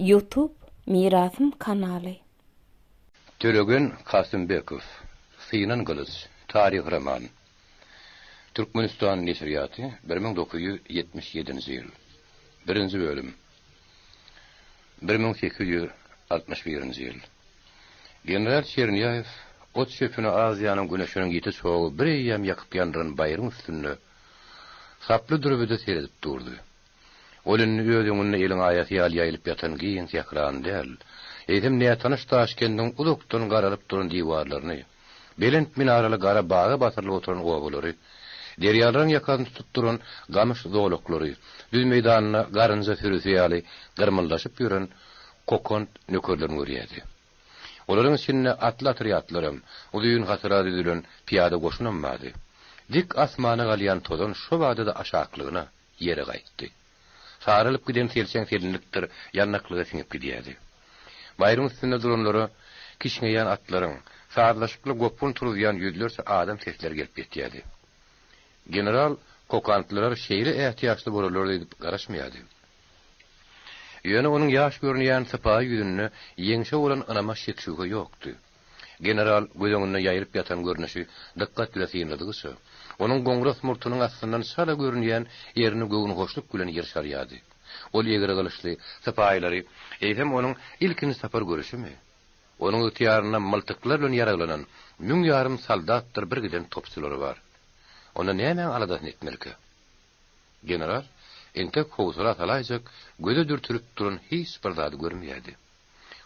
Youtube Mirasym kanaly. Tölegen Kasymbekow, Synan gylyç, taryhy roman. Türkmenistan neşirýaty, 1977-nji ýyl. Birinji bölüm. 1861-nji ýyl. General Çerniýaýew ot-çöpüni Aziýanyň güneşiniň ýiti çogy bir eýýäm ýakyp-ýandyran baýryň üstünde saply dürbüde seredip durdy. Ol indi öz öňünde eliň aýasy ýaly ýaýylyp ýatan giň sährany däl, eýsem nätanyş Daşkendiň uzakdan garalyp duran diwarlaryny, belent minaraly gara baga basyrylyp oturan obalary, derýalaryň ýakasyny tutup duran gamyş zolaklary, düz meýdanda garynja sürüsi ýaly gyrmyldaşyp ýören kokant nökerlerini görýärdi. Olaryň içinde atly otrýadlaram, uzyn hatara düzülen pyýada goşunam bardy. Dik asmana galýan tozan şo bada-da aşaklygyna, ýere gaýtdy. Saralyp giden selçeň selinlikdir ýalnaklyga siňip gidýärdi. Baýryň üstünde duranlara kişňeýän atlaryň, sazlaşykly gopgun turuzýan ýüzlerçe adam sesleri gelip ýetýärdi. General kokantlylar şeýle ätiýaçly bolarlar diýip garaşmaýardy. Ýöne onuň ýaş görünýän sypaýy ýüzünde ýeňşe bolan ynama şek-şübhe ýokdy. General göz öňünde ýaýylyp ýatan görnüşi dykgat bile synladygyça, onuň goňras murtunyň astyndan çala görünýän erni göwünhoşluk bilen ýyrşarýardy. Ol egri gylyçly sypaýylary eýsem onuň ilkinji sapar görüşimi? Onuň ygtyýarynda myltyklar bilen ýaraglanan müň ýarym soldatdyr bir giden topçulary bar. Onda nämäň aladasyny etmelikä? General entek howsala salaýjak göze dürtülip duran hiç bir zady görmeýärdi.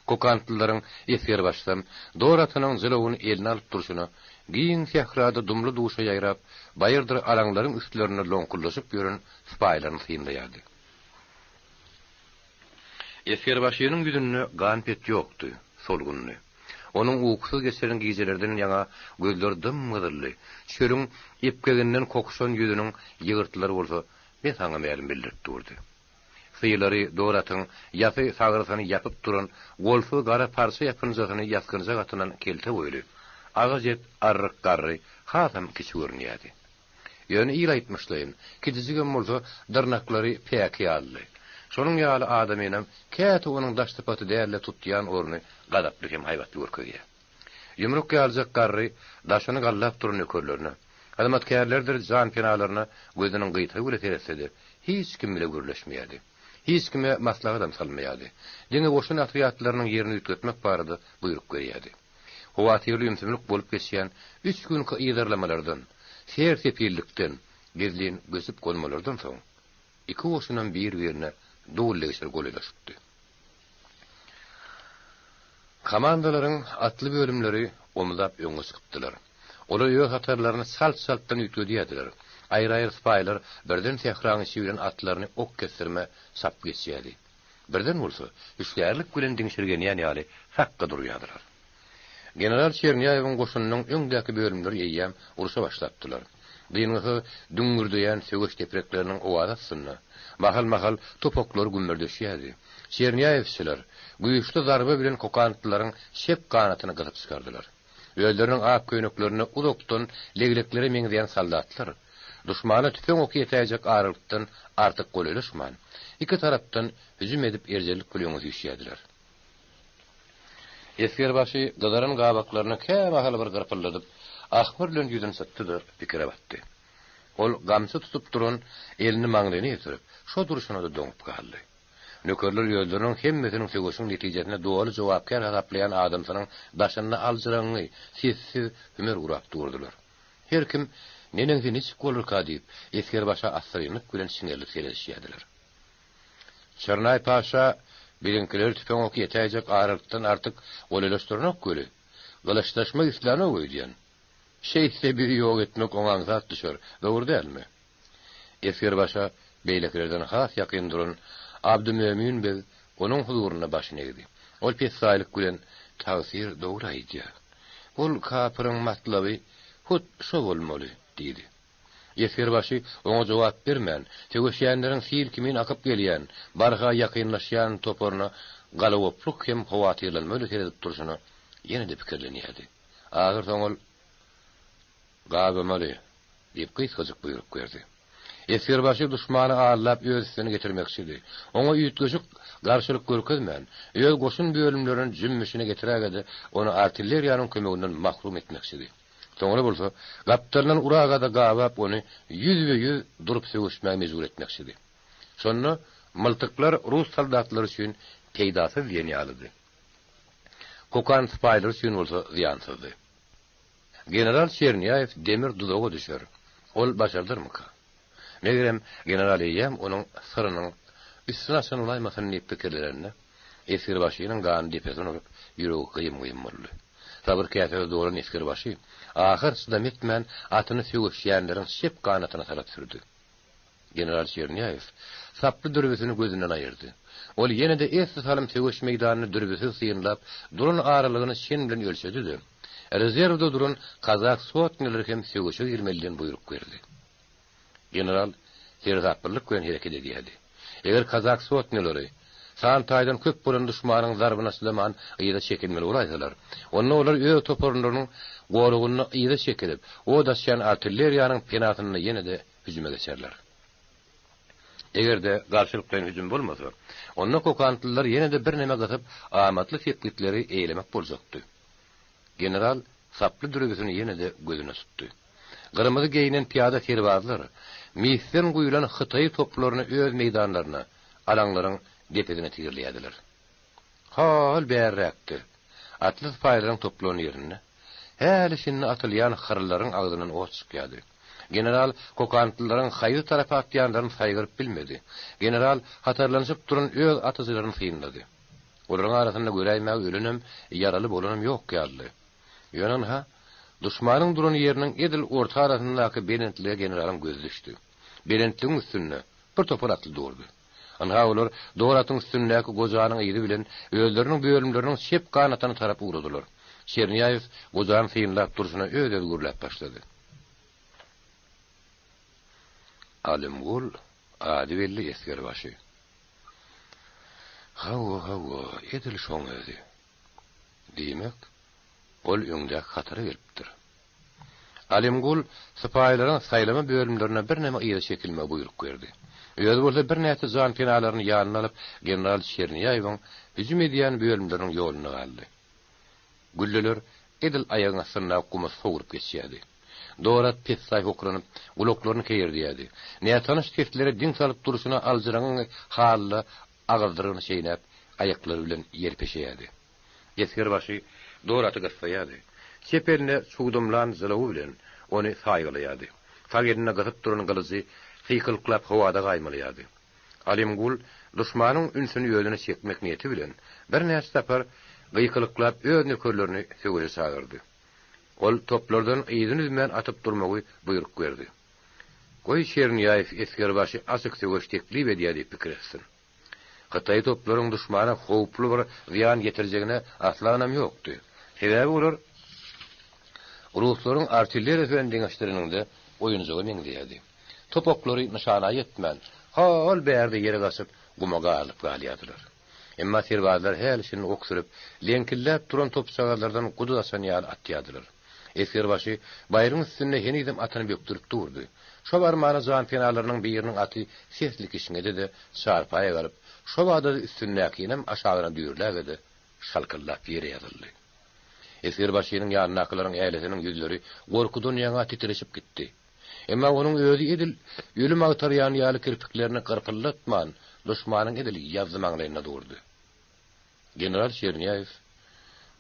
Kokantlylaryň esgerbaşysam dor atynyň jylawyny eline alyp durşuna, giň sährada dumly-duşa ýaýrap, baýyrdyr alaňlaryň üstlerinde loňkuldaşyp ýören sypaýylaryny synlaýardy. Esgerbaşynyň ýüzünde gan-pet ýokdy, solgundy. Onuň ukusyz geçiren gijelerden ýaňa gözleri dym-gyzyldy, çölüň epgeginden kokuşan ýüzüniň ýygyrtlary bolsa mesaňa mälim bildirip durdy. Sylary dor atyň ýasy sagrysyny ýapyp duran golsuz gara parça ýapynjasyny ýasgynjak atynan kelte boýly, agaç et arryk garry hasam kiçi görünýärdi. Ýöne il aýtmyşlaýyn, kiçijigem bolsa dyrnaklary päki ýalydy. Şonuň ýaly adamynam käte onuň daş sypaty däl-de tutýan orny gazaply hem haýbatly görkezýär. Ýumruk ýalyjak garry daşyny gallap duran nökerlerine, hyzmatkärlerdir janpenalaryna gözüniň gyýtagy bile seretse-de, hiç kim bile gürleşmeýärdi. Hiç kime maslahatam salmaýardy. Diňe goşun otrýadlarynyň ýerini üýtgetmek barada buýruk berýärdi. Howatyrly ümsümlik bolup geçýän üç günki yzarlamalardan, ser-sepillikden, gizlin göçüp-gonmalardan soň, iki goşunam bir-birine dul-degşir golaýlaşypdy. Komandalaryň atly bölümleri omzap öňe çykypdylar. Olar öz hatarlaryny çalt-çaltdan üýtgedýärdiler. Aýry-aýry sypaýylar birden sähraň içi bilen atlaryny ok kesdirme çapyp geçýärdi. Birden bolsa, hüşgärlik bilen diňşirgenýän ýaly sakga durýardylar. General Çerniýaýewiň goşunynyň öňdäki bölümleri eýýäm urşa başlapdylar. Dyngysyz düňňürdeýän söweş deprekleriniň owazy astynda, mahal-mahal top oklary gümmürdeşýärdi. Çerniýaýewçiler güýçli zarba bilen kokantlylaryň çep ganatyny gysyp çykardylar. Özleriniň ak köýneklerinde uzakdan legleklere meňzeýän soldatlar, duşmana tüpeň oky ýetäýjek aralykdan artyk golaýlaşman, iki tarapdan hüjüm edip erjellik bilen öňe süýşýärdiler. Esgerbaşy gyzaran gabaklaryny kämahal bir gyrpyldadyp, ahmyr bilen ýüzüni sypdy-da, pikire batdy. Ol gamçy tutup duran elini maňlaýyna ýetirip, şo durşuna-da doňup galdy. Nökerler özleriniň hemmesiniň söweşiň netijesine doly jogapkär hasaplaýan adamsynyň daşynda aljyraňňy, sessiz hümer gurap durdular. Her kim neneňsi niçik bolarka diýip, esgerbaşa assyrynlyk bilen çiňerilip seredişýärdiler. Çernaý paşa biziňkileri tüpeň oky ýetäýjek aralykdan artyk golaýlaşdyranok weli, gylyçlaşmak islänok öýdýän. Şeýtse bizi ýok etmek oňa aňsat düşer, dogry dälmi? Esgerbaşa beýlekilerden has ýakyn duran Abdymömin beg onuň huzurynda başyny egdi. Ol pessaýlyk bilen, Tagsyr dogry aýdýar. Ol kapyryň matlaby hut şo bolmaly, diýdi. Esgerbaşy oňa jogap bermän, söweşýänleriň sil kimin akyp gelýän, barha ýakynlaşýan toparyna galagopluk hem howatyrlanma bilen seredip durşuna ýene-de pikirlenýärdi. Ahyrsoňy ol, Gabamaly! diýip, gysgajyk buýruk berdi. Esgerbaşy duşmany aldap öz üstüne getirmekçidi. Oňa üýtgeşik garşylyk görkezmän, öz goşun bölümlerini jümmüşine getiräge-de ony artilleriýanyň kömeginden mahrum etmekçidi. Soňra bolsa, gapdalyndan uraga-da gabap ony ýüzbe-ýüz durup söweşmäge mejbur etmekçidi. Şonda myltyklar rus soldatlary üçin peýdasyz diýen ýalydy. Kokan sypaýylary üçin bolsa zyýansyzdy. General Çerniýaýew demir duzaga düşer. Ol başardarmyka? Megerem, general eýýäm onuň syrynyň üstüni açan bolaýmasyn diýip pikirlenende, esgerbaşynyň gany depesine urup, ýüregi gyýym-gyýym boldy. Sabyr käsesi dolan esgerbaşy, ahyr çydam etmän, atyny söweşýänleriň çep ganatyna tarap sürdi. General Çerniýaýew saply dürbüsini gözünden aýyrdy. Ol ýene-de esli salym söweş meýdanyny dürbüsiz synlap, duran aralygyny çen bilen ölçedi-de, rezerwde duran kazak sotnyalara hem söweşe girmeli diýen buýruk berdi. General seresaplylyk bilen hereket edýärdi. Eger kazak sotnyalary san taýdan köp bolan duşmanyň zarbyna çydaman yza çekilmeli bolaýsalar, onda olar öz toparlarynyň goragynda yza çekilip, ot açýan artilleriýanyň penasynda ýene-de hüjüme geçerler. Eger-de garşylyklaýyn hüjüm bolmasa, onda kokantlylar ýene-de birneme gysyp, amatly sepgitleri eýelemek boljakdy. General saply dürebisini ýene-de gözüne tutdy. Gyrmyzy geýnen pyýada serbazlar misden guýlan hytaý toplaryny öz meýdanlaryna, alaňlaryň depesine tigirleýärdiler. Hol bärräkde, atly sypaýylaryň toplan ýerinde, häli-şindi atylýan hyrlaryň agzyndan ot çykýardy. General kokantlylaryň haýsy tarapa atýanlaryny saýgaryp bilmedi. General hatarlanyşyp duran öz atyjylaryny synlady. Olaryň arasynda göräýmäge ölenem, ýaraly bolanam ýok ýalydy. Ýöne ynha, duşmanyň duran ýeriniň edil orta arasyndaky belentlige generalyň gözi düşdi. Belentligiň üstünde bir topar atly durdy. Ynha olar dor atyň üstündäki gojanyň yzy bilen özleriniň bölümleriniň çep ganatyna tarap ugradylar. Çerniýaýew gojany synlap durşuna öz-özi gürläp başlady. Alymgul ady belli esgerbaşy. Hawa, hawa, edil şoň özi. Diýmek, ol öňdäki hatara gelipdir. Alymgul sypaýylaryň saýlama bölümlerine birneme yza çekilmegi buýruk berdi. Özi bolsa birnäçe janpenalaryny ýanyna alyp, general Çerniýaýewiň hüjüm edýän bölümleriniň ýolunda galdy. Gülleler edil aýagyň astyndaky guma sowrup geçýärdi. Dorat pessaý hokranyp, gulaklaryny keýerdýärdi. Nätanyş seslere diň salyp durşuna aljyraňňy halda agyzdyrygyny çeýnäp, aýaklary bilen ýer peşeýärdi. Esgerbaşy Doraty gyssaýardy. Çep eline çugdamlan jylawy bilen ony saýgalaýardy. Sag elinde gysyp duran gylyjy sykylyklap howada gaýmalaýardy. Alymgul duşmanyň ünsüni özüne çekmek niýeti bilen, birnäçe sapar gykylyklap öz nökerlerini söweşe çagyrdy. Ol toplardan yzyny üzmän atyp durmagy buýruk berdi. Goý Çerniýaýew esgerbaşy açyk söweş teklip edýär diýip pikir etsin. Hytaý toplaryň duşmana howply bir zyýan ýetirjegine asla ynam ýokdy. Sebäbi olar ruslaryň artilleriýasy bilen deňeşdireniňde oýunjaga meňzeýärdi. Top oklary nyşana ýetmän, hol bärde ýere gaçyp, guma garylyp galýardylar. Emma serbazlar häli-şindi ok sürüp, leňkildäp duran topjagazlardan guduz açan ýaly atýardylar. Esgerbaşy baýryň üstünde henizem atyny bökdürip durdy. Şo barmana janpenalarynyň biriniň aty sesli kişňedi-de, çarpaýa galyp, şo bada-da üstündäkinem aşagyna düýrläge-de, şalkyldap ýere ýazyldy. Esgerbaşynyň ýanyndakylaryň ählisiniň ýüzleri gorkudan ýaňa titreşip gitdi. Emma onuň özi edil ölüm agtarýan ýaly kirpiklerini gyrpyldatman, duşmanyň edil ýazzy maňlaýynda durdy. General Çerniýaýew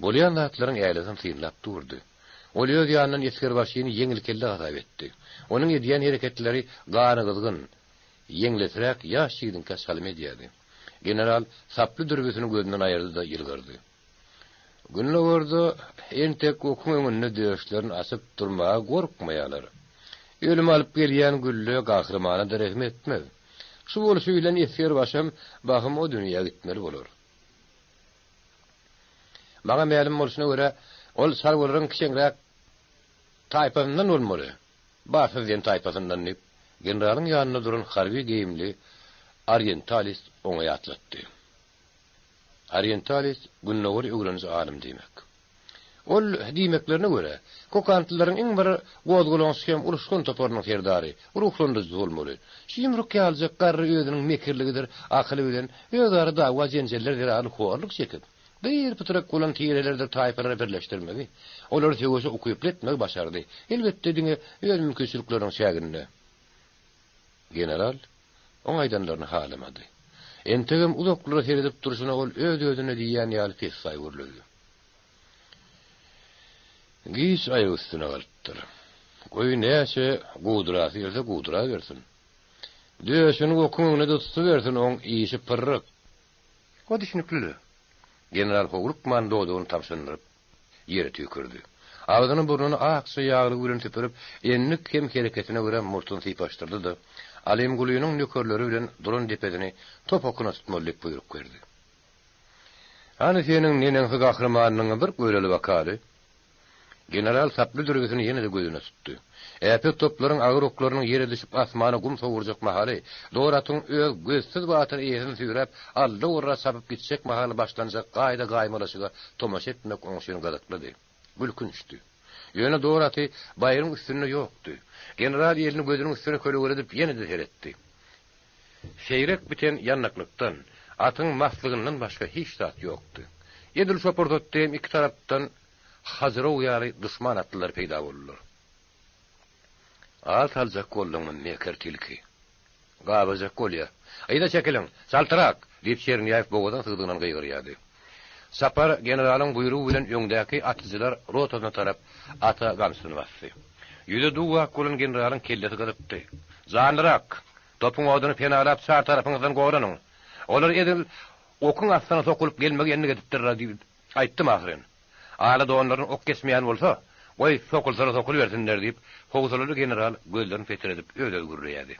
bolýan zatlaryň ählisini synlap durdy. Ol öz ýanyndan esgerbaşyny ýeňilkelle hasap etdi. Onuň edýän hereketleri ganygyzgyn, ýeňlesräk ýaş ýigidiňkä çalym edýärdi. General saply dürbüsini gözünden aýyrdy-da ýylgyrdy. Gündogarda entek okuň öňünde döşlerini açyp durmaga gorkmaýarlar. Ölüm alyp gelýän gülle gahrymana-da rehim etmez. Şu bolşy bilen esgerbaşam bahym o dünýä gitmeli bolar. Maňa mälim bolşuna görä, ol çarwalaryň kiçeňräk taýpasyndan bolmaly. Barsyz diýen taýpasyndan, diýip, generalyň ýanynda duran harby geýimli orientalist oňa ýatlatdy. Orientalist, gündogar öwreniji alym diýmek. Ol, diýmeklerine görä, kokantlylaryň iň bir gozgalaňçy hem uruşgan toparynyň serdary, ruhlandyryjysy bolmaly. Şu ýumruk ýalyjak garry özüniň mekirligidir akyly bilen özara dawa-jenjeller zerarly horluk çekip, dyr-pytrak bolan tirelerdir taýpalary birleşdirmegi, olary söweşe ukyply etmegi başardy, elbetde, diňe öz mümkinçilikleriniň çäginde. General oň aýdanlaryny halamady. Entegem uzaklara seredip durşuna ol öz-özüne diýýän ýaly pessaý gürledi. Giç aýak üstüne galypdyr. Goý, näçe gudrasy gelse gudrabersin. Döşüni okuň öňüne-de tutubersin, oň işi pyrryk. O düşnükli-le. General howlukman dodagyny tabşyndyryp, ýere tüýkürdi. Agzyny-burnuny akja ýaglygy bilen süpürip, endik hem hereketine görä murtuny sypaşdyrdy-da, Alimgulynyň nökerleri bilen duran depesini top okuna tutmaly diýip buýruk berdi. Hany seniň neneňsi gahrymanyňy bir göreli bakaly. General saply dürbüsini ýene-de gözüne tutdy. Äpet toplaryň agyr oklarynyň ýere düşüp asmana gum sowurjak mahaly, dor atyň öz gözsüz batyr eýesini süýräp, alla-urra çapyp gitjek mahaly başlanjak gaýda-gaýmalaşyga tomaşa etmek oň üçin gyzyklydy. Gülkünçdi. Ýöne dor aty baýryň üstünde ýokdy. General elini gözüniň üstüne kölegeledip ýene-de seretdi. Seýrek biten ýandaklykdan, atyň maslygyndan başga hiç zat ýokdy. Edil şo pursatda hem iki tarapdan hajyraw ýaly duşman atlylary peýda boldular. Al saljak bolduňmy, mekir tilki? Gabajak bolýa. Yza çekiliň! Çaltrak! diýip, Çerniýaýew bogazan sygdygyndan gygyrýardy. Sapar generalyň buýrugy bilen öňdäki atyjylar rotasyna tarap ata gamçysyny basdy. Ýüzi duw-ak bolan generalyň kellesi gyzypdy. Janlyrak! Topuň oduny penalap çar tarapyňyzdan goranyň. Olar edil okuň astyna sokulyp gelmegi endik edipdirler diýip aýtdym ahyryn. Ala donlaryna ok geçmeýän bolsa, goý, sokulsalar sokulybersinler diýip, howsalaly general gözlerini petredip öz-özi gürleýärdi.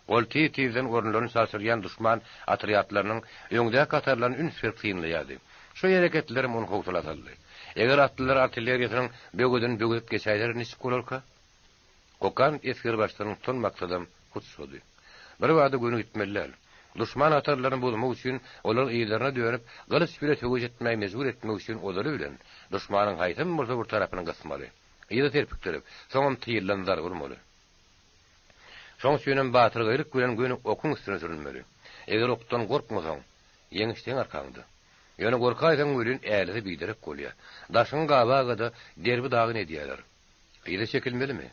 Ol tiz-tizden orunlaryny çalşyrýan duşman otrýadlarynyň öňdäki hatarlaryny üns berip synlaýardy. Şu hereketlerem ony howsala saldy. Eger atlylar artilleriýasynyň böwedini böwedip geçäýseler niçik bolarka? Kokant esgerbaşysynyň tutan maksadam hut şody. Birbada göni gitmeli däl. Duşman hatarlaryny bozmak üçin olar yzlaryna dönüp, gylyç bile söweş etmäge mejbur etmek üçin ozaly bilen, duşmanyň haýsam bolsa bir tarapyny gysmaly. Yza serpikdirip, soňam tyldan zarba urmaly. Şoň üçinem batyrgaýlyk bilen göni okuň üstüne sürünmeli. Eger okdan gorkmasaň, ýeňiş seň arkaňda. Ýöne gorkaýsaň welin älisi biderek bolýar. Daşyňy gabaga-da derbi-dagyn edýärler. Yza çekilmelimi?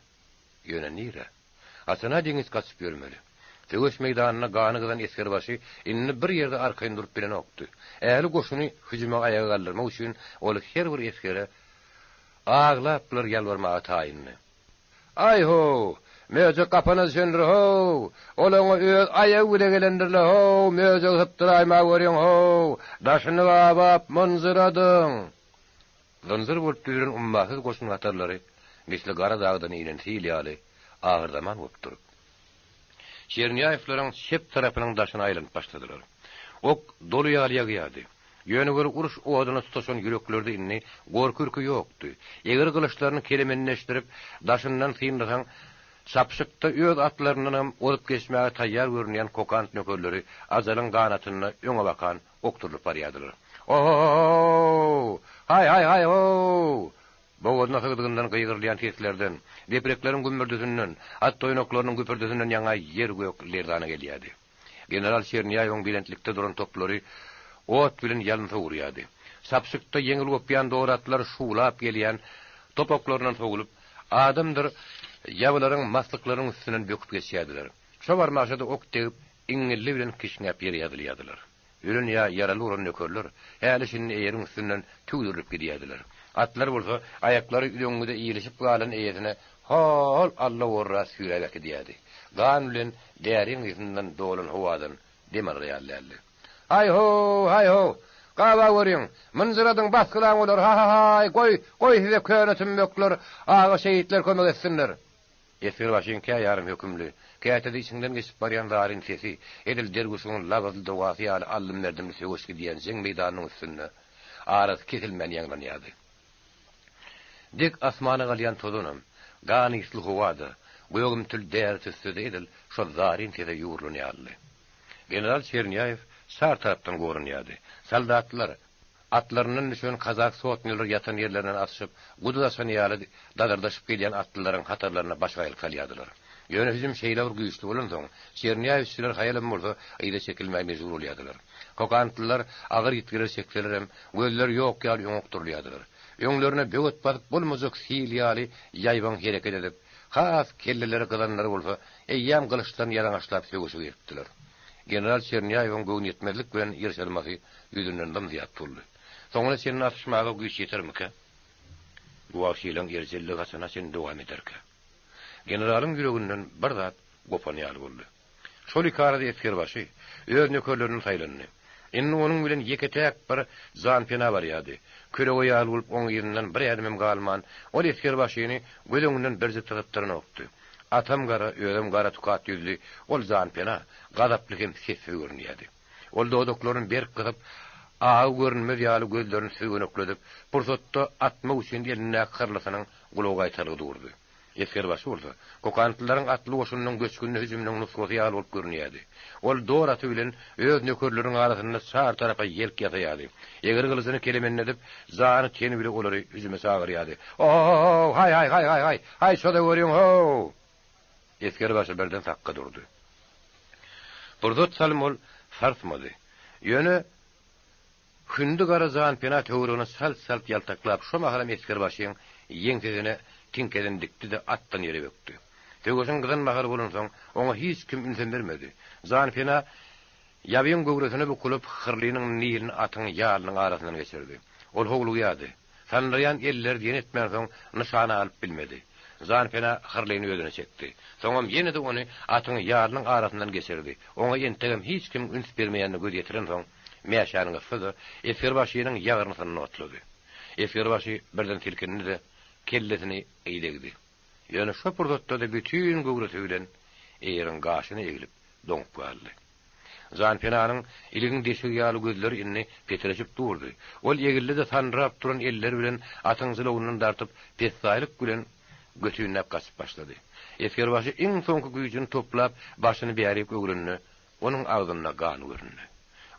Ýöne nirä? Haçana deňiç gaçyp ýörmeli? Söweş meýdanynda gany gyzan esgerbaşy indi bir ýerde arkaýyn durup bilenokdy. Ähli goşuny hüjüme aýaga galdyrmak üçin ol her bir esgere aglaplar ýalbarmaga taýyndy. Aý-how! Möjek gapana düşendir-how! Ol oňa öz aýagy bile gelendir-le-how! Möjegi sypdyraýma görýäň-how! Daşyny gabap, mynjyradyň! Zynjyr bolup düzülen ummasyz goşun hatarlary misli gara dagdan inen sil ýaly ahyrzaman bolup durup, Çerniýaýewleriň çep tarapynyň daşyna aýlanyp başladylar. Ok doly ýaly ýagýardy. Ýöne weli uruş oduna tutaşan ýüreklerde indi gorky-ürki ýokdy. Eger gylyçlaryny kelemenleşdirip, daşyndan synlasaň, çapyşykda öz atlaryndanam ozup geçmäge taýýar görünýän kokant nökerleri ajalyň ganatynda öňe bakan okdurylyp barýardylar. O-ho-ho-ho-how! Haý-haý-haý-how! Bogazyna sygdygyndan gygyrylýan seslerden, deprekleriň gümmürdisinden, at toýnaklarynyň güpürdisinden ýaňa ýer-gök lerzana gelýärdi. General Çerniýaýewiň belentlikde duran toplary ot bilen ýalyn sowurýardy. Çapyşykda ýeňil gopýan dor atlar şuwlap gelýän top oklaryndan sowulyp, adamdyr ýabylaryň maslyklarynyň üstünden böküp geçýärdiler. Şo barmaşa-da ok degip, iňňildi bilen kişňäp ýere ýazylýardylar. Ölen ýa ýaraly bolan nökerler häli-şindi eýeriň üstünden tüwdürilip gidýärdiler. Atlar bolsa aýaklary üzeňňide ilişip galan eýesine hol alla-orra süýräp äkidýärdi. Gan bilen däriň ysyndan dolan howadan dem alar ýaly däldi. Haý-ho, haý-ho! Gaba görüň! Mynjyradyň, basgylaň olary, ha-ha-haý! Goý, goý size köne tümmekler, aga şehitler kömek etsinler! Esgerbaşyň kä ýarym hökümli, käte-de içiňden geçip barýan zaryn sesi, edil derwüşiň labyzly dogasy ýaly aldym-berdimli söweş gidýän jeň meýdanynyň üstünde arasy kesilmän ýaňlanýardy. Dek asmana galýan tozanam, gan ysly howa-da, gögümtil däri tüsse-de edil şol zaryn sese ýugrulan ýalydy. General Çerniýaýew çar tarapdan goranýardy. Soldatlar! Atlaryndan düşen kazak sotnýalar ýatan ýerlerinden atyşyp, guduz açan ýaly dazyrdaşyp gelýän atlylaryň hatarlaryna başgaýlyk salýardylar. Ýöne hüjüm şeýle bir güýçli bolansoň, çerniýaýewçiler haýalam bolsa yza çekilmäge mejbur bolýardylar. Kokantlylar agyr ýitgiler çekselerem, gözleri ýok ýaly öňe okdurylýardylar. Öňlerine böwet basyp bolmajak sil ýaly ýaýbaň hereket edip, has kelleleri gyzanlary bolsa eýýäm gylyçlaryny ýalaňaçlap söweşe giripdiler. General Çerniýaýewiň göwnüýetmezlik bilen ýyrşarmasy ýüzünden zym-zyýat boldy. Soňuna çenli atyşmaga güýç ýetermikä? Bu wagşylaryň erjelligi haçana çenli dowam ederkä? Generalyň ýüreginden bir zat gopan ýaly boldy. Şol ikarada esgerbaşy öz nökerlerinden saýlandy. Indi onuň bilen ýeke-täk bir janpena barýardy. Kölege ýaly bolup oň yzyndan bir ädimem galman, ol esgerbaşyny göz öňünden birjik sypdyranokdy. Atam gara, özem gara tukat ýüzli ol janpena gazaply hem sessiz görünýärdi. Ol dodaklaryny berk gysyp, agy görünmez ýaly gözlerini süzgenekledip, pursatda atmak üçin elindäki hyrlysynyň gulagy gaýtargy durdy. Esgerbaşy bolsa, kokantlylaryň atly goşunynyň göçgünli hüjüminiň nusgasy ýaly bolup görünýärdi. Ol dor aty bilen öz nökerleriniň arasynda çar tarapa ýelk ýasaýardy. Egri gylyjyny kelemenledip, jany-teni bile olary hüjüme çagyrýardy. O-ho-ho-how! Haý-haý-haý-haý-haý! Haý, şo-da görüň-how! Esgerbaşy birden sakga durdy. Pursat salym ol sarsmady. Ýöne Hündi gara janpena töweregine salt-salt ýaltaklap, şo mahalam esgerbaşyň ýeňsesine tiňkesini dikdi-de, atdan ýere bökdi. Söweşiň gyzan mahaly bolansoň, oňa hiç kim ünsem bermedi. Janpena ýabyň göwresine bukulyp, hyrlynyň nilini atyň ýalynyň arasyndan geçirdi. Ol howlugýardy. Sandyraýan elleri diýen etmänsoň, nyşana alyp bilmedi. Janpena hyrlyny özüne çekdi. Soňam ýene-de ony atyň ýalynyň arasyndan geçirdi. Oňa entegem hiç kimiň üns bermeýänine göz ýetirensoň, mäşäni gysdy-da, esgerbaşynyň ýagyrnysyny otlady. Esgerbaşy birden silkindi-de, kellesini yza egdi. Ýöne şo pursatda-da bütin göwresi bilen eýeriň gaşyna eglip, doňup galdy. Janpenanyň iligiň deşigi ýaly gözleri indi petreşip durdy. Ol egildi-de sandyrap duran elleri bilen atyň jylawyndan dartyp, pessaýlyk bilen götünläp gaçyp başlady. Esgerbaşy iň soňky güýjüni toplap, başyny bärik öwrende, onuň agzynda gan göründi.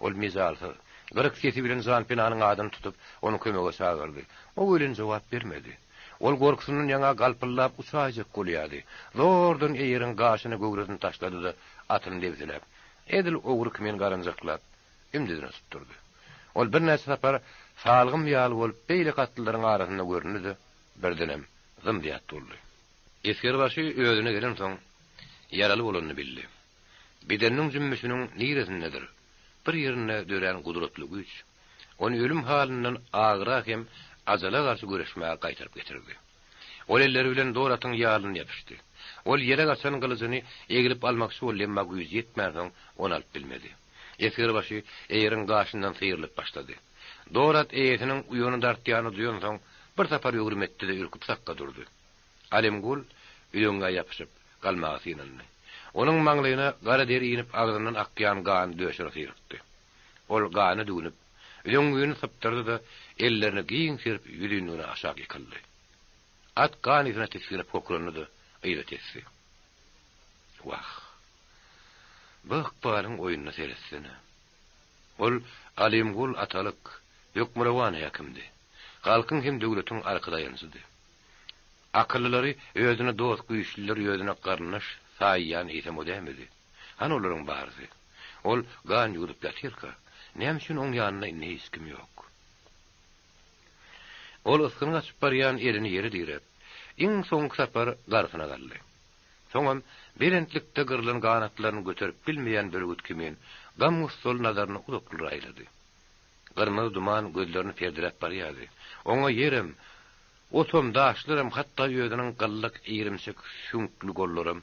Ol mejalsyz, gyryk sesi bilen Janpenanyň adyny tutup, ony kömege çagyrdy. O welin jogap bermedi. Ol gorkusyndan ýaňa galpyldap uçaýjak bolýardy. Zordan eýeriň gaşyna göwresini taşlady-da, atyny debsiläp, edil ogry kimin garanjaklap, ümdüzine tutdurdy. Ol birnäçe sapar salgym ýaly bolup beýleki atlylaryň arasynda göründi-de, birdenem zym-zyýat boldy. Esgerbaşy özüne gelensoň, ýaraly bolanyny bildi. Bedeniniň jümmüşiniň niresindedir, bir ýerinde dörän gudratly güýç, ony ölüm halyndan agyra hem ajala garşy göreşmäge gaýtaryp getirdi. Ol elleri bilen dor atyň ýalyna ýapyşdy. Ol ýere gaçan gylyjyny eglip almakçy boldy, emma güýji ýetmänsoň, ony alyp bilmedi. Esgerbaşy eýeriň gaşyndan syrylyp başlady. Dor at eýesiniň uýany dartýanyny duýansoň, bir sapar öwrüm etdi-de ürküp sakga durdy. Alemgul üzeňňä ýapyşyp, galmaga synandy. Onuň maňlaýyna gara der inip, agzyndan akýan gan döşüne syrykdy. Ol gana düwnüp, üzeňňini sypdyrdy-da, ellerini giň serip ýüzünligine aşak ýykyldy. At gan ysyna tisginip hokrandy-da, yza tesdi. Wah! Bu ykbalyň oýnuna seretsene! Ol Alimgul atalyk, hökmürowan häkimdi. Halkyň hem döwletiň arka-daýanjydy. Akyllylary özüne dost, güýçlüleri özüne garyndaş saýýan eýsem o dälmidi? Hany olaryň barysy? Ol gan ýuwdup ýatyrka, näme üçin oň ýanynda indi hiç kim ýok? Ol ysgyny gaçyp barýan elini ýere diräp, iň soňky sapar garysyna galdy. Soňam belentlikde gyrlan ganatlaryny göterip bilmeýän bürgüt kimin gam-gussaly nazaryny uzaklyra aýlady. Gyrmyzy duman gözlerini perdeläp barýardy. Oňa ýerem, otam, daşlaram, hatda özüniň gyllak, irimçik, süňkli gollaram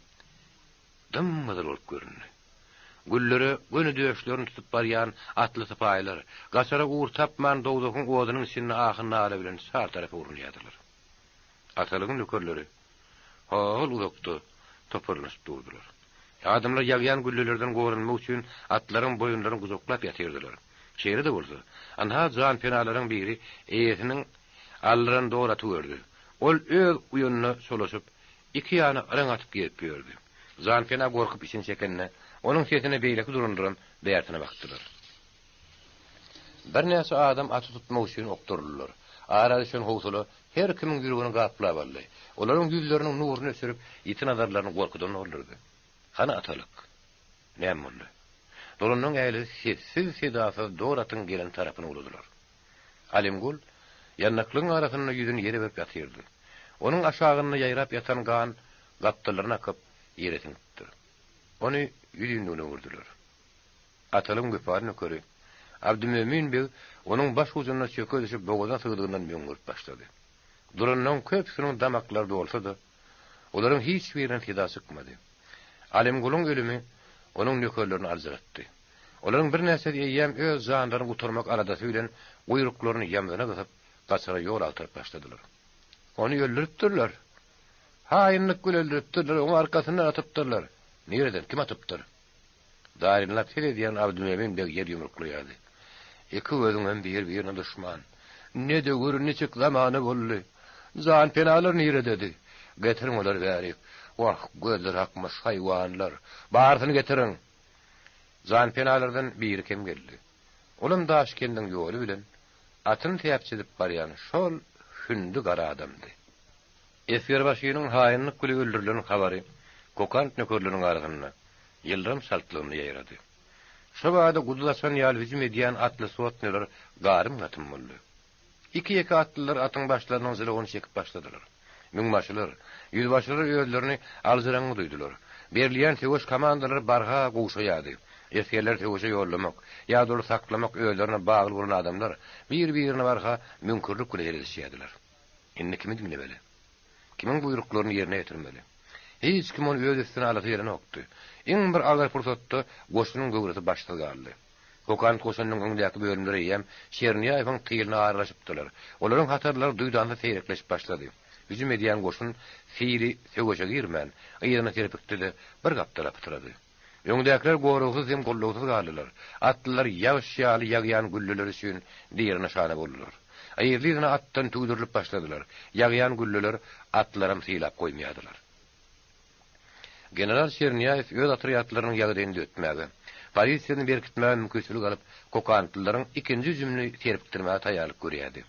dym-gyzyl bolup göründi. Güllere göni döşlerini tutup barýan atly sypaýylar, gaçara ugur tapman dowzahyň odunyň içinde ahy-nala bilen çar tarapa urunýardylar. Atalygyň nökerleri hol uzakda toparlanyşyp durdular. Adamlar ýagýan güllelerden goranmak üçin atlaryň boýunlaryny gujaklap ýatyrdylar. Şeýle-de bolsa, anha janpenalaryň biri eýesiniň aldyran dor aty gördi. Ol öz uýanyna çolaşyp, iki ýana yraň atyp gezip ýördi. Janpena gorkup içini çekende, onuň sesine beýleki duranlaram bärsine bakdylar. Birnäçe adam aty tutmak üçin okduryldylar. Ara düşen howsala her kimiň ýüregini gaplap aldy. Olaryň ýüzleriniň nuruny öçürip, ýiti nazarlaryny gorkudan doldurdy. Hany Atalyk? Näme boldy? Dolandan ählisi sessiz-sedasyz dor atyň gelen tarapyna uladylar. Alimgul ýandaklygyň arasynda ýüzüni ýere berip ýatyrdy. Onuň aşagynda ýaýrap ýatan gan gapdallaryna akyp, ýere siňipdir. Ony ýüzünligine öwürdiler. Atalygyň wepaly nökeri Abdymömin beg onuň baş ujunda çöke düşüp bogazyna sygdygyndan möňňürip başlady. Duranlaryň köpüsiniň damaklary dolsa-da, olaryň hiç birinden seda çykmady. Alimgulyň ölümi onuň nökerlerini aljyratdy. Olaryň birnäçesi eýýäm öz janlaryny gutarmak aladasy bilen guýruklaryny ýamzyna gysyp, gaçara ýol agtaryp başladylar. Ony öldüripdirler! Haýynlyk bilen öldüripdirler, oňa arkasyndan atypdyrlar! Nireden, kim atypdyr? Zarynlap ses edýän Abdymömin beg ýer ýumruklaýardy. Iki gözüňem bir-birine duşman. Ne döwür, niçik zamana boldy. Janpenalar nirededi? Getiriň olary bärik. Wah, gözleri akmyş haýwanlar. Barysyny getiriň! Janpenalardan biri kem geldi. Olam Daşkendiň ýoly bilen atyny täpjedip barýan şol hündi gara adamdy. Esgerbaşynyň haýynlyk bile öldürilen habary Kokant nökerleriniň arasynda ýyldyrym çaltlygynda ýaýrady. Şo bada guduz açan ýaly hüjüm edýän atly sotnýalar garym-gatym boldy. Iki-ýeke atlylar atyň başlarynyň jylawyny çekip başladylar. Müňbaşylar, ýüzbaşylar özlerini aljyraňňy duýdular. Berilýän söweş komandalary barha gowşaýardy. Esgerleri söweşe ýollamak, ýa-da olary saklamak özlerine bagly bolan adamlar bir-birine barha müňkürlik bilen seredişýärdiler. Indi kimi diňlemeli? Kimiň buýruklaryny ýerine ýetirmeli? Hiç kim ony öz üstüne alasy gelenokdy. Iň bir agyr pursatda goşunyň göwresi başsyz galdy. Kokant goşunynyň öňdäki bölümleri eýýäm Çerniýaýewiň tylyna aralaşypdylar. Olaryň hatarlary duýdansyz seýrekleşip başlady. Hüjüm edýän goşun sili söweşe girmän, yzyna serpikdi-de, bir gapdala pytrady. Öňdäkiler goragsyz hem gollawsyz galdylar. Atlylar ýagyş ýaly ýagýan gülleler üçin diri nyşana boldular. Yzly-yzyna atdan tüwdürilip başladylar. Ýagýan gülleler atlylaram sylap goýmaýardylar. General Çerniýaýew öz otrýadlarynyň ýagdaýyny düzetmäge, pozisiýasyny berkitmäge mümkinçilik alyp, kokantlylaryň ikinji hüjümini serpikdirmäge taýýarlyk görýärdi.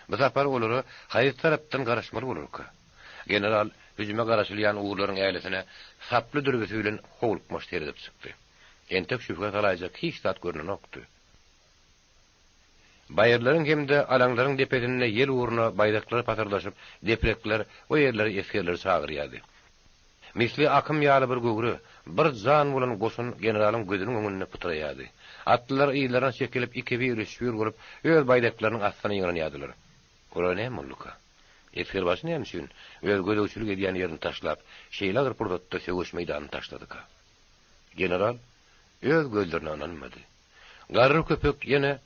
Bu sapar olara haýsy tarapdan garaşmaly bolarka? General hüjüme garaşylýan ugurlaryň ählisine saply dürbüsi bilen howlukmaç seredip çykdy. Entek şübhä salaýjak hiç zat görnenokdy. Baýyrlaryň hem-de alaňlaryň depesinde ýel ugruna baýdaklar pasyrdaşyp, deprekler o ýerlere esgerleri çagyrýardy. Misli akym ýaly bir göwre, bir jan bolan goşun generalyň gözüniň öňünde pytraýardy. Atlylar yzlaryna çekilip, ikibir, üçbir bolup, öz baýdaklarynyň astyna ýygnanýardylar. Olara näme bolduka? Esgerbaşy näme üçin öz gözegçilik edýän ýerini taşlap, şeýle agyr pursatda söweş meýdanyny taşladyka? General öz gözlerine ynanmady. Garry köpek ýene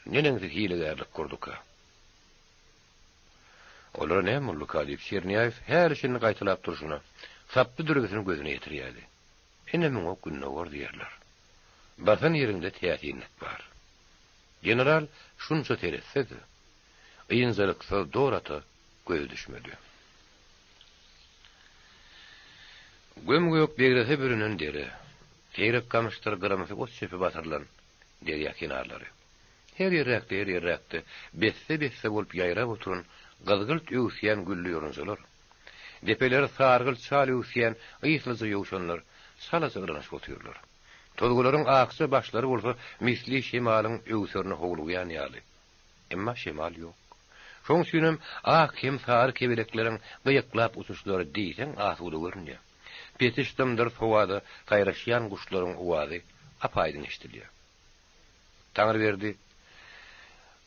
neneňsi hilegärlik gurduka? Olara näme bolduka diýip, Çerniýaýew häli-şindi gaýtalap durşuna, saply dürbüsini gözüne ýetirýärdi. Ine muňa gündogar diýerler. Basan ýeriňde täsinlik bar. General şunça seretse-de, ynjalyksyz dor ata gözi düşmedi. Göm-gök begrese bürenen dere, seýrek gamyşdyr gyrymsy ot-çöpe basyrylan derýa kenarlary. Her ýerräkde-her ýerräkde besse-besse bolup ýaýrap oturan gyzgylt öwüsýän gülli ýorunjalar. Depeleri sargylt çal öwüsýän yslyja ýowşanlar çalaja yranyşyp otyrlar. Tozgalaryň akja başlary bolsa misli şemalyň öwserine howlugýan ýaly. Emma şemal ýok. Şoň üçinem ak hem sary kebelekleriň gyýaklap uçuşlary diýseň asuda görünýär. Petiş dymdyrs howada saýraşýan guşlaryň owazy ap-aýdyň eşidilýär. Taňryberdi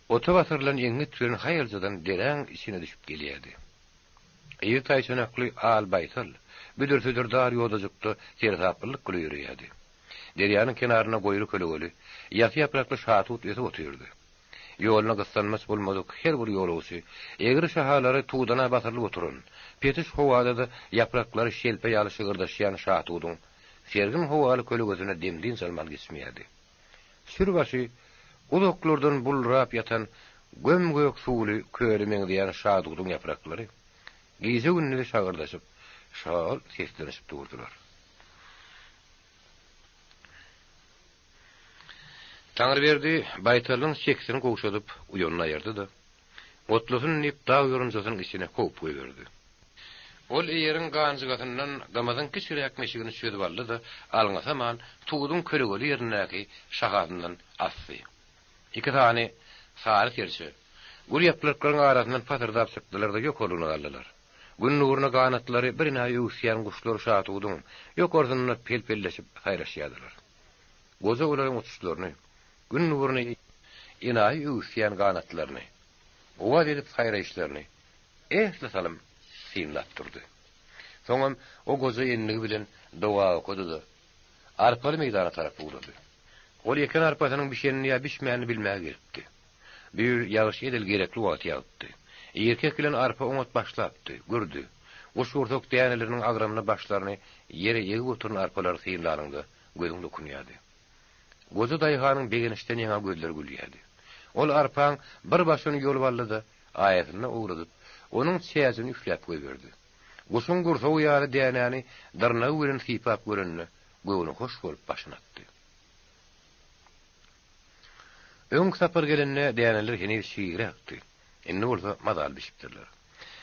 ota basyrylan eňňit bilen haýaljadan deräň içine düşüp gelýärdi. Yzy taýçanakly al baýtal, büdür-südür dar ýodajykda seresaplylyk bilen ýöreýärdi. Derýanyň kenarynda goýry kölegeli, ýasy ýaprakly şatut ösüp otyrdy. Ýoluna gyssanmaç bolmadyk her bir ýolagçy, egri şahalary tudana basyrylyp oturan, petiş howada-da ýapraklary şelpe ýaly şygyrdaşýan şatudyň sergin howaly kölegesine dem-dynç alman geçmeýärdi. Sürübaşy uzaklardan buldurap ýatan göm-gök suwly köle meňzeýän şadudyň ýapraklary gije-gündiz şagyrdaşyp, şol seslenişip durdular. Taňryberdi baýtalynyň çekisini gowşadyp, uýanyny aýyrdy-da, otlasyn diýip dag ýorunjasynyň içine kowup goýberdi. Ol eýeriň ganjygasyndan gymyzyň kiçiräk meşigini çözüp aldy-da, alňasaman, tuduň kölegeli ýerindäki şahasyndan asdy. Iki sany sary serçe gür ýapraklaryň arasyndan pasyrdap çykdylar-da ýokarlygyna galdylar. Gün nuruna ganatlary birenaýy öwüsýän guşlar şatuduň ýokarsynda pel-pelleşip saýraşýardylar. Goja olaryň uçuşlaryny, Gün nuruna enaýy öwüsýän ganatlaryny, owaz edip saýraýyşlaryny Esli salym synlap durdy. Soňam o goja endigi bilen doga okady-da, arpaly meýdana tarap ugrady. Ol eken arpasynyň bişenini ýa bişmänini bilmäge gelipdi. Bu ýyl ýagyş edil gerekli wagt ýagypdy. Irki ekilen arpa oňat başlapdy, gürdi. Guşgursak däneleriniň agramyna başlaryny ýere egip oturan arpalary synlanyňda gözüň dokunýardy. Goja daýhanyň begençden ýaňa gözleri gülýärdi. Ol arpaň bir başyny ýolup aldy-da, aýasynda owradyp, onuň çäjini üfläp goýberdi. Guşuň gursagy ýaly dänäni dyrnagy bilen sypap görende, göwni hoş bolup başyny atdy. Öňki sapar gelende däneler heniz çigräkdi. Indi bolsa mazaly bişipdirler.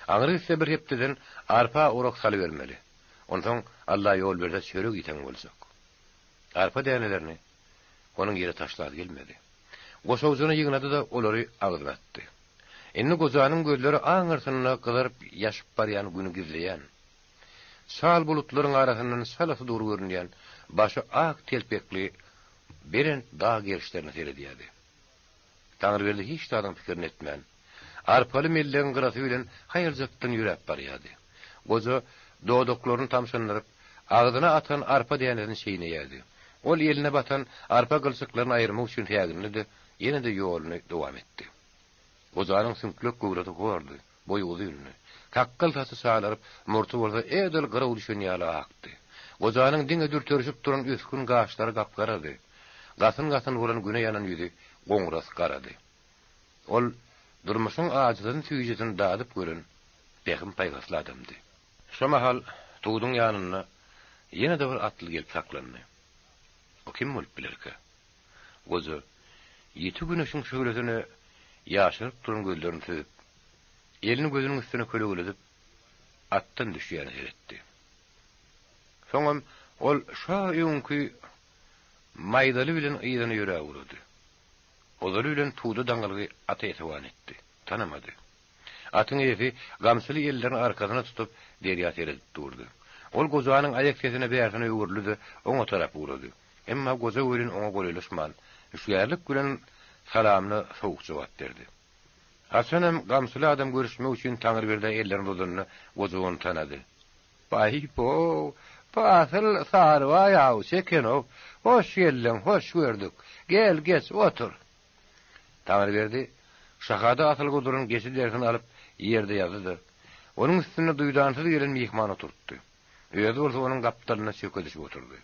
Aňry gitse bir hepdeden arpa orak salybermeli. Onsoň Alla ýol berse çörek iýseň boljak. Arpa dänelerini onuň ýere taşlasy gelmedi. Goşawujyny ýygnady-da, olary agzyna atdy. Indi gojanyň gözleri aňyrsynda gyzaryp ýaşyp barýan güni gizleýän, çal bulutlaryň arasyndan çalasy dury görünýän başy ak telpekli belent dag gerişlerine seredýärdi. Taňryberdi hiç zadyň pikirini etmän, arpaly mellegiň gyrasy bilen haýaljakdan ýöräp barýardy. Goja dodaklaryny tamşandyryp, agzyna atan arpa dänesini çeýneýärdi. Ol eline batan arpa gylçyklaryny aýyrmak üçin sägindi-de, ýene-de ýoluny dowam etdi. Gojanyň süňklek göwresi hordy, boýy uzyndy. Sakgal saçy çalaryp, murty bolsa edil gyraw düşen ýaly akdy. Gojanyň diňe dürterişip duran ösgün gaşlary gap-garady. Gasyn-gasyn bolan güne ýanan ýüzi goňras garady. Ol durmuşyň ajysyny-süýjüsini dadyp gören pähim-paýhasly adamdy. Şo mahal tuduň ýanynda ýene-de bir atly gelip saklandy. O kim bolup bilerkä? Goja ýiti güneşiň şöhlesine ýaşaryp duran gözlerini süzüp, elini gözüniň üstüne kölegeledip, atdan düşýäne seretdi. Soňam ol şa öňki maýdaly bilen yzyna ýöräp ugrady. Ozaly bilen tuda daňylgy ata esewan etdi. Tanamady. Atyň eýesi gamçyly ellerini arkasyna tutup, derýa seredip durdy. Ol gojanyň aýak sesine bärsine öwrüldi-de, oňa tarap ugrady. Emma goja welin oňa golaýlaşman, hüşgärlik bilen salamyna sowuk jogap berdi. Haçanam gamçyly adam görüşmek üçin Taňryberdä ellerini uzadanda, goja ony tanady. Baý-bow, bu asyl Sarybaý awçy eken-ow. Hoş geldiň, hoş gördük. Gel, geç, otur. Taňryberdi şahada asylgy duran geçi derisini alyp, ýerde ýazdy-da, onuň üstünde duýdansyz gelen myhmany oturtdy. Özi bolsa onuň gapdalynda çöke düşüp oturdy.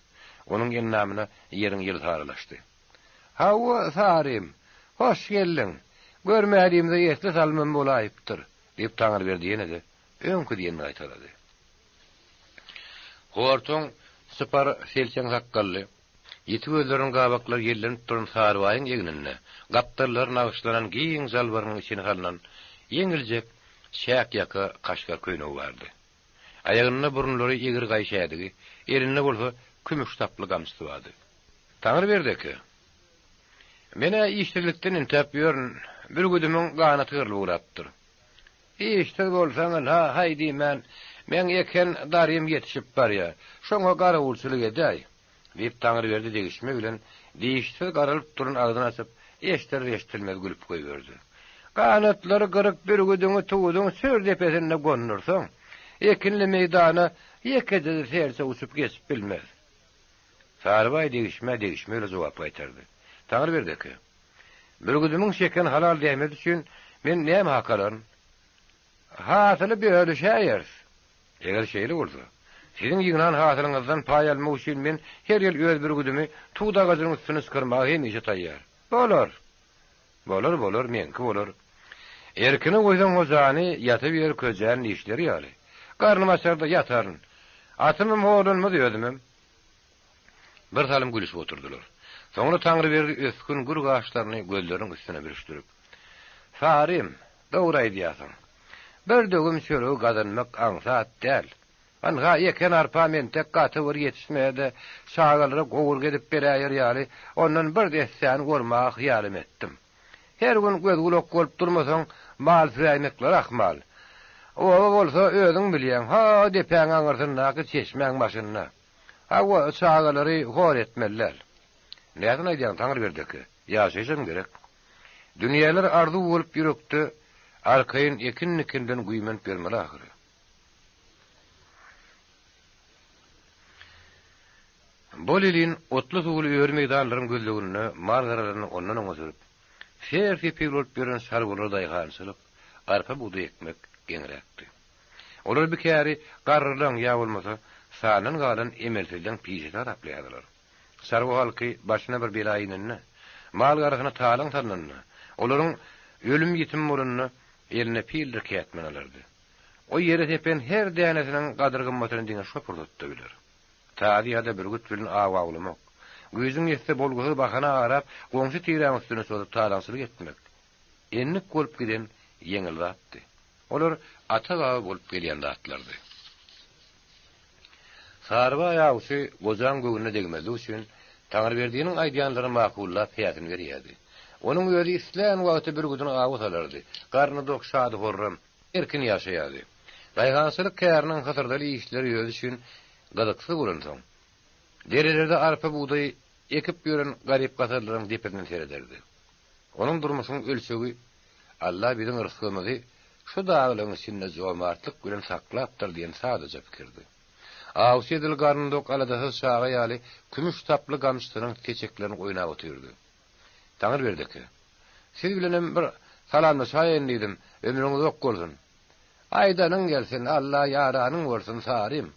Onuň endamyna ýeriň ýylysy aralaşdy. Hawa, Sarym, hoş geldiň. Görmälimize esli salymam bolaýypdyr, diýip, Taňryberdi ýene-de öňki diýenini gaýtalady. Hortuň sypar selçeň sakgally, ýiti gözleriniň gabaklary ýellenip duran Sarybaýyň egninde gapdallary nagyşlanan giň jalbarynyň içine salnan ýeňiljek çäk ýaka kaşgar köýnegi bardy. Aýagynda burunlary egri gaýyş ädigi, elinde bolsa kümüş saply gamçysy bardy. Taňryberdi eke, men-ä işsizlikden entäp ýörün, bürgüdimiň ganaty gyrylyp ugrapdyr. Işsiz bolsaň, ynha, haý diýmän, meň eken darym ýetişip barýar, şoňa garawulçylyk edäý! diýip, Taňryberdi degişme bilen dişsiz garalyp duran agzyny açyp, eşdiler-eşdilmez gülüp goýberdi. Ganatlary gyryk bürgüdiňi tuduň çür depesinde gondursaň, ekinli meýdana ýekeje-de serçe uçup geçip bilmez. Sarybaý degişmä degişme bilen jogap gaýtardy. Taňryberdi eke, Bürgüdimiň çeken halal zähmeti üçin men näme hak alaryn? Hasyly bölüşäýeris. Eger şeýle bolsa, siziň ýygnan hasylyňyzdan paý almak üçin men her ýyl öz bürgüdimi tut agajynyň üstüne çykarmaga hemişe taýýar. Bolar! Bolar, bolar, meňki bolar. Erkine goýsaň hojany, ýatyber köjän diýişleri ýaly. Garnym açar-da ýataryn. Atymam horlanmaz, özümem. Bir salym gülüşip oturdylar. Soňra Taňryberdi ösgün gür gaşlaryny gözleriniň üstüne bürüşdirip, Sarym, dogry aýdýarsyň. Bir döwüm çöregi gazanmak aňsat däl. Ynha, eken arpam entek gaty bir ýetişmese-de, çagalara gowurga edip beräýer ýaly, ondan bir dessäni gormaga hyýalym etdim. Her gün göz-gulak bolup durmasaň, mal süräýmekleri ahmal. Oba bolsa, özüň bilýäň, ho depäň aňyrsyndaky çeşmäň başynda. Hawa, çagalary hor etmeli däl. Näsini aýdýaň, Taňryberdi eke, ýaşaýşam gerek. Dünýäler arzuw bolup ýürekde, arkaýyn ekin-dikinden güýmenip ýörmeli ahyry. Bol-elin otly-suwly öri meýdanlaryň gözleginde mal-garalaryny ondan-oňa sürüp, ser-sepil bolup ýören çarwalara daýhançylyk, arpa-bugdaý ekmek geňräkdi. Olar bu käri garrylaň ýa bolmasa sandan galan emelsizleň pişesi hasaplaýardylar. Çarwa halky başyna bir bela inende, mal-garasyna talaň salnanda, olaryň ölüm-ýitim bolanda eline pildir kätmen alardy. O ýere sepen her dänesiniň gadyr-gymmatyny diňe şo pursatda biler. Tazy ýa-da bürgüt bilen aw awlamak, güýjüň ýetse bolgusyz bahana arap, goňşy tiräň üstüne çozup talaňçylyk etmek endik bolup giden ýeňil zatdy. Olar ata-baba bolup gelýän zatlardy. Sarybaý awçy gojaň göwnüne degmezlik üçin Taňryberdiniň aýdýanlaryny makullap häsin berýärdi. Onuň özi islän wagty bürgüdini awa salardy, garny dok şady-horram, erkin ýaşaýardy. Daýhançylyk käriniň hysyrdaly işleri özi üçin gyzyksyz bolansoň, derelerde arpa-bugdaý ekip ýören garyp-gasarlaryň depesinden serederdi. Onuň durmuşyň ölçegi Alla biziň rysgymyzy şu daglaryň içinde jomartlyk bilen saklapdyr diýen sadaja pikirdi. Awçy edil garny dok aladasyz çaga ýaly kümüş saply gamçysynyň seçeklerini oýnap otyrdy. Taňryberdi eke, siz bilenem bir salamlaşaýaýyn diýdim, ömrüň uzak bolsun. Aýdanyň gelsin, Alla ýaranyň bolsun, Sarym.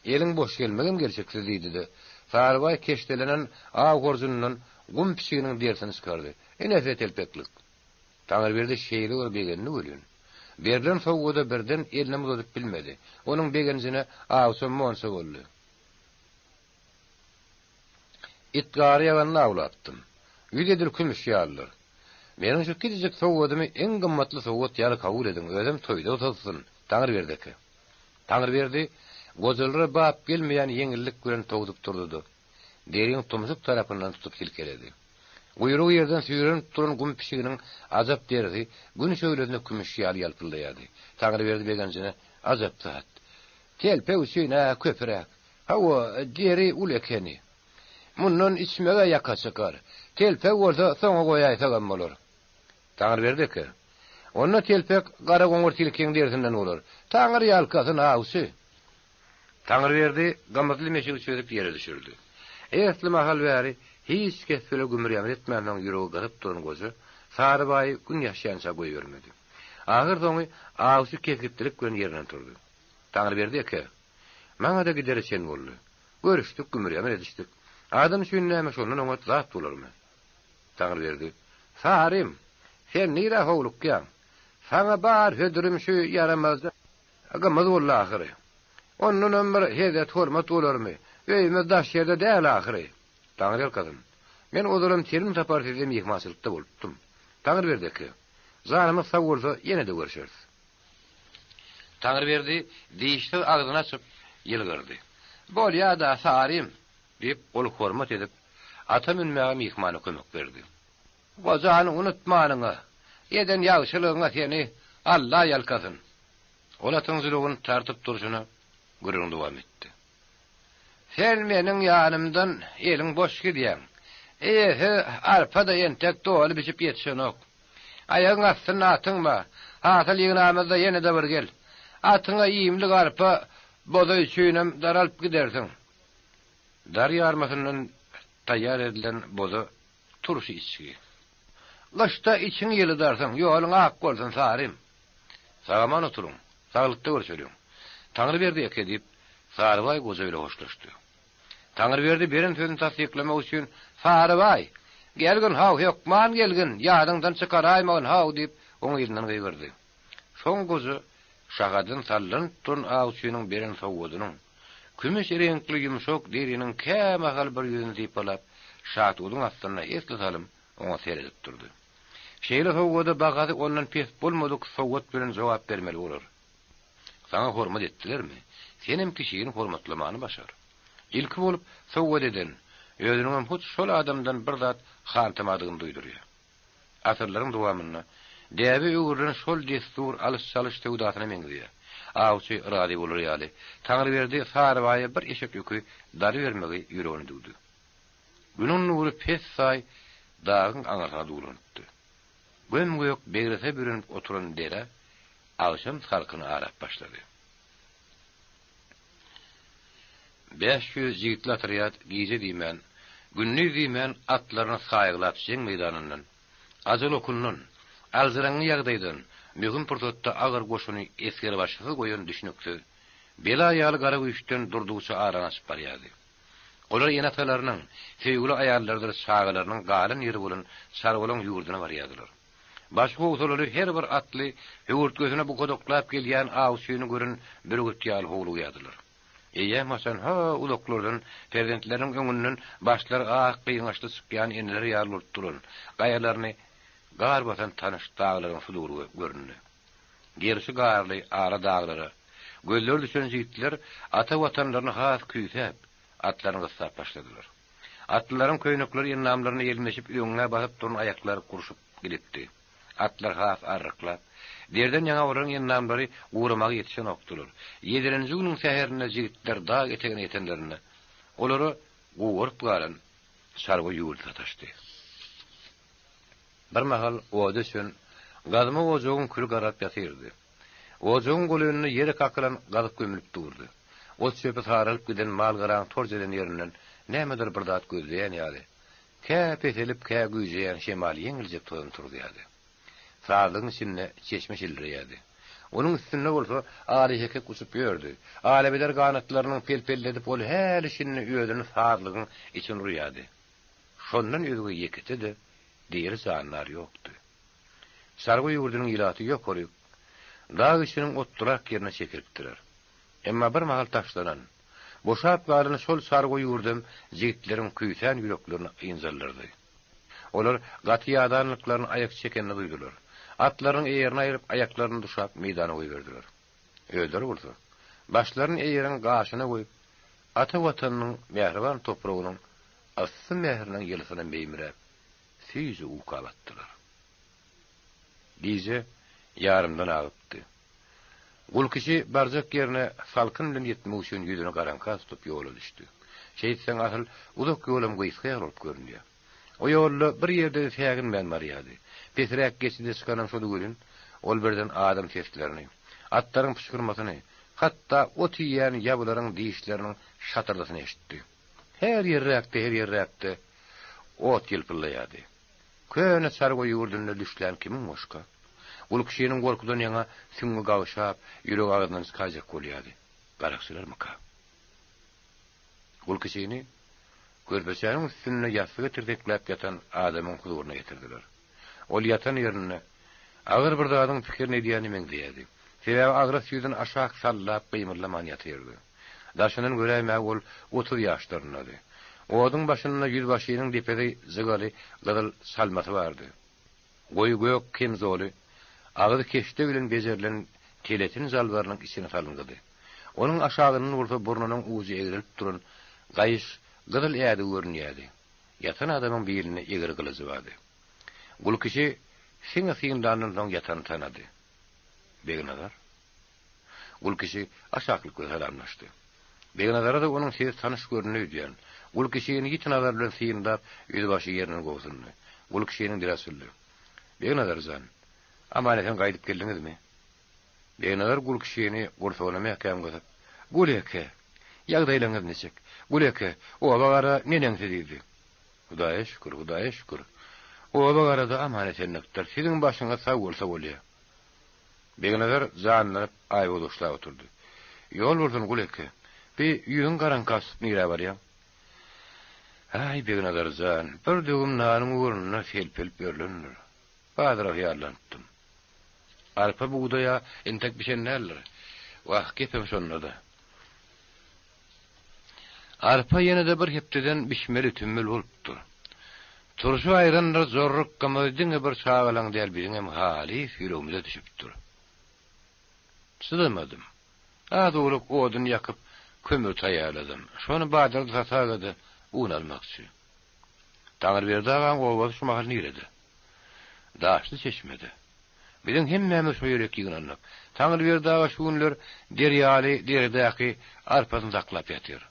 Eliň boş gelmegem gelşiksiz, diýdi-de, Sarybaý keşdelenen aw horjunyndan gum pişiginiň derisini çykardy. Ine size telpeklik. Taňryberdi şeýle bir begendi welin, berlen sowgada birden elinem uzadyp bilmedi. Onuň begenjine awçam monça boldy. It gary ýaganda awlapdym. Ýüzi edil kümüş ýalydyr. Meniň şu kiçijik sowgadymy iň gymmatly sowgat ýaly kabul ediň, özem toýda tozsun, Taňryberdi eke. Taňryberdi gojalara bap gelmeýän ýeňillik bilen towsup turdy-da, deriň tumşuk tarapyndan tutup silkeledi. Guýrugy ýerden süýrenip duran gum pişiginiň ajap derisi Gün şöhlesinde kümüş ýaly ýalpyldaýardy. Taňryberdi begenjine, Ajap zat. Telpek üçin-ä köpüräk. Hawa, deri uly ekeni. Mundan içmeg-ä ýaka çykar. Telpek bolsa soňa goýaýsagam bolar. Taňryberdi eke. Onda telpek gara-goňur tilkiň derisinden bolar. Taňry ýalkasyn, awçy! Taňryberdi gymyzly meşigi çözüp ýere düşürdi. Esli mahal bäri hiç kes bile gümür-ýamyr etmänsoň ýüregi gyzyp duran goja Sarybaýy gün ýaşýança goýbermedi. Ahyrsoňy awçy kesgitlilik bilen ýerinden turdy. Taňryberdi eke, maňa-da gidere çen boldy. Görüşdik, gümür-ýamyr edişdik. Adam üçin näme şondan oňat zat bolarmy? Taňryberdi, Sarym, sen nirä howlukýaň? Saňa bar hödürim şu ýaramazja Gymyz boldy ahyry. Ondanam bir hezzet-hormat bolarmy? Öýümiz daş ýerde däl ahyry. Taňryýalkasyn. Men ozalam telim sapar sizde myhmançylykda bolupdym. Taňryberdi eke, janymyz sag bolsa, ýene-de görşeris. Taňryberdi dişsiz agzyny açyp, ýylgyrdy. Bolýa-da, Sarym! diýip, ol hormat edip, ata münmäge myhmana kömek berdi. Gojany unutmanyňa, eden ýagşylygyňa seni Alla ýalkasyn! Ol atyň jylawyny tartyp durşuna gürrüňini dowam etdi. Sen meniň ýanymdan eliň boş gidýäň. Eýesi arpa-da entek doly bişip ýetişenok. Aýagyň astynda atyň bar. Hasyl ýygnamyzda ýene-de bir gel. Atyňa iýmlik arpa boza üçinem daralyp gidersiň. Dar ýarmasyndan taýýar edilen boza Turşy içgi. Gyşda içiňi ýylydarsyň, ýoluň ak bolsun, Sarym. Sag-aman oturyň, saglykda görşeliň. Taňryberdi eke, diýip, Sarybaý goja bile hoşlaşdy. Taňryberdi beren sözüni tassyklamak üçin, Sarybaý, gelgin haw, hökman gelgin, ýadyňdan çykaraýmagyn haw, diýip, oň yzyndan gygyrdy. Soň goja şahadan sallanyp duran awçynyň beren sowgadynyň, kümüş reňkli ýumşak deriniň kämahal bir ýüzüni sypalap. şatuduň astynda esli salym oňa seredip durdy. Şeýle sowgada bagasy ondan pes bolmadyk sowgat bilen jogap bermeli bolar. Saňa hormat etdilermi, senem kişini hormatlamany başar. Ilki bolup sowgat eden, özüniňem hut şol adamdan bir zat hantamadygyny duýdurýar. Asyrlaryň dowamynda däbe öwrülen şol dessur alyş-çalyş söwdasyna meňzeýär. Awçy razy bolar ýaly, Taňryberdi Sarybaýa bir eşek ýüki dary bermegi ýüregine düwdi. Günüň nury pessaý dagyň aňyrsyna duwlanypdy. Göm-gök begrese bürenip oturan dere agşam salkyny arap başlady. 500 jigitli otrýad gije diýmän, gündiz diýmän atlaryny saýgylap jeň meýdanyndan, ajal okundan, aljyraňňy ýagdaýdan, möhüm pursatda agyr goşuny esgerbaşysyz goýan düşnüksiz, bela ýaly gara güýçden durdugyça arany açyp barýardy. Olar ene-atalarynyň, söýgüli aýallarydyr çagalarynyň galan ýeri bolan çarwalaň ýurduna barýardylar. Başy howsalaly her bir atly höwürtgesine bukadaklap gelýän awçyny gören bürgüt ýaly howlugýardylar. Eýýäm haçan ha uzaklardan perzentleriniň öňünden başlary ak gyňaçly çykýan eneler ýaly bolup duran, gaýalaryny gar basan tanyş daglaryň sudury göründi. Gerşi garly ala daglara gözleri düşen jigitler ata watanlaryny has küýsäp, atlaryny gyssap başladylar. Atlylaryň köýnekleri endamlaryna ýelmeşip öňňä basyp duran aýaklary gurşup gidipdi. Atlar has arryklap, derden ýaňa olaryň endamlary guramaga ýetişenokdylar. Ýedilenji günüň säherinde jigitler dag etegine ýetenlerinde, olara gugaryp galan çarwa ýurdy sataşdy. Bir mahal ody öçen gazma ojagyň küli garap ýatyrdy. Ojagyň golaýynda ýere kakylan gazyk gömülip durdy. Ot-çöpi saralyp giden mal-garaň torç eden ýerinden nämedir bir zat gözleýän ýaly, kä peselip, kä güýjeýän şemal ýeňiljek tozan turuzýardy. Sazlygyň içinde çeşme şildireýärdi. Onuň üstünde bolsa alyhekek uçup ýördi. Alabeder ganatlarynyň pel-pelledip ol häli-şindi özüni sazlygyň içine urýardy. Şondan özge ýekete-de diri jandar ýokdy. Çarwa ýurdunyň ilaty ýokaryk, dag içiniň otlurak ýerine çekilipdiler. Emma bir mahal taşlanan, boşap galan şol çarwa ýurdam jigitleriň küýsän ýüreklerini ynjaldyrdy. Olar gaty ýadanlyklaryny aýak çekenini duýdular. Atlarynyň eýerini aýryp, aýaklaryny duşap meýdana goýberdiler. Özleri bolsa, başlaryny eýeriň gaşyna goýup, ata Watanynyň mähriban topragynyň yssy mähriniň ýylysyna meýmiräp, süýji uka batdylar. Gije ýarymdan agypdy. Gulkişi barjak ýerine salkyn bilen ýetmek üçin ýüzüni garaňka tutup ýola düşdi. Şeýtseň asyl uzak ýolam gysga ýaly bolup görünýär. O ýolda bir ýerde-de säginmän barýardy. Pesräk geçide çykanam şody welin, ol birden adam seslerini, atlaryň pyşgyrmasyny, hatda ot iýýän ýabylaryň dişleriniň şatyrdysyny eşitdi. Her ýerräkde, her ýerräkde ot ýylpyldaýardy. Köne çarwa ýurdunda düşlän kimiň goşka? Gulkişiniň gorkudan ýaňa süňňi gagşap, ýüregi agzyndan çykaýjak bolýardy. Garakçylarmyka? Gulkişini körpeçäniň üstünde ýassyga tirsekläp ýatan adamyň huzuryna getirdiler. Ol ýatan ýerinde agyr bir zadyň pikirini edýäne meňzeýärdi. Sebäbi agras ýüzüni aşak sallap gymyldaman ýatyrdy. Daşyndan göräýmäge ol 30 ýaşlaryndady. Oduň başynda ýüzbaşynyň depesi jygaly gyzyl çalmasy bardy. Goýy gök kemzoly, agyzy keşde bilen bejerilen teletin jalbarynyň içine salyngydy. Onuň aşagyndan bolsa burnunyň ujy egrelip duran gaýyş gyzyl ädigi görünýärdi. Ýatan adamyň bilinde egri gylyjy bardy. Gulkişi siňe synlandan soň ýatany tanady. Begnazar? Gulkişi aşaklyk bilen salamlaşdy. Begnazara-da onuň sesi tanyş göründi öýdýän. Gulkişini ýiti nazar bilen synlap, ýüzbaşy ýerinden gobsundy. Gulkişiniň dili açyldy. Begnazar jan, aman-esen gaýdyp geldiňizmi? Begnazar Gulkişini gursagyna mäkäm gysyp, Gul eke, ýagdaýlaryňyz niçik? Gul eke, oba-gara neneňsi diýdi. Hudaýa şükür, Hudaýa şükür. Oba-gara-da aman-esenlikdir. Siziň başyňyz sag bolsa bolýa. Begnazar janlanyp, aýby duşlap oturdy. Ýol bolsun, Gul eke. Bi ýüzüň garaňka tutup nirä barýaň? Aý, Begnazar jan, bir döwüm nanyň ugrunda selpelip ýörlendir. Bazara hyýallanypdym. Arpa bugdaý-a entek bişen däldir. Wah, gepem şonda-da. Arpa ýene-de bir hepdeden bişmeli, tümmeli bolupdyr. Turşy aýrandyr jorruk gymyzy diňe bir çagalaň däl biziňem halys ýüregimize düşüpdir. Çydamadym. Az-owlak odun ýakyp, kömür taýýarladym. Şony bazarda sataga-da un almakçy. Taňryberdi agaň obasy şu mahal nirede? Daşly çeşmede. Biziň hemmämiz şo ýerek ýygnandyk. Taňryberdi aga şu günler derýaly deredäki arpasyny saklap ýatyr.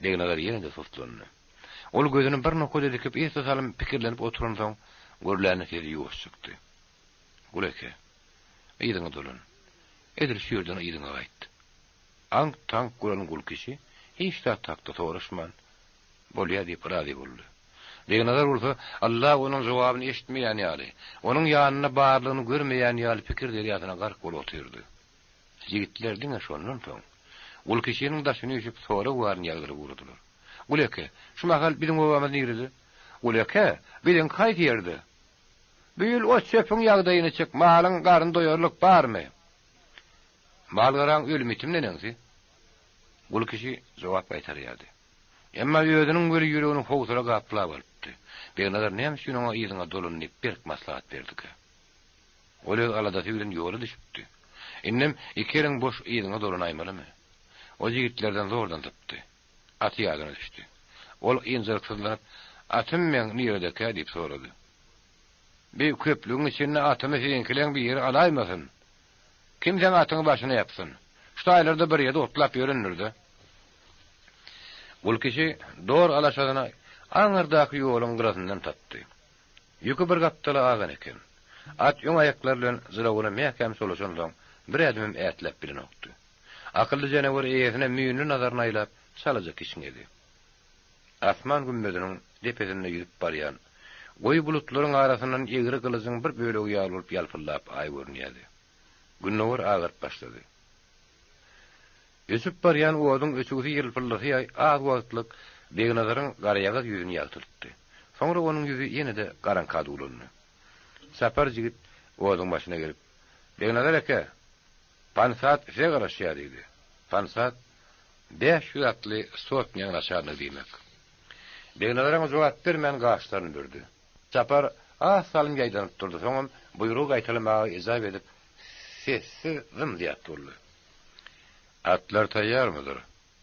Begnazar ýene-de sustlandy. Ol gözüni bir nokada dikip esli salym pikirlenip oturansoň, gürlände sesi ýuwaş çykdy. Gul eke, yzyňa dolan. Edil şu ýerden yzyňa gaýt. Aňk-taňk bolan gul kişi hiç zat hakda soraşman, Bolýa diýip razy boldy. Begnazar bolsa, Alla onuň jogabyny eşitmeýän ýaly, onuň ýanynda barlygyny görmeýän ýaly pikir derýasyna gark bolup otyrdy. Ýigitler diňe şondan soň, Gulkişiniň daşyny üýşüp sorag baryny ýagdyryp ugradylar. Gul eke, şu mahal biziň obamyz nirede? Gul eke, biziňki haýsy ýerde? Bu ýyl ot-çöpüň ýagdaýy niçik, malyň garny doýarlyk barmy? Mal-garaň ölüm-ýitim neneňsi? Gul kişi jogap gaýtarýardy. Emma özüniň weli ýüregini howsala gaplap alypdy. Begnazar näme üçin oňa yzyňa dolan diýip berk maslahat berdikä? Ol öz aladasy bilen ýola düşüpdi. Indem iki eliň boş yzyňa dolanaýmalymy? Ol ýigitlerden zordan sypdy. Aty ýadyna düşdi. Ol ynjalyksyzlanyp, Atym meň niredekä? diýip sorady. Bi köplügiň içinde atymy siziňkileň biri alaýmasyn. Kim seň atyňy başyna ýapsyn? Şu taýlarda bir ýerde otlap ýörendir-dä. Gulkişi dor alaşasyny aňyrdaky ýoluň gyrasyndan tapdy. Ýüki bir gapdala agan eken. At öň aýaklary bilen jylawyna mäkäm çolaşansoň, bir ädimem ätläp bilenokdy. Akylly janawer eýesine müýnli nazaryny aýlap, çalaja kişňedi. Asman gümmeziniň depesinde ýüzüp barýan, goýy bulutlaryň arasyndan egri gylyjyň bir bölegi ýaly bolup ýalpyldap aý görünýärdi. Gündogar agaryp başlady. Öçüp barýan oduň öçügsi ýylpyldysy az wagtlyk Begnazaryň garaýagyz ýüzüni ýagtyltdy. Soňra onuň ýüzi ýene-de garaňka duwlandy. Çapar jigit oduň başyna gelip, Begnazar eke, Pansat size garaşýar diýdi. Pansat, 500 atly sotnýaň naçalnigi diýmek. Begnazar oňa jogap bermän gaşlaryny bürdi. Çapar az salym ýaýdanyp durdy, soňam buýrugy gaýtalamaga ejap edip, sessiz zym-zyýat boldy. Atlar taýýarmydyr?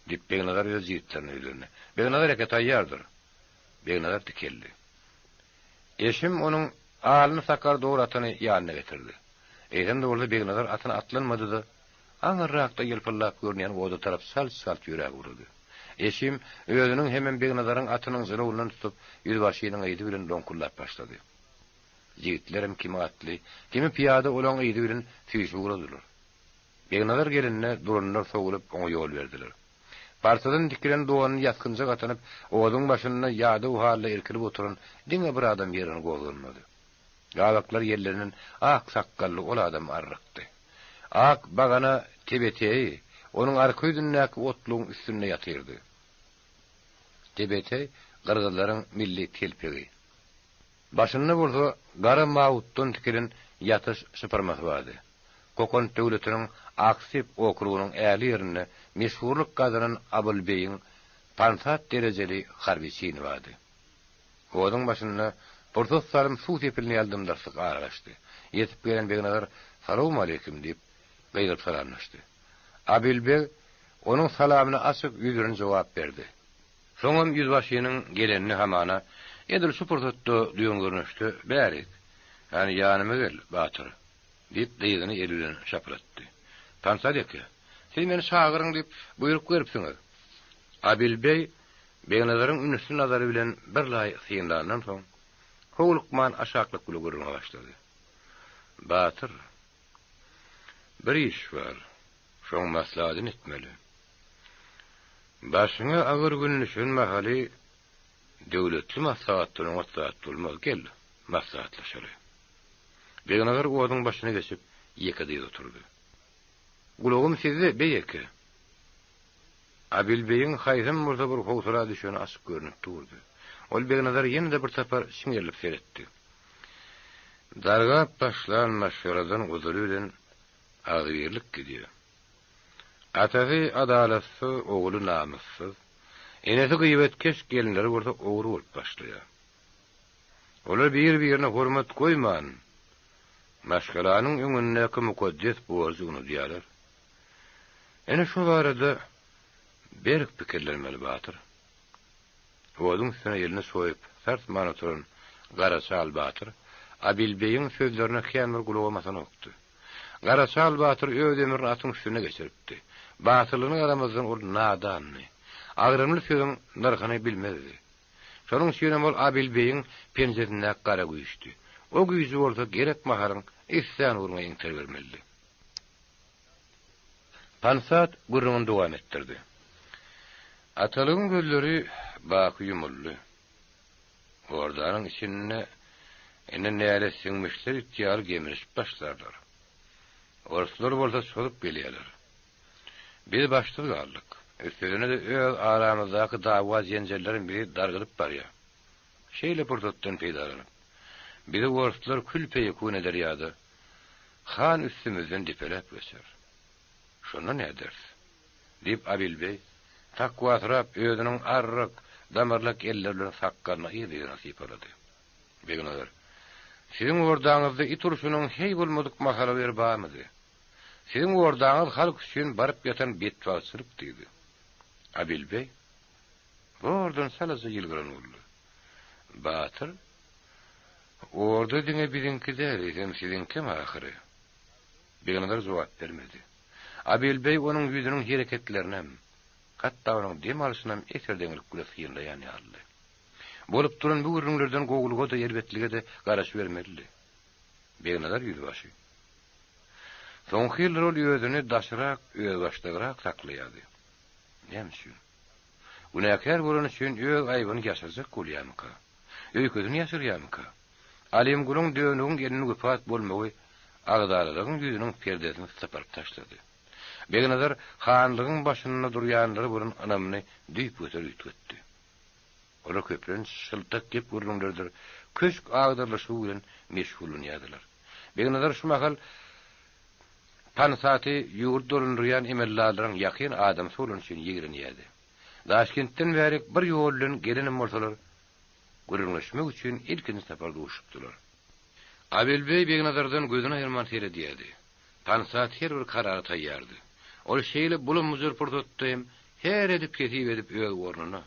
diýip, Begnazar öz jigitlerine ýüzlendi. Begnazar eke taýýardyr. Begnazar dikeldi. Eşim onuň alyny sakar dor atyny ýanyna getirdi. Eýsem-de bolsa Begnazar atyna atlanmady-da, aňyrrakda ýylpyldap görünýän oda tarap çalt-çalt ýöräp ugrady. Eşim özüniň hemem Begnazaryň atynyň jylawyndan tutup, ýüzbaşynyň yzy bilen loňkuldap başlady. Jigitlerem kimi atly, kimi pyýada olaň yzy bilen süýşüp ugradylar. Begnazar gelende, duranlar sowulyp, oňa ýol berdiler. Parçadan tikilen donuny ýasgynjak atynyp, oduň başynda ýadaw halda irkilip oturan diňe bir adam ýerinden gozganmady. Gabaklary ýellenen ak sakgally ol adam arrykdy. Ak bagana tebeteýi onuň arka ýüzündäki otlugyň üstünde ýatyrdy. Tebeteý gyrgyzlaryň milli telpegi. Başynda bolsa gara mawutdan tikilen ýatyş şypyrmasy bardy. Kokant döwletiniň Aksip okrugynyň ähli ýerinde meşhurlyk gazanan Abylbeýiň pansat derejeli harby çini bardy. Oduň başynda pursat salym suw sepilini ýaly dym-dyrslyk aralaşdy. Ýetip gelen Begnazar Salowmaleýkim! diýip, gygyryp salamlaşdy. Abilbeg onuň salamyna açyk ýüzürin jogap berdi. Soňam ýüzbaşynyň gelenini hamana edil şu pursatda duýan görnüşde Bärik, hany ýanyma gel, batyr! Diýip, dyzyny eli bilen şapyratdy. Pansal eke, siz meni çagyryň diýip, buýruk beripsiňiz. Abilbeý Begnazaryň ünsli nazary bilen birlaý synlandan soň, howlukman aşaklyk bile gürrüňe başlady. Batyr, bir iş bar, şoň maslahatyny etmeli. Başyňa agyr gün düşen mahaly döwletli maslahatdan oňat zat bolmaz, gel, maslahatlaşaly. Begnazar oduň başyna geçip, ýeke dyz oturdy. Gulagym sizde, beý eke. Abilbeýiň haýsam bolsa bir howsala düşeni açyk görnüp durdy. Ol Begnazara ýene-de bir sapar çiňerilip seretdi. Dargap başlan maşgaladan ozaly bilen agzybirlik gidýär. Atasy adalatsyz, ogly namyssyz, enesi gyýbatkeş, gelinleri bolsa ogry bolup başlaýar. Olar bir-birine hormat goýman, maşgalanyň öňündäki mukaddes borjy unudýarlar. Ine şu barada berk pikirlenmeli, batyr. Oduň üstüne elini çoýup, sarsman oturan Garaçal batyr Abilbeýiň sözlerine kän bir gulagam asanokdy. Garaçal batyr öz ömrüni atyň üstünde geçiripdi. Batyrlygyna garamazdan ol nadandy. Agramly sözüň nyrhyny bilmezdi. Şonuň üçinem ol Abilbeýiň penjesindäki gara güýçdi. O güýji bolsa gerek mahalyň islän ugruňa eňteribermelidi. Pansat gürrüňini dowam etdirdi. Atalygyň gözleri baky ýumuldy. Ordanyň içinde indi näletsiňmişler it ýaly gemrişip başlarlar. Orslar bolsa çozup gelýärler. Biz başsyz galdyk. Üstesine-de öz aramyzdaky dawa-jenjellerem bizi dargydyp barýar. Şeýle pursatdan peýdalanyp, bizi orslar kül-peýekun eder ýa-da han üstümizden depeläp geçer. Şonda näderis? Diýip, Abilbeý, takwasyrap, özüniň arryk, damarlak elleri bilen sakgalyny yz-yzyna sypalady. Begnazar, Siziň ordaňyzda it urşunyň heý bolmadyk mahaly bir barmydy? Siziň ordaňyz halk üçin baryp ýatan betbagtçylyk diýdi. Abilbeý zordan çalaja ýylgyran boldy. Batyr, Orda diňe biziňki däl, eýsem siziňkem ahyry. Begnazar jogap bermedi. Abilbeý onuň ýüzüniň hereketlerinem, hatda onuň dem alşynam eserdeňlik bilen synlaýan ýalydy. Bolup duran bu gürrüňlerden gowulyga-da, erbetlige-de garaşybermelidi. Begnazar ýüzbaşy. Soňky ýyllar ol özüni daşrak, özbaşdagrak saklaýardy. Näme üçin? Günäkär bolany üçin öz aýbyny ýaşyrjak bolýarmyka? Öýkesini ýaşyrýarmyka? Alimgulyň dönügiň elinde wepat bolmagy agzalalygyň ýüzüniň perdesini sypyryp taşlady. Begnazar hanlygyň başynda durýanlara bolan ynamyny düýpgöter üýtgetdi. Olar köplenç şyltak gep-gürrüňlerdir köşk agdarylyşygy bilen meşgullanýardylar. Begnazar şu mahal Pansaty ýurt dolandyrýan emeldarlaryň ýakyn adamsy bolany üçin ýigrenýärdi. Daşkentden bärik bir ýol bilen gelenem bolsalar, gürrüňleşmek üçin ilkinji sapar duşupdylar. Abelbeý Begnazardan gözüni aýyrman seredýärdi. Pansat her bir karara taýýardy. Ol şeýle bulam-bujar pursatda hem her edip-hesip edip öz ornuna,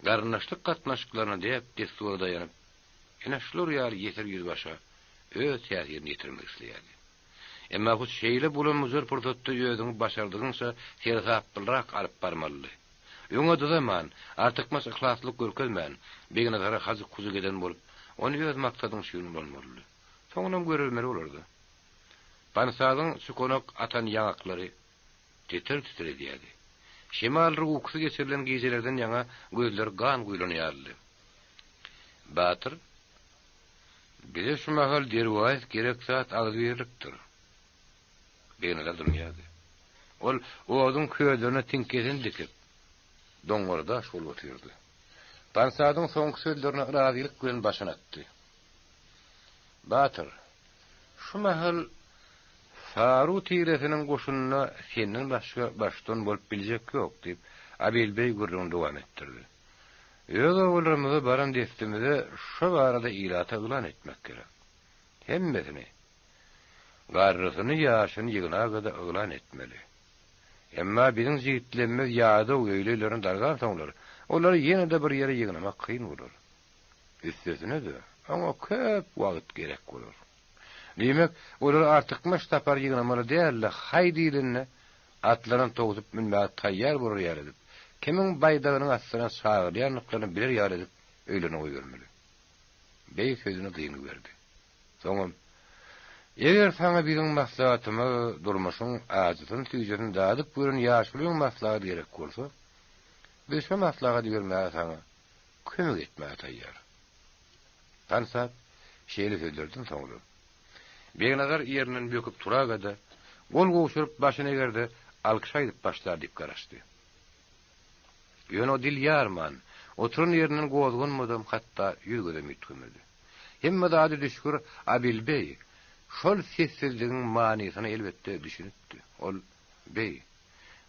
garyndaşlyk gatnaşyklaryna däp-dessura daýanyp, ine şular ýaly ýeser ýüzbaşa öz täsirini ýetirmek isleýärdi. Emma hut şeýle bulam-bujar pursatda özüňi başardygyňça seresaplyrak alyp barmalydy. Öňe dyzaman, artykmaç yhlaslylyk görkezmän, Begnazara hajyk-hujuk eden bolup, ony öz maksadyň üçin ulanmalydy. Soňunam görülmeli bolardy. Pansazyň çukanak atan ýaňaklary titir-titir edýärdi. Şemaldyr ukusy geçirilen gijelerden ýaňa gözleri gan guýlan ýalydy. Batyr, Bize şu mahal derwaýys gerek zat agzybirlikdir. Begnazar dymýardy. Ol oduň közlerine tiňkesini dikip, doňňara-daş bolup otyrdy. Pansadyň soňky sözlerine razylyk bilen başyny atdy. Batyr, şu mahal Saru tiresiniň goşunynda senden başga baştutan bolup biljek ýok, diýip, Abilbeý gürrüňini dowam etdirdi. Öz obalarymyza baran dessimize şo barada ilata yglan etmek gerek. Hemmesini, garrysyny, ýaşyny ýygnaga-da yglan etmeli. Emma biziň jigitlemmiz ýadaw öýli-öýlerine dargansoňlar, olary ýene-de bir ýere ýygnamak kyn bolar. Üstesine-de, oňa köp wagt gerek bolar. Diýmek, olary artykmaç sapar ýygnamaly däl-de, haý diýlende, atlaryna towsup münmäge taýýar bolar ýaly edip, kimiň baýdagynyň astyna çagyrylýandyklaryny biler ýaly edip öýlerine goýbermeli. Beý sözüne dyngy berdi. Soňam, Eger saňa biziň maslahatymyz, durmuşyň ajysyny-süýjüsini dadyp gören ýaşulyň maslahaty gerek bolsa, biz şo maslahaty bermäge saňa kömek etmäge taýýar. Pansap şeýle sözlerden soňra, Begnazar ýerinden böküp turaga-da, gol gowşuryp başyny eger-de alkyş aýdyp başlar diýip garaşdy. Ýöne o dil ýarman, oturan ýerinden gozganmadam, hatda ýüz-gözem üýtgemedi. Hemme zady düşgür Abilbeý şol sessizligiň manysyna elbetde düşünipdi. Ol, Beý,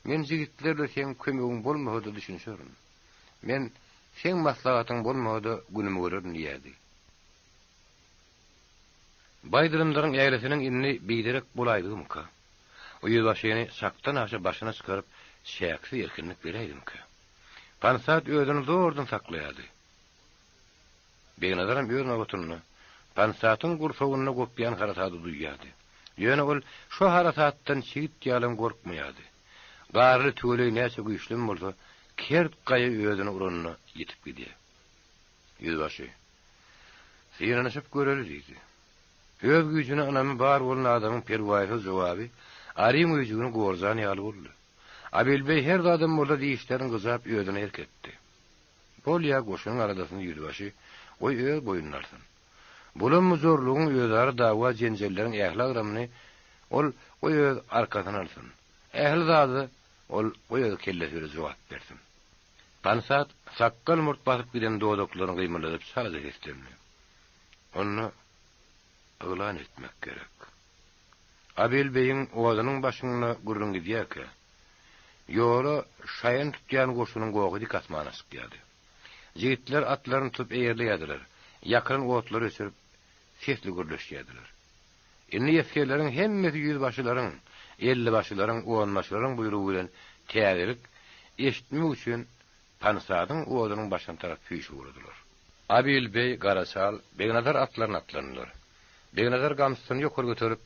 men jigitler bilen seň kömegiň bolmasa-da düşünişerin. Men seň maslahatyň bolmasa-da günümi görerin diýerdi. Baý dylymdaryň äglisiniň indi biderek bolaýdygymyka? O ýüzbaşyny çakdan aşa başyna çykaryp, çäksiz erkinlik beräýdimikä? Pansat özüni zordan saklaýardy. Begnazaram öz nobatynda Pansatyň gursagynda gopýan harasady duýýardy. Ýöne ol şo harasatdan çigit ýalam gorkmaýardy. Garly tüweleý näçe güýçlem bolsa, kert gaýa özüni uranda ýitip gidýär. Ýüzbaşy, Synanyşyp göreli diýdi. Öz güýjüne ynamy bar bolan adamyň perwaýsyz jogaby aryň öýjügini gorjan ýaly boldy. Abilbeý her zadam bolsa dişlerini gyjap özüne erk etdi. Bolýa, goşunyň aladasyny ýüzbaşy, goý öz boýnuna alsyn. Bulam-bujurlygyň, özara dawa-jenjelleriň ähli agramyny ol goý öz arkasyna alsyn. Ähli zada ol goý öz kellesi bilen jogap bersin. Pansat sakgal-murt basyp giden dodaklaryny gymyldadyp çalaja seslendi. Onda yglan etmek gerek. Abil beýiň odunyň başynda gürrüň gidýärkä, ýola şaýan tutýan goşunyň gohy dik asmana çykýardy. Jigitler atlaryny tutup eýerleýärdiler, ýakylan otlary öçürip, sesli gürleşýärdiler. Indi esgerleriň hemmesi ýüzbaşylaryň, ellibaşylaryň, onbaşylaryň buýrugy bilen täzelik eşitmek üçin Pansadyň odunyň başyna tarap süýşüp ugradylar. Abil beý, Garaçal, Begnazar atlaryna atlandylar. Begnazar gamçysyny ýokary göterip,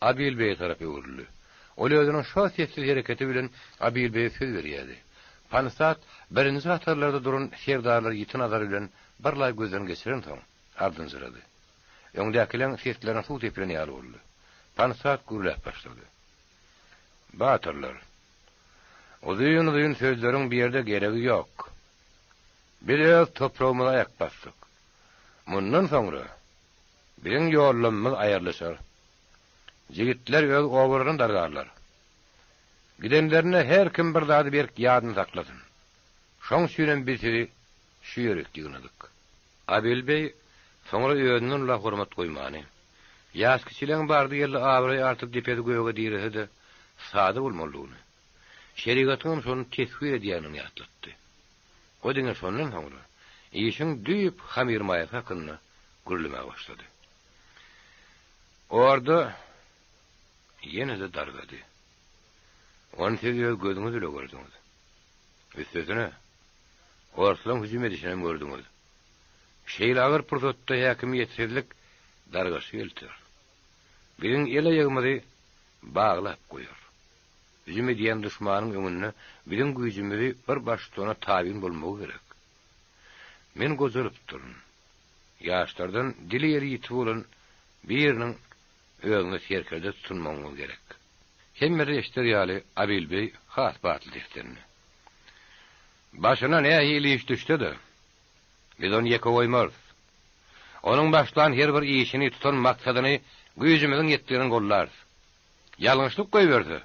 Abil beýe tarap öwrüldi. Ol özüniň şo sessiz hereketi bilen Abil beýe söz berýärdi. Pansat birinji hatarlarda duran serdarlary ýiti nazary bilen birlaý gözden geçirensoň, ardynjyrady. Öňdäkileň seslerine suw sepilen ýaly boldy. Pansat gürläp başlady. Batyrlar! Uzyn-uzyn sözleriň bu ýerde geregi ýok. Biz öz topragymyza aýak basdyk. Mundan soňra biziň ýollamymyz aýrylyşar. Jigitler öz obalaryna dargarlar. Gidenlerinde her kim bir zady berk ýadynda saklasyn. Şoň üçinem biz sizi şu ýerik ýygnadyk. Abil beý soňra özünden ula hormat goýmany, ýaş-kiçileň bardy-geldi abraýy artyp depesi göge direse-de sada bolmalydygyny, şerigatyňam şony teswir edýändigini ýatlatdy. O diňe şondan soňra işiň düýp hamyrmaýasy hakynda gürlemäge başlady. Orda ýene-de dargady. Ony siz öz gözüňiz bile gördüňiz. Üstesine, orslaň hüjüm edişinem gördüňiz. Şeýle agyr pursatda häkimiýetsizlik dargaşyk elter. Biziň el-aýagymyzy baglap goýar. Hüjüm edýän duşmanyň öňünde biziň güýjümizi bir baştutana tabyn bolmagy gerek. Men gojalypdyryn. Ýaşlardan dili-eli ýiti bolan biriniň özüňe serkerde tutunmagyňyz gerek. Hemmeler eşider ýaly Abilbeý has batly seslendi. Başyna nähili iş düşse-de, biz ony ýeke goýmarys. Onuň başlan her bir işini, tutan maksadyny güýjümiziň ýetdiginden gollarys. Ýalňyşlyk goýberse,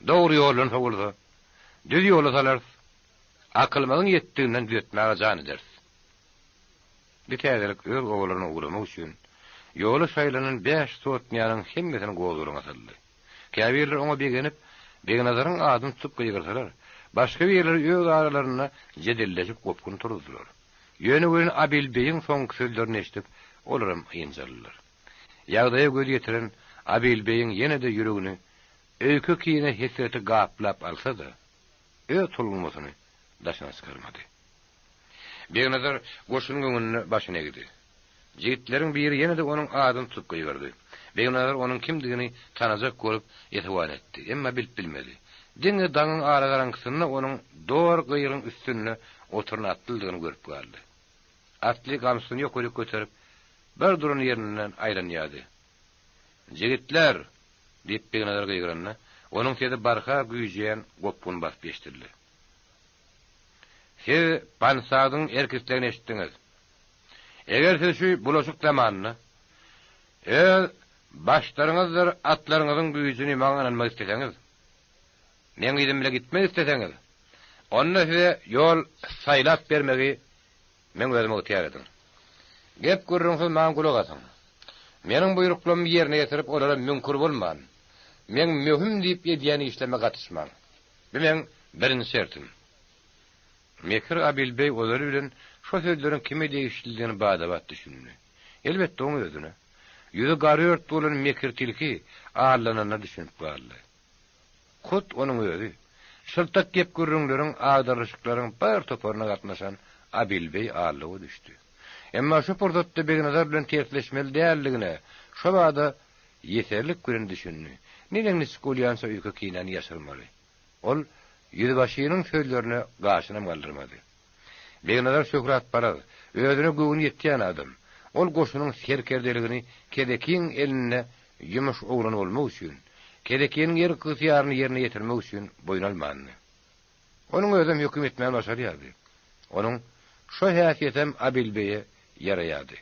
dogry ýoldan sowulsa, düz ýola salarys. Akylymyzyň ýetdiginden düzetmäge jan ederis. Bir täzelik öz obalaryna ugramak üçin, ýola şaýlanan bäş sotnýanyň hemmesini gozgalaňa saldy. Käbirleri oňa begenip, Begnazaryň adyny tutup gygyrsalar, başga birleri öz aralarynda jedelleşip gopgun turuzdylar. Ýöne welin Abil beýiň soňky sözlerini eşidip, olaram ynjaldylar. Ýagdaýa göz ýetiren Abil beýiň ýene-de ýüregini öýke-kine hesreti gaplap alsa-da, öz tolgunmasyny daşyna çykarmady. Begnazar goşunyň öňünde başyny egdi. Jigitleriň biri ýene-de onuň adyny tutup gygyrdy. Begnazar onuň kimdigini tanajak bolup esewan etdi. Emma bilip bilmedi. Diňe daňyň aragaraňkysynda onuň dor gyryň üstünde oturan atlydygyny görüp galdy. Atly gamçysyny ýokaryk göterip, bir duran ýerinden aýlanýardy. Jigitler! diýip Begnazar gygyranda, onuň sesi barha güýjeýän gopgun basyp eşidildi. Siz Pansadyň erk-islegini eşitdiňiz. Eger siz şu bulaşyk zamanda öz başlaryňyzdyr atlaryňyzyň güýjüni maňa ynanmak isleseňiz, meň yzym bile gitmek isleseňiz, onda size ýol saýlap bermegi meň özüme ygtyýar ediň. Gep-gürrüňsiz maňa gulak asyň. Meniň buýruklarymy ýerine ýetirip, olara müňkür bolman, meň möhüm diýip edýän işlerime gatyşmaň. Bu meň birinji şertim. Mekir Abilbeý ozaly bilen şo sözleriň kime degişlidigini bada-bat düşündi. Elbetde, oň özüne. Ýüzi garört bolan mekir tilki aldananyna düşünip galdy. Hut onuň özi, şyltak gep-gürrüňleriň, agdarylyşyklaryň bir toparyna gatnaşan Abilbeý aldawa düşdi. Emma şu pursatda Begnazar bilen tersleşmeli däldigine şobada ýeserlik bilen düşündi. Neneň-niçik bolýança öýke-kinäni ýaşyrmaly. Ol ýüzbaşynyň sözlerine gaşynam galdyrmady. Begnazar şöhratparaz, özüne göwni ýetýän adam. Ol goşunyň serkerdeligini Kezekiň elinde ýumuş oglany bolmak üçin, Kezekiniň erk-ygtyýaryny ýerine ýetirmek üçin boýun almandy. Onuň özem höküm etmäni başarýardy. Onuň şo häsiýetem Abilbeýe ýaraýardy.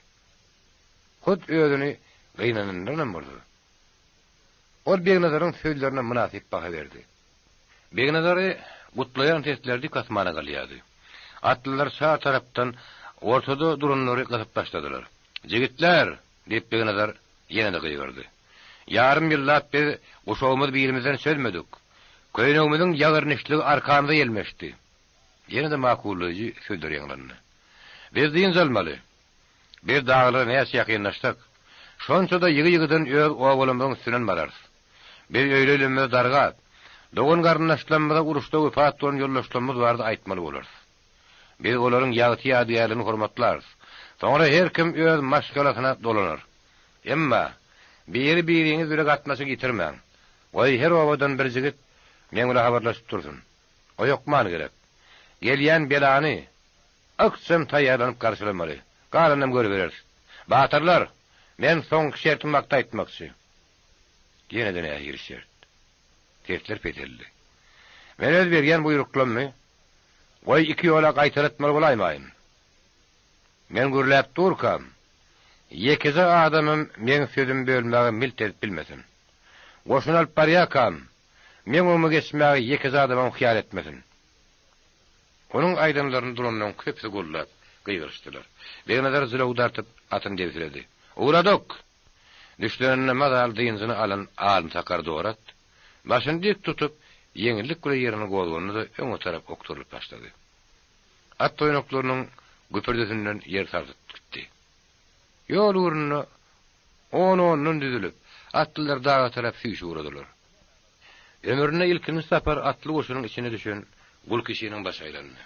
Hut özüni gynanandanam bolsa. Ol Begnazaryň sözlerine mynasyp baha berdi. Begnazary gutlaýan sesler dik asmana galýardy. Atlylar çar tarapdan ortada duranlary gysyp başladylar. Jigitler! diýip Begnazar ýene-de gygyrdy. Ýarym ýyllap biz guşagymyzy birimizden çözmedik. Köýnegimiziň ýagyrnişligi arkamyza ýelmeşdi. Ýene-de makullaýjy sözler ýaňlandy. Biz dynç almaly. Biz daglara näçe ýakynlaşsak, şonça-da ýygy-ýygydan öz obalarymyzyň üstünden bararys. Biz öýli-öýlerimize dargap, dogan-garyndaşlarymyza uruşda wepat bolan ýoldaşlarymyz barada aýtmaly bolarys. Biz olaryň ýagty ýadygärligini hormatlarys. Soňra her kim öz maşgalasyna dolanar. Emma, biri-biriňiz bile gatnaşyk ýitirmäň. Goý, her obadan bir jigit meň bile habarlaşyp dursun. O hökman gerek. Gelýän belany ykjam taýýarlanyp garşylamaly. Galanynam görübereris. Batyrlar, men soňky şertim hakda aýtmakçy. Ýene-de nähili şert? Sesler peseldi. Men öz berýän buýruklammy, goý, iki ýola gaýtalatmaly bolaýmaýyn. Men gürläp durkam, ýekeje adamam meň sözümi bölmäge milt edip bilmesin. Goşun alyp barýarkam, meň öňüme geçmäge ýekeje adamam hyýal etmesin. Onuň aýdanlaryny duranlaryň köpüsi goldap, gygyryşdylar. Begnazar jylawy dartyp, atyny debsiledi. Ugradyk! Düşleninde mazaly dynjyny alan alyntakar Dorat, başyny dik tutup, ýeňillik bilen ýerinden gozgandy-da öňe tarap okdurylyp başlady. At toýnaklarynyň güpürdisinden ýer sarsyp gitdi. Ýol ugrunda on-ondan düzülip, atlylar daga tarap süýşüp ugradylar. Ömründe ilkinji sapar atly goşunyň içine düşen Gulkişiniň başy aýlandy.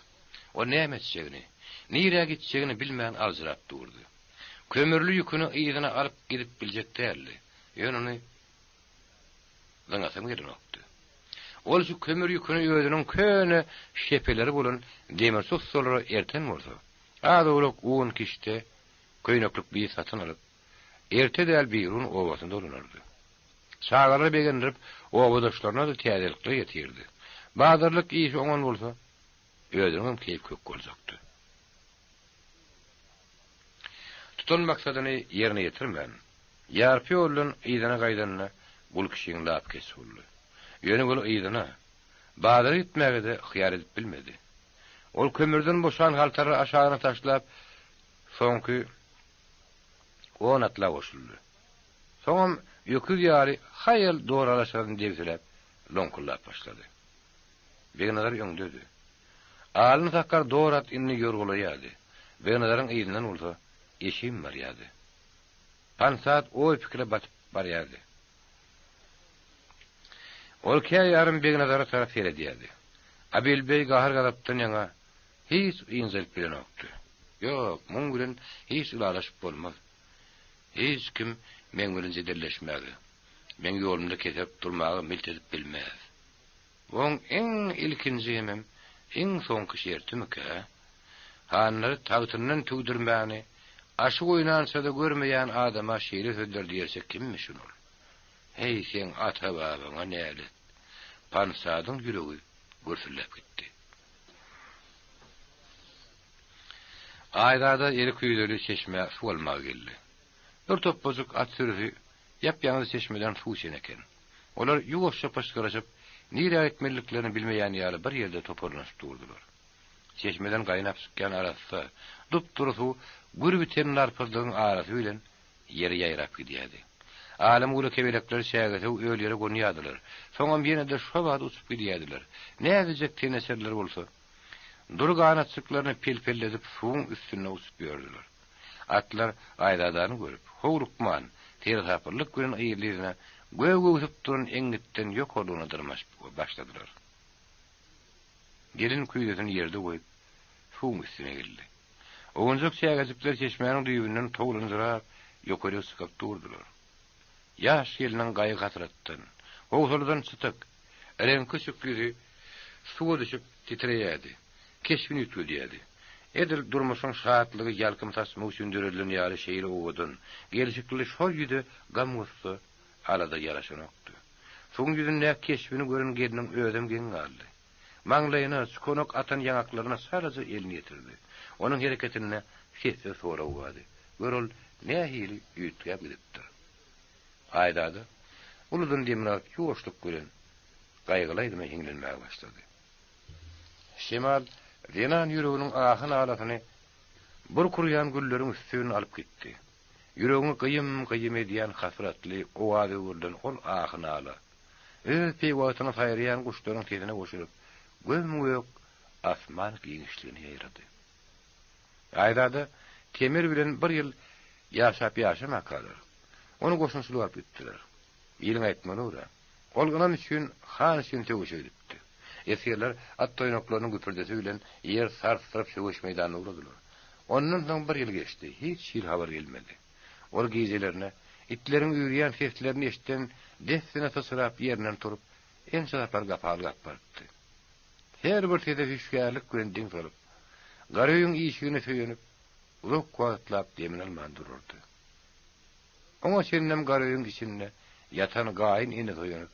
Ol näme etjegini, nirä gitjegini bilmän aljyrap durdy. Kömürli ýüküni yzyna alyp gidip biljek däldi. Ýöne ony zyňasam gelenokdy. Ol şu kömür ýüküni özüniň köne şepeleri bolan demirçi ussalara erten bolsa, az-owlak un, kişde, köýneklik biýz satyn alyp, erte däl birigün obasyna dolanardy. Çagalary begendirip, obadaşlaryna-da täzelikler getirdi. Bazarlyk işi oňan bolsa, özüniňem keýpi kök boljakdy. Tutan maksadyny ýerine ýetirmän, ýarpy ýoldan yzyna gaýdanda Gulkişiň lapykeç boldy. Ýöne ol yzyna, bazara gitmäge-de hyýal edip bilmedi. Ol kömürden boşan haltalary aşagyna taşlap, soňky on atla goşuldy. Soňam öküz ýaly haýal doralaşaryny debsiläp, loňkuldap başlady. Begnazar öňdedi. Alyn sakar dor at indi ýorgalaýardy. Begnazaryň yzyndan bolsa Eşim barýardy. Pansat oý-pikire batyp barýardy. Ol käýarym Begnazara tarap seredýärdi. Abilbeý gahar-gazapdan ýaňa hiç ynjalyp bilenokdy. Ýok, muň bilen hiç ylalaşyp bolmaz. Hiç kim meň bilen jedelleşmäge, meň ýolumda keserip durmaga milt edip bilmez. Oň iň ilkinji hemem iň soňky şertimikä? Hanlary tagtyndan tüwdürmäni aşyk oýnança-da görmeýän adama şeýle sözler diýerçe kimmişin ol? Heý, seň ata-babaňa nälet! Pansadyň ýüregi gürsülläp gitdi. Aýzada eli küýzeli çeşmä suw almaga geldi. Bir topbajyk at sürüsi ýap-ýaňy çeşmeden suw içen eken. Olar ýuwaşja pyşgyryşyp, nirä gitmeliliklerini bilmeýän ýaly bir ýerde toparlanyşyp durdular. Çeşmeden gaýnap çykýan arassa, dup-dury suw gür biten narpyzlygyň arasy bilen ýere ýaýrap gidýärdi. Alymguly kebelekler çägesöw öl ýere gonýardylar. Soňam ýene-de şo bada uçup gidýärdiler. Näzijek teneçirler bolsa, dury ganatjyklaryny pel-pelledip suwuň üstünde uçup ýördüler. Atlar Aýzadany görüp, howlukman, Seresaplylyk bilen yzly-yzyna gök öwsüp duran eňňitden ýokarlygyna dyrmaşyp başladylar. Gelin küýzesini ýerde goýup, suwuň üstüne geldi. Owunjak çägejikler çeşmäniň düýbünden towlanjyrap, ýokaryk çykyp durdular. Ýaş gelniň gaýgy-hasratdan, howsaladan çytyk, reňki öçük ýüzi suwa düşüp titreýärdi, keşbini üýtgedýärdi. Edil durmuşyň şatlygy ýalkym saçmak üçin döredilen ýaly şeýle owadan, gelşikli şol ýüze gam-gussa, alada ýaraşanokdy. Suwuň ýüzündäki keşbini gören gelniň özem geň galdy. Maňlaýyna, çukanak atan ýaňaklaryna çalaja elini ýetirdi. Onuň hereketinde sessiz sorag bardy. Gör ol nähili üýtgäp gidipdir. Aýzada uludan demini alyp ýuwaşlyk bilen gaýgyly aýdyma hiňlenmäge başlady. Şemal zenan ýüreginiň ahy-nalasyny burk urýan gülleriň üstünden alyp gitdi. Ýüregiňi gyýym-gyýym edýän hasratly owaza öwrülen ol ahy-nala, öz peýwagtyna saýraýan guşlaryň sesine goşulyp, göm-gök asman giňişligine ýaýrady. Aýzada Temir bilen bir ýyl ýaşap-ýaşamakalar, ony goşunçylyga alyp gitdiler. Iliň aýtmagyna görä, ol ynam üçin, han üçin söweşe gidipdi. Esgerler at toýnaklarynyň güpürdisi bilen ýer sarsdyryp söweş meýdanyna ugradylar. Ondan soň bir ýyl geçdi, hiç hili habar gelmedi. Ol gijelerine itleriň üýrýän seslerini eşiden dessine syçrap ýerinden turup, ençe sapar gapa ylgap barypdy. Her bir sese hüşgärlik bilen diň salyp, Garöýüň işigine söýenip, uzak wagtlap demini alman durardy. Oňa çenlem Garöýüň içinde ýatan gaýyn enesi oýanyp,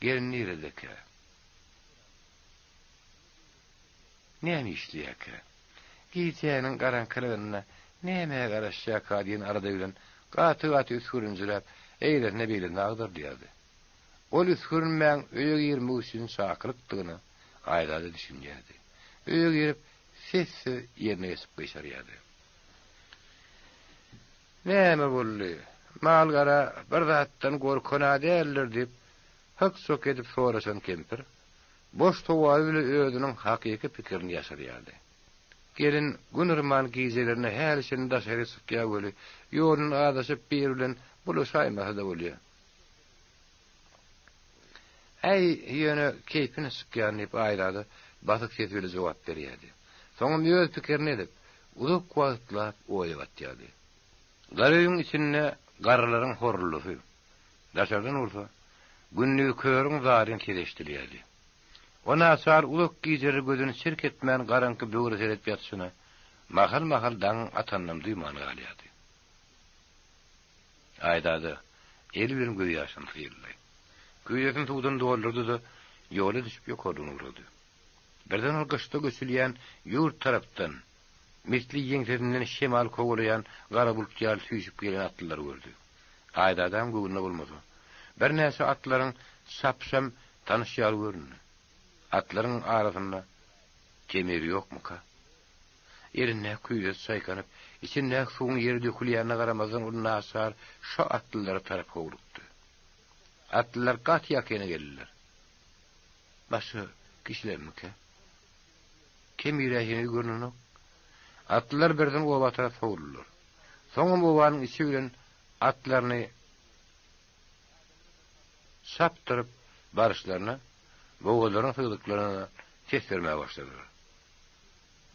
Gelin niredekä? Näme işleýärkä? Gijäniň garaňkylygynda nämä garaşýarka diýen alada bilen gaty-gaty üsgürinjiräp, eýlesine-beýlesine agdarylýardy. Ol üsgürinmäň öýe girmek üçin çakylykdygyna Aýzada düşünýärdi. Öýe girip, sessiz ýerine geçip gyşarýardy. Näme boldy? Mal-gara bir zatdan gorkan-a däldir diýip, hyk-çok edip soraşan kempir, boş sowaly bile özüniň hakyky pikirini ýaşyrýardy. Gelin gün yrman gijelerine häli-şindi daşary çykýar weli, ýolundan azaşyp biri bilen bulaşaýmasa-da bolýar. Äý, ýöne keýpine çykýan diýip Aýzada basyk ses bile jogap berýärdi. Soňam öz pikirini edip, uzak wagtlap oýa batýardy. Gar öýüň içinde garrylaryň horruldysy, daşardan bolsa, gündiz körüň zaryn sesi eşidilýärdi. O naçar uzak gijeler gözüni çirk etmän garaňky böwre seredip ýatyşyna, mahal-mahal daňyň atanynam duýman galýardy. Aýzada eli bilen gözýaşyny syldy. Küýzesini suwdan doldurdy-da, ýola düşüp ýokardan ugrady. Birden ol gyşda göçülýän ýurt tarapdan, misli ýeňsesinden şemal kowalaýan gara bulut ýaly süýşüp gelýän atlylary gördi. Aýzadaň göwnüne bolmasa, birnäçe atlylaryň çapyşam tanyş ýaly göründi. Atlaryň arasynda Temir ýokmuka? Elindäki küýzesi çaýkanyp, içindäki suwuň ýere dökülýänine garamazdan ol naçar şo atlylara tarap howlukdy. Atlylar gaty ýakyna geldiler. Başga kişilermikä? Kemir-ä heniz görnenok. Atlylar birden oba tarap sowuldylar. Soňam obanyň içi bilen atlaryny çapdyryp baryşlaryna bogazlaryň sygdyklaryna ses bermäge başladylar.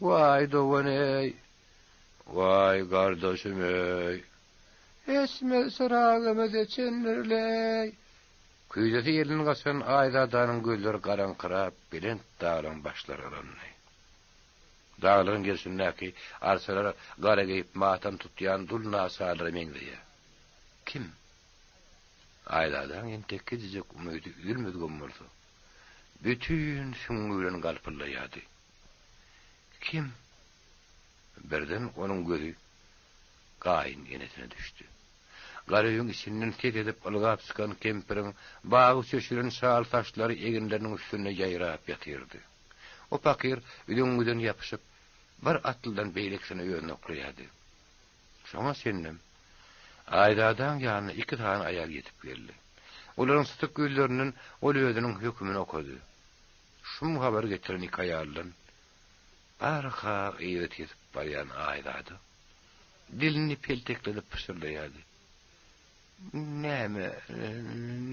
Waý dogan-eý! Waý gardaşym-eý! Esmer syragymyz eçendir-leý! Küýzesi elinden gaçan Aýzadanyň gözleri garaňkyrap, belent daglaryň başlary yrandy. Daglaryň gerşindäki arçalar gara geýip matam tutýan dul naçarlara meňzeýär. Kim? Aýzadaň entek kiçijek umydy üzülmedigem bolsa, bütin süňňi bilen galpyldaýardy. Kim? Birden onuň gözi gaýyn enesine düşdi. Garöýüň içinden ses edip ylgap çykan kempiriň bagy çöşülen çal saçlary eginleriniň üstünde ýaýrap ýatyrdy. O pakyr üzeňňiden ýapyşyp, bir atlydan beýlekisine özüni oklaýardy. Şoňa çenlem Aýzadaň ýanyna iki sany aýal ýetip geldi. Olaryň sytyk ýüzlerinden ol özüniň hökümini okady. Şum habary getiren iki aýaldan barha yza tesip barýan Aýzada dilini peltekledip pyşyrdaýardy. Näme,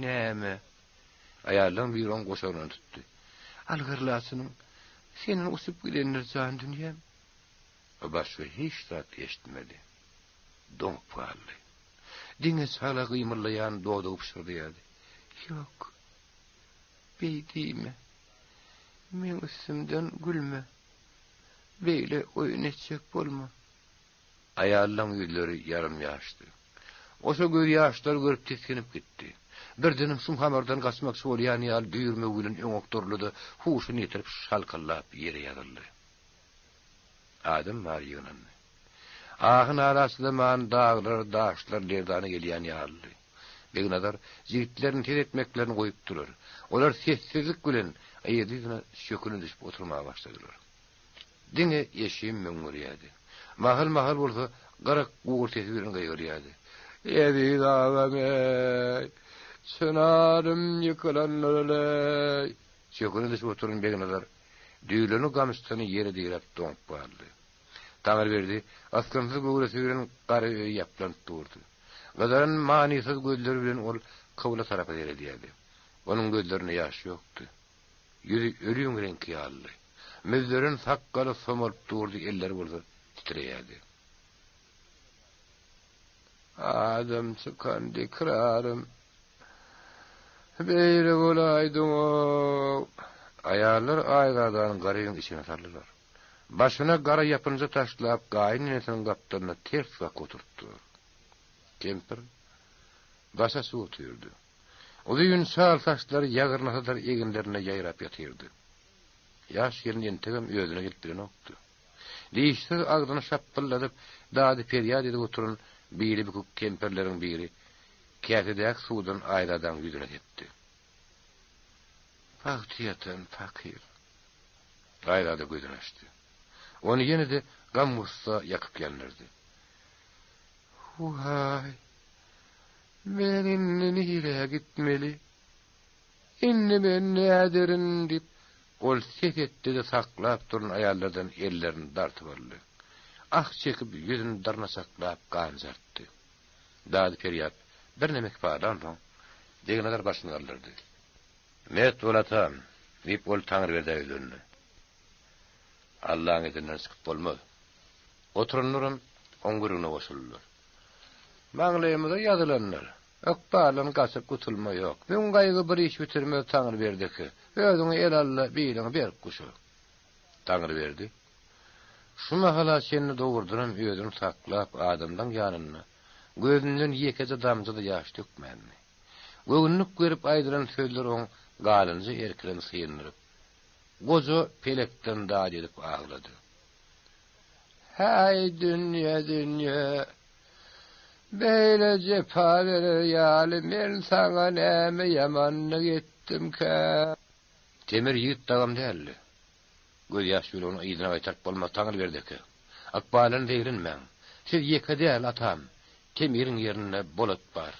näme? Aýallaryň biri oň goşaryndan tutdy. Algyr laçynyň senden uçup gidendir jan dünýäm. O başga hiç zat eşitmedi. Doňup galdy. Diňe çala gymyldaýan dodagy pyşyrdaýardy. Ýok. Beý diýme. Meň üstümden gülme. Beýle oýun etjek bolma. Aýallaň ýüzleri ýarym-ýaşdy. Goşa gözýaşlary görüp tisginip gitdi. Birdenem şum hamardan gaçmakçy bolýan ýaly düýrmegi bilen öňe okduryldy-da, huşuny ýitirip şalkyldap ýere ýazyldy. Adam bary ýygnandy. Ahy-nala çydaman daglar, daşlar lerzana gelýän ýalydy. Begnazar jigitlerini ses etmeklerini goýupdylar. Olar sessizlik bilen yzly-yzyna çöküne düşüp oturmaga başladylar. Diňe Eşim möňňürýärdi. Mahal-mahal bolsa gyryk gugur sesi bilen gygyrýardy. Eziz agam-eý! Çynarym ýykylandyr-leý! Çöküne düşüp oturan Begnazar düýleni gamçysyny ýere diräp doňup galdy. Taňryberdi ysgynsyz göwresi bilen gara öýe ýaplanyp durdy. Gyzaran manysyz gözleri bilen ol kybla tarapa seredýärdi. Onuň gözlerinde ýaş ýokdy. Ýüzi ölüň reňki ýalydy. Müzzeren sakgaly somalyp durdy, elleri bolsa titreýärdi. Adam çykan dikrarym, beýle bolaýdyň-ow! Aýallar Aýzadany garyň içine saldylar. Başyna gara ýapynja taşlap, gaýyn enesiniň gapdalynda ters bakyp oturtdylar. Kempir baş açyp otyrdy. Uzyn çal saçlary ýagyrnasydyr eginlerinde ýaýrap ýatyrdy. Ýaş gelin entegem özüne gelip bilenokdy. Dişsiz agzyny şapbyldadyp, dady-perýat edip oturan bili bükük kempirleriň biri käsedäki suwdan Aýzadaň ýüzüne sepdi. Bagty ýatan pakyr. Aýzada gözüni açdy. Ony ýene-de gam-gussa ýakyp ýandyrdy. Waý, Men indi nirä gitmeli? Indi men näderin? diýip, ol ses etdi-de, saklap duran aýallardan ellerini dartyp aldy. Ah çekip, ýüzüni dyrnaçaklap ganjartdy. Dady-perýat birneme kiparlansoň, Begnazar başyny galdyrdy. Mert bol, atam! diýip, ol Taňryberdä ýüzlendi. Allaň edeninden çykyp bolmaz. Oturanlaram oň gürrüňine goşuldylar. Maňlaýymyza ýazylandyr. Ykbaldan gaçyp gutulma ýok. Müň gaýgy bir iş bitirmez Taňryberdi eke. Özüňi ele al-da, biliňi berk guşa. Taňryberdi şu mahala çenli dogrudanam özüni saklap adamlaň ýanynda gözünden ýekeje damja-da ýaş dökmändi. Göwünlik berip aýdylan sözler oň galynja erkini syndyryp, goja pelekden dat edip aglady. Häý, dünýe, dünýe! Beýle jepa berer ýaly men saňa näme ýamanlyk etdimkä? Temir ýigit dagam däldi. Gözýaş ýüregini yzyna gaýtaryp bolmaz, Taňryberdi eke. Ykbaldan zeýrenmäň. Siz ýeke däl, atam. Temiriň ýerinde Bolat bar.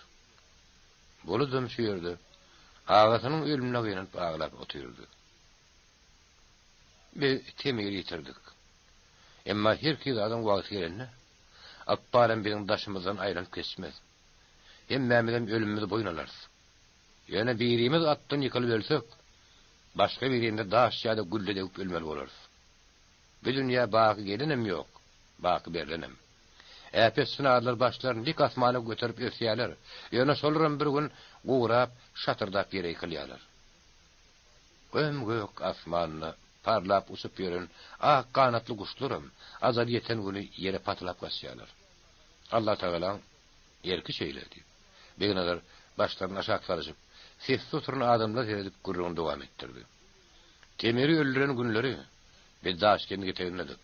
Boladam şu ýerde. Agasynyň ölümine gynanyp aglap otyrdy. Biz Temiri ýitirdik. Emma herki zadyň wagty gelende, ykbalam biziň daşymyzdan aýlanyp geçmez. Hemmämizem ölümimizi boýun alarys. Ýöne birimiz atdan ýykylyp ölsek, başga birimize daş ýa-da gülle degip ölmeli bolarys. Bu dünýä baky gelenem ýok, baky berlenem. Äpet çynarlar başlaryny dik asmana göterip ösýärler, ýöne şolaram bir gün gurap, şatyrdap ýere ýykylýarlar. Göm-gök asmanda parlap uçup ýören ak ganatly guşlaram ajal ýeten güni ýere patylap gaçýarlar. Allatagalaň erki şeýle, diýip, Begnazar başlaryny aşak salyşyp, sessiz oturan adamlara seredip gürrüňini dowam etdirdi. Temiri öldüren günleri biz Daşkendiň etegindedik.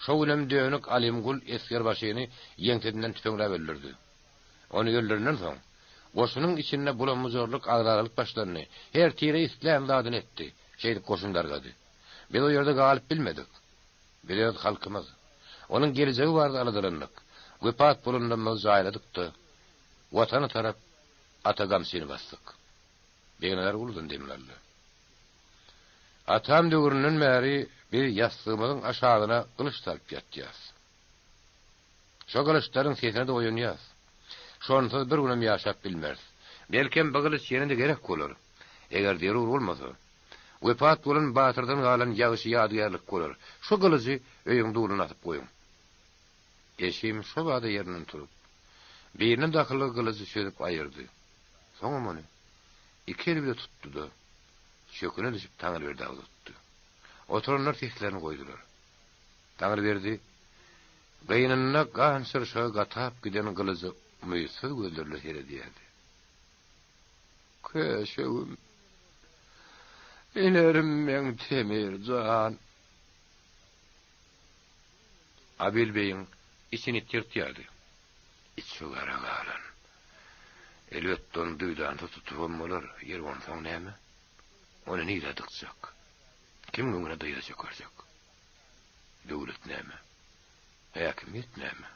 Şo günem dönük Alymgul esgerbaşyny ýeňsesinden tüpeňläp öldürdi. Ony öldürenden soň, goşunyň içinde bulam-bujarlyk, agzalalyk başlandy. Her tire islän zadyny etdi. Şeýdip goşun dargady. Biz o ýerde galyp bilmedik. Biz öz halkymyz, onuň gelejegi barada aladalandyk. Wepat bolanlarymyzy jaýladyk-da, Watana tarap ata gamçyny basdyk. Begnazar uludan demini aldy. Atam döwründen bäri biz ýassygymyzyň aşagyna gylyç salyp ýatýas. Şo gylyçlaryň sesine-de oýanýas. Şonsuz bir günem ýaşap bilmeris. Belkem bu gylyç ýene-de gerek bolar. Eger zerur bolmasa, wepat bolan batyrdan galan ýagşy ýadygärlik bolar. Şu gylyjy öýüň duluna asyp goýuň. Eşim şobada ýerinden turup, birine dakylgy gylyjy çözüp aýyrdy. Soňam ony iki eli bile tutdy-da, çöküne düşüp Taňryberdä uzatdy. Oturanlar seslerini goýdular. Taňryberdi gynynda gan çyrşagy gatap giden gylyja umytsyz gözleri bilen seredýärdi. Köşegim, inerim meň Temir jan! Abil beýiň içini it ýyrtýardy. Içi gara galan. Elbetde ony duýdansyz tutubam bolar, ýeri onsoň näme? Ony nirä dykjak? Kimiň öňüne dyza çökerjek? Döwlet näme? Häkimiýet näme?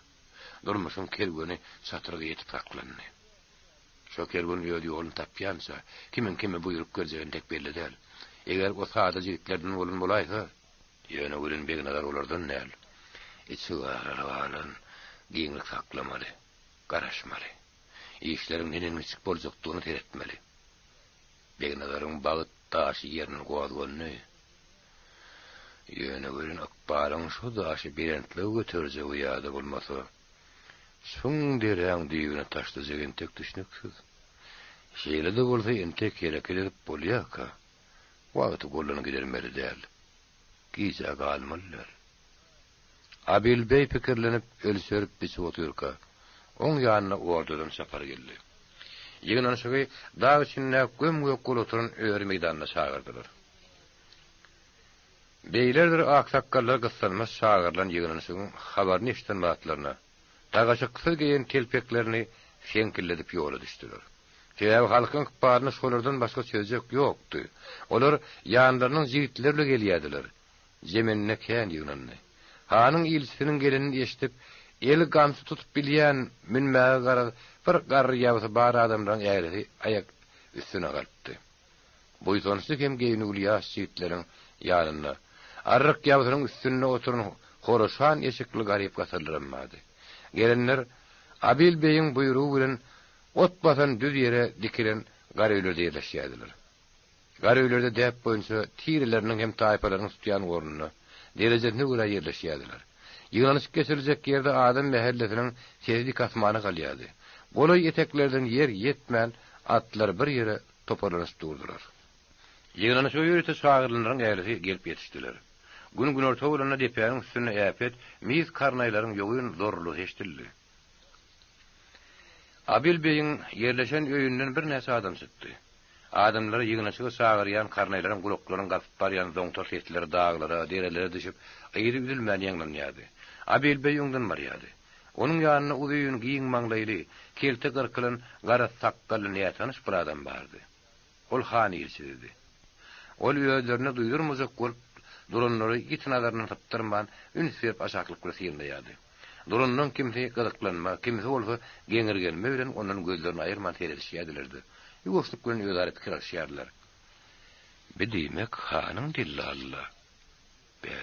Durmuşyň kerweni çatryga ýetip saklandy. Şo kerwen öz ýoluny tapýança, kimiň kime buýrup berjegi entek belli däl. Eger o sada jigitlerden bolan bolaýsa, Ýöne welin Begnazar olardan däl. Içi gara galan, giňlik saklamaly, garaşmaly. Işleriň neneň-niçik boljakdygyna seretmeli. Begnazaryň bagt daşy ýerinden gozgandy. Ýöne welin ykbalyň şo daşy belentlige göterjegi ýa-da bolmasa, çuň deräň düýbüne taşlajagy entek düşnüksiz. Şeýle-de bolsa entek hereket edip bolýarka, wagty goldan gidermeli däl. Gijä galmaly däl. Abil beý pikirlenip, ölçerip-biçip otyrka, oň ýanyna ordadan çapar geldi. Ýygnanyşygy dag içinde göm-gök bolup oturan öri meýdanyna çagyrdylar. Beýlerdir aksakgallar gyssanmaç çagyrylan ýygnanyşygyň habaryny eşiden batlaryna, tagaşyksyz geýen telpeklerini seňkildedip ýola düşdüler. Sebäbi halkyň ykbalyny şolardan başga çözjek ýokdy. Olar ýanlarynyň jigitleri bile gelýärdiler. Jemende kän ýygnandy. Hanyň ilçisiniň gelenini eşidip, eli gamçy tutup bilýän, münmäge garaz bir garry ýabysy bar adamlaryň ählisi aýak üstüne galypdy. Buýsançly hem geýnüwli ýaş ýigitleriň ýanynda arryk ýabsynyň üstünde oturan horaşan eşikli garyp-gasarlaram bardy. Gelenler Abil beýiň buýrugy bilen ot basan düz ýere dikilen garöýlerde ýerleşýärdiler. Garöýlerde däp boýunça tireleriniň hem taýpalarynyň tutýan ornuna, derejesine görä ýerleşýärdiler. Ýygnanyşyk geçiriljek ýerde adam mähellesiniň sesi dik asmana galýardy. Golaý eteklerden ýer ýetmän, atlar bir ýere toparlanyşyp durdular. Ýygnanyşyga ýörite çagyrylanlaryň ählisi gelip ýetişdiler. Gün günorta bolanda depäniň üstünde äpet mis karnaýlaryň ýogyn zorrulysy eşidildi. Abil beýiň ýerleşen öýünden birnäçe adam çykdy. Adamlary ýygnaşyga çagyrýan karnaýlaryň gulaklaryny gasyp barýan zoňtar sesleri daglara, derelere düşüp, yzy üzülmän ýaňlanýardy. Abil beý öňden barýardy. Onuň ýanynda uzyn, giň maňlaýly, kelte gyrkylan, gara sakgally nätanyş bir adam bardy. Ol han ilçisidi. Ol özlerine duýdurmajak bolup, duranlary ýiti nazaryndan sypdyrman, üns berip aşaklyk bilen synlaýardy. Duranlaryň kimsi gyzyklanma, kimsi bolsa geňirgenme bilen ondan gözlerini aýyrman seredişýärdiler-de, ýuwaşlyk bilen özara pikir alyşýardylar. Bi diýmek hanyň dellaly-la. Bä,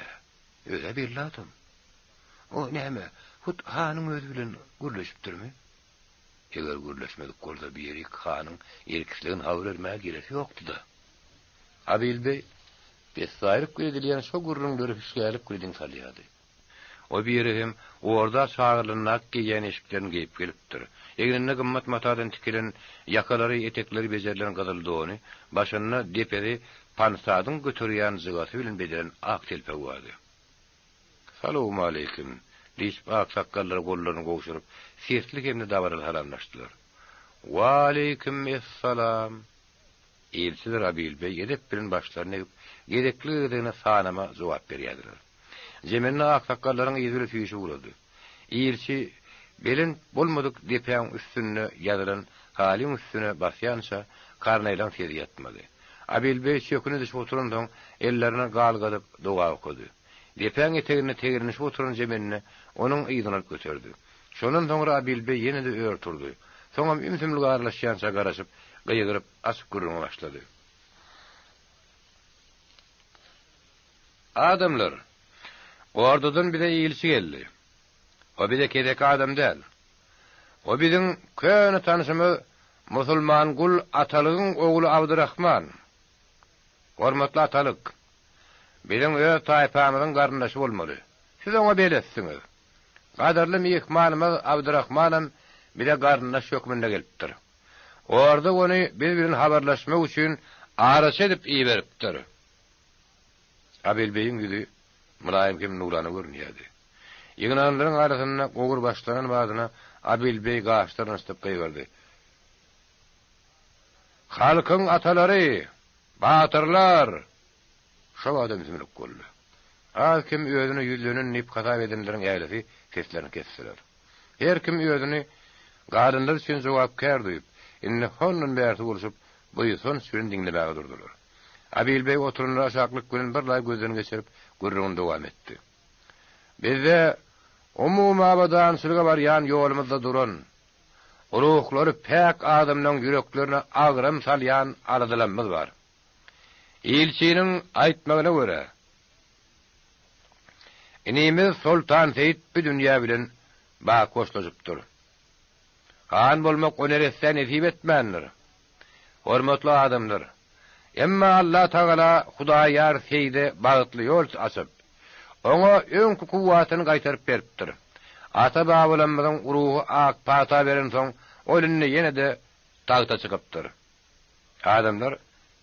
öz-ä belli adam. O näme, hut hanyň özi bilen gürleşipdirmi? Eger gürleşmedik bolsa bu ýerik hanyň erk-islegini habar bermäge gelesi ýokdy-da. Abil beý pessaýlyk bilen edilýän şo gürrüňleri hüşgärlik bilen diň salýardy. O biri hem orda çagyrylandaky geýýän eşiklerini geýip gelipdir. Egninde gymmat matadan tikilen, ýakalary, etekleri bejerilen gyzyl dony, başynda depesi pansadyň göterýän jygasy bilen bezelen ak telpegi bardy. Salowmaleýkim! diýşip, aksakgallar gollaryny gowşuryp, sesli hem-de dabaraly salamlaşdylar. Waleýkim essalam! Ilçiler Abil beý edep bilen başlaryny egip, gezekli-gezegine sanama jogap berýärdiler. Jemende aksakgallaryň yzy bile süýşüp ugrady. Ilçi belent bolmadyk depäň üstünde ýazylan halyň üstüne basýança, karnaýlaň sesi ýatmady. Abil beý çöküne düşüp oturansoň, ellerini galgadyp, doga okady. Depäň eteginde tegelenişip oturan jemende onuň yzyny alyp göterdi. Şondan soňra Abil beý ýene-de ör turdy. Soňam ümsümlige aralaşýança garaşyp, gygyryp, açyk gürrüňe başlady. Adamlar! Ordadan bize ilçi geldi. O bize keseki adam däl. O biziň köne tanşymyz Musulmangul atalygyň ogly Abdyrahman. Hormatly atalyk, biziň öz taýpamyzyň garyndaşy bolmaly. Siz oňa beletsiňiz. Gadyrly myhmanymyz Abdyrahmanam bize garyndaş hökmünde gelipdir. Orda ony biz bilen habarlaşmak üçin araçy edip iberipdir. Abilbeýiň ýüzi mylaýym hem nurana görünýärdi. Ýygnananlaryň arasynda gowur başlanan badyna Abilbeý gaşlaryny çytyp gygyrdy. Halkyň atalary! Batyrlar! Şo bada ümsümlik boldy. Az-kem özüne ýüzlenen diýip hasap edenleriň ählisi seslerini kesdiler. Her kim özüni galanlar üçin jogapkär duýup, indi hondan bärsi bolşup, buýsanç bilen diňlemäge durdular. Abilbeý oturanlary aşaklyk bilen birlaý gözden geçirip, gürrüňini dowam etdi. Bizde umumy abadançylyga barýan ýolumyzda duran, ruhlary päk adamlaryň ýüreklerine agram salýan aladalarymyz bar. Ilçiniň aýtmagyna görä, inimiz Soltan Seýit bu dünýä bilen baky hoşlaşypdyr. Han bolmak o neressä nesip etmändir. Hormatly adamlar, emma Allatagala Hudaýýar Seýide bagtly ýol açyp, oňa öňki kuwwatyny gaýtaryp beripdir. Ata-babalarymyzyň ruhy ak pata berensoň, ol indi ýene-de tagta çykypdyr. Adamlar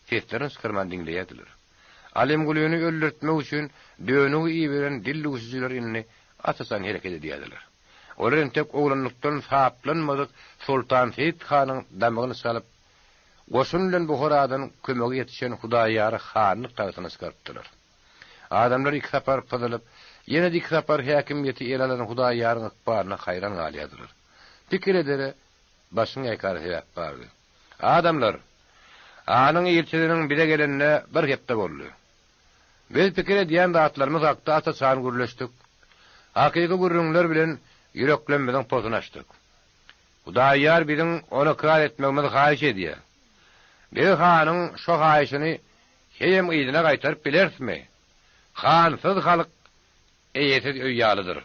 seslerini çykarman diňleýärdiler. Alimgulyny öldürtmek üçin dönügi iberen dildüwşüjiler indi aç-açan hereket edýärdiler. Olar entek oglanlykdan saplanmadyk Soltan Seýit hanyň damagyny çalyp, goşun bilen Buharadan kömege ýetişen Hudaýýary hanlyk tagtyna çykarypdylar. Adamlar iki sapar pyzylyp, ýene-de iki sapar häkimiýeti ele alan Hudaýýaryň ykbalyna haýran galýardylar. Pikir edere başyň ýaýkara sebäp bardy. Adamlar! Hanyň ilçisiniň bize gelenine bir hepde boldy. Biz pikir edýän zatlarymyz hakda aç-açan gürleşdik. Hakyky gürrüňler bilen ýüreklemmiziň posuny açdyk. Hudaýýar biziň ony ykrar etmegimizi haýyş edýär. Biz hanyň şo haýyşyny heýem yzyna gaýtaryp bilerismi? Hansyz halk eýesiz öý ýalydyr.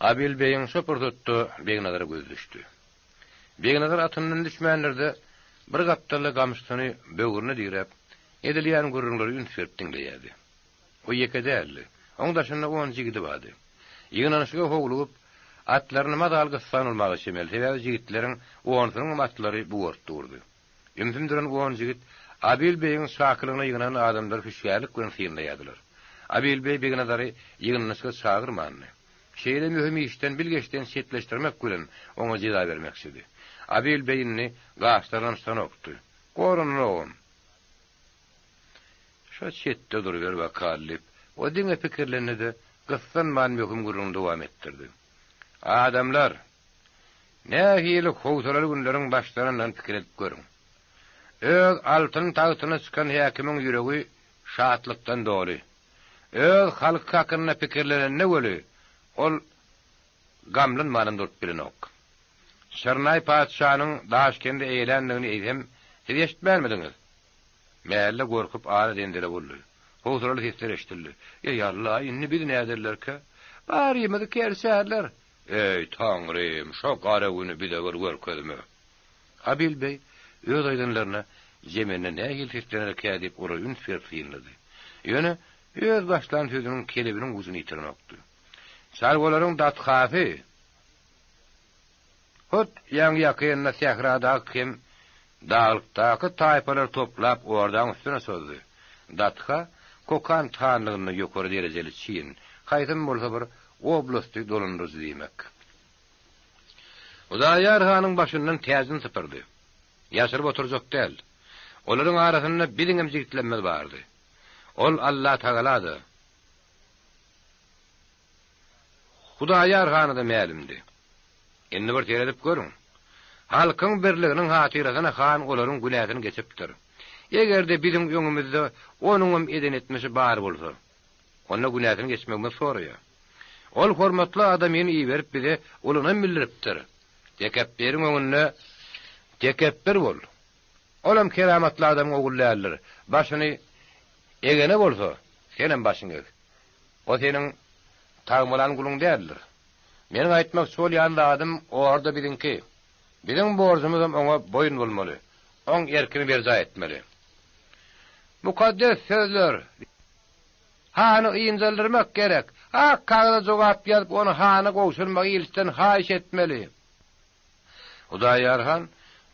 Abyl begiň şo pursatda Begnazara gözi düşdi. Begnazar atyndan düşmändir-de, bir gapdalda gamçysyny böwrüne diräp, edilýän gürrüňleri üns berip diňleýärdi. O ýeke däldi. Oň daşynda on jigidi bardy. Ýygnanyşyga howlugyp, atlaryny mazaly gyssan bolmaga çemeli, sebäbi jigitleriň onsunyňam atlary bugaryp durdy. Ümsüm duran on jigit Abil begiň çakylygyna ýygnanan adamlary hüşgärlik bilen synlaýardylar. Abil beg Begnazary ýygnanyşyga çagyrmandy. Şeýle möhüm işden bilgeşden çetleşdirmek bilen oňa jeza bermekçidi. Abil beg indi gaşlarynam çytanokdy. Gorananogam. Şo çetde duruber bakaly diýip, o diňe pikirlendi-de, gyssanman möhüm gürrüňini dowam etdirdi. Adamlar! Nähili howsalaly günleriň başlanandygyny pikir edip görüň. Öz altyn tagtyna çykan häkimiň ýüregi şatlykdan doly. Öz halky hakynda pikirlenende weli, ol gamlanmanam durup bilenok. Şirnaý patyşanyň Daşkendi eýeländigini eýsem siz eşitmänmidiňiz? Mähelle gorkup ara zenzele boldy. Howsalaly sesler eşidildi. Eý, Alla, indi bizi näderlerkä? Barymyzy kerçärler. Eý, Taňrym, şo gara güni bize bir görkezme. Habil beý öz aýdanlaryna jemende nähili seslenerkä diýip olary üns berip synlady. Ýöne öz başlan sözüniň kelebiniň ujuny ýitirenokdy. Çarwalaryň datkasy hut ýaňy-ýakynda sähradaky hem daglykdaky taýpalary toplap ordaň üstüne çozdy. Datka Kokant hanlygynda ýokary derejeli çin, haýsam bolsa bir oblasty dolandyryjy diýmek. Hudaýar hanyň başyndan täjini sypyrdy. Ýaşyryp oturjak däl. Olaryň arasynda biziňem jigitlerimiz bardy. Ol Allatagala-da, Hudaýar hana-da mälimdi. Indi bir seredip görüň. Halkyň birliginiň hatyrasyna han olaryň günäsini geçipdir. Eger-de biziň öňümizde onuňam eden etmişi bar bolsa, onda günäsini geçmegimizi soraýar. Ol hormatly adamyny iberip bize uly ynam bildiripdir. Tekepbiriň öňünde tekepbir bol. Olam keramatly adamyň ogly däldir. Başyny egene bolsa, senem başyňy eg. O seniň tagmalan guluň däldir. Meniň aýtmakçy bolýan zadym orda biziňki. Biziň borjumyzam oňa boýun bolmaly, oň erkini berjaý etmeli. Mukaddes sözler! Hany ynjaldyrmak gerek. Ak kagyza jogap ýazyp, ony hana gowşurmagy ilçiden haýyş etmeli. Hudaýýar han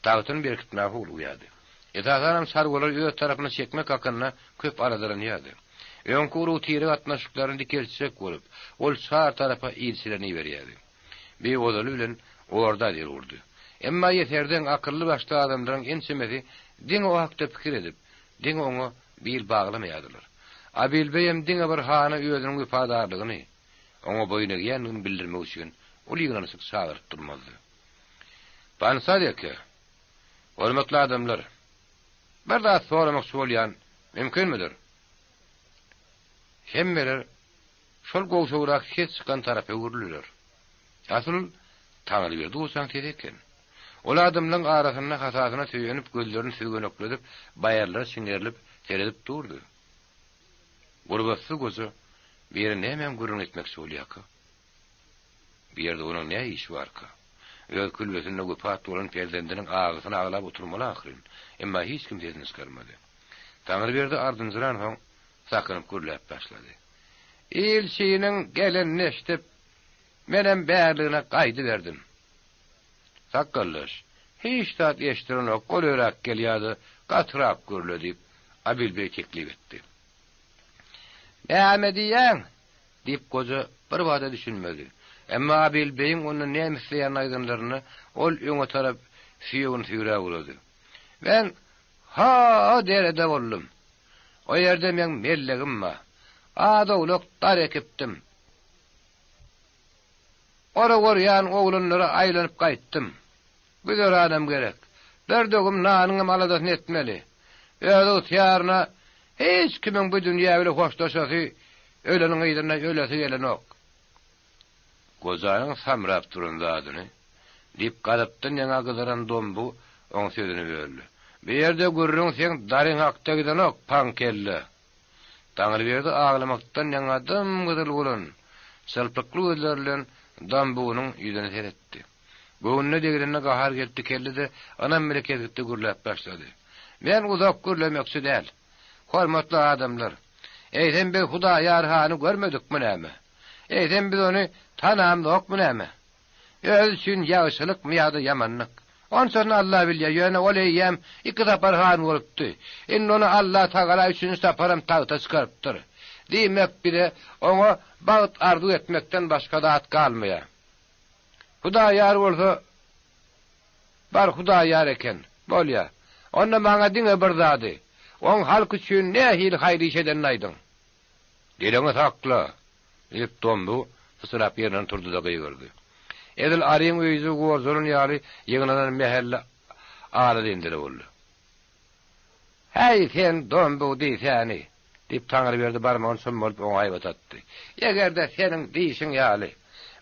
tagtyny berkitmäge howlugýardy. Esasanam çarwalary öz tarapyna çekmek hakynda köp aladalanýardy. Öňki urug-tire gatnaşyklaryny dikeltjek bolup, ol çar tarapa ilçilerini iberýärdi. Bi ozaly bilen orda zerurdy. Emma ýeserdeň akylly-başly adamlaryň ençemesi diňe o hakda pikir edip, diňe oňa bil baglamaýardylar. Abilbeýem diňe bir hana özüniň wepadarlygyny, oňa boýun egýändigini bildirmek üçin ol ýygnanyşyk çagyryp durmazdy. Pansaz eke, hormatly adamlar, bir zat soramakçy bolýan, mümkinmidir? Hemmeler şol gowşagrak ses çykan tarapa öwrüldiler. Asyl, Taňryberdi goçaň sesi eken. Ol adamlaryň arasynda hasasyna söýenip, gözlerini süzgenekledip, baýyrlara çiňerilip seredip durdy. Gurbatsyz goja bu ýere nämäň gürrüň etmekçi bolýarka? Bu ýerde onuň nä işi barka? Öz külbesinde wepat bolan perzendiniň agysyny aglap oturmaly ahyryn. Emma hiç kim sesini çykarmady. Taňryberdi ardynjyransoň, sakynyp gürläp başlady. Ilçiniň gelenini eşidip, menem bärligine gaýdyberdim. Sakgaldaş, hiç zat eşdirenok, golaýrak gel ýa-da gatyrak gürle, diýip, Abil beý teklip etdi. Näme diýýäň? Diýip, goja birbada düşünmedi. Emma Abil beýiň ondan näme isleýänini aýdanlarynda, ol öňe tarap süýegini süýräp ugrady. Men ha-a derede boldum. O ýerde meň mellegim bar. Az-owlak dar ekipdim. Orak orýan oglanlara aýlanyp gaýtdym. Güzeranam gerek. Bir döwüm nanyňam aladasyny etmeli. Öz ygtyýaryna hiç kimiň bu dünýä bile hoşlaşasy, öleniň yzynda ölesi gelenok. Gojanyň samrap duran zadyny, diýip, gazapdan ýaňa gyzaran Dombu oň sözüni böldi. Bu ýerde gürrüň seň daryň hakda gidenok, paňkelle. Taňryberdi aglamakdan ýaňa dym-gyzyl bolan, çylpykly gözleri bilen Dambunyň ýüzüne seretdi. Göwnüne degenine gahar gelip dikeldi-de, ynam bile kesgitli gürläp başlady. Men uzak gürlemekçi däl. Hormatly adamlar, eýsem biz Hudaýar hany görmedikmi näme? Eýsem biz ony tanamzokmy näme? Özi üçin ýagşylykmy ýa-da ýamanlyk? Onçasyny Alla bilýär, ýöne ol eýýäm iki sapar han bolupdy. Indi ony Allatagala üçünji saparam tagta çykarypdyr. Diýmek, bize oňa bagt arzuw etmekden başga zat galmaýar. Hudaýar bolsa, bar Hudaýar eken. Bolýar. Onda maňa diňe bir zady, oň halk üçin nähili haýyr iş edenini aýdyň. Diliňi sakla! Diýip, Dombu syçrap ýerinden turdy-da gygyrdy. Edil aryň öýjügi gorjalan ýaly ýygnanan mähelle ala-zenzele boldy. Häý, sen, Dombu diýsäni! Diýip, Taňryberdi barmagyny çommalyp oňa haýbat atdy. Eger-de seniň diýşiň ýaly,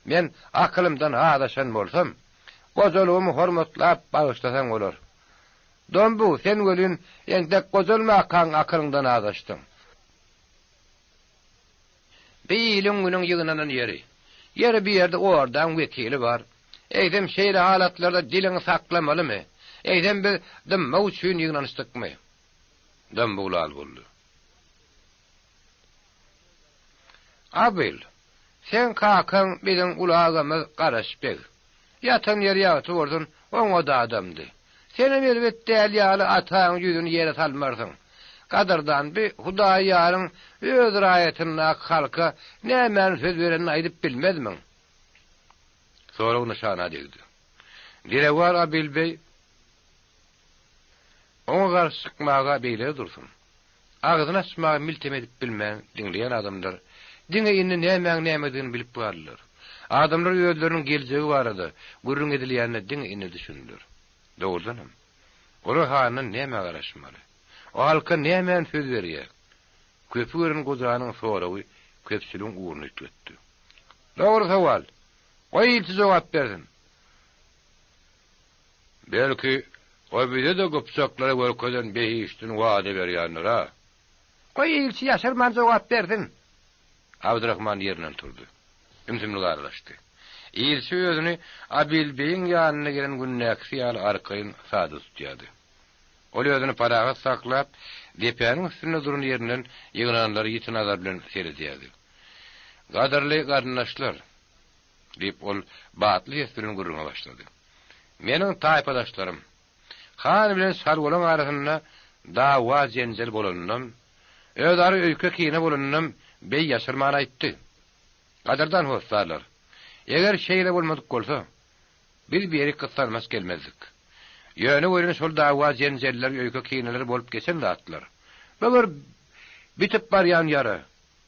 men akylymdan azaşan bolsam, gojalygymy hormatlap bagyşlasaň bolar. Dombu, sen welin entek gojalmakaň akylyňdan azaşdyň. Bi iliň-günüň ýygnanan ýeri. Ýeri bi ýerde ordaň wekili bar. Eýsem şeýle halatlarda diliňi saklamalymy? Eýsem biz dymmak üçin ýygnanyşdykmy? Dymbu lal boldy. Abyl, seň kakaň biziň uly agamyz Garaş beg. Ýatan ýeri ýagty bolsun, oňat adamdy. Senem erbet däl ýaly ataň ýüzüni ýere salmarsyň. Gadyrdan, bi Hudaýýaryň öz raýatyndaky halka nämäni söz berenini aýdyp bilmezmiň? Sorag nyşana degdi. Dilewar Abil beý oňa garşy çykmaga beýle dursun. Agzyny açmaga miltem edip bilmän diňleýän adamlar diňe indi nämäň nämedigini bilip galdylar. Adamlar özleriniň geljegi barada gürrüň edilýänine diňe indi düşündiler. Dogrudanam, olar handan nämä garaşmaly? O halka nämäni söz berýär? Köpi gören gojanyň soragy köpçüligiň ugruny üýtgetdi. Dogry sowal! Goý ilçi jogap bersin! Belki, o bize-de gypjaklara görkezen behişdini wada berýändir-a? Goý, ilçi ýaşyrman jogap bersin! Abdyrahman ýerinden turdy. Ümsümlik aralaşdy. Ilçi özüni Abilbeýiň ýanyna gelen gündäkisi ýaly arkaýyn, sada tutýardy. Ol özüni parahat saklap, depäniň üstünde duran ýerinden ýygnanlara ýiti nazar bilen seredýärdi. Gadyrly garyndaşlar! Diýip, ol batly ses bilen gürrüňe başlady. Meniň taýpadaşlarym! Han bilen Sargolaň arasynda dawa-jenjel bolanynam, özara öýke-kine bolanynam beý ýaşyrman aýtdy. Gadyrdan hossarlar! Eger şeýle bolmadyk bolsa, biz berik gyssanmaç gelmezdik. Ýöne welin şol dawa-jenjeller, öýke-kineler bolup geçen zatlar. Bu bir bitip barýan ýara.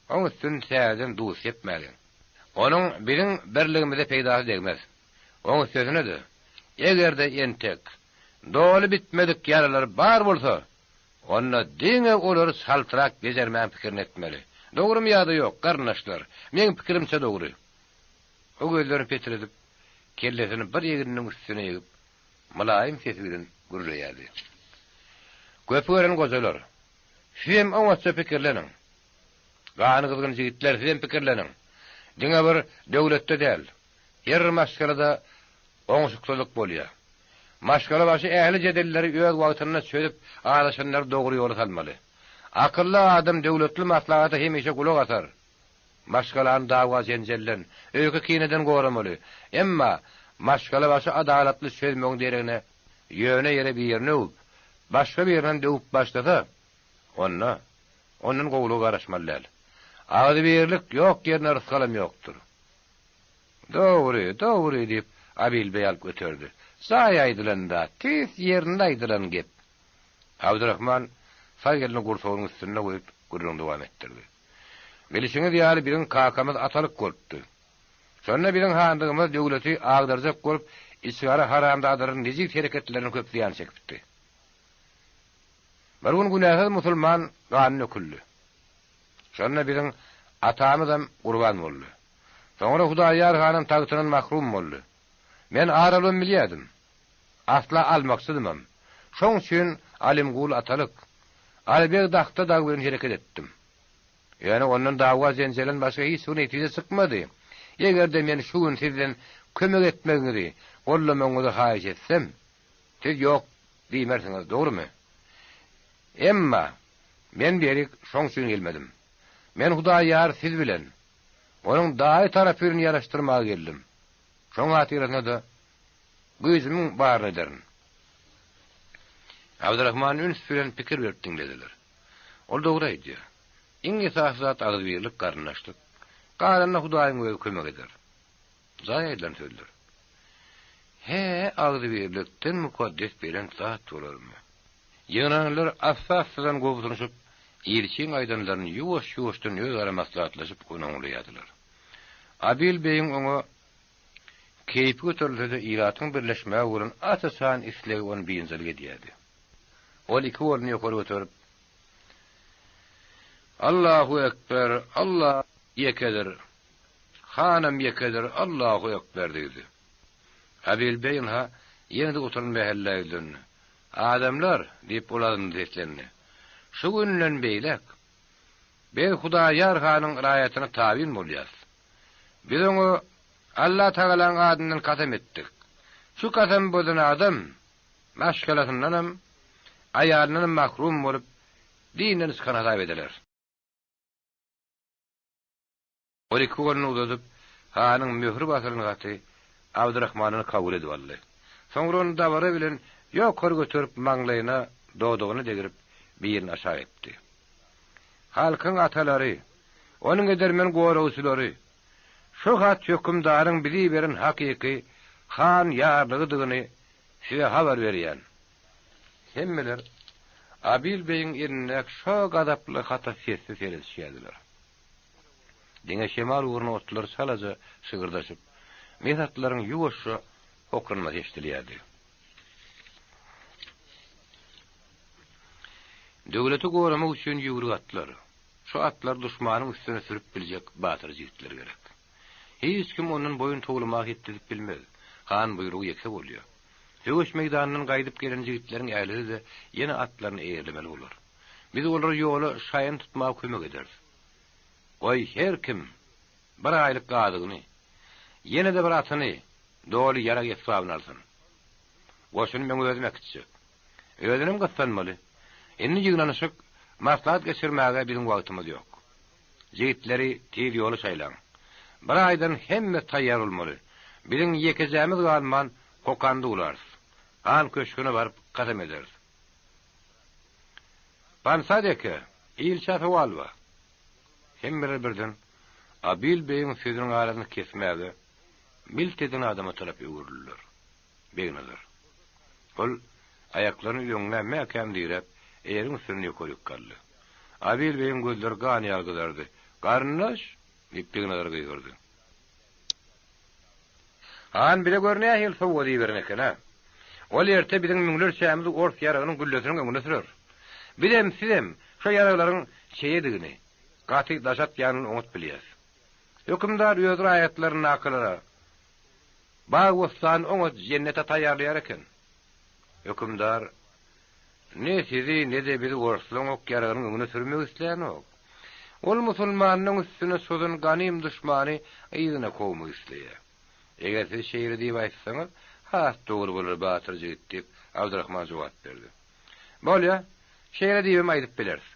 Oň üstüni täzeden duz sepmäliň. Onuň biziň birligimize peýdasy degmez. Oň üstesine-de, eger-de entek doly bitmedik ýaralar bar bolsa, onda diňe olary çaltrak bejermäň pikirini etmeli. Dogrumy ýa-da ýok, garyndaşlar? Meň pikirimçe dogry. O gözlerini petredip, kellesini bir egniniň üstüne egip, mylaýym sesi bilen gürleýärdi. Köpi gören gojalar, sizem oňatja pikirleniň. Gany gyzgyn jigitler, sizem pikirleniň. Diňe bir döwletde däl, her maşgalada oňşuksyzlyk bolýar. Maşgalabaşy ähli jedelleri öz wagtynda çözüp, azaşanlary dogry ýola salmaly. Akylly adam döwletli maslahata hemişe gulak asar. Maşgalany dawa-jenjelden, öýke-kineden goramaly. Emma maşgalabaşy adalatly çözmegiň deregine ýöne ýere birini öwüp, başga birinem döwüp başlasa, onda ondan gowulyga garaşmaly däl. Agzybirlik ýok ýerinde rysgalam ýokdur. Dogry, dogry, diýip, Abil beý alyp göterdi. Jaý aýdylan zat, tüýs ýerinde aýdylan gep. Abdyrahman sag elini gursagynyň üstünde goýup, gürrüňini dowam etdirdi. Bilşiňiz ýaly, biziň kakamyz atalyk bolupdy. Şonda biziň hanlygymyz döwleti agdarjak bolup, içgara haramzadalaryň nejis hereketlerinden köp zyýan çekipdi. Bir gün günäsiz musulman gany döküldi. Şonda biziň atamyzam gurban boldy. Soňra Hudaýýar hanam tagtyndan mahrum boldy. Men ar alybam bilýärdim. Asla almakçydymam. Şoň üçin Alimgul atalyk, Alybeg Dahta dagy bilen hereket etdim. Ýöne ondan dawa-jenjelden başga hiç bir netije çykmady. Eger-de men şu gün sizden kömek etmegiňizi, goldamagyňyzy haýyş etsem, siz ýok diýmersiňiz, dogrumy? Emma men berik şoň üçin gelmedim. Men Hudaýýar siz bilen, onuň daýy tarapy bilen ýaraşdyrmaga geldim. Şoň hatyrasyna-da güýjümiň baryny ederin. Abdyrahmany üns bilen pikir berip diňlediler. Ol dogry aýdýar. Iň esasy zat agzybirlik, garyndaşlyk. Galanyna Hudaýyň özi kömek eder. Jaý aýdylan sözler. Hä, agzybirlikden mukaddes belent zat bolarmy? Ýygnananlar assa-assadan gobsunyşyp, ilçiň aýdanlaryny ýuwaş-ýuwaşdan özara maslahatlaşyp ony oňlaýardylar. Abil beýiň oňa keýpi göterilse-de, ilatyň birleşmäge bolan aç-açan islegi ony biynjalyk edýärdi. Ol iki goluny ýokary göterip, Allahu ekber, Alla ýekedir! Hanam ýekedir, Allahu ekber! diýdi. Abil beý ynha, ýene-de oturan mähellä ýüzlendi. Adamlar! diýip, ol azmly seslendi. Şu günden beýläk, biz Hudaýar hanyň raýatyna tabyn bolýarys. Biz oňa Allatagalaň adyndan kasam etdik. Şu kasamy bozan adam maşgalasyndanam, aýalyndanam mahrum bolup, dinden çykan hasap ediler. Ol iki goluny uzadyp, hanyň möhri basylan haty Abdyrahmandan kabul edip aldy. Soňra ony dabara bilen ýokary göterip, maňlaýyna, dodagyna degrip, birini aşak epdi. Halkyň atalary, onuň edermen goragçylary, şu hat hökümdaryň bize iberen hakyky han ýarlygydygyny size habar berýän. Hemmeler Abil beýiň elindäki şo gazaply hata sessiz seredişýärdiler. Diňe şemal ugruna otlular çalaja şygyrdaşyp, mes atlaryň ýuwaşja hokranmasy eşidilýärdi. Döwleti goramak üçin ýüwrük atlar, şu atlary duşmanyň üstüne sürüp biljek batyr jigitler gerek. Hiç kim ondan boýun towlamaga hetdedip bilmez. Han buýrugy ýeke bolýar. Söweş meýdanyndan gaýdyp gelen jigitleriň ählisi-de ýene atlaryny eýerlemeli bolar. Biz olara ýola şaýyny tutmaga kömek ederis. Goý, her kim bir aýlyk gazygyny. Ýene-de bir atyny, doly ýarag-esbabyny alsyn. Goşuny meň özüm äkitjek. Özünem gyssanmaly. Indi ýygnanyşyk, maslahat geçirmäge biziň wagtymyz ýok. Jigitleri tiz ýola şaýlaň. Bir aýdan hemmesi taýýar bolmaly. Biziň ýekejämiz galman Kokanda ularys. Han köşgüne baryp kasam ederis. Pansad eke, ilçä sowal bar. Hemmeler birden Abil begiň sözüniň arasyny kesmäge milt eden adama tarap öwrüldiler. Begnazar. Ol aýaklaryny öňňä mäkäm diräp, eýeriň üstünden ýokaryk galdy. Abil begiň gözleri gan ýaly gyzardy. Garyndaş! diýip, Begnazar gygyrdy. Han bize gör nähili sowgat iberen eken-a. Ol erte biziň müňlerçämizi ors ýaragynyň güllesiniň öňüne sürer. Bizem, sizem şo ýaraglaryň çeýedigini, gaty daş atýanyny oňat bilýäs. Hökümdar öz raýatlaryndakylara bag-bossany oňat jennete taýýarlaýar eken. Hökümdar ne sizi, ne-de bizi orslaň ok-ýaragynyň öňüne sürmek islänok. Ol musulmanyň üstüne çozan ganym duşmany yzyna kowmak isleýär. Eger siz şeýle diýip aýtsaňyz, has dogry bolar, batyr jigit, diýip, Abdyrahman jogap berdi. Bolýa, şeýle diýibem aýdyp bileris.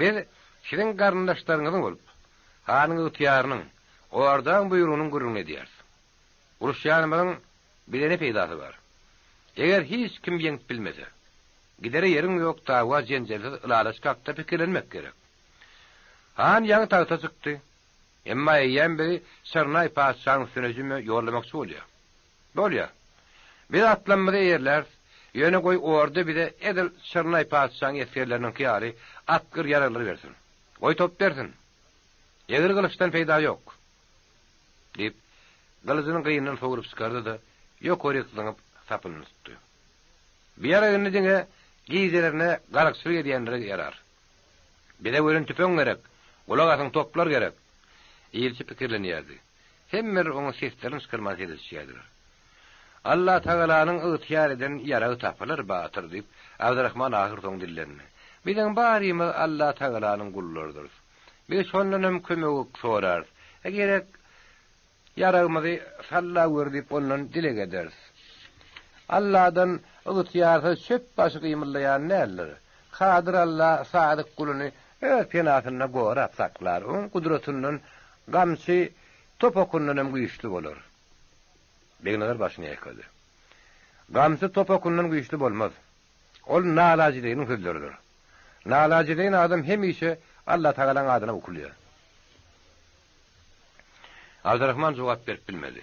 Biz siziň garyndaşlaryňyzyň bolup, hanyň ygtyýarynyň, ordaň buýrugynyň gürrüňini edýäris. Uruşýanymyzyň bize ne peýdasy bar? Eger hiç kim ýeňip bilmese, gidere ýeriň ýok, dawa-jenjelsiz ylalaşyk hakda pikirlenmek gerek. Han ýaňy tagta çykdy. Emma eýýäm bizi Çyrnaý patyşanyň üstüne hüjüme ýollamakçy bolýar. Bolýar. Biz atlamymyzy eýerläris, ýöne goý orda bize edil Çyrnaý patyşaň esgerleriniňki ýaly atgyr ýaraglar bersin. Goý top bersin. Egri gylyçdan peýda ýok. Diýip, gylyjyny gyndan sogrup çykardy-da, ýokaryk zyňyp, sapyny tutdy. Bu ýarag indi diňe gijelerine garakçylyk edýänlere ýarar. Bize welin tüpeň gerek, gulak asyň toplar gerek. Ilçi pikirlenýärdi. Hemmeler oňa seslerini çykarman seredişýärdiler. Allatagalanyň ygtyýar eden ýaragy tapylar, batyr, diýip, Abdyrahman ahyrsoňy dillendi. Biziň barymyz Allatagalanyň gullarydyrys. Biz şondanam kömek sorarys. Gerek ýaragymyzy sallaweri diýip ondan dileg ederis. Alladan ygtyýarsyz çöp başy gymyldaýan däldir. Kadyr Alla sadyk guluny öz penasynda gorap saklar, oň gudratyndan gamçy top okundan hem güýçli bolar. Begnazar başyny ýaýkady. Gamçy top okundan güýçli bolmaz. Ol nalajedeýniň sözleridir. Nalajedeýin adam hemişe Allatagalaň adyna bukulýar. Abdyrahman jogap berip bilmedi.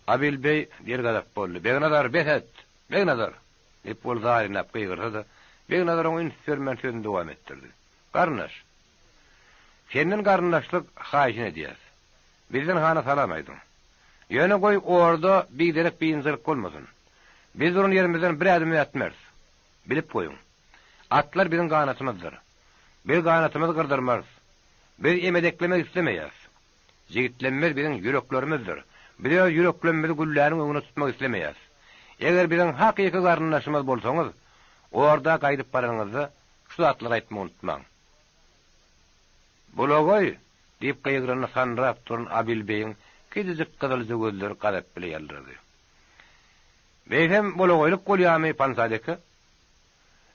Abil beý dergazap boldy. Begnazar, bes et! Begnazar! diýip, ol zarynlap gygyrsa-da, Begnazar oňa üns bermän sözüni dowam etdirdi. Garyndaş! Senden garyndaşlyk haýyşyny edýäs. Bizden hana salam aýdyň. Ýöne goý orda biderek biynjalyk bolmasyn. Biz duran ýerimizden bir ädim ätmeris. Bilip goýuň. Atlar biziň ganatymyzdyr. Biz ganatymyzy gyrdyrmarys. Biz emedeklemek islemeýäris. Jigitlenmez biziň ýüreklerimizdir. Biz öz ýüreklemmizi gülläniň öňüne tutmak islemeýäris. Eger biziň hakyky garyndaşymyz bolsaňyz, orda gaýdyp baranyňyzda şu zatlary aýtmagy unutmaň. Bulagoý! diýip gygyranda sandyrap duran Abil beýiň kiçijik gyzylja gözleri gazap bile ýaldyrady. Beýsem bulagoýlyk bolýamy, Pansad eke?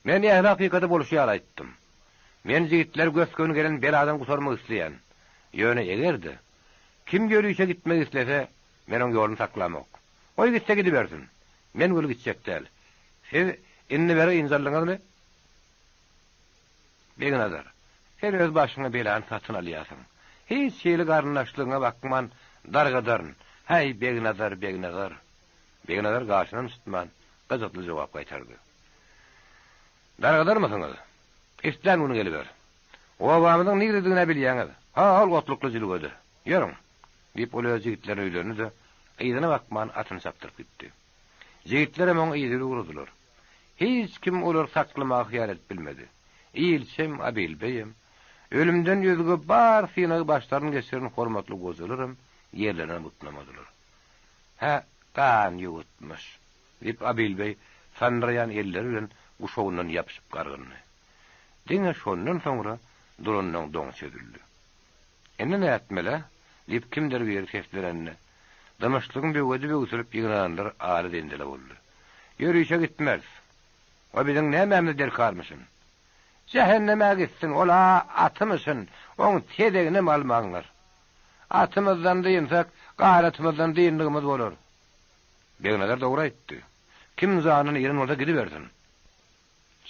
Men ähli hakykaty bolşy ýaly aýtdym. Men jigitleri gös-göni gelen beladan gutarmak isleýän. Ýöne eger-de, kim ýörişe gitmek islese, men oň ýoluny saklamok. Goý gitse gidibersin. Men weli gitjek däl. Siz indi beri ynjaldyňyzmy? Begnazar, sen öz başyňa belany satyn alýarsyň. Hiç hili garyndaşlygyňa bakman dargadaryn. Häý, Begnazar, Begnazar! Begnazar gaşynam çytman, gyjykly jogap gaýtardy. Dargadarmysyňyz? Islän güni geliber. Obamyzyň niredigin-ä bilýäňiz. Ha-ol otlukly jülgede. Ýörüň! diýip, ol öz jigitlerine ýüzlendi-de, yzyna bakman atyny çapdyryp gitdi. Jigitlerem oň yzyny ugradylar. Hiç kim olary saklamaga hyýal edip bilmedi. Ilçem, Abil beýem, ölümden özge bar synagy başlaryn geçiren hormatly gojalaram ýerlerinden butnamadylar. Hä, gan ýuwutmyş! Diýip, Abil beý sandyraýan elleri bilen guşagyndan ýapyşyp gargyndy. Diňe şondan soňra duranlaň doňy çözüldi. Indi nätmel-ä? diýip, kimdir biri seslenende. Dymyşlygyň böwedi böwsülip ýygnananlar aly zenzele boldy. Ýörişe gitmeris. O biziň nämämize derkarmyşyn? Jähennemä gitsin, ol-a atymyşyn, oň tezeginem almaňlar. Atymyzdan dynsak, gaýratymyzdan dyndygymyz bolar. Begnazar dogry aýtdy. Kim janyndan iren bolsa gidibersin.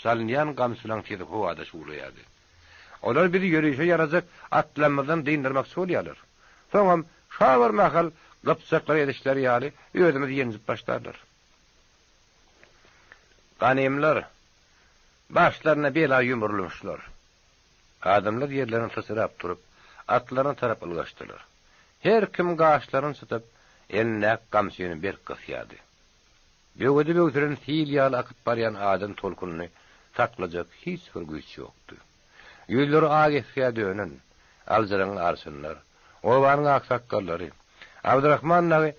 Salynýan gamçylaň sesi howada şuwlaýardy. Olar bizi ýörişe ýarajak atlarymyzdan dyndyrmakçy bolýarlar. Soňam şa bir mahal gypjaklary edişleri ýaly özümizi ýenjip başlarlar. Ganymlar başlaryna bela ýumrulmyşlar. Adamlar ýerlerinden syçrap turup, atlaryna tarap ylgaşdylar. Her kim gaşlaryny çytyp, elindäki gamçyny berk gysýardy. Böwedi böwsülen sil ýaly akyp barýan adam tolkunyny saklajak hiç bir güýç ýokdy. Ýüzleri ak esgä dönen, aljyraňňy arçynlar, obanyň aksakgallary, Abdyrahman dagy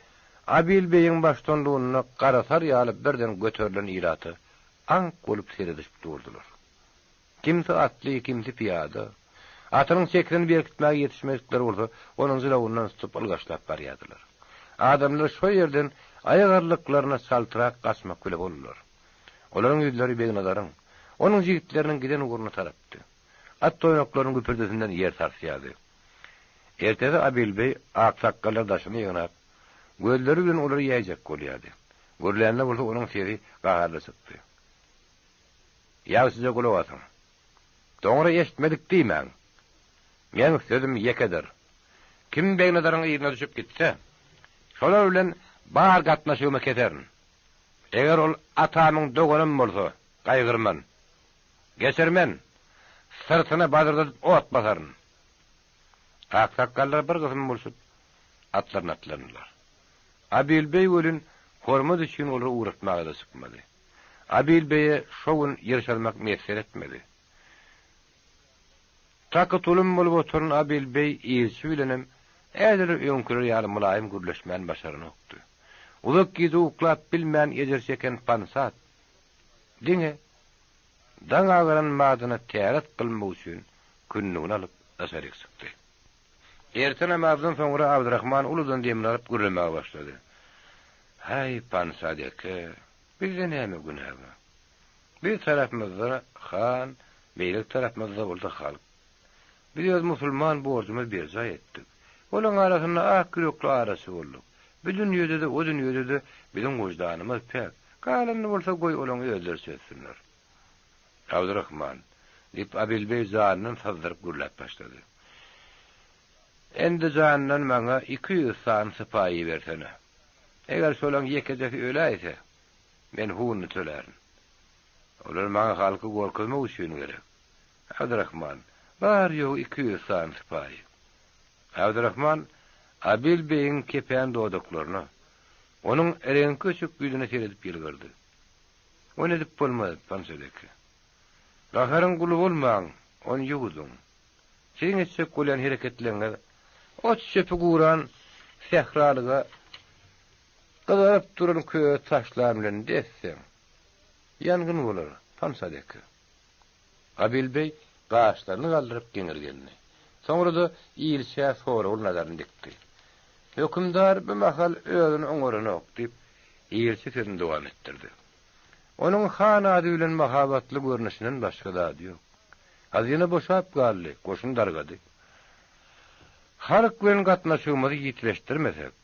Abil beýiň baştutanlygynda garasar ýaly birden göterilen ilata aňk bolup seredişip durdular. Kimsi atly, kimsi pyýada. Atynyň çekisini berkitmäge ýetişmedikleri bolsa, onuň jylawyndan tutup ylgaşlap barýardylar. Adamlar şo ýerden aýak arlyklaryna çaltrak gaçmak bile boldular. Olaryň ýüzleri Begnazaryň, onuň jigitleriniň giden ugruna tarapdy. At toýnaklarynyň güpürdisinden ýer sarsýardy. Ertesi Abilbeý aksakgallary daşyna ýygnap, gözleri bilen olary ýäýjek bolýardy. Gürlände bolsa onuň sesi gaharly çykdy. Ýagşyja gulak asyň. Soňra eşitmedik diýmäň. Meň sözüm ýekedir. Kim Begnazaryň yzyna düşüp gitse, şolar bilen bar gatnaşygymy keserin. Eger ol atamyň doganam bolsa, gaýgyrman. Geçirmen. Syrtyna bazyrdadyp ot basaryn. Aksakgallar bir gysym bolşup, atlaryna atlandylar. Abilbeý welin hormat üçin olary ugratmaga-da çykmady. Abil beýe şo gün ýyrşarmak miýesser etmedi. Taky-tulum bolup oturan Abil beý ilçi bilenem häzir öňküler ýaly mylaýym gürleşmän başaranokdy. Uzak gije uklap bilmän ejir çeken Pansat diňe daň agaran badyna täret kylmak üçin kündügini alyp daşaryk çykdy. Erte namazdan soňra Abdyrahman uludan demini alyp gürlemäge başlady. Häý, Pansat eke, bizde näme günä bar? Bir tarapymyzda han, beýleki tarapymyzda bolsa halk. Biz öz musulman borjumyzy berjaý etdik. Olaň arasynda ak ýürekli araçy bolduk. Bu dünýede-de, o dünýede-de biziň wyždanymyz päk. Galanyny bolsa goý olaň özleri çözsünler. Abdyrahman, diýip, Abilbeý janyndan syzdyryp gürläp başlady. Endijandan maňa 200 sany sypaýy ibersene. Eger şolaň ýekejesi öläýse, men hununy tölärin. Olar maňa halky gorkuzmak üçin gerek. Abdyrahman, bary-ýogy 200 sany sypaýy. Abdyrahman Abil beýiň kepän dodaklaryna, onuň reňki öçük ýüzüne seredip ýylgyrdy. Ony edip bolmaz, Pançadeke. Gaharyň guly bolmaň, ony ýuwudyň. Siziň etjek bolýan hereketleriňiz ot-çöpi guran sähralyga gyzaryp duran köze taşlan bilen des-deň. Ýangyn bolar, Pançadeke. Gabil beý gaşlaryny galdyryp geňirgendi. Soňra-da ilçä soragly nazaryny dikdi. Hökümdar bu mahal özüni oňaranok, diýip, ilçi sözüni dowam etdirdi. Onuň han ady bilen mahabatly görnüşinden başga zady ýok. Hazyna boşap galdy, goşun dargady. Halk bilen gatnaşygymyzy ýitileşdirmesek,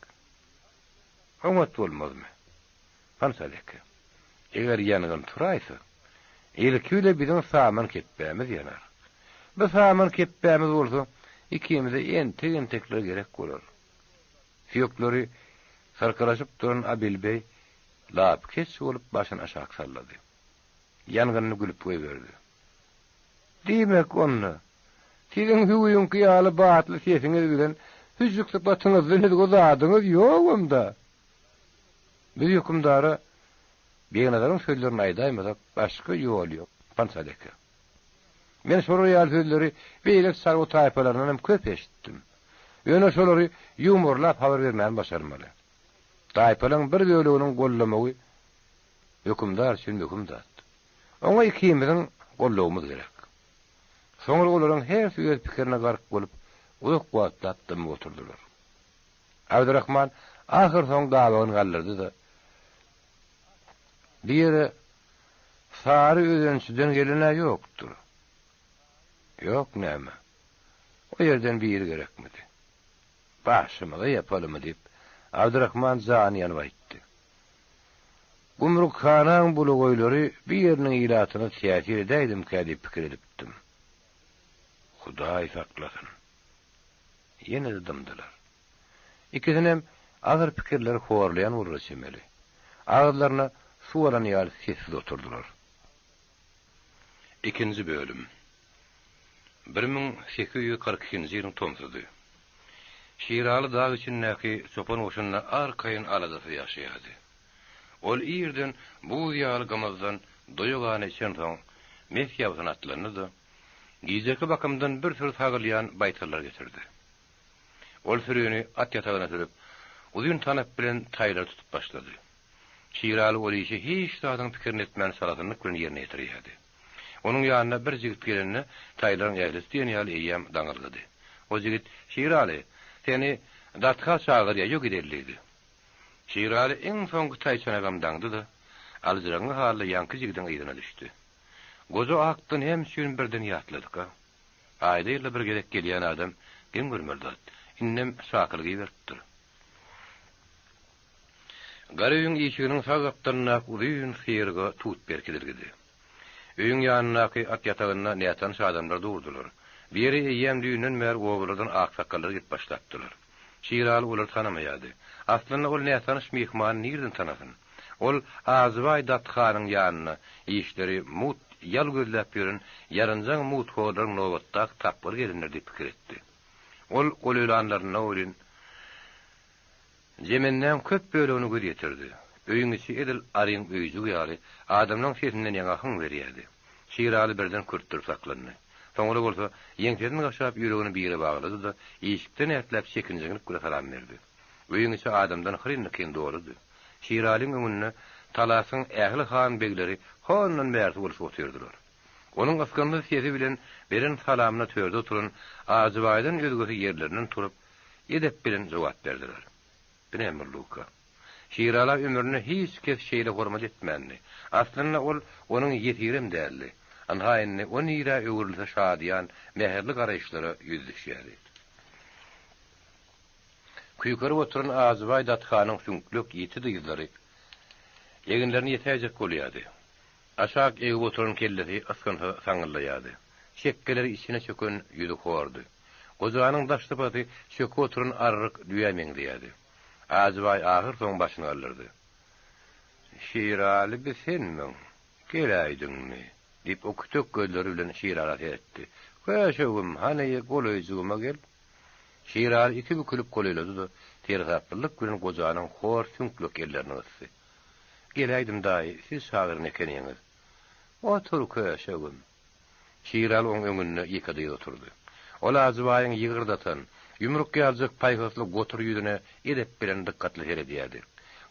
oňat bolmazmy? Hansal eke, eger ýangyn turaýsa, ilki bile biziň saman kepbämiz ýanar. Bu saman kepbämiz bolsa ikimize entek-entekler gerek bolar. Süýekleri syrkalaşyp duran Abilbeý lapykeç bolup başyny aşak sallady. Ýangynly gülüp goýberdi. Diýmek, onda, siziň hüwüňki ýaly batly sesiňiz bilen hüjük sypatyňyzdan özge zadyňyz ýogam-da? Biz hökümdara Begnazaryň sözlerini aýdaýmasak, başga ýol ýok, Pansal eke. Men şolar ýaly sözleri beýleki çarwa taýpalaryndan hem köp eşitdim. Ýöne şolary ýuwmarlap habar bermäni başarmaly. Taýpalaryň bir böleginiň goldamagy hökümdar üçin möhüm zat. Oňa ikimiziň goldawymyz gerek. Soňra olaryň hersi öz pikirine gark bolup, uzak wagtlap dymyp oturdylar. Abdyrahman. Ahyrsoňy gabagyny galdyrdy-da, Bu ýere Sary özençiden gelen-ä ýokdur. Ýok näme? O ýerden biri gerekmidi? Başymyza ýapalymy diýip, Abdyrahman jany ýanyp aýtdy. Gümrükhanaň bulagoýlary bir ýeriniň ilatyna täsir edäýdimkä diýip pikir edipdim. Hudaý saklasyn. Ýene-de dymdylar. Ikisinem agyr pikirler horlaýan bolara çemeli. Agyzlaryna suw alan ýaly sessiz oturdylar. Ikinji bölüm. 1842-nji ýylyň tomsudy. Şiraly dag içindäki çopan goşunda arkaýyn aladasyz ýaşaýardy. Ol irden buz ýaly gymyzdan doýa gana içensoň, mes ýabsyna atlandy-da, gijeki bakymdan bir süri sagylýan baýtallar getirdi. Ol sürini at ýatagyna sürüp, uzyn tanap bilen taýlary tutup başlady. Şiraly ol işi hiç zadyň pikirini etmän çalasynlyk bilen ýerine ýetirýärdi. Onuň ýanyna bir jigit gelende, taýlaryň ählisi diýen ýaly eýýäm daňylgydy. O jigit, Şiraly, seni Datha çagyrýar, ýok gideli diýdi. Şiraly iň soňky taýçanagam daňdy-da, aljyraňňy halda ýaňky jigidiň yzyna düşdi. Goja Akdan näme üçin birden ýatladyka? Aýda-ýylda bir gezek gelýän adam geň görmeli zat. Indem çakylyk iberipdir. Gara öýüň işiginiň sag gapdalyndaky uzyn syryga tut berkidilgidi. Öýüň ýanyndaky at ýatagynda nätanyş adamlar durdular. Bu ýere eýýäm düýnden bäri obalardan aksakgallar gelip başlapdylar. Şiraly olary tanamaýardy. Aslynda ol nätanyş myhmany nireden tanasyn? Ol Azybaý dathanyň ýanynda işleri mugt ýal gözläp ýören ýarynjaň mugthorlaryň nobatdaky tapgyry gelendir diýip pikir etdi. Ol golaýlanlarynda welin, Jemendäň köp bölegine göz ýetirdi. Öýüň içi edil aryň öýjügi ýaly, adamlaň sesinden ýaňa hyň berýärdi. Şiraly birden kürtdürip saklandy. Soňra bolsa, ýeňsesini gaşap ýüregini bire baglady-da, işikden ätläp çekinjeňlik bile salam berdi. Öýüň içi adamdan hyryn-dykyn doludy. Şiralyň öňünde Talasyň ähli han-begleri hondan bärsi bolşup otyrdylar. Onuň ysgynsyz sesi bilen beren salamyna törde oturan Ajybaýdan özgesi ýerlerinden turup, edep bilen jogap berdiler. Bu näme Luka? Şirala ömründe hiç kes şeýle hormat etmändi. Aslynda ol onuň ýesirem däldi. Ynha indi o nirä öwrülse şadyýan, mähirli garaýyşlara ýüz düşýärdi. Küýkerip oturan Ajybaý dathanyň süňklek, ýiti dyzlary eginlerine ýetäýjek bolýardy. Aşak egip oturan kellesi ysgynsyz saňňyldaýardy. Çekgeleri içine çöken ýüzi hordy. Gojanyň daş sypaty çöküp oturan arryk düýä meňzeýärdi. Ajybaý ahyrsoňy başyny galdyrdy. Şiraly bi senmiň? Geläýdiňmi? diýip, o kütek gözleri bilen Şirala seretdi. Köşegim, hany, golaýjygyma gel. Şiraly iki bükülip golaýlady-da, seresaplylyk bilen gojanyň hor süňklek ellerini gysdy. Geläýdim, daýy, siz çagyran ekeniňiz. Otur, köşegim. Şiraly oň öňünde ýeke dyz oturdy. Ol Ajybaýyň ýygyrt atan, ýumruk ýaljak paýhasly gotur ýüzüne edep bilen dykgatly seredýärdi.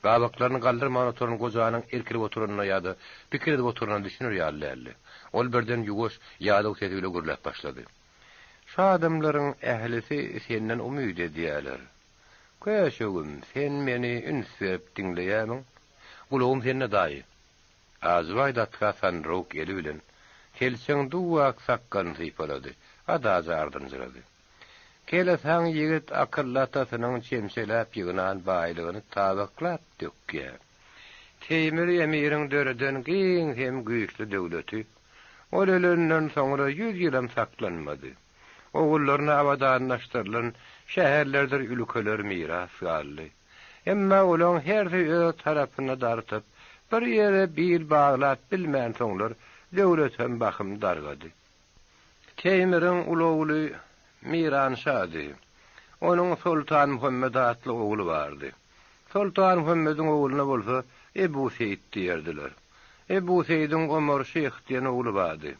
Gabaklaryny galdyrman oturan gojanyň irkilip oturanyna ýa-da pikir edip oturanyna düşüner ýaly däldi. Ol birden ýuwaş, ýadaw sesi bile gürläp başlady. Şu adamlaryň ählisi senden umyt edýärler. Köşegim, sen meni üns berip diňleýärmiň? Gulagym sende, daýy. Ajybaý datka sandyrawuk eli bilen selçeň duw-ak sakgalyny sypalady, adaja ardynjyrady. Kelesaň ýigit akylly atasynyň çemçeläp ýygnan baýlygyny tabaklap dökýär. Teýmir emiriň döreden giň hem güýçli döwleti ol ölenden soňra ýüz ýylam saklanmady. Ogullaryna abadanlaşdyrylan şäherlerdir ülkeler miras galdy. Emma olaň hersi öz tarapyna dartyp, bir ýere bil baglap bilmänsoňlar, döwletem bahym dargady. Teýmiriň uly ogly Miran şady. Onuň Soltanmuhammet atly ogly bardy. Soltanmuhammediň ogluna bolsa Ebu Seýit diýerdiler. Ebu Seýidiň Omar şyh diýen ogly bardy.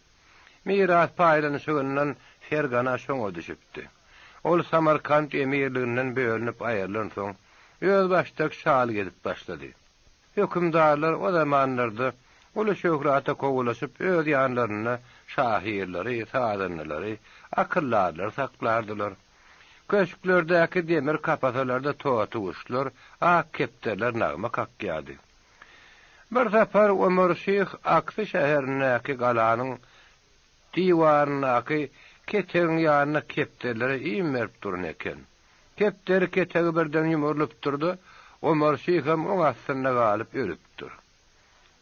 Miras paýlanyşygyndan Fergana şoňa düşüpdi. Ol Samarkant emirliginden bölünip aýrylansoň, özbaşdak şalyk edip başlady. Hökümdarlar o zamanlarda uly şöhrata kowalaşyp öz ýanlarynda şahyrlary, sazandalary, akyldarlary saklardylar. Köşklerdäki demir kapasalarda totuguşlar, ak kepderiler nagma kakýardy. Bir sapar Omar şyh Aksy şäherindäki galanyň diwaryndaky ketegiň ýanynda kepderilere iým berip duran eken. Kepderi ketegi birden ýumrulypdyr-da, Omar şyh hem oň astynda galyp ölüpdir.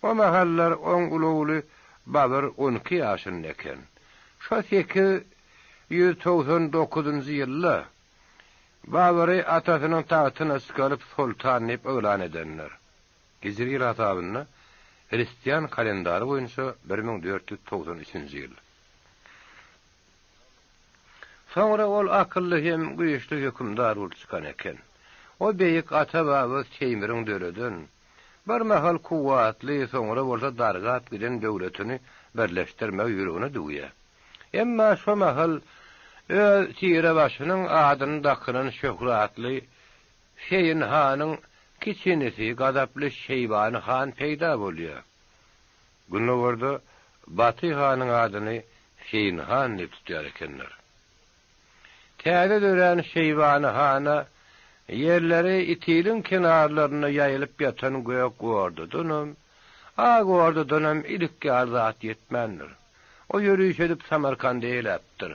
O mahallar oň uly ogly Babyr 12 ýaşynda eken. Şo 899-njy ýylda Babyry atasynyň tagtyna çykaryp soltan diýip yglan edenler. Hijri ýyl hasabynda hristian kalendary boýunça 1493-nji ýyl. Soňra ol akylly hem güýçli hökümdar bolup çykan eken. O beýik ata-baba Teýmiriň döreden, bir mahal kuwwatly, soňra bolsa dargap giden döwletini birleşdirmegi ýüregine düwýär. Emma şo mahal öz tirebaşynyň adyny dakynan şöhratly Seýin hanyň kiçi inisi gazaply Şeýbany han peýda bolýar. Gündogarda Baty hanyň adyny Seýin han diýip tutýar ekenler. Täze dörän Şeýbany hana ýerleri Itiliň kenarlarynda ýaýylyp ýatan Gök ordadanam, Ak ordadanam ilik ýaly zat ýetmändir. O ýöriş edip Samarkandy eýläpdir.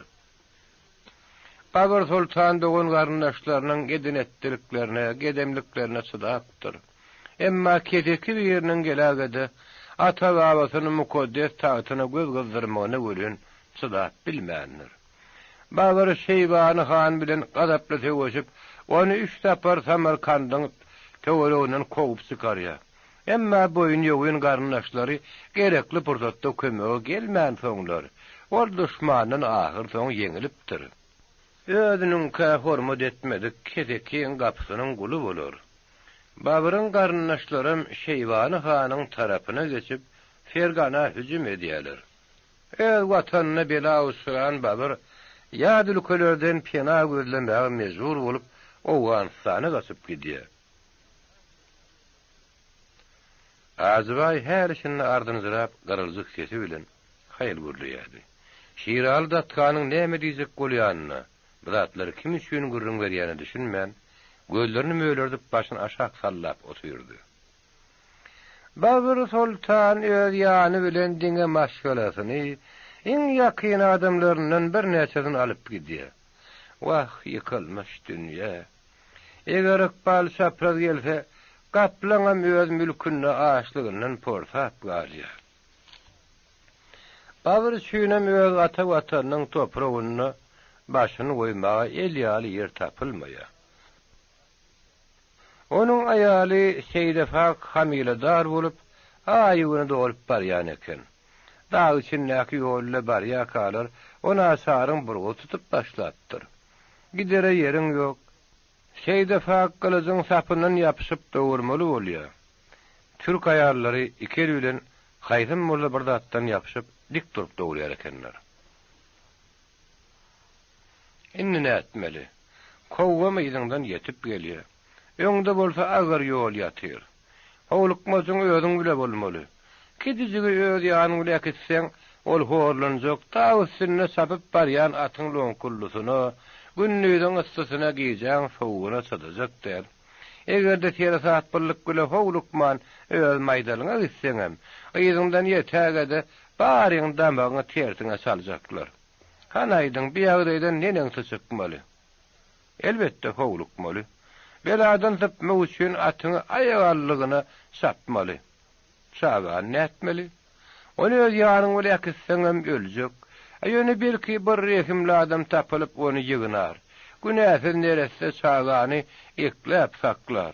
Babyr soltan dogan-garyndaşlarynyň eden-etdiliklerine, gedemliklerine çydapdyr. Emma keseki biriniň geläge-de ata-babasynyň mukaddes tagtyna göz gyzdyrmagyna welin çydap bilmändir. Babyr Şeýbany han bilen gazaply söweşip, ony üç sapar Samarkandyň töwereginden kowup çykarýar. Emma boýun ýogyn garyndaşlary gerekli pursatda kömege gelmänsoňlar, ol duşmandan ahyrsoňy ýeňilipdir. Özüniňkä hormat etmedik kesekiň gapysynyň guly bolar. Babyryň garyndaşlaram Şeýbany hanyň tarapyna geçip, Fergana hüjüm edýärler. Öz watanyna bela uçran Babyr ýat ülkelerden pena gözlemäge mejbur bolup, Owganystana gaçyp gidýär. Ajybaý häli-şindi ardynjyrap gyryljyk sesi bilen haýal gürleýärdi. Şiraly datkanyň näme diýjek bolýanyna, bu zatlary kim üçin gürrüň berýänine düşünmän, gözlerini mölerdip başyny aşak sallap otyrdy. Babyr soltan öz ýany bilen diňe maşgalasyny, iň ýakyn adamlaryndan birnäçesini alyp gidýär. Wah, ýykylmyş dünýe! Eger ykbal çapraz gelse, gaplaňam öz mülkünde açlygyndan porsap galýar. Babyr üçinem öz ata Watanynyň topragynda başyny goýmaga el ýaly ýer tapylmaýar. Onuň aýaly Seýdefak hamyladar bolup, aýy-güni dolup barýan eken. Dag içindäki ýolda barýarkalar, o naçaryň burgy tutup başlapdyr. Gidere ýeriň ýok. Şeýdefak gylyjyň sapyndan ýapyşyp dogurmaly bolýar. Türk aýallary iki eli bilen haýsam bolsa bir zatdan ýapyşyp dik durup dogurýar ekenler. Indi nätmeli? Kowgam yzyňdan ýetip gelýär. Öňde bolsa agyr ýol ýatyr. Howlukmajyň özüň bile bolmaly. Kiçijigi öz ýanyň bile äkitseň, ol horlanjak, dag üstünde çapyp barýan atyň loňkuldysyna, gündiziň yssysyna, gijäň sowugyna çydajak däl. Eger-de seresaplylyk bile howlukman öz maýdalyňa gitseňem, yzyňdan ýetäge-de baryň damagyňy tersiňe çaljaklar. Hany aýdyň, bi ýagdaýdan neneňsi çykmaly? Elbetde, howlukmaly. Beladan sypmak üçin atyňy aýagallygyna çapmaly. Çagany nätmeli? Ony öz ýanyň bile äkitseňem öljek. A ýöne belki bir rehimli adam tapylyp ony ýygnar. Günäsiz neresse çagany ekläp saklar.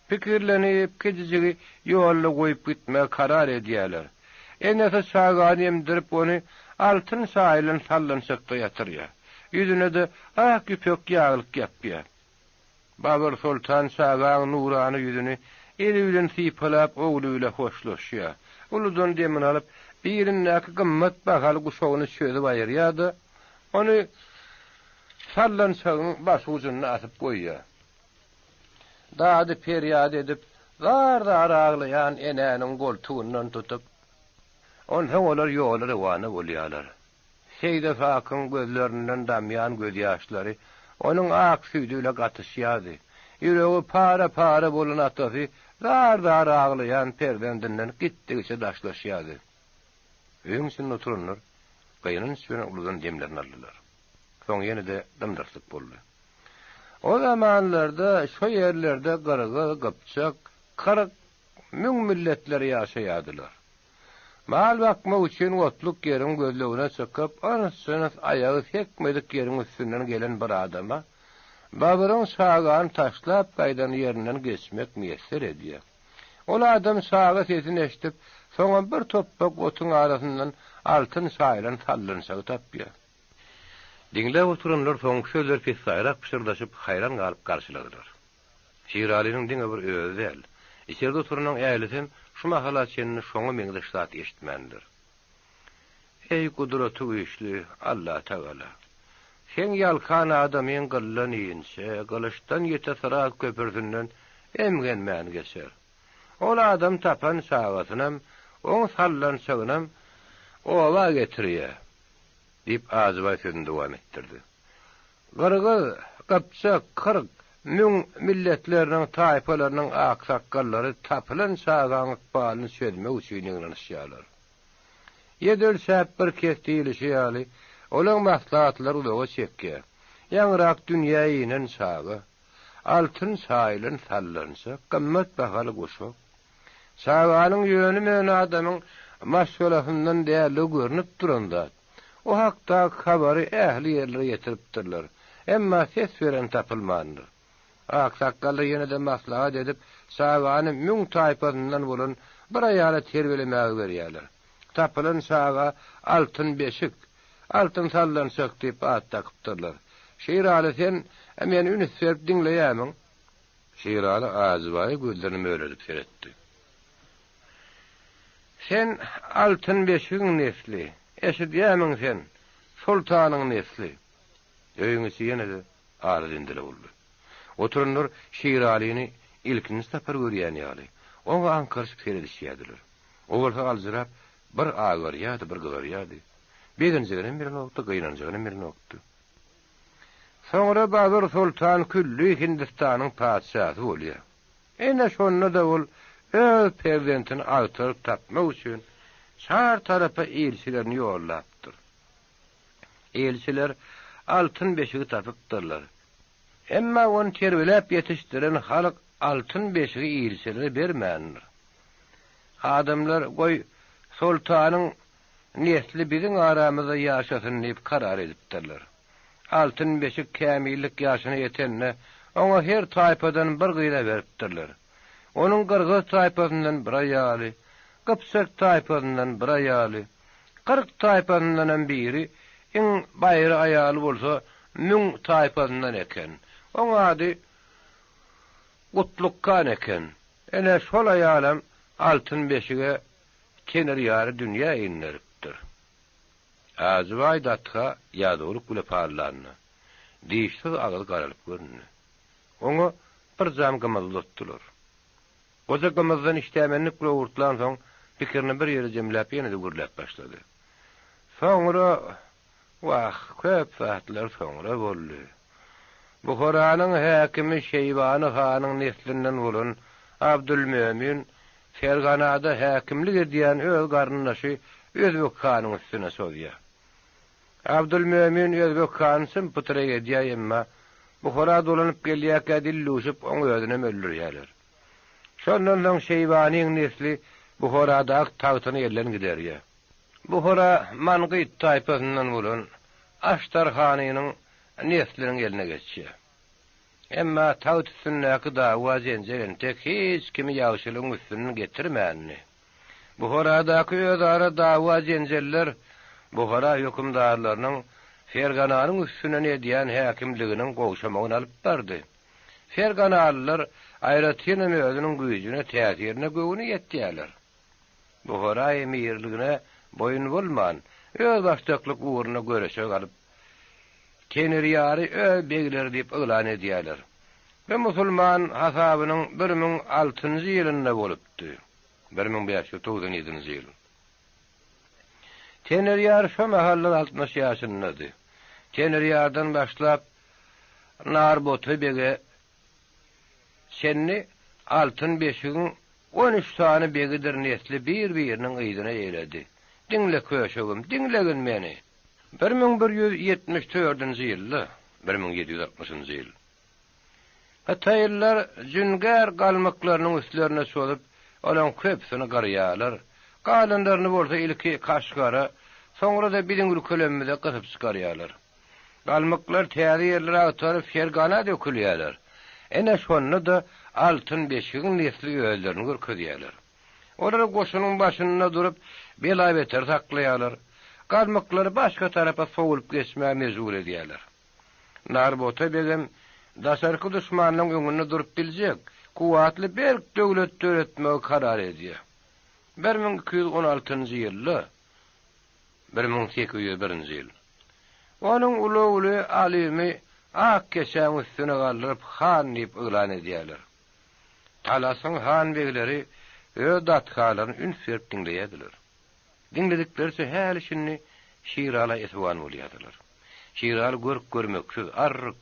Pikirlenip, kiçijigi ýolda goýup gitmegi karar edýärler. Enesi çagany emdirip, ony altyn çaýylan sallançakda ýatyrýar. Ýüzüne-de ak ýüpek ýaglyk ýapýar. Babyr soltan çagaň nurana ýüzüni eli bilen sypalap, ogly bile hoşlaşýar. Uludan demini alyp, bilindäki gymmat bahaly guşagyny çözüp aýyrýar-da, ony sallançagyň başujunda asyp goýýar. Dady-perýat edip, zar-zar aglaýan enäniň goltugyndan tutup, onsoň olar ýola rowana bolýarlar. Seýde Sakyň gözlerinden damýan gözýaşlary. onuň ak süýdi bile gatyşýardy. Ýüregi para-para bolan atasy zar-zar aglaýan perzendinden gitdigiçe daşlaşýardy. Öýüň içinde oturanlar gynanç bilen uludan demlerini aldylar. Soň ýene-de dym-dyrslyk boldy. O zamanlarda şo ýerlerde gyrgyz, gypjak, 40 milletler ýaşaýardylar. Mal bakmak üçin otluk ýeriň gözlegine çykyp, yns-jyns aýagy sekmedik ýeriň üstünden gelen bir adama Babyryň çagany taşlap gaýdan ýerinden geçmek miýesser edýär. Ol adam çaga sesini eşidip, soňam bir topbak otuň arasyndan altyn çaýylan sallançagy tapýar. Diňläp oturanlar soňky sözleri pessaýrak pyşyrdaşyp, haýran galyp garşyladylar. Şiralynyň diňe bir özi däl, içerde oturanyň ählisem şu mahala çenli şoňa meňzeş zat eşitmändir. Eý, gudraty güýçli Allatagala! Seň ýalkan adamyň gyldan inçe, gylyçdan ýiti Syrat köprüsinden emgenmän geçer. Ol adam tapan çagasynam, oň sallançagynam oba getirýär, diýip, Ajybaý sözüni dowam etdirdi. Gyrgyz, gypjak, 40, milletleriniň, taýpalarynyň aksakgallary tapylan çagaň ykbalyny çözmek üçin ýygnanyşýarlar. Ýedi ölçäp bir kes diýlişi ýaly, olaň maslahatlary uzaga çekýär. Ýaňyrak dünýä inen çaga, altyn çaýylan sallançak, gymmat bahaly guşak. Çaganyň ýöne-möne adamyň maşgalasyndan däldigi görnüp duran zat. O hakdaky habary ähli ýerlere ýetiripdirler. Emma ses beren tapylmandyr. Aksakgallar ýene-de maslahat edip, çagany müň taýpasyndan bolan bir aýala terbiýelemäge berýärler. Tapylan çaga Altyn beşik, Altyn sallançak diýip at dakypdyrlar. Şiraly sen meni üns berip diňleýärmiň? Şiraly Ajybaýa gözlerini möledip seretdi. Sen Altyn beşigiň nesli, eşidýärmiň sen, soltanyň nesli? Öýüň içi ýene-de ala-zenzele boldy. Oturanlar Şiralyny ilkinji sapar görýän ýaly, oňa aňkaryşyp seredişýärdiler. O bolsa aljyrap, bir agarýardy, bir gyzarýardy. Begenjeginem bilenokdy, gynanjagynam bilenokdy. Soňra Babyr soltan külli Hindistanyň patyşasy bolýar. Ine, şonda-da ol öz perzentini agtaryp tapmak üçin çar tarapa ilçilerini ýollapdyr. Ilçiler altyn beşigi tapypdyrlar. Emma ony terbiýeläp ýetişdiren halk altyn beşigi ilçilere bermändir. Adamlar, goý, soltanyň nesli biziň aramyzda ýaşasyn diýip karar edipdirler. Altyn beşik kämillik ýaşyna ýetende, oňa her taýpadan bir gyza beripdirler. Onuň gyrgyz taýpasyndan bir aýaly, gypjak taýpasyndan bir aýaly, 40 taýpasyndanam biri, iň baýry aýaly bolsa müň taýpasyndan eken. Oň ady Gutlukkan eken. Ene, şol aýalam Altyn beşige Tenir ýary dünýä inderipdir. Ajybaý datga ýadawlyk bile pallanda, dişsiz agyzy garalyp göründi. Oňa bir jam gymyz uzatdylar. Goja gymyzdan işdämenlik bile owurtlansoň, pikirini bir ýere jemläp ýene-de gürläp başlady. Soňra, wah, köp zatlar soňra boldy. Buharanyň häkimi Şeýbany hanyň neslinden bolan Abdylmömin Ferganada häkimlik edýän öz garyndaşy Özbek hanyň üstüne çozýar. Abdylmömin Özbek hany çym-pytrak edýär, emma Buhara dolanyp gelýärkä dilluşyp oň özünem öldürýärler. Şondan soň Şeýbanyň nesli Buharadaky tagtyny elden giderýär. Buhara mangyt taýpasyndan bolan Aştar hanynyň nesliniň eline geçýär. Emma tagt üstündäki dawa-jenjel entek hiç kimi ýagşylygyň üstünden getirmändi. Buharadaky özara dawa-jenjeller Buhara hökümdarlarynyň Fergananyň üstünden edýän häkimliginiň gowşamagyna alyp bardy. Ferganalylar aýratynam özüniň güýjüne, täsirine göwni ýetýärler. Buhara emirligine boýun bolman, özbaşdaklyk ugrunda göreşe galyp, Tenirýary öz begleri diýip yglan edýärler. Bu musulman hasabynyň 1006-njy ýylynda bolupdy. 1597-nji ýyl. Tenirýar şo mahallar 60 ýaşyndady. Tenirýardan başlap. Narbota bege çenli Altyn beşigiň on üç sany begidir nesli bir-biriniň yzyna eýledi. Diňle köşegim, diňlegin meni! 1174-nji ýylda, 1760-njy ýyl, Hytaýlylar jüngär galmyklarynyň üstlerine çozup, olaň köpüsini gyrýarlar. Galanlaryny bolsa ilki Kaşgara, soňra-da biziň ülkelemmize gysyp çykarýarlar. Galmyklar täze ýerleri agtaryp, Fergana dökülýärler. Ine, şonda-da Altyn beşigiň nesli özlerini görkezýärler. Olar goşunyň başynda durup, bela-beter saklaýarlar. Galmyklary başga tarapa sowulyp geçmäge mejbur edýärler. Narbota begem daşarky duşmanyň öňünde durup biljek, kuwwatly berk döwlet döretmegi karar edýär. 1216-njy ýylda, 1801-nji ýyl, onuň uly ogly Alymy ak keçäň üstüne galdyryp han diýip yglan edýärler. Talasyň han-begleri öz datkalaryny üns berip diňleýärdiler. Diňledikleriçe häli-şindi Şirala esewan bolýardylar. Şiraly görk-görmeksiz, arryk,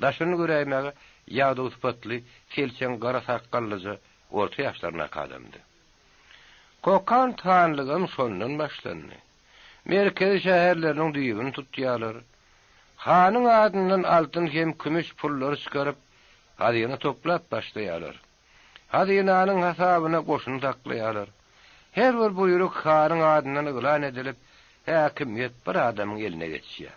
daşyny göräýmäge ýadaw sypatly, selçeň gara sakgallyja orta ýaşlaryndaky adamdy. Kokant hanlygam şondan başlandy. Merkezi şäherleriniň düýbüni tutýarlar. Hanyň adyndan altyn hem kümüş pullary çykaryp, hazyna toplap başlaýarlar. Hazynanyň hasabyna goşun saklaýarlar. Her bir buýruk hanyň adyndan yglan edilip, häkimiýet bir adamyň eline geçýär.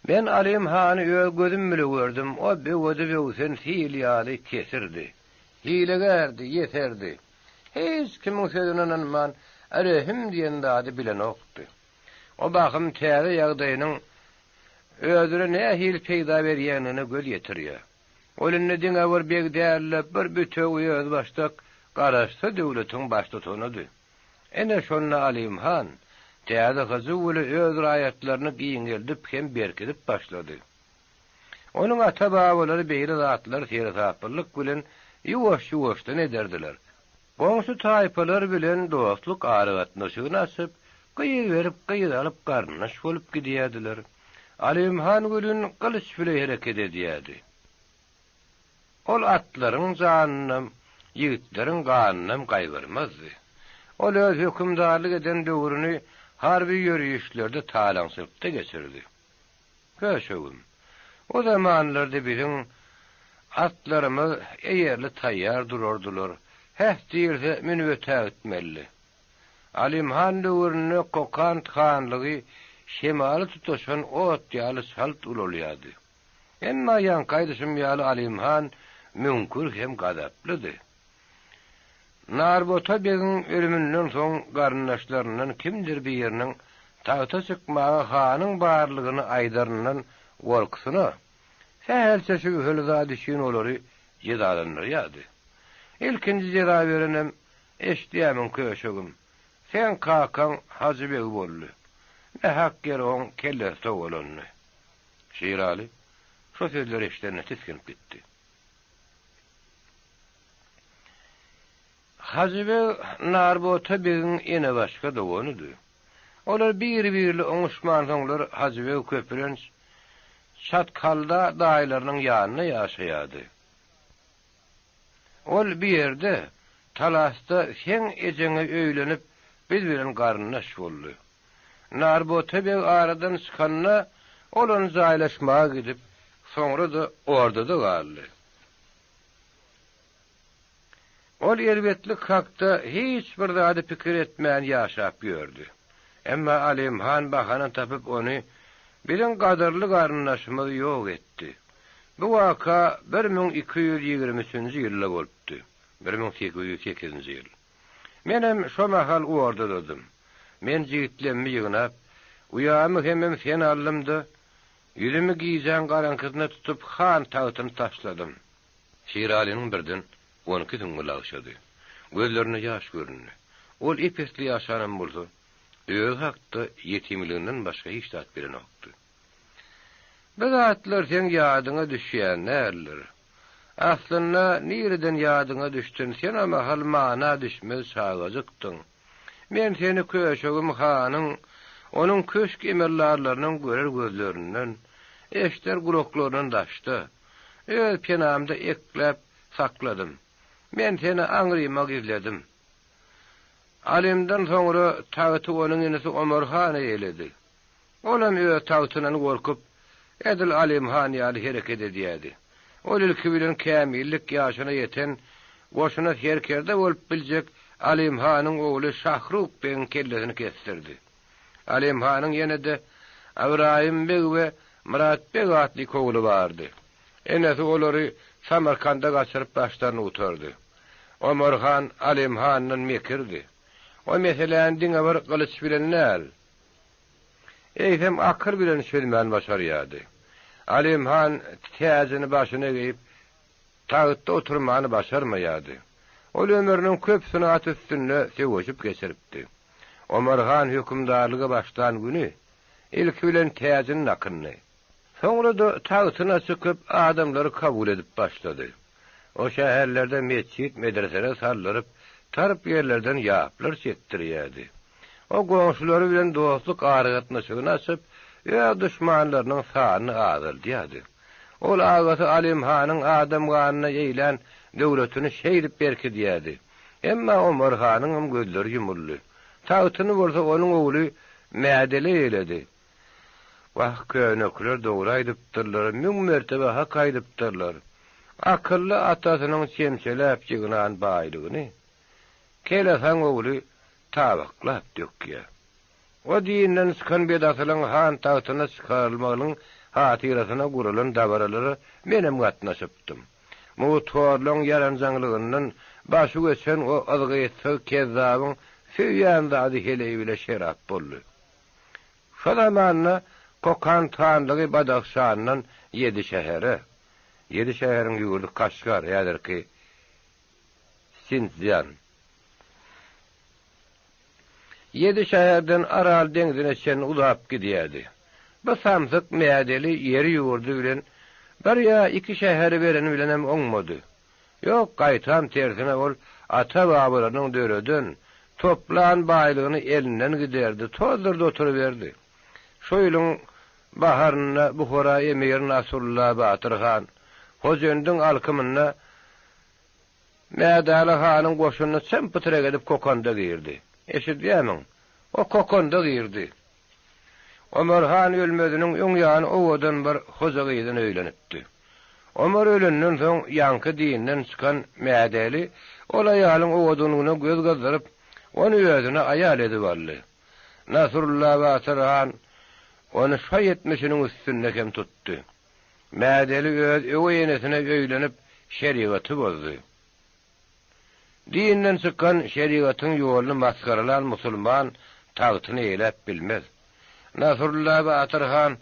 Men Alym hany öz gözüm bile gördüm, o böwedi böwsen sil ýaly kesirdi. Hilegärdi, ýeserdi. Hiç kimiň sözüne ynanman, rehim diýen zady bilenokdy. O bahym täze ýagdaýynyň özüne nähili peýda berýändigine göz ýetirýär. Ol indi diňe bir beg däl-de, bir bütewi özbaşdak garaşsyz döwletiň baştutanydy. Ine, şonda Alym han täze hyjuw bile öz raýatlaryny giňeldip hem berkidip başlady. Onuň ata-babalary beýle zatlary seresaplylyk bilen ýuwaş-ýuwaşdan ederdiler. Goňşy taýpalar bilen dostluk aragatnaşygyny açyp, gyz berip, gyz alyp garyndaş bolup gidýärdiler. Alym han welin gylyç bile hereket edýärdi. Ol atlaryň janynam, ýigitleriň ganynam gaýgyrmazdy. Ol öz hökümdarlyk eden döwrüni harby ýörişlerde talaňçylykda geçirdi. Köşegim, o zamanlarda biziň atlarymyz eýerli taýýar durardylar, häh diýilse münüp ötägitmelidi. Alym han döwründe Kokant hanlygy şemaly tutaşan ot ýaly çalt ulalýardy. Emma ýaňky aýdyşym ýaly Alym han müňkür hem gazaplydy. Narbota begiň ölüminden soň garyndaşlaryndan kimdir biriniň tagta çykmaga hanyň barlygyny aýdaryndan gorkusyna, sähelçe şübheli zat üçin olary jezalandyrýardy. Ilkinji jeza berenem, Eşidýärmiň, köşegim, seň kakaň Hajy beg boldy. Nähak ýere oň kellesi togalandy. Şiraly şo sözleri eşidende tisginip gitdi. Hajy beg Narbota begiň enebaşga doganydy. Olar bir-birli oňuşmansoňlar Hajy beg köplenç Çatkalda daýylarynyň ýanynda ýaşaýardy. Ol bu ýerde, Talasda seň ejeňe öýlenip, biz bilen garyndaş boldy. Narbota beg aradan çykanda, ol ony jaýlaşmaga gidip, soňra-da ordada galdy. Ol erbetlik hakda hiç bir zady pikir etmän ýaşap ýördi. Emma Alym han bahana tapyp ony biziň gadyrly garyndaşymyz ýok etdi. Bu waka 1223 üçünji ýylda bolupdy, 1808-nji ýyl. Menem şo mahal ordadadym. Men jigitlemmi ýygnap, uýamy hemem sen aldym-da, ýüzümi gijäň garaňkysyna tutup han tagtyny taşladym. Şiralynyň birden on iki süňňi lagşady. Gözlerinde ýaş göründi. Ol ep-esli ýaşanam bolsa, özi hakda ýetimliginden başga hiç zat bilenokdy. Bu zatlar seň ýadyňa düşýän däldir. Aslynda, nireden ýadyňa düşsün, sen o mahal mana düşmez çagajykdyň. Men seni köşegim hanyň, onuň köşk emeldarlarynyň görer gözlerinden. Eşder gulaklaryndan daşda. Öz penamda ekläp sakladym. Men seni aňryma gizledim. Alymdan soňra tagty onuň inisi Omar han eýeledi. Olam öz tagtyndan gorkup, edil Alym han ýaly hereket edýärdi. Ol ilki bilen kämillik ýaşyna ýeten, goşuna serkerde bolup biljek Alym hanyň ogly Şahruk begiň kellesini kesdirdi. Alym hanyň ýene-de Ybraýym beg we Myrat beg atly iki ogly bardy. Enesi olary Samarkanda gaçyryp başlaryny gutardy. Omar han Alym handan mekirdi. O meseläni diňe bir gylyç bilen däl, eýsem akyl bilen çözmäni başarýardy. Alym han täjini başyna geýip, tagtda oturmany başarmaýardy. Ol ömrüniň köpüsini at üstünde söweşip geçiripdi. Omar han hökümdarlyga başlan güni ilki bilen täjini dakyndy. Soňra-da tagtyna çykyp, adamlary kabul edip başlady. O şäherlerde metjit, medreseler saldyryp, tarp ýerlerden ýaplar çekdirýärdi. O goňşulary bilen dostluk aragatnaşygyny açyp, öz duşmanlarynyň sanyny azaldýardy. Ol agasy Alym hanyň adam ganyna eýlän döwletini şeýdip berkidýärdi. Emma Omar hanyňam gözleri ýumuldy. Tagtyny bolsa onuň ogly Mädeli eýeledi. Wah, könekiler dogry aýdypdyrlar, müň mertebe hak aýdypdyrlar. Akylly atasynyň çemçeläp ýygnan baýlygyny kelesaň ogly tabaklap dökýär. O dinden çykan bedasylyň han tagtyna çykarylmagynyň hatyrasyna guralan dabaralara menem gatnaşypdym. Mugthorlaň ýaranjaňlygyndan başy göçen o yzgytsyz kezzabyň söýýän zady heleý bile şerap boldy. Şo zamanda Kokant hanlygy Badahşandan ýedi şähere, ýedi şäheriň ýurdy Kaşgar, häzirki Sinszýan, ýedi şäherden Aral deňzine çenli uzap gidýärdi. Bu samsyk Mädeli ýeri-ýurdy bilen bir ýa iki şäheri bereni bilenem oňmady. Ýok, gaýtam tersine ol ata-babalarynyň döreden, toplan baýlygyny elinden giderdi, tozdurdy oturyberdi. Şo ýylyň baharynda Buhara emiri Nasrulla Batyr han Hojendiň alkymynda Mädaly hanyň goşunyny çym-pytrak edip Kokanda girdi. Eşidýärmiň? O Kokanda girdi. Omar han ölmeziniň öň ýany owadan bir hoja gyzyna öýlenipdi. Omar ölenden soň ýaňky dinden çykan Mädeli ol aýalyň owadanlygyna göz gyzdyryp, ony özüne aýal edip aldy. Nasrulla batyr han ony şa ýetmişiniň üstünde hem tutdy. Mädeli öz öweý enesine öýlenip şerigaty bozdy. Dinden çykan, şerigatyň ýoluny masgaralan musulman tagtyny eýläp bilmez. Nasrulla batyr han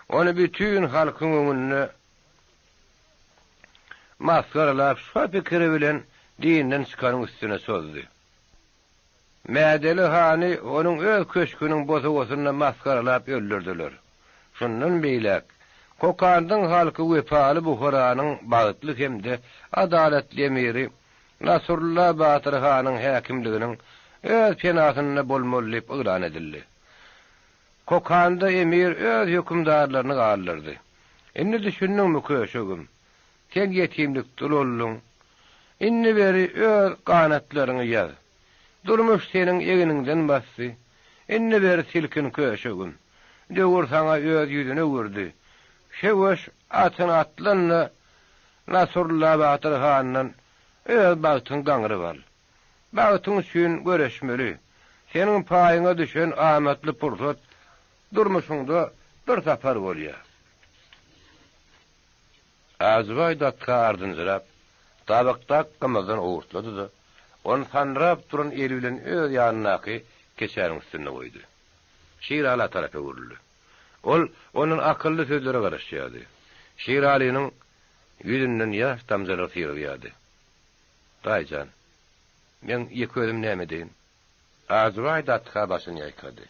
ony bütin halkyň öňünde masgaralap şo pikiri bilen dinden çykanyň üstüne çozdy. Mädeli hany onuň öz köşgüniň bosagasynda masgaralap öldürdiler. Şundan beýläk, Kokandyň halky wepaly Buharanyň bagtly hem-de adalatly emiri Nasrulla batyr hanyň häkimliginiň öz penasynda bolmaly diýip yglan edildi. Kokanda emir öz hökümdarlaryny galdyrdy. Indi düşündiňmi, köşegim? Sen ýetimlikde ulaldyň. Indi beri öz ganatlaryňy ýaz. Durmuş seniň egniňden basdy. Indi beri silkin köşegim. Döwür saňa öz ýüzüni öwürdi. Söweş atyna atlan-da, Nasrulla batyr handan öz bagtyňy gaňryp al. Bagtyň üçin göreşmeli. Seniň paýyňa düşen amatly pursat durmuşyňda bir sapar bolýar. Ajybaý datga ardynjyrap, tabakdaky gymyzdan owurtlady-da, ony sandyrap duran eli bilen öz ýanyndaky keçäniň üstünde goýdy. Şiraly tarap öwrüldi. Ol ondan akylly sözlere garaşýardy. Şiralynyň ýüzünden ýaş damjalary syrygýardy. Daýy jan, meň ýeke özüm näme edeýin? Ajybaý datga başyny ýaýkady.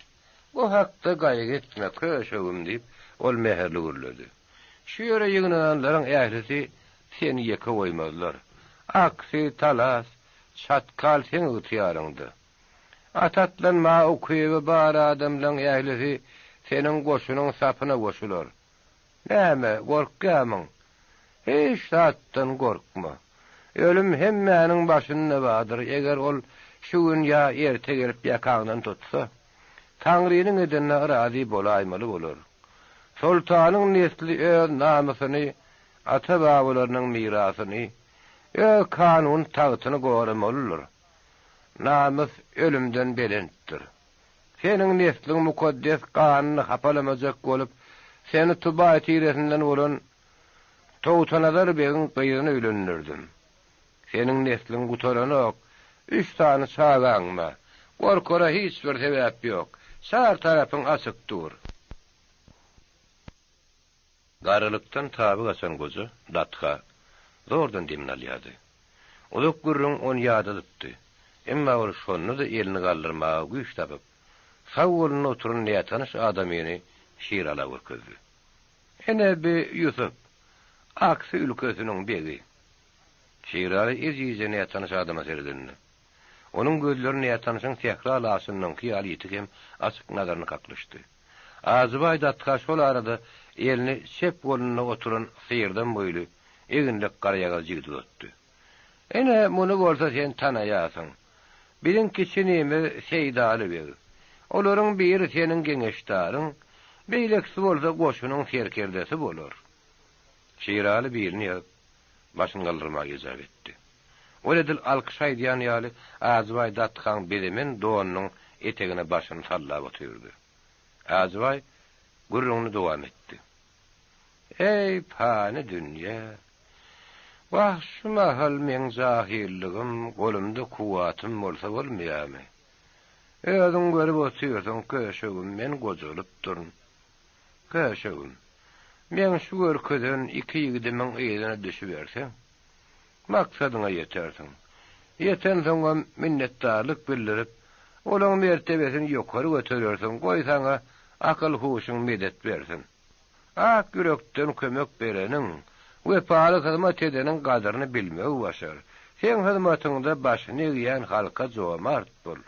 Bu hakda gaýgy etme, köşegim, diýip, ol mähirli gürledi. Şu ýere ýygnananlaryň ählisi seni ýeke goýmazlar. Aksy, Talas, Çatkal seň ygtyýaryňda. At atlanmaga ukyby bar adamlaň ählisi seniň goşunyň sapyna goşular. Näme, gorkýamyň? Hiç zatdan gorkma. Ölüm hemmäniň başynda bardyr, eger ol şu gün ýa erte gelip ýakaňdan tutsa, Taňrynyň edenine razy bolaýmaly bolar. Soltanyň nesli öz namysyny, ata-babalarynyň mirasyny, öz kanuny tagtyny goramalydyr. Namys ölümden belentdir. Seniň nesliň mukaddes ganyny hapalamajak bolup, seni Tubaý tiresinden bolan Togtanazar begiň gyzyna öýlendirdim. Seniň nesliň gutaranok, üç sany çagaň bar. Gorkara hiç bir sebäp ýok. Çar tarapyň açyk dur. Garrylykdan taby gaçan goja Datga zordan demini alýardy. Uzak gürrüň ony ýadadypdy. Emma ol şonda-da elini galdyrmaga güýç tapyp, sag golunda oturan nätanyş adamyny Şirala görkezdi. Ene bi Ýusup, Aksy ülkesiniň begi. Şiraly ejizje nätanyş adama seredende, onuň gözleri nätanyşyň sähra laçynyňky ýaly ýiti hem açyk nazaryny kaklyşdy. Ajybaý datga şol arada elini çep golunda oturan syrdam boýly, eginlek garaýagyz jigide uzatdy. Ine, muny bolsa sen tanaýarsyň. Biziň kiçi inimiz Seýdaly beg. Olaryň biri seniň geňeşdaryň, beýlekisi bolsa goşunyň serkerdesi bolar. Şiraly birini ýazyp, başyny galdyrmaga ejap etdi. Ol edil alkyş aýdýan ýaly Ajybaý datgaň bezemen donunyň etegine başyny sallap otyrdy. Ajybaý gürrüňini dowam etdi. Eý, pany dünýe! Wah, şu mahal meň jahyllygym, golumda kuwwatym bolsa bolmaýarmy? Özüň görüp otyrsyň, köşegim, men gojalypdyryn. Köşegim, meň şu görkezen iki ýigidimiň yzyna düşüberseň, maksadyňa ýetersiň. Ýetensoňam minnetdarlyk bildirip, olaň mertebesini ýokary göterersiň, goý saňa akyl-huşuň medet bersin. Ak ýürekden kömek bereniň, wepaly hyzmat edeniň gadyryny bilmegi başar. Seň hyzmatyňda başyny egýän halka jomart bol.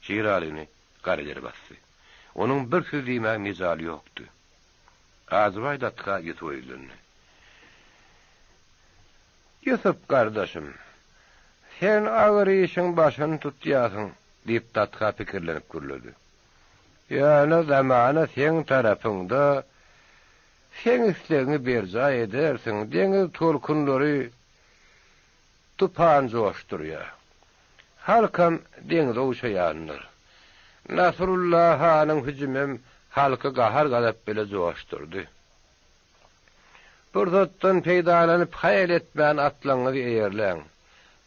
Şiralyny gara der basdy. Onuň bir söz diýmäge mejaly ýokdy. Azybaý datga Ýusuba ýüzlendi. Ýusup gardaşym, sen agyr işiň başyny tutýarsyň, diýip datga pikirlenip gürledi. Ýöne zamana seň tarapyňda, seň islegiňi berjaý edersiň, deňiz tolkunlary tupan joşdurýar. Halkam deňze ogşaýandyr. Nasrulla hanyň hüjümem halky gahar-gazap bile joşdurdy. Pursatdan peýdalanyp haýal etmän atlaňyzy eýerläň.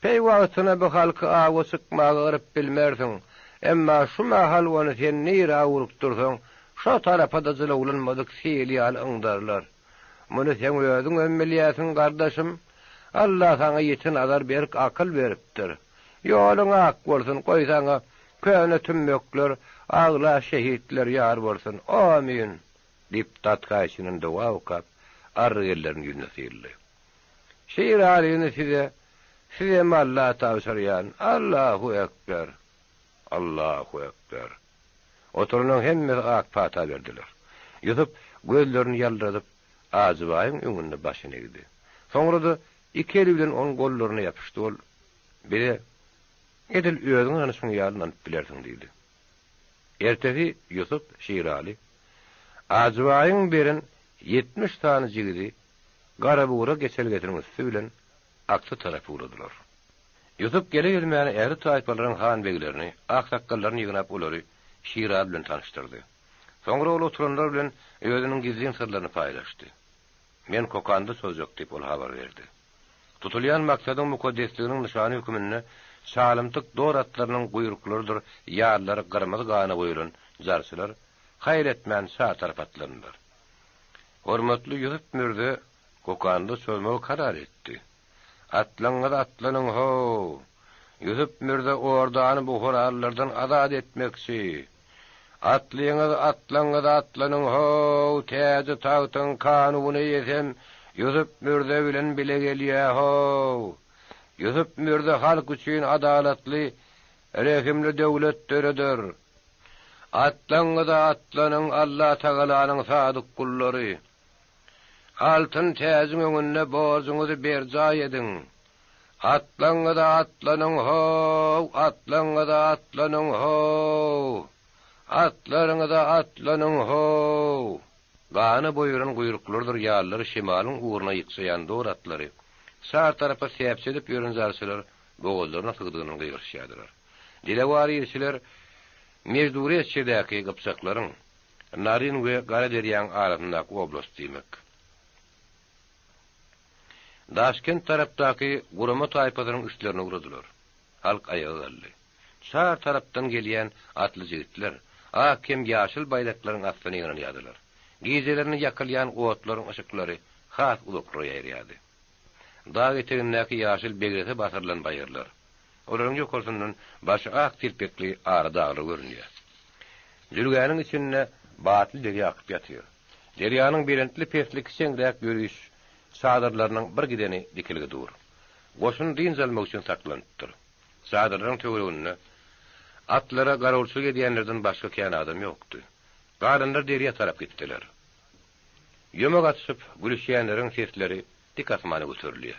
Peýwagtyna bu halky awa çykmaga yryp bilmersiň, emma şu mahal ony sen nirä ugrukdyrsaň, şo tarapa-da jylawlanmadyk sil ýaly yňdarlar. Muny seň özüňem bilýärsiň, gardaşym. Alla saňa ýiti nazar berk akyl beripdir. Ýoluň ak bolsun, goý saňa köne tümmekler, agla şehitler ýar bolsun. Omyn! Diýip, Datga içinden doga okap, arryk ellerini ýüzüne syldy. Şiralyny size, sizem Alla tabşyrýan. Allahu ekber! Allahu ekber! Oturanlaryň hemmesi ak pata berdiler. Ýusup gözlerini ýaldyradyp, Ajybaýyň öňünde başyny egdi. Soňra-da iki eli bilen onuň gollaryna ýapyşdy, ol, Bize edil özüň ynanyşyň ýaly ynanyp bilersiň diýdi. Ertesi Ýusup Şiraly Ajybaýyň beren 70 sany jigidi Garabugra geçelgesiniň üsti bilen Aksy tarap ugradylar. Ýusup gele-gelmäne ähli taýpalaryň han-beglerini, aksakgallaryny ýygnap olary Şiraly bilen tanyşdyrdy. Soňra ol oturanlar bilen özüniň gizlin syrlaryny paýlaşdy. Men Kokanda çozjak diýip ol habar berdi. Tutulýan maksadyň mukaddesliginiň nyşany höküminde çalymtyk dor atlarynyň guýruklarydyr ýallary gyrmyzy gana boýalan jarçylar haýal etmän çar tarapa atlandylar. Hormatly Ýusup mürze Kokanda çozmagy karar etdi. Atlaňyz atlanyň how! Ýusup mürze ordany buharalylardan azat etmekçi. Atlyňyz atlaňyz atlanyň how, täji-tagtyň kanuny eýesem Ýusup mürze bilen bile gelýä how. Ýusup mürze halk üçin adalatly, rehimli döwlet döreder. Atlaňyz atlanyň Allatagalanyň sadyk gullary. Altyn täjiň öňünde borjuňyzy berjaý ediň! Atlaňyza atlanyň how, atlaňyza atlanyň how! Atlaryňyza atlanyň how! Gana boýalan guýruklarydyr ýallary şemalyň ugruna ýykjaýan dor atlary, çar tarapa säpjedip ýören jarçylar bogazlaryna sygdygyndan gygyryşýardylar. Dilewar ilçiler Mejdureçýedäki gypjaklaryň, Naryn we Gara derýaň arasyndaky oblast diýmek. Daşkent tarapdaky gurama taýpasynyň üstlerine ugradylar. Halk aýaga galdy. Çar tarapdan gelýän atly jigitler ak hem ýaşyl baýdaklaryň astyna ýygnanýardylar. Gijelerine ýakylýan otlaryň yşyklary has uzaklara ýaýraýardy. Dag etegindäki ýaşyl begrese basyrylan baýyrlar. Olaryň ýokarsyndan başy ak telpekli ara daglar görünýär. Jülgäniň içinde batly derýa akyp ýatyr. Derýanyň belentli-pesli kiçeňräk ýöriş çadyrlarynyň bir gideni dikilgi dur. Goşun dynç almak üçin saklanypdyr. Çadyrlaryň töwereginde atlara garawulçylyk edýänlerden başga kän adam ýokdy. Galanlar derýa tarap gitdiler. Ýomak atyşyp, gülüşýänleriň sesleri dik asmana göterilýär.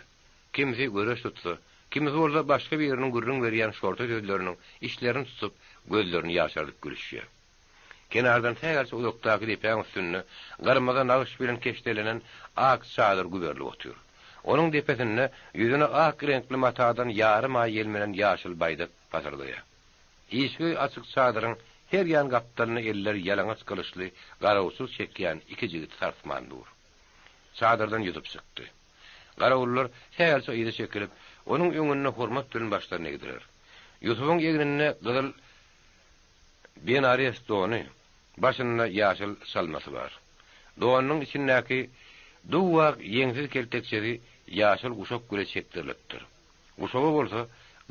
Kimsi göreş tutsa, kimisi bolsa başga biriniň gürrüň berýän şorta sözleriniň içlerini tutup, gözlerini ýaşardyp gülüşýär. Kenardan sähelçe uzakdaky depäň üstünde gyrmyzy nagyş bilen keşdelenen ak çadyr güberilip otyr. Onuň depesinde ýüzüne ak reňkli matadan ýarym aý ýelmenen ýaşyl baýdak pasyrdaýar. Işigi açyk çadyryň her ýan gapdalynda elleri ýalaňaç gylyçly garawçylyk çekýän iki jigit sarsman dur. Çadyrdan Ýusup çykdy. Garawullar sähelçe yza çekilip, onuň öňünde hormat bilen başlaryny egdiler. Ýusubyň egninde gyzyl Benares dony, başynda ýaşyl çalmasy bar. Donunyň içindäki duw-ak ýeňsiz keltekçesi ýaşyl guşak bile çekdirilipdir. Guşaga bolsa,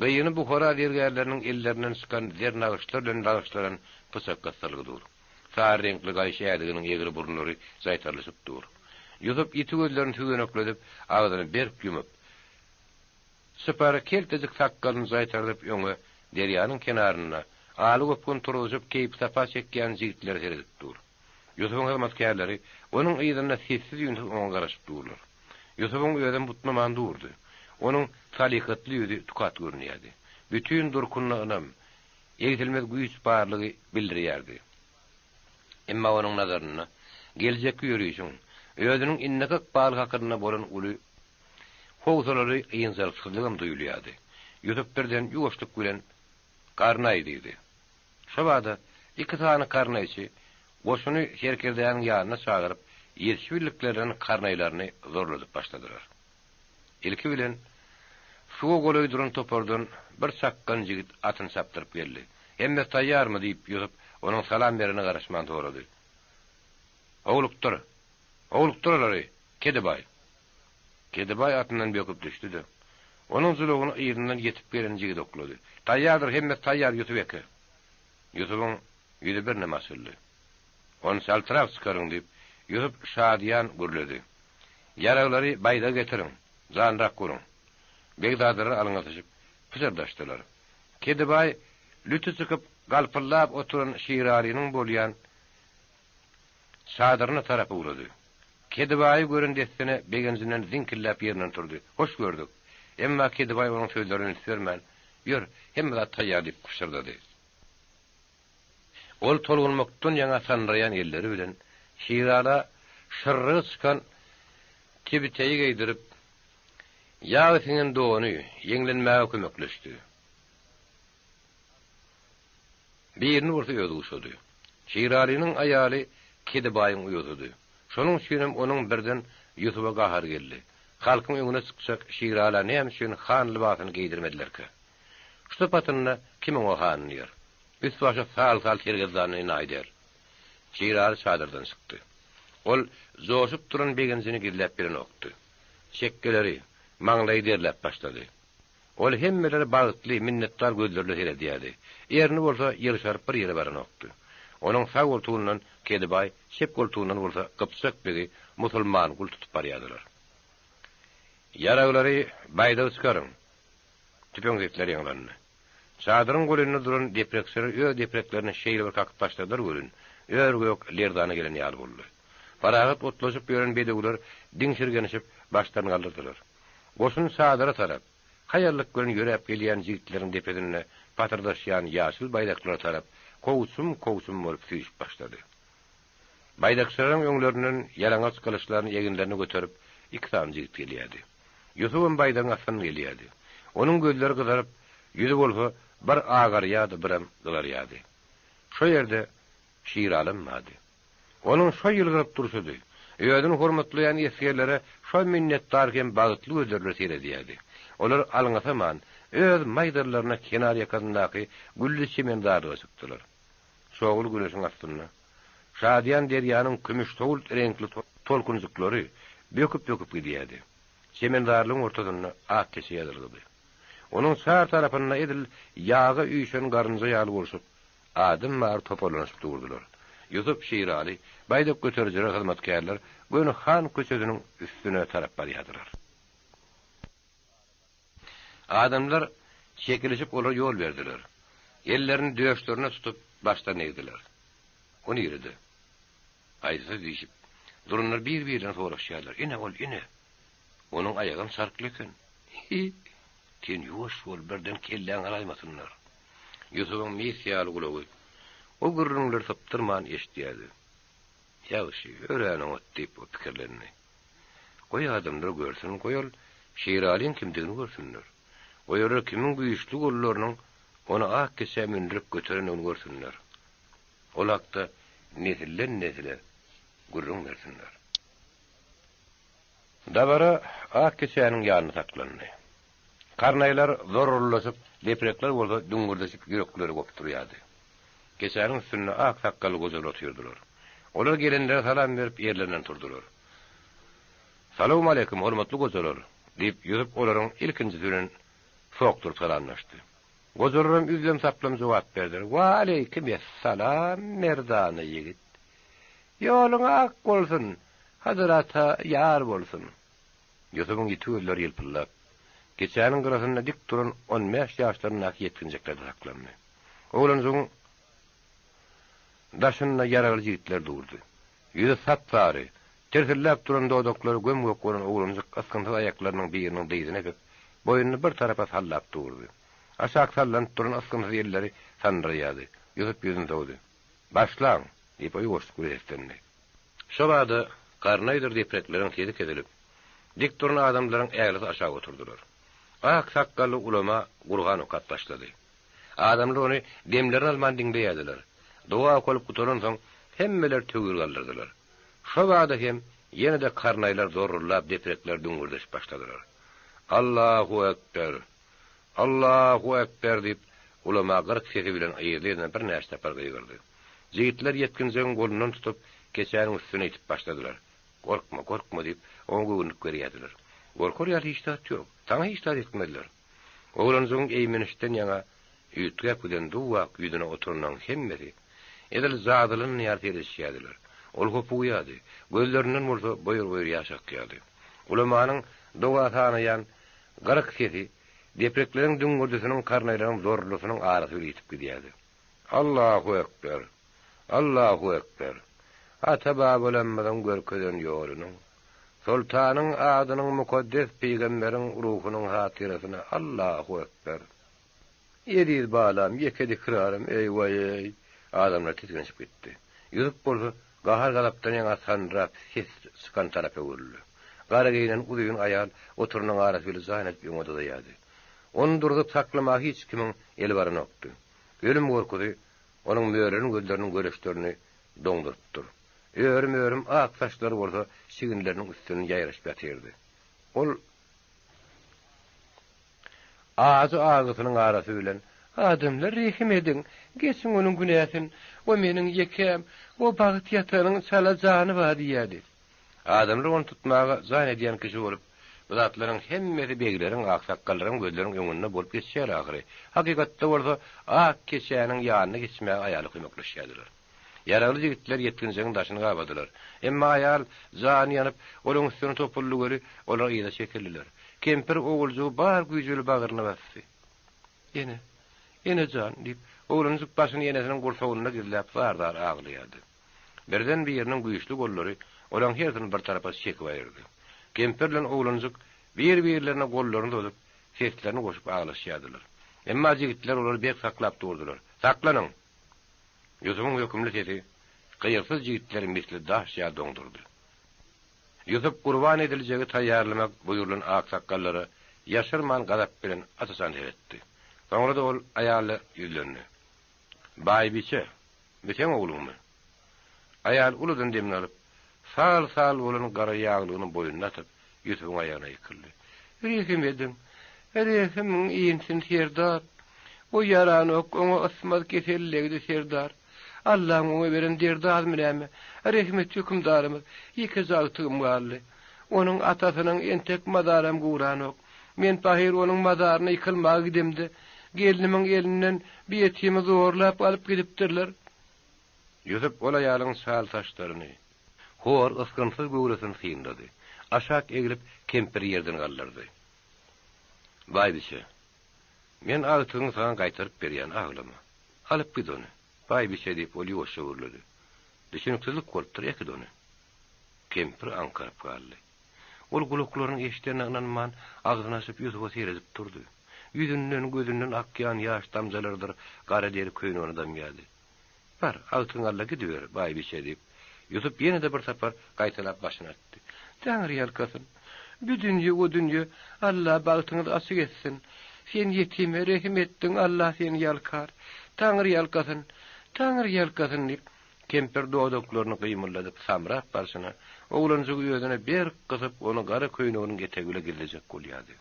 gyny Buhara zergärleriniň ellerinden çykan zer nagyşlar bilen nagyşlanan pyçak gysdyrylgy dur. Sary reňkli gaýyş ädiginiň egri burunlary jaýtarylyşyp dur. Ýusup ýiti gözlerini süzenekledip, agzyny berk ýumup, Çypar keltejik sakgalyny jaýtardyp öňe, derýanyň kenarynda, aly gopgun turuzşyp keýpi-sapa çekýän jigitlere seredip dur. Ýusubyň hyzmatkärleri onuň yzynda sessiz-üýnsüz oňa garaşyp durlar. Ýusubyň özem butnaman durdy. Onuň salykatly ýüzi tukat görünýärdi. Bütin durkunda ynam, egsilmez güýç barlygy bildirýärdi. Emma onuň nazarynda geljekki ýörişiň, özüniň indiki ykbaly hakynda bolan uly Howsalaly ynjalyksyzlygam duýulýardy. Ýusup birden ýuwaşlyk bilen, Karnaý! diýdi. Şobada iki sany karnaýçy goşuny serkerdäniň ýanyna çagyryp, ýetişibildiklerinden karnaýlaryny zorladyp başladylar. Ilki bilen, suwa golaý duran topardan bir çakgan jigit atyny çapdyryp geldi. Hemmesi taýýarmy? diýip, Ýusup onuň salam berene garaşman sorady. Howlukdyr! Howlukdyr olary, Kedibaý! Kedibaý atyndan böküp düşdi-de, onuň jylawyny yzyndan ýetip gelen jigide oklady. Taýýardyr, hemmesi taýýar, Ýusup eke! Ýusubyň ýüzi birneme açyldy. Ony çaltrak çykaryň, diýip, Ýusup şadyýan gürledi. Ýaraglary baýdagy getiriň, janrak guruň! Begzadalar alňasyşyp, pyşyrdaşdylar. Kedibaý lüti çykyp, galpyldap oturan Şiralynyň bolýan Çadyryna tarap ugrady. Kedibaýy gören dessine begenjinden ziňkilläp ýerinden turdy. Hoş gördük. Emma Kedibaý onuň sözlerine üns bermän, Ýör, hemme zat taýýar diýip pyşyrdady. Ol tolgunmakdan ýaňa sandyraýan elleri bilen Şirala şyrrygy çykan tibiteýi geýdirip, ýag siňen dony ýeňlenmäge kömekleşdi. Birini bolsa özi guşady. Şiralynyň aýaly Kedibaýyň uýasydy. Şonuň üçinem onuň birden Ýusuba gahary geldi. Halkyň öňüne çykjak Şirala näme üçin han lybasyny geýdirmedilerkä? Şu sypatynda kim oňa han diýer? Üst-başy sal-sal sergezdandan enaýy däl. Şiraly çadyrdan çykdy. Ol joşup duran begenjini gizläp bilenokdy. Çekgeleri, maňlaýy derläp başlady. Ol hemmelere bagtly, minnetdar gözlerle seredýärdi. Erni bolsa ýyrşaryp bir ýere baranokdy. Onuň sag goltugyndan Kedibaý, çep goltugyndan bolsa Gypjak begi Musulmangul tutup barýardylar. Ýaraglary baýdagy çykaryň! Tüpeň sesleri ýaňlandy. Çadyryň golaýynda duran deprekçiler öz depreklerini şeýle bir kakyp başladylar welin, ör-gök lerzana gelen ýaly boldy. Parahat otlaşyp ýören bedewler diňşirgenişip başlaryny galdyrdylar. Goşun çadyra tarap, haýallyk bilen ýöräp gelýän jigitleriň depesinde patyrdaşýan ýaşyl baýdaklara tarap kowçum-kowçum bolup süýşüp başlady. Baýdakçylaryň öňlerinden ýalaňaç gylyçlaryny eginlerine göterip, iki sany jigit gelýärdi. Ýusubam baýdagyň astyndan gelýärdi. Onuň gözleri gyzaryp, ýüzi bolsa bir agarýardy, birem gyzarýardy. Şo ýerde Şiralam bardy. Onuň şo ýylgyryp durşudy. Özüni hormatlaýan esgerlere şo minnetdar hem bagtly gözler bilen seredýärdi. Olar alňasaman, öz maýdallaryna kenar ýakasyndaky gülli çemenzarlyga çykdylar. Çogly güneşiň astynda, şadyýan derýanyň kümüşsowult reňkli tolkunjyklary böküp-böküp gidýärdi. Çemenzarlygyň ortasynda ak keçe ýazylgydy. Onuň çar tarapynda edil ýaga üýşen garynja ýaly bolşup, adam bary toparlanyşyp durdular. Ýusup Şiraly, baýdak göterijiler, hyzmatkärler göni han köçesiniň üstüne tarap barýardylar. Adamlar çekilişip olara ýol berdiler. Ellerini döşlerine tutup, başlaryny egdiler. O nirede? Aýdysy diýşip, duranlar bir-birlerini soraşýarlar. Ine, ol, ine! Onuň aýagam çarkly eken. Hi! Sen ýuwaş bol, birden kelläňi alaýmasynlar. Ýusubyň mis ýaly gulagy o gürrüňleri sypdyrman eşidýärdi. Ýagşy, örän oňat diýip, o pikirlendi. Goý adamlar görsün, goý ol Şiralyň kimdigini görsünler. Goý olar kimiň güýçli gollarynyň ony ak keçä mündürip göterendigini görsünler. Ol hakda nesilden-nesile gürrüň bersinler. Dabara ak keçäniň ýanynda saklandy. Karnaýlar zorrullaşyp, deprekler bolsa düňňürdeşip ýürekleri gopdurýardy. Keçäniň üstünde ak sakgally gojalar otyrdylar. Olar gelenlere salam berip ýerlerinden turdular. Salowmaleýkim, hormatly gojalar! diýip, Ýusup olaryň ilkinjisi bilen sokduryp salamlaşdy. Gojalaram üzlem-saplam jogap berdiler, Waleýkim essalam, merdana ýigit! Ýoluň ak bolsun, Hydyr ata ýar bolsun! Ýusubyň ýiti gözleri ýylpyldap, keçäniň gyrasynda dik duran on bäş ýaşlaryndaky ýetginjeklerde saklandy. Oglanjygyň daşynda ýaragly jigitler durdy. Ýüzi sap-sary, tirsilläp duran dodaklary göm-gök bolan oglanjyk ysgynsyz aýaklarynyň biriniň dyzyna epip, boýnuny bir tarapa sallap durdy. Aşak sallanyp duran ysgynsyz elleri sandyraýardy. Ýusup ýüzüni sowdy. Başlaň! diýip, o ýuwaşlyk bilen seslendi. Şo bada karnaýdyr deprekleriň sesi kesilip, dik duran adamlaryň ählisi aşak oturdylar. Ak sakgally ulama Gurhan okap başlady. Adamlar ony demlerini alman diňleýärdiler. Doga okalyp gutaransoň, hemmeler töwir galdyrdylar. Şo bada hem ýene-de karnaýlar zorrullap deprekler düňňürdeşip başladylar. Allahu ekber! Allahu ekber! diýip, ulama gyryk sesi bilen yzly-yzyna birnäçe sapar gygyrdy. Jigitler ýetginjegiň golundan tutup, keçäniň üstüne itip başladylar. Gorkma, gorkma diýip, oňa göwünlik berýärdiler. Gorkar ýaly hiç zat ýok. Saňa hiç zat etmezler. Oglanjygyň eýmenişden ýaňa üýtgäp giden duw-ak ýüzüne oturanlaryň hemmesi, edil jadylan ýaly seredişýärdiler. Ol hopugýardy, gözlerinden bolsa boýur-boýur ýaş akýardy. Ulamanyň doga sanaýan gyryk sesi deprekleriň düňňürdisiniň, karnaýlaryň zorlusynyň arasy bilen ýitip gidýärdi. Allahu ekber! Allahu ekber! Ata-babalarymyzyň görkezen ýolunyň, Soltanyň adynyň mukaddes pygamberiň ruhunyň hatyrasyna Allahu ekber! Eziz balam, ýeke dikrarym, eý waý-eý! Adamlar tisginişip gitdi. Ýusup bolsa gahar-gazapdan ýaňa sandyrap ses çykan tarapa öwrüldi. Gara geýnen uzyn aýal oturanyň arasy bilen jan edip öňe dyzaýardy. Ony durzup saklamaga hiç kimiň eli baranokdy. Ölüm gorkusy onuň mörelen gözleriniň göreçlerini doňdurypdyr. Örüm-örüm ak saçlary bolsa çiginleriniň üstünde ýaýraşyp ýatyrdy. Ol ajy agysynyň arasy bilen, Adamlar, rehim ediň, geçiň onuň günäsin, o meniň ýekäm, o bagt ýatanyň çala jany bar diýýärdi. Adamlar ony tutmaga jan edýän kişi bolup, bu zatlaryň hemmesi begleriň, aksakgallaryň gözleriniň öňünde bolup geçýär ahyry. Hakykatda bolsa, ak keçäniň ýanyna geçmäge aýala kömekleşýärdiler. Ýaragly jigitler ýetginjegiň daşyny gabadylar. Emma aýal jany ýanyp, olaryň üstüne topuldy weli, olar yza çekildiler. Kempir oguljygy bar güýji bilen bagryna basdy. Ene, ene jan, diýip, oglanjyk başyny enesiniň gursagynda gizläp zar-zar aglaýardy. Birden biriniň güýçli gollary olaň hersini bir tarapa çekip aýyrdy. Kempir bilen oglanjyk bir-birlerine gollaryny uzadyp, seslerini goşup aglaşýardylar. Emma jigitler olary berk saklap durdular. Saklanyň! Ýusubyň hökümli sesi gyýylsyz jigitleri misli daş ýaly doňdurdy. Ýusup gurban ediljegi taýýarlamak buýrulan aksakgallara ýaşyrman gazap bilen aç-açan seretdi. Soňra-da ol aýala ýüzlendi. Baýbiçe, bu seň ogluňmy? Aýal uludan demini alyp, sal-sal bolan gara ýaglygyny boýnuna atyp, Ýusubyň aýagyna ýykyldy. Rehim ediň, rehimiň insin, serdar! O ýaranok, oňa ysmaz kesel degdi, serdar. Allaň oňa beren derdi azmy näme? Rehim et, hökümdarymyz, ýekeje agtygym galdy. Onuň atasynyň entek mazaram guranok. Men pahyr onuň mazaryna ýykylmaga gidemde, gelnimiň elinden bir ýetimi zorlap alyp gidipdirler. Ýusup ol aýalyň çal saçlaryny, hor, ysgynsyz göwresini synlady. Aşak eglip, kempiri ýerden galdyrdy. Baýbiçe, men agtygyňy saňa gaýtaryp berýän, aglama. Alyp git ony. Baýbiçe, diýip, ol ýuwaşja gürledi. Düşüniksizlik bolupdyr, äkit ony. Kempir aňkaryp galdy. Ol gulaklarynyň eşidenine ynanman, agzyny açyp Ýusuba seredip durdy. Ýüzünden, gözünden akýan ýaş damjalarydyr gara deri köýnegine damýardy. Bar, agtygyňy al-da gidiber, baýbiçe, diýip, Ýusup ýene-de bir sapar gaýtalap başyny atdy. Taňry ýalkasyn. Bu dünýe, o dünýe, Alla bagtyňyzy açyk etsin. Sen ýetime rehim etdiň, Alla seni ýalkar. Taňry ýalkasyn, Taňry ýalkasyn, diýip, Kempir dodaklaryny gymyldadyp samrap barşyna, oglanjygy özüne berk gysyp, ony gara köýneginiň etegi bile gizlejek bolýardy.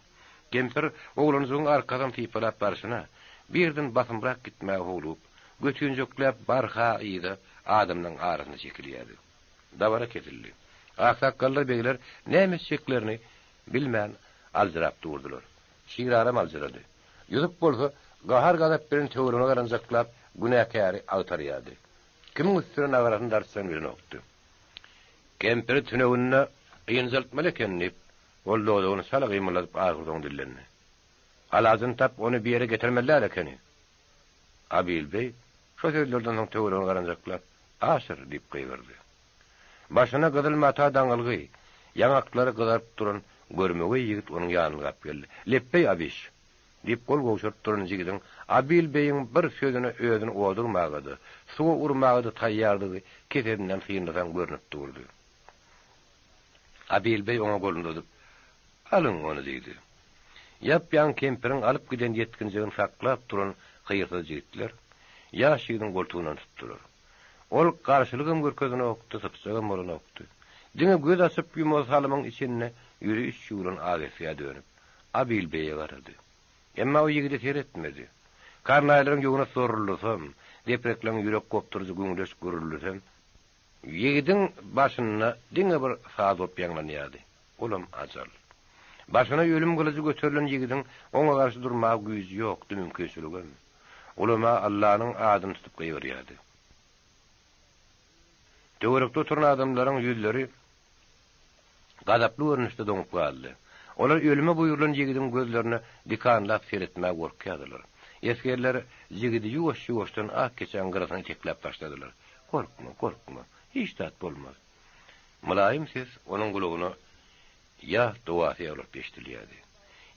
Kempir oglanjygyň arkasyny sypalap barşyna, birden basymrak gitmäge howlugyp, götünjekläp barha yza adamlaryň arasyna çekilýärdi. Dabara kesildi. Aksakgallar begler näme etjeklerini bilmän aljyrap durdular. Şiraram aljyrady. Ýusup bolsa gahar-gazap bilen töweregine garanjaklap, günäkäri agtarýardy. Kimiň üstüne nagarasyny dartjagyny bilenokdy. Kempiri tüneginde ynjaltmaly eken diýip, ol dodagyny çala gymyldadyp ahyrsoňy dillendi. Alajyny tap, ony bu ýere getirmeli däl ekeni. Abil beý şo sözlerden soň töweregine garanjaklap, Aşyr! diýip gygyrdy. Başyna gyzyl mata daňylgy, ýaňaklary gyzaryp duran görmegeý ýigit onuň ýanyna ylgap geldi. Lepbeý, Abiş! Diýip, gol gowşuryp duran jigidiň Abil beýiň bir sözüne özüni oda urmaga-da, suwa urmaga-da taýýardygy kesesinden synlasaň görnüp durdy. Abil beý oňa goluny uzadyp, Alyň ony diýdi. Ýap-ýaňy kempiriň alyp giden ýetginjegini saklap duran hyýrsyz jigitler ýaş ýigidiň goltugyndan tutdular. Ol garşylygam görkezenokdy, sypjagam bolanokdy. Diňe göz açyp-ýumazy salymyň içinde ýüzi üç ýuwlan ak esgä dönüp, Abil beýe garady. Emma o ýigide seretmedi. Karnaýlaryň ýognas zorruldysam, deprekleriň ýürek gopduryjy güňleç gürrüldisem, ýigidiň başynda diňe bir saz bolup ýaňlanýardy. Olam ajal. Başyna ölüm gylyjy göterilen ýigidiň oňa garşy durmaga güýji ýokdy, mümkinçiligem. Ulama Allanyň adyny tutup gygyrýardy. Töwerekde oturan adamlaryň ýüzleri gazaply görnüşde doňup galdy. Olar ölüme buýrulan ýigidiň gözlerine dikanlap seretmäge gorkýardylar. Esgerler jigidi ýuwaş-ýuwaşdan ak keçäň gyrasyna itekläp başladylar. Gorkma, gorkma, hiç zat bolmaz. Mylaýym ses onuň gulagyna ýas dogasy ýaly bolup eşidilýärdi.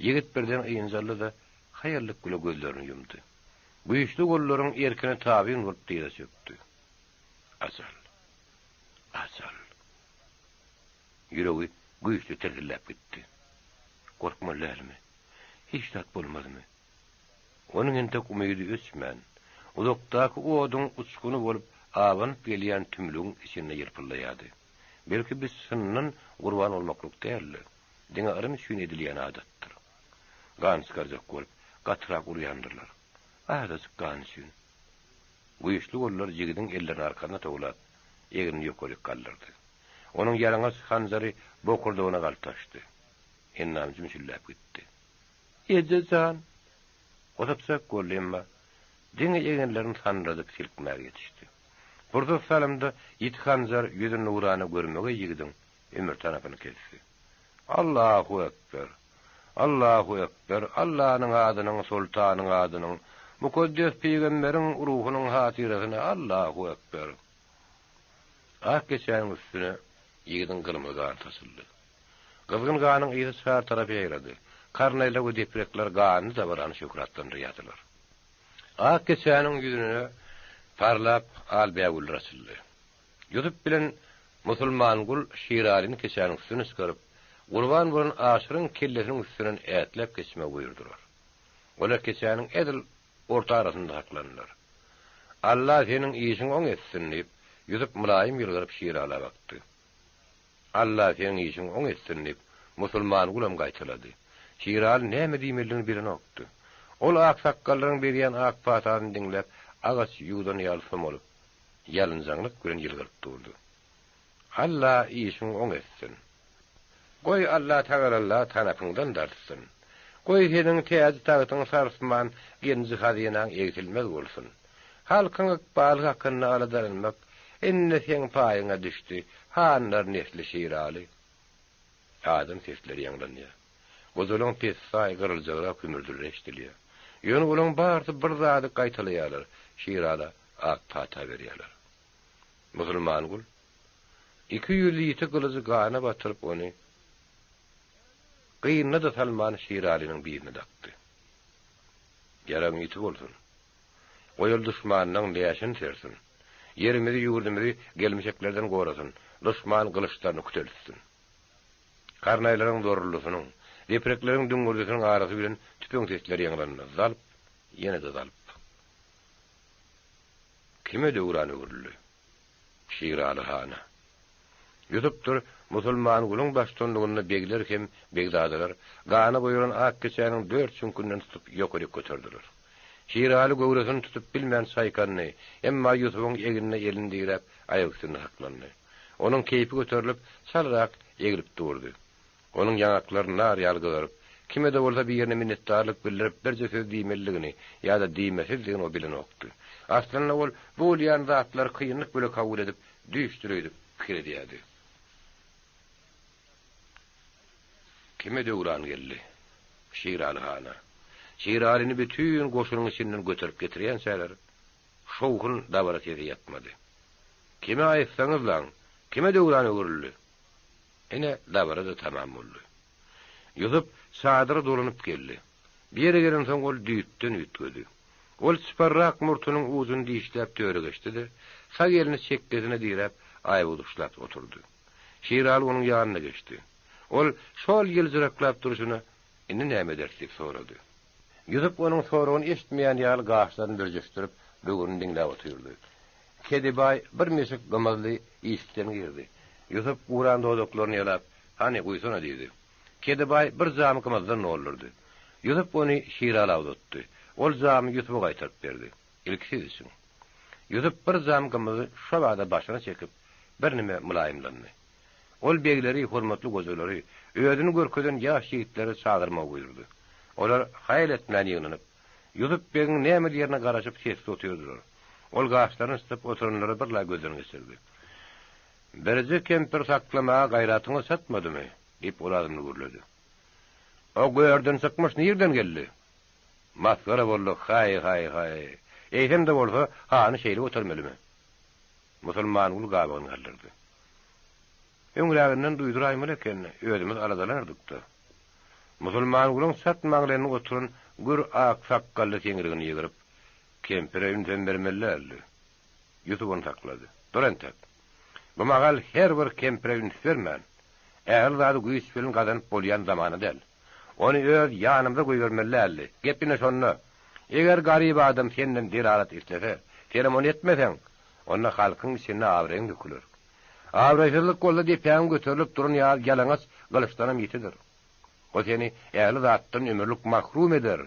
Ýigit birden ynjaldy-da, haýallyk bile gözlerini ýumdy. Güýçli gollaryň erkine tabyn bolup dyza çökdi. Ajal! Ajal! Ýüregi güýçli tirsilläp gitdi. Gorkmaly dälmi? Hiç zat bolmazmy? Onuň entek umydy öçmän, uzakdaky oduň uçguny bolup abanyp gelýän tümlügiň içinde ýylpyldaýardy. Belki biz çyndan gurban bolmaklyk däl-de, diňe yrym üçin edilýän adatdyr. Gan çykarjak bolup, gatyrak urýandyrlar. Azajyk gan üçin. Güýçli gollar jigidiň ellerini arkasyna towlap, egnini ýokaryk galdyrdy. Onuň ýalaňaç hanjary bokurdagyna galtaşdy. Endamy jümşüldäp gitdi. Eje jan! Gozapjak boldy, emma diňe eginlerini sandyradyp silkmäge ýetişdi. Pursat salymda ýiti hanjar ýüzi nurana görmegeý ýigidiň ömür tanapyny kesdi. Allahu ekber! Allahu ekber! Allanyň adynyň, soltanyň adynyň, mukaddes pygamberiň ruhunyň hatyrasyna Allahu ekber! Ak keçäniň üstüne ýigidiň gyrmyzy gany saçyldy. Gyzgyn ganyň ysy çar tarapa ýaýrady. Karnaýlar we deprekler ganly dabarany şöhratlandyrýardylar. Ak keçäniň ýüzüne parlap al bägüller açyldy. Ýusup bilen Musulmangul Şiralyny keçäniň üstüne çykaryp, gurban bolan Aşyryň kellesiniň üstünden ätläp geçmegi buýurdylar. Olar keçäniň edil orta arasynda saklandylar. Alla seniň işiňi oň etsin, diýip, Ýusup mylaýym ýylgyryp Şirala bakdy. Alla seniň işiňi oň etsin, diýip, Musulmangulam gaýtalady. Şiraly näme diýmelidigini bilenokdy. Ol aksakgallaryň berýän ak patasyny diňläp, agaç ýuwdan ýaly somalyp, ýalynjaňlyk bilen ýylgyryp durdy. Alla işiňi oň etsin. Goý, Allatagalalla tanapyňdan dartsyn. Goý, seniň täji-tagtyň sarsman, genji-hazynaň egsilmez bolsun. Halkyň ykbaly hakynda aladalanmak indi seň paýyňa düşdi, hanlar nesli Şiraly. Adam sesleri ýaňlanýar. Gojalaň pessaý, gyryljagrak hümürdileri eşidilýär. Ýöne olaň barysy bir zady gaýtalaýarlar, Şirala ak pata berýärler. Musulmangul 200 ýiti gylyjy gana batyryp ony gynyna-da salman Şiralynyň biline dakdy. Ýaragyň ýiti bolsun. Goý ol duşmanynyň läşini sersin. Ýerimizi, ýurdumyzy gelmişeklerden gorasyn, duşman gylyçlaryny küteltsin. Karnaýlaryň zoruldysynyň, deprekleriň düňňürdisiniň arasy bilen tüpeň sesleri ýaňlandy. Zalp, ýene-de zalp. Kime döwran öwrüldi? Şiraly hana. Ýusupdyr Musulmangulyň baştutanlygynda begler hem begzadalar gana boýalan ak keçäniň dört çüňkünden tutup ýokaryk göterdiler. Şiraly göwresini tutup bilmän çaýkandy, emma Ýusubyň egnine elini diräp aýak üstünde saklandy. Onuň keýpi göterilip, çalrak eglip durdy. Onuň ýaňaklary nar ýaly gyzaryp, kime-de bolsa birine minnetdarlyk bildirip birje söz diýmelidigini ýa-da diýmesizdigini o bilenokdy. Aslynda ol bu bolýan zatlary kynlyk bile kabul edip, düýşdür öýdüp pikir edýärdi. Kime döwran geldi? Şiraly hana. Şiralyny bütin goşunyň içinden göterip getirýänçäler, şowhun dabara sesi ýatmady. Kime aýtsaňyzlaň, kime döwran öwrüldi? Ine, dabara-da tamam boldy. Ýusup çadyra dolanyp geldi. Bu ýere gelensoň ol düýpden üýtgedi. Ol çyparrak murtunyň ujuny dişläp töre geçdi-de, sag elini çekgesine diräp, aýagy duşlap oturdy. Şiraly onuň ýanyna geçdi. Ol şol ýyljyraklap durşuna, Indi näme ederis diýip sorady. Ýusup onuň soragyny eşitmeýän ýaly gaşlaryny bürjeşdirip, böwrüni diňläp otyrdy. Kedibaý bir meşik gymyzly işikden girdi. Ýusup guran dodaklaryny ýalap, Hany, guýsana diýdi. Kedibaý bir jamy gymyzdan doldurdy. Ýusup ony Şirala uzatdy. Ol jamy Ýusuba gaýtaryp berdi. Ilki siz içiň. Ýusup bir jam gymyzy şobada başyna çekip, birneme mylaýymlandy. Ol begleri, hormatly gojalary, özüni görkezen ýaş ýigitleri çagyrmagy buýurdy. Olar haýal etmän ýygnanyp, Ýusup begiň näme diýerine garaşyp sessiz otyrdylar. Ol gaşlaryny çytyp oturanlary birlaý gözden geçirdi. Birje kempir saklamaga gaýratyňyz çatmadymy? diýip, ol azmly gürledi. O görden çykmyş nirden geldi? Masgara bolduk, haý-haý-haý! Eýsem-de bolsa, hany şeýle götermelimi? Musulmangul gabagyny galdyrdy. Öňräginden duýduraýmaly eken, özümiz aladalanardyk-da. Musulmangulyň çat maňlaýynda oturan gür ak sakgally seňrigini ýygryp, kempire ünsem bermeli däldi. Ýusup ony saklady. Dur entek. Bu mahal her bir kempire üns bermän, ähli zady güýç bilen gazanyp bolýan zamana däl. Ony öz ýanymyza goýbermeli däldi. Gep ine şonda. Eger garyp adam senden delalat islese, senem ony etmeseň, onda halkyň içinde abraýyň döküler. Abraýsyzlyk bolsa depäňe göterilip duran ýaly ýalaňaç gylyçdanam ýitidir. O seni ähli zatdan ömürlik mahrum eder.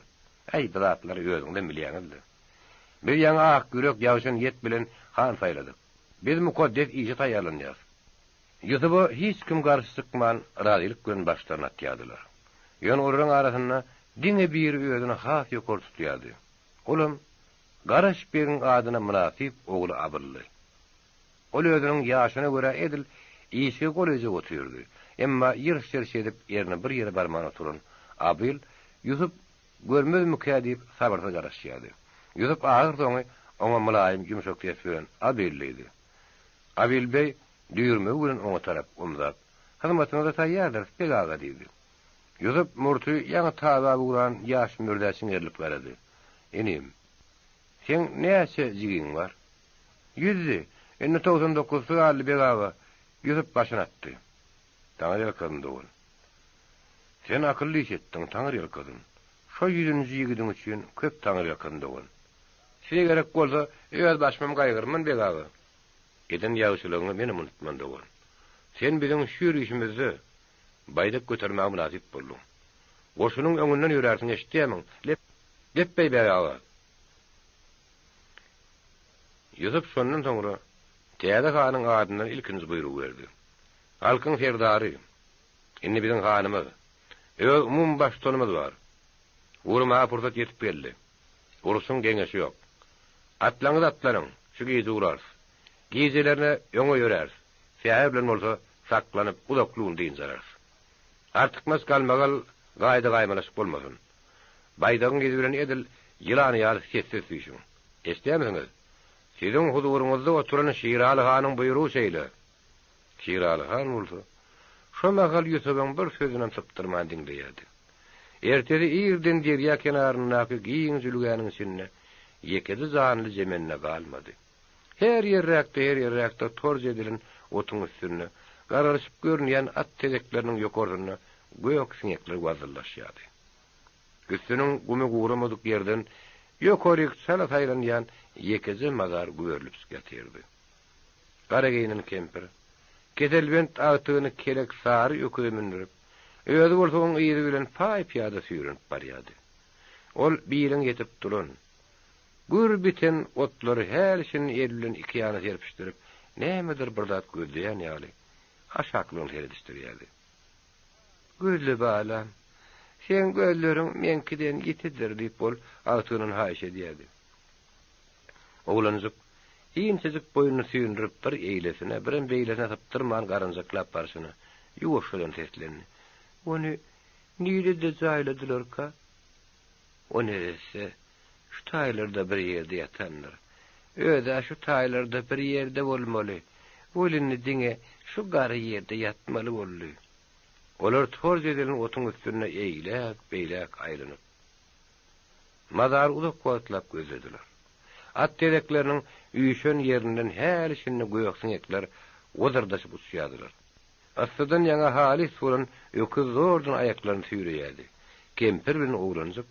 Äý, bu zatlary özüňizem bilýäňiz-le. Biz ýaňy ak ýürek, ýagşy niýet bilen han saýladyk. Biz mukaddes işe taýýarlanýarys. Ýusuba hiç kim garşy çykman, razylyk bilen başlaryny atýardylar. Ýöne olaryň arasynda diňe biri özüni has ýokary tutýardy. Olam Garaş begiň adyna mynasyp ogly Abyldy. Ol özüniň ýaşyna görä edil işige golaýjak otyrdy. Emma ýyrş-jyrş edip erni bir ýere barman oturan Abyl Ýusup görmezmikä diýip sabyrsyz garaşýardy. Ýusup ahyrsoňy oňa mylaýym ýumşak ses bilen, Abyl diýdi. Abyl beý. Düýrmegi bilen oňa tarap omzap, Hyzmatyňyza taýýardyrys, beg aga, diýdi. Ýusup murty ýaňy tabap ugran ýaş mürzä çiňerilip garady. Inim, seň näçe jigiň bar? Ýüzdi. Indi 90 dokuzysy galdy, beg aga. Ýusup başyny atdy. Taňryýalkasyn, dogan. Sen akylly iş etdiň, taňryýalkasyn. Şo ýüzünji ýigidiň üçin köp taňryýalkasyn, dogan. Size gerek bolsa, öz başymam gaýgyrman, beg aga. Eden ýagşylygyňy menem unutman, dogan. Sen biziň şu ýörişimizde baýdak götermäge mynasyp bolduň. Goşunyň öňünden ýörärsiň, eşitýärmiň? Lepbeý, beg aga! Ýusup şondan soňra täze hanyň adyndan ilkinji buýrugy berdi. Halkyň serdary, indi biziň hanymyz, öz umumy baştutanymyz bar. Urmaga pursat ýetip geldi. Urşuň geňeşi ýok. Atlaňyzy atlanyň, şu gije urarys. Gijelerine öňe ýöräris, säher bilen bolsa saklanyp uzakly gün dynç alarys. Artykmaç galmagal, gaýda-gaýmalaşyk bolmasyn. Baýdagyň yzy bilen edil ýylan ýaly sessiz süýşüň. Eşidýärmisiňiz? Siziň huzuryňyzda oturan Şiraly hanyň buýrugy şeýle. Şiraly han bolsa, şo mahal Ýusubyň bir sözünem sypdyrman diňleýärdi. Ertesi irden derýa kenaryndaky giň jülgäniň içinde ýekeje janly jemende galmady. Her ýerräkde-her ýerräkde torç edilen otuň üstünde, garalyşyp görünýän at tezekleriniň ýokarsynda gök siňekler wazzyldaşýardy. Üstüniň gumy guramadyk ýerden ýokaryk çala saýlanýan ýekeje mazar güberilipjik ýatyrdy. Gara geýnen kempir, keselbent agtygyny kelek sary öküze mündürip, özi bolsa oň yzy bilen paý-pyýada süýrenip barýardy. Ol biliň ýetip duran, gür biten otlary häli-şindi eli bilen iki ýana serpişdirip, nämedir bir zat gözleýän ýaly, aşaklygyna seredişdirýärdi. Gözle balam, seň gözleriň meňkiden ýitidir, diýip, ol agtygyndan haýyş edýärdi. Oglanjyk inçejik boýnuny süýndürip, bir eýlesine, birem beýlesine sypdyrman garynjaklap barşyna, ýuwaşjadan seslendi. Ony nirede jaýladylarka? O neresse şu taýlarda bir ýerde ýatandyr. Öz-ä şu taýlarda bir ýerde bolmaly. Ol indi diňe şu gara ýerde ýatmaly boldy. Olar tor jedeliň otuň üstünde eýläk-beýläk aýlanyp, mazary uzak wagtlap gözlediler. At tezekleriniň üýşen ýerinden häli-şindi gök siňekler wazyrdaşyp uçýardylar. Yssydan ýaňa halys bolan öküz zordan aýaklaryny süýreýärdi. Kempir bilen oglanjyk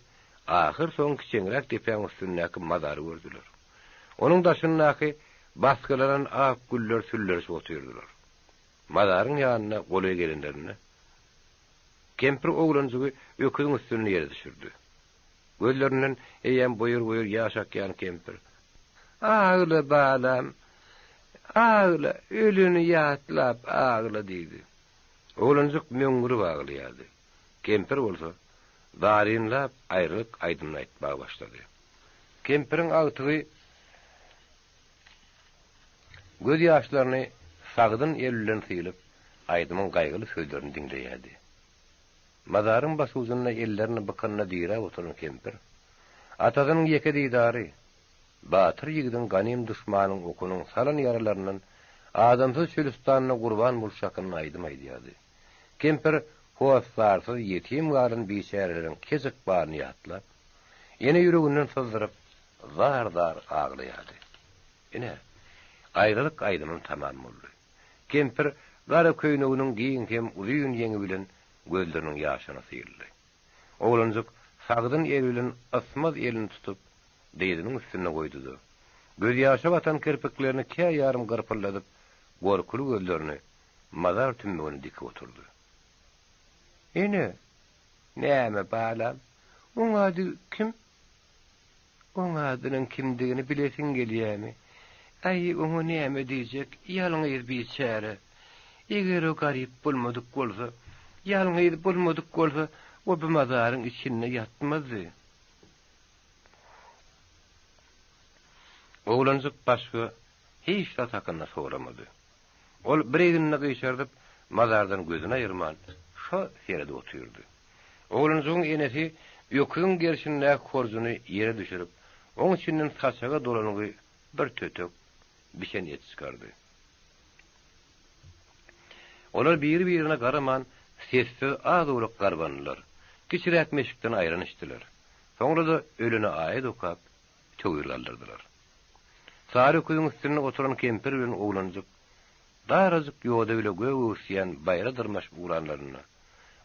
ahyrsoňy kiçeňräk depäň üstündäki mazary gördüler. Onuň daşyndaky basgylanan ak güller süllerişip otyrdylar. Mazaryň ýanyna golaý gelenlerinde, kempir oglanjygy öküziň üstünde ýere düşürdi. Gözlerinden eýýäm boýur-boýur ýaş akýan kempir, Agla, balam, agla, öleni ýatlap agla diýdi. Oglanjyk möňňürip aglaýardy. Kempir bolsa, zarynlap aýralyk aýdymyny aýtmaga başlady. Kempiriň agtygy gözýaşlaryny sagdyn eli bilen sylyp, aýdymyň gaýgyly sözlerini diňleýärdi. Mazaryň başujunda ellerini bykynyna diräp oturan kempir, atasynyň ýeke didary, batyr ýigidiň ganym duşmanyň okunyň salan ýaralaryndan adamsyz çölüstanda gurban bolşy hakynda aýdym aýdýardy. Kempir hossarsyz ýetim galan biçäreleriň kej ykbalyny ýatlap, ene ýüreginden syzdyryp, zar-zar aglaýardy. Ine, aýralyk aýdymam tamam boldy. Kempir gara köýneginiň giň hem uzyn ýeňi bilen gözleriniň ýaşyny syldy. Oglanjyk sagdyn eli bilen ysmaz elini tutup, dyzynyň üstünde goýdy-da, gözýaşa batan kirpiklerini kä ýarym gyrpyldadyp, gorkuly gözlerini mazar tümmegine dikip oturdy. Ene, näme balam, oň ady kim? Oň adynyň kimdigini bilesiň gelýämi? Äý, oňa näme diýjek, ýalňyz biçäre. Eger o garyp bolmadyk bolsa, ýalňyz bolmadyk bolsa, o bu mazaryň içinde ýatmazdy. Oglanjyk başga hiç zat hakynda soramady. Ol bir egnini gyşardyp, mazardan gözüni aýyrman, şo seredip otyrdy. Oglanjygyň enesi öküziň gerşindäki horjuny ýere düşürip, oň içinden saçaga dolangy bir tötek bişen et çykardy. Olar biri-birine garaman, sessiz az-owlak garbandylar. Kiçiräk meşikden aýran içdiler. Soňra-da ölene aýat okap, töwir galdyrdylar. Sary öküziň üstünde oturan kempir bilen oglanjyk darajyk ýoda bile gök öwüsýän baýra dyrmaşyp ugranlarynda,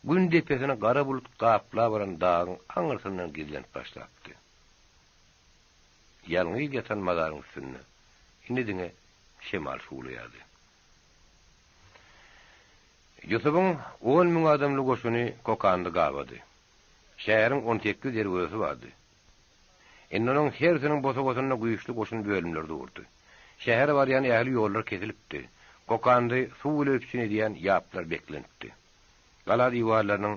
Gün depesini gara bulut gaplap alan dagyň aňyrsyndan gizlenip başlapdy. Ýalňyz ýatan mazaryň üstünde indi diňe şemal şuwlaýardy. Ýusubyň 10,000 adamly goşuny Kokandy gabady. Şäheriň 18 derwezesi bardy. Indi onuň hersiniň bosagasynda güýçli goşun bölümleri durdy. Şähere barýan ähli ýollar kesilipdi. Kokandy suw bile üpjün edýän ýaplar beklenipdi. Gala diwarlarynyň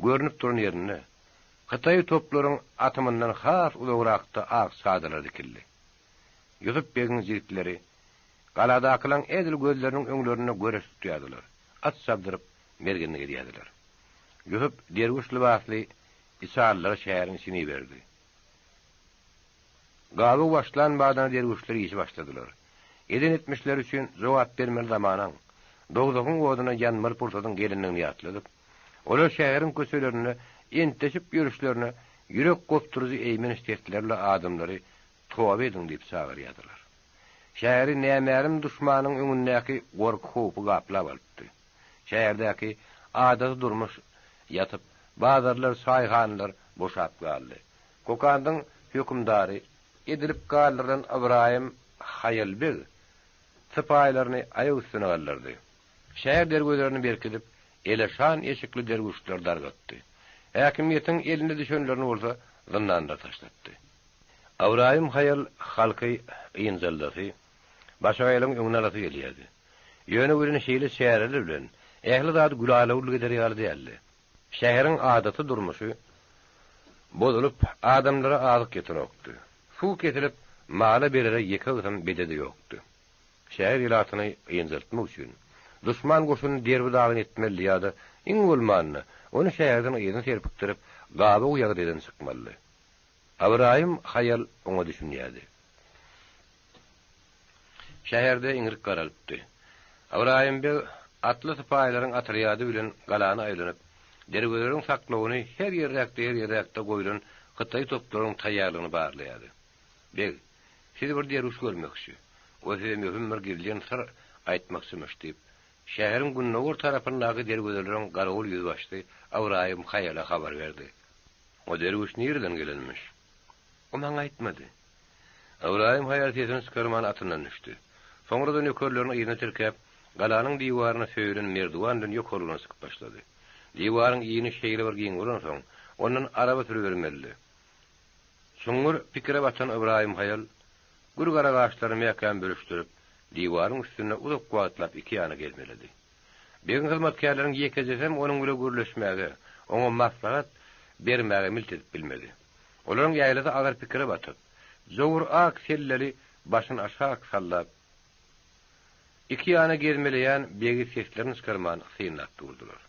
görnüp duran ýerinde, hytaý toplaryň atymyndan has uzagrakda ak çadyrlar dikildi. Ýusup begiň jigitleri galadakylaň edil gözleriniň öňlerinde göreş tutýardylar, at çapdyryp, mergenlik edýärdiler. Ýusup derwüş lybasly içalylary şäheriň içine iberdi. Gabaw başlan badyna derwüşler işe başladylar. Eden etmişleri üçin jogap bermeli zamanaň, dowzahyň oduna ýanmaly pursatyň gelendigini ýatladyp, olar şäheriň köçelerinde enteşip ýörüşlerine ýürek gopduryjy eýmenç sesler bilen adamlary toba ediň diýip çagyrýardylar. Şäheri nämälim duşmanyň öňündäki gorky howpy gaplap alypdy. Şäherdäki adaty durmuş ýatyp, bazarlar, çaýhanalar boşap galdy. Kokandyň hökümdary edilip galdyrylan Ybraýym Haýal beg sypaýylaryny aýak üstüne galdyrdy. Şäher derwezelerini berkidip, ele şan eşikli derwüşleri dargatdy. Häkimiýetiň eline düşenlerini bolsa zyndanlara taşlatdy. Ybraýym Haýal halky ynjaldasy, başagaýlygyň öňüni alasy gelýärdi. Ýöne welin şeýle çäreler bilen ähli zady gülala-güllük eder ýaly däldi. Şäheriň adaty durmuşy bozulyp, adamlara azyk ýetenokdy. Suw kesilip, mala berere ýeke gysym bede-de ýokdy. Şäher ilatyny ynjaltmak üçin, duşman goşunyny derbi-dagyn etmelidi ýa-da, iň bolmanda, ony şäherden yzyna serpikdirip, gabaw ýagdaýdan çykmalydy. Ybraýym haýal oňa düşünýärdi. Şäherde iňrik garalypdy. Ybraýym beg atly sypaýylaryň otrýady bilen galany aýlanyp, derwezeleriň saklawyny her ýerräkde-her ýerräkde goýlan hytaý toplaryň taýýarlygyny barlaýardy. Beg, sizi bir derwüş görmekçi. O size möhüm bir gizlin syr aýtmakçymyş, diýip, şäheriň gündogar tarapyndaky derwezeleriň garawul ýüzbaşysy Ybraýym haýala habar berdi. O derwüş nireden gelenmiş? O maňa aýtmady. Ybraýym haýal sesini çykarman atyndan düşdi. Soňra-da nökerlerini yzyna tirkäp, galanyň diwaryna söýelen merdiwan bilen ýokarlygyna çykyp başlady. Diwaryň ini şeýle bir giň bolansoň, ondan araba sürübermelidi. Çuňňur pikire batan Ybraýym haýal, gür gara gaşlaryny mäkäm bürüşdirip, diwaryň üstünde uzak wagtlap iki ýana gezmeledi. Begiň hyzmatkärleriniň ýekejesem onuň bile gürleşmäge, oňa maslahat bermäge milt edip bilmedi. Olaryň ýaýlasy agyr pikire batyp, jowur ak selleli başyny aşak sallap, iki ýana gezmeleýän begi seslerini çykarman synlap durdular.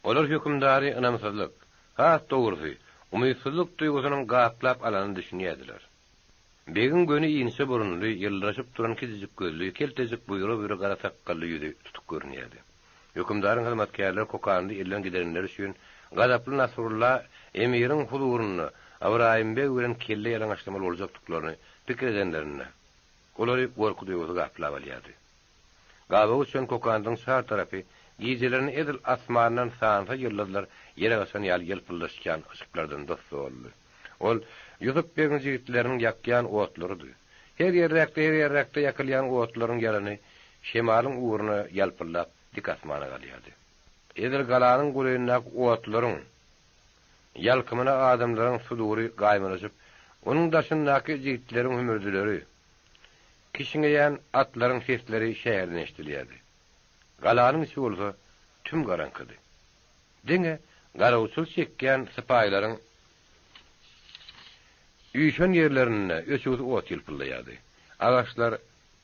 Olar hökümdary ynamsyzlyk, has dogrusy, umytsyzlyk duýgusynyň gaplap alanyna düşünýärdiler. Begiň göni inçe burunly, ýyldyraşyp duran kiçijik gözli, keltejik buýra-buýra gara sakgally ýüzi tutuk görünýärdi. Hökümdaryň hyzmatkärleri Kokandy elden giderenleri üçin gazaply Nasrulla emiriň huzurynda Ybraýym beg bilen kelle ýalaňaçlamaly boljakdyklaryny pikir edenlerinde, olary gorky duýgusy gaplap alýardy. Gabagy uçan Kokandyň çar tarapy gijelerine edil asmandan sansyz ýyldyzlar ýere gaçan ýaly ýylpyldaşýan yşyklardan dos-doldy. Ol Ýusup begiň jigitleriniň ýakýan otlarydy. Her ýerräkde-her ýerräkde ýakylýan otlaryň ýalany şemalyň ugruna ýalpyldap dik asmana galýardy. Edil galanyň golaýyndaky otlaryň ýalkymyna adamlaryň sudury gaýmalaşyp, onuň daşyndaky jigitleriň hümürdileri, kişňeýän atlaryň sesleri şäherden eşidilýärdi. Galanyň içi bolsa tüm garaňkydy. Diňe garawçylyk çekýän sypaýylaryň üýşen ýerlerinde öçügsi ot ýylpyldaýardy. Agaçlar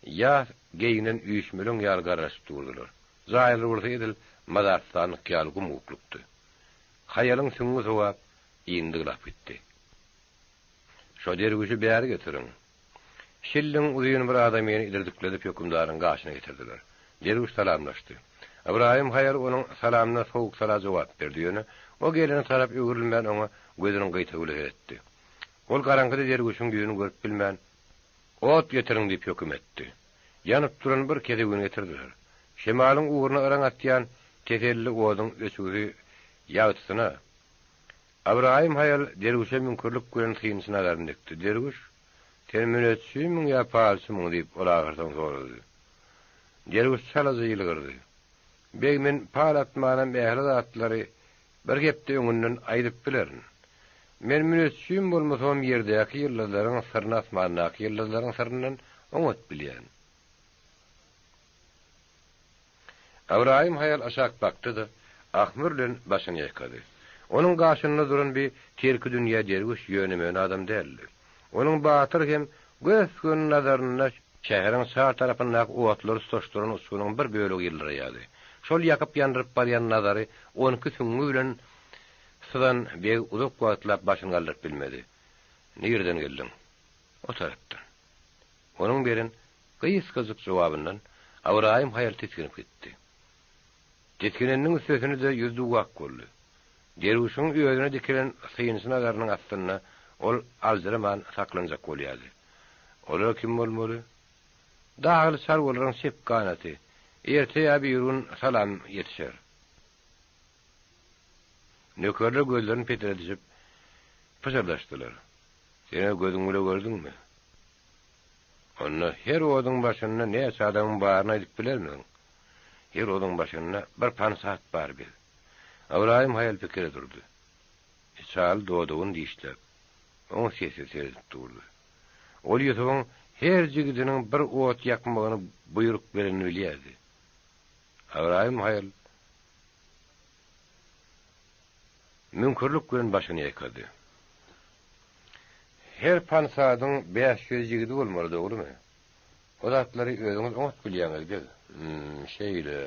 ýas geýnen üýşmeleň ýaly garraşyp durdular. Jaýlar bolsa edil mazarystanlyk ýaly gum-guklukdy. Haýalyň süňňi sowap, yndyglap gitdi. Şo derwüşi bäri getiriň. Şilliň uzyn bir adamyny idirdikledip hökümdaryň gaşyna getirdiler. Derwüş salamlaşdy. Ybraýym haýal onuň salamyna sowuk-sala jogap berdi, ýöne o gelene tarap öwrülmän oňa gözüniň gyýtagy bilen seretdi. Ol garaňkyda derwüşiň ýüzüni görüp bilmän, Ot getiriň diýip höküm etdi. Ýanyp duran bir kesewini getirdiler. Şemalyň ugruna yraň atýan teselli oduň öçügsi ýagtysyna Ybraýym haýal derwüşe müňkürlik bilen synçy nazaryny dikdi. Derwüş, sen müneçjimmiň ýa palçymyň? diýip, ol ahyrsoň sorady. Derwüş çalaja ýylgyrdy. Beg, men pal atmanam ähli zatlary bir hepde öňünden aýdyp bilerin. Men müneçjim bolmasamam ýerdäki ýyldyzlaryň syryny asmandaky ýyldyzlaryň syryndan oňat bilýän. Ybraýym haýal aşak bakdy-da, ahmyr bilen başyny ýaýkady. Onuň gaşynda duran bi terkidünýä derwüş ýöne-möne adam däldi. Onuň batyr hem gös-göni nazarynda şäheriň çar tarapyndaky otlary tutaşdyran uçgunyň bir bölegi ýyldyraýardy. Şol ýakyp-ýandyryp barýan nazary onki süňňi bilen syzan beg uzak wagtlap başyny galdyryp bilmedi. Nireden geldiň? O tarapdan. Onuň beren gysgajyk jogabyndan Ybraýym haýal tisginip gitdi. Tisgineniniň üstesine-de ýüzi duwak boldy. Derwüşiň özüne dikilen synçy nazarynyň astynda ol aljyraman saklanjak bolýardy. Olar kim bolmaly? Dagly çarwalaryň çep ganaty. Erte ýa birigün salam ýetişer. Nökerler gözlerini petredişip, pyşyrdaşdylar. Sen-ä gözüň bile gördüňmi? Onda her oduň başynda näçe adamyň baryny aýdyp bilermiň? Her oduň başynda bir pansat bar beg. Ybraýym haýal pikire durdy. Içaly dodagyny dişläp, oňa sessiz seredip durdy. Ol Ýusubyň her jigidiniň bir ot ýakmagyny buýruk berenini bilýärdi. Ybraýym haýal müňkürlik bilen başyny ýaýkady. Her pansadyň 500 ýigidi bolmaly, dogrumy? O zatlary özüňiz oňat bilýäňiz, beg. Hüm, şeýle.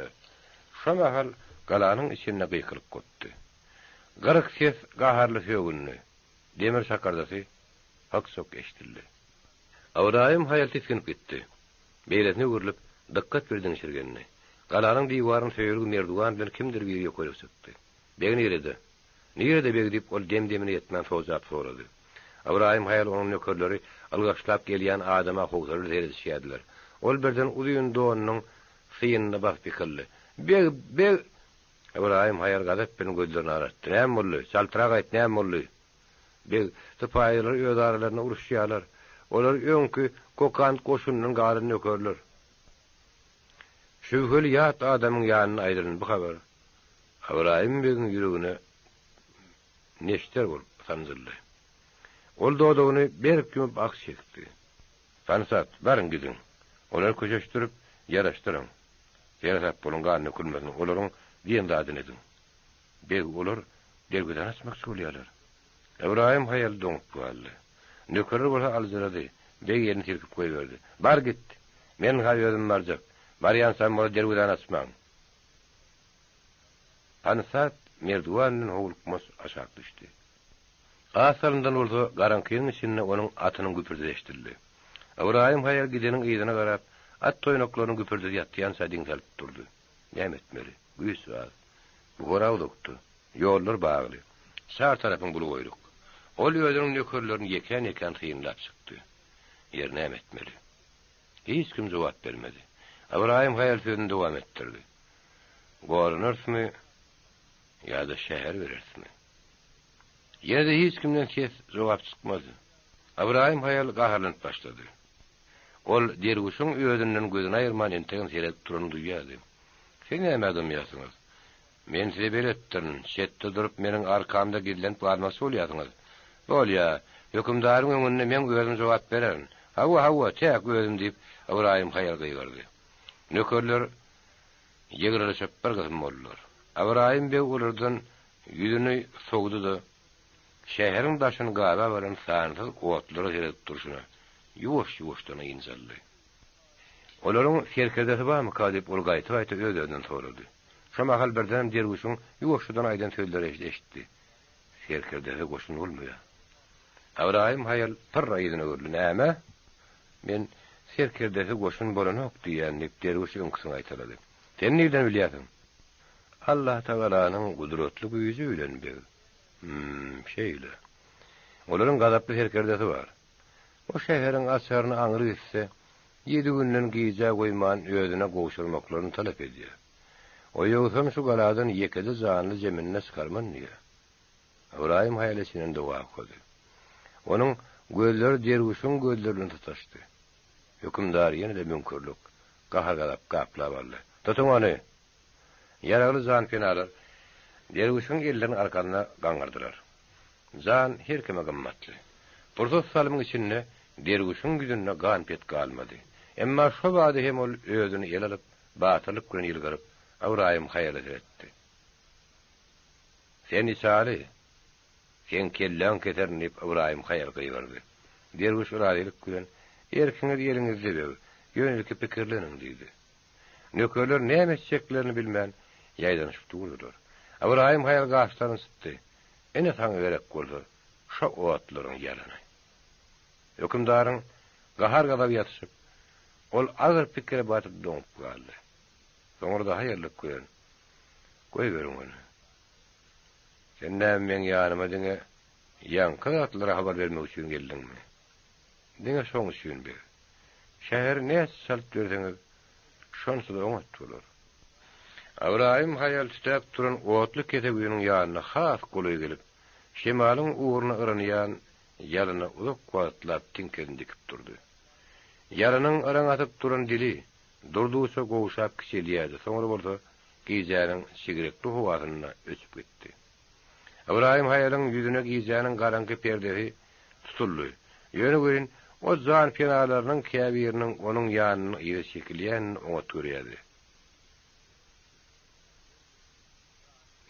Şo mahal galanyň içinde gykylyk gopdy. Gyryk ses gaharly sögündi. Demir şakyrdysy hyk-sok eşidildi. Ybraýym haýal tisginip gitdi. Beýlesine öwrülip, dykgat bilen diňşirgendi. Galanyň diwaryny söýelgi merduwan bilen kimdir biri ýokaryk çykdy. Beg nirede? Nirede beg? diýip, ol dem-demine ýetmän sojap sorady. Ybraýym haýal onuň nökerleri ylgaşlap gelýän adama howsalaly seredişýärdiler. Ol birden uzyn donunyň syýynyna basyp ýykyldy. Beg, beg! Ybraýym haýal gazap bilen gözlerini alartdy. Näme boldy? Çaltrak aýt, näme boldy? Beg, sypaýylar öz aralarynda uruşýarlar. Olar öňki Kokant goşunyndan galan nökerler. Şübheli ýat adamyň ýanynda aýdylan bu habar Ybraýym begiň ýüregine neşter bolup sanjyldy. Ol dodagyny berk ýumup ah çekdi. Pansat, baryň gidiň. Olary köşeşdirip, ýaraşdyryň. Seresap boluň, gan dökülmesin. Olaryň diýen zadyny ediň. Beg, olar derwezäni açmakçy bolýarlar. Ybraýym haýal doňup galdy. Nökerler bolsa aljyrady. Beg elini silkip goýberdi. Bar git! Men-ha özüm barjak. Barýançam bolsa derwezäni açmaň. Pansat merdiwan bilen howlukmaç aşak düşdi. Az salymdan bolsa garaňkynyň içinde onuň atynyň güpürdisi eşidildi. Ybraýym haýal gideniň yzyna garap, at toýnaklarynyň güpürdisi ýatýança diň salyp durdy. Näme etmeli? Güýç az. Buhara uzakda. Ýollar bagly. Çar tarapyň bulgaýlyk. Ol özüniň nökerlerini ýekän-ýekän synlap çykdy. Ýeri näme etmeli? Hiç kim jogap bermedi. Ybraýym haýal sözüni dowam etdirdi. Goranarysmy ýa-da şäher bererismi? Ýene-de hiç kimden ses, jogap çykmady. Ybraýym haýal gaharlanyp başlady. Ol derwüşiň özünden gözüni aýyrman entegem seredip duranyny duýýardy. Siz näme adamýarsyňyz? Men size beletdirin, çetde durup meniň arkamda gizlenip galmakçy bolýarsyňyz. Bolýa, hökümdaryň öňünde meň özüm jogap bererin. Hawa, hawa, täk özüm diýip, Ybraýym haýal gygyrdy. Nökerler ýygrylyşyp bir gysym boldular. Ybraýym beg olardan ýüzüni sowdy-da, şäheriň daşyny gabap alan sansyz otlara seredip durşuna, ýuwaş-ýuwaşdan ynjaldy. Olaryň serkerdesi barmyka diýip, ol gaýta-gaýta öz-özünden sorady. Şo mahal birdenem derwüşiň ýuwaşjadan aýdan sözleri eşitdi. Serkerdesi goşun bolmaýar. Ybraýym haýal pyrra yzyna öwrüldi. Näme? Men serkerdesiz goşun bolanok diýýän, diýip, derwüş öňküsini gaýtalady. Sen nirden bilýärsiň? Allatagalanyň gudratly güýji bilen, beg. Hüm, şeýle. Olaryň gazaply serkerdesi bar. O şäheriň açaryny aňry gitse, ýedi günden gijä goýman özüne gowşurmaklaryny talap edýär. O ýogsam şu galadan ýekeje janly zeminde çykarman diýýär. Ybraýym haýal içinden doga okady. Onuň gözleri derwüşiň gözleri bilen tutaşdy. Hökümdary ýene-de müňkürlik, gahar-gazap gaplap aldy. Tutuň ony! Ýaragly janpenalar derwüşiň ellerini arkasyna gaňyrdylar. Jan her kime gymmatly. Pursat salymyň içinde derwüşiň ýüzünde gan-pet galmady. Emma şo bada hem ol özüni ele alyp, batyrlyk bilen ýylgyryp, Ybraýym haýala seretdi. Sen içaly! Seň kelläňi keserin! diýip, Ybraýym haýal gygyrdy. Derwüş razylyk bilen, Erkiňiz eliňizde, beg, ýöne ilki pikirleniň! diýdi. Nökerler näme etjeklerini bilmän, ýaýdanyşyp durdular. Ybraýym haýal gaşlaryny çytdy. Ine saňa gerek bolsa, şo otlaryň ýalany. Hökümdaryň gahar-gazaby ýatyşyp, ol agyr pikire batyp doňup galdy. Soňra-da haýallyk bilen, Goýberiň ony. Sen näme meň ýanyma diňe ýaňky zatlary habar bermek üçin geldiňmi? Diňe şoň üçin beg. Şäheri näçe çalt berseňiz, şonça-da oňat bolar. Ybraýym haýal tütäp duran otly kesewiniň ýanyna has golaý gelip, şemalyň ugruna yranýan ýalyna uzak wagtlap tiňkesini dikip durdy. Ýalynyň yraň atyp duran dili durdugyça gowşap kiçelýärdi, soňra bolsa gijäniň çigrekli howasynda öçüp gitdi. Ybraýym haýalyň ýüzüne gijäniň garaňky perdesi tutuldy. Ýöne welin, o janpenalarynyň käbiriniň onuň ýanyndan yza çekilýänini oňat görýärdi.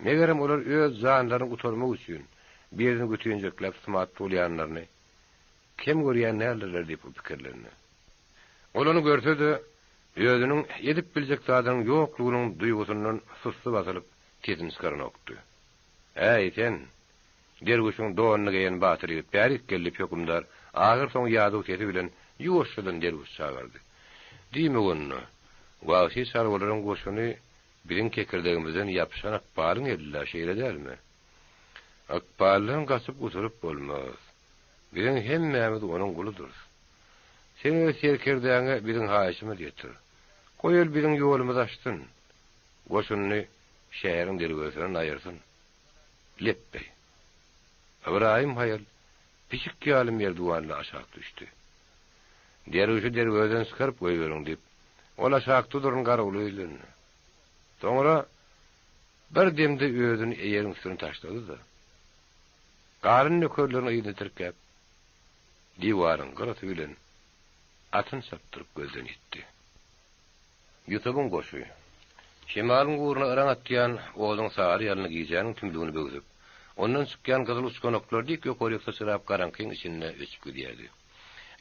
Megerem, olar öz janlaryny gutarmak üçin birini gütünjekläp sumat bolýanlaryny kem görýän däldirler diýip ol pikirlendi. Ol ony görse-de, özüniň edip biljek zadynyň ýoklugynyň duýgusyndan sussy basylyp, sesini çykaranokdy. Äý, sen! Derwüşiň donuny geýen batyr ýigit bärik gel, diýip, hökümdar ahyrsoňy ýadaw sesi bilen ýuwaşjadan derwüşi çagyrdy. Diýmek onda, wagşy çarwalaryň goşuny biziň kekirdegimizden ýapyşan ykbalyň elinde, şeýle dälmi? Ykbaldan gaçyp gutulyp bolmaz. Biziň hemmämiz onuň guludyrys. Sen öz serkerdäňe biziň haýyşymyzy ýetir. Goý ol biziň ýolumyzy açsyn. Goşunyny şäheriň derwezesinden aýyrsyn. Lepbeý. Ybraýym haýal, pişik ýaly merdiwandan aşak düşdi. Derwüşi derwezeden çykaryp goýberiň diýip, ol aşakda duran garawula ýüzlendi. Soňra bir demde özüni eýeriň üstüne taşlady-da, galan nökerlerini yzyna tirkäp, diwaryň gyrasy bilen atyny çapdyryp gözden ýitdi. Ýusubyň goşy. Şemalyň ugruna yraň atýan oduň sary ýalny gijäniň tümlügini böwsüp, ondan çykýan gyzyl uçganaklar dik ýokaryk syçrap garaňkyň içinde öçüp gidýärdi.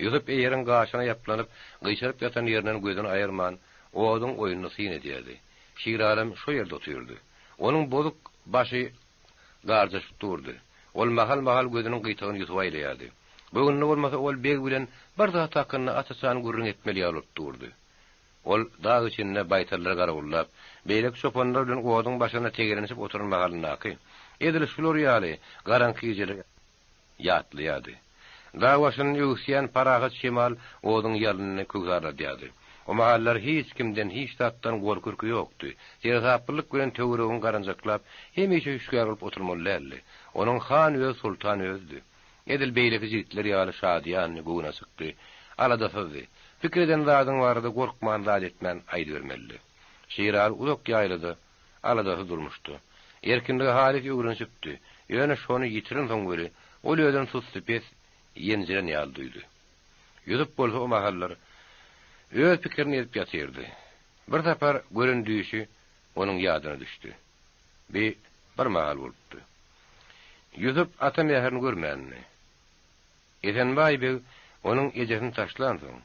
Ýusup eýeriň gaşyna ýaplanyp, gyşaryp ýatan ýerinden gözüni aýyrman, oduň oýnuna syn edýärdi. Şiralam şo ýerde otyrdy. Onuň bozuk başy garjaşyp durdy. Ol mahal-mahal gözüniň gyýtagyny Ýusuba aýlaýardy. Göwnüne bolmasa ol beg bilen bir zat hakynda aç-açan gürrüň etmeli ýaly bolup durdy. Ol dag içinde baýtallary garawullap, beýleki çopanlar bilen oduň başynda tegelenişip oturan mahalyndaky, edil şular ýaly garaňky gijeleri ýatlaýardy. Dag başyndan öwüsýän parahat şemal oduň ýalnyny köwsarladýardy. O mahallar hiç kimden, hiç zatdan gorky-ürki ýokdy. Seresaplylyk bilen töweregiňi garanjaklap, hemişe hüşgär bolup oturmaly däldi. Onuň han özi soltan özüdi. Edil beýleki jigitler ýaly şadyýandy, göwnaçykdy, aladasyzdy. Pikir eden zadyň barada gorkman zat etmän aýdybermelidi. Şiraly uzak ýaýlada, aladasyz durmuşda. Erkinlige halys öwrenişipdi. Ýöne şony ýitirensoň weli, ol özüni sussupes, ýenjilen ýaly duýdy. Ýusup bolsa o mahallar öz pikirini edip ýatyrdy. Bir sapar gören düýşi onuň ýadyna düşdi. Bi bir mahal bolupdy. Ýusup ata mähirini görmändi. Esenbaý beg onuň ejesini taşlansoň,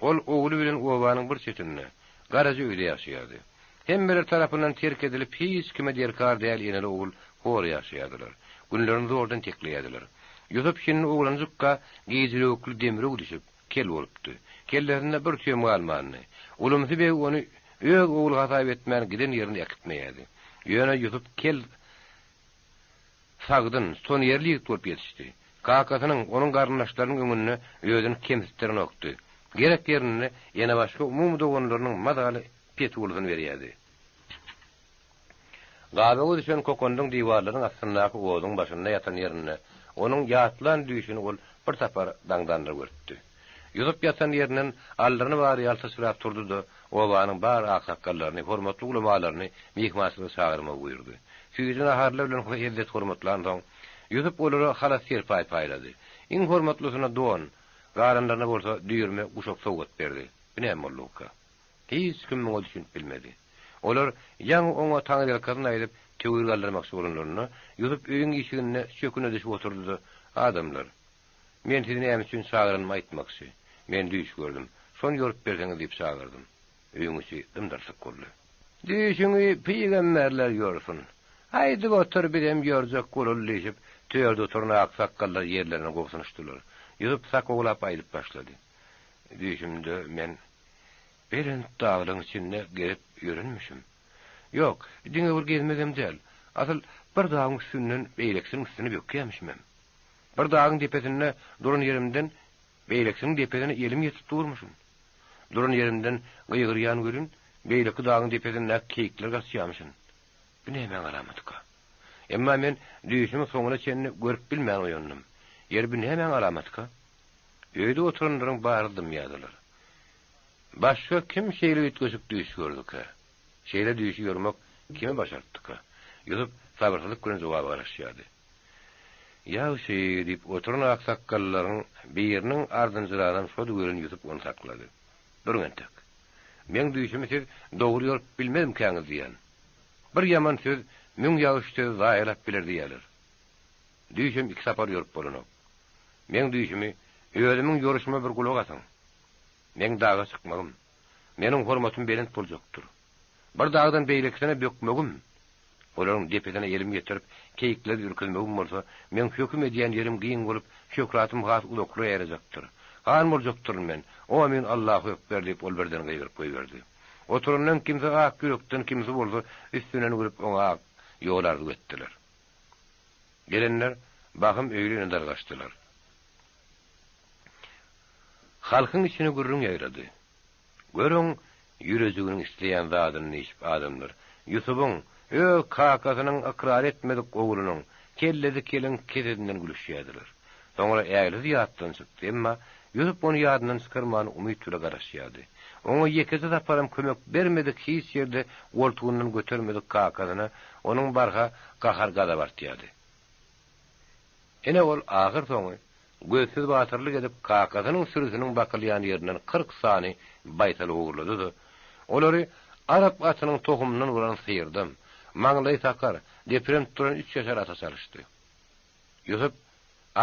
ol ogly bilen obanyň bir çetinde, garaja öýde ýaşaýardy. Hemmeler tarapyndan terk edilip, hiç kime derkar däl eneli-ogul hor ýaşaýardylar. Günlerini zordan tekleýärdiler. Ýusup şindi oglanjykka gijilewükli demrew düşüp, kel bolupdy. Kellesinde bir tüýem galmandy. Ulumsy beg ony öz ogly hasap etmän giden ýerine äkitmeýärdi. Ýöne Ýusup kel sagdyn, tutanýerli ýigit bolup ýetişdi. Kakasynyň, onuň garyndaşlarynyň öňünde özüni kemsitdirenokdy. Gerek ýerinde enebaşga umumy doganlarynyň mazaly petulysyny berýärdi. Gabawa düşen kokondyň diwarlaryň astyndaky oduň başynda ýatan ýerinde onuň ýatlan düýşüni ol bir sapar daňdanlar görüpdi. Ýusup ýatan ýerinden aldyryny bary ýaly syçrap turdy-da, obanyň bar aksakgallaryny, hormatly ulamalaryny myhmançylyga çagyrmagy buýurdy. Süýji naharlar bilen hezzet-hormatlansoň, Ýusup olara halat-serpaý paýlady. Iň hormatlysyna don, galanlaryna bolsa düýrme guşak sowgat berdi. Bu näme boldugyka? Hiç kim muňa düşünip bilmedi. Olar ýaňy oňa taňryýalkasyn aýdyp, töwir galdyrmakçy bolanlarynda, Ýusup öýüň işiginde çöküne düşüp oturdy-da, Adamlar, men sizi näme üçin çagyranymy aýtmakçy. Men düýş gördüm. Şony ýorup berseňiz diýip çagyrdym. Öýüň içi dym-dyrslyk boldy. Düýşüňi pygamberler ýorsun. Aýdyp otur, bizem ýorjak bolaly diýşip, törde oturan aksakgallar ýerlerine gobsunyşdylar. Ýusup sakawlap aýdyp başlady. Düýşümde men belent daglaryň içinde gezip ýörenmişim. Ýok, diňe bir gezmegem däl, asyl bir dagyň üstünden beýlekisiniň üstüne bökýämişimem. Bir dagyň depesinde duran ýerimden beýlekisiniň depesine elim ýetip durmuşyn. Duran ýerimden gygyrýan welin, beýleki dagyň depesindäki keýikler gaçýamyşyn. Bu nämäň alamatyka? Emma men düýşümi soňuna çenli görüp bilmän oýandym. Ýeri bu nämäň alamatyka? Öýde oturanlaryň bary dymýardylar. Başga kim şeýle üýtgeşik düýş gördükä? Şeýle düýşi ýormak kime başartdyka? Ýusup sabyrsyzlyk bilen jogaba garaşýardy. Ýagşy, diýip, oturan aksakgallaryň biriniň ardynjyranam şody welin Ýusup ony saklady. Duruň entek. Meň düýşümi siz dogry ýorup bilmezmikäňiz diýýän. Bir ýaman söz müň ýagşy sözi zaýalap biler diýýäler. Düýşem iki sapar ýorup bolanok. Meň düýşümi özümiň ýoruşyma bir gulak asyň. Meň daga çykmagym, meniň hormatym belent boljakdyr. Bir dagdan beýlekisine bökmegim, olaryň depesine elim ýetirip, keýikleri ürküzmegim bolsa, meň höküm edýän ýerim giň bolup, şöhratym has uzaklara ýaýrajakdyr. Han boljakdyryn men, Omyn Allahu ekber diýip, ol birden gygyryp goýberdi. Oturanlaryň kimsi ak ýürekden, kimsi bolsa üstünden gülüp oňa ak ýol arzuw etdiler. Gelenler bahym öýli-öýüne dargaşdylar. Halkyň içine gürrüň ýaýrady. Görüň, ýürejiginiň isleýän zadyny diýşip adamlar, Ýusubyň, öz kakasynyň ykrar etmedik oglunyň, kellesi keliň kesesinden gülüşýärdiler. Soňra ählisi ýatdan çykdy, emma Ýusup ony ýadyndan çykarman umyt bile garaşýardy. Oňa ýekeje saparam kömek bermedik, hiç ýerde goltugyndan götermedik kakasyna onuň barha gahar-gazaby artýardy. Ine ol ahyrsoňy gözsüz batyrlyk edip kakasynyň sürüsiniň bakylýan ýerinden 40 sany baýtal ogurlady-da, olary arap atynyň tohumyndan bolan syrdam, maňlaýy sakar, deprem tutduran üç ýaşar ata çalyşdy. Ýusup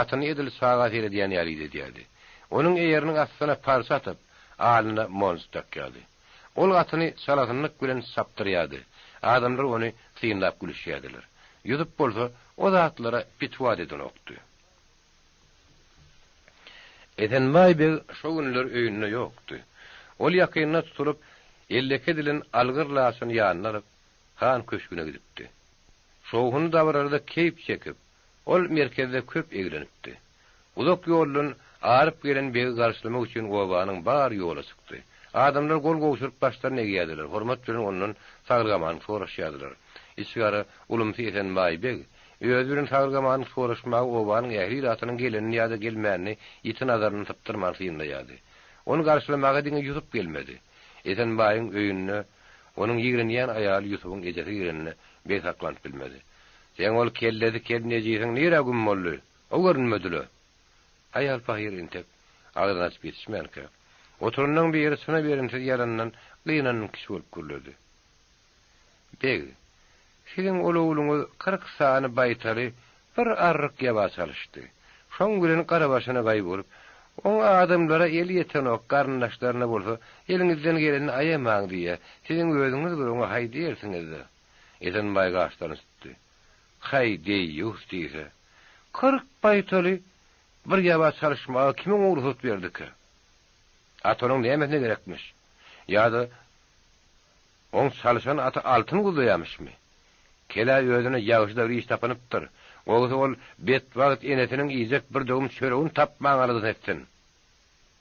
atyny edil çaga seredýän ýaly idedýärdi. Onuň eýeriniň astyna parça atyp, alyna monjuk dakýardy. Ol atyny çalasynlyk bilen çapdyrýardy. Adamlar ony synlap gülüşýärdiler. Ýusup bolsa o zatlara pitiwa-da edenokdy. Esenbaý beg şo günler öýünde ýokdy. Ol ýakynda tutulyp, elleke edilen algyr laçyny ýanyna alyp, han köşgüne gidipdi. Şowhunly dabaralarda keýp çekip, ol merkezde köp eglenipdi. Uzak ýoldan aryp gelen begi garşylamak üçin obanyň bary ýola çykdy. Adamlar gol gowşuryp başlaryny egýärdiler, hormat bilen ondan saglyk-amanlyk soraşýardylar. Içigara ulumsy Esenbaý beg, özi bilen saglyk-amanlyk soraşmaga obanyň ähli ilatynyň gelenini ýa-da gelmänini ýiti nazaryndan sypdyrman synlaýardy. Ony garşylamaga diňe Ýusup gelmedi. Esenbaýyň öýünde Onuň ýigrenýän aýaly Ýusubyň ejesi girende beg saklanyp bilmedi. Seň ol kellesi kel nejisiň nirä güm boldy? O görünmedi-le. Aýal pahyr entek agzyny açyp ýetişmänkä, oturanlaryň biri çyna berimsiz ýalandan gynanan kişi bolup gürledi. Beg, siziň ol ogluňyz 40 sany baýtaly Bir arryk ýaba çalyşdy. Şoň bilen garabaşyna gaý bolup, Oň adamlara eli ýetenok, garyndaşlaryna bolsa, eliňizden gelenini aýamaň diýýä. Siziň özüňiz bir oňa haý diýersiňiz-dä. Esenbaý gaşlaryny çytdy. Haý, deýýus diýse. 40 baýtaly bir ýaba çalyşmaga kimiň rugsat berdikä? At onuň nämesine gerekmiş? Ýa-da oň çalşan aty altyn guzlaýamyşmy? Kel-ä özüne ýagşy-da bir iş tapynypdyr. Gowusy ol betbagt enesiniň iýjek bir döwüm çöregini tapmaň aladasyny etsin.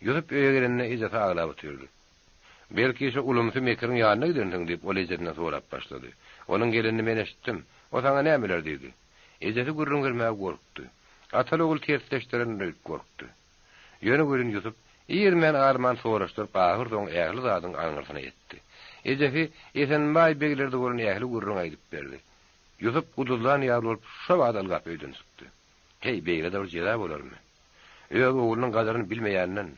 Ýusup öýe gelende ejesi aglap otyrdy. Belki şu ulumsy mekiriň ýanyna gidensiň, diýip, ol ejesinden sorap başlady. Onuň gelenini men eşitdim. O saňa nämeler diýdi? Ejesi gürrüň bermäge gorkdy. Ataly-ogul tersleşdirendir öýdüp gorkdy. Ýöne welin Ýusup irmän-arman soraşdyryp ahyrsoňy ähli zadyň aňyrsyna ýetdi. Ejesi Esenbaý beglerde bolan ähli gürrüňi aýdyp berdi. Ýusup guduzlan ýaly bolup şo bada ylgap öýden çykdy. Heý, beýle-de bir jeza bolarmy? Öz oglunyň gadyryny bilmeýänden,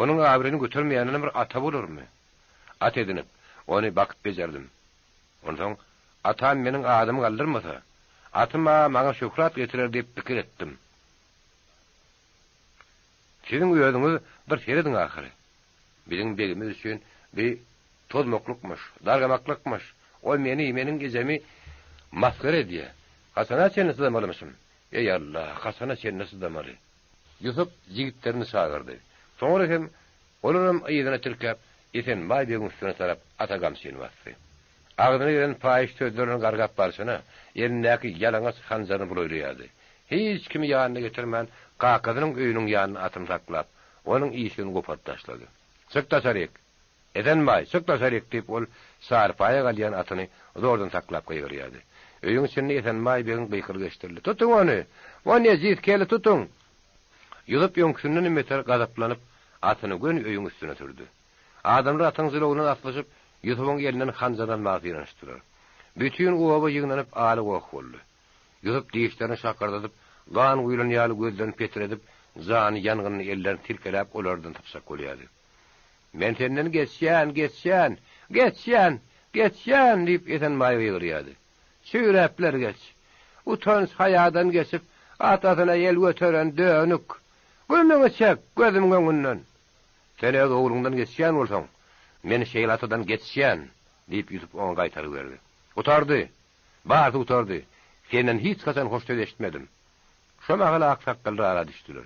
onuň abraýyny götermeýänden bir ata bolarmy? At edinip, ony bakyp bejerdim. Onsoň atam meniň adymy galdyrmasa, atym-a maňa şöhrat getirer diýip pikir etdim. Siziň özüňiz bir serediň ahyry. Biziň begimiz üçin bi tozmaklykmyş, dargamaklykmyş. Ol meni, meniň ejemi masgara edýär. Haçana çenli çydamalymyşym? Eý, Alla, haçana çenli çydamaly? Ýusup jigitlerini çagyrdy. Soňra hem olaram yzyna tirkäp, Esenbaý begiň üstüne tarap ata gamçyny basdy. Agzyna gelen paýyş sözlerini gargap barşyna, elindäki ýalaňaç hanjaryny bulaýlaýardy. Hiç kimi ýanyna getirmän, kakasynyň öýüniň ýanynda atyny saklap, onuň işigini goparyp taşlady. Çyk daşaryk! Esenbaý, çyk daşaryk! diýip, ol çarpaýa galýan atyny zordan saklap gygyrýardy. Öýüň içinde Esenbaý begiň gykylygy eşidildi. Tutuň ony! O nejis keli tutuň! Ýusup öňküsindenem beter gazaplanyp, atyny göni öýüň üstüne sürdi. Adamlar atyň jylawyndan aslyşyp, Ýusubyň elinden hanjar almaga synanyşdylar. Bütin oba ýygnanyp, aly-goh boldy. Ýusup dişlerini şakyrdadyp, gan guýlan ýaly gözlerini petredip, jany ýangynly ellerini silkeläp olardan sypjak bolýardy. Men senden geçýän, geçýän, geçýän, geçýän! diýip, Esenbaý gygyrýardy. Çüýräpler geç. Utanç-haýadan geçip, atasyna el göteren dönük! Gümüňi çek, gözümiň öňünden! Sen öz ogluňdan geçýän bolsaň, men şeýle atadan geçýän! diýip, Ýusup oňa gaýtargy berdi. Gutardy! Barysy gutardy! Senden hiç haçan hoş söz eşitmedim. Şo mahal aksakgallar ara düşdüler.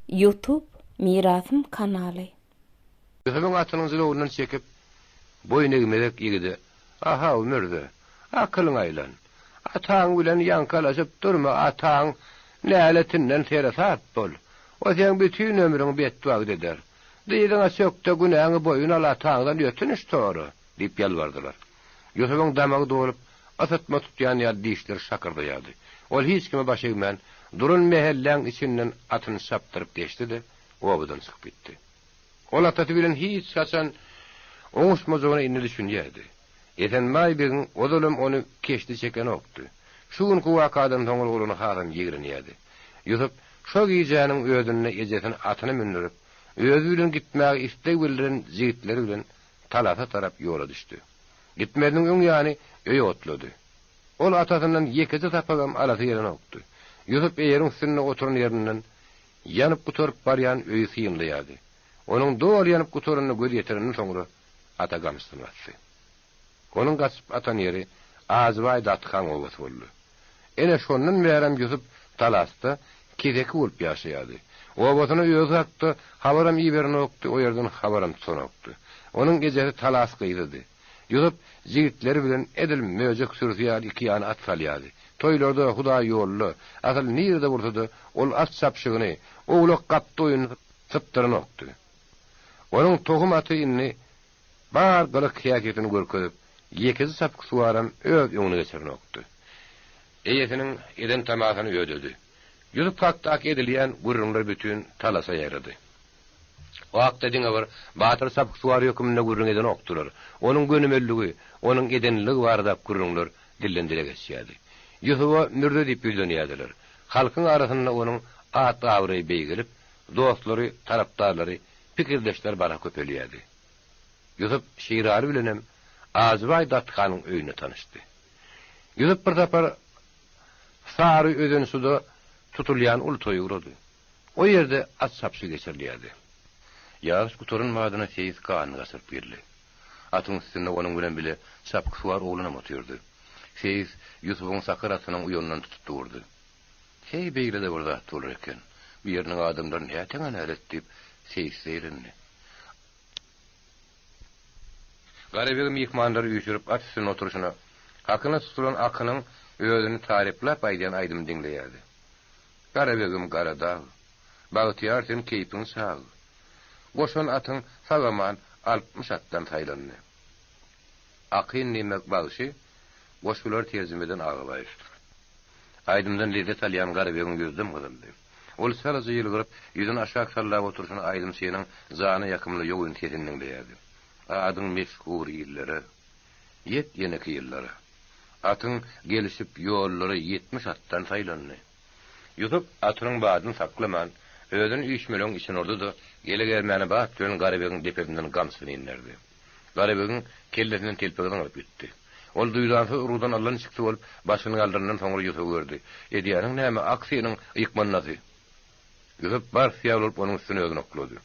Youtube Mirasym kanaly. Ýusubyň atynyň jylawyndan çekip, boýun egmezek ýigide, A-haw, mürze, akylyňa aýlan. Ataň bilen ýaňkalaşyp durma, ataň näletinden seresap bol. O seň bütin ömrüňi betbagt eder. Dyzyňa çök-de, günäňi boýun al, ataňdan ötünç sora! diýip ýalbardylar. Ýusubyň damagy dolup, ysytma tutýan ýaly dişleri şakyrdaýardy. Ol hiç kime baş egmän, duran mähelläň içinden atyny çapdyryp geçdi-de, obadan çykyp gitdi. Ol atasy bilen hiç haçan oňuşmajagyna indi düşünýärdi. Esenbaý begiň ozalam ony keşdi çekenokdy. Şu günki wakadan soňra ol ony hasam ýigrenýärdi. Ýusup şo gijäniň özünde ejesini atyna mündürip, özi bilen gitmäge isleg bildiren jigitleri bilen Talasa tarap ýola düşdi. Gitmeziniň öň ýany öýe otlady. Ol atasyndan ýekeje sapagam alasy gelenokdy. Ýusup eýeriň üstünde oturan ýerinden ýanyp gutaryp barýan öýi synlaýardy. Onuň doly ýanyp gutaranyna göz ýetirenden soňra ata gamçysyny basdy. Onuň gaçyp atan ýeri Ajybaý Datkaň obasy boldy. Ine, şondan bärem Ýusup Talasda keseki bolup ýaşaýardy. Obasyna özi hakda habaram iberenokdy, o ýerden habaram tutanokdy. Onuň ejesi Talas gyzydy. Ýusup jigitleri bilen edil möjek sürüsi ýaly iki ýana at salýardy. Toýlarda, hudaýýolda, asyl nirede bolsa-da, ol at çapyşygyny, owlak gapdy oýnuny sypdyranokdy. Onuň tohum aty indi Bar gylyk-häsiýetini görkezip, ýekeje çapyksuwaram öz öňüne geçirenokdy. Eýesiniň eden tamasyny ödedi. Ýusup hakdaky edilýän gürrüňler bütin Talasa ýaýrady. O hakda diňe bir batyr çapyksuwar höküminde gürrüň edenokdylar. Onuň gönümelligi, onuň edenliligi baradaky gürrüňler dilden-dile geçýärdi. Ýusuba mürze diýip ýüzlenýärdiler. Halkyň arasynda onuň at-abraýy beýgelip, dostlary, tarapdarlary, pikirdeşleri barha köpelýärdi. Ýusup Şiraly bilenem Ajybaý datkanyň öýünde tanyşdy. Ýusup bir sapar Sary Özensuda tutulýan uly toýa ugrady. O ýerde at çapyşy geçirilýärdi. Ýaryş gutaran badyna seýis ganyny gaçyryp geldi. Atyň üstünde onuň bilen bile çapyksuwar oglanam otyrdy. Seýis Ýusubyň sakar atynyň uýanyndan tutup durdy. Heý, beýle-de bir zat bolar eken. Bu ýeriniň adamlary näteňe nälet diýip, seýis zeýrendi. Garabeg myhmanlary üýşürip at üstünde oturyşyna, hakyna tutulan akynyň özüni taryplap aýdýan aýdymyny diňleýärdi. Garabegim gara dag, bagtyýar sen keýpiň çag. Goşan atyň sag-aman 60 atdan saýlandy. Akyn diýmek bagşy, goşgulary terjime eden Agabaýew. Aýdymdan lezzet alýan Garabegiň ýüzi dym gyzyldy. Ol çalaja ýylgyryp, ýüzüni aşak sallap oturyşyna aýdymçynyň jana ýakymly ýogyn sesini diňleýärdi. Adyň meşhur illere, Ýet ýeneki ýyllara. Atyň gelişip ýollara 70 atdan saýlandy. Ýusup atynyň badyny saklaman, özüni üýşmeleňiň içine urdy-da, gele-gelmäne bat bilen Garabegiň depesinden gamçysyny inderdi. Garabegiň kellesinden telpegi zyňylyp gitdi. Ol duýdansyz urgudan allaniçiksi bolup, başyny galdyrandan soňra Ýusuby gördi. Edýäniň näme, ak synyň ýykmandasy? Ýusup bars ýaly bolup onuň üstüne özüni oklady.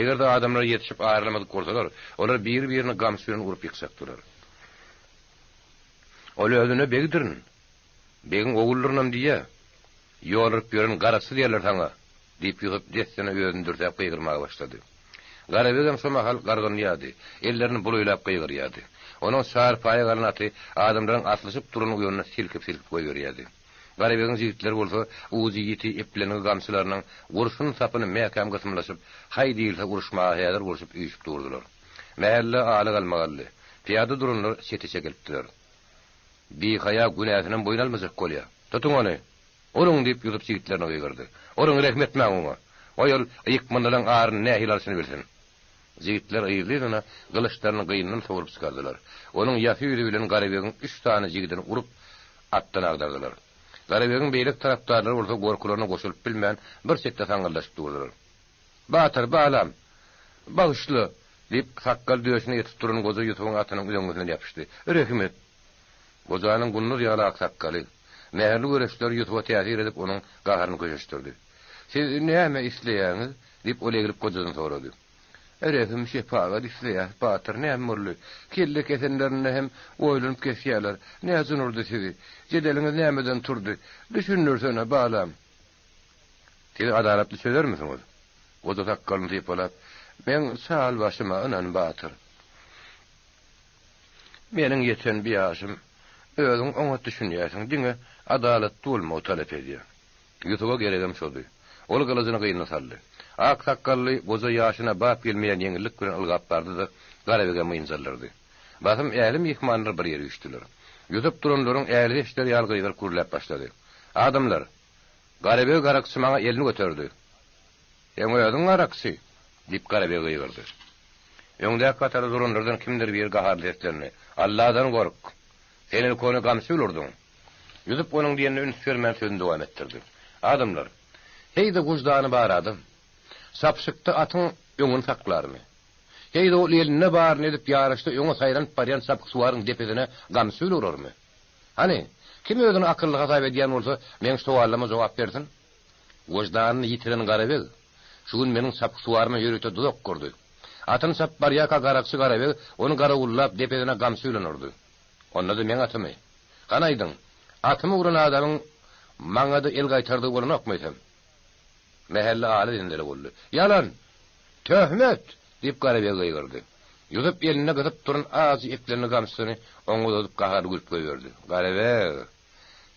Eger-de adamlar ýetişip aýrylamadyk bolsalar, olar biri-birini gamçy bilen urup ýykjakdylar. Ol özüne begdirin, begiň oguldyrynam diýýä. Ýolrup ýören garakçy diýerler saňa! Diýip, Ýusup dessine özüni dürsäp gygyrmaga başlady. Garabegem şo mahal gargynýardy, ellerini bulaýlap gygyrýardy. Onuň çarpaýa galan aty adamlaryň aslyşyp duran uýanyna silkip-silkip goýberýärdi. Garabegiň jigitleri bolsa ujy ýiti eplengi gamçylarynyň gurşun sapyny mäkäm gysymlaşyp, haý diýilse uruşmaga häzir bolşup üýşüp durdular. Mähelle aly-galmagaldy. Pyýada duranlar çete çekilipdiler. Bihaýa günäsinem boýun almajak bolýa. Tutuň ony! Uruň! diýip, Ýusup jigitlerine gygyrdy. Uruň, rehim etmäň oňa! Goý, ol ýykmyndylaň aryny nähili alşyny bilsin! Jigitler yzly-yzyna gylyçlaryny gyndan sogrup çykardylar. Onuň ýasy ýüzi bilen Garabegiň üç sany jigidini urup, atdan agdardylar. Garabegiň beýleki tarapdarlary bolsa gorkularyna goşulyp bilmän, bir çetde saňňyldaşyp durdular. Batyr, balam! Bagyşla! diýip, sakgal döşüne ýetip duran goja Ýusubyň atynyň üzeňňesinden ýapyşdy. Rehim et! Gojanyň gunduz ýaly ak sakgaly, mähirli göreçleri Ýusuba täsir edip, onuň gaharyny köşeşdirdi. Siz näme isleýäňiz? diýip, ol eglip gojadan sorady. Rehim-şepagat isleýäs, batyr, näme boldy? Kelle kesenlerinde hem oýlanyp kesýärler. Näçün urdy sizi? Jedeliňiz nämeden turdy? Düşündirsene, balam! Siz adalatly çözermisiňiz? Goja sakgalyny sypalap, Meň çal başyma ynan, batyr. Meniň ýeten bi ýaşym, özüň oňat düşünýärsiň, diňe adalatly bolmagy talap edýär. Ýusuba geregem şody. Ol gylyjyny gynyna saldy. Ak sakgally goja ýaşyna bap gelmeýän ýeňillik bilen ylgap bardy-da, Garabege mynjaldyrdy. Basym ähli myhmanlar bir ýere üýşdüler. Ýusup duranlaryň älisi eşider ýaly gygyryp gürläp başlady. Adamlar! Garabeg garakçy maňa elini göterdi. Seň özüň garakçy! diýip, Garabeg gygyrdy. Öňdäki hatarda duranlardan kimdir biri gaharly seslendi. Alladan gork! Sen ilki ony gamçy bilen urduň. Ýusup onuň diýenine üns bermän sözüni dowam etdirdi. Adamlar, heý-de wyždany bar adam, çapyşykda atyň öňüni saklarmy? Heý-de ol elinde baryny edip ýaryşda öňe saýlanyp barýan çapyksuwaryň depesine gamçy bilen urarmy? Hany, kim özüni akylly hasap edýän bolsa, meň sowallama jogap bersin? Wyždanyny ýitiren Garabeg, şu gün meniň çapyksuwaryma ýörite duzak gurdy. Atyny çapyp barýarka garakçy Garabeg ony garawullap depesine gamçy bilen urdy. Onda-da meň atymy. Hany aýdyň, atymy uran adamyň maňa-da el gaýtardygy bolanokmy eýsem? Mähelle aly zenzele boldy. Ýalan! Töhmet! diýip Garabeg gygyrdy. Ýusup elinde gysyp duran ajy eplenli gamçysyny oňa uzadyp gaharly gülüp goýberdi. Garabeg!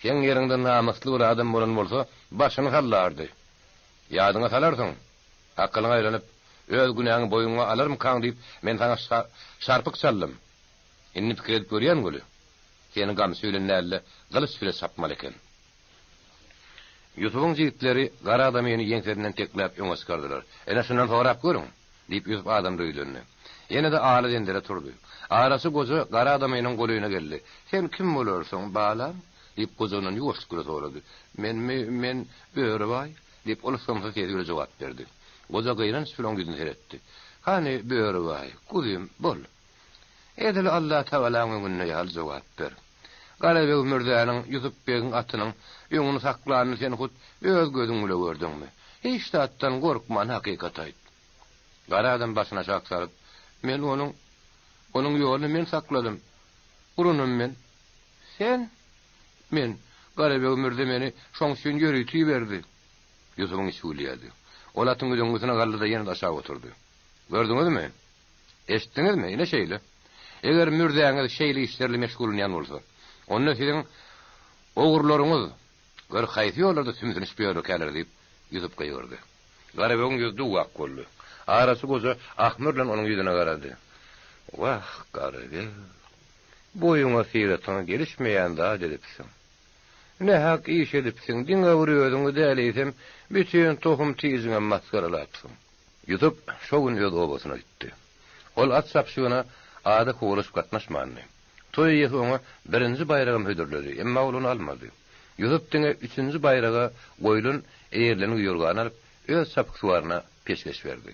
Seň ýeriňde namysly bir adam bolan bolsa, başyny sallardy. Ýadyňa salarsyň. Akylyňa aýlanyp, öz günäňi boýnuňa alarmykaň diýip, men saňa şarpyk çaldym. Indi pikir edip görýän weli, seni gamçy bilen däl-de, gylyç bile çapmaly eken. Ýusubyň jigitleri gara adamyny ýeňsesinden tekläp öňe çykardylar. Ene şundan sorap görüň! diýip, Ýusup adamlara ýüzlendi. Ýene-de aly zenzele turdy. Araçy goja gara adamynyň golaýyna geldi. Sen kim bolarsyň, balam? diýip, goja ondan ýuwaşlyk bilen sorady. Menmi, men Böribaý, diýip, ol ysgynsyz sesi bilen jogap berdi. Goja gynanç bilen oň ýüzüne seretdi. Hany, Böribaý, guzym, bol. Edil Allatagalaň öňünde ýaly jogap ber. Garabeg mürzäniň, Ýusup begiň atynyň öňüni saklanyny sen hut öz gözüň bile gördüňmi? Hiç zatdan gorkman hakykaty aýt. Gara adam başyny aşak salyp, Men onuň, onuň ýoluny men sakladym. Uranam men. Sen? Men. Garabeg mürze meni şoň üçin ýörite iberdi. Ýusubyň içi gülýärdi. Ol atyň üzeňňisine galdy-da ýene-de aşak oturdy. Gördüňizmi? Eşitdiňizmi? Ine şeýle. Eger mürzäňiz şeýle işlerle meşgullanýan bolsa, onda siziň ogurlaryňyz, gör, haýsy ýollarda sümsünişip ýörkäler diýip, Ýusup gygyrdy. Garabegiň ýüzi duw-ak boldy. Araçy goja ahmyr bilen onuň ýüzüne garady. Wah, Garabeg, boýuňa, syratyňa gelişmeýän zat edipsiň. Nähak iş edipsiň, diňe bir özüňi däl, eýsem, bütin tohum-tijiňem masgaralapsyň. Ýusup şo gün öz obasyna gitdi. Ol at çapyşygyna ada kowalaşyp gatnaşmandy. Toý eýesi oňa birinji baýragam hödürledi, emma ol ony almady. Ýusup diňe üçünji baýraga goýlan eýerlengi ýorgany alyp, öz çapyksuwaryna peşgeş berdi.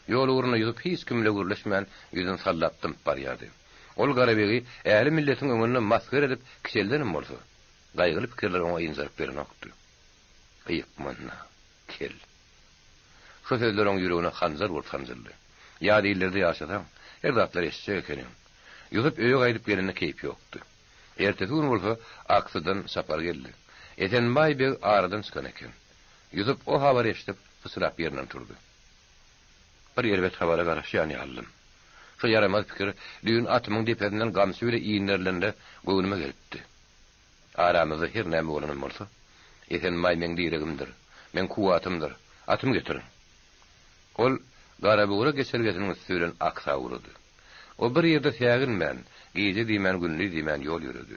Ýol ugrunda Ýusup hiç kim bile gürleşmän, ýüzüni sallap dymyp barýardy. Ol Garabegi ähli milletiň öňünde masgara edip kiçeldenem bolsa, gaýgyly pikirler oňa ynjalyk berenokdy. Gyýykmanda, kel. Şu sözler oň ýüregine hanjar bolup sanjyldy. Ýat illerde ýaşasaň, her zatlar eşitjek ekeniň. Ýusup öýe gaýdyp gelende keýpi ýokdy. Ertesi gün bolsa Aksydan çapar geldi. Esenbaý beg aradan çykan eken. Ýusup o habary eşidip, syçrap ýerinden turdy. Bir erbet habara garaşýan ýalydym. Şo ýaramaz pikir düýn atymyň depesinden gamçy bile inderilende göwnüme gelipdi. Aramyzda her näme bolanam bolsa, Esenbaý meň diregimdir, meň kuwwatymdyr, atymy getiriň. Ol Garabugra geçelgesiniň üsti bilen Aksa ugrady. O bir ýerde säginmän, gije diýmän, gündiz diýmän ýol ýöredi.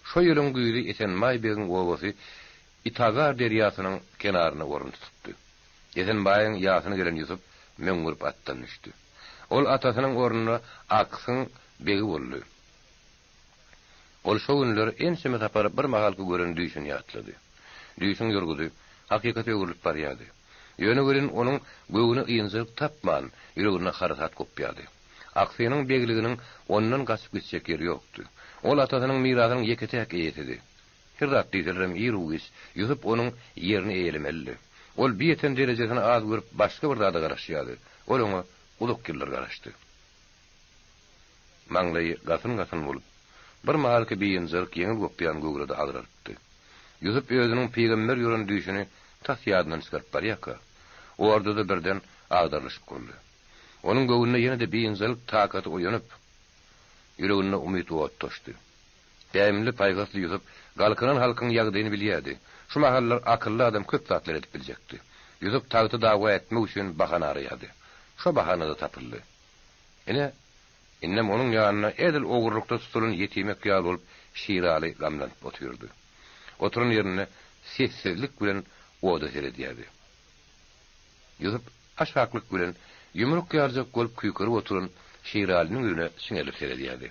Şo ýylyň güýzi Esenbaý begiň obasy Itagar derýasynyň kenarynda orun tutupdy. Esenbaýyň ýasyna gelen Ýusup möňňürip atdan düşdi. Ol atasynyň ornuna Aksyň begi boldy. Ol şo günler ençeme sapar bir mahalky gören düýşüni ýatlady. Düýşüň ýorgudy hakykata öwrülip barýardy. Ýöne welin onuň göwni ynjalyk tapman, ýüreginde harasat gopýardy. Aksynyň begliginiň ondan gaçyp gitjek ýeri ýokdy. Ol atasynyň mirasynyň ýeke-täk eýesidi. Her zat diýselerem ir-u-giç Ýusup onuň ýerini eýelemelidi. Ol bi ýeten derejesini az görüp başga bir zada garaşýardy. Ol oňa uzak ýyllar garaşdy. Maňlaýy gasyn-gasyn bolup, bir mahalky biynjalyk ýeňil gopýan göwrede agralypdy. Ýusup özüniň pygamber gören düýşüni tas ýadyndan çykaryp barýarka, ordada birden agdarylyşyk boldy. Onuň göwnüne ýene-de biynjalyk takaty oýanyp, ýüreginde umyt otlaşdy. Pähimli, paýhasly Ýusup galkynan halkyň ýagdaýyny bilýärdi. Şu mahallar akylly adam köp zatlar edip biljekdi. Ýusup tagty dawa etmek üçin bahana araýardy. Şo bahana-da tapyldy. Ine, indem onuň ýanynda edil ogurlykda tutulan ýetimek ýaly bolup Şiraly gamlanyp otyrdy. Oturan ýerinde sessizlik bilen oda seredýärdi. Ýusup aşaklyk bilen ýumruk ýaljak bolup küýkerip oturan Şiralynyň ýüzüne çiňerilip seredýärdi.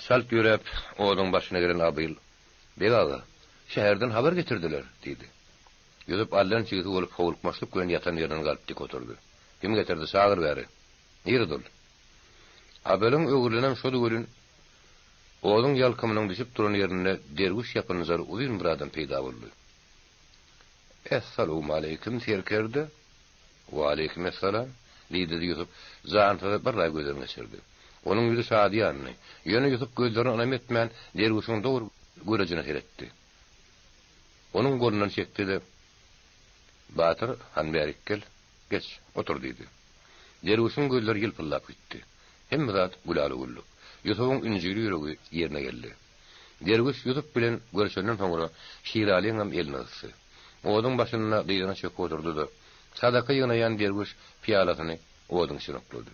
Çalt ýöräp, oduň başyna gelen Abyl, Beg aga, şäherden habar getirdiler, diýdi. Ýusup allan çigsi bolup howlukmaçlyk bilen ýatan ýerinden galyp dik oturdy. Kim getirdi, çagyr bäri. Nirede ol? Abylyň öwrülenem şody welin, oduň ýalkymynyň düşüp duran ýerinde derwüş ýapynjaly uzyn bir adam peýda boldy. Essalawmaleýkim, serkerde! Waleýkim essalam, diýdi-de Ýusup jansyza bir raý gözden geçirdi. Onuň ýüzi şadyýandy. Ýöne Ýusup gözlerine ynam etmän, derwüşiň dogry görejine seretdi. Onuň golundan çekdi-de, Batyr, han bärik gel. Geç, otur diýdi. Derwüşiň gözleri ýylpyldap gitdi. Hemme zat gülala-güllük. Ýusubyň ünjüli ýüregi ýerine geldi. Derwüş Ýusup bilen görşenden soňra Şiralyňam elini gysdy. Oduň başynda dyzyna çöküp oturdy-da, sadaka ýygnaýan derwüş pyýalasyny oduň içine oklady.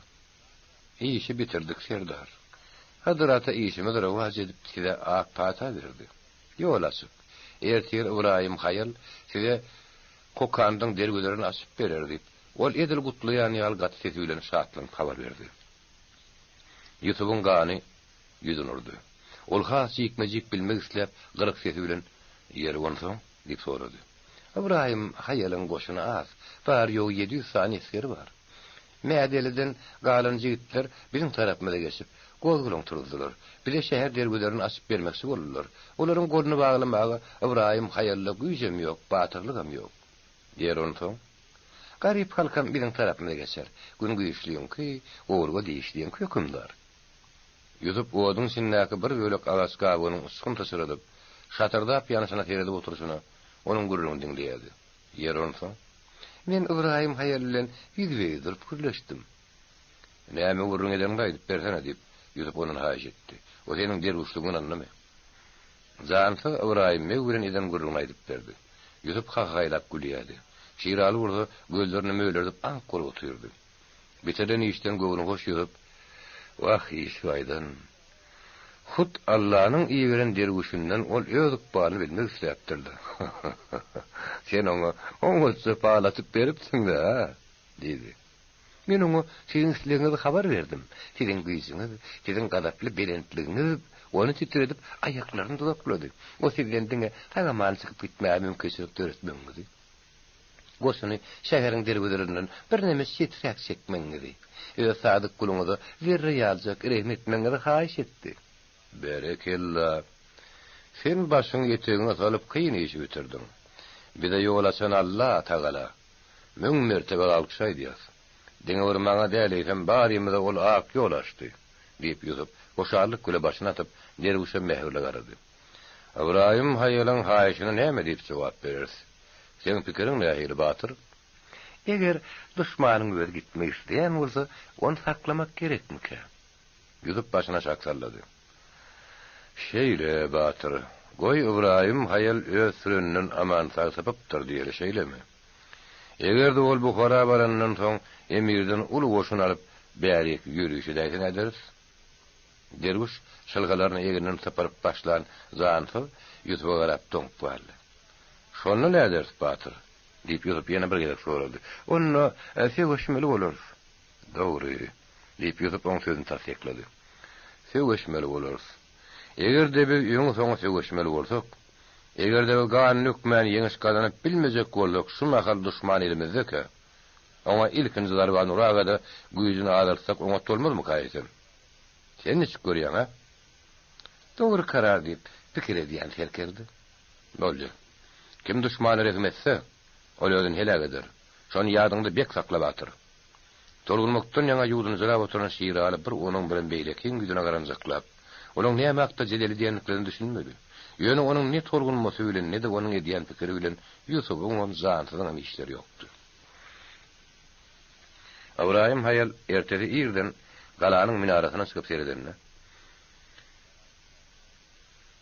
Işi bitirdik, serdar. Hydyr ata işimiz rowaç edip size ak pata berdi. Ýol açyk. Ertir Ybraýym haýal size Kokandyň derwezelerini açyp berer, diýip, ol edil gutlaýan ýaly gaty sesi bilen şatlanyp habar berdi. Ýusubyň gany ýüzüne urdy. Ol has jikme-jik bilmek isläp, gyryk sesi bilen, Ýeri onsoň? diýip sorady. Ybraýym haýalyň goşuny az, bary-ýogy 700 sany esgeri bar. Mädeliden galan jigitler biziň tarapymyza geçip, gozgalaň turuzdylar. Bize şäher derwezelerini açyp bermekçi boldular. Olaryň goluny baglamaga Ybraýym haýalda güýjem ýok, batyrlygam ýok. Ýeri onsoň? Garyp halkam biziň tarapymyza geçer. Gün güýçliňki, gowurga dişliňki hökümdar. Ýusup oduň içindäki bir bölek agaç gabygynyň uçgun syçradyp, şatyrdap ýanyşyna seredip oturyşyna, onuň gürrüňini diňleýärdi. Ýeri onsoň? Men Ybraýym haýal bilen ýüzbe-ýüz durup gürleşdim. Näme gürrüň edeniňi aýdyp bersene, diýip, Ýusup ondan haýyş etdi. O seniň derwüşligiňe ynandymy? Jansyz Ybraýym beg bilen eden gürrüňini aýdyp berdi. Ýusup hahaýlap gülýärdi. Şiraly bolsa gözlerini mölerdip aňk bolup otyrdy. Bitirilen işden göwnühoş Ýusup, Wah, işbaýdan! Hut Allanyň iberen derwüşinden ol öz ykbalyny bilmek isläpdir-dä. Sen oňa oňatja pal atyp beripsiň-dä, a? diýdi. Men oňa siziň islegiňizi habar berdim. Siziň güýjüňiz, siziň gazaply belentligiňiz ony titredip, aýaklaryny duzaklady. O sizden diňe sag-aman çykyp gitmäge mümkinçilik döretmegiňizi, goşuny şäheriň derwezelerinden birneme çeträk çekmegiňizi, öz sadyk guluňyza zerre ýalyjak rehim etmegiňizi haýyş etdi. Berekella! Sen başyňy etegiňe salyp kyn işi bitirdiň. Bize ýol açan Alla tagala Müň mertebe alkyş aýdýas. Diňe bir maňa däl, eýsem barymyza ol ak ýol açdy, diýip, Ýusup hoşallyk bile başyny atyp, derwüşe mähirli garady. Ybraýym haýalyň haýyşyna näme diýip jogap bereris? Seň pikiriň nähili, batyr? Eger duşmanyň özi gitmek isleýän bolsa, ony saklamak gerekmikä? Ýusup başyny aşak sallady. Şeýle, batyr. Goý, Ybraýym haýal öz süreninden aman-sag sypypdyr diýeli, şeýlemi? Eger-de ol Buhara baranyndan soň emirden uly goşun alyp, bärik ýöriş edäýse näderis? Derwüş şylhalaryny egninden sypyryp başlan jansyz Ýusuba garap doňup galdy. Şonda näderis, batyr? diýip, Ýusup ýene bir gezek sorady. Onda söweşmeli bolarys. Dogry, diýip, Ýusup oň sözüni tassyklady. Söweşmeli bolarys. Eger-de biz öňi-soňy söweşmeli bolsak, eger-de biz gan dökmän ýeňiş gazanyp bilmejek bolsak, şu mahal duşman elimizdekä, oňa ilkinji zarbany uraga-da güýjüni azaltsak oňat bolmazmyka eýsem? Sen niçik görýäň-ä? Dogry karar diýip pikir edýän serkerde. Boldy. Kim duşmana rehim etse, ol özüni heläk eder. Şony ýadyňda bek sakla, batyr. Tolgunmakdan ýaňa ýuwdunjyrap oturan Şiraly bir onuň birem beýlekiň ýüzüne garanjaklap, olaň näme hakda jedel edýändiklerine düşünmedi. Ýöne onuň ne tolgunmasy bilen, ne-de onuň edýän pikiri bilen Ýusubyňam, jansyzyňam işleri ýokdy. Ybraýym haýal ertesi irden galanyň minarasyna çykyp seredende,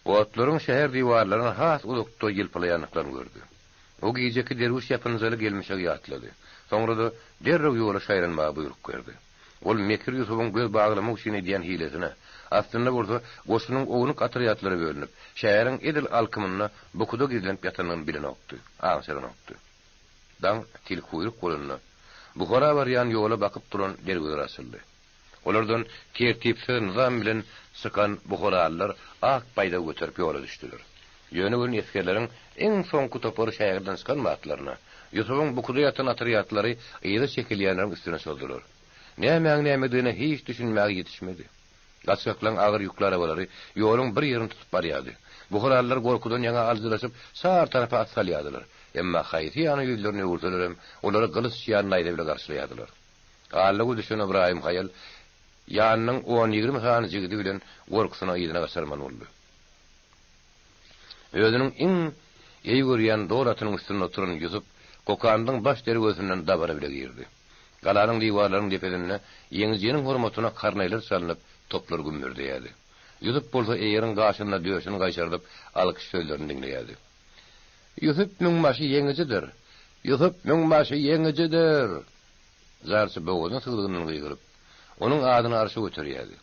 Otlaryň şäher diwarlaryna has uzakda ýylpylaýandyklaryny gördi. O gijeki derwüş ýapynjaly gelmişegi ýatlady. Soňra-da derrew ýola şaýlanmaga buýruk berdi. Ol mekir Ýusubyň göz baglamak üçin edýän hilesine, aslynda bolsa goşunyň ownuk otrýadlara bölünip, şäheriň edil alkymynda bukuda gizlenip ýatandygyny bilenokdy, aňşyranokdy. Daň tilkiguýruk bolanda, Buhara barýan ýola bakyp duran derwezeler açyldy. Olardan tertipsiz nyzam bilen çykan buharalylar ak baýdagy göterip ýola düşdüler. Ýöne welin esgerleriň iň soňky topary şäherden çykan wagtlaryna, Ýusubyň bukuda ýatan otrýadlary yza çekilýänleriň üstüne çozdular. Nämäň nämedigine hiç düşünmäge ýetişmedi. Gaçgaklaryň agyr ýükli arabalary ýoluň bir ýerini tutup barýardy. Buharalylar gorkudan ýaňa aljyraşyp, çar tarapa at salýardylar. Emma haýsy ýana ýüzlerini öwürselerem, olary gylyç ýa naýza bile garşylaýardylar. Allaga düşen Ybraýym haýal ýanynyň on-ýigrimi sany jigidi bilen gorkusyna yzyna gaçarmaly boldy. Özüniň iň eý görýän dor atynyň üstünde oturan Ýusup Kokandyň baş derwezesinden dabara bile girdi. Galanyň diwarlarynyň depesinde ýeňijiniň hormatyna karnaýlar çalnyp, toplar gümmürdeýärdi. Ýusup bolsa eýeriň gaşynda döşüni gaýşardyp, alkyş sözlerini diňleýärdi. Ýusup müňbaşy ýeňijidir! Ýusup müňbaşy ýeňijidir! Jarçy bogazyna sygdygyndan gygyryp, onuň adyny arşa göterýärdi.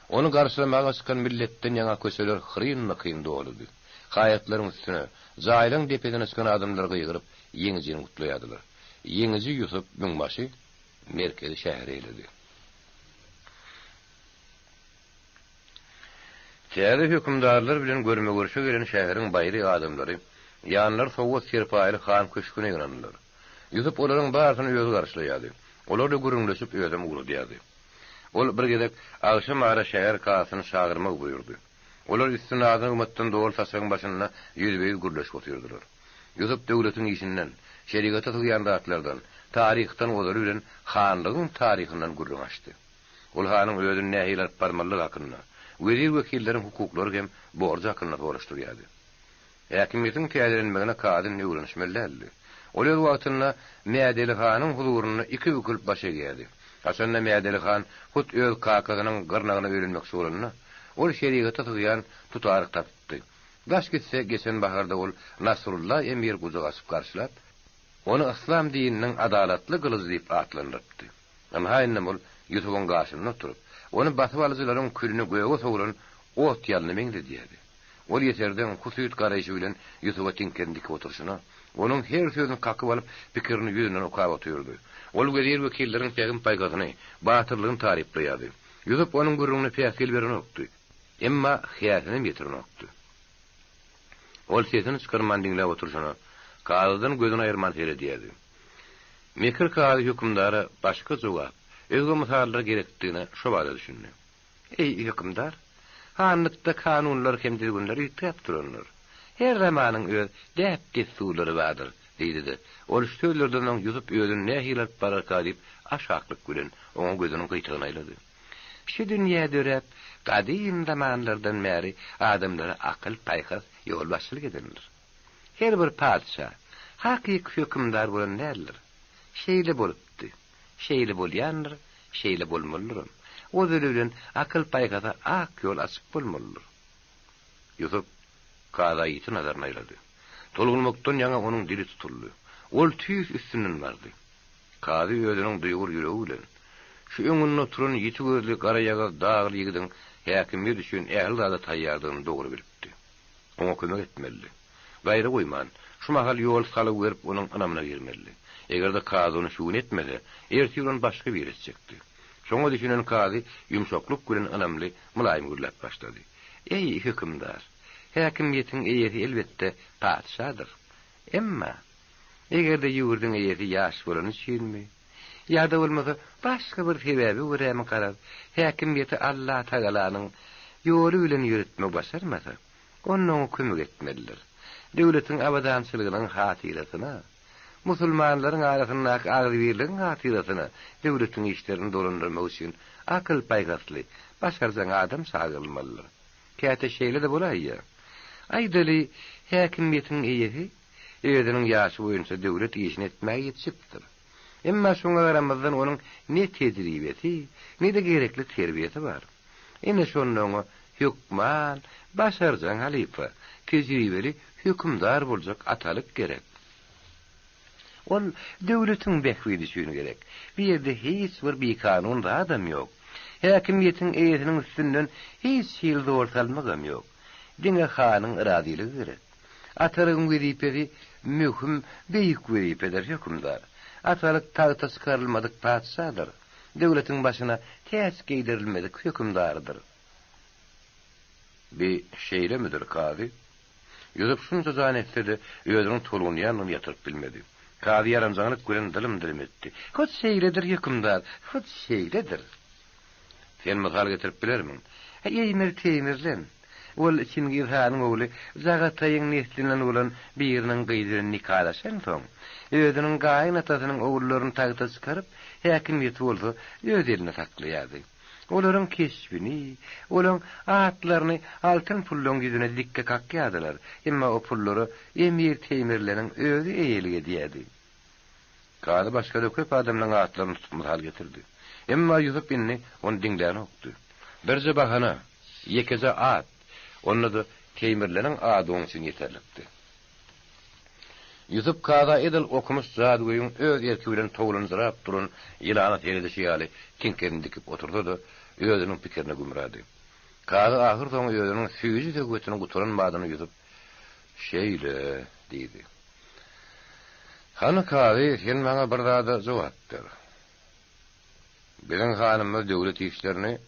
Ony garşylamaga çykan milletden ýaňa köçeler hyryn-dykyn doludy. Haýatlaryň üstüne, jaýlaryň depesine çykan adamlar gygyryp, ýeňijini gutlaýardylar. Ýeňiji Ýusup müňbaşy merkezi şähere eýledi. Täze hökümdarlar bilen görme-görşe gelen şäheriň baýry adamlary ýanlary sowgat-serpaýly han köşgüne ýygnandylar. Ýusup olaryň barysyny özi garşylaýardy. Olarla gürrüňleşip özem ugradýardy. Ol bir gezek agşam ara şäher kazysyny çagyrmagy buýurdy. Olar üsti naz-nygmatdan doly saçagyň başynda ýüzbe-ýüz gürleşip otyrdylar. Ýusup döwletiň işinden, şerigata sygýan zatlardan, taryhdan ozaly bilen hanlygyň taryhyndan gürrüň açdy. Ol hanyň özüni nähili alyp barmalydygy hakynda, wezir-wekilleriň hukuklary hem borjy hakynda soraşdyrýardy. Häkimiýetiň täzelenmegine kazy indi öwrenişmeli däldi. Ol öz wagtynda Mädeli hanyň huzurynda iki bükülip baş egýärdi. Haçanda Mädeli han hut öz kakasynyň gyrnagyna öýlenmekçi bolanda, ol şerigata sygýan tutaryk tapypdy. Daş gitse, geçen baharda ol Nasrulla emiri gujak açyp garşylap, ony yslam dininiň adalatly gylyjy diýip atlandyrypdy. Ynha indem ol Ýusubyň gaşynda oturyp, ony basybalyjylaryň külüni göge sowran ot ýalyna meňzedýärdi. Ol ýeserden husyt garaýşy bilen Ýusuba tiňkesini dikip oturyşyna, onuň her sözüni kakyp alyp, pikirini ýüzünden okap otyrdy. Ol wezir-wekilleriň pähim-paýhasyny, batyrlygyny taryplaýardy. Ýusup onuň gürrüňine päsgel berenokdy. Emma häsinem ýetirenokdy. Ol sesini çykarman diňläp oturyşyna, kazydan gözüni aýyrman seredýärdi. Mekir kazy hökümdara başga jogap, özge mysallar gerekdigine şobada düşündi. Eý, hökümdar! Hanlykda kanunlar hem düzgünler üýtgäp durandyr. Her zamanyň öz däp-dessurlary bardyr, diýdi-de, ol şu sözlerden soň Ýusup özüni nähili alyp bararka diýip, aşaklyk bilen oňa gözüniň gyýtagyny aýlady. Şu dünýä döräp, gadym zamanlardan bäri adamlara akyl-paýhas ýolbaşçylyk edendir. Her bir patyşa hakyky hökümdar bolan däldir. Şeýle bolupdy, şeýle bolýandyr, şeýle bolmalydyram. Ozaly bilen akyl-paýhasa ak ýol açyk bolmalydyr. Ýusup kaza ýiti nazaryny aýlady. Tolgunmakdan ýaňa onuň dili tutuldy. Ol tüýs üstünden bardy. Kazy özüniň duýgur ýüregi bilen, şu öňünde oturan ýiti gözli garaýagyz dagly ýigidiň häkimiýet üçin ähli zada taýýardygyny dogry bilipdi. Oňa kömek etmelidi. Gaýra goýman, şu mahal ýol salgy berip onuň ynamyna girmelidi. Eger-de kazy ony şu gün etmese, ertir ony başga biri etjekdi. Şoňa düşünen kazy ýumşaklyk bilen ynamly, mylaýym gürläp başlady. Eý, hökümdar! Häkimiýetiň eýesi elbetde patyşadyr. Emma, eger-de ýurduň eýesi ýaş bolany üçinmi, ýa-da bolmasa başga bir sebäbe görämi garaz, häkimiýeti Allatagalanyň ýoly bilen ýöretmegi başarmasa, onda oňa kömek etmelidir. Döwletiň abadançylygynyň hatyrasyna, musulmanlaryň arasyndaky agzybirligiň hatyrasyna döwletiň işlerini dolandyrmak üçin akyl-paýhasly, başarjaň adam çagyrylmalydyr. Käte şeýle-de bolaýýar. Aýdaly, häkimiýetiň eýesi özüniň ýaşy boýunça döwlet işini etmäge ýetişipdir. Emma şoňa garamazdan onuň ne tejribesi, ne-de gerekli terbiýesi bar. Ine şonda oňa hökman başarjaň halypa, tejribeli hökümdar boljak atalyk gerek. Ol döwletiň bähbidi üçin gerek. Bu ýerde hiç bir bikanun zadam ýok. Häkimiýetiň eýesiniň üstünden hiç hili zor salmagam ýok. Diňe hanyň razylygy gerek. Atalygyň wezipesi möhüm, beýik wezipedir, hökümdar. Atalyk tagta çykarylmadyk patyşadyr. Döwletiň başyna täç geýdirilmedik hökümdarydyr. Bi şeýlemidir, kazy? Ýusup şunça jan etse-de, özüniň tolgunýandygyny ýatyryp bilmedi. Kazy ýaranjaňlyk bilen dylym-dylym etdi. Hut şeýledir, hökümdar, hut şeýledir. Sen mysal getirip bilermiň? Eýmir Teýmirlen. Ol Çingiz hanyň ogly Jagataýyň neslinden bolan biriniň gyzy bilen nikalaşansoň, özüniň gaýyn atasynyň ogullaryny tagta çykaryp, häkimiýeti bolsa öz elinde saklaýardy. Olaryň keşbini, olaň atlaryny altyn pullaň ýüzüne zikge kakýardylar, emma o pullara emir Teýmirleniň özi eýelik edýärdi. Kazy başga-da köp adamlaň atlaryny tutup mysal getirdi. Emma Ýusup indi ony diňlänokdy. Birje bahana, ýekeje at, onda-da Teýmirleniň ady oň üçin ýeterlikdi. Ýusup kaza edil okumyş jadygöýüň öz erki bilen towlanjyrap duran ýylana seredişi ýaly tiňkesini dikip otursa-da, özüniň pikirine gümrady. Kazy ahyrsoňy özüniň süýji söhbetini gutaran badyna Ýusup, Şeýle, diýdi. Hany, kazy, sen maňa bir zada jogap ber. Biziň hanymyz döwlet işlerini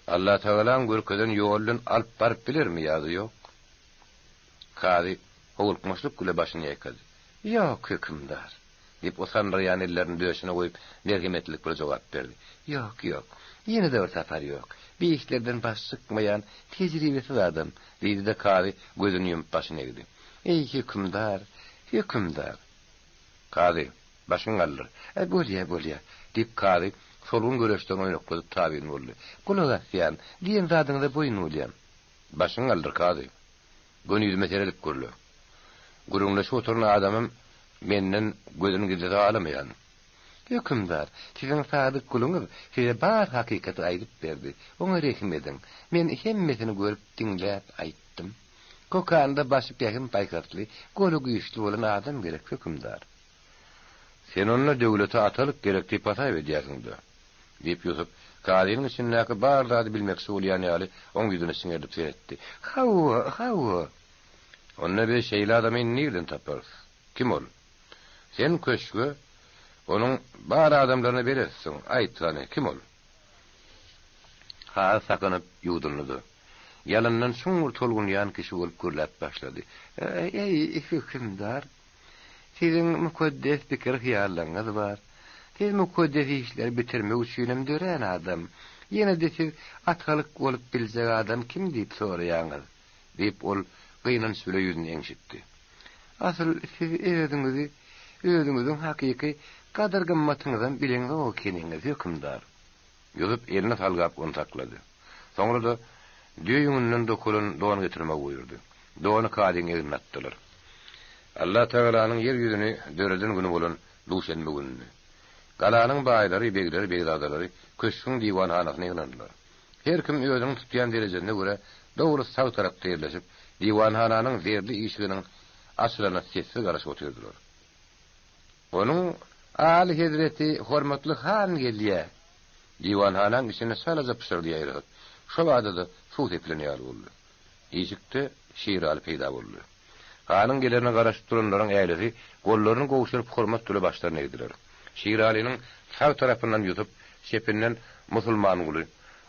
Allatagalaň görkezen ýoly bilen alyp baryp bilermi ýa-da ýok? Kazy howlukmaçlyk bile başyny ýaýkady. Ýok, hökümdar! diýip, o sandyraýan ellerini döşüne goýup, merhemetlilik bile jogap berdi. Ýok, ýok. Ýene-de bir sapar ýok. Bi işlerden başy çykmaýan tejribesiz adam, diýdi-de, kazy gözüni ýumup başyny egdi. Eý, hökümdar, hökümdar! Kazy, başyňy galdyr. Äý, bolýa, bolýa, diýip, kazy solgun göreçden oýnakladyp tabyn boldy. Gulak asýan, diýen zadyňyza boýun bolýan. Başyňy galdyr, kazy. Göni ýüzüme seredip gürle. Gürrüňleşip oturan adamym. Menden gözüni gizlese halamaýan. Hökümdar, siziň sadyk guluňyz size bar hakykaty aýdyp berdi. Oňa rehim ediň. Men hemmesini görüp, diňläp aýtdym. Kokanda başy pähim-paýhasly, goly güýçli bolan adam gerek, hökümdar. Sen onda döwlete atalyk gerek diýip hasap edýärsiň-dä? Diýip, Ýusup, kazynyň içindäki bar zady bilmekçi bolýan ýaly, oň ýüzüne siňerilip seretdi. Hawa, hawa. Onda biz şeýle adamy nirden taparys? Kim ol? Sen köşge, onuň bar adamlaryna beletsiň, aýt hany, kim ol? Kazy sakynyp ýuwdundy-da, ýalyndan çuňňur tolgunýan kişi bolup gürläp başlady, Eý, hökümdar! Siziň mukaddes pikir-hyýallaryňyz bar. Siz mukaddes işleri bitirmek üçinem dörän adam. Ýene-de siz atalyk bolup biljek adam kim diýip soraýaňyz? Diýip, ol gynanç bile ýüzüni eňşitdi. Asyl siz özüňizi, özüňiziň hakyky gadyr-gymmatyňyzam bileňzok ekeniňiz, hökümdar. Ýusup elini salgap ony saklady. Soňra-da düýe ýüňünden dokulan don getirmegi buýurdy. Dony kazyň egnine atdylar. Allatagalanyň ýer ýüzüni döreden güni bolan duşenbe günündi. Galanyň baýlary, begleri, begzadalary köşgüň diwanhanasyna ýygnandylar. Her kim özüniň tutýan derejesine görä dogry sag tarapda ýerleşip, diwanhananyň zerli işiginiň açylanyna sessiz garaşyp otyrdylar. Onuň Aly hezreti hormatly han gelýä! Diwanhanaň içinde çalaja pyşyrdy ýaýradyp, şo bada-da suw sepilen ýaly boldy. Işikde Şiraly peýda boldy. Hanyň gelerine garaşyp duranlaryň älisi gollaryny gowşuryp hormat bile başlaryny egdiler. Şiralynyň sag tarapyndan Ýusup, çepinden Musulmanguly,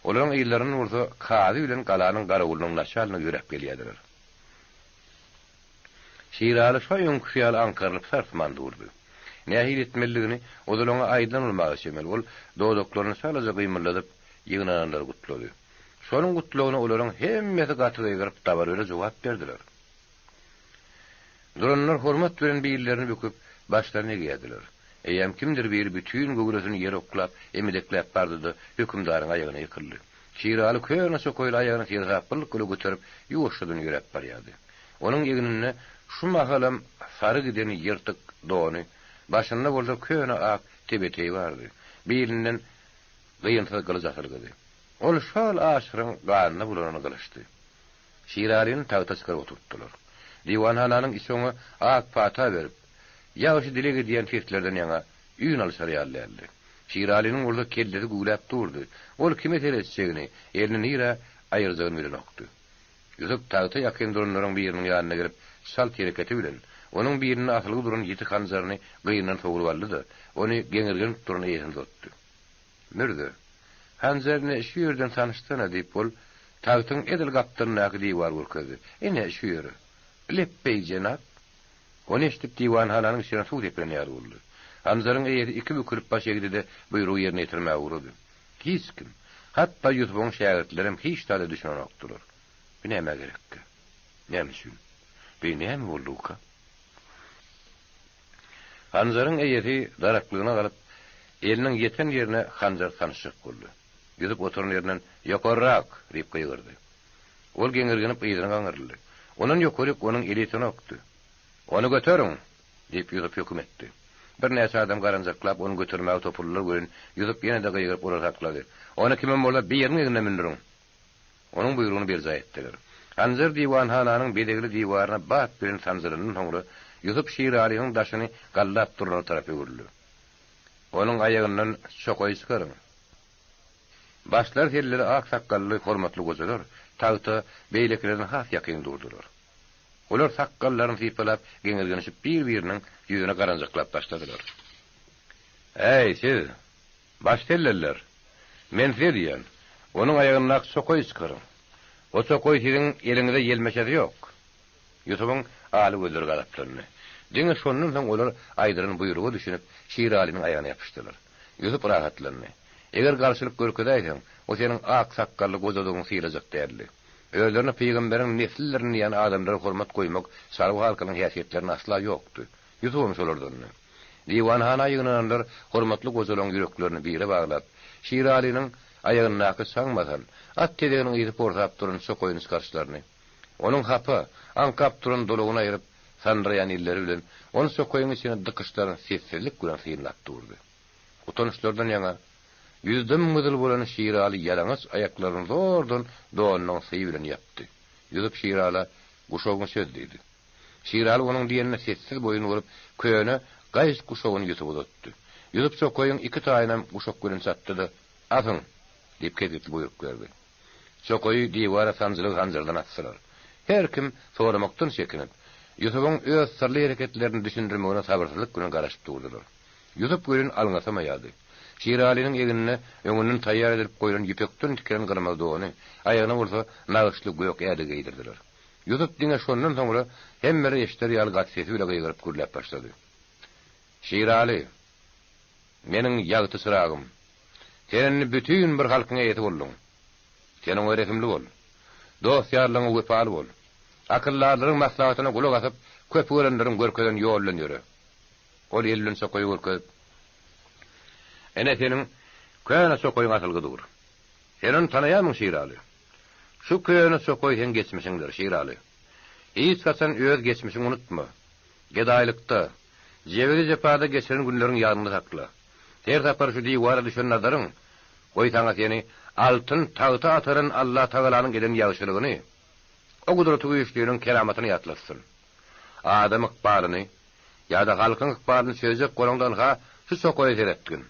olaryň yzlaryndan bolsa kazy bilen galanyň garawulynyň naçalnigi ýöräp gelýärdiler. Şiraly şo öňküsi ýaly aňkarylyp sarsman durdy. Nähili etmelidigini ozal oňa aýdylan bolmaga çemeli, ol dodaklaryny çalaja gymyldadyp, ýygnananlary gutlady. Şonuň gutlagyna olaryň hemmesi gaty gygyryp dabara jogap berdiler. Duranlar hormat bilen billerini büküp, başlaryny egýärdiler. Eýýäm kimdir biri bütin göwresini ýere oklap, emedekläp bardy-da, hökümdaryň aýagyna ýykyldy. Şiraly köne çokaýly aýagyny seresaplylyk bile göterip, ýuwaşjadan ýöräp barýardy. Onuň egninde şu mahalam sary giden ýyrtyk dony, başynda bolsa köne ak tebeteýi bardy. Bilinden gynsyz gylyç asylgydy. Ol şol aşyryň ganyna bulanan gylyçdy. Şiralyny tagta çykaryp oturtdylar. Diwanhananyň içi oňa ak pata berip, ýagşy dileg edýän seslerden ýaňa üýn alyşar ýaly däldi. Şiralynyň bolsa kellesi güwläp durdy. Ol kime seretjegini, elini nirä aýyrjagyny bilenokdy. Ýusup tagta ýakyn duranlaryň biriniň ýanyna gelip, çalt hereketi bilen, onuň bilinde asylgy duran ýiti hanjaryny gyndan sogrup aldy-da, ony geňirgenip duran eýesine uzatdy. Mürze, hanjaryny şu ýerden tanyşsana, diýip, ol tagtyň edil gapdalyndaky diwary görkezdi. Ine, şu ýere. Lepbeý, jenap! Ony eşidip, diwanhananyň içine suw sepilen ýaly boldy. Hanjaryň eýesi iki bükülip baş egdi-de, buýrugy ýerine ýetirmäge ugrady. Hiç kim, hatda Ýusubyň şägirtlerem hiç zada düşünenokdylar. Bu nämä gerekkä? Näme üçin? Bu näme boldugyka? Hanjaryň eýesi daraklygyna galyp, eliniň ýeten ýerine hanjar sançjak boldy. Ýusup oturan ýerinden, Ýokarrak! diýip gygyrdy. Ol geňirgenip yzyna gaňryldy. Ondan ýokaryk onuň eli ýetenokdy. Ony göteriň! Diýip, Ýusup höküm etdi. Birnäçe adam garanjaklap, ony götermäge topuldylar welin, Ýusup ýene-de gygyryp olary saklady. Ony kimem bolsa biriniň egnine mündüriň! Onuň buýrugyny berjaý etdiler. Hanjar diwanhananyň bezegli diwaryna bat bilen sanjylandan soňra, Ýusup Şiralynyň daşyny gallap duranlara tarap öwrüldi. Onuň aýagyndan çokaýy çykaryň! Başlary selleli ak sakgally hormatly gojalar tagta beýlekilerden has ýakyn durdular. Olar sakgallaryny sypalap, geňirgenişip bir-biriniň ýüzüne garanjaklap başladylar. Äý, siz, baş selleliler! Men size diýýän, onuň aýagyndaky çokaýy çykaryň. O çokaý siziň eliňize ýelmeşesi ýok. Ýusubyň aly gözleri gazaplandy. Diňe şondan soň olar aýdylan buýruga düşünip, Şiralynyň aýagyna ýapyşdylar. Ýusup rahatlandy. Eger garşylyk görkezäýseň, o seniň ak sakgally gojadygyňy sylajak däldi. Özlerine pygamberiň neslidirin diýýän adamlara hormat goýmak çarwa halkynyň häsiýetlerinde asla ýokdy. Ýusubam şolardandy. Diwanhana ýygnananlar hormatly gojalaryň ýüreklerini bire baglap, Şiralynyň aýagyndaky çaň basan, at tezeginiň yzy porsap duran çokaýyny çykaryşlaryny, onuň hapa, aňkap duran dolagyny aýryp, Sandyraýan elleri bilen ony çokaýyň içine dykyşlaryny sessizlik bilen synlap durdy. Utançlardan ýaňa ýüzi dym-gyzyl bolan Şiraly ýalaňaç aýaklaryny zordan donunyň syýy bilen ýapdy. Ýusup Şirala, Guşagyňy çöz diýdi. Şiraly onuň diýenine sessiz boýun bolup, köne gaýyş guşagyny Ýusuba uzatdy. Ýusup çokaýyň iki taýynam guşak bilen çatdy-da, Asyň! diýip kesgitli buýruk berdi. Çokaýy diwara sanjylygy hanjardan asdylar. Her kim soramakdan çekinip, Ýusubyň öz syrly hereketlerini düşündirmegine sabyrsyzlyk bilen garaşyp durdular. Ýusup welin alňasamaýardy. Şiralynyň egnine öňünden taýýar edilip goýlan ýüpekden tikilen gyrmyzy dony, aýagyna bolsa nagyşly gök ädigi geýdirdiler. Ýusup diňe şondan soňra hemmeler eşider ýaly gaty sesi bile gygyryp gürläp başlady. Şiraly! Meniň ýagty çyragym! Sen indi bütin bir halkyň eýesi bolduň. Sen oňa rehimli bol. Dost-ýarlaryňa wepaly bol. Akyldarlaryň maslahatyna gulak asyp, köpi görenleriň görkezen ýoly bilen ýöre. Ol eli bilen çokaýy görkezip, Ene seniň köne çokaýyň asylgy dur. Sen ony tanaýarmyň, Şiraly? Şu köne çokaý seň geçmişiňdir, Şiraly. Hiç haçan öz geçmişiňi unutma. Gedaýlykda, jebri-jepada geçiren günleriň ýadyňda sakla. Her sapar şu diwara düşen nazaryň, goý saňa seni altyn tagta ataran Allatagalanyň eden ýagşylygyny, o Gudratygüýçliniň keramatyny ýatlatsyn. Adam ykbalyny ýa-da halkyň ykbalyny çözjek bolaňda ynha şu çokaýa seretgin.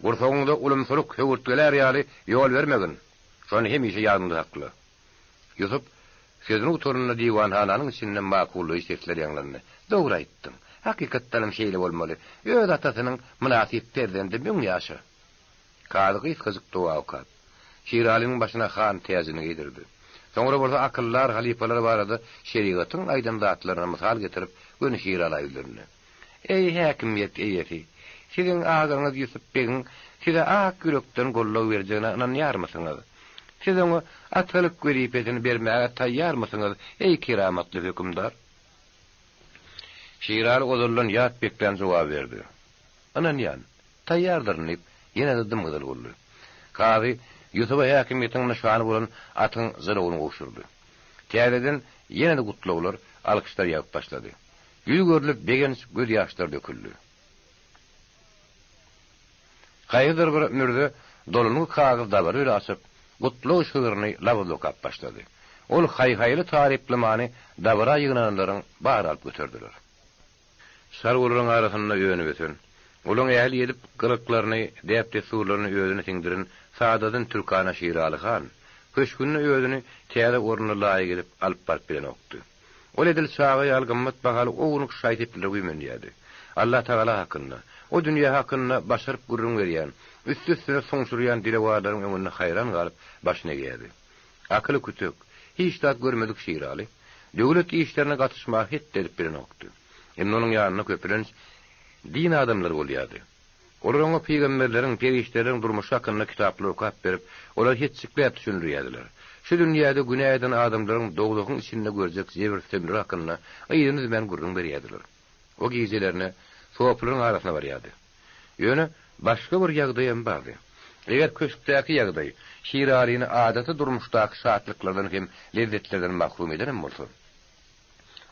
Gursagyňda ulumsylyk höwürtgelär ýaly ýol bermegin. Şony hemişe ýadyňda sakla. Ýusup sözüni gutaranda diwanhananyň içinde makullaýjy sesler ýaňlandy. Dogry aýtdyň. Hakykatdanam şeýle bolmaly. Öz atasynyň mynasyp perzendi müň ýaşa. Kazy gysgajyk doga okap, Şiralynyň başyna han täjini geýdirdi. Soňra bolsa akyldar halypalar barada şerigatyň aýdan zatlaryna mysal getirip, göni Şirala ýüzlendi. Eý, häkimiýet eýesi! Siziň agaňyz Ýusup begiň size ak ýürekden goldaw berjegine ynanýarmysyňyz? Siz oňa atalyk wezipesini bermäge taýýarmysyňyz, eý, keramatly hökümdar? Şiraly ozaldan ýat beklän jogaby berdi. Ynanýan. Taýýardyryn, diýip, ýene-de dym-gyzyl boldy. Kazy Ýusuba häkimiýetiň nyşany bolan atyň jylawyny gowşurdy. Täzeden ýene-de gutlaglar, alkyşlar ýagyp başlady. Ýüz görlüp begenç gözýaşlar döküldi. Haýsydyr bir mürze dolangy kagyz dabara bile açyp, gutlag şygryny labyzly okap başlady. Ol haý-haýly taryplamany dabara ýygnananlaryň bary alyp göterdiler. Çarwalaryň arasynda önüp-ösen, olaň ähli edip gylyklaryny, däp-dessurlaryny özüne siňdiren sadadan türkana Şiraly han, köşgünde özüni täze ornuna laýyk edip alyp baryp bilenokdy. Ol edil çaga ýaly gymmat bahaly ownuk şaý-seplere güýmenýärdi. Allatagala hakynda, o dünýä hakynda başaryp gürrüň berýän, üsti-üstüne suňşurýan dilewarlaryň öňünde haýran galyp başyny egýärdi. Akyly kütek, hiç zat görmedik Şiraly, döwlet işlerine gatyşmaga hetdi edip bilenokdy. Indi onuň ýanynda köplenç din adamlary bolýardy. Olar oňa pygamberleriň, perişdeleriň durmuşy hakynda kitaplar okap berip, olary hetjikläp düşündirýärdiler. Şu dünýäde günä eden adamlaryň dowzahyň içinde görjek jebir-sütemleri hakynda yzyny üzmän gürrüň berýärdiler. O gijelerine sopylaryň arasyna barýardy. Ýöne başga bir ýagdaýam bardy. Eger köşkdäki ýagdaý Şiralyny adaty durmuşdaky şatlyklardan hem lezzetlerden mahrum edenem bolsa,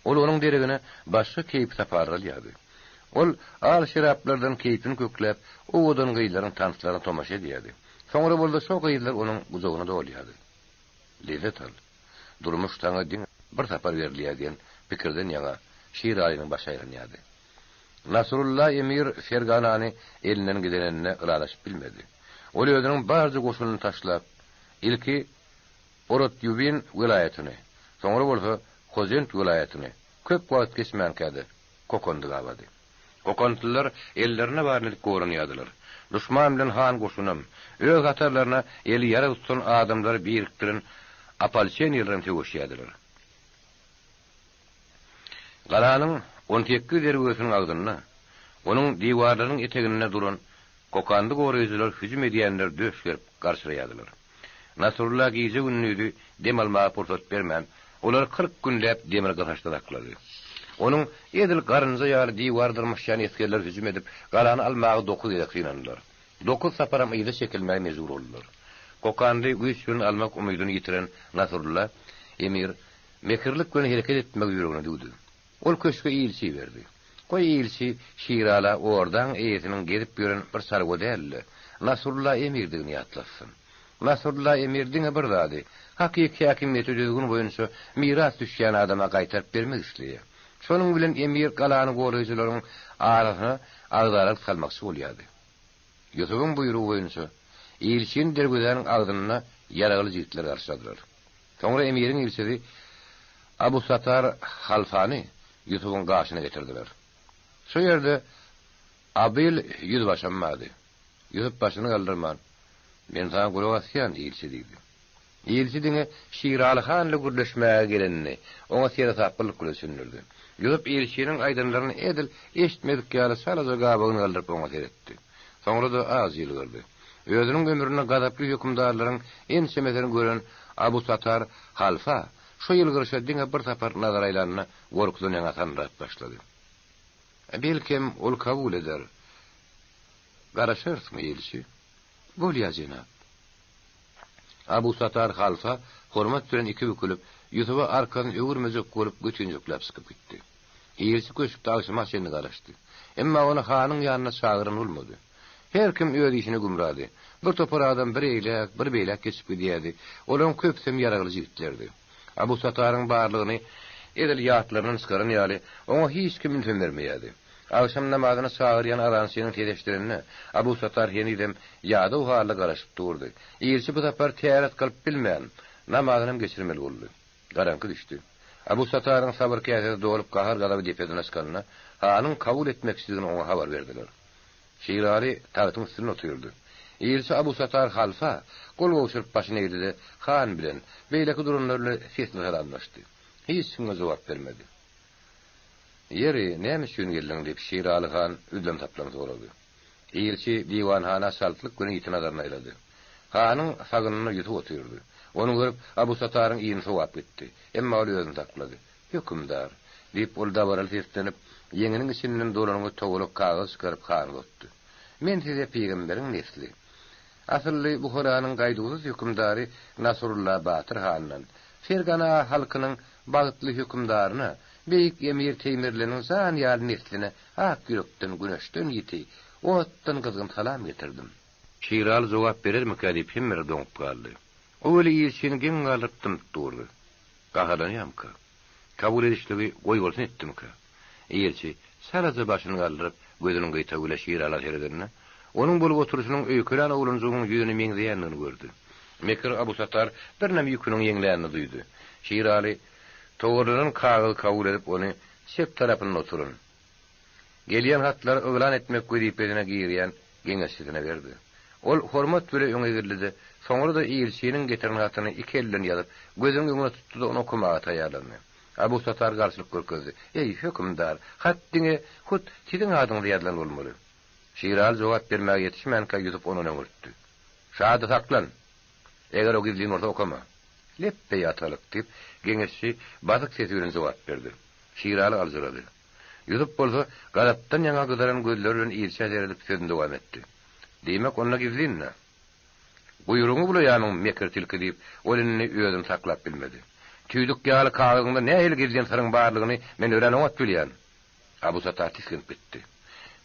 ol onuň deregine başga keýp-sapalar alýardy. Ol al şeraplardan keýpini kökläp, owadan gyzlaryň tanslaryna tomaşa edýärdi. Soňra bolsa şo gyzlar onuň gujagyna dolýardy. Lezzet al. Durmuş saňa diňe bir sapar berilýär diýen pikirden ýaňa Şiralynyň başy aýlanýardy. Nasrulla emir Ferganany elinden gideninde ylalaşyp bilmedi. Ol özüniň barja goşunyny taşlap, ilki Orotýubin welaýatyny, soňra bolsa Hozent welaýatyny, köp wagt geçmänkä-de, Kokandy gabady. Kokantlylar ellerinde baryny edip goranýardylar. Duşman bilen han goşunam, öz hatarlaryna eli ýarag tutan adamlary birikdiren opolçeniýelerem söweşýärdiler. Galanyň 18 derwezesiniň agzynda, onuň diwarlarynyň eteginde duran Kokandy goraýjylar hüjüm edýänleri döş gerip garşylaýardylar. Nasrulla gije-gündizi dem almaga pursat bermän, olary 40 günläp demir gysaçda saklady. Onuň edil garynja ýaly diwar dyrmaşýan esgerleri hüjüm edip, galany almaga dokuz gezek synandylar. Dokuz saparam yza çekilmäge mejbur boldular. Kokandy güýç bilen almak umydyny ýitiren Nasrulla emir mekirlik bilen hereket etmegi ýüregine düwdi. Ol köşge ilçi iberdi. Goý ilçi Şirala ordaň eýesiniň gezip ýören bir çarwa däl-de, Nasrulla emirdigini ýatlatsyn. Nasrulla emir diňe bir zady, hakyky häkimiýeti düzgün boýunça miras düşýän adama gaýtaryp bermek isleýär. Şonuň bilen emir galany goraýjylaryň arasyna agzalalyk salmakçy bolýardy. Ýusubyň buýrugy boýunça, ilçini derwezäniň agzynda ýaragly jigitler garşyladylar. Soňra emiriň ilçisi Abu Satar halfany Ýusubyň gaşyna getirdiler. Şo ýerde Abyl ýüzbaşam bardy. Ýusup başyny galdyrman, Men saňa gulak asýan, ilçi diýdi. Ilçi diňe Şiraly han ile gürleşmäge gelenini oňa seresaplylyk bilen düşündirdi. Ýusup ilçiniň aýdanlaryny edil eşitmedik ýaly çalaja gabagyny galdyryp oňa seretdi. Soňra-da ajy ýylgyrdy. Özüniň ömründe gazaply hökümdarlaryň ençemesini gören Abu Tatar halfa şo ýylgyryşa diňe bir sapar nazar aýlanda gorkudan ýaňa sandyrap başlady. Belkem, ol kabul eder. Garaşarysmy, ilçi? Bolýa, jenap. Abu Tatar halfa hormat bilen iki bükülip, Ýusuba arkasyny öwürmejek bolup götinjekläp çykyp gitdi. Ilçi köşkde agşama çenli garaşdy. Emma ony hanyň ýanyna çagyran bolmady. Her kim öz işine gümrady. Bir topar adam bir eýläk, bir beýläk geçip gidýärdi. Olaryň köpüsem ýaragly jigitlerdi. Abu Sataryň barlygyny edil ýatlaryndan çykaran ýaly, oňa hiç kim ünsem bermeýärdi. Agşam namazyna çagyrýan azançynyň sesi eşidilende, Abu Satar henizem ýadaw halda garaşyp durdy. Ilçi bu sapar täret kylyp bilmän, namazynam geçirmeli boldy. Garaňky düşdi. Abu Sataryň sabyr käsesi dolup gahar-gazaby depesine çykanda, hanyň kabul etmekçidigini oňa habar berdiler. Şiraly tagtyň üstünde otyrdy. Ilçi Abu Satar halfa gol gowşuryp başyny egdi-de, han bilen, beýleki duranlar bilen sesli salamlaşdy. Hiç kimge jogap bermedi. Ýeri, näme üçin geldiň? diýip, Şiraly han üzlem-saplam sorady. Ilçi diwanhana çaltlyk bilen ýiti nazaryny aýlady. Hanyň sagynda Ýusup otyrdy. Ony görüp, Abu Sataryň yny sowap gitdi. Emma ol özüni saklady. Hökümdar! diýip, ol dabaraly seslenip, ýeňiniň içinden dolangy togalak kagyz çykaryp hana uzatdy. Men size pygamberiň nesli. Asylly Buharanyň gaýduwsyz hökümdary Nasrulla batyr handan, Fergana halkynyň bagtly hökümdaryna, beýik emir Teýmirleniň jan ýaly nesline ak ýürekden güneşden ýiti, otdan gyzgyn salam getirdim. Şiraly jogap berermikä diýip hemmeler doňup galdy. O weli ilçini geň galdyryp dymyp durdy. Gaharlanýarmyka? Kabul edişligi goýbolsun etdimikä? Ilçi çalaja başyny galdyryp, gözüniň gyýtagy bile Şirala seredende, onuň bolup oturyşynyň öýkelän oglanjygyň ýüzüne meňzeýändigini gördi. Mekir Abu Satar birneme ýüküniň ýeňlänini duýdy. Şiraly togarlanan kagyzy kabul edip, ony çep tarapynda oturan, gelýän hatlary yglan etmek wezipesine girýän geňeşçisine berdi. Ol hormat bile öňe egildi-de, soňra-da ilçiniň getiren hatyny iki eli bilen ýazyp, gözüniň öňüne tutdy-da, ony okamaga taýýarlandy. Abu Satar garşylyk görkezdi. Eý, hökümdar, hat diňe hut siziň adyňyza ýazylan bolmaly. Şiraly jogap bermäge ýetişmänkä Ýusup ondan öňürtdi. Şady saklan! Eger o gizlin bolsa okama. Lepbeý atalyk, diýip, geňeşçi basyk sesi bilen jogap berdi. Şiraly aljyrady. Ýusup bolsa, gazapdan ýaňa gyzaran gözleri bilen ilçä seredip sözüni dowam etdi. Diýmek, onda gizlin-dä. Guýrugyňy bulaýamyň, mekir tilki, diýip, ol indi özüni saklap bilmedi. Tüýdük ýaly kagyzyňda nähili gizlin syryň barlygyny men örän oňat bilýän. Abu Satar tisginip gitdi.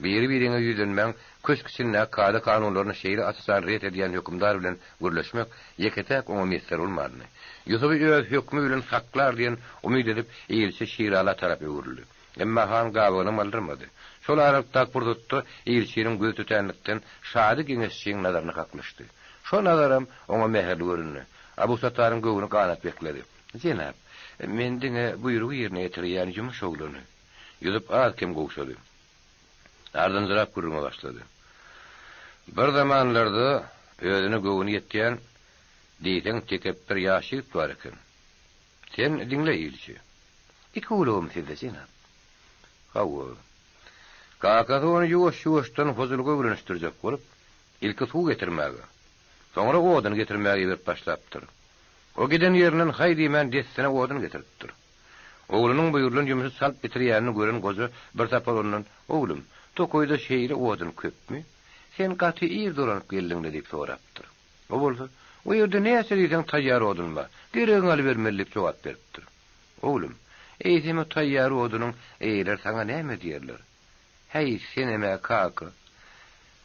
Biri-biriňe ýüzlenmäň, köşk içindäki kada-kanunlaryny şeýle aç-açan ret edýän hökümdar bilen gürleşmek ýeke-täk oňa miýesser bolmandy. Ýusuby öz hökmi bilen saklar diýen umyt edip, ilçi Şirala tarap öwrüldi. Emma han gabagynam galdyrmady. Şol aralykdaky pursatda ilçiniň gözi tötänlikden Şady geňeşçiň nazaryna kaklyşdy. Şo nazaram oňa mähirli göründi. Abu Sataryň göwni ganat bekledi. Jenap, men diňe buýrugy ýerine ýetirýän ýumuş oglany. Ýusup az-kem gowşady. Ardynjyrap gürrüňe başlady. Bir zamanlarda özüne göwni ýetýän, diýseň tekepbir ýaş ýigit bar eken. Sen diňle, ilçi. Iki gulagym sizde, jenap. Hawa. Kakasy ony ýuwaş-ýuwaşdan hojalyga öwrenişdirjek bolup, ilki suw getirmäge, soňra odun getirmäge iberip başlapdyr. O giden ýerinden haý diýmän dessine odun getiripdir. Oglunyň buýrulan ýumşy çalt bitirýänini gören goja bir sapar ondan, Oglum, tokaýda şeýle odun köpmi? Sen gaty ir dolanyp geldiň-le diýip sorapdyr. O bolsa, O ýerde näçe diýseň taýýar odun bar, geregiňi alybermeli diýip jogap beripdir. Oglum, Eýsem o taýýar odunyň eýeleri saňa näme diýerler? Häý, senem-ä, kaka.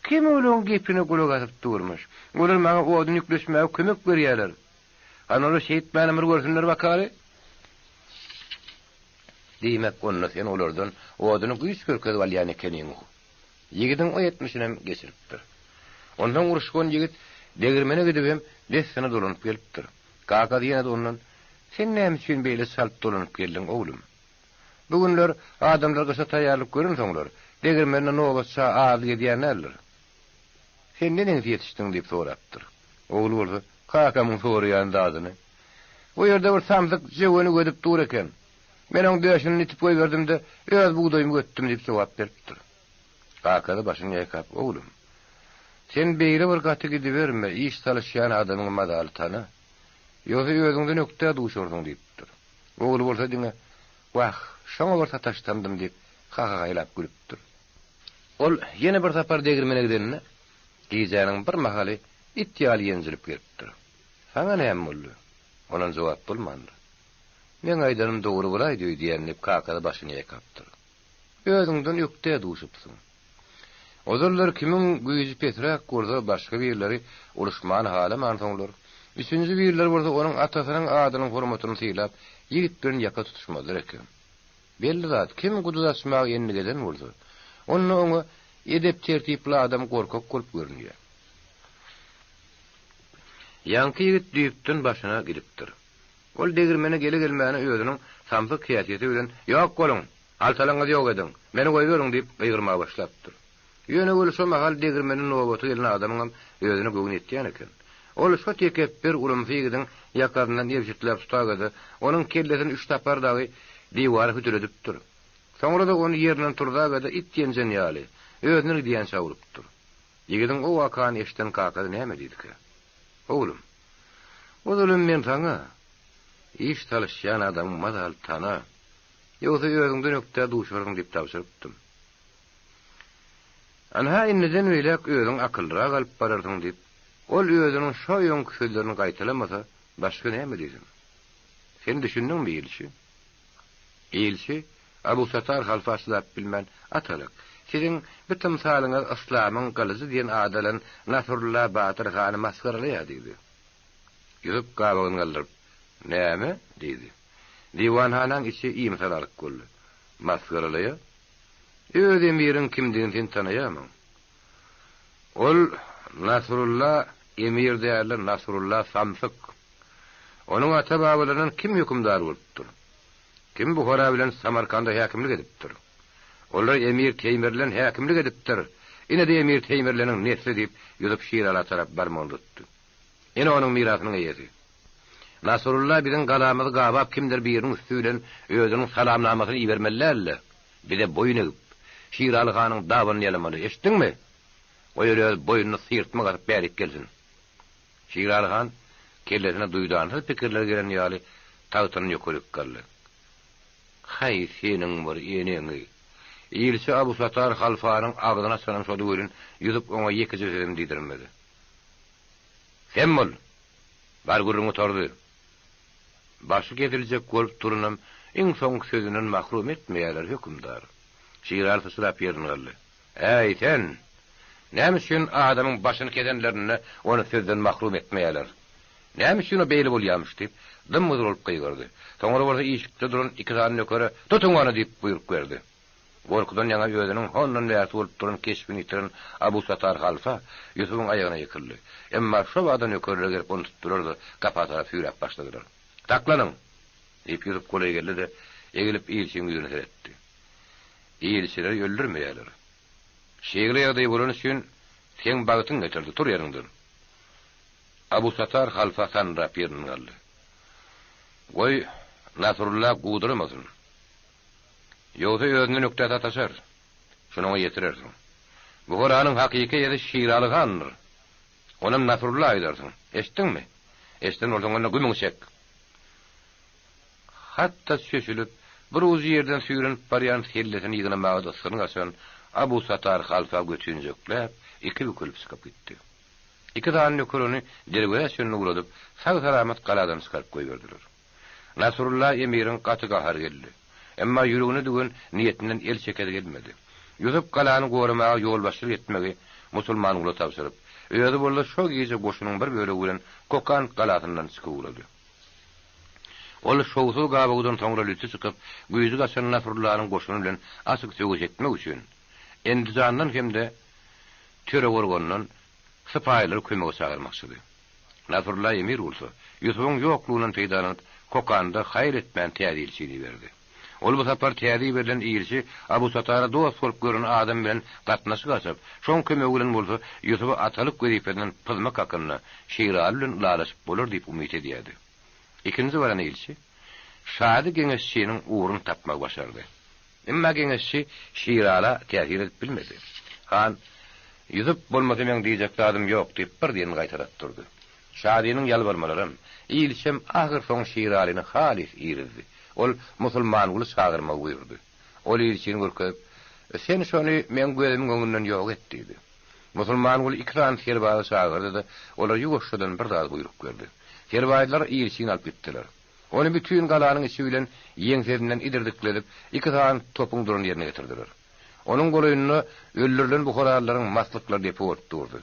Kim olaň gepine gulak asyp durmuş? Olar maňa odun ýükleşmäge kömek berýärler. Hany olar şeýtmänem bir görsünler bakaly. Diýmek, onda sen olardan oduny güýç görkezip alýan ekeniň-ow. Ýigidiň o etmişinem geçiripdir. Onsoň uruşgan ýigit degirmene gidibem dessine dolanyp gelipdir. Kakasy ýene-de ondan, Sen näme üçin beýle çalt dolanyp geldiň, oglum? Bu günler adamlar gyşa taýýarlyk görensoňlar, degirmende nobatça az gezýän däldir. Sen neneňsi ýetişdiň diýip sorapdyr. Ogly bolsa, Kakamyň soraýan zadyny. Bu ýerde bir samsyk jöweni gözüp dur eken. Men oň döşünden itip goýberdim-de, öz bugdaýymy götdüm diýip jogap beripdir. Kakasy başyny ýaýkap, Oglum, sen beýle bir gaty gidiberme, iş salyşýan adamyňy mazaly tana. Ýogsa özüňden ökdä duşarsyň diýipdir. Ogly bolsa diňe, Wah, şoňa bir sataşsamdym diýip, hahahaýlap gülüpdir. Ol ýene bir sapar degirmene gideninde, gijäniň bir mahaly it ýaly ýenjilip gelipdir. Saňa näme boldy? Ondan jogap bolmandyr. Meň aýdanym dogry bolaýdy öýdýän diýip, kakasy başyny ýaýkapdyr. Özüňden ökdä duşupsyň. Ozallar kimiň güýji pesräk bolsa, başga birleri uruşmany halamansoňlar, üçünji birleri bolsa onuň atasynyň adynyň hormatyny sylap, ýigit bilen ýaka tutuşmazlar eken. Belli zat, kim guduz açmagy endik eden bolsa, onda oňa edep-tertipli adam gorkak bolup görünýär. Ýaňky ýigit düýpden başyna gidipdir. Ol degirmene gele-gelmäne özüniň samsyk häsiýeti bilen, Ýok boluň! Altalaňyzy ýok ediň! Meni goýberiň! diýip gygyrmaga başlapdyr. Ýöne weli şo mahal degirmene nobaty gelen adamyňam özüne göwni ýetýän eken. Ol şo tekepbir ulumsy ýigidiň ýakasyndan ebşitläp tutaga-da, onuň kellesini üç sapar dagy diwara hütüledipdir. Soňra-da ony ýerinden turzaga-da it ýenjen ýaly, özünden gidýänçä urupdyr. Ýigidiň o wakany eşiden kakasy näme diýdikä? Oglum, ozalam men saňa, Iş salyşýan adamyň mazaly tana, ýogsa özüňden ökdä duşarsyň diýip tabşyrypdym. Anha, indiden beýläk özüňi akyllyrak alyp bararsyň diýip, ol özüniň şo öňki sözlerini gaýtalamasa, başga näme diýsin? Sen düşündiňmi, ilçi? Ilçi Abu Satar halyfa çydap bilmän, Atalyk, siziň bu tymsalyňyz yslamyň gylyjy diýen ady alan Nasrulla batyr hany masgaralaýar diýdi. Ýusup gabagyny galdyryp, Näme? diýdi. Diwanhanaň içi imisalalyk boldy. Masgaralaýar? Öz emiriň kimdigini sen tanaýarmyň? Ol Nasrulla emir däldir, Nasrulla samsyk. Onuň ata-babalaryndan kim hökümdar bolupdyr? Kim Buhara bilen Samarkanda häkimlik edipdir? Olar emir Teýmirlen häkimlik edipdir! Ine-de emir Teýmirleniň nesli diýip, Ýusup Şirala tarap barmagyny tutdy. Ine onuň mirasynyň eýesi. Nasrulla biziň galamyzy gabap kimdir biriniň üsti bilen özüniň salamnamasyny ibermeli däldi. Bize boýun egip, Şiraly hanyň dabanyny ýalamaly. Eşitdiňmi? Goý ol öz boýnuny syrtmak asyp bärik gelsin. Şiraly han kellesine duýdansyz pikirler gelen ýaly tagtyndan ýokaryk galdy. Haý, seniň bir eneňi! Ilçi Abu Satar halfanyň agzyny açanam şody welin, Ýusup oňa ýekeje sözem diýdirmedi. Sem bol! Bar gürrüň gutardy. Başy kesiljek bolup duranam iň soňky sözünden mahrum etmeýärler, hökümdar. Şiraly syçrap ýerinden galdy. Äý, sen! Näme üçin adamyň başyny kesenlerinde ony sözden mahrum etmeýärler? Näme üçin o beýle bolýarmyş? diýip, dym-gyzyl bolup gygyrdy. Soňra bolsa işikde duran iki sany nökere, Tutuň ony! diýip buýruk berdi. Gorkudan ýaňa özüniň hondan bärsi bolup duran keşbini ýitiren Abu Satar halyfa Ýusubyň aýagyna ýykyldy. Emma şo bada nökerler gelip ony tutdular-da, gapa tarap süýräp başladylar. Saklanyň! diýip, Ýusup golaý geldi-de, egilip ilçiň ýüzüne seretdi. Ilçileri öldürmeýärler. Şeýle ýagdaý bolany üçin seň bagtyň getirdi, tur ýeriňden. Abu Satar halyfa sanrap ýerinden galdy. Goý, Nasrulla guduramasyn. Ýogsa özünden ökdä sataşar. Şuny oňa ýetirersiň. Buharanyň hakyky eýesi Şiraly handyr. Onam Nasrulla aýdarsyň. Eşitdiňmi? Eşiden bolsaň onda gümüňi çek. Hatda çöşülip, bir ujy ýerden süýrenip barýan sellesini ýygnamaga ysgyny gaçan Abu Satar halyfa götünjekläp, iki bükülip çykyp gitdi. Iki sany nöker ony derwezä çenli ugradyp, sag-salamat galadan çykaryp goýberdiler. Nasrulla emiriň gaty gahary geldi. Emma ýüregine düwen niýetinden el çekesi gelmedi. Ýusup galany goramaga ýolbaşçylyk etmegi Musulmangula tabşyryp, özi bolsa şo gije goşunyň bir bölegi bilen Kokant galasyndan çykyp ugrady. Ol şowsuz gabawdan soňra lüti çykyp, güýji gaçan Nasrullanyň goşuny bilen açyk söweş etmek üçin, Endijandan hem-de Töregorgandan sypaýylary kömege çagyrmakçydy. Nasrulla emir bolsa, Ýusubyň ýoklugyndan peýdalanyp, Kokanda haýyr etmän täze ilçini iberdi. Ol bu sapar täze iberilen ilçi Abu Satara dost bolup görnen adam bilen gatnaşyk açyp, şoň kömegi bilen bolsa Ýusuby atalyk wezipesinden pyzmak hakynda Şiraly bilen ylalaşyp bolar diýip umyt edýärdi. Ikinji baran ilçi Şady geňeşçiniň ugruny tapmagy başardy. Emma geňeşçi Şirala täsir edip bilmedi. Han, Ýusup bolmasa meň diýjek zadym ýok diýip bir diýen gaýtalap durdy. Şadynyň ýalbarmalaram, ilçem ahyrsoňy Şiralyny halys irizdi. Ol Musulmanguly çagyrmagy buýurdy. Ol ilçini görkezip, Sen şony meň gözümiň öňünden ýok et diýdi. Musulmanguly iki sany serbazy çagyrdy-da, olara ýuwaşjadan bir zat buýruk berdi. Serbaýlar ilçini alyp gitdiler. Ony bütin galanyň içi bilen ýeňsesinden idirdikledip, iki sany topuň duran ýerine getirdiler. Onuň golaýynda öldürilen buharalylaryň maslyklary depe bolup durdy.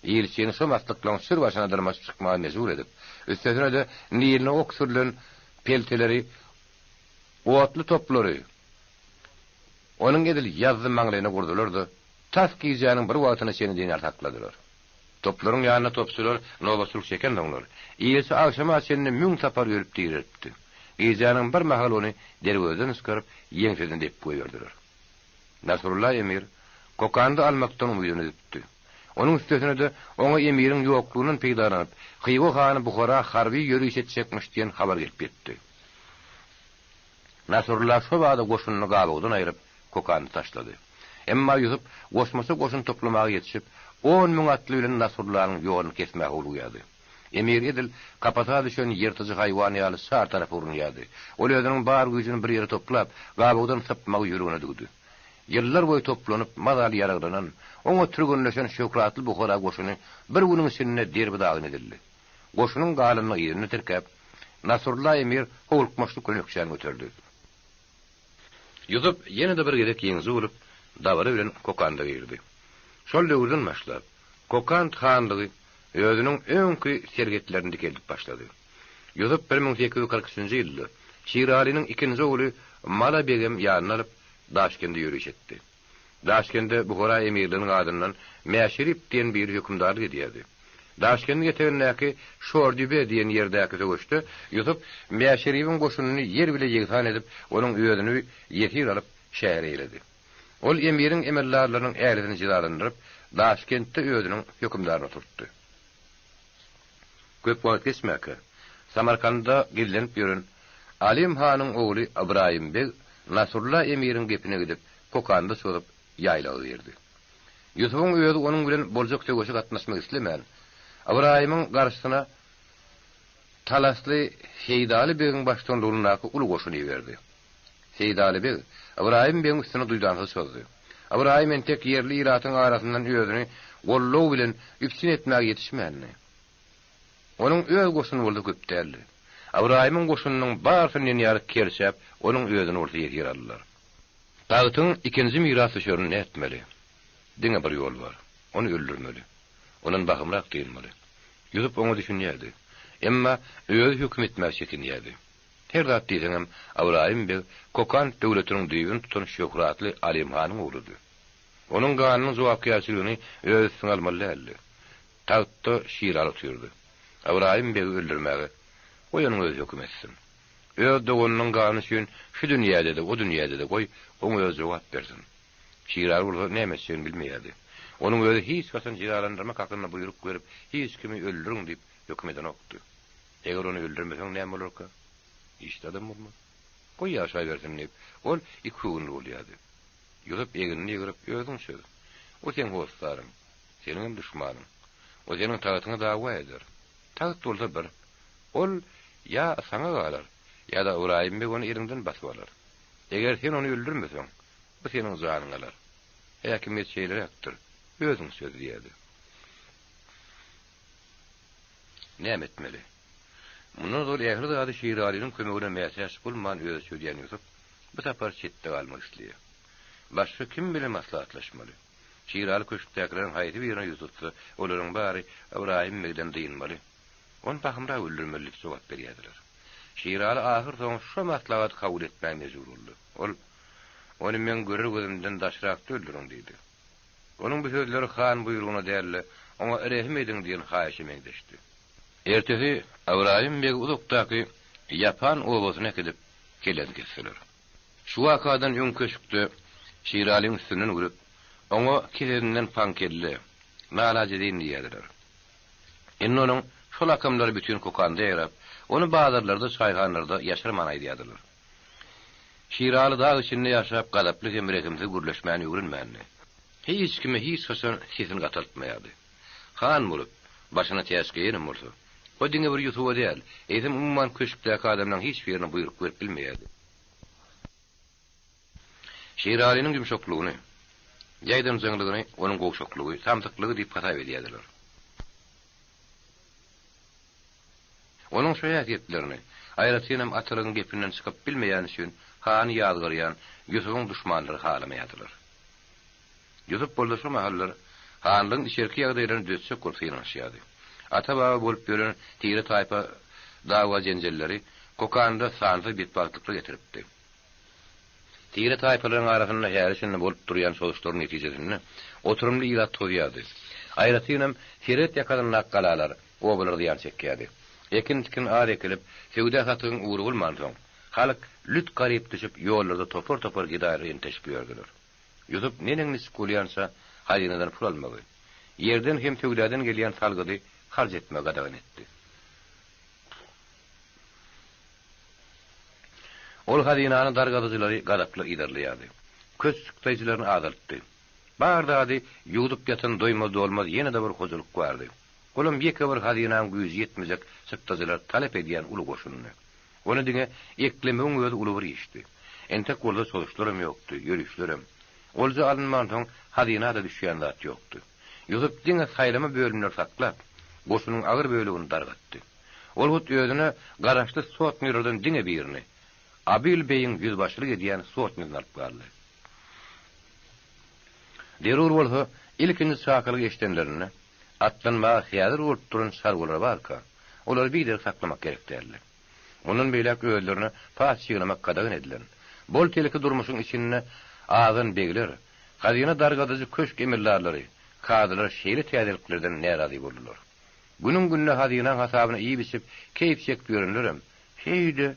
Ilçini şo maslyklaryň çür başyna dyrmaşyp çykmaga mejbur edip, üstesine-de niline ok sürlen pelteleri, otly toplary onuň edil ýazzy maňlaýyna gurdular-da, tas gijäniň bir wagtyna çenli diýen ýaly sakladylar. Toplaryň ýanynda topçular nobatçylyk çekensoňlar, ilçi agşama çenli müň sapar ölüp direlipdi. Gijäniň bir mahaly ony derwezeden çykaryp, ýeňsesine depip goýberdiler. Nasrulla emir Kokandy almakdan umydyny üzüpdi. Onuň üstesine-de, oňa emiriň ýoklugyndan peýdalanyp, Hywa hany Buhara harby ýöriş etjekmiş diýen habar gelip ýetdi. Nasrulla şo bada goşunyny gabawdan aýryp, Kokandy taşlady. Emma Ýusup goşmaça goşun toplamaga ýetişip, 10,000 atly bilen Nasrullanyň ýoluny kesmäge howlugýardy. Emir edil kapasa düşen ýyrtyjy haýwan ýaly çar tarapa urunýardy. Ol özüniň bar güýjüni bir ýere toplap, gabawdan sypmagy ýüregine düwdi. Ýyllar boýy toplanyp, mazaly ýaraglanan, oňat türgenleşen şöhratly Buhara goşuny bir günüň içinde derbi-dagyn edildi. Goşunyň galanyny yzyna tirkäp, Nasrulla emir howlukmaçlyk bilen ökjäni göterdi. Ýusup ýene-de bir gezek ýeňiji bolup, dabara bilen Kokanda girdi. Şol döwürden başlap, Kokand hanlygy özüniň öňki serhetlerini dikeldip başlady. Ýusup 1843-nji ýylda Şiralynyň ikinji ogly Mala begem ýanyna alyp, Daşkende ýöriş etdi. Daşkende Buhara emirliginiň adyndan Mäşerip diýen biri hökümdarlyk edýärdi. Daşkendiň etegindäki Şordübe diýen ýerdäki söweşde Ýusup Mäşeribiň goşunyny ýer bile ýegsan edip, onuň özüni ýesir alyp, şähere eýledi. Ol emiriň emeldarlarynyň ählisini jezalandyryp, Daşkentde özüniň hökümdaryny oturtdy. Köp wagt geçmäkä, Samarkandda gizlenip ýören Alim hanyň ogly Ybraýym beg Nasrulla emiriň gepine gidip, Kokanda çozup, ýaýlaga girdi. Ýusubyň özi onuň bilen boljak söweşe gatnaşmak islemän, Ybraýymyň garşysyna Talasly Seýdaly begiň baştutanlygyndaky uly goşun iberdi. Seýdaly beg Ybraýym begiň üstüne duýdansyz çozdy. Ybraýym entek ýerli ilatyň arasyndan özüni goldaw bilen üpjün etmäge ýetişmändi. Onuň öz goşuny bolsa köp däldi. Ybraýymyň goşunynyň barysyny diýen ýaly kerçäp, onuň özüni bolsa ýesir aldylar. Tagtyň ikinji mirasdüşerini nätmeli? Diňe bir ýol bar. Ony öldürmeli. Ondan bahymrak dynmaly. Ýusup oňa düşünýärdi. Emma özi höküm etmäge çekinýärdi. Her zat diýseňem, Ybraýym beg Kokant döwletiniň düýbüni tutan şöhratly Alim hanyň ogludy. Onuň ganynyň jogapkärçiligini öz üstüne almaly däldi. Tagtda Şiraly otyrdy. Ybraýym begi öldürmäge, goý onuň özi höküm etsin. Öz doganynyň gany üçin şu dünýäde-de, o dünýäde-de, goý, oň özi jogap bersin. Şiraly bolsa näme etjegini bilmeýärdi. Onuň özi hiç haçan jezalandyrmak hakynda buýruk berip, hiç kimi öldüriň diýip höküm edenokdy. Eger ony öldürmeseň näme bolarka? Hiç zadam bolmaz. Goý ýaşabersin diýip, ol ikigöwünli bolýardy. Ýusup egnini ýygryp, Özüň çöz. O seň hossaryň. Seniňem duşmanyň. O seniň tagtyňa dawa eder. Tagt bolsa bir. Ol ýa saňa galar, ýa-da Ybraýym beg ony eliňden basyp alar. Eger sen ony öldürmeseň, o seniň janyňy alar. Häkimiýet şeýleräkdir. Özüň çöz diýerdi. Näme etmeli? Mundan ozal ähli zady Şiralynyň kömegine mätäç bolman özi çözýän Ýusup, bu sapar çetde galmak isleýär. Başga kim bilen maslahatlaşmaly? Şiraly köşkdäkileriň haýsy birine ýüz tutsa, olaryň bary Ybraýym begden dynmaly. Ony pahymrak öldürmeli diýip jogap berýärdiler. Şiraly ahyrsoňy şo maslahaty kabul etmäge mejbur boldy. Ol, Ony meň görer gözümden daşrakda öldüriň diýdi. Onuň bu sözleri han buýrugyna däl-de, oňa rehim ediň diýen haýyşa meňzeşdi. Ertesi Ybraýym begi uzakdaky Ýapan obasyna äkidip, kellesini kesdiler. Şu wakadan öň köşkde Şiralyň üstünden gülüp, oňa kesesinden paňkelle, nalajedeýin diýýärdiler. Indi onuň şol akamlary bütin Kokanda ýaýrap, ony bazarlarda, çaýhanalarda ýaşyrman aýdýardylar. Şiraly dag içinde ýaşap, gazaply hem rehimsiz gürleşmäni öwrenmändi. Hiç kime hiç haçan sesini gataltmaýardy. Han bolup, başyna täç geýenem bolsa, o diňe bir Ýusuba däl, eýsem umuman köşkdäki adamlaryň hiç birine buýruk berip bilmeýärdi. Şiralynyň ýumşaklygyny, ýaýdanjaňlygyny onuň gowşaklygy, samsyklygy diýip hasap edýärdiler. Onuň şu häsiýetlerini, aýratynam atalygyň gepinden çykyp bilmeýäni üçin hany ýazgarýan Ýusubyň duşmanlary halamaýardylar. Ýusup bolsa şo mahallar hanlygyň içerki ýagdaýlaryny düzetjek bolup synanyşýardy. Ata-baba bolup ýören tire-taýpa dawa-jenjelleri Kokanda sansyz betbagtlyklar getiripdi. Tire-taýpalaryň arasynda häli-şindi bolup durýan çozuşlaryň netijesinde oturymly ilat tozýardy. Aýratynam, serhet ýakasyndaky galalar, obalar zyýan çekýärdi. Ekin-tikin az ekilip, söwda-satygyň ugry bolmansoň, halk lüt-garyp düşüp, ýollarda topar-topar gedaýlar enteşip ýördüler. Ýusup neneň-niçik bolýança hazynadan pul almagy, ýerden hem söwdadan gelýän salgydy harç etmegi gadagan etdi. Ol hazynany dargadyjylary gazaply yzarlaýardy. Köç çykdaýjylaryny azaltdy. Bar zady ýuwdup ýatan doýmaz-dolmaz ýene-de bir hojalyk bardy. Olam ýeke bir hazynaň güýji ýetmejek çykdajylary talap edýän uly goşundy. Ony diňe eklemegiň özi uly bir işdi. Entek bolsa çozuşlaram ýokdy, ýörişlerem. Olja alynmansoň hazyna-da düşýän zat ýokdy. Ýusup diňe saýlama bölümleri saklap, goşunyň agyr bölegini dargatdy. Ol hut özüne garaşly sotnylardan diňe birini, Abyl beýiň ýüzbaşylyk edýän sotnysyny alyp galdy. Zerur bolsa, ilkinji çakylygy eşidenlerinde, atlanmaga häzir bolup duran çarwalar barka, olary biderek saklamak gerek däldi. Mundan beýläk özlerine paç ýygnamak gadagan edilen, bol-telki durmuşyň içinde azan begler, hazyna dargadyjy köşk emeldarlary, kazylar şeýle täzeliklerden närazy boldular. Günüň-gününe hazynaň hasabyna iýip-içip, keýp çekip ýörenlerem, Heý-de,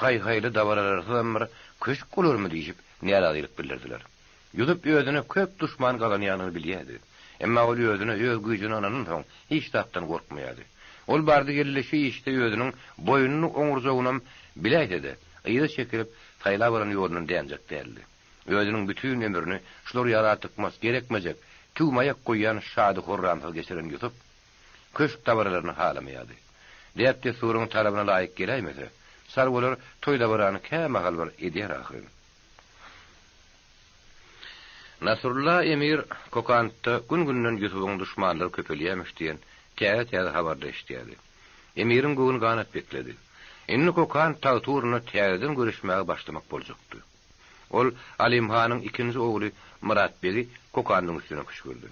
haý-haýly dabaralarsyzam bir köşk bolarmy diýşip, närazylyk bildirdiler. Ýusup özüne köp duşman gazanýanyny bilýärdi. Emma ol özüne, öz güýjüne ynanansoň, hiç zatdan gorkmaýardy. Ol bardy-geldi şu işde özüniň boýnuny oňurjagynam biläýse-de, yza çekilip, saýlap alan ýolundan dänjek däldi. Özüniň bütin ömrüni şular ýaly artykmaç, gerekmejek, tüwmaýak goýýan şady-horramsyz geçiren Ýusup, köşk dabaralaryny halamaýardy. Däp-dessuryň talabyna laýyk geläýmese, çarwalar toý-dabarany kämahal bir edýär ahyryn. Nasrulla emir Kokantda gün-günden Ýusubyň duşmanlary köpelýärmiş diýen täze-täze habarlary eşidýärdi. Emiriň göwni ganat bekledi. Indi Kokant tagty ugrunda täzeden göreşmäge başlamak boljakdy. Ol Alim hanyň ikinji ogly Myrat begi Kokandyň üstüne küşgürdi.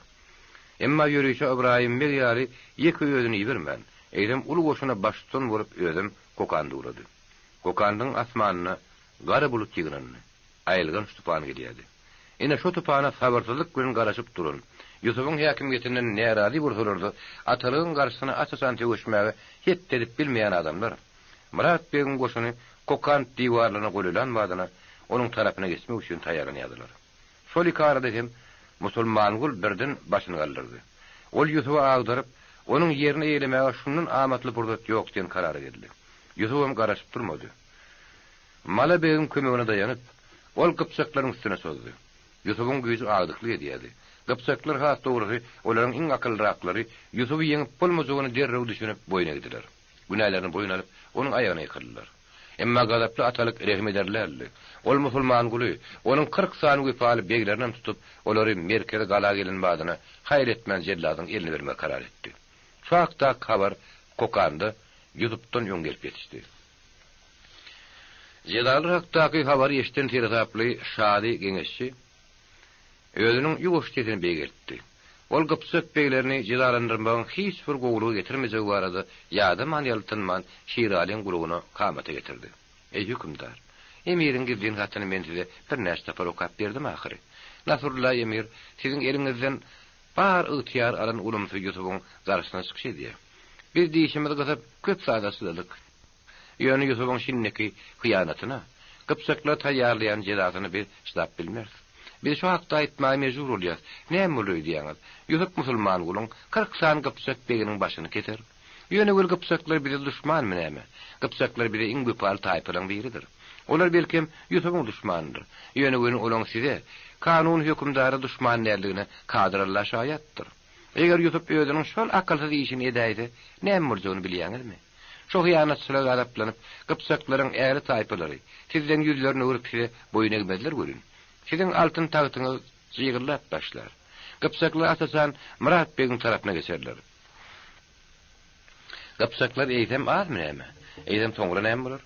Emma ýörişe Ybraýym beg ýaly ýeke özüni ibermän, eýsem uly goşuna baştutan bolup özem Kokanda ugrady. Kokandyň asmanyna gara bulut ýygnandy. Aýylganç tupan gelýärdi. Ine, şo tupana sabyrsyzlyk bilen garaşyp duran, Ýusubyň häkimiýetinden närazy bolsalar-da, atalygyň garşysyna aç-açan söweşmäge het edip bilmeýän adamlar, Myrat begiň goşuny Kokant diwarlaryna golaýlan badyna onuň tarapyna geçmek üçin taýýarlanýardylar. Şol iki arada hem Musulmangul birden başyny galdyrdy. Ol Ýusuby agdaryp, onuň ýerini eýelemäge şundan amatly pursat ýok diýen karara geldi. Ýusubam garaşyp durmady. Mala begiň kömegine daýanyp, ol gypjaklaryň üstüne çozdy. Ýusubyň güýji agdyklyk edýärdi. Gypjaklar, has dogrusy, olaryň iň akyllyraklary Ýusuby ýeňip bolmajagyny derrew düşünip, boýun egdiler. Günälerini boýun alyp, onuň aýagyna ýykyldylar. Emma gazaply atalyk rehim ederläldi. Ol Musulmanguly, onuň 40 sany wepaly beglerinem tutup, olary merkezi gala gelen badyna haýal etmän jelladyň eline bermegi karar etdi. Şu hakdaky habar Kokanda Ýusupdan öň gelip ýetişdi. Jezalar hakdaky habary eşiden seresaply Şady geňeşçi özüniň ýuwaş sesini beýgeltdi. Ol gypjak beglerini jezalandyrmagyň hiç bir gowulygy getirmejegi barada ýadaman-ýaltanman Şiralyň gulagyna kamata getirdi. Eý, hökümdar! Emiriň gizlin hatyny men size birnäçe sapar okap berdim ahyry. Nasrulla emir siziň eliňizden bar ygtyýary alan ulumsy Ýusubyň garşysyna çykyş edýär. Biz dişimizi gysyp, köp zada çydadyk. Ýöne Ýusubyň şindiki hyýanatyna, gypjaklar taýýarlaýan jezasyna biz çydap bilmeris. Biz şu hakda aýtmaga mejbur bolýas. Näme bolar öýdýäňiz? Ýusup Musulmangulyň 40 sany gypjak beginiň başyny keser. Ýöne weli gypjaklar bize duşmanmy näme? Gypjaklar bize iň wepaly taýpalaryň biridir. Olar belkem Ýusubyň duşmanydyr. Ýöne welin olaň size, kanuny hökümdara duşman däldigine Kadyr Alla şaýatdyr. Eger Ýusup özüniň şol akylsyz işini edäýse, näme boljagyny bilýäňizmi? Şo hyýanatçylyga gazaplanyp, gypjaklaryň ähli taýpalary sizden ýüzlerini öwrüp size boýun egmezler welin, siziň altyn tagtyňyz jygyllap başlar. Gypjaklar asasan Myrat begiň tarapyna geçerler. Gypjaklar eýsem azmy näme? Eýsem soňra näme bolar?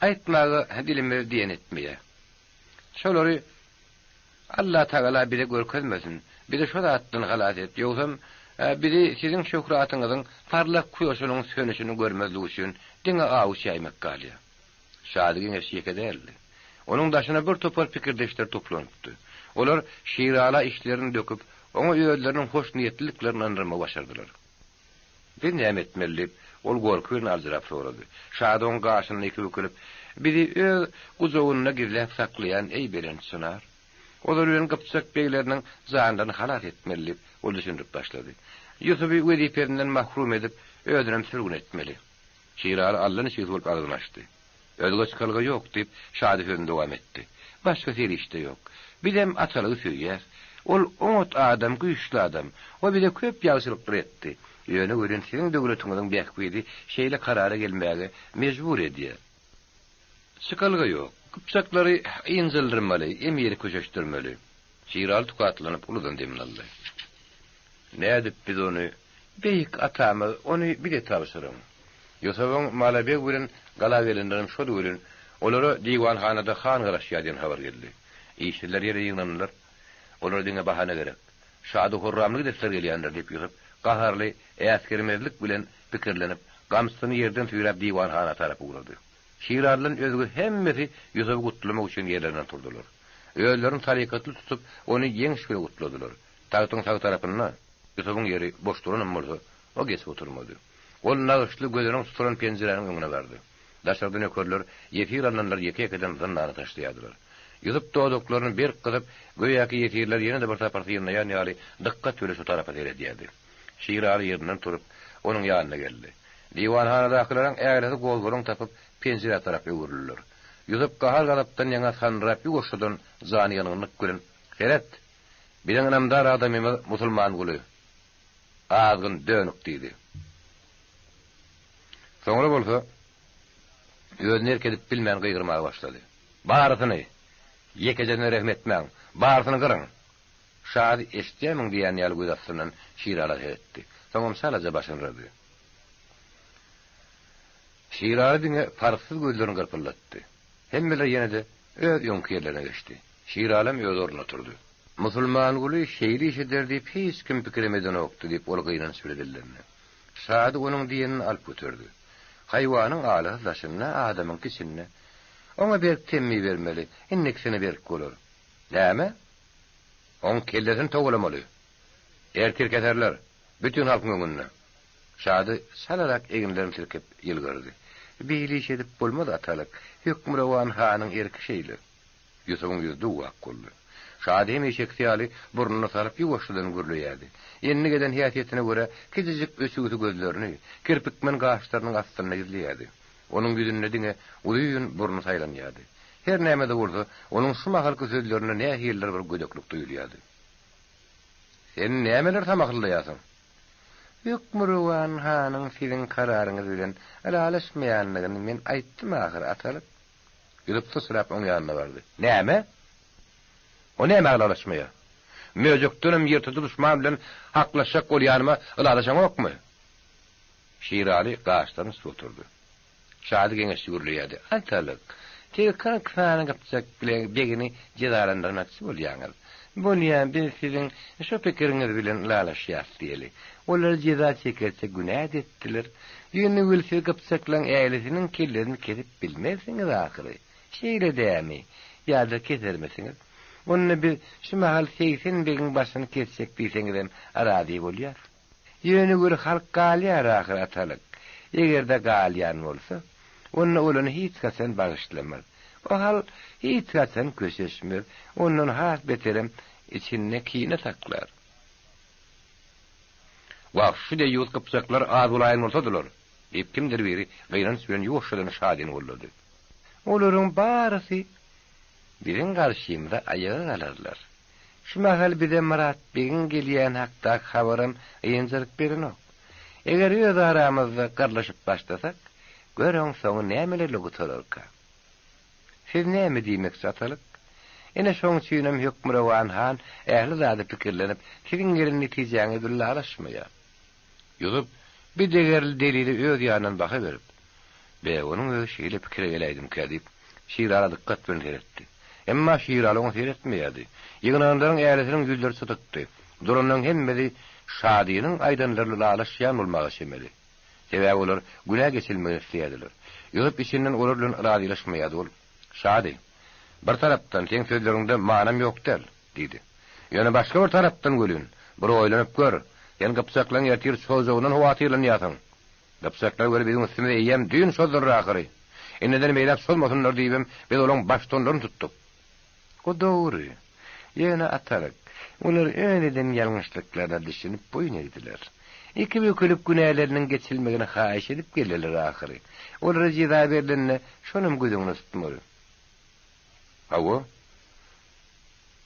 Aýtmaga dilimiz diýen etmeýär. Şolary Allatagala bize görkezmesin, bizi şo zatdan halas et, ýogsam, bizi siziň şöhratyňyzyň parlak kuýaşynyň sönüşini görmezlik üçin diňe awuç ýaýmak galýar. Şady geňeş ýeke däldi. Onuň daşyna bir topar pikirdeşler toplanypdy. Olar Şirala içlerini döküp, oňa özleriniň hoşniýetliliklerini ynandyrmagy başardylar. Biz näme etmeli? diýip, ol gorky bilen aljyrap sorady. Şada oň gaşynda iki bükülip, Bizi öz gujagynda gizläp saklaýan eý belent çynar! Ozal bilen gypjak begleriniň janlaryny halas etmeli diýip, ol düşündirip başlady. Ýusuby wezipesinden mahrum edip, özünem sürgün etmeli. Şiraly allaniçigsi bolup agzyny açdy. Özge çykalga ýok, diýip, Şady sözüni dowam etdi. Başga serişde ýok. Bizem atalygy söýýäs. Ol oňat adam, güýçli adam. O bize köp ýagşylyklar etdi. Ýöne welin siziň döwletiňiziň bähbidi şeýle karara gelmäge mejbur edýär. Çykalga ýok. Gypjaklary ynjaldyrmaly, emiri köşeşdirmeli. Şiraly tukatlanyp uludan demini aldy. Nädip biz ony, beýik atamyz, ony bize tabşyryň. Ýusubyň Mala beg bilen gala gelenlerem şol welin, olara diwanhanada han garaşýar diýen habar geldi. Işsizler ýere ýygnandylar. Olara diňe bahana gerek. Şady-horramly gidesler gelýändir, diýip, Ýusup gaharly äsgermezlik bilen pikirlenip, gamçysyny ýerden süýräp diwanhana tarap ugrady. Şiralydan özge hemmesi Ýusuby gutlamak üçin ýerlerinden turdular. Özlerini salykatly tutup, ony ýeňiş bilen gutladylar. Tagtyň sag tarapynda Ýusubyň ýeri boş duranam bolsa, o geçip oturmady. Ol nagyşly gözüniň tutulan penjiräniň öňüne bardy. Daşarda nökerler ýesir alnanlary ýeke-ýekeden zyndana taşlaýardylar. Ýusup dodaklaryny berk gysyp, göýäki ýesirleri ýene-de bir sapar synlaýan ýaly dykgat bilen şu tarapa seredýärdi. Şiraly ýerinden turup, onuň ýanyna geldi. Diwanhanadakylaryň ählisi gozgalaň tapyp, penjirä tarap öwrüldiler. Ýusup gahar-gazapdan ýaňa sandyrap ýuwaşjadan janyýangynlyk bilen, Seret! Biziň ynamdar adamymyz Musulmanguly. Azgyn dönük diýdi. Soňra bolsa özüne erk edip bilmän gygyrmaga başlady. Barysyny! Ýekejesine rehim etmäň! Barysyny gyryň! Şazy eşidýärmiň diýýän ýaly göz astyndan Şirala seretdi. Soňam çalaja başyny yrdy. Şiraly diňe parhsyz gözlerini gyrpyldatdy. Hemmeler ýene-de öz öňki ýerlerine geçdi. Şiralam öz ornunda turdy. Musulmanguly şeýle iş eder diýip hiç kim pikirem edenokdy, diýip, ol gynanç bile dillendi. Şady onuň diýenini alyp göterdi. Haýwanyň alasy daşynda, adamyňky içinde. Oňa berk temmi bermeli, indikisine berk bolar. Näme? Oň kellesini togalamaly. Ertir keserler, bütin halkyň öňünde. Şady çalarak eginlerini silkip ýylgyrdy. Beýle iş edip bolmaz, atalyk. Hökmürowan hanyň erki şeýle. Ýusubyň ýüzi duw-ak boldy. Şady hemişekisi ýaly burnuny salyp ýuwaşjadan gürleýärdi. Endik eden häsiýetine görä kiçijik öçügsi gözlerini kirpikmen gaşlarynyň astynda gizleýärdi. Onuň ýüzünde diňe uzyn burny saýlanýardy. Her näme-de bolsa, onuň şu mahalky sözlerinde nähilidir bir gödeklik duýulýardy. Sen nämeler samahyllaýarsyň? Hökmürowan hanyň siziň kararyňyz bilen ylalaşmaýandygyny men aýtdym ahyry, atalyk. Ýusup syçrap oň ýanyna bardy. Näme? O nämä ylalaşmaýar? Möjekdenem ýyrtyjy duşman bilen haklaşjak bolýanyma ylalaşaňokmy? Şiraly gaşlaryny çytyp oturdy. Şady geňeşçi gürleýärdi. Atalyk! Siz 40 sany gypjak begini jezalandyrmakçy bolýaňyz. Bolýa, biz siziň şu pikiriňiz bilen ylalaşýas diýeli. Olar jeza çekerçe günä-de etdiler. Ýöne weli siz gypjaklaň ählisiniň kellesini kesip bilmersiňiz ahyry. Şeýle dämi? Ýa-da kesermisiňiz? Onda biz şu mahal 80 begiň başyny kesjek diýseňizem razy bolýas. Ýöne weli halk galýar ahyry atalyk. Eger-de galýan bolsa, onda ol ony hiç haçan bagyşlamaz. O hal hiç haçan köşeşmez, ondan has beterem içinde kine saklar. Wah, şu deýýus gypjaklar az bolaýan bolsadylar! diýip, kimdir biri gynanç bilen ýuwaşjadan Şadyny gollady. Olaryň barysy biziň garşymyza aýaga galarlar. Şu mahal bize Myrat begiň gelýäni hakdaky habaram ynjalyk berenok. Eger öz aramyzda gyrlyşyp başlasak, gör oň soňy nämelerle gutararka? Siz näme diýmekçi, atalyk? Ine, şoň üçinem hökmürowan han ähli zady pikirlenip, siziň gelen netijäňiz bilen ylalaşmaýar. Ýusup bi degerli delile öz ýanyndan baha berip, Be, onuň özi şeýle pikire geläýdimikä diýip, Şirala dykgat bilen seretdi. Emma Şiraly oňa seretmeýärdi. Ýygnananlaryň älisiniň ýüzleri çytykdy. Duranlaryň hemmesi Şadynyň aýdanlaryny ylalaşýan bolmaga çemeli. Sebäbi olar günä geçilmegini isleýärdiler. Ýusup içinden olar bilen razylaşmaýardy. Ol, Şady, bir tarapdan seň sözleriňde manam ýok däl. Diýdi. Ýöne başga bir tarapdan welin, bir oýlanyp gör, sen gypjaklaryň ertir çozjagyndan howatyrlanýarsyň. Gypjaklar weli biziň üstümize eýýäm düýn çozdular ahyry. Indiden beýläk çozmasynlar diýibem, biz olaň baştutanlaryny tutduk. O dogry. Ýöne Atalyk, olar öz eden ýalňyşlyklaryna düşünip boýun egdiler. Iki bükülip günäleriniň geçilmegini haýyş edip geldiler ahyry. Olara jeza berlende şonam göz öňünde tutmaly. Hawa.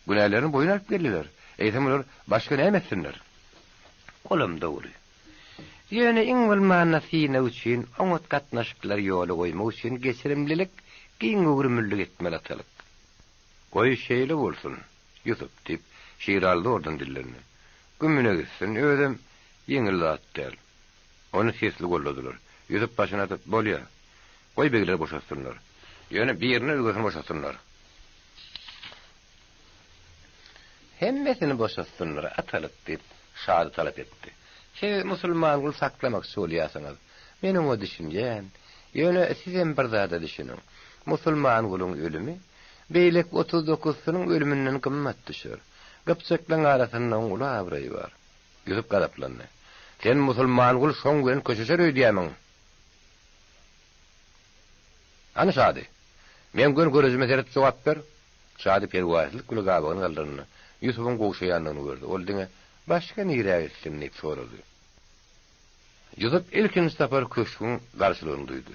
Günälerini boýun alyp geldiler. Eýsem olar başga näme etsinler? Olam dogry. Ýöne iň bolmanda synag üçin oňat gatnaşyklary ýola goýmak üçin geçirimlilik, giň göwrümlilik etmeli atalyk. Goý şeýle bolsun, Ýusup, diýip, Şiraly zordan dillendi. Gümüne gitsin, özem ýeňil zat däl. Ony sesli golladylar. Ýusup başyny atyp, Bolýa. Goý begler boşatsynlar. Ýöne birini özgesini boşatsynlar. Hemmesini boşatsynlar, atalyk, diýip, Şady talap etdi. Siz musulman gul saklamakçy bolýarsyňyz. Men oňa düşünýän. Ýöne sizem bir zada düşüniň. Musulman guluň ölümi beýleki otuz dokuzsynyň ölüminden gymmat düşer. Gypjaklaryň arasynda oň uly abraýy bar. Ýusup gazaplandy. Sen musulman gul şoň bilen köşeşer öýdýärmiň? Hany Şady? Meň göni görejime seredip jogap ber. Şady perwaýsyzlyk bilen gabagyny galdyranda, Ýusubyň gowşaýandygyny gördi. Ol diňe, Başga nirä gitsin? diýip sorady. Ýusup ilkinji sapar köşgüň garşylygyny duýdy.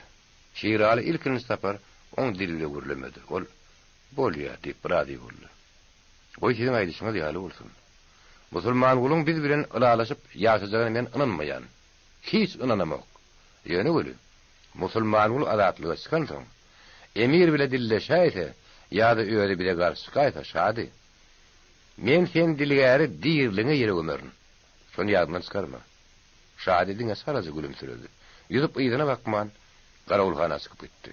Şiraly ilkinji sapar oň dili bile gürlemedi. Ol, Bolýa, diýip, razy boldy. Goý, siziň aýdyşyňyz ýaly bolsun. Musulmangulyň biz bilen ylalaşyp ýaşajagyna men ynanmaýan. Hiç ynanamok. Ýöne weli, Musulmangul azatlyga çykansoň, emir bile dilleşäýse ýa-da özi bize garşy çykaýsa, Şady, men sen dilgäri diriligiňe ýere gömerin. Şony ýadyňdan çykarma. Şady diňe çalaja gülümsiredi. Ýusup yzyna bakman, garawulhana çykyp gitdi.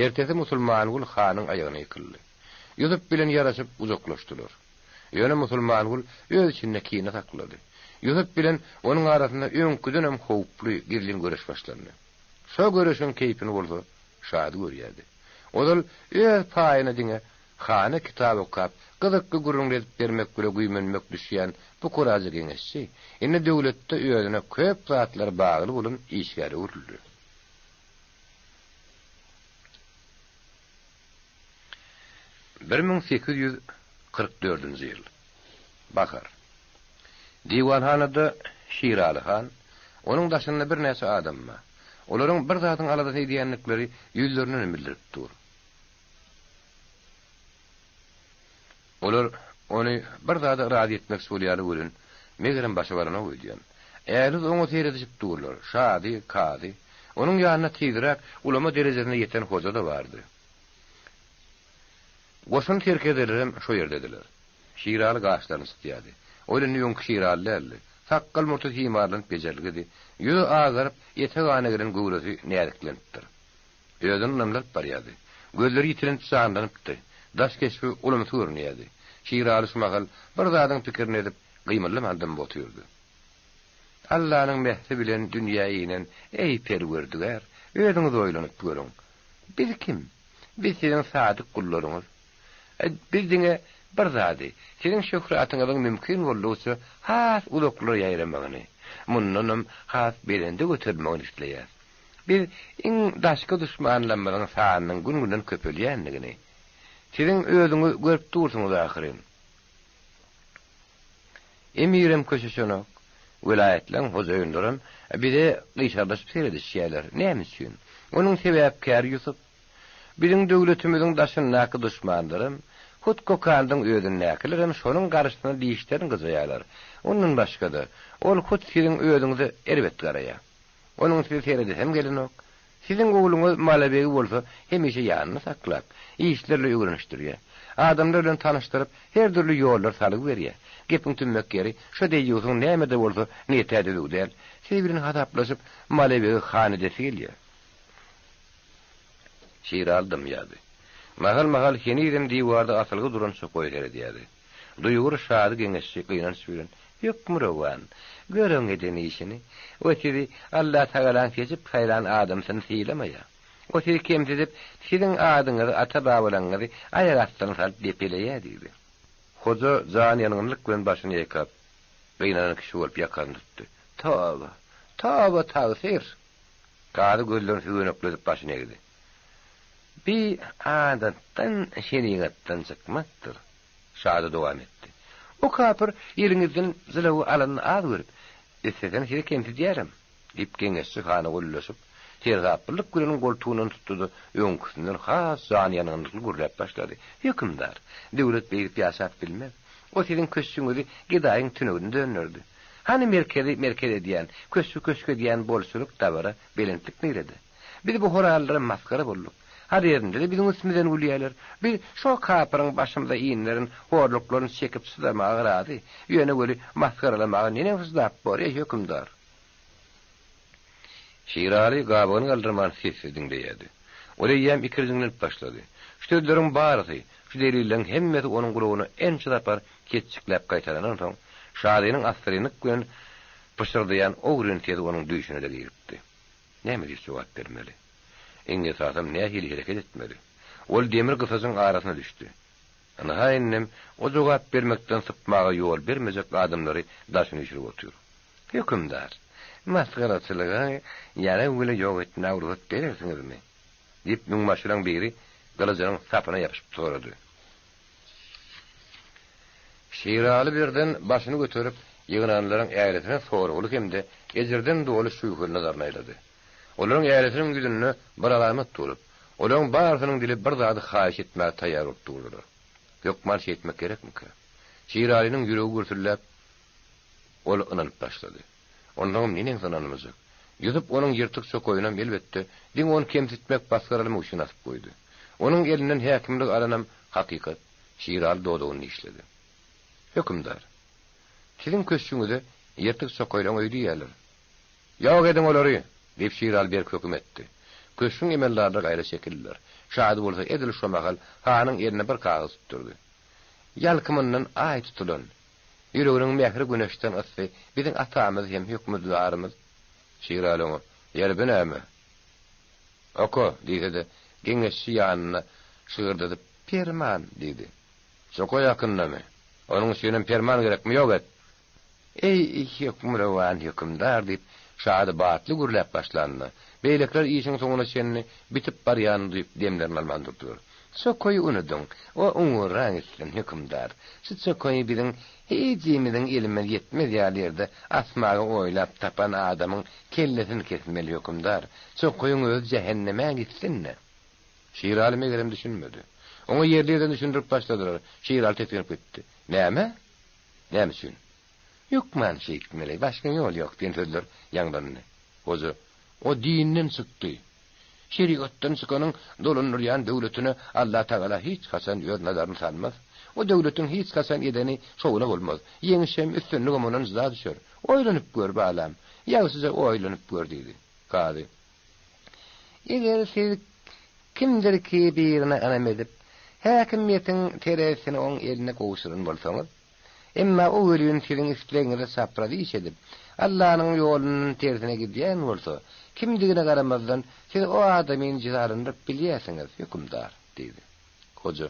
Ertesi Musulmangul hanyň aýagyna ýykyldy. Ýusup bilen ýaraşyp gujaklaşdylar. Ýöne Musulmangul öz içinde kine saklady. Ýusup bilen onuň arasynda öňküdenem howply, gizlin göreş başlandy. Şo göreşiň keýpini bolsa Şady görýärdi. Ozal öz paýyna diňe hana kitap okap, gyzykly gürrüňler edip bermek bile güýmenmek düşýän bu kuraja geňeşçi, indi döwletde özüne köp zatlar bagly bolan işgäre öwrüldi. 1844-nji ýyl. Bahar. Diwanhanada Şiraly han, onuň daşynda birnäçe adam bar. Olaryň bir zadyň aladasyny edýändikleri ýüzlerindenem bildirip dur. Olar ony bir zada razy etmekçi bolýarlar welin, megerem başa baranok öýdýän. Äliz oňa seredişip durlar, Şady, kazy. Onuň ýanynda tizräk ulama derejesine ýeten hoja-da bardy. Goşun serkerdelerem şo ýerdediler. Şiraly gaşlaryny çytýardy. Ol indi öňki Şiraly däldi. Sakgal-murty timarlanyp bejerilgidi. Ýüzi agaryp, ete-gana gelen göwresi näziklenipdir. Özüni ynamly alyp barýardy. Gözleri ýitilenip janlanypdy. Daş keşbi ulumsy görünýärdi. Şiraly şu mahal bir zadyň pikirini edip, gymyldaman dymyp otyrdy. Allanyň mähri bilen dünýä inen, eý, Perwerdigär, özüňiz oýlanyp görüň. Biz kim? Biz siziň sadyk gullaryňyz. Biz diňe bir zady, siziň şöhratyňyzyň mümkin boldugyça has uzaklara ýaýramagyny, mundanam has belende göterilmegini isleýäris. Biz iň daşky duşmanlarymyzyň sanynyň gün-günden köpelýändigini, siziň özüňiz görüp dursuňyz ahyryn. Emirem köşeşenok, welaýatlaryň hojaýynlaram bize gyşarlaşyp seredişýärler. Näme üçin? Onuň sebäpkäri Ýusup. Biziň döwletimiziň daşyndaky duşmanlaram, hut Kokandyň özündäkilerem şonuň garşysyna dişlerini gyjaýarlar. Ondan başga-da, ol hut siziň özüňize erbet garaýar. Onuň size seredesem gelenok. Siziň ogluňyz Malabegi bolsa hemişe ýanynda saklap, işler bilen öwrenişdirýär. Adamlar bilen tanyşdyryp, her dürli ýollar salgy berýär. Gepiň tümmek ýeri, şo deýýusyň näme-de bolsa niýet-ä düzüw däl. Siz bilen hasaplaşyp, Malabegi han edesi gelýär. Şiraly dymýardy. Mahal-mahal henizem diwarda asylgy duran çokaýa seredýärdi. Duýgur Şady geňeşçi gynanç bilen, Hökmürowan, gör oň eden işini. O sizi Allatagalaň seçip saýlan adamsyny sylamaýar. O sizi kemsidip, siziň adyňyzy, ata-babalaňyzy aýak astyna salyp depeleýär diýdi. Hoja janyýangynlyk bilen başyny ýaýkap, gynanan kişi bolup ýakasyny tutdy. Toba! Toba, tagsyr! Kazy gözlerini süwenekledip başyny egdi. Bi adatdan, şerigatdan çykmakdyr. Şaza dowam etdi. O kapyr eliňizden jylawy alanyny az görüp, üstesine sizi kemsidýärem, diýip, geňeşçi hana gullaşyp, seresaplylyk bilen goltugyndan tutdy-da, öňküsinden has janyýangynlykly gürläp başlady, Hökümdar, döwlet beýdip ýaşap bilmez. O siziň köşgüňizi gedaýyň tünegine dönderdi. Hany merkezi merkez edýän, köşgi köşk edýän bolçulyk, dabara, belentlik nirede? Biz bu horallara masgara bolduk. Horezmde-de biziň üstümizden gülýärler. Biz şo kapyryň başymyza inderen horluklaryny çekip çydamaga razy. Ýöne weli masgaralamaga neneň çydap bor, eý, hökümdar? Şiraly gabagyny galdyrman sessiz diňleýärdi. Ol eýýäm ikirjiňlenip başlady. Şu sözleriň barysy, şu delilleriň hemmesi onuň gulagyna ençe sapar ketjikläp gaýtalanansoň, Şadynyň assyrynlyk bilen pyşyrdaýan ogryn sesi onuň düýşüne-de giripdi. Näme diýip jogap bermeli? Iň esasam nähili hereket etmeli? Ol demir gysajyň arasyna düşdi. Ynha indem o jogap bermekden sypmaga ýol bermejek adamlary daşyna üýşürip otyr. Hökümdar, masgaraçylyga ýarag bile ýok etmäge rugsat berersiňizmi? diýip, müňbaşylaň biri gylyjynyň sapyna ýapyşyp sorady. Şiraly birden başyny göterip, ýygnanlaryň ählisine soragly hem-de ejirden doly şübheli nazaryny aýlady. Olaryň ählisiniň ýüzünde bir alamat bolup, olaryň barysynyň dili bir zady haýyş etmäge taýýar bolup durdular. Hökman şeýtmek gerekmikä? Şiralynyň ýüregi gürsülläp, ol ynanyp başlady. Onsoňam neneňsi ynanmajak? Ýusup onuň ýyrtyk çokaýynam, elbetde, diňe ony kemsitmek, basgyralamak üçin asyp goýdy. Onuň elinden häkimligi alanam hakykat. Şiraly dodagyny dişledi. Hökümdar, siziň köşgüňize ýyrtyk çokaýlaň öýi diýýärler. Ýok ediň olary! diýip, Şiraly berk höküm etdi. Köşgüň emeldarlary gaýra çekildiler. Şady bolsa edil şo mahal hanyň eline bir kagyz tutdurdy. Ýalkymyndan aý tutulan, ýüreginiň mähri güneşden yssy biziň atamyz hem hökmüdarymyz Şiraly oňa, Ýeri, bu näme? Oka! diýse-de, geňeşçi ýanynda şygyrdadyp, Perman! diýdi. Çokaý hakyndamy? Onuň üçinem perman gerekmi? Ýok et! Eý, hökmürowan hökümdar! diýip, Şady batly gürläp başlanda, beýlekiler işiň soňuna çenli bitip barýanyny duýup, demlerini alman durdular. Çokaýy unudyň, o uňurra gitsin, hökümdar! Şu çokaýy biziň hijimiziň elimiz ýetmez ýaly ýerde asmagy oýlap tapan adamyň kellesini kesmeli, hökümdar! Çokaýyň özi jähenneme gitsin-de! Şiraly megerem düşünmedi. Oňa ýerli-ýerden düşündirip başladylar. Şiraly tisginip gitdi. Näme? Näme üçin? Hökman şeýtmeli, başga ýol ýok diýen sözler ýaňlandy. Hoja, O dinden çykdy. Şerigatdan çykanyň dolandyrýan döwletine Allatagala hiç haçan öz nazaryny salmaz. O döwletiň hiç haçan edeni şowuna bolmaz. Ýeňiş hem, üstünligem ondan jyda düşer. Oýlanyp gör, balam, ýagşyja oýlanyp gör diýdi. Kazy, Eger siz. Kimdir ki birine ynam edip, häkimiýetiň terezisini oň eline gowşuran bolsaňyz, emma o welin siziň islegiňize çapraz iş edip, Allanyň ýolundan tersine gidýän bolsa, kimdigine garamazdan, siz o adamyny jezalandyryp bilýärsiňiz, hökümdar, diýdi. Hoja,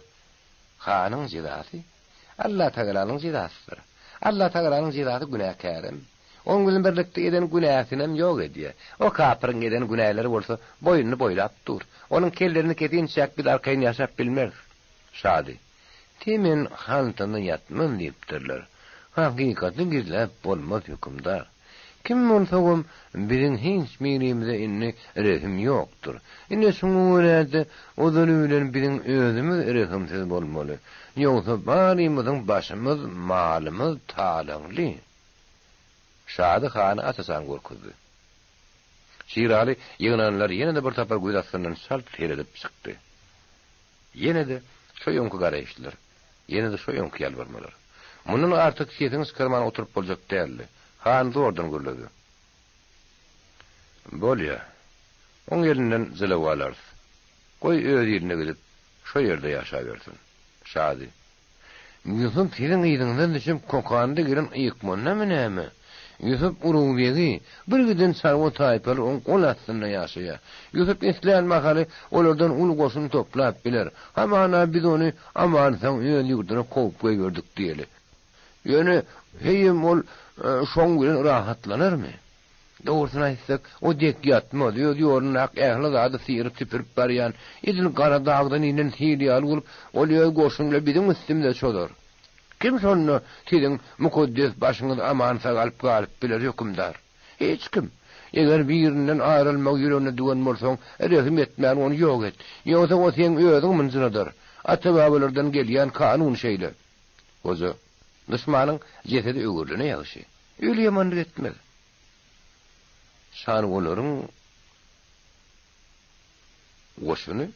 Hanyň jezasy Allatagalanyň jezasydyr. Allatagalanyň jezasy günäkärem, oň bilen birlikde eden günäsinem ýok edýär. O kapyryň eden günäleri bolsa boýnuny boýlap dur. Onuň kellesini kesinçäk biz arkaýyn ýaşap bilmeris. Şady. Temen haltada ýatmaz diýipdirler. Hakykaty gizläp bolmaz hökümdar. Kim bolsagam, biziň hiç birimize indi rehim ýokdur. Ine şuňa görä-de, ozaly bilen biziň özümiz rehimsiz bolmaly. Ýogsa barymyzyň başymyz, malymyz talaňly. Şady hany aç-açan görkezdi. Şiraly ýygnananlar ýene-de bir sapar göz astyndan çalt seredip çykdy. Ýene-de şo öňki garaýyşlar, ýene-de şo öňki ýalbarmalar. Mundan artyk sesiňi çykarman oturyp boljak däldi. Han zordan gürledi. Bolýa. Oň elinden jylaw alarys. Goý öz iline gidip, şo ýerde ýaşabersin. Şady. Ýusup siziň yzyňyzdan düşüp Kokanda gelen ykmandamy näme? Ýusup urug begi, bir giden çarwa taýpalar oň gol astynda ýaşaýar. Ýusup islän mahaly olardan uly goşun toplap biler. Hamana biz ony aman-sag öz ýurduna kowup goýberdik diýeli. Ýöne heýem ol şoň bilen rahatlanarmy? Dogrusyny aýtsak, o dek ýatmaz, öz ýolundaky ähli zady syryp-süpürip barýan, edil gara dagdan inen sil ýaly bolup, ol öz goşuny bilen biziň üstümize çozar. Kim şonda siziň mukaddes başyňyzy aman-sag alyp galyp biler, hökümdar? Hiç kim! Eger birinden aýrylmagy ýüregine düwen bolsaň, rehim etmän ony ýok et. Ýogsa o seň özüňi mynjyradar. Ata-babalardan gelýän kanun şeýle. Goja, Duşmanyň jesedi öwrülene ýagşy. Öli ýamanlyk etmez. Şanygolaryň goşuny,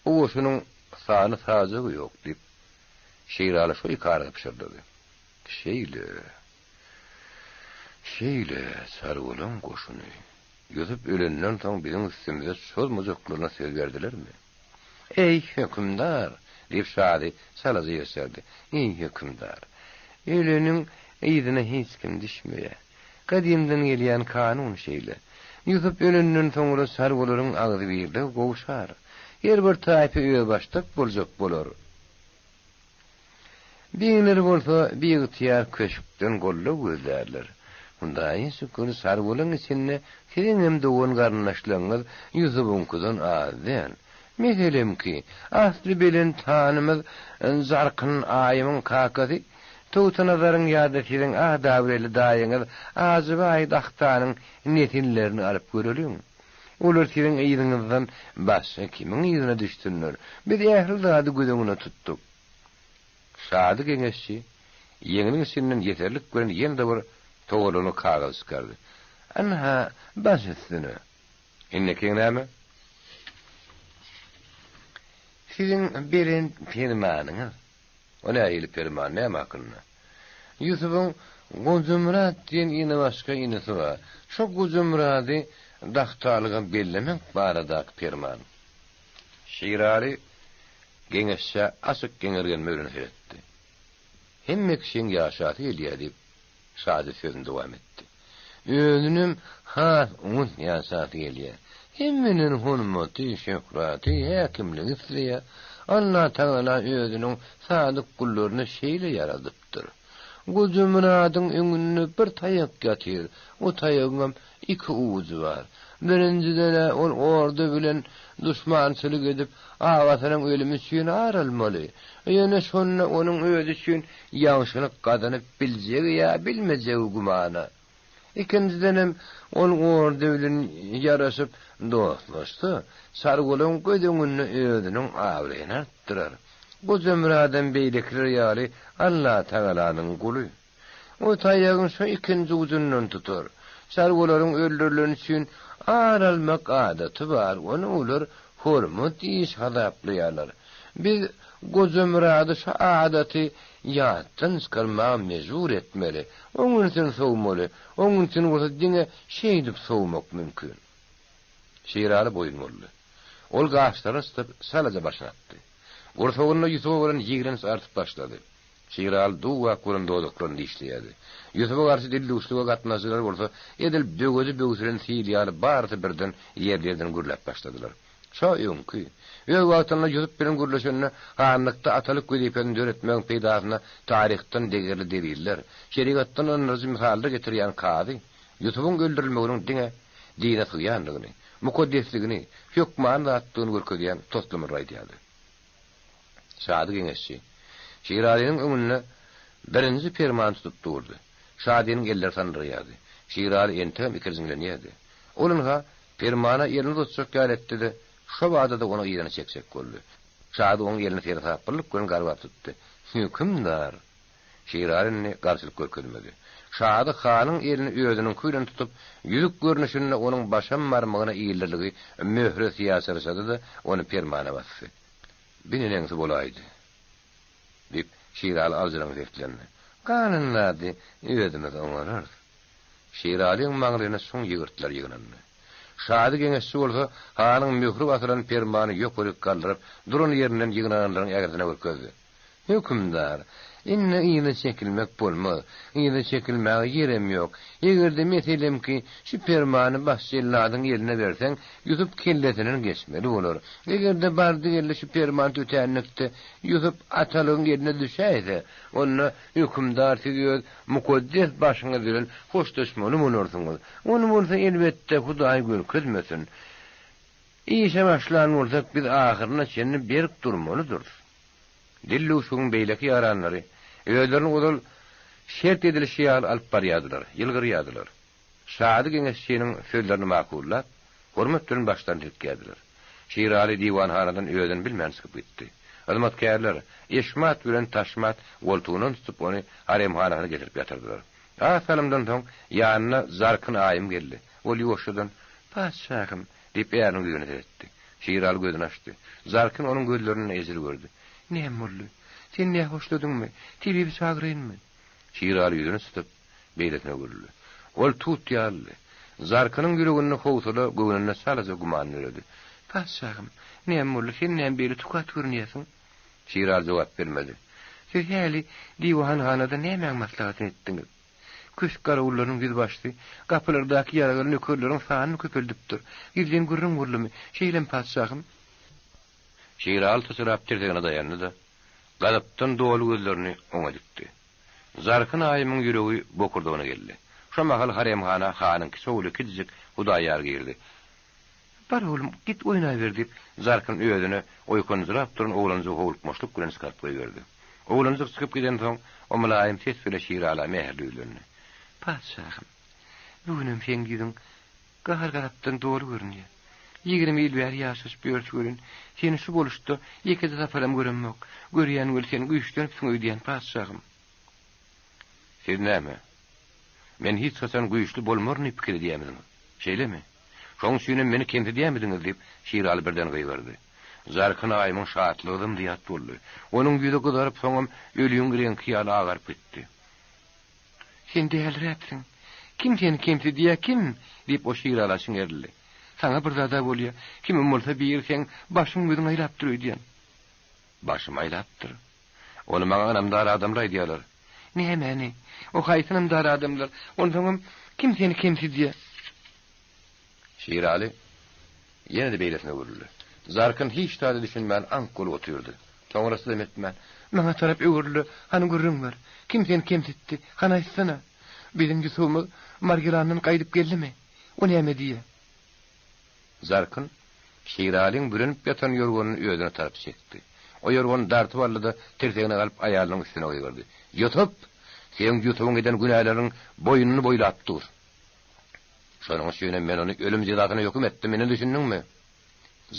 bu goşunyň sany-sajagy ýok, diýip, Şiraly şo ikarada pyşyrdady. Şeýle, şeýle, çarwalaň goşuny. Ýusup ölenden soň biziň üstümize çozmajaklaryna söz berdilermi? Eý, hökümdar! diýip, Şaly çalaja ýyrşardy. Eý, hökümdar! Öleniň yzyna hiç kim düşmeýär. Gadymdan gelýän kanun şeýle. Ýusup ölenden soňra çarwalaryň agzybirligi gowşar. Her bir taýpa özbaşdak boljak bolar. Begler bolsa biygtyýar köşkden goldaw gözlärler. Hudaýa şükür, çarwalaryň içinde siziňem dogan-garyndaşlaryňyz Ýusubyňkydan az däl. Meselemki, asly belent hanymyz Jarkyn aýymyň kakasy Togtanazaryň ýa-da siziň Adawreli daýyňyz Ajybaý dahtanyň nesillerini alyp göreliň. Olar siziň yzyňyzdan başga kimiň yzyna düşsünler? Biz ähli zady göz öňünde tutduk. Şady geňeşçi ýeňiniň içinden ýeserlik bilen ýene-de bir togalanyk kagyz çykardy. Ynha, baş üstüne. Indikiň näme? Siziň beren permanyňyz. O nähili perman, näme hakynda? Ýusubyň Gojamyrat diýen ine başga inisi bar. Şo Gojamyrady dahtalyga bellemek baradaky perman. Şiraly geňeşçä açyk geňirgenme bilen seretdi. Hemme kişiň ýaşasy gelýär diýip, Şady sözüni dowam etdi. Özünem has oňat ýaşasy gelýär. Hemmeden hormaty, şöhraty, häkimligi isleýär. Allatagala özüniň sadyk gullaryny şeýle ýaradypdyr. Gojamyradyň öňünde bir taýak ýatyr, o taýagyňam iki ujy bar. Birinjiden-ä ol orda bilen duşmançylyk edip, agasynyň ölümi üçin ar almaly. Ýöne şonda onuň özi üçin ýagşylyk gazanyp biljegi ýa bilmejegi gümana. Ikinjidenem, ol orda bilen ýaraşyp dostlaşsa, çarwalaryň göz öňünde özüniň abraýyny artdyrar. Gojamyradam beýlekiler ýaly Allatagalanyň guly. O taýagyň şo ikinji ujundan tutar. Çarwalaryň öldürileni üçin ar almak adaty bar, ony olar hormat iş hasaplaýarlar. Biz Gojamyrady şo adaty ýatdan çykarmaga mejbur etmeli, oň ünsüni sowmaly, oň ünsüni bolsa diňe şeýdip sowmak mümkin. Şiraly boýun boldy. Ol gaşlaryny çytyp, çalaja başyny atdy. Gursagynda Ýusuba bolan ýigrenç artyp başlady. Şiraly duw-ak bolan dodaklaryny dişleýärdi. Ýusuba garşy dildüwşlige gatnaşyjylar bolsa, edil böwedi böwsülen sil ýaly barysy birden ýerli-ýerden gürläp başladylar. Şo öňki, öz wagtynda Ýusup bilen gürleşende hanlykda atalyk wezipesini döretmegiň peýdasyna taryhdan degerli deliller, şerigatdan ynandyryjy mysallar getirýän kazy Ýusubyň öldürilmeginiň diňe dine sygýandygyny, mukaddesligini, hökmany zatdygyny görkezýän toslamalary aýdýardy. Şady geňeşçi Şiralynyň öňünde birinji permany tutup durdy. Şadynyň elleri sandyraýardy. Şiraly entegem ikirjiňlenýärdi. Ol ynha, permana elini uzatjak ýaly etdi-de, şo bada-da ony yzyna çekjek boldy. Şady onuň elini seresaplylyk bilen garbap tutdy. Hökümdar! Şiraly indi garşylyk görkezmedi. Şady hanyň elini özüniňki bilen tutup, ýüzük görnüşinde onuň başam barmagyna ildirligi möhre syýa çyrşady-da, ony permana basdy. Bi neneňsi bolaýdy? diýip, Şiraly aljyraňňy seslendi. Galan zady özümiz oňararys. Şiralyň maňlaýyna çuň ýygyrtlar ýygnandy. Şady geňeşçi bolsa, hanyň möhri basylan permany ýokaryk galdyryp, duran ýerinden ýygnananlaryň ägirdine görkezdi. Hökümdar, indi yza çekilmek bolmaz. Yza çekilmäge ýerem ýok. Eger-de, meselemki, şu permany baş jelladyň eline berseň, Ýusup kellesinden geçmeli bolar. Eger-de bardy-geldi şu perman tötänlikde Ýusup atalygyň eline düşäýse, onda, hökümdar, siz öz mukaddes başyňyz bilen hoşlaşmaly bolarsyňyz. Ony bolsa, elbetde, Hudaý görkezmesin. Işe başlan bolsak, biz ahyryna çenli berk durmalydyrys. Dilluşugyň beýleki ýaranlary özlerini ozal şert edilişi ýaly alyp barýardylar, ýylgyrýardylar. Şady geňeşçiniň sözlerini makullap, hormat bilen başlaryny silkýärdiler. Şiraly diwanhanadan özüni bilmän çykyp gitdi. Hyzmatkärler Eşmat bilen Taşmat goltugyndan tutup ony haremhanasyna getirip ýatyrdylar. Az salymdan soň ýanyna Zarkyn aýym geldi. Ol ýuwaşjadan, Patyşahym! Diýip, äriniň ýüzüne seretdi. Şiraly gözüni açdy. Zarkyn onuň gözlerinde ejir gördi. Näme boldy? Sen nähoşladyňmy? Tebibi çagyraýynmy? Şiraly ýüzüni çytyp, beýlesine öwrüldi. Ol tut ýalydy. Zarkynyň ýüreginde howsala, göwnünde çalaja güman döredi. Patyşahym, näme boldy? Sen näme beýle tukat görünýärsiň? Şiraly jogap bermedi. Siz häli diwanhanada nämäň maslahatyny etdiňiz? Köşk garawullarynyň ýüzbaşysy gapylardaky ýaragly nökerleriň sanyny köpeldipdir. Gizlin gürrüň boldumy? Şeýlemi, patyşahym? Şiraly syçrap tirsegine daýandy-da, gazapdan doly gözlerini oňa dikdi. Zarkyn aýymyň ýüregi bokurdagyna geldi. Şo mahal haremhana hanyň kiçi ogly kiçijik Hudaýýar girdi. Bar oglum, git oýnaber, diýip, Zarkyn özüne oýkanjyrap duran oglanjygy howlukmaçlyk bilen çykaryp goýberdi. Oglanjyk çykyp gidensoň, o mylaýym ses bile Şirala mähirli ýüzlendi. Patyşahym, bu günem seň ýüzüň gahar-gazapdan doly görünýär. 20 ýyl bäri ýaşaşyp ýörüs welin, seni şu boluşda ýekeje saparam göremok. Görýän weli sen güýçlenipsiň öýdýän, patyşahym. Siz näme, men hiç haçan güýçli bolmaryn diýip pikir edýärmidiňiz? Şeýlemi? Şoň üçinem meni kemsidýärmidiňiz? diýip, Şiraly birden gygyrdy. Zarkyn aýymyň şatlygy zym-zyýat boldy. Onuň ýüzi gyzaryp, soňam ölüň reňki ýaly agaryp gitdi. Sen däliräpsiň. Kim seni kemsidýär, kim? diýip, o Şirala çiňerildi. Saňa bir zad-a bolýar. Kimem bolsa biri seň başyň-gözüňi aýlapdyr öýdýän. Başymy aýlapdyr. Ony maňa ynamdar adamlar aýdýarlar. Nämäni? O haýsy ynamdar adamlar? Onsoňam kim seni kemsidýär? Şiraly ýene-de beýlesine öwrüldi. Zarkyn hiç zada düşünmän aňk bolup otyrdy. Soňra çydam etmän, Maňa tarap öwrül-de, hany gürrüň ber. Kim seni kemsitdi? Hany aýtsana. Biziň Ýusubymyz Margilandan gaýdyp geldimi? O näme diýýär? Zarkyn Şiralyň bürenip ýatan ýorganyny özüne tarap çekdi. O ýorgany dartyp aldy-da, tirsegine galyp aýalynyň üstüne gygyrdy. Ýusup! Seň Ýusubyň eden günäleriniň boýnuny boýlap dur. Şonuň üçinem men ony ölüm jezasyna höküm etdim, indi düşündiňmi?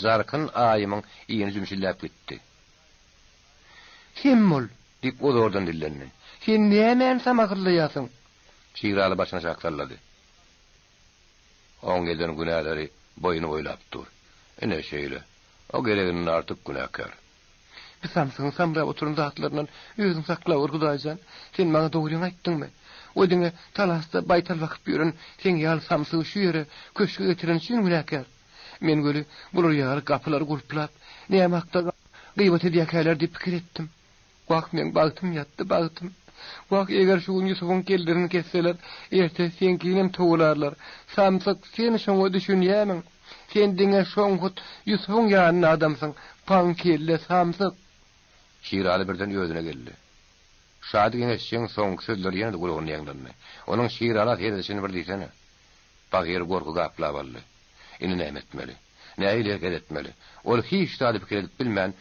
Zarkyn aýymyň ini jümşüldäp gitdi. Sem bol! diýip, o zordan dillendi. Sen nämäni samahyllaýarsyň? Şiraly başyny aşak sallady. Oň eden günäleri boýuny boýlap dur. Ine, şeýle. O gereginden artyk günäkär. Bi samsygyň samrap oturan zatlaryndan özüň saklaweri, Hudaý jan. Sen maňa dogryňy aýtdyňmy? O diňe Talasda baýtal bakyp ýören seň ýaly samsygy şu ýere, köşge getireni üçin günäkär. Men weli bular ýaly gapylary gulplap, näme hakda gybat edýäkäler diýip pikir etdim. Wah, meň bagtym ýatdy, bagtym. Wah, eger şu gün Ýusubyň kellesini kesseler, erte seňkinem towalarlar. Samsyk, sen şoňa düşünýämiň? Sen diňe şoň hut Ýusubyň ýanynda adamsyň, paňkelle samsyk! Şiraly birden özüne geldi. Şady geňeşçiň soňky sözleri ýene-de gulagynda ýaňlandy. Onuň Şirala seredişini bir diýsene. Bagyry gorky gaplap aldy. Indi näme etmeli? Nähili hereket etmeli? Ol hiç zady pikir edip bilmän,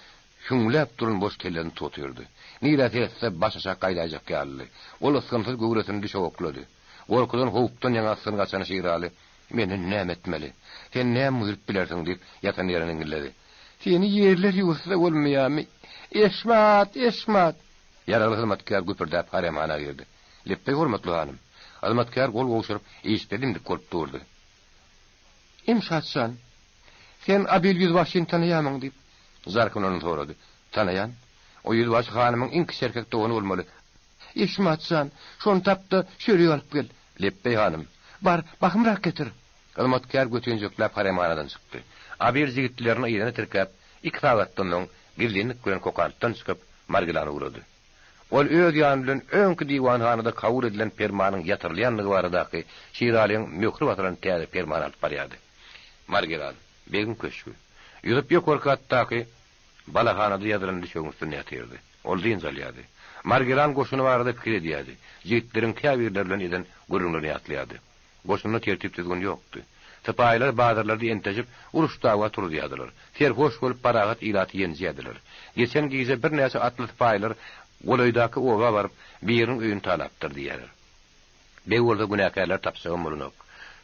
hüňläp duran boş kellesini tutyrdy. Nirä seretse baş aşak gaýdaýjak ýalydy. Ol ysgynsyz göwresini düşege oklady. Gorkudan, howpdan ýaňa ysgyn gaçan Şiraly, Men indi näme etmeli? Sen näme buýrup bilersiň? diýip, ýatan ýerinden iňňilledi. Seni ýerler ýuwutsa bolmaýarmy? Eşmat! Eşmat! Ýaragly hyzmatkär güpürdäp haremhana girdi. Lepbeý, hormatly hanym! Hyzmatkär gol gowşuryp, işikde dim-dik bolup durdy. Emşat jan, sen Abil ýüzbaşyny tanaýarmyň? diýip, Zarkyn ondan sorady. Tanaýan. O ýüzbaşy hanymyň iň kiçi erkek dogany bolmaly. Eşmat jan, şony tap-da, şöyle alyp gel. Lepbeý, hanym. Bar, bahymrak getir. Hyzmatkär götinjekläp haremhanadan çykdy. Abil jigitlerini yzyna tirkäp, iki sagatdan soň gizlinlik bilen Kokantdan çykyp, Margilana ugrady. Ol öz ýany bilen öňki diwanhanada kabul edilen permanyň ýatyrylýandygy baradaky Şiralyň möhri basylan täze permany alyp barýardy. Margilan, begiň köşgi. Ýusup ýokarky gatdaky balahanada ýazylan düşegiň üstünde ýatyrdy. Ol dynç alýardy. Margilan goşuny barada pikir edýärdi. Jigitleriň käbirleri bilen eden gürrüňlerini ýatlaýardy. Goşunda tertip-düzgün ýokdy. Sypaýylar bazarlarda enteşip, uruş-dawa turuzýardylar. Serhoş bolup parahat ilaty ýenjýärdiler. Geçen gije birnäçe atly sypaýylar golaýdaky oba baryp, biriniň öýüni talapdyr diýýärler. Beg bolsa günäkärleri tapjagam bolanok.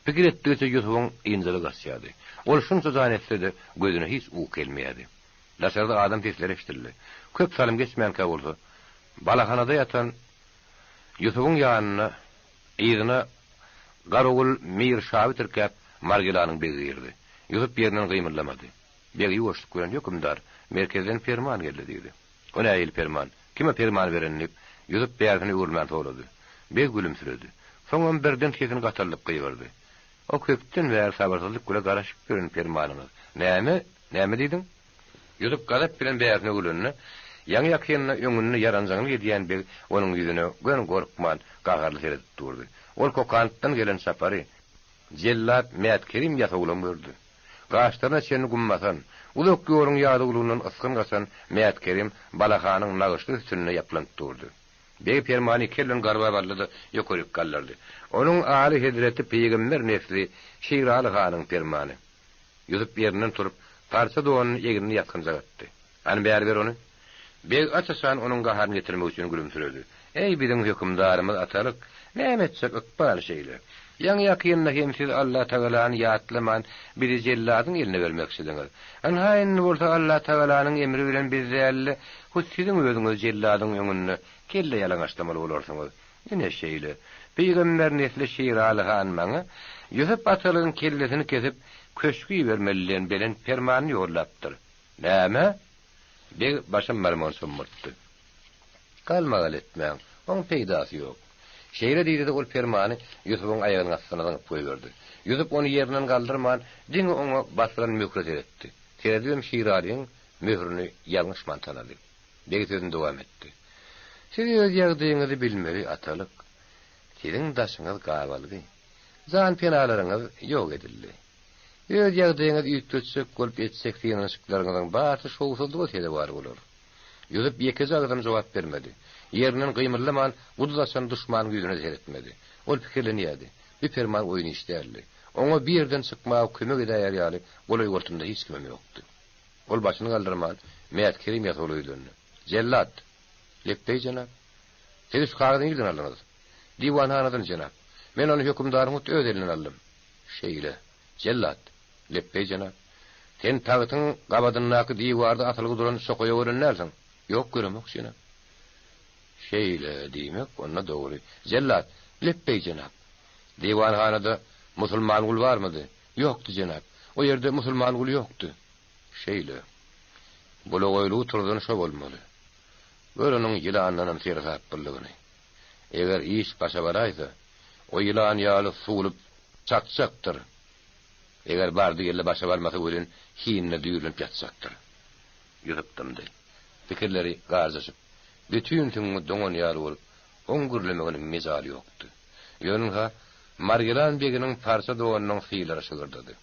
Pikir etdigiçe Ýusubyň ynjaly gaçýardy. Ol şunça jan etse-de, gözüne hiç uky gelmeýärdi. Daşarda adam sesleri eşidildi. Köp salym geçmänkä bolsa, balahanada ýatan Ýusubyň ýanyna Yzyna Garagul Mir Şaby tirkäp, Margilanyň begi girdi. Ýusup ýerinden gymyldamady. Beg ýuwaşlyk bilen, Hökümdar, merkezden perman geldi diýdi. O nähili perman? Kime perman beren? diýip, Ýusup bärsine öwrülmän sorady. Beg gülümsiredi. Soňam birden sesini gataldyp gygyrdy. O köpden bäri sabyrsyzlyk bile garaşyp ýören permanyňyz. Näme? Näme diýdiň? Ýusup gazap bilen bärsine öwrülende, ýaňy-ýakynda öňünde ýaranjaňlyk edýän beg onuň ýüzüne göni gorkman, gaharly seredip durdy. Ol Kokantdan gelen çapary, jellat Mätkerim ýasawulam gördi. Gaşlaryna çenli gum basan, uzak ýoluň ýadawlygyndan ysgyn gaçan Mätkerim Balahanyň nagyşly sütünine ýaplanyp durdy. Beg permany iki elden garbap aldy-da, ýokaryk galdyrdy. Onuň aly hezreti pygamber nesli Şiraly hanyň permany. Ýusup ýerinden turup, parça donuny egnine ýasgynjak atdy. Hany bäri ber ony! Beg aç-açan onuň gaharyny getirmek üçin gülümsiredi. Eý, biziň hökümdarymyz atalyk, näme etjek, ykbal şeýle. Ýaňy-ýakynda hem siz Allatagalany ýatlaman, bizi jelladyň eline bermekçidiňiz. Ynha, indi bolsa Allatagalanyň emri bilen biz däl-de, hut siziň özüňiz jelladyň öňünde kelle ýalaňaçlamaly bolarsyňyz. Ine şeýle, pygamber nesli Şiraly han maňa Ýusup atalygyň kellesini kesip, köşge ibermeli diýen belent permanyny ýollapdyr. Näme? Beg başam barmagyny sömmürtdi. Galmagal etmäň, oň peýdasy ýok. Şeýle diýdi-de ol permany Ýusubyň aýagynyň astyna zyňyp goýberdi. Ýusup ony ýerinden galdyrman, diňe oňa basylan möhre seretdi. Seredibem Şiralyň möhrüni ýalňyşman tanady. Beg sözüni dowam etdi. Siz öz ýagdaýyňyzy bilmeli, atalyk. Siziň daşyňyz gabalgy. Janpenalaryňyz ýok edildi. Öz ýagdaýyňyzy üýtgetjek bolup etjek synanyşyklaryňyzyň barysy şowsuzlyga sezewar bolar. Ýusup ýekeje agyzam jogap bermedi. Ýerinden gymyldaman, guduz açan duşmanyň ýüzüne seretmedi. Ol pikirlenýärdi. Bu perman oýun iş däldi. Oňa bir ýerden çykmaga kömek edäýer ýaly golaý-goltumda hiç kimem ýokdy. Ol başyny galdyrman, Mätkerim ýasawula ýüzlendi. Jellat! Lepbeý, jenap! Siz şu kagyzy nirden aldyňyz? Diwanhanadan, jenap. Men ony hökümdaryň hut öz elinden aldym. Şeýle. Jellat! Lepbeý, jenap. Sen tagtyň gabadyndaky diwarda asylgy duran çokaýa gören dälsiň? Ýok, göremok, jenap. Şeýle, diýmek, onda dogry. Jellat! Lepbeý, jenap. Diwanhanada musulman gul barmydy? Ýokdy, jenap. O ýerde musulman guly ýokdy. Şeýle. Bulagaýlygy turzan şo bolmaly. Gör onuň ýylandanam seresaplylygyny. Eger iş başa baraýsa, o ýylan ýaly suwlup çakjakdyr. Eger bardy-geldi başa barmasa welin, hinine düýrlenip ýatjakdyr. Ýusup dymdy. Pikirleri garjaşyp, bütin süňňi doňan ýaly bolup, oň gürlemegine mejaly ýokdy. Ýöne-ha, Margilan beginiň parça donunyň sylary şygyrdady.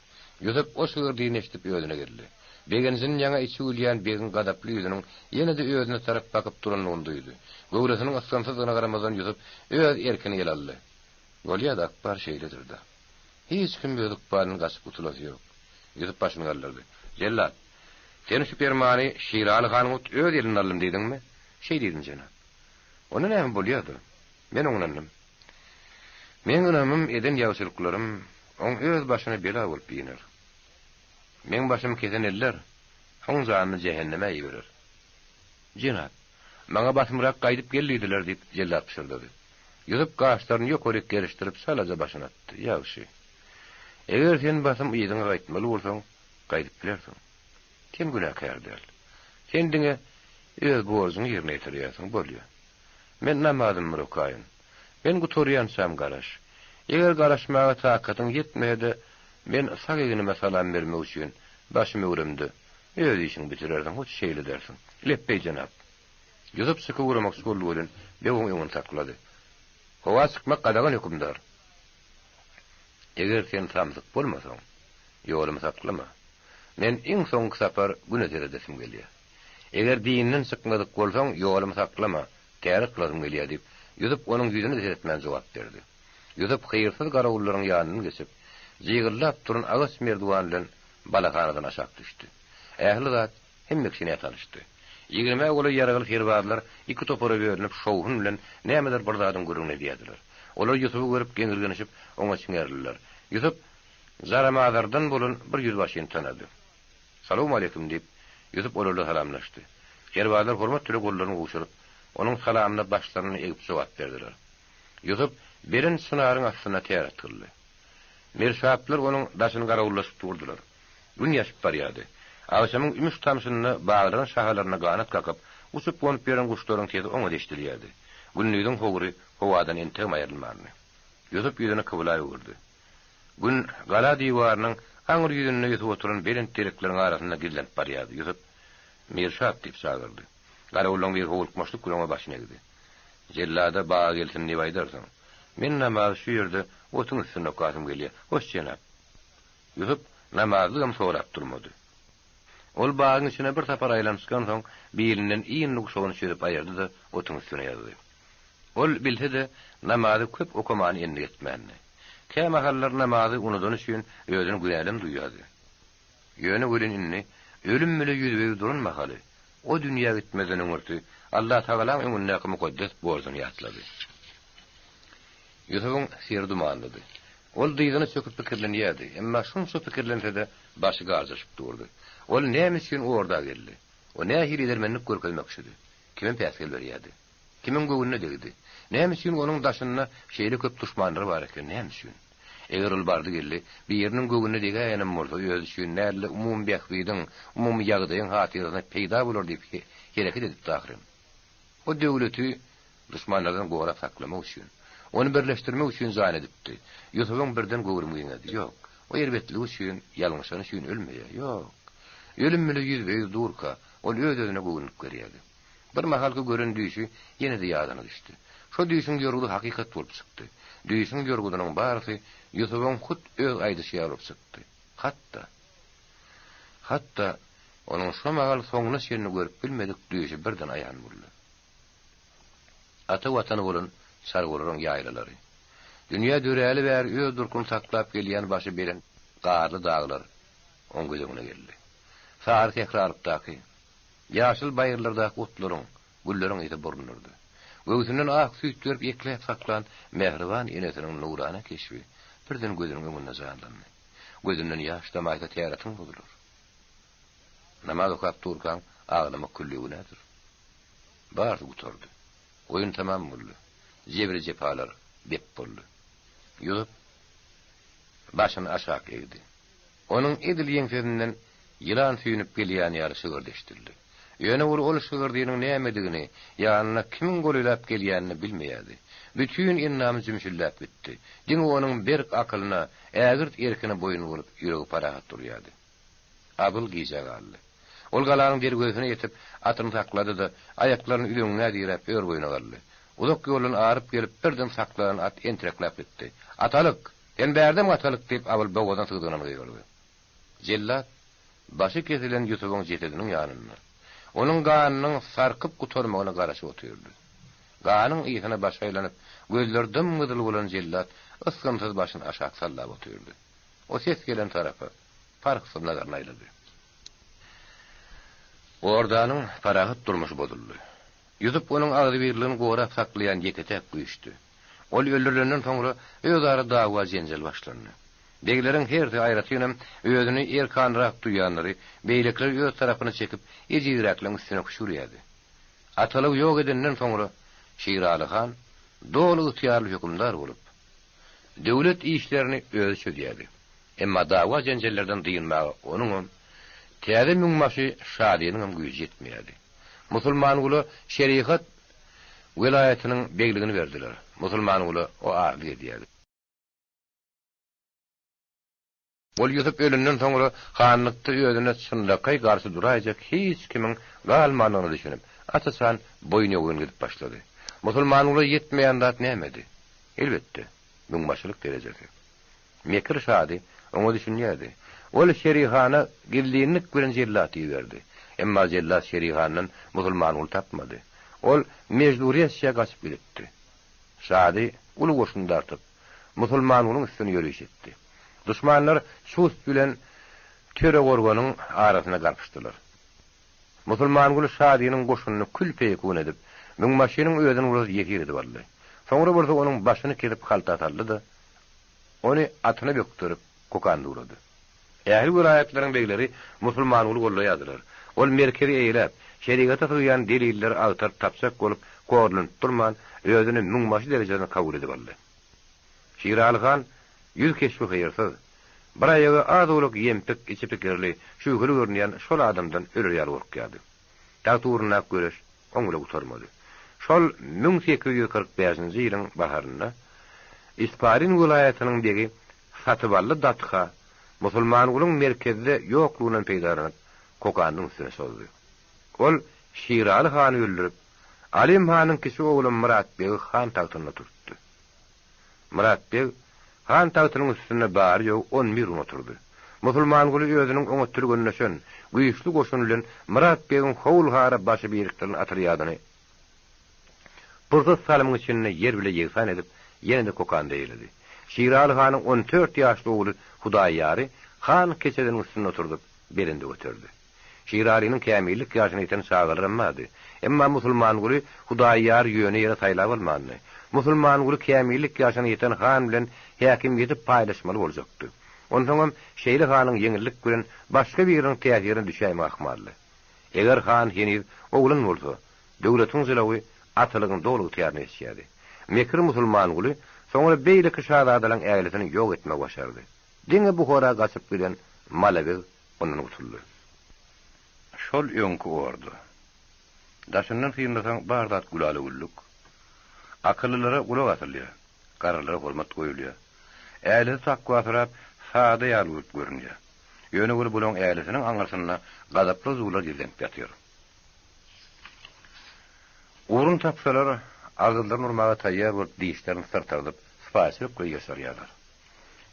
Ýusup o şygyrdyny eşidip özüne geldi. Begenjinden ýaňa içi gülýän begiň gazaply ýüzüniň ýene-de özüne tarap bakyp durandygyny duýdy. Göwresiniň ysgynsyzdygyna garamazdan Ýusup öz erkini ele aldy. Bolýa-da, ykbal şeýledir-dä. Hiç kim öz ykbalyndan gaçyp gutulasy ýok. Ýusup başyny galdyrdy. Jellat, sen şu permany Şiraly hanyň hut öz elinden aldym diýdiňmi? Şeý diýdim, jenap. Onda näme bolýa-da? Men oňlandym. Meň ynamym, eden ýagşylyklarym oň öz başyna bela bolup iner. Meň başymy kesen eller oň janyny jähenneme iberer. Jenap, maňa basymrak gaýdyp gel diýdiler, diýip, jellat pyşyrdady. Ýusup gaşlaryny ýokaryk gerişdirip, çalaja başyny atdy. Ýagşy. Eger sen basym yzyňa gaýtmaly bolsaň, gaýdyp bilersiň. Sen günäkär däl. Sen diňe öz borjuňy ýerine ýetirýärsiň, bolýa. Men namazymy bir okaýyn. Men gutarýançam garaş. Eger garaşmaga takatyň ýetmese-de, men sag egnime salam bermek üçin başymy öwremde, öz işiňi bitirersiň, hut şeýle edersiň. Lepbeý, jenap! Ýusup çykyp ugramakçy boldy welin, beg oň öňüni saklady. Howa çykmak gadagan, hökümdar! Eger sen samsyk bolmasaň, ýolumy saklama. Men iň soňky sapar Güne seredesim gelýär. Eger dinden çykmadyk bolsaň, ýolumy saklama, täret kylasym gelýär diýip, Ýusup onuň ýüzüne-de seretmän jogap berdi. Ýusup hyýrsyz garawullaryň ýanyndan geçip, jygyldap duran agaç merdiwan bilen balahanadan aşak düşdi. Ähli zat hemme kişi nätanyşdy. Ýigrimä golaý ýaragly serbazlar iki topara bölünip, şowhun bilen nämedir bir zadyň gürrüňini edýärdiler. Olar Ýusuby görüp geňirgenişip, oňa çiňerildiler. Ýusup Jaramazardan bolan bir ýüzbaşyny tanady. Salowmaleýkim, diýip, Ýusup olar bilen salamlaşdy. Serbazlar hormat bilen gollaryny gowşuryp, onuň salamyna başlaryny egip jogap berdiler. Ýusup belent çynaryň astynda täret kyldy. Mirşaplar onuň daşyny garawullaşyp durdular. Gün ýaşyp barýardy. Agşamyň ümüş-tamşynda baglaryň şahalaryna ganat kakyp, uçup-gonup ýören guşlaryň sesi oňat eşidilýärdi. Gündiziň howry howadan entegem aýrylmandy. Ýusup ýüzüni kybla öwürdi. Gün gala diwarynyň aňry ýüzünde ösüp oturan belent derekleriň arasynda gizlenip barýardy. Ýusup, Mirşap! diýip çagyrdy. Garawullaryň biri howlukmaçlyk bilen oňa başyny egdi. Jellada baga gelsin diýip aýdarsyň. Men namazy şu ýerde, otuň üstünde okasym gelýär. Hoş, jenap! Ýusup namazlygam sorap durmady. Ol bagyň içine bir sapar aýlanyp çykansoň, bilinden inli guşagyny çözüp aýyrdy-da, otuň üstüne ýazdy. Ol bilse-de, namazy köp okamany endik etmändi. Kämahallar namazy unudany üçin özüni günälem duýýardy. Ýöne welin indi ölüm bile ýüzbe-ýüz duran mahaly, o dünýä gitmezden öňürti Allatagalaň öňündäki mukaddes borjuny ýatlady. Ýusubyň seri dumanlydy. Ol dyzyna çöküp pikirlenýärdi, emma şunça pikirlense-de başy garjaşyp durdy. Ol näme üçin orda geldi? O nähili edermenlik görkezmekçidi? Kime päsgel berýärdi? Kimiň göwnüne degdi? Näme üçin onuň daşynda şeýle köp duşmanlary bar eken, näme üçin? Eger ol bardy-geldi, biriniň göwnüne degäýenem bolsa, özi üçin däl-de, umumy bähbidiň, umumy ýagdaýyň hatyrasyna peýda bolar diýip hereket edipdi ahyryn. O döwleti duşmanlardan gorap saklamak üçin, ony birleşdirmek üçin jan edipdi. Ýusubyň birden göwrümi giňedi. Ýok, o erbetligi üçin, ýalňyşany üçin ölmeýär. Ýok. Ölüm bile ýüzbe-ýüz durka, ol öz-özüne göwünlik berýärdi. Bir mahalky gören düýşi ýene-de ýadyna düşdi. Şo düýşüň ýorgudy hakykat bolup çykdy. Düýşüň ýorgudynyň barysy Ýusubyň hut öz aýdyşy ýaly bolup çykdy. Hatda. Hatda, onuň şo mahal soňuna çenli görüp bilmedik düýşi birden aýan boldy. Ata Watany bolan çarwalaryň ýaýlalary. Dünýä döräli bäri öz durkuny saklap gelýän başy belent garly daglar oň göz öňüne geldi. Sary sähralykdaky, ýaşyl baýyrlardaky otlaryň, gülleriň ysy burundyrdy. Göwsünden ak süýt berip ekläp saklan mähriban enesiniň nurana keşbi birden gözüniň öňünde janlandy. Gözünden ýaş damaýsa täretin bozular. Namaz okap durkaň aglamak külli günädir. Barysy gutardy. Oýun tamam boldy. Jebri-jepalar bep boldy. Ýusup başyny aşak egdi. Onuň edil ýeňsesinden ýylan süýnüp gelýän ýaly şygyrdy eşidildi. Ýöne ol ol şygyrdynyň nämedigini, ýanyna kimiň golaýlap gelýänini bilmeýärdi. Bütin endamy jümşüldäp gitdi. Diňe onuň berk akylyna, ägirt erkine boýun bolup, ýüregi parahat durýardy. Abyl gijä galdy. Ol galanyň derwezesine ýetip, atyny saklady-da, aýaklaryny üzeňňä diräp, ör-boýuna galdy. Uzak ýoldan aryp gelip, birden saklanan at entirekläp gitdi. Atalyk! Sen bärdemi, Atalyk? diýip, Abyl bogazdan sygdygyndan gygyrdy. Jellat başy kesilen Ýusubyň jesediniň ýanynda, onuň ganynyň sarkyp gutarmagyna garaşyp otyrdy. Ganyň ysyna başy aýlanyp, gözleri dym-gyzyl bolan jellat ysgynsyz başyny aşak sallap otyrdy. O ses gelen tarapa parhsyz nazaryny aýlady. Ordanyň parahat durmuşy bozuldy. Ýusup onuň agzybirligini gorap saklaýan ýeke-täk güýçdi. Ol öldürilenden soňra özara dawa-jenjel başlandy. Begleriň hersi, aýratynam, özüni erkanrak duýanlary, beýlekileri öz tarapyna çekip, ejizräkleriň üstüne küşgürýärdi. Atalygy ýok edenden soňra Şiraly han doly ygtyýarly hökümdar bolup, döwlet işlerini özi çözýärdi. Emma dawa-jenjellerden dynmaga onuňam, täze müňbaşy Şadynyňam güýji ýetmeýärdi. Musulmangula şerigat welaýatynyň begligini berdiler. Musulmangula o arlyk edýärdi. Ol Ýusup ölenden soňra hanlykda özüne çynlakaý garşy duraýjak hiç kimiň galmandygyna düşünip, aç-açan boýun-ýogyn gidip başlady. Musulmangula ýetmeýän zat nämedi? Elbetde, müňbaşylyk derejesi. Mekir Şady oňa düşünýärdi. Ol Şerihana gizlinlik bilen jellat iberdi. Emma jellat Şerihandan Musulmanguly tapmady. Ol Mežduresýa gaçyp gidipdi. Şady uly goşun dartyp, Musulmangulyň üstüne ýöriş etdi. Duşmanlar Çust bilen Töregorganyň arasynda garpyşdylar. Musulmanguly Şadynyň goşunyny kül-peýekun edip, müňbaşynyň özüni bolsa ýesir edip aldy. Soňra bolsa onuň başyny kesip halta saldy-da, ony atyna bökderip, Kokanda ugrady. Ähli welaýatlaryň begleri Musulmanguly gollaýardylar. Ol merkezi eýeläp, şerigata sygýan delilleri agtaryp tapjak bolup, horlanyp durman, özüni müňbaşy derejesine kabul edip aldy. Şiraly han ýüz keşbi hyýrsyz, bir aýagy az-owlak ýempik, içi pikirli, şübheli görünýän şol adamdan öler ýaly gorkýardy. Tagt ugrundaky göreş oň bilen gutarmady. Şol 1845-nji ýylyň baharynda Isparin welaýatynyň begi Satybally Datha Musulmangulyň merkezde ýoklugyndan peýdalanyp, Kokandyň üstüne çozdy. Ol Şiraly hany öldürip, Alim hanyň kiçi ogly Myrat begi han tagtynda oturtdy. Myrat beg han tagtynyň üstünde bary-ýogy on bir gün oturdy. Musulmanguly özüniň oňat türgenleşen, güýçli goşuny bilen Myrat begiň howul-hara başy birikdirilen otrýadyny pursat salymyň içinde ýer bile ýegsan edip, ýene-de Kokanda eýledi. Şiraly hanyň on dört ýaşly ogly Hudaýýary han keçesiniň üstünde oturdyp, belende göterdi. Şiralynyň kämillik ýaşyna ýeten çagalaram bardy. Emma Musulmanguly Hudaýýary ýöne ýere saýlap almandy. Musulmanguly kämillik ýaşyna ýeten han bilen häkimiýeti paýlaşmaly boljakdy. Onsoňam şeýle hanyň ýeňillik bilen başga biriniň täsirine düşäýmegi ahmaldy. Eger han heniz oglan bolsa, döwletiň jylawy atalygyň doly ygtyýaryna geçýärdi. Mekir Musulmanguly soňra beýleki şazadalaryň ählisini ýok etmegi başardy. Diňe Buhara gaçyp giden Malabeg ondan gutuldy. Şol öňki orda. Daşyndan synlasaň bar zat gülala-güllük. Akyllylara gulak asylýar, garrylara hormat goýulýar. Älesi takwasyrap, sada ýaly bolup görünýär. Ýöne weli bulaň älisiniň aňyrsynda gazaply zuwlar gizlenip ýatyr. Ugrun tapsalar, agyzlaryny urmaga taýýar bolup dişlerini syrtardyp, sypaýyçylyk bilen ýyrşarýarlar.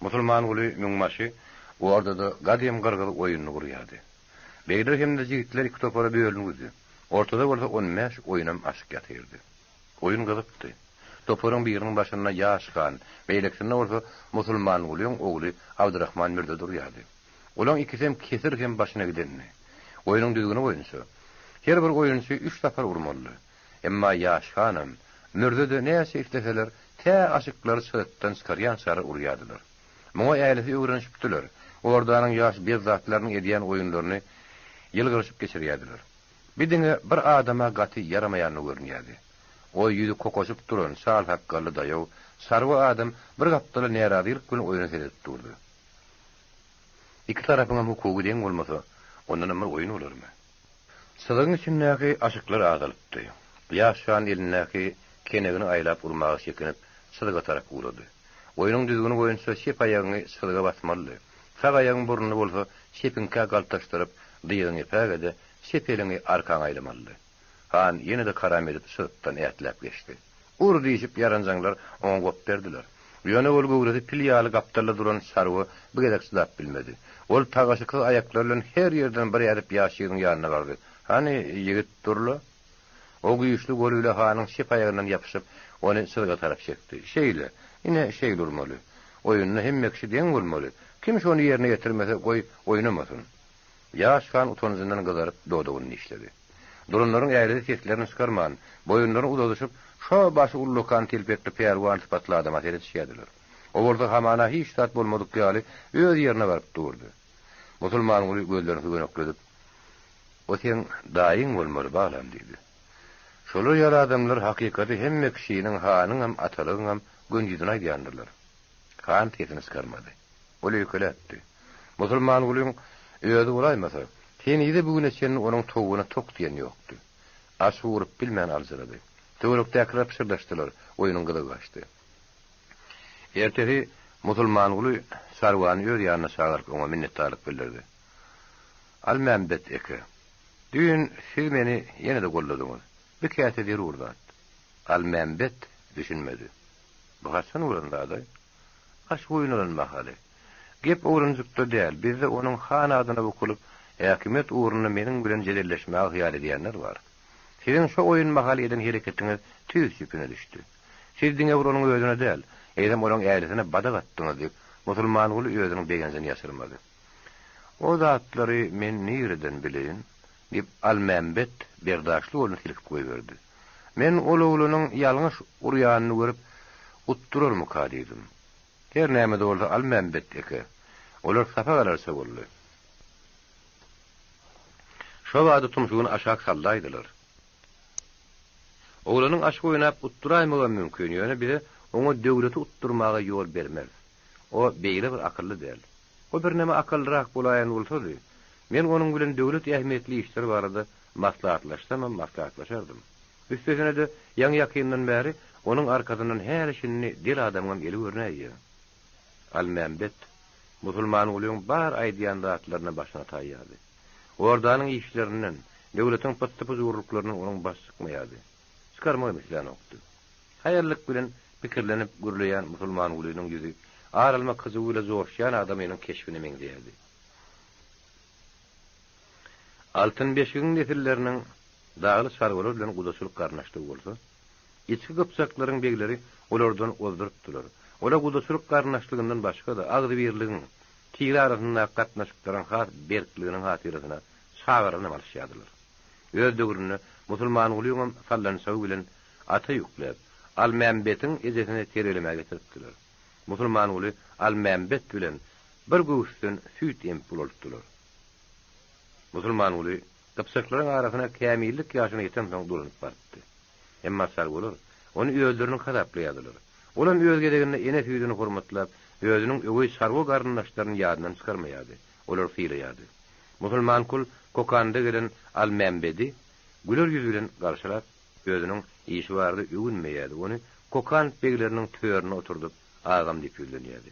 Musulmanguly müňbaşy ordada gadym gyrgyz oýnuny gurýardy. Begler hem-de jigitler iki topara bölünipdi. Ortada bolsa on bäş oýnam aşyk ýatyrdy. Oýun gyzypdy. Toparyň biriniň başynda ýaş han, beýlekisinde bolsa Musulmangulyň ogly Abdyrahman mürze durýardy. Olaň ikisem kesir hem başyna gidendi. Oýnuň düzgüni boýunça, her bir oýunçy üç sapar urmalydy. Emma ýaş hanam, mürze-de näçe isleseler, tä aşyklary çyzykdan çykarýançalar urýardylar. Muňa älisi öwrenişipdiler. Ordanyň ýaş bezzatlarynyň edýän oýunlaryny ýylgyryşyp geçirýärdiler. Bi diňe bir adama gaty ýaramaýanly görünýärdi. O ýüzi kokaşyp duran, çal sakgally daýaw, çarwa adam bir gapdala närazylyk bilen oýna seredip durdy. Iki tarapyňam hukugy deň bolmasa, ondanam bir oýun bolarmy? Çyzygyň içindäki aşyklar azalypdy. Ýaş han elindäki. kenegini aýlap urmaga çekinip, çyzyga tarap ugrady. Oýnuň düzgüni boýunça çep aýagyňy çyzyga basmalydy. Sag aýagyň burnuny bolsa çepiňkä galtaşdyryp, dyzyňy epäge-de, çep eliňi arkaňa aýlamalydy. Han ýene-de karam edip çyzykdan ätläp geçdi. Ur! diýşip ýaranjaňlar oňa gop berdiler. Ýöne ol göwresi pil ýaly gapdalda duran çarwa bu gezek çydap bilmedi. Ol tagaşyksyz aýaklary bilen her ýerden bir ädip ýaş ýigidiň ýanyna bardy. Hany, ýigit, dur-la! O güýçli goly bile hanyň çep aýagyndan ýapyşyp, ony çyzyga tarap çekdi. Şeýle, ine, şeýle urmaly. Oýunda hemme kişi deň bolmaly. Kim şony ýerine ýetirmese, goý, oýnamasyn. Ýaş han utanjyndan gyzaryp, dodagyny dişledi. Duranlaryň ählisi seslerini çykarman, boýunlaryny uzadyşyp, şo başy ullakan telpekli pälwan sypatly adama seredişýärdiler. O bolsa hamana hiç zat bolmadyk ýaly öz ýerine baryp durdy. Musulmanguly gözlerini sügenekledip, O seň daýyň bolmaly, balam diýdi. Şolar ýaly adamlar hakykaty hemme kişiniň, hanyňam, atalygyňam göni ýüzüne aýdýandyrlar. Han sesini çykarmady. Ol öýkeläpdi. Musulmangulyň özi bolaýmasa, henize-bu güne çenli onuň towugyna tok diýen ýokdy. Aç urup bilmän aljyrady. Töwerekdäkiler pyşyrdaşdylar, oýnuň gyzygy gaçdy. Ertesi Musulmanguly çarwany öz ýanyna çagyryp oňa minnetdarlyk bildirdi. Almämbet eke, düýn siz meni ýene-de golladyňyz. Bu käte zerur zat. Almämbet düşünmedi. Bu haçan bolan zad-aý? Aş goýnalan mahaly. Gep ogrynjykda däl, bizde onuň han adyna bukulyp, häkimiýet ugrunda meniň bilen jedelleşmäge hyýal edýänler bar. Siziň şo oýun mahaly eden hereketiňiz tüýs ýüpüne düşdi. Siz diňe bir onuň özüne däl, eýsem olaň ählisine badak atdyňyz diýip, Musulmanguly özüniň begenjini ýaşyrmady. O zatlary men nireden bileýin? Diýip, Almämbet berdaşly goluny silkip goýberdi. Men ol oglanyň ýalňyş urýanyny görüp, utdurarmyka diýdim. Her näme-de bolsa Almämbet eke, olar sapak alarça boldy. Şo bada tumşugyny aşak sallaýdylar. Oglanyň aşyk oýnap utduraýmagam mümkin, ýöne bize oňa döwleti utdurmaga ýol bermeris. O beýle bir akylly däl. O birneme akyllyrak bolaýan bolsady, men onuň bilen döwlet ähmiýetli işler barada maslahatlaşsamam maslahatlaşardym. Üstesine-de, ýaňy-ýakyndan bäri onuň arkasyndan häli-şindi del adamyňam eli görnäýýär. Almämbet Musulmangulyň bar aýdýan zatlaryna başyny ataýýardy. Ordanyň işlerinden, döwletiň pyssy-pyjurlyklaryndan onuň başy çykmaýardy. Çykarmagam islänokdy. Haýallyk bilen pikirlenip gürleýän Musulmangulynyň ýüzi ar almak hyjuwy bilen joşýan adamynyň keşbine meňzeýärdi. Altyn beşigiň nesilleriniň dagly çarwalar bilen gudaçylyk garyndaşlygy bolsa, içki gypjaklaryň begleri olardan ozdurypdylar. Olar gudaçylyk garyndaşlygyndan başga-da, agzybirligiň, tire arasyndaky gatnaşyklaryň has berkliginiň hatyrasyna çagalarynam alyşýardylar. Öz döwründe Musulmangulyňam sallançagy bilen ata ýükläp, Almämbetiň ejesini terbiýelemäge getiripdiler. Musulmanguly Almämbet bilen bir göwüsden süýt emip ulaltdylar. Musulmanguly gypjaklaryň arasyna kämillik ýaşyna ýetensoň dolanyp barypdy. Emma çarwalar ony özleriniňki hasaplaýardylar. Olam öz gezeginde ene süýdüni hormatlap, özüniň öweý çarwa garyndaşlaryny ýadyndan çykarmaýardy, olary sylaýardy. Musulmankul Kokanda gelen Almämbedi güler ýüz bilen garşylap, özüniň işi barada öwünmeýärdi, ony Kokand begleriniň töründe oturdyp, agam diýip ýüzlenýärdi.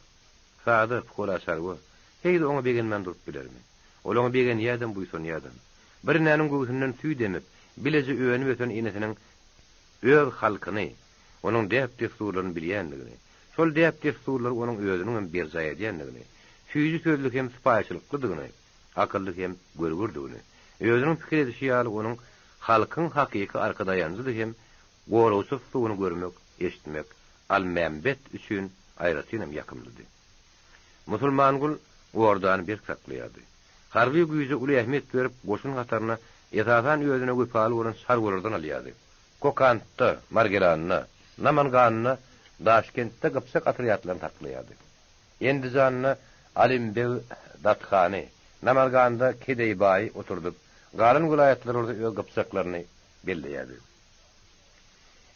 Sada, pukara çarwa, heý-de oňa begenmän durup bilermi? Ol oňa begenýärdem, buýsanýardam. Bir enäniň göwsünden süýt emip, bileje önüp-ösen enesiniň öz halkyny, onuň däp-dessurlaryny bilýändigini, şol däp-dessurlary onuň özüniňem berjaý edýändigini, süýji sözli hem sypaýyçylyklydygyny, akylly hem görgürdigini, özüniň pikir edişi ýaly onuň halkyň hakyky arkadaýanjydy hem goragçysydygyny görmek, eşitmek Almämbet üçin aýratynam ýakymlydy. Musulmangul ordany berk saklaýardy. Harby güýje uly ähmiýet berip, goşun hataryna esasan özüne wepaly bolan çarwalardan alýardy. Kokantda, Margelanda, Namanganda, Daşkentde gypjak otrýadlaryny saklaýardy. Endijanda Alymbeg Dathany, Namanganda Kedeýbaýy oturdyp, galan welaýatlarda bolsa öz gypjaklaryny belleýärdi.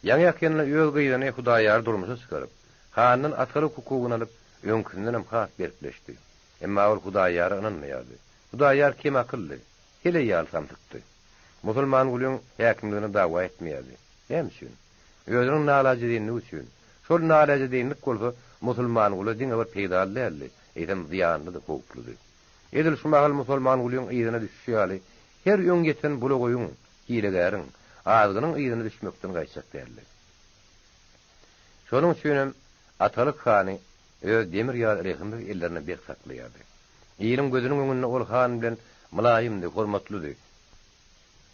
Ýaňy-ýakynda öz gyzyny Hudaýýary durmuşa çykaryp, handan atalyk hukugyny alyp, öňküsindenem has berkleşdi. Emma ol Hudaýýara ynanmaýardy. Hudaýýar kemakyldy, heleý ýaly samsykdy. Musulmangulyň häkimligine dawa etmeýärdi. Näme üçin? Özüniň nalajedeýinligi üçin. Şol nalajedeýinlik bolsa Musulmangula diňe bir peýdaly däldi, eýsem zyýanlydy, howpludy. Edil şu mahal Musulmangulyň yzyna düşüşi ýaly, her öň ýeten bulagoýuň, hilegäriň, azgynyň yzyna düşmekden gaýtjak däldi. Şonuň üçinem Atalyk hany öz demir ýaly rehimsiz ellerinde berk saklaýardy. Iliň gözüniň öňünde ol han bilen mylaýymdy, hormatlydy.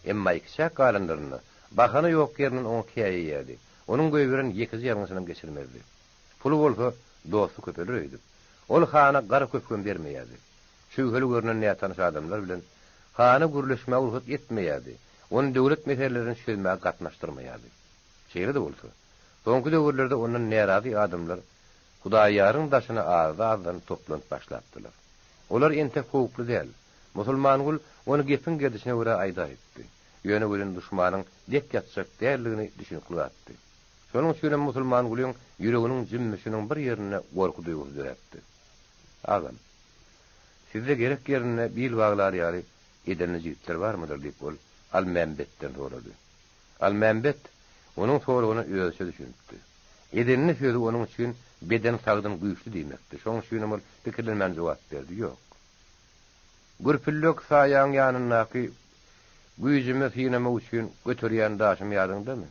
Emma ikiçäk galanlarynda, bahana ýok ýerinden oňa käýeýärdi, onuň goýberen ýekeje ýalňyşynam geçirmezdi. Puly bolsa, dosty köpeler öýdüp, ol hana gara köpügem bermeýärdi. Şübheli görnen nätanyş adamlar bilen hana gürleşmäge rugsat etmeýärdi, ony döwlet meselelerini çözmäge gatnaşdyrmaýardy. Şeýle-de bolsa, soňky döwürlerde ondan närazy adamlar Hudaýýaryň daşyna azda-azdan toplanyp başlapdylar. Olar entek howply däl. Musulmangül ony gepiň gerdişine görä aýdaýypdy. Ýöne welin duşmanyň dek ýatjak däldigini düşünikli zatdy. Şonuň üçinem Musulmangülüň ýüreginiň jümmüşiniň bir ýerinde gorky duýgusy döräpdi. Agam, sizde gerek ýerinde bil baglar ýaly edenli jigitler barmydyr? diýip, ol Almämbetden sorady. Almämbet onuň soragyna özüçe düşünipdi. Edenli sözi onuň üçin beden sagdyn güýçli diýmekdi. Şonuň üçinem ol pikirlenmän jogap berdi, Ýok. Gürpüllek saýaň ýanyndaky güýjümi synamak üçin göterýän daşym ýadyňdamy?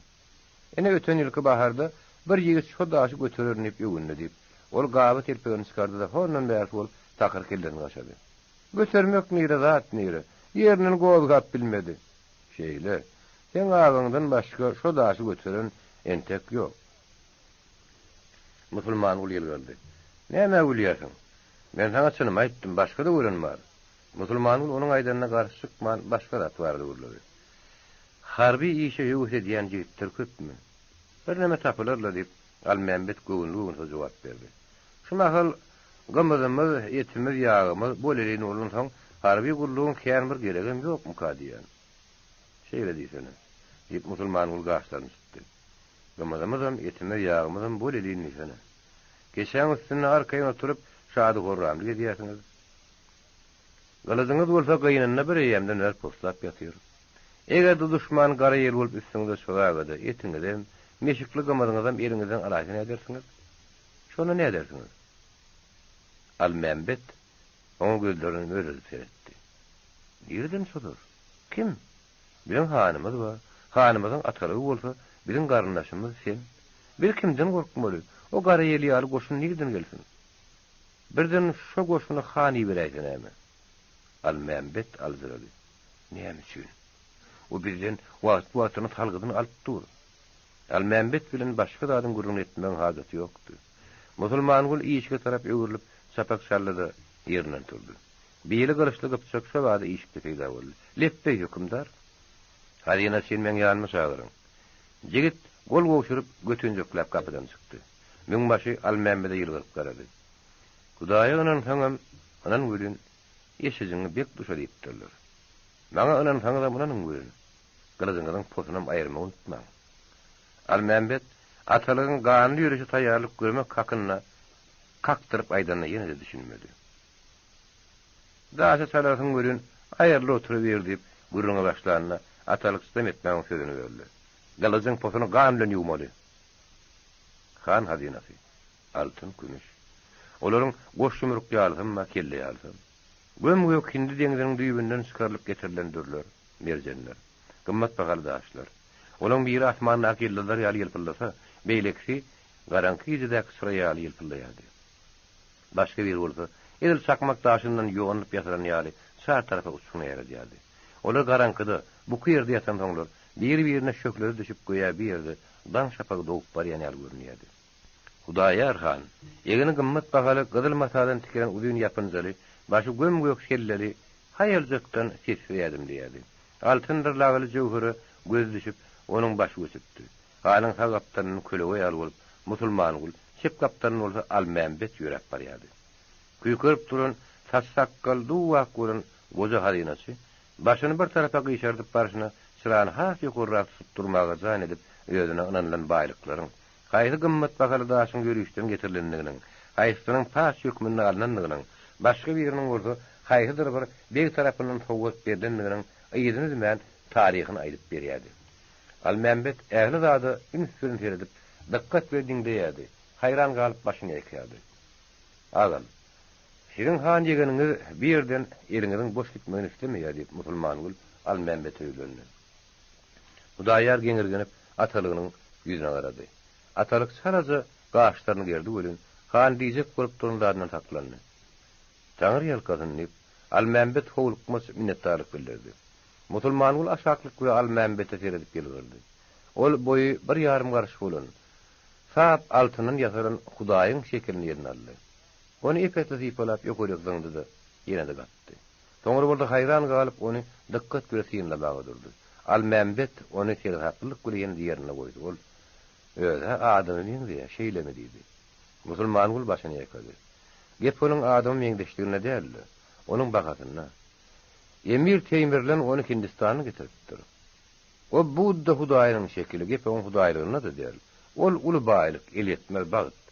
Ine, öten ýylky baharda bir ýigit şo daşy götererin diýip öwündi, diýip, ol gaby telpegini çykardy-da, hondan bärsi bolup takyr kellesini gaşady. Götermek nire, zat nire, ýerinden gozgap bilmedi. Şeýle. Seň agaňdan başga şo daşy göteren entek ýok. Musulmangul ýylgyrdy. Nämä gülýärsiň? Men saňa çynymy aýtdym, başga-da gören bar. Musulmangul onuň aýdanyna garşy çykman, başga zat barada gürledi. Harby işe höwes edýän jigitler köpmi? Birneme tapylar-la, diýip, Almämbet göwünli-göwünsiz jogap berdi. Şu mahal gymyzymyz, etimiz, ýagymyz bol-elin bolansoň, harby gullugyň kän bir geregem ýokmuka diýýän. Şeýle diýsene, diýip, Musulmangul gaşlaryny çytdy. Gymyzymyzam, etimiz, ýagymyzam bol-elin diýsene. Keçäň üstünde arkaýyn oturyp, şady-horramly gezýärsiňiz. Gylyjyňyz bolsa gynynda bir eýýämden bäri poslap ýatyr. Eger-de duşman gara ýel bolup üstüňize çozaga-da, etiňizem, meşikli gymyzyňyzam eliňizden alaýsa nädersiňiz? Şonda nädersiňiz? Almämbet oňa gözlerini möleldip seretdi. Nireden çozar? Kim? Biziň hanymyz bar. Hanymyzyň atalygy bolsa, biziň garyndaşymyz sen. Biz kimden gorkmaly? O gara ýel ýaly goşun nireden gelsin? Birden şo goşuny han iberäýse näme? Almämbet aljyrady. Näme üçin? O bizden wagtly-wagtynda salgydyny alyp dur. Almämbet bilen başga zadyň gürrüňini etmegiň hajaty ýokdy. Musulmangül işige tarap öwrülip, çapak çaldy-da, ýerinden turdy. Bili gylyçly gypjak şo bada işikde peýda boldy. Lepbeý, hökümdar! Hazynaçyny meň ýanyma çagyryň. Jigit gol gowşuryp, götünjekläp gapydan çykdy. Müňbaşy Almämmede ýylgyryp garady. Hudaýa ynansaňam, ynan welin, eşejiňi bek duşa diýipdirler. Maňa ynansaňyzam ynanyň welin, gylyjyňyzyň posunam aýyrmagy unutmaň. Almämbet atalygyň ganly ýörişe taýýarlyk görmek hakynda kakdyryp aýdanyna ýene-de düşünmedi. Daşa çalarsyň welin, aýryl oturyber diýip, gürrüňe başlanda, atalyk çydam etmän sözüni böldi. Gylyjyň posuny gan bilen ýuwmaly. Han hazynasy. Altyn, kümüş. Olaryň goş ýumruk ýalysam bar, kelle ýalysam. Göm-gök Hindi deňziniň düýbünden çykarylyp getirilen dürler, merjenler. Gymmat bahaly daşlar. Olaň biri asmandaky ýyldyzlar ýaly ýylpyldasa, beýlekisi garaňky gijedäki çyra ýaly ýylpyldaýardy. Başga biri bolsa, edil çakmak daşyndan ýonulyp ýasalan ýaly, çar tarapa uçgun ýaýradýardy. Olar garaňkyda, buky ýerde ýatansoňlar, biri-birine şöhlesi düşüp göýä bir ýerde daň şapagy dogup barýan ýaly görünýärdi. Hudaýar han, egni gymmat bahaly gyzyl matadan tikilen uzyn ýapynjaly, başy göm-gök selleli, haýaljakdan sessiz ädimleýärdi. Altyndyr lagly jöwhere gözi düşüp, onuň başy göçüpdi. Hanyň sag gapdalyndan kölege ýaly bolup, Musulmangul, çep gapdalyndan bolsa Almämbet ýöräp barýardy. Küýkerip duran, saç-sakgal duw-ak bolan goja hazynaçy, başyny bir tarapa gyşardyp barşyna çyrany has ýokarrak tutup durmaga jan edip, özüne ynanylan baýlyklaryň, haýsy gymmat bahaly daşyň ýörişden getirilendiginiň, haýsysynyň paç hökmünde alnandygynyň, başga biriniň bolsa haýsydyr bir beg tarapyndan sowgat berlendiginiň yzyny üzmän taryhyny aýdyp berýärdi. Halmämmet ähli zada üns bilen seredip, dykgat bilen diňleýärdi, haýran galyp başyny ýaýkaýardy. Agam, siziň han ýegeniňiz bu ýerden eliňiziň boş gitmegini islemeýär, diýip, Musulmangül Almämmete ýüzlendi. Hudaýar geňirgenip atalygynyň ýüzüne garady. Atalyk çalaja gaşlaryny gerdi welin, han diýjek bolup duran zadyndan saklandy. Taňry ýalkasyn, diýip, Almämbet howlukmaç minnetdarlyk bildirdi. Musulmangül aşaklyk we Almämbete seredip ýylgyrdy. Ol boýy bir ýarym garyş bolan, sap altyndan ýasalan Hudaýyň şekilini eline aldy. Ony ep-esli sypalap ýokaryk zyňdy-da, ýene-de gatdy. Soňra bolsa haýran galyp ony dykgat bile synlamaga durdy. Almämbet ony seresaplylyk bile ýene-de ýerinde goýdy. Ol, Öz-ä adama meňzeýär, şeýlemi? diýdi. Musulmangül başyny ýaýkady. Gep onuň adama meňzeşliginde däldi, onuň bahasynda. Emir Teýmirlen ony Hindistandan getiripdir. O Budda hudaýynyň şekili, gep oň hudaýlygynda-da däl. Ol uly baýlyk, elýetmez bagt.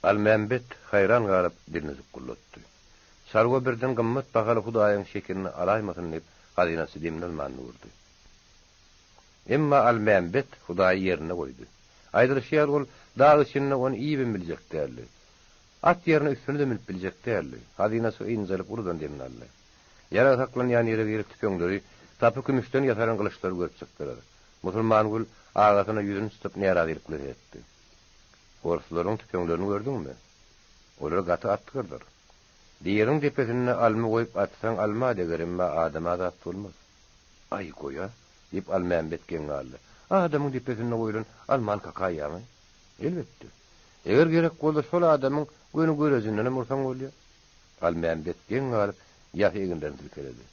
Almämbet haýran galyp dilini zukgullatdy. Çarwa birden gymmat bahaly hudaýyň şekilini alaýmasyn diýip, hazynaçy demini alman durdy. Emma Almämbet hudaýy ýerinde goýdy. Aýdylyşy ýaly ol dag içinde ony iýibem biljek däldi. At ýerine üstüne-de münüp biljek däldi. Hazynaçy ynjalyp uludan demini aldy. Ýarag saklanýan ýere girip tüpeňleri, sapy kümüşden ýasalan gylyçlary görüp çykdylar. Musulmangül agasyna ýüzüni tutup närazylyk bilen seretdi. Orslaryň tüpeňlerini gördüňmi? Olar gaty atgyrdyr. Biriniň depesinde alma goýup atsaň alma deger, emma adama zat bolmaz. Aý, goý-a! diýip Almämbet geň galdy. Adamyň depesinde goýlan almany kakaýýaňy? Elbetde. Eger gerek bolsa şol adamyň göni görejindenem ursaň bolýar. Almämbet geň galyp, ýasy eginlerini silkeledi.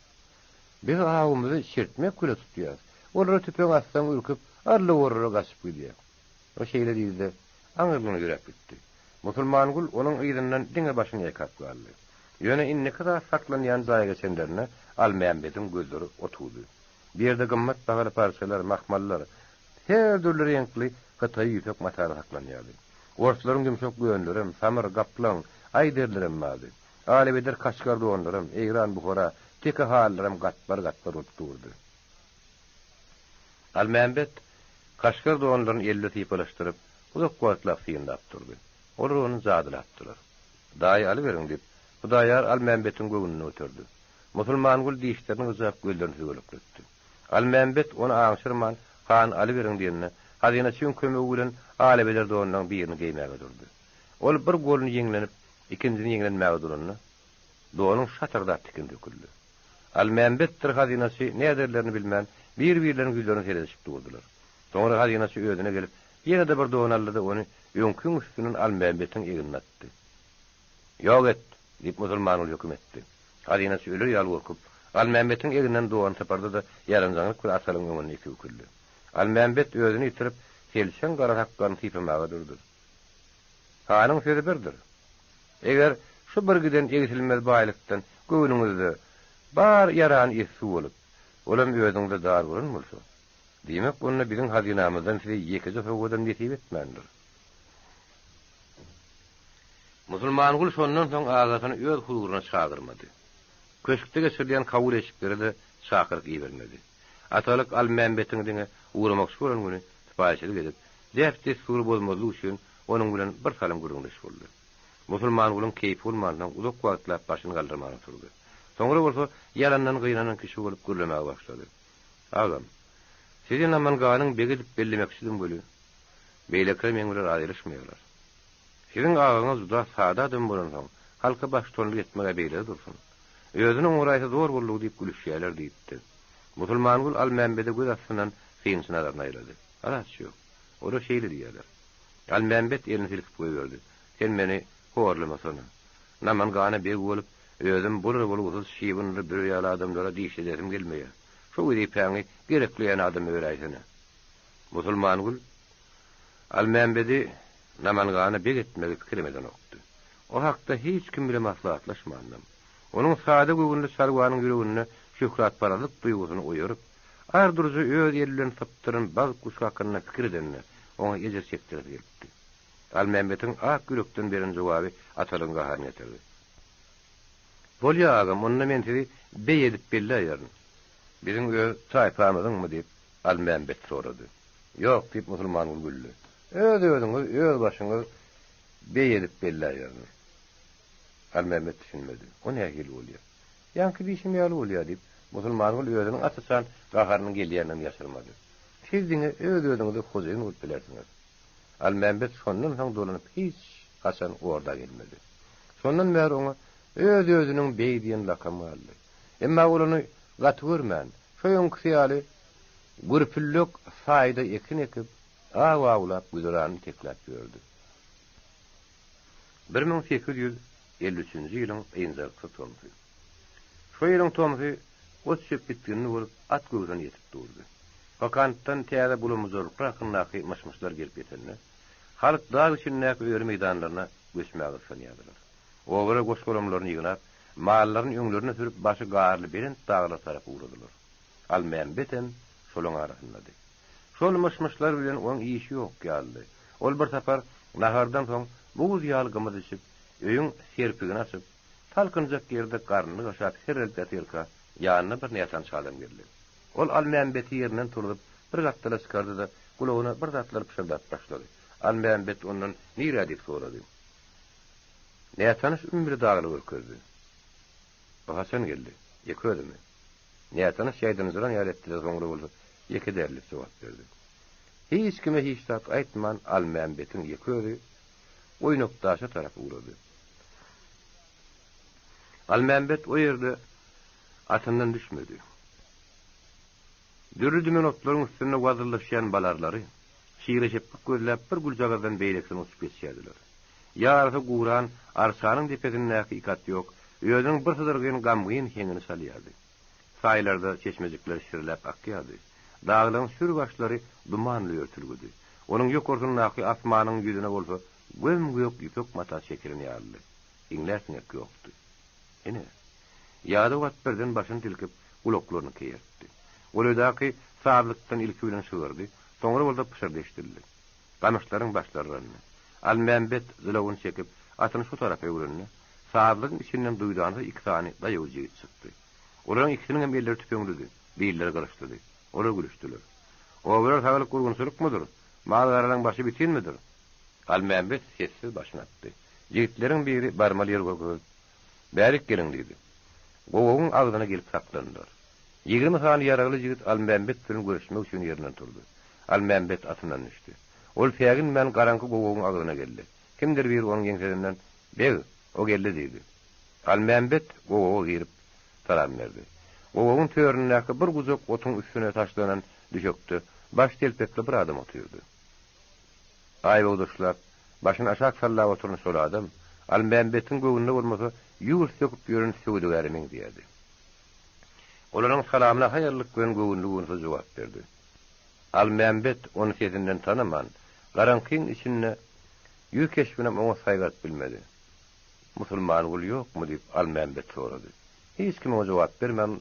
Biz awumyzy çirtmek bile tutýas. Olara tüpeň atsaň ürküp, alla-orrara gaçyp gidýär. O şeýle diýdi-de, aňyrlygyna ýöräp gitdi. Musulmangül onuň yzyndan diňe başyny ýaýkap galdy. Ýöne indiki zat saklanýan jaýa geçenlerinde Almämbediň gözleri otuwdy. Bu ýerde gymmat bahaly parçalar, mahmallar, her dürli reňkli hytaý ýüpek matalary saklanýardy. Orslaryň ýumşak gönlerem, samyr, gaplaň, aý derilerem bardy. Alybeder kaşgar donlaram, eýran, buhara, teke halylaram gatbar-gatbar bolup durdy. Almämbet kaşgar donlaryny elde sypalaşdyryp, uzak wagtlap synlap durdy. Olar ony jadylapdylar. Daýy alyberiň, diýip, Hudaýar Almämbetiň göwnüni göterdi. Musulmangül dişlerini gyjap, gözlerini süzelekletdi. Almämbet ony aňşyrman, Han alyberiň diýende, hazynaçyň kömegi bilen alybeder donlaryň birini geýmäge durdy. Ol bir goluny ýeňlenip, ikinjisini ýeňlenmäge duranda, donuň şatyrdap tikini döküldi. Almämbetdir hazynaçy näderlerini bilmän, bir-birleriniň ýüzlerine seredişip durdular. Soňra hazynaçy özüne gelip, ýene-de bir don aldy-da, ony öňkiň üstünden Almämbetiň egnine atdy. Ýok et! diýip, Musulmangül höküm etdi. Hazynaçy öler ýaly gorkup, Almämbetiň egninden dony sypyrdy-da, ýaranjaňlyk bilen Atalygyň öňünde iki büküldi. Almämbet özüni ýitirip, selçeň gara sakgalyny sypamaga durdy. Hanyň sözi birdir. Eger şu bir giden egsilmez baýlykdan göwnüňizde bar ýarany ýessu bolup, olam özüňize dar bolan bolsa, diýmek, onda biziň hazynamyzdan size ýekeje sowgadam nesip etmändir. Musulmangül şondan soň agasyny öz huzuryna çagyrmady. Köşkde geçirilýän kabul eşiklere-de çakylyk ibermedi. Atalyk Almämbetiň diňe ugramakçy bolan güni sypaýyçylyk edip, däp-dessury bozmazlyk üçin onuň bilen bir salym gürrüňdeş boldy. Musulmangulyň keýpi bolmansoň uzak wagtlap başyny galdyrman oturdy. Soňra bolsa ýalandan gynanan kişi bolup gürlemäge başlady. Agam, sizi Namanganyň begi edip bellemekçidim weli, beýlekiler meň bilen razylaşmaýarlar. Siziň agaňyz juda sada adam bolansoň, halka baştutanlyk etmeg-ä beýle dursun. Özüni oňaraýsa zor boldugy diýip gülüşýärler diýipdi. Musulmangül Almämbede göz astyndan synçy nazaryny aýlady. Alaç ýok. Olar şeýle diýýärler. Almämbet elini silkip goýberdi. Sen meni horlamasana. Namangana beg bolup, özüm bolar-bolgusyz şybynly büre ýaly adamlara dişledesim gelmeýär. Şo wezipäňi gerekleýän adama beräýsene. Musulmangül Almämbedi Namangana beg etmegi pikirem edenokdy. O hakda hiç kim bile maslahatlaşmandam. Onuň sada göwünli çarwanyň ýüreginde şöhratparazlyk duýgusyny oýaryp, ar durujy öz eli bilen sypdyran bagt guşy hakynda pikir edende, oňa ejir çekdiresi gelipdi. Almämbetiň ak ýürekden beren jogaby Atalygyň gaharyny getirdi. Bolýa agam, onda men sizi beý edip belläýerin. Biziň öz taýpamyzyňmy diýip. Almämbet sorady. Ýok, diýip, Musulmangül güldi. Öz-özüňiz, öz başyňyz beý edip belläýeriňiz. Almämmet düşünmedi. O nähili bolýar? Ýaňky diýşim ýaly bolýar, diýip, Musulmangül özüniň aç-açan gaharynyň gelýändigini ýaşyrmady. Siz diňe öz-özüňize hojaýyn bolup bilersiňiz. Almämbet şondan soň dolanyp hiç haçan orda gelmedi. Şondan bäri oňa öz-özüniň beý diýen lakam galdy. Emma ol ony gaty görmän, şo öňküsi ýaly gürpüllek saýda ekin ekip, aw awlap güzeranyny tekläp ýördi. 1853-nji ýylyň ynjalyksyz tomsy. Şo ýylyň tomsy ot-çöp bitginli bolup, at göwsüne ýetip durdy. Kokantdan täze bulamuzarlyklar hakyndaky myş-myşlar gelip ýetende, halk dag içindäki öri meýdanlaryna göçmäge gyssanýardylar. Obalar goş-golamlaryny ýygnap, mallaryny öňlerine sürüp başy garly belent daglara tarap ugradylar. Almämbetem şolaň arasyndady. Şol myş-myşlar bilen onuň işi ýok ýalydy. Ol bir sapar nahardan soň buz ýaly gymyz içip, öýüň serpigini açyp, salkynjak ýerde garnyny gaşap herrelip ýatyrka, ýanyna bir nätanyş adam geldi. Ol Almämbeti ýerinden turzup, bir gapdala çykardy-da, gulagyna bir zatlar pyşyrdap başlady. Almämbet ondan Nirä diýip sorady. Nätanyş ümür dagly görkezdi. Bu haçan geldi? Ýeke özümi? Nätanyş ýaýdanyjyran ýaly etdi-de, soňra bolsa, Ýeke däl diýip jogap berdi. Hiç kime hiç zat aýtman Almämbetiň ýeke özi Oýnakdaşa tarap ugrady. Almämbet o ýerde atyndan düşmedi. Dürli-dümen otlaryň üstünde wazyllaşýan balarylary şire-şepbik gözläp bir güljagazdan beýlekisine uçup geçýärdiler. Ýarysy guran arçanyň depesindäki ikatýok özüniň birsydyrgyn gamgyn heňini çalýardy. Saýlarda çeşmejikler şirläp akýardy. Daglaryň sür başlary dumanly örtülgidi. Onuň ýokarsyndaky asmanyň ýüzüne bolsa göm-gök ýüpek mata çekilen ýalydy. Iňlär siňek ýokdy. Ine, ýadaw at birden başyny silkip, gulaklaryny keýertdi. Golaýdaky sazlykdan ilki bilen şygyrdy, soňra bolsa pyşyrdy eşidildi. Gamyşlaryň başlary yrandy. Almämbet jylawyny çekip, atyny şu tarapa öwrende, sazlygyň içinden duýdansyz iki sany daýaw jigit çykdy. Olaryň ikisiniň hem elleri tüpeňlidi, billeri gylyçlydy. Olar gülüşdiler. Obalar saglyk-gurgunçylykmydyr? Mal-garalaň başy bitinmidir? Almämbet sessiz başyny atdy. Ýigitleriň biri barmaly ýeri görkezip, Bärik geliň diýdi. Gowagyň agzyna gelip saklandylar. 20 sany ýaragly ýigit Almämbet bilen görüşmek üçin ýerinden turdy. Almämbet atyndan düşdi. Ol säginmän garaňky gowagyň agzyna geldi. Kimdir biri onuň ýeňsesinden, Beg, o geldi diýdi. Almämbet gowaga girip, salam berdi. Gowagyň töründäki bir gujak otuň üstüne taşlanan düşekde baş telpekli bir adam otyrdy. Aýbogdaşlap, başyny aşak sallap oturan şol adam, Almämbetiň göwnüne bolmasa, ýurt söküp ýören söwdagäre meňzeýärdi. Olaryň salamyna haýallyk bilen göwünli-göwünsiz jogap berdi. Almämbet ony sesinden tanaman, garaňkyň içinde ýüz keşbinem oňat saýgaryp bilmedi. Musulmangül ýokmy? diýip, Almämbet sorady. Hiç kim oňa jogap bermän,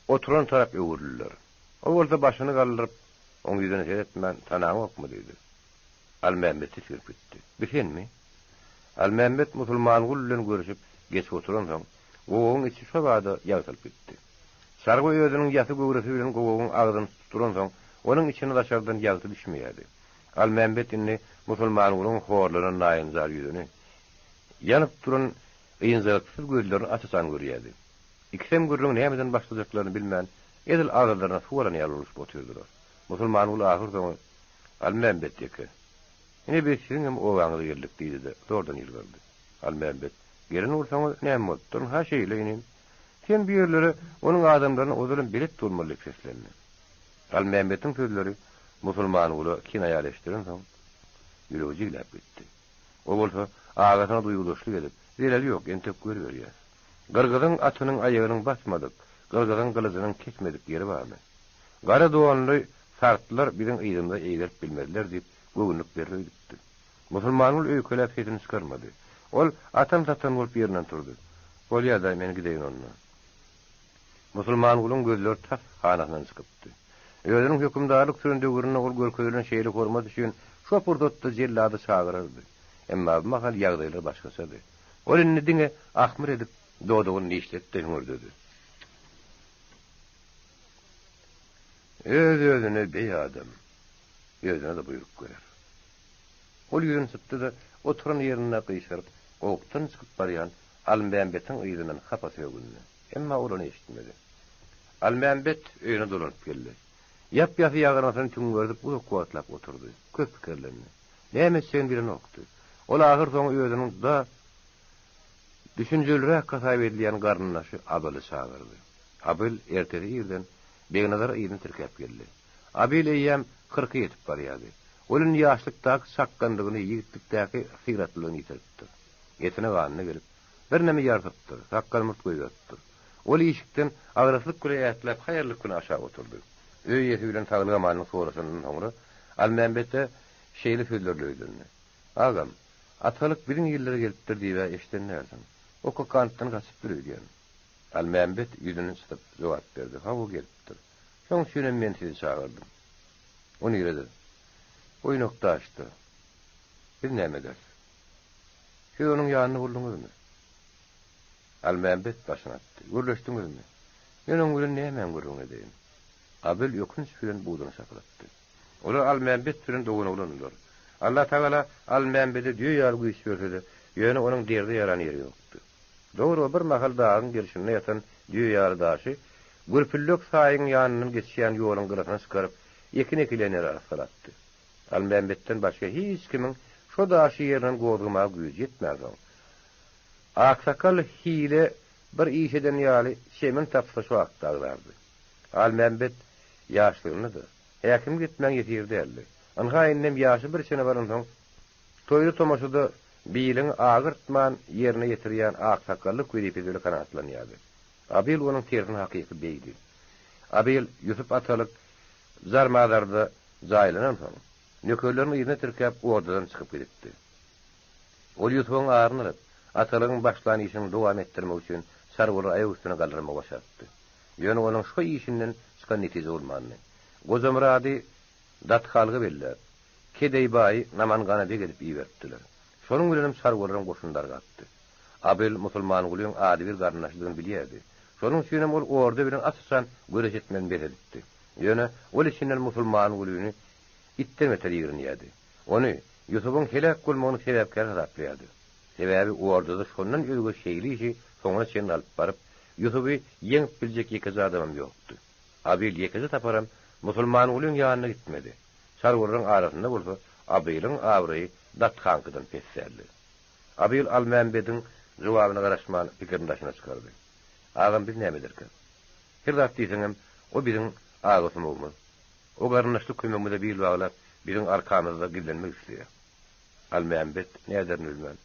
oturan tarap öwrüldiler. Ol bolsa başyny galdyryp, oň ýüzüne seretmän, Tanaňokmy? diýdi. Almämbet tisginip gitdi. Bi senmi? Almämbet Musulmangül bilen görüşip, geçip oturansoň, gowagyň içi şo bada ýagtylyp gitdi. Çarwa özüniň ýasy göwresi bilen gowagyň agzyny tutup duransoň, onuň içine daşardan ýagty düşmeýärdi. Almämbet indi Musulmangülüň horlanan naýynjar ýüzüni, ýanyp duran ynjalyksyz gözlerini aç-açan görýärdi. Ikisem gürrüňi nämeden başlajaklaryny bilmän, edil agyzlaryna suw alan ýaly boluşyp otyrdylar. Musulmangül ahyrsoňy, Almämbet ýeke, ine biz siziňem obaňyza geldik diýdi-de, zordan ýylgyrdy. Almämbet, Gelen bolsaňyz, näme bolupdyr? Ynha şeýle, inim. Sen bu ýerlere onuň adamlaryna ozalam belet bolmaly diýip seslendi. Almämbetiň sözleri Musulmangula kinaýaly eşdilensoň, ýüregi jigläp gitdi. O bolsa agasyna duýgudaşlyk edip, Zeleli ýok, entek görüberýäs. Gyrgyzyň atynyň aýagynyň basmadyk, gyrgyzyň gylyjynyň kesmedik ýeri barmy? Gara donly sartlar biziň yzymyza eýgerip bilmezler diýip, göwünlik berer öýdüpdi. Musulmangül öýkeläp sesini çykarmady. Ol atan-satan bolup ýerinden turdy. Bolýa-da, men gideýin onda. Musulmangulyň gözleri tas hanasyndan çykypdy. Özüniň hökümdarlyk süren döwründe ol görkezilen şeýle hormat üçin şo pursatda jellady çagyrardy. Emma bu mahal ýagdaýlar başgaçady. Ol indi diňe ahmyr edip, dodagyny dişledi-de hüňürdedi. Öz-özüne beý adam, özüne-de buýruk berer. Ol ýüzüni sypdy-da, oturan ýerinde gyşaryp, gowakdan çykyp barýan Almämbetiň yzyndan hapa sögündi. Emma ol ony eşitmedi. Almämbet öýüne dolanyp geldi. Ýap-ýasy ýagyrnysyny tüňňerdip uzak wagtlap oturdy. Köp pikirlendi. Näme etjegini bilenokdy. Ol ahyrsoňy özüniň juda düşünjeliräk hasap edilýän garyndaşy Abyly çagyrdy. Abyl ertesi irden Begnazary yzyna tirkäp geldi. Abyl eýýäm kyrka ýetip barýardy. Ol indi ýaşlykdaky çakganlygyny, ýigitlikdäki syratlylygyny ýitiripdir. Etine-ganyna gelip, birneme ýarsypdyr, sakgal-murt goýberipdir. Ol işikden agraslyk bilen ätläp, haýallyk bilen aşak oturdy. Öý eýesi bilen saglyk-amanlyk soraşandan soňra, Almämbete şeýle sözler bilen ýüzlendi, Agam, Atalyk biziň illere gelipdir diýib-ä eşiden dälsiň. O Kokantdan gaçypdyr öýdýän. Almämbet ýüzüni çytyp, jogap berdi, Hawa, gelipdir. Şoň üçinem men sizi çagyrdym. O nirede? Oýnakdaşda. Biz näme ederis? Siz onuň ýanynda bolduňyzmy? Almämbet başyny atdy. Gürleşdiňizmi? Men oň bilen nämäň gürrüňini edeýin? Abyl ökünç bilen buduny şapyratdy. Olar Almämbet bilen doganoglandylar. Allatagala Almämbede düýe ýaly güýç berse-de, ýöne onuň derde ýaran ýeri ýokdy. Dogry, o bir mahal dagyň gerşinde ýatan düýe ýaly daşy Gürpüllek saýyň ýanyndan geçýän ýoluň gyrasyna çykaryp, ekin ekilen ýeri arassalapdy. Almämbetden başga hiç kimiň şo daşy ýerinden gozgamaga güýji ýetmänsoň, aksakal hile bir iş eden ýaly çemini tapsa şo hakda agzardy. Almämbet ýaşlygynda-da, häkimlik etmäň ýesiri däldi. Ynha indem ýaşy bir çene baransoň, toýda-tomaşada biliňi agyrtman ýerine ýetirýän aksakgallyk wezipesi bilen kanagatlanýardy. Abyl onuň tersine hakyky beýdi. Abyl Ýusup atalyk Jarmazarda jaýlanansoň, nökerlerini yzyna tirkäp ordadan çykyp gidipdi. Ol Ýusubyň aryny alyp, atalygyň başlan işini dowam etdirmek üçin çarwalary aýak üstüne galdyrmagy başarypdy. Ýöne onuň şo işinden çykan netije bolmandy. Gojamyrady Dathalga belläp, Kedeýbaýy Namangana beg edip iberipdiler. Şonuň bilenem çarwalaryň goşuny dargapdy. Abyl Musulmangulyň adybir garyndaşydygyny bilýärdi. Şonuň üçinem ol orda bilen aç-açan göreş etmegini bes edipdi. Ýöne ol içinden Musulmangulyny itden beter ýigrenýärdi. Ony Ýusubyň heläk bolmagynyň sebäpkäri hasaplaýardy. Sebäbi ordada şondan özge şeýle işi soňuna çenli alyp baryp, Ýusuby ýeňip biljek ýekeje adamam ýokdy. Abyl ýekeje saparam Musulmangulyň ýanyna gitmedi. Çarwalaryň arasynda bolsa Abylyň abraýy Dathaňkydan pes däldi. Abyl Almämbediň jogabyna garaşman pikirini daşyna çykardy. Agam biz näme ederkäk? Her zat diýseňem, o biziň aga sumagymyz. O garyndaşlyk kömegimize bil baglap, biziň arkamyzda gizlenmek isleýär. Almämbet näderini bilmän,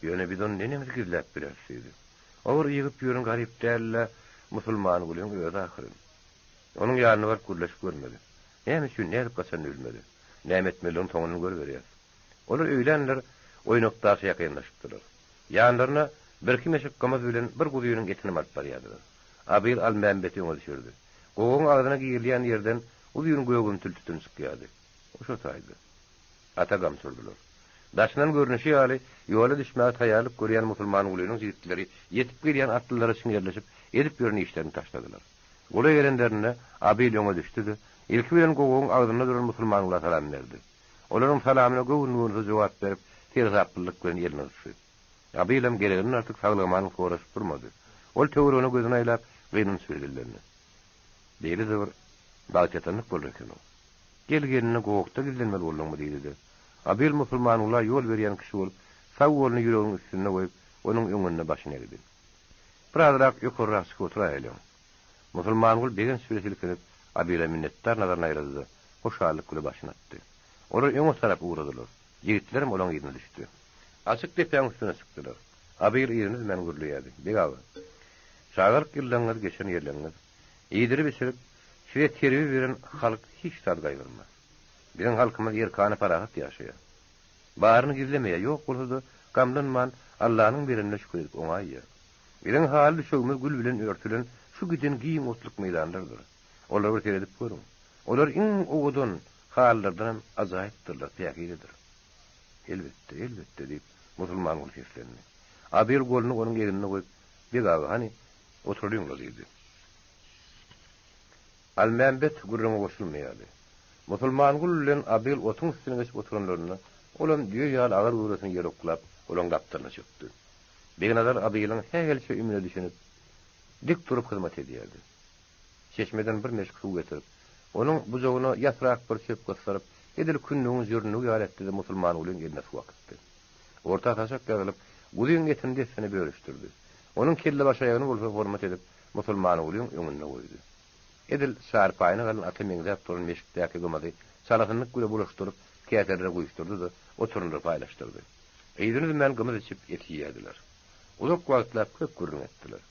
Ýöne biz ony neneňsi gizläp bileris diýdi. O bir ýygyp ýören garyp däl-de, Musulmangulyň özi ahyryn. Onuň ýanyna baryp gürleşip görmeli. Näme üçin, nädip gaçanyny bilmeli. Näme etmelidigini soňundan görüberýäs. Olar öýlänler Oýnakdaşa ýakynlaşypdylar. Ýanlaryna birki meşik gymyz bilen bir guzynyň etinem alyp barýardylar. Abyl Almämbeti öňe düşürdi. Gowagyň agzyna girilýän ýerden uzyn gögümtil tütün çykýardy. O şo taýda. Ata gamçy urdular. Daşyndan görnüşi ýaly, ýola düşmäge taýýarlyk görýän Musulmangulynyň jigitleri ýetip gelýän atlylara çiňerleşip, edip ýören işlerini taşladylar. Golaý gelenlerinde Abyl öňe düşdi-de, ilki bilen gowagyň agzynda duran Musulmangula salam berdi. Olaryň salamyna göwün-göwünsiz jogap berip, seresaplylyk bilen elini gysdy. Abylam gereginden artyk saglyk-amanlyk soraşyp durmady. Ol töweregine gözüni aýlap, gynanç bilen dillendi. Beýle-de bir bagtyýatanlyk bolar eken-ow. Gel-gelinde gowakda gizlenmeli bolduňmy diýdi-de, Abyl Musulmangula ýol berýän kişi bolup, sag goluny ýüreginiň üstünde goýup, onuň öňünde başyny egdi. Birazrak ýokarrak çykyp oturaýalyň. Musulmangul begenç bile silkinip, Abyla minnetdar nazaryny aýlady-da, hoşallyk bile başyny atdy. Olar öňe tarap ugradylar. Ýigitlerem olaň yzyna düşdi. Açyk depäň üstüne çykdylar. Abyl yzyny üzmän gürleýärdi. Beg aga, çagalyk ýyllaryňyz geçen ýerleriňiz, iýdirip-içirip, size terbiýe beren halk hiç zat gaýgyrmaz. Biziň halkymyz erkana parahat ýaşaýar. Baryny gizlemeýär, ýok bolsa-da, gamlanman, Allanyň berenine şükür edip oňaýýar. Biziň haly düşegimiz gül bilen örtülen şu giden giň otluk meýdanlardyr. Olara bir seredip görüň. Olar iň owadan halylardanam ajaýypdyrlar, päkizedir. Elbetde, elbetde, diýip, Musulmanguly seslendi. Abyl goluny onuň egnine goýup, Beg aga, hany, oturalyň-la, diýdi. Almämbet gürrüňe goşulmaýardy. Musulmangul bilen Abyl otuň üstüne geçip oturanlarynda, olam düýe ýaly agyr göwresini ýere oklap, olaň gapdalyna çökdi. Begnazar Abylyň sähelçe ümüne düşünip, dik durup hyzmat edýärdi. Çeşmeden bir meşik suw getirip, onuň bujagyna ýasrak bir çöp gysdyryp, edil kündügiň jürnügi ýaly etdi-de Musulmangulyň eline suw akytdy. Orta saçak ýazylyp, guzyň etini dessine bölüşdirdi. Onuň kellebaşaýagyny bolsa hormat edip, Musulmangulyň öňünde goýdy. Edil çarpaýyna galan ata meňzäp duran meşikdäki gymyzy çalasynlyk bile bulaşdyryp, käselere guýuşdyrdy-da, oturanlara paýlaşdyrdy. Yzyny üzmän gymyz içip, et iýýärdiler. Uzak wagtlap köp gürrüň etdiler.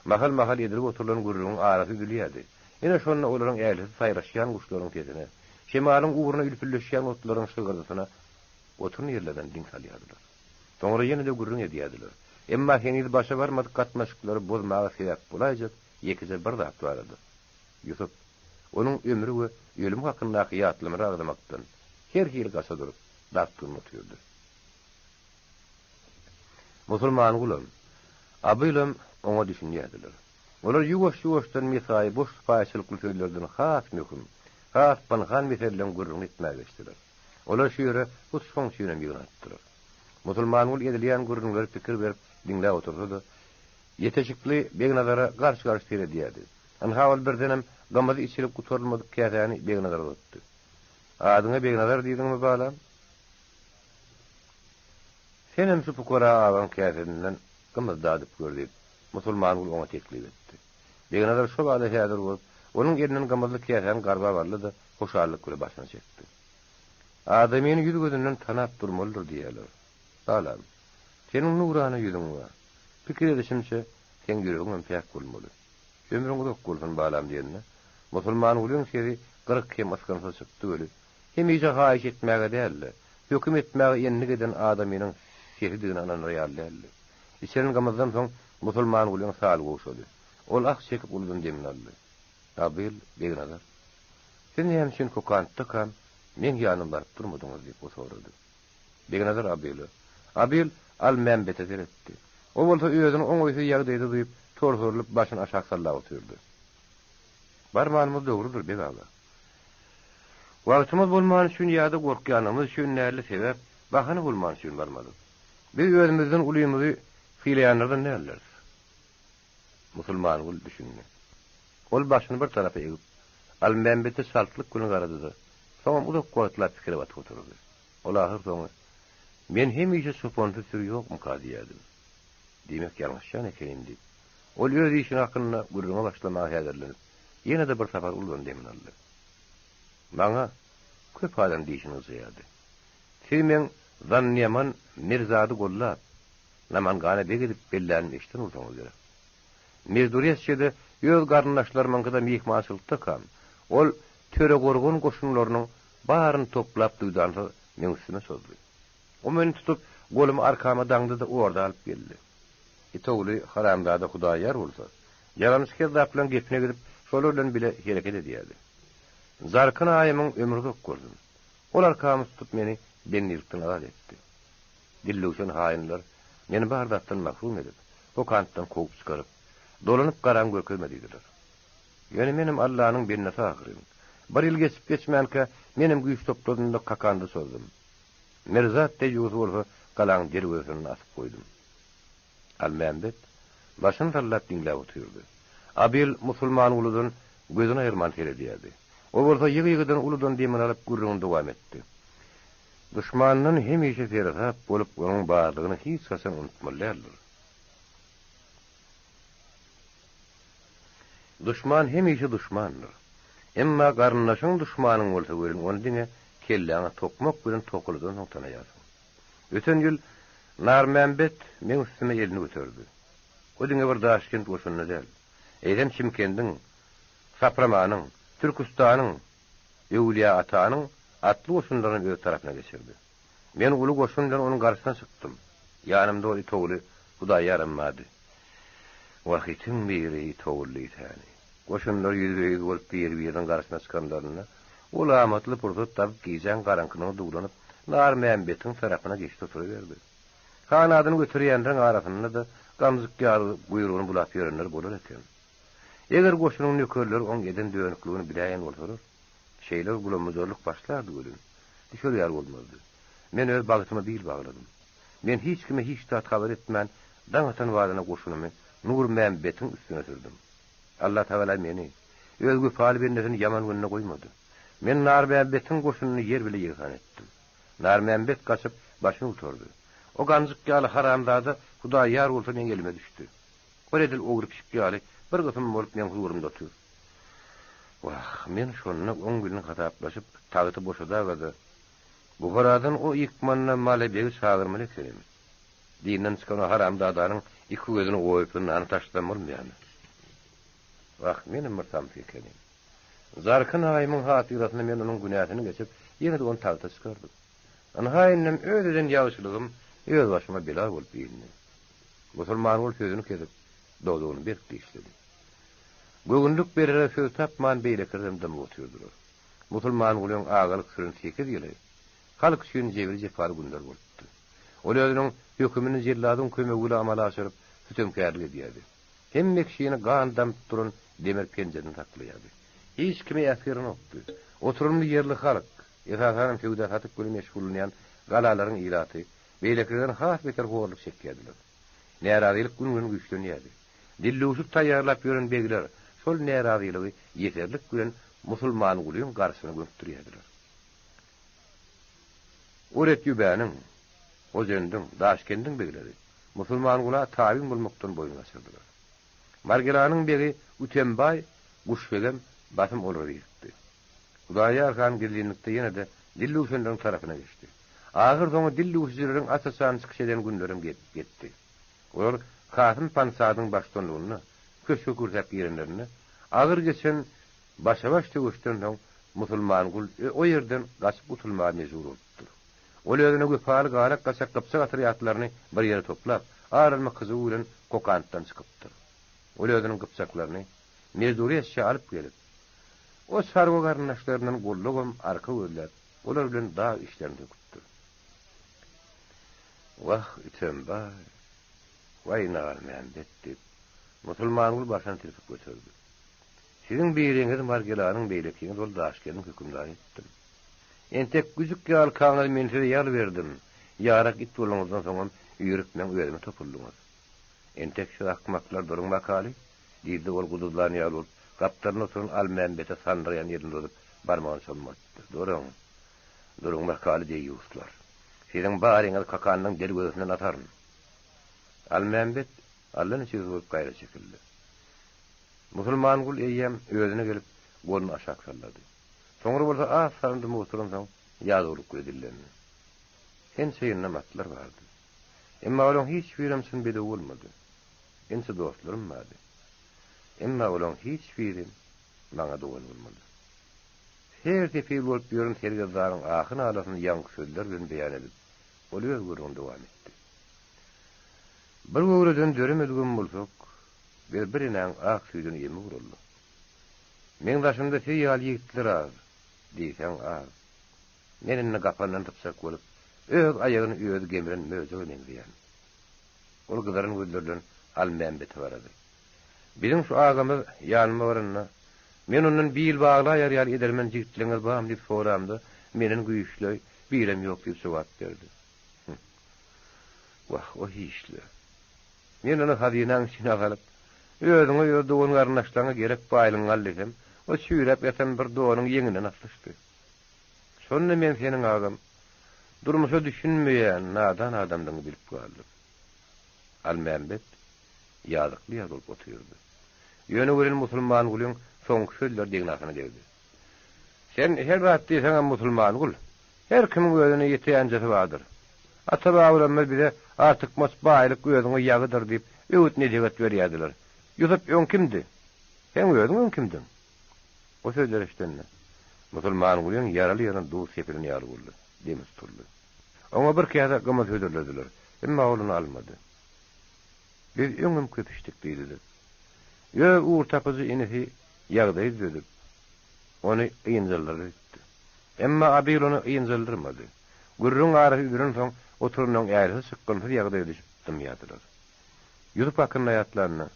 Mahal-mahal edilip oturylan gürrüňiň arasy üzülýärdi. Ine, şonda olaryň ählisi saýraşýan guşlaryň sesine, şemalyň ugruna ülpüldeşýän otlaryň şygyrdysyna oturan ýerlerinden diň salýardylar. Soňra ýene-de gürrüň edýärdiler. Emma heniz başa barmadyk gatnaşyklary bozmaga sebäp bolaýjak ýekeje bir zat bardy. Ýusup, onuň ömri we ölümi hakyndaky ýatlamalary agzamakdan her hili gaça durup, dartgynly otyrdy. Musulmangulam, Abylam oňa düşünýärdiler. Olar ýuwaş-ýuwaşdan mesaýy boş sypaýyçylykly sözlerden has möhüm, has pynhan meseleleriň gürrüňini etmäge geçdiler. Olar şu ýere hut şoň üçinem ýygnanypdylar. Musulmangul edilýän gürrüňleri pikir berip diňläp otursa-da, ýeteşikli Begnazara garş-garş seredýärdi. Ynha ol birdenem gymyzy içilip gutarylmadyk käsäni Begnazara uzatdy. Adyňa Begnazar diýdiňmi, balam? Senem şu pukara agaň käsesinden gymyz dadyp gör diýip, Musulmangul oňa teklip etdi. Begnazar şo bada häzir bolup, onuň elinden gymyzly käsäni garbap aldy-da, hoşallyk bile başyny çekdi. Adamyny ýüz-gözünden tanap durmalydyr diýýärler. Balam, seniň nurana ýüzüň bar. Pikir edişimçe, seň ýüregiňem päk bolmaly. Ömrüň uzak bolsun, balam diýende, Musulmangulyň sesi gyryk hem ysgynsyz çykdy weli, hemişe haýyş etmäge däl-de, höküm etmäge endik eden adamynyň sesidigine ynanar ýaly däldi. Içeren gymyzdan soň Musulmangulyň saly gowşady. Ol ah çekip uludan demini aldy. Abyl, Begnazar, siz näme üçin Kokantdakam meň ýanyma baryp durmadyňyz diýip o sorady. Begnazar Abyla, Abyl Almämbete seretdi. O bolsa özüni oňaýsyz ýagdaýda duýup, torsarylyp başyny aşak sallap otyrdy. Barmanymyz dogrudyr, beg aga. Wagtymyz bolmany üçin ýa-da gorkýanlygymyz üçin däldi, sebäp bahana bolmany üçin barmadyk. Biz özümizden ulymyzy sylaýanlardan däldiris. Musulmangül düşündi. Ol başyny bir tarapa egip, Almämbete çaltlyk bilen garady-da, soňam uzak wagtlap pikire batyp oturdy. Ol ahyrsoňy, Men hemişe çopansyz süri ýokmuka diýýärdim. Diýmek, ýalňyşýan ekenim diýip, ol öz işini hakynda gürrüňe başlamaga häzirlenip, ýene-de bir sapar uludan demini aldy. Maňa köp adam dişini gyjaýardy. Siz meň zannyýaman Mirzady gollap, Namangana beg edip bellänimi eşiden bolsaňyz gerek. Mejdureçjede öz garyndaşlarymyňkyda myhmançylykdakam, ol Töregorgan goşunlarynyň baryny toplap duýdansyz meň üstüme çozdy. O meni tutup, golumy arkama daňdy-da orda alyp geldi. It ogly haramzada Hudaýýar bolsa, ýalançy kezzaplaryň gepine gidip, şolar bilen bile hereket edýärdi. Zarkyn aýymyň ömri uzak bolsun. Ol arkamy tutup meni bendilikden azat etdi. Dillöwşen haýynlar meni bar zatdan mahrum edip, Kokantdan kowup çykaryp, dolanyp garaň görkezme diýdiler. Ýöne menem Allanyň bendesi ahyryn. Bir ýyl geçip-geçmänkä menem güýç topladym-da Kakanda çozdum. Mirzat deýýusy bolsa galaň derwezesinde asyp goýdum. Almämbet başyny sallap diňläp otyrdy. Abyl Musulmanguludan gözüni aýyrman seredýärdi. O bolsa ýygy-ýygydan uludan demini alyp gürrüňini dowam etdi. Duşmandan hemişe seresap bolup, onuň barlygyny hiç haçan unutmaly däldir. Duşman hemişe duşmandyr. Emma garyndaşyň duşmanyň bolsa welin ony diňe kelläňe tokmak bilen tokuladan soň tanaýarsyň. Öten ýyl Narmämbet meň üstüme elini göterdi. O diňe bir Daşkent goşunyny däl, eýsem Çimkendiň, Sapramanyň, Türküstanyň, Öwülýaatanyň atly goşunlaryny öz tarapyna geçirdi. Men uly goşun bilen onuň garşysyna çykdym. Ýanymda ol itogly Hudaýýaram bardy. Wah, itiň biri itogul diýsäni. Goşunlar ýüzbe-ýüz bolup biri-biriniň garşysyna çykanlarynda, ol amatly pursat tapyp gijäň garaňkylygyna duwlanyp, Narmämbetiň tarapyna geçdi oturyberdi. Han adyny göterýänleriň arasynda-da gamjyk ýaly guýrugyny bulap ýörenler bolar eken. Eger goşunyň nökerleri oň eden dönükligini biläýen bolsalar, şeýle bir bulam-bujarlyk başlardy welin, düşer ýaly bolmazdy. Men öz bagtyma bil bagladym. Men hiç kime hiç zat habar etmän, daň atan badyna goşunymy Nurmämbetiň üstüne sürdüm. Allatagala meni, öz wepaly bendesini ýaman günde goýmady. Men Narmämbetiň goşunyny ýer bile ýegsan etdim. Narmämbet gaçyp, başyny gutardy. O ganjyk ýaly haramzada Hudaý ýar bolsa meň elime düşdi. Ol edil ogry pişik ýaly bir gysym bolup meň huzurymda otyr. Wah, men şonda oň bilen hasaplaşyp, tagty boşadaga-da, Buharadan o ýykmanda Maly begi çagyrmaly ekenim. Dinden çykan o haramzadanyň iki gözüni oýup zyndana taşlasam bolmaýarmy? Wah, menem bir samsyk ekenim. Zarkyn aýymyň hatyrasyna men onuň günäsini geçip, ýene-de ony tagta çykardym. Ynha indem öz eden ýagşylygym öz başyma bela bolup indi. Musulmangul sözüni kesip, dodagyny berk dişledi. Göwünlik berere söz tapman beýlekilerem dymyp otyrdylar. Musulmangulyň agalyk süren sekiz ýyly halk üçin jebir-jepaly günler bolupdy. Ol özüniň hökümini jelladyň kömegi bilen amala aşyryp, sütemkärlik edýärdi. Hemme kişini gan damyp duran demir penjeden saklaýardy. Hiç kimi äsgerenokdy. Oturymly ýerli halk, esasanam söwda-satyk bilen meşgullanýan galalaryň ilaty beýlekilerden has beter horluk çekýärdiler. Närazylyk gün-gün güýçlenýärdi. Dildüwşük taýýarlap ýören begler şol närazylygy ýeserlik bilen Musulmangulyň garşysyna gönükdirýärdiler. Oretýübäniň, Hojendiň, Daşkendiň begleri Musulmangula tabyn bolmakdan boýun gaçyrdylar. Margilanyň begi Ütembaý Guşbegem basym olara birikdi. Hudaýar han gizlinlikde ýene-de dildüwşenleriň tarapyna geçdi. Ahyrsoňy dildüwşüjileriň aç-açan çykyş eden günlerem gelip ýetdi. Olar Kasym Pansadyň baştutanlygynda köşge kürsäp girenlerinde, agyr geçen başa-baş söweşden soň Musulmangul o ýerden gaçyp gutulmaga mejbur bolupdyr. Ol özüne wepaly galak-gaçak gypjak otrýadlaryny bir ýere toplap, ar almak hyjuwy bilen Kokantdan çykypdyr. Ol özüniň gypjaklaryny Mejdureççä alyp gelip, o çarwa garyndaşlaryndan gollagam arka gözläp, olar bilen dag işlerini söküpdir. Wah, Ütembaý, waý Narmämbet, diýip, Musulmangül başyny silkip göterdi. Siziň biriňizi Margilanyň, beýlekiňizi ol Daşkendiň hökümdary etdim. Entek güjük ýalykaňyz men size ýal berdim, ýarak it bolanyňyzdan soňam üýrüp meň özüme topuldyňyz. Entek siz akmaklar duruň bakaly, diýdi-de ol guduzlan ýaly bolup, gapdalynda oturan Almämbete sandyraýan elini uzadyp, barmagyny çommaltdy. Duruň! Duruň bakaly, deýýuslar! Siziň baryňyzy Kakanyň derwezesinden ataryn! Almämbet allaniçigsi bolup gaýra çekildi. Musulmangul eýýäm özüne gelip, goluny aşak sallady. Soňra bolsa az salym dymyp oturansoň, ýadawlyk bilen dillendi. Ençe ýyndam atlar bardy. Emma olaň hiç birem çyn bedew bolmady. Ençe dostlarym bardy. Emma olaň hiç biri maňa dogan bolmady. Ser-sepil bolup ýören sergezdanyň ahy-nalasyny ýaňky sözler bilen beýan edip, ol öz gürrüňini dowam etdi. Bir göwreden döremedigem bolsak, biz bir enäň ak süýdüni emip uraldyk. Meň daşymda siz ýaly ýigitler az, diýseň az. Men indi gapandan sypjak bolup, öz aýagyny özi gemren möjege meňzeýän. Ol gyzaran gözleri bilen Almämbete garady. Biziň şu agamyz ýanyma baranda, men ondan bil baglaýar ýaly edermen jigitleňiz barmy diýip soramda, menden güýçli birem ýok diýip jogap berdi. Hüh. Wah, o hiç-le. Men ony hazynaň içine salyp, özüňe, öz dogan-garyndaşlaryňa gerek baýlygyňy al diýsem, o çüýräp ýatan bir donuň ýeňinden aslyşdy. Şonda men seniň agam, durmuşa düşünmeýän nadan adamdygyňy bilip galdym. Almämbet ýazykly ýaly bolup otyrdy. Ýöne welin Musulmangulyň soňky sözleri degnasyna degdi. Sen her zat diýseňem Musulmangul, her kimiň özüne ýetäýenjesi bardyr. Ata-babalarymyz bize artykmaç baýlyk özüňe ýagydyr diýip öwüt-nesihat berýärdiler. Ýusup öň kimdi? Seň özüň öň kimdiň? Bu sözleri eşidende, Musulmangulyň ýaraly ýerine duz sepilen ýaly boldy, demi tutuldy. Oňa bir käse gymyz hödürlediler, emma ol ony almady. Biz öňem köp içdik diýdiler. Öz ugurtapyjy inisi ýagdaýy düzedip, ony ynjaldyrar öýtdi. Emma Abil ony ynjaldyrmady. Gürrüň arasy üzülensoň, oturanlaryň ählisi çykgynsyz ýagdaýa düşüp dymýardylar. Ýusup hakynda ýatlanda,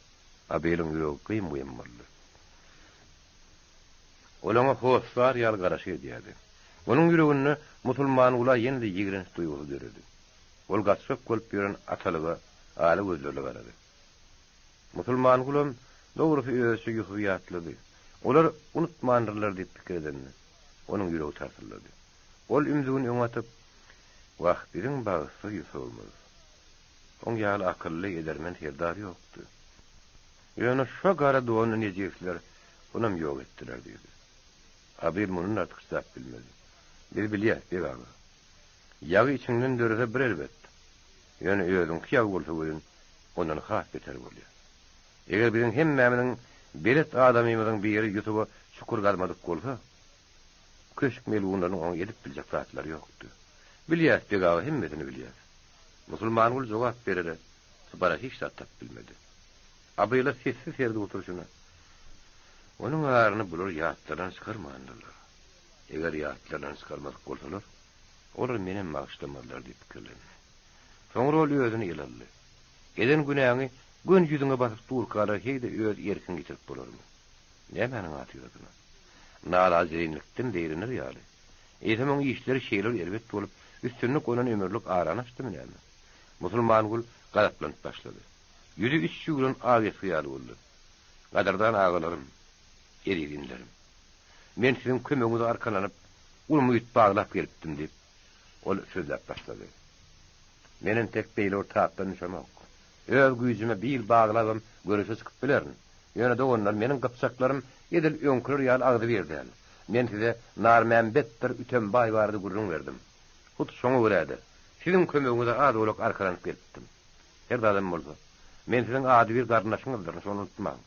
Abiliň ýüregi gyýym-gyýym boldy. Ol oňa hossar ýaly garaşyk edýärdi. Onuň ýüreginde Musulmangula ýene-de ýigrenç duýgusy döredi. Ol gaçgak bolup ýören Atalyga ala gözlerli garady. Musulmangulam dogrusy özüçe Ýusuby ýatlady. Olar unutmandyrlar diýip pikir edende, onuň ýüregi tarsyldady. Ol ümzügini öňe atyp, Wah, biziň bagtsyz Ýusubymyz! Oň ýaly akylly, edermen serdar ýokdy. Ýöne şo gara donly nejisler onam ýok etdiler diýdi. Abyl mundan artyk çydap bilmedi. Biz bilýäs, beg aga. Ýagy içiňden dörese bir erbet. Ýöne özüňki ýagy bolsa welin, ondan has beter bolýar. Eger biziň hemmämiziň belet adamymyzyň biri Ýusuba çukur gazmadyk bolsa, köşk melgunlarynyň oňa edip biljek zatlary ýokdy. Bilýäs, beg aga, hemmesini bilýäs. Musulmangul jogap berere sypara hiç zat tapyp bilmedi. Abyla sessiz seredip oturyşyna, Onuň aryny bular ýatlaryndan çykarmandyrlar. Eger ýatlaryndan çykarmadyk bolsalar, olar menem bagyşlamazlar diýip pikirlendi. Soňra ol özüni ele aldy. Eden günäňi göni ýüzüňe basyp durkalar heý-de öz erkiňi ýitirip bolarmy? Nämäniň hatyrasyna? Nalajedeýinlikden zeýrener ýaly. Eýsem oň işleri şeýle bir erbet bolup, üstünlik ondan ömürlik arany açdymy näme? Musulmangül gazaplanyp başlady. Ýüzi üç ýugran ak esgi ýaly boldy. Gadyrdan agalarym, eziz inilerim! Men siziň kömegiňize arkalanyp, umyt baglap gelipdim, diýip, ol sözläp başlady. Men entek beýle bir tapdan düşemok. Öz güýjüme bil baglabam göreşe çykyp bilerin. Ýöne, doganlar, meniň gypjaklarym edil öňküler ýaly agzybir däl. Men size Narmämbetdir Ütembaý barada gürrüň berdim. Hut şoňa görä-de, siziň kömegiňize az-owlak arkalanyp gelipdim. Her zadam bolsa, men siziň adybir garyndaşyňyzdyryn, şony unutmaň.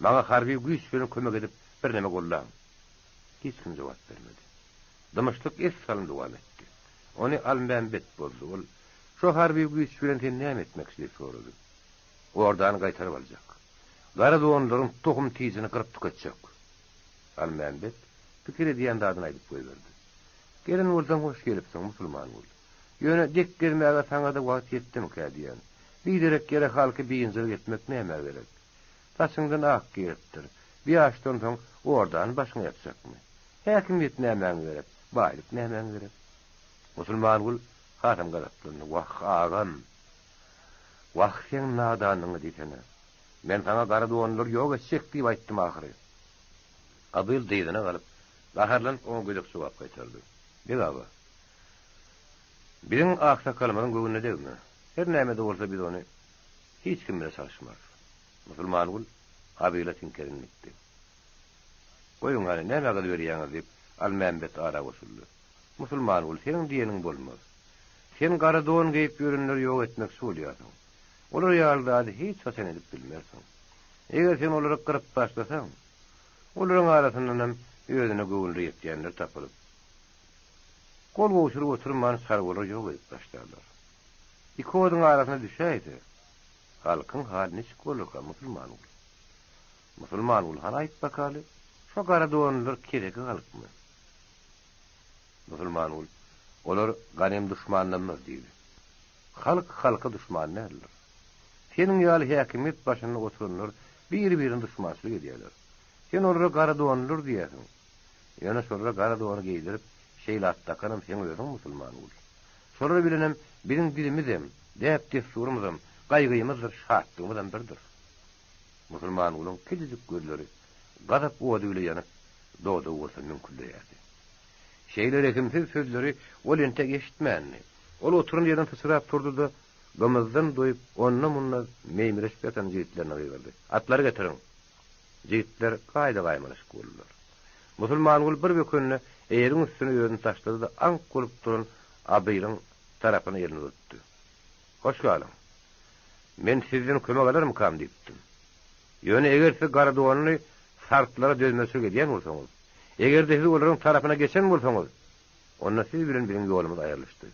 Maňa harby güýç bilen kömek edip, birneme gollaň. Hiç kim jogap bermedi. Dymyşlyk es salym dowam etdi. Ony Almämbet bozdy. Ol, Şo harby güýç bilen sen näme etmekçi? diýip sorady. Ordany gaýtaryp aljak. Gara donlaryň tohum-tijini gyryp tüketjek. Almämbet pikir edýän zadyny aýdyp goýberdi. Gelen bolsaň hoş gelipsiň, musulman bol. Ýöne dek gezmäge saňa-da wagt ýetdimikä diýýän. Biderek ýere halky biynjalyk etmek nämä gerek? Saçyňdan ak giripdir. Bir ýaşdan soň ordany başyňa ýapjakmy? Häkimiýet nämäňe gerek, baýlyk nämäňe gerek? Musulmangül hasam gazaplandy. Wah, agam! Wah, seň nadanyňy diýsene. Men saňa gara donlary ýok etjek diýip aýtdym ahyry. Abyl dyzyna galyp, gaharlanyp oňa gödek jogap gaýtardy. Beg aga, biziň aksakalymyzyň göwnüne degme. Her näme-de bolsa biz ony hiç kim bile çalyşmarys. Musulmangül Abyla tiňkerini dikdi. Goýuň hany, nämä gyzyberýäňiz, diýip, Almämbet ara goşuldy. Musulmangül, seniň diýeniň bolmaz. Sen gara don geýip ýörenleri ýok etmekçi bolýarsyň. Olar ýaly zady hiç haçan edip bilmersiň. Eger sen olary gyryp başlasaň, olaryň arasyndanam özüne göwünli ýetýänler tapylyp, gol gowşuryp oturman çarwalary ýok edip başlarlar. Iki oduň arasyna düşäýse, halkyň haly niçik bolarka, Musulmangül? Musulmangül, hany aýt bakaly, şo gara donlular keseki halkmy? Musulmangül, Olar ganym duşmanlarymyz diýdi. Halk halka duşman däldir. Seniň ýaly häkimiýet başynda oturanlar biri-birine duşmançylyk edýärler. Sen olara gara donlular diýýärsiň. Ýöne şolara gara dony geýdirip, şeýle at dakanam seň özüň Musulmangül. Şolar bilenem biziň dilimizem, däp-dessurymyzam, gaýgymyzdyr şatlygymyzam birdir. Musulmangulyň kiçijik gözleri gazap ody bile ýanyp, dodagy bolsa müňküldeýärdi. Şeýle rehimsiz sözleri ol entek eşitmändi. Ol oturan ýerinden syçrap turdy-da, gymyzdan doýup, onda-munda meýmireşip ýatan jigitlerine gygyrdy, Atlary getiriň! Jigitler gaýda-gaýmalaşyk boldular. Musulmangul bir bökende eýeriň üstüne özüni taşlady-da, aňk bolup duran Abylyň tarapyna elini uzatdy. Hoş galyň! Men sizden kömek alarmykam diýipdim. Ýöne eger siz garadonly sartlara dözmezçilik edýän bolsaňyz, eger-de siz olaryň tarapyna geçen bolsaňyz, onda siz bilen biziň ýolumyz aýrylyşdy.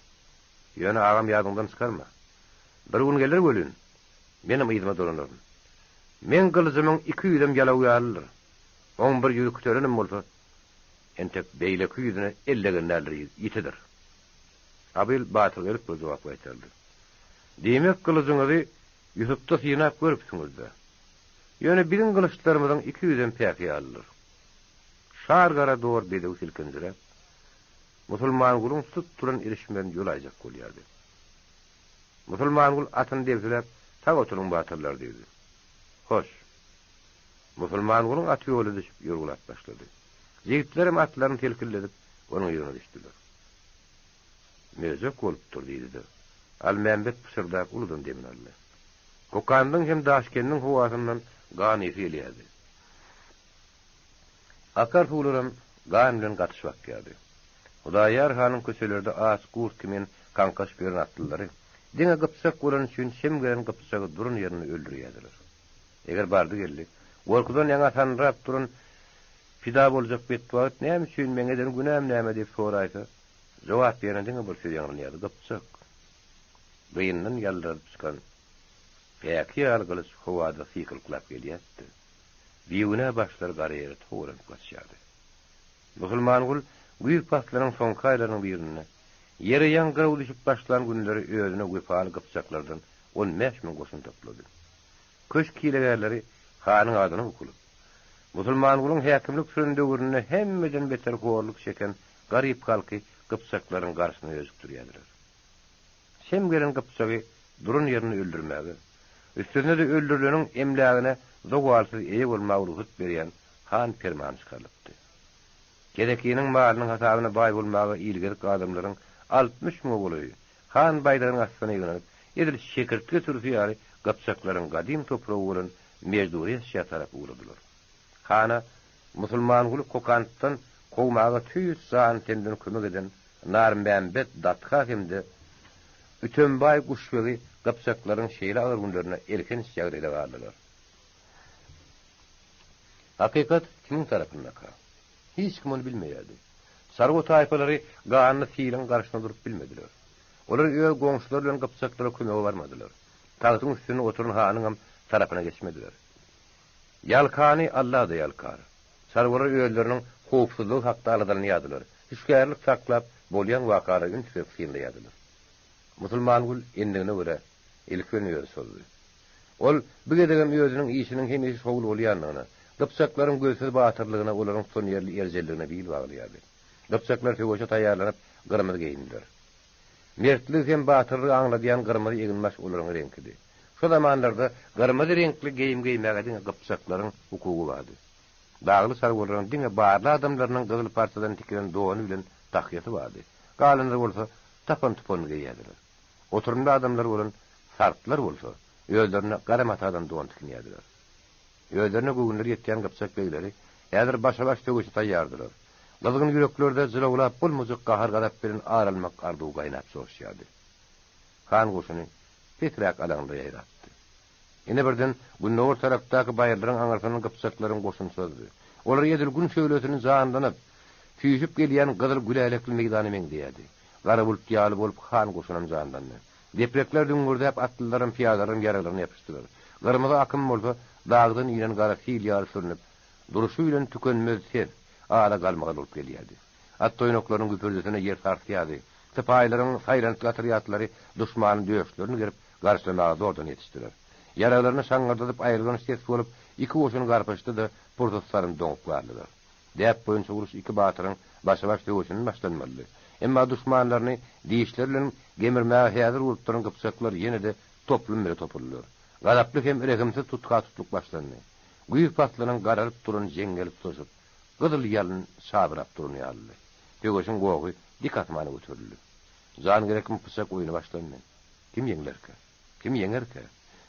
Ýöne agam ýadyňdan çykarma. Bir gün geler welin, menem yzyma dolanaryn. Meň gylyjymyň iki ýüzem ýalaw ýalydyr. Oň bir ýüzi kütelenem bolsa, entek beýleki ýüzüne el degen däldir, ýitidir. Abyl batyrgaýlyk bilen jogap gaýtardy. Diýmek, gylyjyňyzy Ýusupda synap görüpsiňiz-dä. Ýöne biziň gylyçlarymyzyň iki ýüzem päki ýalydyr. Şar gara dor bedew silkinjiräp, Musulmangulyň tut duran ilişmegini ýolaýjak bolýardy. Musulmangul atyny debsiläp, Sag oturyň, batyrlar! diýdi. Hoş! Musulmangulyň aty ýola düşüp, ýorgulap başlady. Jigitlerem atlaryny selkilledip, onuň yzyna düşdüler. Möjek bolupdyr, diýdi-de, Almämbet pyşyrdap uludan demini aldy. Kokandyň hem Daşkendiň howasyndan gan ysy gelýärdi. Akar suwlaram gan bilen gatyşyp akýardy. Hudaýýar hanyň köçelerde aç gurt kimin kaňkaşyp ýören atlylary, diňe gypjak bolany üçin çem gelen gypjagy duran ýerinde öldürýärdiler. Eger bardy-geldi, gorkudan ýaňa sanrap duran pida boljak betbagt näme üçin, meň eden günäm näme diýip soraýsa, jogap ýerine diňe bir söz ýaňlanýardy, Gypjak! Gyndan ýaldyradyp çykan päki ýaly gylyç howada sykylyklap gelýärdi. Bigünä başlar gara ýere togalanyp gaçýardy. Musulmangul güýz paslynyň soňky aýlarynyň birinde, ýere ýaň gyraw düşüp başlan günleri özüne wepaly gypjaklardan 15 müň goşun toplady. Köşk hilegärleri hanyň adyna bukulyp, Musulmangulyň häkimlik süren döwründe hemmeden beter horluk çeken garyp halky gypjaklaryň garşysyna öjükdirýärdiler. Şem gelen gypjagy duran ýerinde öldürmäge, üstesine-de öldürileniň emlägine zowalsyz eýe bolmaga rugsat berýän han permany çykarylypdy. Kesekiniň malynyň hasabyna baý bolmaga ilgezik adamlaryň 60 müňe golaýy han baýdagynyň astyna ýygnanyp, edil çekirtge sürüsi ýaly gypjaklaryň gadym topragy bolan Mejdureçýä tarap ugradylar. Hana Musulmanguly Kokantdan kowmaga tüýs jany-tenden kömek eden Narmämbet Datga hem-de Ütembaý Guşbegi gypjaklaryň şeýle agyr günlerinde elhenç ýagdaýda galdylar. Hakykat kimiň tarapyndaka? Hiç kim ony bilmeýärdi. Çarwa taýpalary ganly siliň garşysyna durup bilmediler. Olar öz goňşulary bilen gypjaklara kömege barmadylar. Tagtyň üstünde oturan hanyňam tarapyna geçmediler. Ýalkany Alla-da ýalkar. Çarwalar özleriniň howpsuzlygy hakda aladalanýardylar, hüşgärlik saklap, bolýan wakalary üns berip synlaýardylar. Musulmangül endigine görä, ilki bilen özi çozdy. Ol bu gezegem özüniň işiniň hemişe şowly bolýandygyna, gypjaklaryň gözsüz batyrlygyna, olaryň tutanýerli erjelligine bil baglaýardy. Gypjaklar söweşe taýýarlanyp, gyrmyzy geýindiler. Mertligi hem batyrlygy aňladýan gyrmyzy eginbaş olaryň reňkidi. Şo zamanlarda gyrmyzy reňkli geýim geýmäge diňe gypjaklaryň hukugy bardy. Dagly çarwalaryň diňe barly adamlarynyň gyzyl parçadan tikilen dony bilen tahýasy bardy. Galanlary bolsa tapan-tupanyny geýýärdiler. Oturymly adamlar bolan sartlar bolsa özlerine gara matadan don tikinýärdiler. Özlerine göwünleri ýetýän gypjak begleri häzir başa-baş söweşe taýýardylar. Gyzgyn ýüreklerde jylawlap bolmajak gahar-gazap bilen ar almak arzuwy gaýnap joşýardy. Han goşuny pesräk alaňda ýaýrapdy. Ine birden gündogar tarapdaky baýyrlaryň aňyrsyndan gypjaklaryň goşuny çozdy. Olar edil gün şöhlesini janlanyp, süýşüp gelýän gyzyl gülälekli meýdana meňzeýärdi. Gara bulut ýaly bolup han goşunam janlandy. Deprekler düňňürdäp atlylaram, pyýadalaram ýaraglaryna ýapyşdylar. Gyrmyzy akym bolsa dagdan inen gara sil ýaly sürnüp, durşy bilen tükenmez ses, ala galmagal bolup gelýärdi. At toýnaklarynyň güpürdisine ýer sarsýardy. Sypaýylaryň saýlantgy otrýadlary duşmanyň döşlerini gerip, garşylamaga zordan ýetişdiler. Ýaraglaryny şaňňyrdadyp aýrylgan ses bolup, iki goşun garpyşdy-da, pursat salym doňup galdylar. Däp boýunça uruş iki batyryň başa-baş söweşinden başlanmalydy. Emma duşmanlaryny dişleri bilen gemirmäge häzir bolup duran gypjaklar ýene-de toplum bile topuldylar. Gazaply hem rehimsiz tutha-tutluk başlandy. Güýz paslynyň garalyp duran jeňňeli tutaşyp, gyzyl ýalyn çabyrap duran ýalydy. Söweşiň gohy dik asmana göterildi. Jan gerekmi pyçak oýny başlandy. Kim ýeňlerkä? Kim ýeňerkä?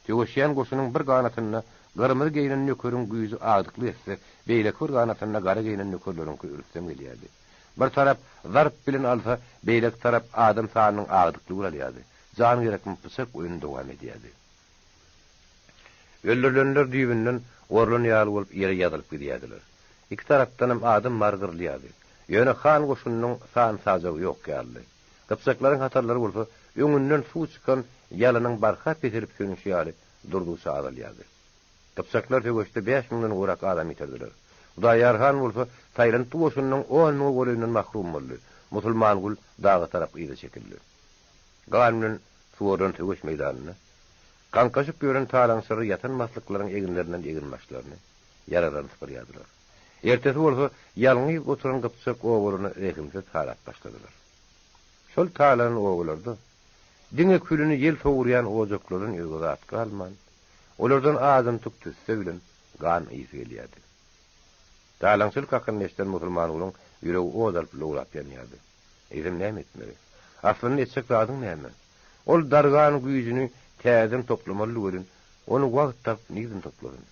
Söweşýän goşunyň bir ganatynda gyrmyzy geýnen nökeriň güýji agdyklyk etse, beýleki bir ganatynda gara geýnen nökerleriňki rüstem gelýärdi. Bir tarap zarp bilen alsa, beýleki tarap adam sanynyň agdyklygy bilen alýardy. Jan gerekmi pyçak oýny dowam edýärdi. Öldürilenler düýbünden orlan ýaly bolup ýere ýazylyp gidýärdiler. Iki tarapdanam adam bary gyrylýardy. Ýöne han goşunynyň san-sajagy ýok ýalydy. Gypjaklaryň hatarlary bolsa öňünden suw çykan ýalynyň barha peselip sönüşi ýaly durdugyça azalýardy. Gypjaklar söweşde bäş müňden gowrak adam ýitirdiler. Hudaýýar han bolsa saýlantgy goşunynyň on müňe golaýyndan mahrum boldy. Musulmangul daga tarap yza çekildi. Gan bilen suwarylan söweş meýdanynda kaňkaşyp ýören talaňçylar ýatan maslyklaryň eginlerinden eginbaşlaryny, ýaralaryny sypyrýardylar. Ertesi bolsa ýalňyz oturan gypjak obalaryny rehimsiz talap başladylar. Şol talanan obalarda diňe külüni ýel sowurýan ojaklardan özge zat galman, olardan azyntyk tüsse bilen gan ysy gelýärdi. Talaňçylyk hakynda eşiden Musulmangulyň ýüregi ot alyp lowlap ýanýardy. Eýsem näme etmeli? Aslynda etjek zadyň näme? Ol dargan güýjüni täzeden toplamalydy welin, ony wagt tapyp nirden toplasyn?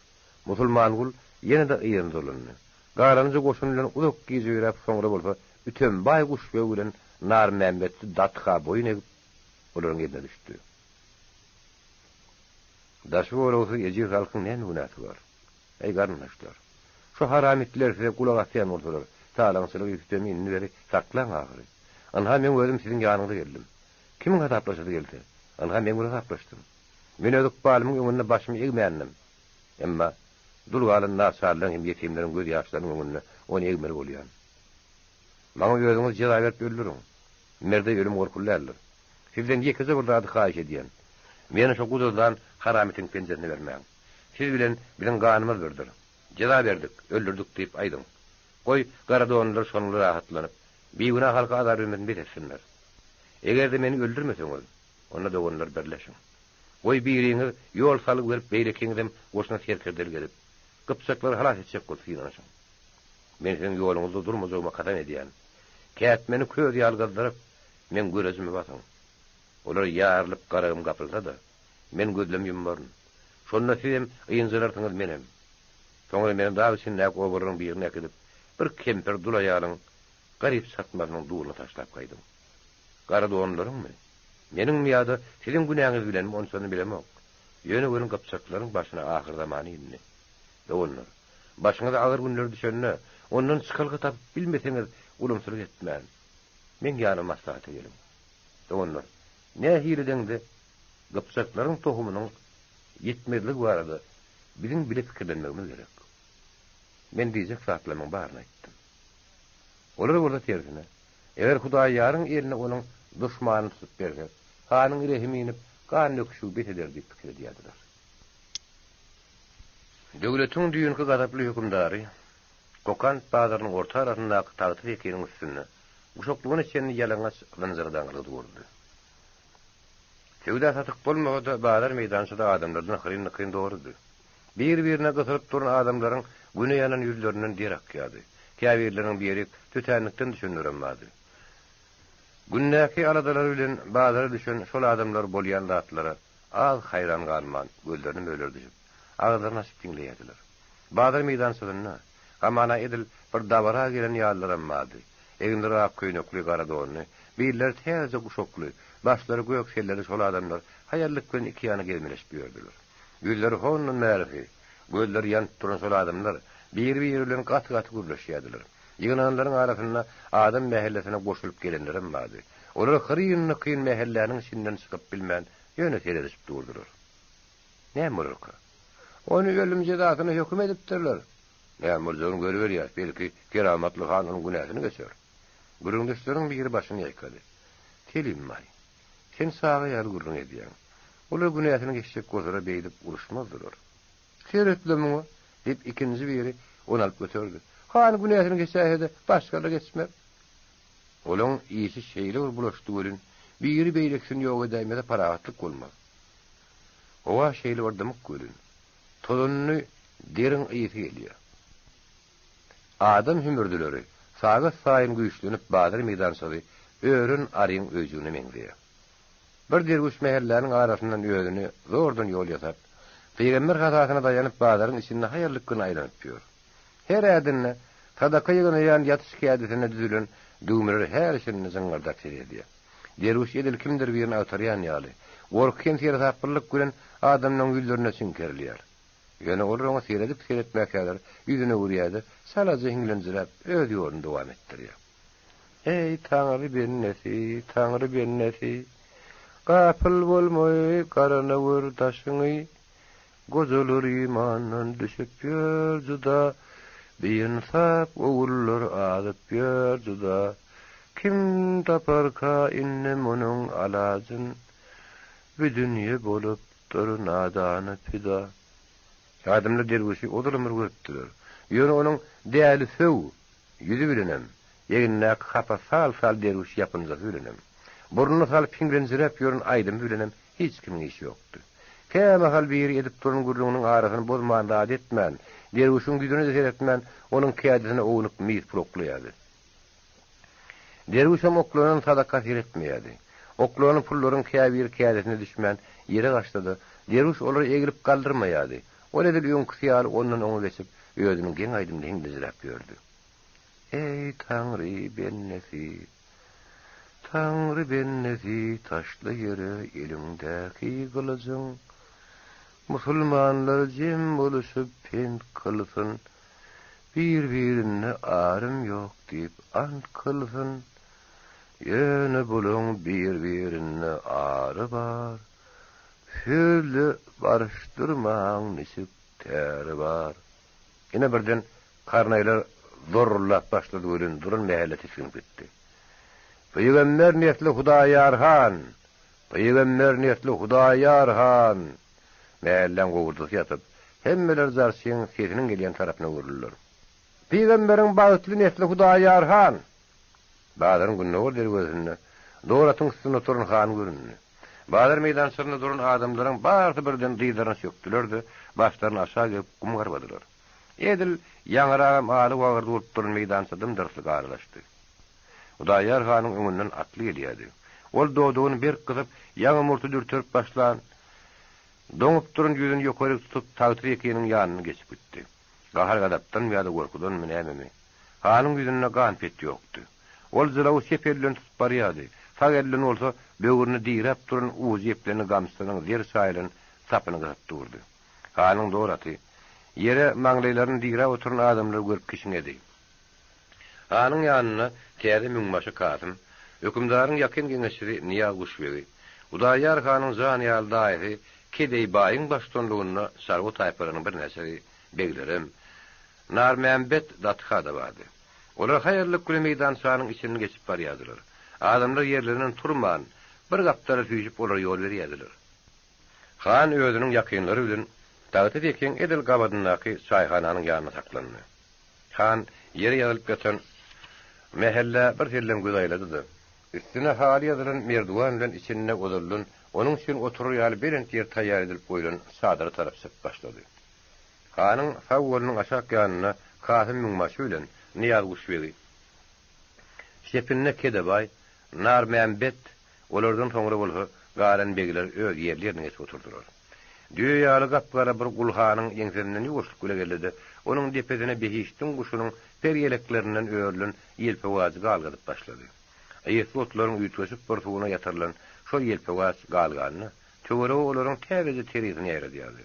Musulmangul ýene-de yzyna dolandy. Galanja goşun bilen uzak gije ýöräp, soňra bolsa Ütembaý guşbeg bilen Narmämmetli Datga boýun egip, olaryň eline düşdi. Daşy goragsyz ejiz halkyň näme günäsi bar? Eý, garyndaşlar! Şu haram itler size gulak asýan bolsalar, talaňçylygy, sütemi indi beri saklaň ahyry. Ynha, meň özüm siziň ýanyňyza geldim. Kimiň hasaplaşasy gelse, ynha, meň bilen hasaplaşsyn. Men öz ykbalymyň öňünde başymy egmändim. Emma dul galan naçarlaryň hem ýetimleriň göz ýaşlarynyň öňünde ony egmeli bolýan. Maňa özüňiz jeza berip öldüriň. Merde ölüm gorkuly däldir. Sizden ýekeje bir zady haýyş edýän. Meni şo guduzlan haram itiň penjesine bermäň. Siz bilen biziň ganymyz birdir. Jeza berdik, öldürdik diýip aýdyň. Goý, garadonlylar şonuň rahatlanyp, bigünä halka azar bermesini bes etsinler. Eger-de meni öldürmeseňiz, onda doganlar birleşiň. Goý, biriňiz ýol salgy berip, beýlekiňizem goşuna serkerdelik edip, gypjaklary halas etjek bolup synanyşyň. Men siziň ýoluňyzda durmajagyma kasam edýän. Kätmeni köz ýaly gyzdyryp, meň görejime basyň. Olar ýarylyp garagym gapylsa-da, men gözlem ýumaryn. Şonda sizem ynjalarsyňyz, menem. Soňra meni dag içindäki obalaryň birine äkidip, bir kempir dul aýalyň garyp çatmasynyň duluna taşlap gaýdyň. Gara donlaryňmy? Meniňmi ýa-da siziň günäňiz bilenmi onçasyny bilemok. Ýöne welin gypjaklaryň başyna ahyrzamany indi. Doganlar, başyňyza agyr günler düşende, ondan çykalga tapyp bilmeseňiz ulumsylyk etmän, meň ýanyma maslahata geliň. Doganlar, nähili edeňde gypjaklaryň tohumynyň ýitmezligi barada biziň bile pikirlenmegimiz gerek. Men diýjek zatlarymyň baryny aýtdym. Olar bolsa tersine, eger Hudaýýaryň eline onuň duşmanyny tutup berse, hanyň rehimi inip, gan döküşigi bes eder diýip pikir edýärdiler. Döwletiň düýnki gazaply hökümdary Kokant bazarynyň orta arasyndaky tagta sekiniň üstünde guşaklygyna çenli ýalaňaç zynjyra daňylgy durdy. Söwda-satyk bolmasa-da, bazar meýdançada adamlardan hyryn-dykyn doludy. Bir-birine gysylyp duran adamlaryň güne ýanan ýüzlerinden der akýardy. Käbirleriniň biri tötänlikden düşenlerem bardy. Gündäki aladalary bilen bazara düşen şol adamlar bolýan zatlara az haýran galman, gözlerini mölerdişip, agyzlaryny açyp diňleýärdiler. Bazar meýdançasynda, hamana edil bir dabara gelen ýalylaram bardy. Eginleri ak köýnekli, gara donly, billeri täzeje guşakly, başlary gök selleli şol adamlar haýallyk bilen iki ýana gezmeleşip ýördüler. Ýüzleri hondan bärisi, gözleri ýanyp duran şol adamlar biri-biri bilen gaty-gaty gürleşýärdiler. Ýygnananlaryň arasynda adam mähellesine goşulyp gelenlerem bardy. Olar hyryn-dykyn mähelläniň içinden çykyp bilmän, ýöne seredişip durdular. Näme bolarka? Ony ölüm jezasyna höküm edipdirler. Näme boljagyny görüberýäs, belki, keramatly han onuň günäsini geçer. Gürrüňdeşleriň biri başyny ýaýkady. Selimbaý, sen çaga ýaly gürrüň edýäň. Olar günäsini geçjek bolsalar beýdip uruşmazdylar. Seret-le muňa, diýip, ikinji biri ony alyp göterdi. Han günäsini geçäýse-de, başgalar geçmez. Olaň işi şeýle bir bulaşdy welin, biri beýlekisini ýok edäýmese parahatlyk bolmaz. Howa şeýle bir dymyk welin, tozanly deriň ysy gelýär. Adam hümürdileri sagat saýyn güýçlenip bazar meýdançasy ören aryň öýjügine meňzeýär. Bir derwüş mähelläniň arasyndan özüne zordan ýol ýasap, pygamber hasasyna daýanyp bazaryň içinde haýallyk bilen aýlanyp ýör. Her ädimde sadaka ýygnaýan ýatyş kädisine düzülen düwmeler häli-şindi jyňňyrdap ses edýär. Derwüş edil kimdir birini agtarýan ýaly, gorky hem seresaplylyk bilen adamlaryň ýüzlerine çiňkerilýär. Ýöne olar oňa seredip-seretmäkäler ýüzüni öwürýär-de, çalaja hiňlenjiräp, öz ýoluny dowam etdirýär. Eý, Taňry bendesi, Taňry bendesi! Gapyl bolmaý, garana gör daşyňy, Gojalar imandan düşüp ýör juda, Biynsap ogullar azyp ýör juda. Kim taparka indi munuň alajyn, Bu dünýe bolupdyr nadana pida. Adamlar derwüşi ozalam bir görüpdiler. Ýöne onuň däli söw ýüzi bilenem, egnindäki hapa sal-sal derwüş ýapynjasy bilenem, burnuna salyp hiňlenjiräp ýören aýdymy bilenem hiç kimiň işi ýokdy. Kämahal biri edip duran gürrüňiniň arasyny bozman zat etmän, derwüşiň ýüzüne-de seretmän, onuň kädisine ownuk mis pul oklaýardy. Derwüşem oklanan sadaka seretmeýärdi. Oklanan pullaryň käbiri kädesine düşmän, ýere gaçsa-da, derwüş olary egilip galdyrmaýardy. Ol edil öňküsi ýaly ondan oňa geçip, özüniň geň aýdymyny hiňlenjiräp ýördi. Eý, Taňry bendesi! Taňry bendesi, taşla ýere eliňdäki gylyjyň! Musulmanlar jem boluşyp pent kylsyn, Bir-birinde arym ýok diýip ant kylsyn, Ýöne bulaň bir-birinde ary bar, Sözle baryşdyrmaň niçik täri bar. Ine birden karnaýlar zorrullap başlady welin duran mähelle tisginip gitdi. Pygamber nesli Hudaýar han! Pygamber nesli Hudaýar han! Mähelläň gowurdysy ýatyp, hemmeler jarçyň sesiniň gelýän tarapyna öwrüldiler. Pygamberiň bagtly nesli Hudaýar han! Bazaryň gündogar derwezesinde dor atyň üstünde oturan han göründi. Bazar meýdançasynda duran adamlaryň barysy birden dyzlaryna çökdüler-de, başlaryny aşak egip gum garbadylar. Edil ýaňyragam aly-wagyrdy bolup duran meýdança dym-dyrslyk aralaşdy. Hudaýar hanyň öňünden atly gelýärdi. Ol dodagyny berk gysyp, ýaňy murty dürterip başlan, doňup duran ýüzüni ýokaryk tutup, tagty tekiniň ýanyndan geçip gitdi. Gahar-gazapdanmy ýa-da gorkudanmy, nämemi, hanyň ýüzünde gan-pet ýokdy. Ol jylawy çep eli bilen tutup barýardy, sag eli bilen bolsa böwrüne diräp duran ujy eplenli gamçysynyň zer çaýylan sapyny gysyp durdy. Hanyň dor aty, ýere maňlaýlaryny diräp oturan adamlary görüp kişňedi. Hanyň ýanynda täze müňbaşy Kasym, hökümdaryň ýakyn geňeşçisi Nyýaz Guşbegi, Hudaýýar hanyň jan ýaly daýysy Kedeý baýyň baştutanlygynda çarwa taýpalarynyň birnäçesi, beglerem, Narmämbet Datha-da bardy. Olar haýallyk bilen meýdançanyň içinden geçip barýardylar. Adamlar ýerlerinden turman, bir gapdala süýşüp olara ýol berýärdiler. Han özüniň ýakynlary bilen Tagta tekiň edil gabadyndaky çaýhananyň ýanynda saklandy. Han ýere ýazylyp ýatan mähellä bir sellem göz aýlady-da, üstüne haly ýazylan merdiwan bilen içinde ozaldan onuň üçin oturar ýaly belent ýer taýýar edilip goýlan çadyra tarap çykyp başlady. Hanyň sag golunyň aşak ýanynda Kasym müňbaşy bilen Nyýaz guşbegi, çepinde Kedebaý, Narmämbet, olardan soňra bolsa galan begler öz ýerli-ýerine geçip oturdylar. Düýe ýaly gap-gara bir gul hanyň ýeňsesinden ýuwaşlyk bile geldi-de, onuň depesine behişdiň guşunyň per ýeleklerinden örülen ýelpewajy galgadyp başlady. Ysly otlaryň üýtgeşik bir suwuna ýatyrylan şol ýelpewaç galganda, töwerege olaryň täzeje terisini ýaýradýardy.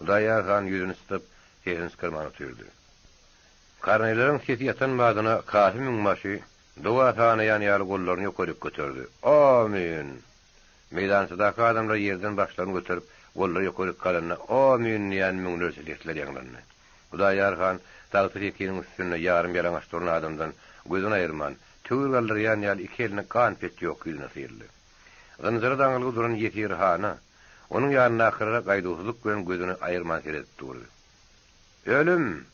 Hudaýýar han ýüzüni çytyp, sesini çykarman otyrdy. Karnaýlaryň sesi ýatan badyna Kasym müňbaşy doga sanaýan ýaly gollaryny ýokaryk göterdi. Omyn! Meýdançadaky adamlar ýerden başlaryny göterip, gollary ýokaryk galanda Omyn diýen müňlerçe sesler ýaňlandy. Hudaýýar han tagta sekiniň üstünde ýarym ýalaňaç duran adamdan gözüni aýyrman, töwir galdyrýan ýaly iki elini gan-pet ýok ýüzüne syrdy. Zynjyra daňylgy duran ýesir hana, onuň ýanyndakylara gaýduwsyzlyk bilen gözüni aýyrman seredip durdy. Ölüm!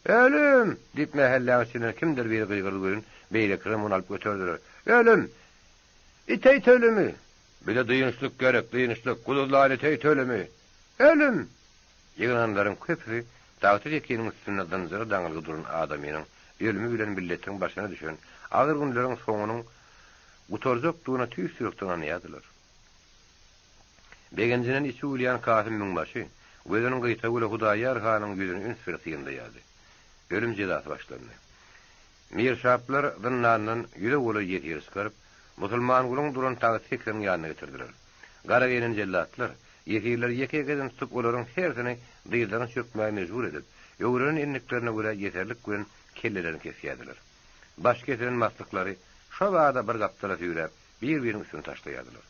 Ölüm! diýip mähelläň içinden kimdir biri gygyrdy welin, beýlekilerem ony alyp göterdiler. Ölüm! Iteýt ölümi! Bize dynçlyk gerek, dynçlyk! Guduzlan iteýt ölümi! Ölüm! Ýygnananlaryň köpüsi tagta sekiniň üstünde zynjyra daňylgy duran adamynyň ölümi bilen milletiň başyna düşen agyr günleriň soňunyň gutarjakdygyna tüýs ýürekden ynanýardylar. Begenjinden içi gülýän Kasym müňbaşy gözüniň gyýtagy bilen Hudaýýar hanyň ýüzüni üns berip synlaýardy. Ölüm jezasy başlandy. Mirşaplar zyndandan ýüze golaý ýesiri çykaryp, Musulmangulyň duran tagt sekisiniň ýanyna getirdiler. Gara geýnen jellatlar ýesirleri ýeke-ýekeden tutup, olaryň hersini dyzlaryna çökmäge mejbur edip, öwrenen endiklerine görä ýeserlik bilen kellelerini kesýärdiler. Baş kesilen maslyklary şo bada bir gapdala süýräp, bir-biriniň üstüne taşlaýardylar.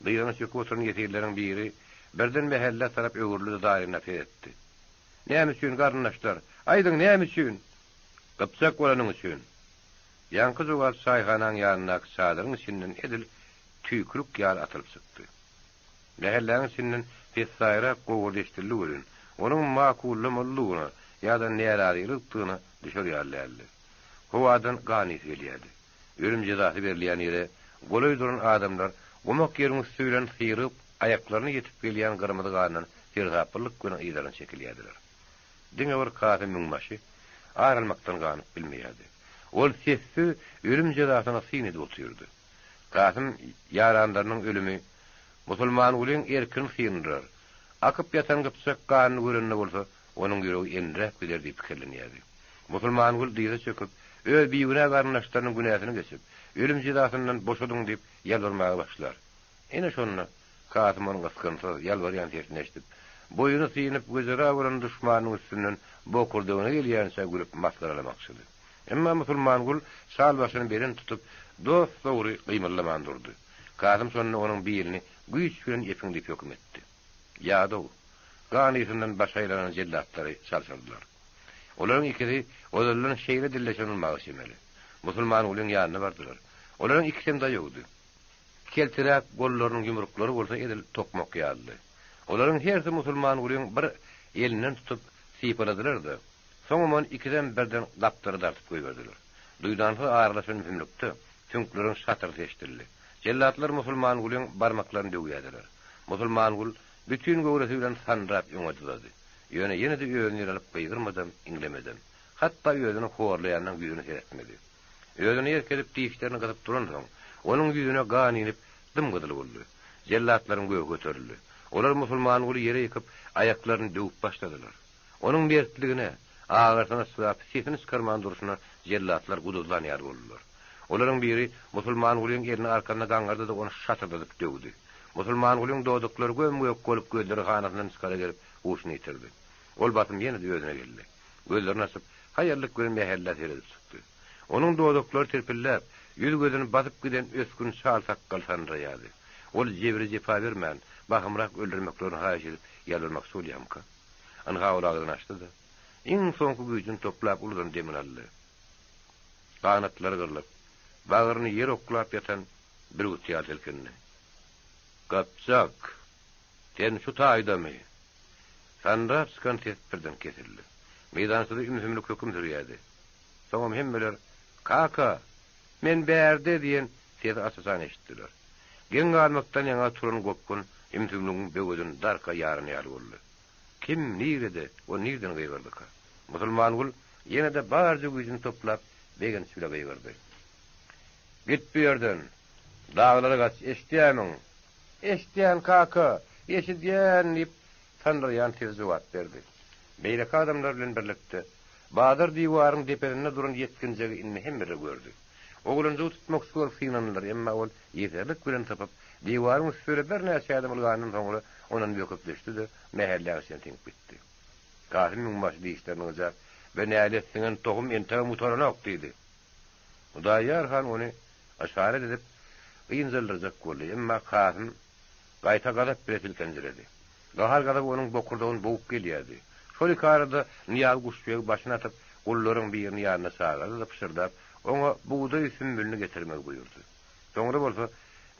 Dyzyna çöküp oturan ýesirleriň biri birden mähellä tarap öwrüldi-de zarynlap ses etdi. Näme üçin, garyndaşlar? Aýdyň, näme üçin? Gypjak bolanyň üçin. Ýaňky jogap çaýhanaň ýanyndaky çadyryň içinden edil tüýkülik ýaly atylyp çykdy. Mähelläň içinden pessaýrak gowurdy eşidildi welin, onuň makullamalydygyna. ýa-da närazylykdygyna düşer ýaly däldi. Howadan gan ysy gelýärdi. Ölüm jezasy berilýän ýere golaý duran adamlar gumak ýeriň üsti bilen syrygyp aýaklaryna ýetip gelýän gyrmyzy gandan seresaplylyk bilen yzlaryna çekilýärdiler. Diňe bir Kasym müňbaşy ar almakdan ganyp bilmeýärdi. Ol sessiz ölüm jezasyna syn edip otyrdy. Kasym ýaranlarynyň ölümi Musulmangulyň erkini syndyrar, akyp ýatan gypjak ganyny görende bolsa onuň ýüregi endiräp gider diýip pikirlenýärdi. Musulmangül dyza çöküp, öz bigünä garyndaşlarynyň günäsini geçip, ölüm jezasyndan boşadyň diýip ýalbarmaga başlar. Ine şonda Kasym onuň ysgynsyz, ýalbarýan sesini eşidip, boýny synyp, wejera bolan duşmanynyň üstünden bokurdagyna gelýänçä gülüp masgaralamakçydy. Emma Musulmangül çal başyny belent tutup, dos-dogry gymyldaman durdy. Kasym şonda onuň bilini güýç bilen epiň diýip höküm etdi. Ýadaw, gan ysyndan başy aýlanan jellatlary çalşyrdylar. Olaryň ikisi ozaldan şeýle dilleşen bolmaga çemeli. Musulmangulyň ýanyna bardylar. Olaryň ikisem daýawdy. Kelteräk gollarynyň ýumruklary bolsa edil tokmak ýalydy. Olaryň hersi Musulmangulyň bir elinden tutup sypaladylar-da, soňam ony ikisem birden gapdala dartyp goýberdiler. Duýdansyz aralaşan ümsümlikde süňkleriň şatyrdysy eşidildi. Jellatlar Musulmangulyň barmaklaryny döwýärdiler. Musulmangul bütin göwresi bilen sandyrap öňe dyzady. Ýöne ýene-de özüni ele alyp gygyrmadam, iňlemedem. Hatda özüni horlaýanyň ýüzüne seretmedi. Özüne erk edip dişlerini gysyp duransoň, onuň ýüzüne gan inip, dym-gyzyl boldy. Jellatlaryň göhi göterildi. Olar Musulmanguly ýere ýykyp, aýaklaryny döwüp başladylar. Onuň mertligine, agyrsyna çydap, sesini çykarman durşuna jellatlar guduzlan ýaly boldular. Olaryň biri Musulmangulyň elini arkasynda gaňyrdy-da ony şatyrdadyp döwdi. Musulmangulyň dodaklary göm-gök bolup gözleri hanasyndan çykara gelip, huşuny ýitirdi. Ol basym ýene-de özüne geldi. Gözlerini açyp, haýallyk bilen mähellä seredip çykdy. Onuň dodaklary tirpilläp, ýüz-gözüni basyp giden ösgün çal sakgal sandyraýardy. Ol jebri-jepa bermän, bahymrak öldürmeklerini haýyş edip ýalbarmakçy bolýarmyka? Ynha ol agzyny açdy-da, iň soňky güýjüni toplap uludan demini aldy. Ganatlary gyrlyp, bagryny ýere oklap ýatan bürgüt ýaly silkindi. Gypjak! Sen şu taýdamy? Sandyrap çykan ses birden kesildi. Meýdançada ümsümlik höküm sürýärdi. Soňam hemmeler, Kaka! Men bärde! diýen sesi aç-açan eşitdiler. Geň galmakdan ýaňa turan gopgun ümsümligiň böwedini darka ýaran ýaly boldy. Kim, nirede we nirden gygyrdyka? Musulmangül ýene-de barja güýjüni toplap, begenç bile gygyrdy. Git bu ýerden! Daglara gaç, eşidýärmiň? Eşidýän, kaka, eşidýän! diýip, sandyraýan ses jogap berdi. Beýleki adamlar bilen birlikde, bazar diwaryň depesinde duran ýetginjegi indi hemmeler gördi. Oglanjygy tutmakçy bolup synandylar, emma ol ýeserlik bilen sypyp, diwaryň üsti bile birnäçe ädim ylgandan soňra ondan böküp düşdi-de, mähelläň içine siňip gitdi. Kasym müňbaşy dişlerini gyjap, Be nälet siňen tohum entegem gutaranok! diýdi. Hudaýýar han ony yşarat edip, ynjaldyrjak boldy, emma Kasym gaýta gazap bile silkenjiredi. Gahar-gazap onuň bokurdagyny bogup gelýärdi. Şol ikarada Nyýaz guşbegi başyny atyp, gullaryň birini ýanyna çagyrdy-da, pyşyrdap, oňa bugdaý sümbülini getirmegi buýurdy. Soňra bolsa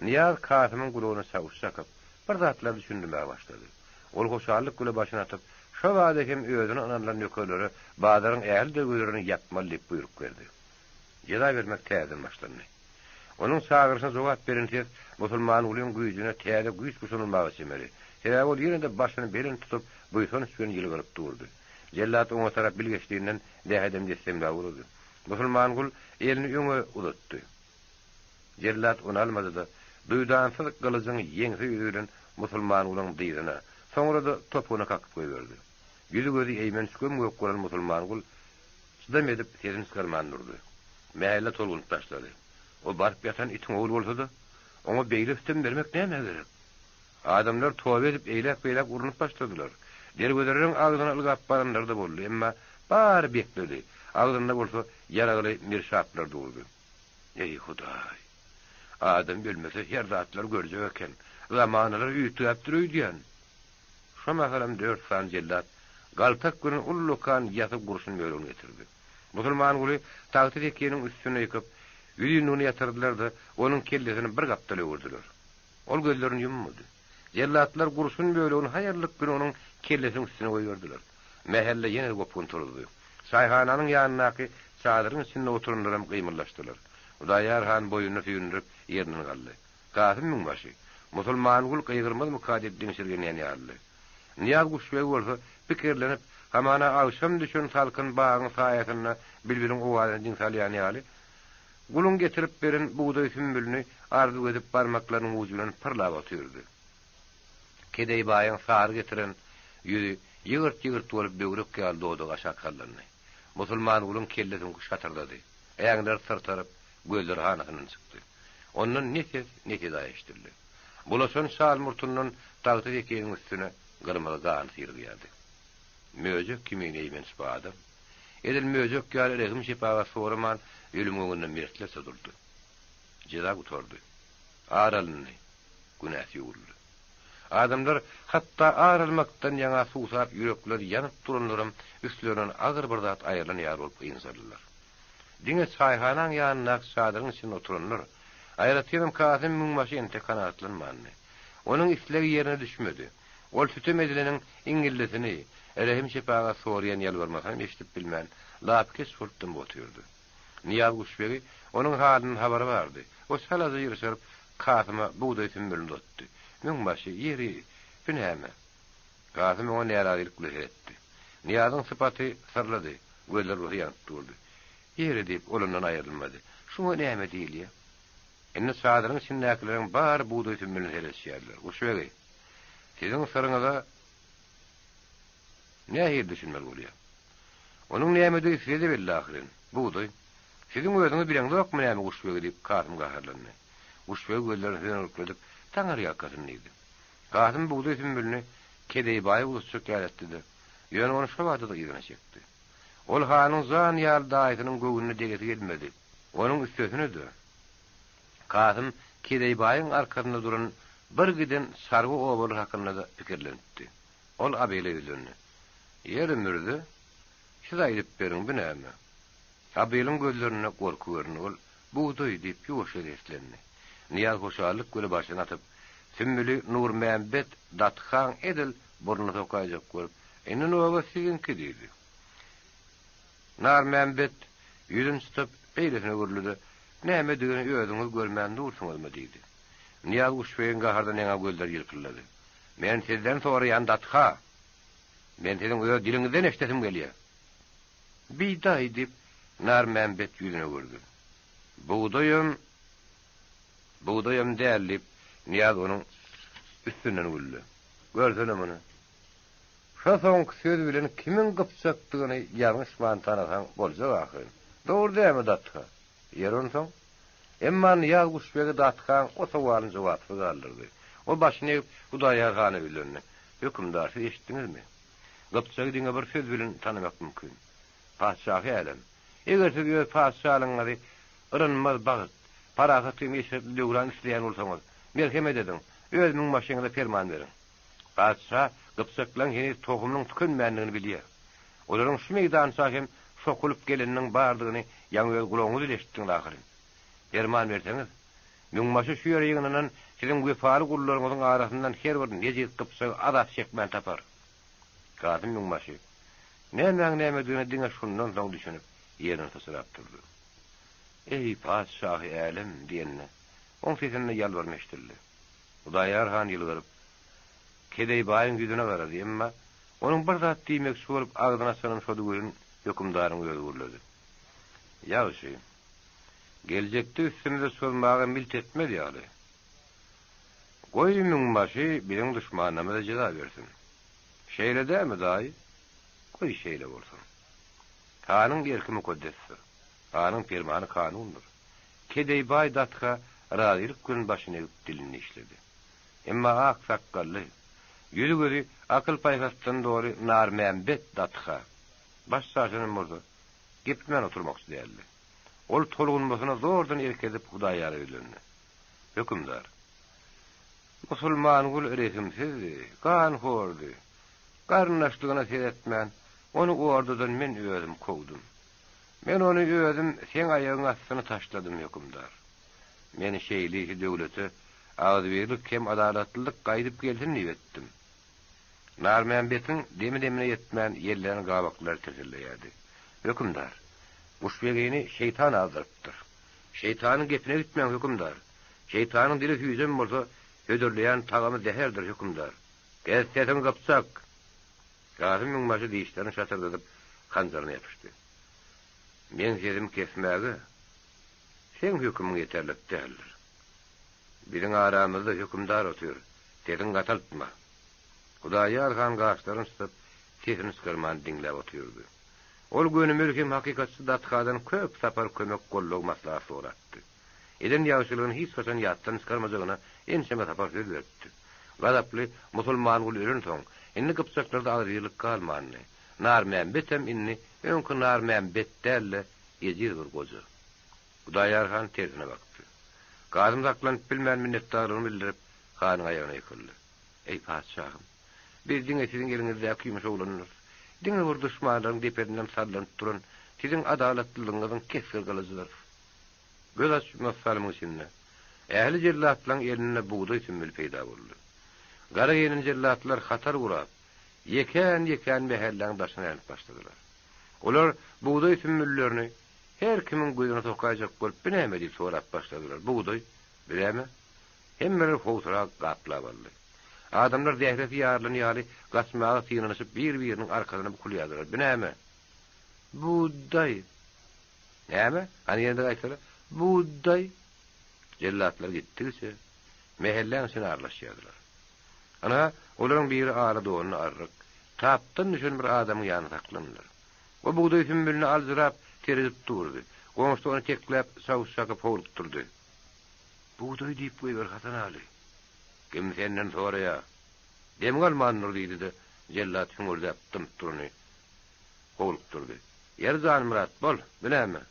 Nyýaz Kasymyň gulagyna çawuş çakyp, bir zatlar düşündirmäge başlady. Ol hoşallyk bile başyny atyp, şo bada hem özüne ynanylan nökerlere bazaryň ähli derwezelerini ýapmaly diýip buýruk berdi. Jeza bermek täzeden başlandy. Onuň çagyryşyna jogap beren ses Musulmangulyň güýjüne täze güýç guşanylmaga çemeli. Sebäbi ol ýene-de başyny belent tutup, buýsanç bilen ýylgyryp durdy. Jellat oňa tarap bilgeşliginden dähedem-dessemläp ugrady. Musulmangul elini öňe uzatdy. Jellat ony almady-da, duýdansyz gylyjyň ýeňse ýüzi bilen Musulmangulyň dyzyna, soňra-da topugyna kakyp goýberdi. Ýüzi-gözi eýmenç göm-gök bolan Musulmangul çydam edip, sesini çykarman durdy. Mähelle tolgunyp başlady. O baryp ýatan itiň ogly bolsa-da, oňa beýle sütem bermek nämä gerek? Adamlar toba edip eýläk-beýläk urnup başladylar. Derwezeleriň agzyna ylgap baranlar-da boldy, emma bary bekledi, agzynda bolsa ýaragly mirşaplar durdy. Eý, Hudaý! Adam ölmese her zatlar görjek eken. Zamanalar üýtgäpdir öýdýän. Şo mahalam dört sany jellat galtak bilen ullakan ýasy gurşun bölegini getirdi. Musulmanguly tagta tekýeniň üstüne ýykyp, ýüzünligine ýatyrdylar-da, onuň kellesini bir gapdala öwürdiler. Ol gözlerini ýummady. Jellatlar gurşun bölegini haýallyk bilen onuň kellesiniň üstüne goýberdiler. Mähelle ýene gopgun turuzdy. Çaýhananyň ýanyndaky çadyryň içinde oturanlaram gymyldaşdylar. Hudaýar han boýnuny süýndürip, ýerinden galdy. Kasym müňbaşy, Musulmangul gygyrmazmyka diýip diňşirgenýän ýalydy. Nyýaz guşbegi bolsa, pikirlenip, hamana agşam düşen salkyn bagyň saýasynda bilbiliň owazyna diň salýan ýaly, guluň getirip beren bugdaý sümbülini arzuw edip barmaklarynyň ujy bilen pyrlap otyrdy. Kedeý baýyň sary getiren ýüzi ýygyrt-ýygyrt bolup böwrek ýaly dodagy aşak sallandy. Musulmangulyň kelle süňki şatyrdady. Äňleri syrtaryp, gözleri hanasyndan çykdy. Ondan ne ses, ne seda eşidildi. Bulaşan şal murtundan tagta sekiniň üstüne gyrmyzy gan syrygýardy. Möjek kimin eýmenç bu adam. Edil möjek ýaly rehim-şepagat soraman ölümiň öňünde mertlerçe durdy. Jeza gutardy. Ar alyndy. Günäsi ýuwuldy. Adamlar hatda ar almakdan ýaňa suwsap ýürekleri ýanyp duranlaram üstlerinden agyr bir zat aýrylan ýaly bolup ynjaldylar. Diňe çaýhanaň ýanyndaky çadyryň içinde oturanlar, aýratynam Kasym müňbaşy entek kanagatlanmandy. Onuň islegi ýerine düşmedi. Ol sütem edileniň iňňildisini, rehim-şepagat soraýan ýalbarmasynam eşidip bilmän, lapykeç bolup dymyp otyrdy. Nyýaz guşbegi onuň halyndan habary bardy. O çalaja ýyrşaryp, Kasyma bugdaý sümbülini uzatdy. Müňbaşy, ýeri, bu näme? Kasym oňa närazylyk bilen seretdi. Nyýazyň sypaty syrlydy, gözleri bolsa ýanyp durdy. Ýeri, diýip, ol ondan aýrylmady. Şuňa näme diýilýär? Indi çadyryň içindäkileriň bary bugdaý sümbüline seredişýärdiler. Guşbegi, siziň syryňyza nähili düşünmeli bolýar? Onuň nämedigi size-de belli ahyryn. Bugdaý. Siziň özüňiz bileňzokmy näme guşbegi, diýip, Kasym gaharlandy. Guşbegi gözlerini söneňirkledip, Taňyrýalkasyn, diýdi. Kasym bugdaý sümbülini Kedeýbaýa uzatjak ýaly etdi-de, ýöne ony şo bada-da yzyna çekdi. Ol hanyň jan ýaly daýysynyň göwnüne degesi gelmedi. Onuň üstesine-de, Kasym Kedeýbaýyň arkasynda duran bir giden çarwa obalar hakynda-da pikirlenipdi. Ol Abyla ýüzlendi. Ýeri, mürze, siz aýdyp beriň, bu näme? Abylyň gözlerinde gorky göründi. Ol, Bugdaý! diýip, ýuwaşja seslendi. Nyýaz hoşallyk güli başyna atyp, Sümmüli Nurmämmet dathaň edil burnuna sokaýjak bolup, Indi nobat siziňki! diýdi. Narmämmet ýüzüni çytyp, beýlesine öwrüldi-de, Nämedigini özüňiz görmän dursuňyzmy? diýdi. Nyýaz guşbegiň gahardan ýaňa gözleri ýylpyldady. Men sizden soraýan datha! Men siziň öz diliňizden eşdesim gelýär. Bidaý! diýip, Narmämbet ýüzüne öwürdi. Bugdaýam, bugdaýam däl, diýip, Nyýaz onuň üstünden güldi. Görsene muny. Şo soňky söz bilen kimiň gypjakdygyny ýalňyşman tanasaň boljak ahyryn. Dogry dälmi, datha? Ýeri onsoň? Emma Nyýaz guşbegi dathaň o sowalyny jogapsyz galdyrdy. Ol başyny egip, Hudaýar hana ýüzlendi. Hökümdar, siz eşitdiňizmi? Gypjagy diňe bir söz bilen tanamak mümkin. Patyşahy älem, eger siz öz patyşalygyňyzy yrynmaz bagt, parahat hem eşretli döwran isleýän bolsaňyz, merhemet ediň, öz müňbaşyňyza perman beriň. Patyşa gypjaklaryň heniz tohumynyň tükenmändigini bilýär. Olaryň şu meýdança hem sokulyp geleniniň bardygyny ýaňy öz gulagyňyz bilen eşitdiňiz ahyryn. Perman berseňiz, müňbaşy şu ýere ýygnanan siziň wepaly gullaryňyzyň arasyndan her bir nejis gypjagy azap çekmän tapar. Kasym müňbaşy, nämäň nämedigine diňe şundan soň düşünip, ýerinden syçrap turdy. Eý, patyşahy älem! diýende, oň sesinde ýalbarma eşidildi. Hudaýar han ýylgyryp, Kedeý baýyň ýüzüne garady, emma onuň bir zat diýmekçi bolup agzyny açanam şody welin, hökümdaryň özi gürledi. Ýagşy. Geljekde üstümize çozmaga milt etmez ýaly. Goý, müňbaşy biziň duşmanlarymyza jeza bersin. Şeýle dälmi, daýy? Goý, şeýle bolsun. Hanyň erki mukaddesdir. Hanyň permany kanundyr. Kedeý baý datga razylyk bilen başyny egip dilini dişledi. Emma ak sakgally, ýüzi-gözi akyl-paýhasdan doly Narmämbet datga, baş çaşanam bolsa, geplemän oturmakçy däldi. Ol tolgunmasyna zordan erk edip Hudaýýara ýüzlendi. Hökümdar! Musulmangul rehimsizdi, ganhordy. Garyndaşlygyna seretmän, ony ordadan men özüm kowdum. Men ony özüm seň aýagyň astyna taşladym, hökümdar. Men şeýle işi döwlete agzybirlik hem adalatlylyk gaýdyp gelsin diýip etdim. Narmämbetiň demi-demine ýetmän ýellän gabaklary tirselleýärdi. Hökümdar, Guşbegini şeýtan azdyrypdyr. Şeýtanyň gepine gitmäň, hökümdar. Şeýtanyň dili süýjem bolsa, hödürleýän tagamy zäherdir, hökümdar. Kes sesiňi, gypjak! Kasym müňbaşy dişlerini şatyrdadyp, hanjaryna ýapyşdy. Meň sesimi kesmäge seň hökümiň ýeterlik däldir. Biziň aramyzda hökümdar otyr, sesiňi gataltma. Hudaýar han gaşlaryny çytyp, sesini çykarman diňläp otyrdy. Ol gönümel hem hakykatçy Dathadan köp sapar kömek, goldaw, maslahat sorapdy. Eden ýagşylygyny hiç haçan ýatdan çykarmajagyna ençeme sapar söz beripdi. Gazaply Musulmanguly ölensoň, indi gypjaklarda agzybirlik galmandy. Narmämbetem indi öňki Narmämbet däl-de, ejiz bir goja. Hudaýar han tersine bakdy. Gazym saklanyp bilmän minnetdarlygyny bildirip, hanyň aýagyna ýykyldy. Eý, patyşahym! Biz diňe siziň eliňizdäki ýumuş oglanlarys. Diňe bir duşmanlaryň depesinden sallanyp duran siziň adalatlylygyňyzyň kesgir gylyjydyrys. Göz açmaz salymyň içinde, ähli jellatlaryň elinde bugdaý sümmül peýda boldy. Gara geýnen jellatlar hatar gurap, ýekän-ýekän mähelläň daşyna aýlanyp başladylar. Olar bugdaý sümmüllerini her kimiň gözüne sokaýjak bolup, Bi näme? diýip sorap başladylar. Bugdaý? Bi näme? Hemmeler howsala gaplap aldy. Adamlar zähresi ýarylan ýaly gaçmaga synanyşyp bir-biriniň arkasyna bukulýardylar. Bi näme? Bugdaý! Näme? Hany ýene-de gaýtala. Bugdaý! Jellatlar gitdigiçe, mähelläň içine aralaşýardylar. Ynha, olaryň biri ala donly arryk, tapdan düşen bir adamyň ýanynda saklandylar. O bugdaý sümbüline aljyrap, seredip durdy. Goňşusy ony tekläp, çawuş çakyp howlukdyrdy. Bugdaý diýip goýber, Hasanaly. Kim senden soraýa? Demiň alman dur diýdi-de, jellat hüňürdäp dymyp durany howlukdyrdy. Ýeri Janmyrat, bol, bu näme?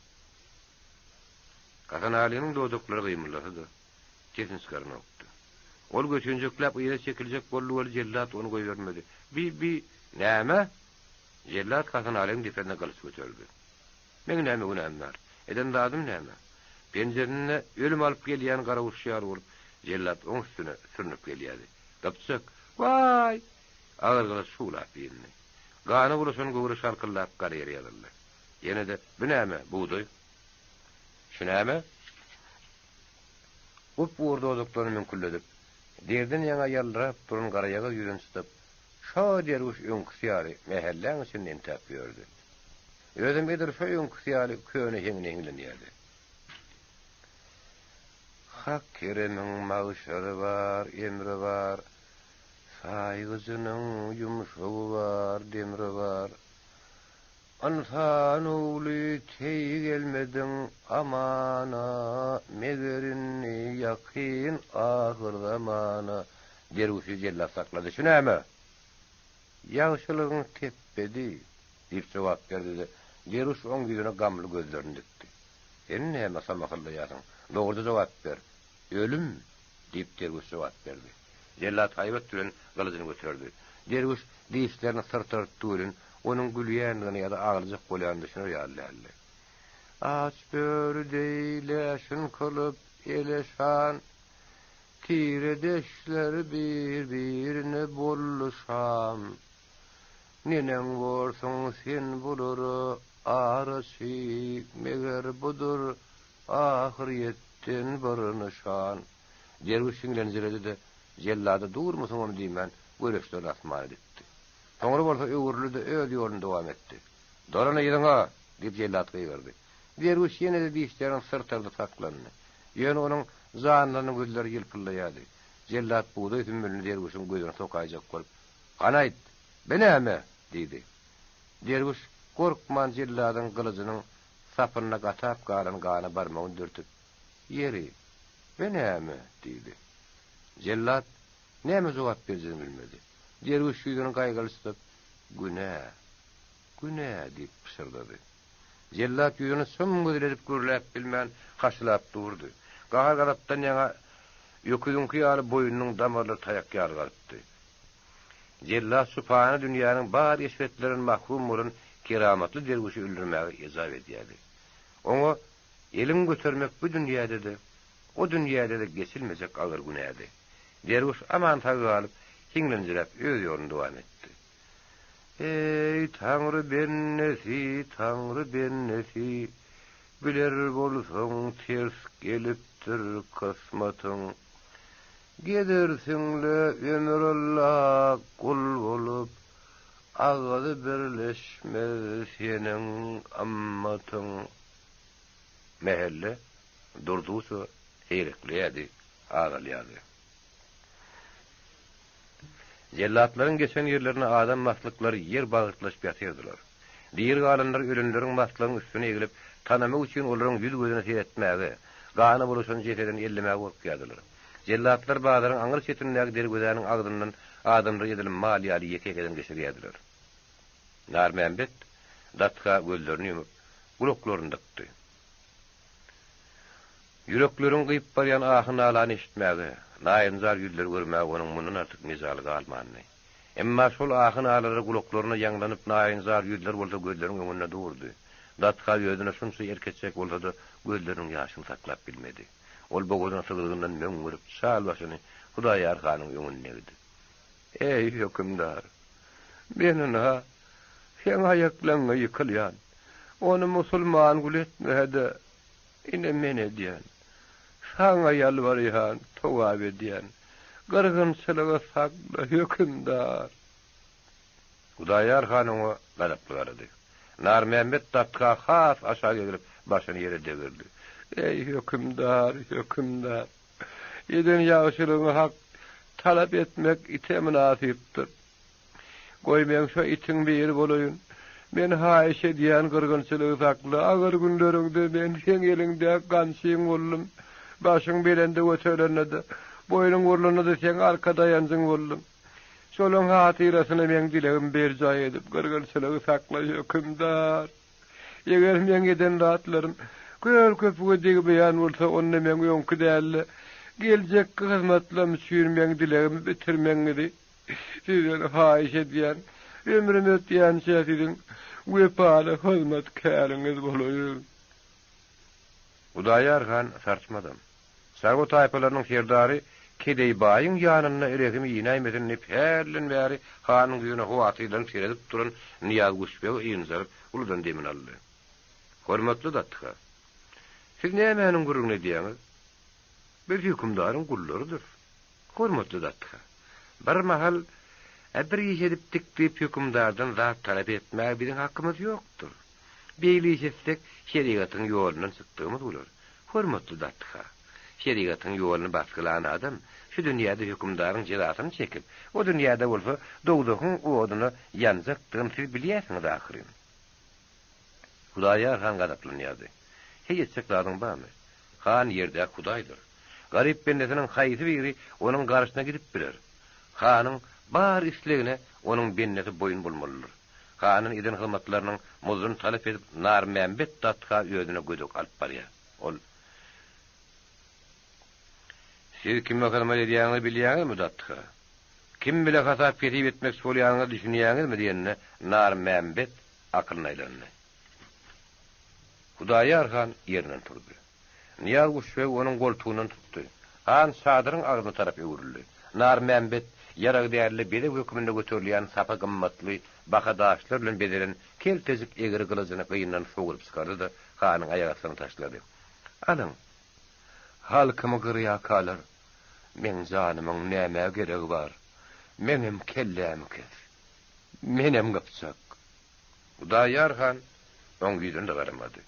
Hasanalynyň dodaklary gymyldasa-da, sesini çykaranokdy. Ol göçünjekläp yza çekiljek boldy weli jellat ony goýbermedi. Bi, bi, näme? Jellat Hasanalyň depesine gylyç göterdi. Meň näme günäm bar? Eden zadym näme? Penjesinde ölüm alyp gelýän garaguş ýaly bolup, jellat oň üstüne sürnüp gelýärdi. Gypjak, Waý! Agyr gylyç şuwlap indi. Gana bulaşan göwre şalkyldap gara ýere ýazyldy. Ýene-de, Bu näme, bugdaý? Şu näme? Gup-gury dodaklaryny müňkülledip, derden ýaňa ýaldyrap duran garaýagyz ýüzüni çytyp, şo derwüş öňküsi ýaly mähelläň içinde entäp ýördi. Özem edil şo öňküsi ýaly köne heňine hiňlenýärdi. Hak keremiň magşary bar, emri bar, Saýgyjynyň ýumşagy bar, demri bar. Ynsan ogly teý gelmediň amana, Meger indi ýakyn ahyrzamana. Derwüşi jellat saklady. Şu näme? Ýagşylygyň tepbedi, diýip jogap berdi-de, derwüş oň ýüzüne gamly gözlerini dikdi. Sen näme samahyllaýarsyň? Dogruja jogap ber. Ölüm! Diýip, derwüş jogap berdi. Jellat haýbat bilen gylyjyny göterdi. Derwüş dişlerini syrtartdy welin, onuň gülýändigine ýa-da aglajak bolýanyna düşüner ýaly däldi. Aç böri deý läşin kylyp ele şan, Tiredeşler bir-birine boldy şam. Neneň borsuň sen bulara araçy, Meger budur ahyrýetden bir nyşan. Derwüş hiňlenjiredi-de, jellada durmysyňam diýmän, göreçlerini asmana dikdi. Soňra bolsa öwrüldi-de, öz ýoluny dowam etdi. Dolan yzyňa! diýip jellat gygyrdy. Derwüş ýene-de dişlerini syrtardyp saklandy. Ýöne onuň janlanan gözleri ýylpyldaýardy. Jellat bugdaý sümmülini derwüşiň gözüne sokaýjak bolup, Hany aýt, bi näme? diýdi. Derwüş gorkman jelladyň gylyjynyň sapynda gatap galan gana barmagyny dürtüp, Ýeri, bi näme? diýdi. Jellat näme jogap berjegini bilmedi. Derwüş ýüzüni gaýgyly çytyp, Günä, günä diýip pyşyrdady. Jellat ýüzüni çym-gyzyl edip gürläp bilmän, haşylap durdy. Gahar-gazapdan ýaňa öküziňki ýaly boýnunyň damarlary taýak ýaly galypdy. Jellat şu pany dünýäniň bar eşretlerinden mahrum bolan keramatly derwüşi öldürmäge ejap edýärdi. Oňa elin götermek bu dünýäde-de, o dünýäde-de geçilmejek agyr günädi. Derwüş aman sag galyp, Hiňlenjiräp öz ýoluny dowam etdi. Eý, Taňry bendesi, Taňry bendesi, biler bolsaň ters gelipdir kysmatyň. Gezersiň-le ömürylla gul bolup, agyz birleşmez seniň ymmatyň. Mähelle durdugyça seýrekleýärdi, azalýardy. Jellatlaryň geçen ýerlerinde adam maslyklary ýer bagyrtlaşyp ýatyrdylar. Diri galanlar ölenleriň maslygyň üstüne egilip, tanamak üçin olaryň ýüz-gözüne seretmäge, gana bulaşan jesedini ellemäge gorkýardylar. Jellatlar bazaryň aňry çetindäki derwezäniň agzyndan adamlary edil mal ýaly ýeke-ýekeden geçirýärdiler. Narmämbet datga gözlerini ýumup, gulaklaryny dykdy. Ýürekleriňi gyýyp barýan ahy-nalany eşitmäge, naýynjar ýüzleri görmäge onuň mundan artyk mejaly galmandy. Emma şol ahy-nalalar gulaklaryna ýaňlanyp, naýynjar ýüzler bolsa gözleriniň öňünde durdy. Datka özüne şunça erk etjek bolsa-da, gözleriniň ýaşyny saklap bilmedi. Ol bogazyna sygdygyndan möňňürip, çal başyny Hudaýar hanyň öňünde egdi. Eý, hökümdar! Men ynha, seň aýaklaňňa ýykylýan. Ony musulman gul etmäge-de, ine men edýän. Saňa ýalbarýan, togap edýän. Gyrgynçylygy sakla, hökümdar! Hudaýar han oňa gazaply garady. Narmämmet datga has aşak eglip, başyny ýere degirdi. Eý, hökümdar, hökümdar! Eden ýagşylygyňy hak talap etmek ite mynasypdyr. Goý, men şo itiň biri bolaýyn. Men haýyş edýän gyrgynçylygy sakla, agyr günleriňde men seň eliňdäki gamçyň boldum. Başyň belende göterlende-de, boýnuň burlanda-da seň arka daýanjyň boldum. Şolaň hatyrasyna meň dilegimi berjaý edip, gyrgynçylygy sakla, hökümdar! Eger meň eden zatlarym köl köpüge degmeýän bolsa, onda meň öňki däl-de, geljekki hyzmatlarym üçin meň dilegimi bitirmegiňizi sizden haýyş edýän. Ömrüm ötýänçä siziň wepaly hyzmatkäriňiz bolaýyn. Hudaýar han sarsmadam. Çarwa taýpalarynyň serdary Kedeý baýyň ýanynda rehimi inäýmesin diýip hälden bäri hanyň ýüzüne howatyrlanyp seredip duran Nyýaz guşbeg ynjalyp, uludan demini aldy. Hormatly datka, siz nämäniň gürrüňini edýäňiz? Biz hökümdaryň gullarydyrys. Hormatly datka, bir mahal bir iş edipdik diýip hökümdardan zat talap etmäge biziň hakymyz ýokdur. Beýle iş etsek, şerigatyň ýolundan çykdygymyz bolar. Hormatly datka, şerigatyň ýoluny basgylan adam şu dünýäde hökümdaryň jezasyny çekip, o dünýäde bolsa dowzahyň oduna ýanjakdygyny siz bilýärsiňiz ahyryn. Hudaýar han gazaplanýardy. Heý etjek zadyň barmy? Han ýerdäki hudaýdyr. Garyp bendesiniň haýsy biri onuň garşysyna gidip biler? Hanyň bar islegine onuň bendesi boýun bolmalydyr. Hanyň eden hyzmatlarynyň muzduny talap edip Narmämbet datka özüne gödek alyp barýar. Ol, Siz kime hyzmat edýäňizi bilýäňizmi, datka? Kim bile hasap-hesip etmekçi bolýanyňyza düşünýäňizmi diýende Narmämbet akylyna aýlandy. Hudaýar han ýerinden turdy. Nyýaz guşbeg onuň goltugyndan tutdy. Han çadyryň agzyna tarap öwrüldi. Narmämbet ýarag däl-de bezeg hökmünde göterilýän sapa gymmatly baha daşlar bilen bezelen keltejik egri gylyjyny gyndan sogrup çykardy-da, hanyň aýak astyna taşlady. Alyň! Halkymy gyrýakalar, meň janymyň nämä geregi bar? Meňem kellämi kes! Menem gypjak! Hudaýýar han oň ýüzüne-de garamady.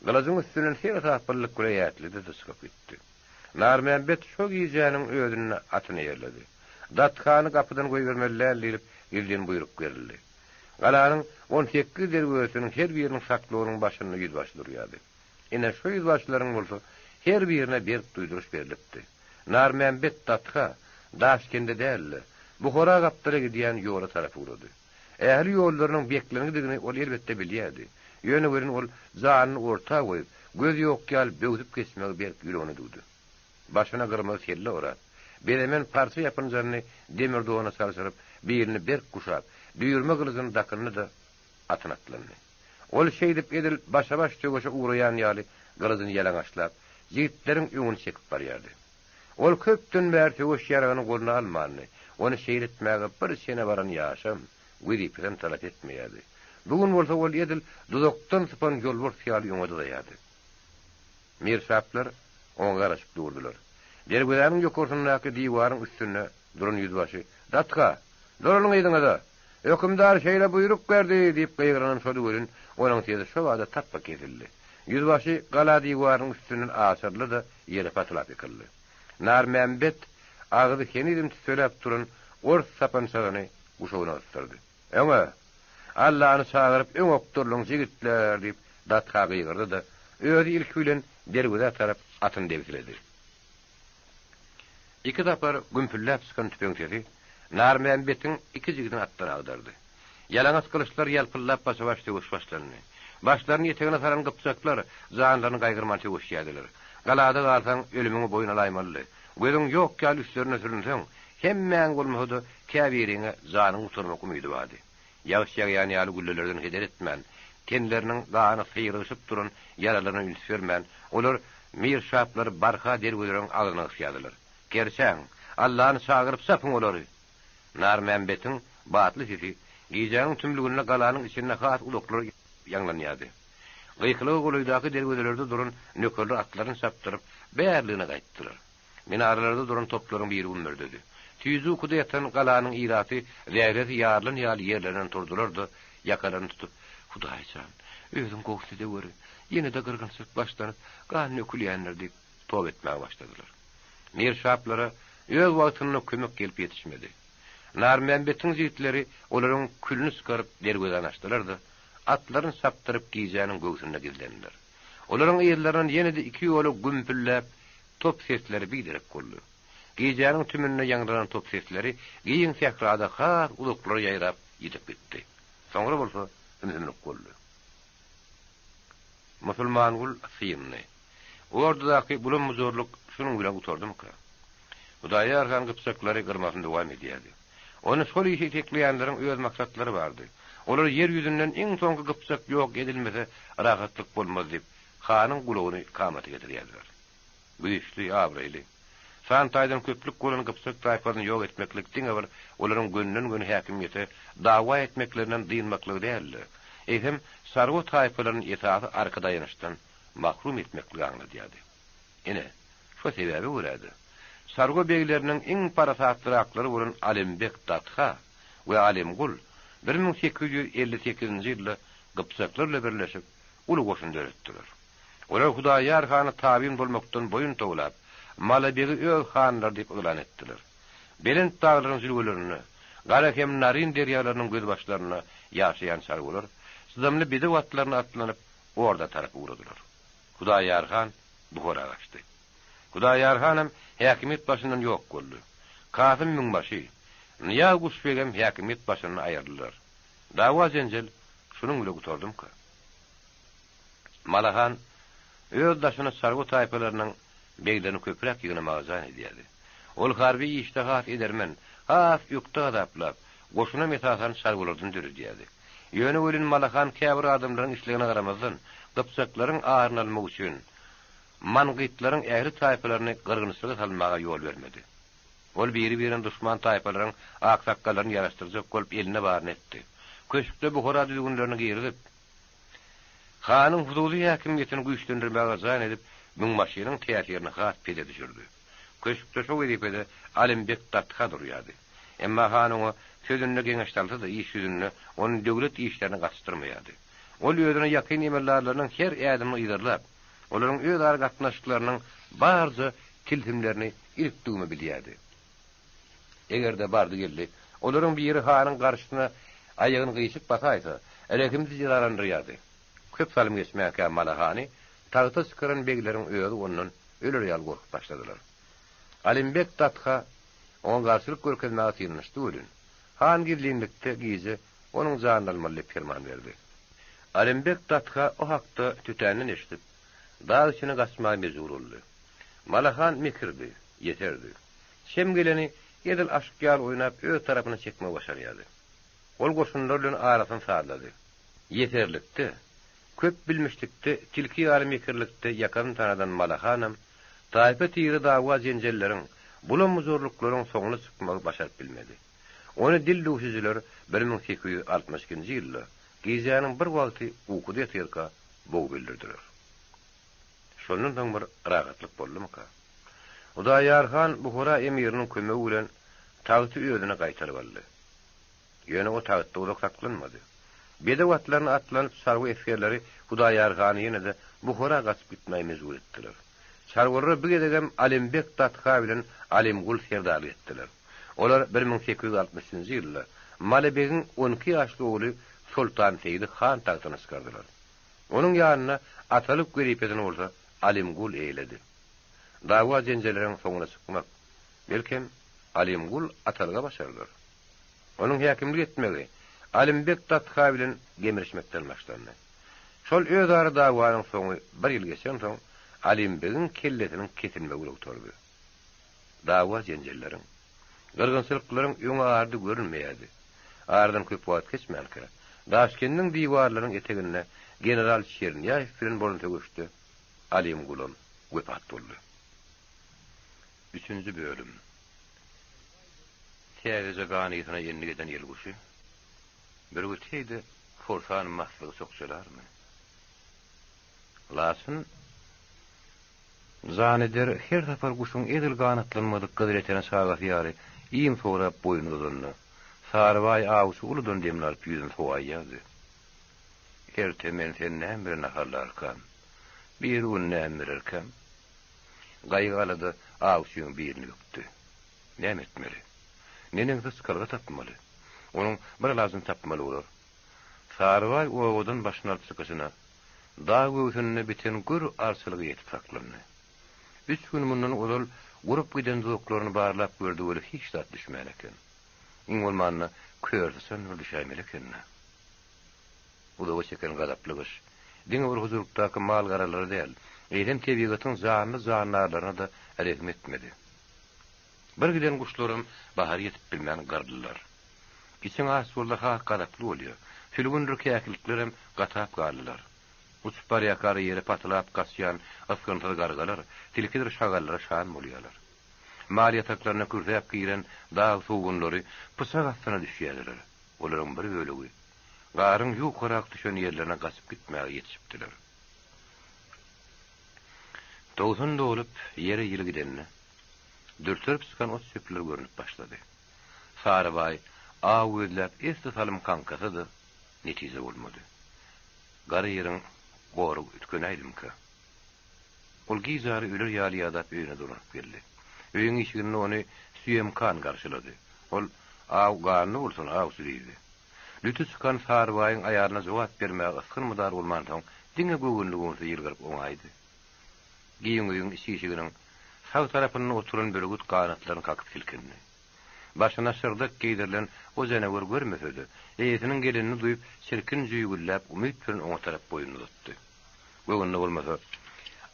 Gylyjyň üstünden seresaplylyk bilen ätledi-de çykyp gitdi. Narmämbet şo gijäniň özünde atyny eýerledi. Datkany gapydan goýbermeli däl diýlip, gizlin buýruk berildi. Galanyň 18 derwezesiniň her biriniň saklawynyň başynda ýüzbaşy durýardy. Ine, şo ýüzbaşylaryň bolsa her birine berk duýduryş berlipdi. Narmämbet datka Daşkende däl-de, Buhara gapdala gidýän ýola tarap ugrady. Ähli ýollarynyň beklengidigini ol elbetde bilýärdi. Ýöne welin ol janyny orta goýup, göz ýok ýaly böwsüp geçmegi berk ýüregine düwdi. Başyna gyrmyzy selle orap, bezemen parça ýapynjanyny demir dona çalşyryp, bilini berk guşap, düýrme gylyjyny dakyndy-da, atyna atlandy. Ol şeýdip edil başa-baş söweşe ugraýan ýaly gylyjyny ýalaňaçlap, jigitleriň öňüni çekip barýardy. Ol köpden bäri söweş ýaragyny goluna almandy. Ony şeýle etmäge bir çene baran ýaşam, wezipesem talap etmeýärdi. Bu gün bolsa ol edil duzakdan sypan ýolbars ýaly öňe dyzaýardy. Mirşaplar oňa garaşyp durdular. Derwezäniň ýokarsyndaky diwaryň üstünde duran ýüzbaşy, Datka! Dolanyň yzyňyza! Hökümdar şeýle buýruk berdi! diýip gygyranam şody welin, onuň sesi şobada tapba kesildi. Ýüzbaşy gala diwarynyň üstünden aşyryldy-da, ýere patylap ýykyldy. Narmämbet agzy henizem tüsseläp duran ors sapançasyny guşagyna gysdyrdy. Öňe! Allany çagyryp öňe okdurylyň, jigitler! diýip, Datka gygyrdy-da, özi ilki bilen derwezä tarap atyny debsiledi. Iki sapar gümpülläp çykan tüpeň sesi Narmämbetiň iki jigidini atdan agdardy. Ýalaňaç gylyçlar ýalpyldap başa-baş söweş başlandy. Başlaryny etegine salan gypjaklar janlaryny gaýgyrman söweşýärdiler. Galada galsaň, ölümiňi boýun alaýmalydy. Gözüň ýok ýaly üstlerine sürünseň, hemmäň bolmasa-da, käbiriňe janyňy gutarmak umydy bardy. Ýagyş ýagýan ýaly güllelerden heder etmän, tenleriniň gany syrygyşyp duran ýaralaryna üns bermän, olar mirşaplary barha derwezeleriň agzyna gysýardylar. Gerçäň, Allany çagyryp çapyň olary! Narmämbetiň batly sesi gijäniň tümlüginde galanyň içinde has uzaklara ýaňlanýardy. Gykylyga golaýdaky derwezelerde duran nökerler atlaryny çapdyryp, bärligine gaýtdylar. Minaralarda duran toplaryň biri gümmürdedi. Süýji ukuda ýatan galanyň ilaty zähresi ýarylan ýaly ýerlerinden turdular-da, ýakalaryny tutup, Hudaý jan, özüň gowusy edeweri, ýene-de gyrgynçylyk başlanyp, gan dökülýändir diýip, toba etmäge başladylar. Mirşaplara öz wagtynda kömek gelip ýetişmedi. Narmämbetiň jigitleri olaryň külüni çykaryp derwezäni açdylar-da, atlaryny çapdyryp gijäniň göwsünde gizlendiler. Olaryň yzlaryndan ýene-de iki ýola gümpülläp top sesleri biderek boldy. Gijäniň tümünde ýaňlanan top sesleri giň sährada has uzaklara ýaýrap ýitip gitdi. Soňra bolsa ümsümlik boldy. Musulmangul syndy. Ordadaky bulam-bujurlyk şunuň bilen gutardymyka? Hudaýar han gypjaklary gyrmasyny dowam edýärdi. Ony şol işe itekleýänleriň öz maksatlary bardy. Olar ýer ýüzünden iň soňky gypjak ýok edilmese rahatlyk bolmaz diýip, hanyň gulagyny kamata getirýärdiler. Güýçli, abraýly, san taýdan köplük bolan gypjak taýpasyny ýok etmeklik diňe bir olaryň gönden-göni häkimiýete dawa etmeklerinden dynmaklygy däl-de, eýsem, çarwa taýpalaryny esasy arka daýanyşdan mahrum etmekligi aňladýardy. Ine, şo sebäbe görä-de, çarwa begleriniň iň parasatlyraklary bolan Alymbek Datha we Alymgul 1858-nji ýylda gypjaklar bilen birleşip, uly goşun döretdiler. Olar Hudaýar hana tabyn bolmakdan boýun towlap, Malabegi öz hanlary diýip yglan etdiler. Belent daglaryň jülgelerinde, Gara hem Naryn derýalarynyň gözbaşlarynda ýaşaýan çarwalar çydamly bedew atlaryna atlanyp, orda tarap ugradylar. Hudaýar han Buhara gaçdy. Hudaýar hanam häkimiýet başyndan ýok boldy. Kasym müňbaşy, Nyýaz guşbegem häkimiýet başyndan aýyrdylar. Dawa-jenjel şunuň bile gutardymyka? Malahan öz daşyna çarwa taýpalarynyň beglerini köpräk ýygnamaga jan edýärdi. Ol harby işde has edermen, has ökde gazaplap, goşunam esasan çarwalardan döredýärdi. Ýöne welin Malahan käbir adamlaryň islegine garamazdan, gypjaklaryň aryny almak üçin, mangytlaryň ähli taýpalaryny gyrgynçylyga salmaga ýol bermedi. Ol biri-birine duşman taýpalaryň aksakgallaryny ýaraşdyrjak bolup elinde baryny etdi. Köşkde Buhara düzgünlerini girizip, hanyň hususy häkimiýetini güýçlendirmäge jan edip, müňbaşynyň täsirini has pese düşürdi. Köşkde şo wezipede Alymbek Datha durýardy. Emma han oňa sözünde geňeş salsa-da, iş ýüzünde ony döwlet işlerine gatyşdyrmaýardy. Ol özüne ýakyn emeldarlarynyň her ädimini yzarlap, olaryň özara gatnaşyklarynyň barja tilsimlerini ilik-düwme bilýärdi. Eger-de bardy-geldi, olaryň biri hanyň garşysyna aýagyny gyşyk basaýsa, rehimsiz jezalandyrýardy. Köp salym geçmänkä Mala hany tagta çykaran begleriň özi ondan öler ýaly gorkup başladylar. Alymbek Datha oňa garşylyk görkezmäge synanyşdy welin, han gizlinlikde gije onuň janyny almaly diýip perman berdi. Alymbek Datha o hakda tötänden eşidip, dag içine gaçmaga mejbur boldy. Mala han mekirdi, ýeserdi. Çem geleni edil aşyk ýaly oýnap öz tarapyna çekmegi başarýardy. Ol goşunlar bilen arasyny sazlady. Ýeserlikde, köp bilmişlikde, tilki ýaly mekirlikde ýakasyny tanadan Mala hanam taýpa-tire dawa-jenjelleriň, bulam-bujurlyklaryň soňuna çykmagy başaryp bilmedi. Ony dil düwşüjiler 1862-nji ýylda gijäniň bir wagty ukuda ýatyrka bogup öldürdiler. Şondan soň bir rahatlyk boldumyka? Hudaýar han Buhara emiriniň kömegi bilen tagty özüne gaýtaryp aldy. Ýöne o tagtda uzak saklanmady. Bedew atlaryna atlanyp çarwa esgerleri Hudaýar hany ýene-de Buhara gaçyp gitmäge mejbur etdiler. Çarwalara bu gezegem Alymbek Datha bilen Alymgul serdarlyk etdiler. Olar 1863-nji ýylda Malybegiň on iki ýaşly ogly Soltan Seýidi han tagtyna çykardylar. Onuň ýanyna atalyk wezipesini bolsa Alymgul eýeledi. Dawa-jenjelleriň soňuna çykmak, belkem, Alymgul atalyga başardyr. Onuň häkimlik etmegi Alymbek Datha bilen gemirişmekden başlandy. Şol özara dawanyň soňy bir ýyl geçensoň, Alymbegiň kellesiniň kesilmegi bilen gutardy. Dawa-jenjelleriň, gyrgynçylyklaryň öňi-ardy görünmeýärdi. Aradan köp wagt geçmänkä, Daşkendiň diwarlarynyň eteginde general Çernyýaýew bilen bolan söweşde Alymgulam wepat boldy. Üçünji bölüm. Täzeje ganysyna endik eden elguşy bürgüt heý-de porsan maslygy sokjalarmy? Laçyn Janyder her sapar guşuň edil ganatlanmadyk gyzyletene çagasy ýaly iým sorap boýnuny uzanda, Sarybaý awçy uludan demini alyp ýüzüni sowaýýardy. Erte men seni näme bilen naharlarkam? Birigün näme bererkäm? Gaýgy-alada awçyň birini bükdi. Näme etmeli? Neneňsi çykalga tapmaly? Onuň bir alajyny tapmaly bolar. Sarybaý obadan başyny alyp çykyşyna, dag göwsünde biten gür arçalyga ýetip saklandy. Üç gün mundan ozal gurup giden duzaklaryny barlap gördi weli hiç zat düşmän eken. Iň bolmanda körsyçan bir düşäýmeli eken-dä. Uzaga çeken gazaply gyş, diňe bir hojalykdaky mal-garalara däl, eýsem tebigatyň janly-jandarlaryna-da rehim etmedi. Bir giden guşlaram bahara ýetip bilmän gyrdylar. Içiň aç bolsa has gazaply bolýar. Sülgündir käkiliklerem gatap galdylar. Uçup barýarka ýere patylap gaçýan ysgynsyz gargalar tilkidir şagallara şan bolýarlar. Mal ýataklaryna kürsäp giren dag sugunlary pyçak astyna düşýärdiler. Olaryň bir bölegi garyň ýukarak düşen ýerlerine gaçyp gitmäge ýetişipdiler. 90 dolup, ýere ýyly gidende, dürterip çykan ot-çöpler görnüp başlady. Sarybaý aw gözläp esli salym kaňkasa-da, netije bolmady. Gara ýeriň gory üýtgenäýdimikä? Ol gijara öler ýaly ýadap öýüne dolanyp geldi. Öýüň işiginde ony Süýemkan garşylady. Ol, Aw ganly bolsun, awçy diýdi. Lüti çykan Sarybaýyň aýalyna jogap bermäge ysgyn-mydar bolmansoň, diňe göwünli-göwünsiz ýylgyryp oňaýdy. Giň öýüň iç işiginiň sag tarapynda oturan bürgüt ganatlaryny kakyp silkindi. Başyna şyrdak geýdirilen o janawer görmese-de, eýesiniň gelenini duýup, çirkin jüýgülläp, umyt bilen oňa tarap boýnuny uzatdy. Göwnüne bolmasa,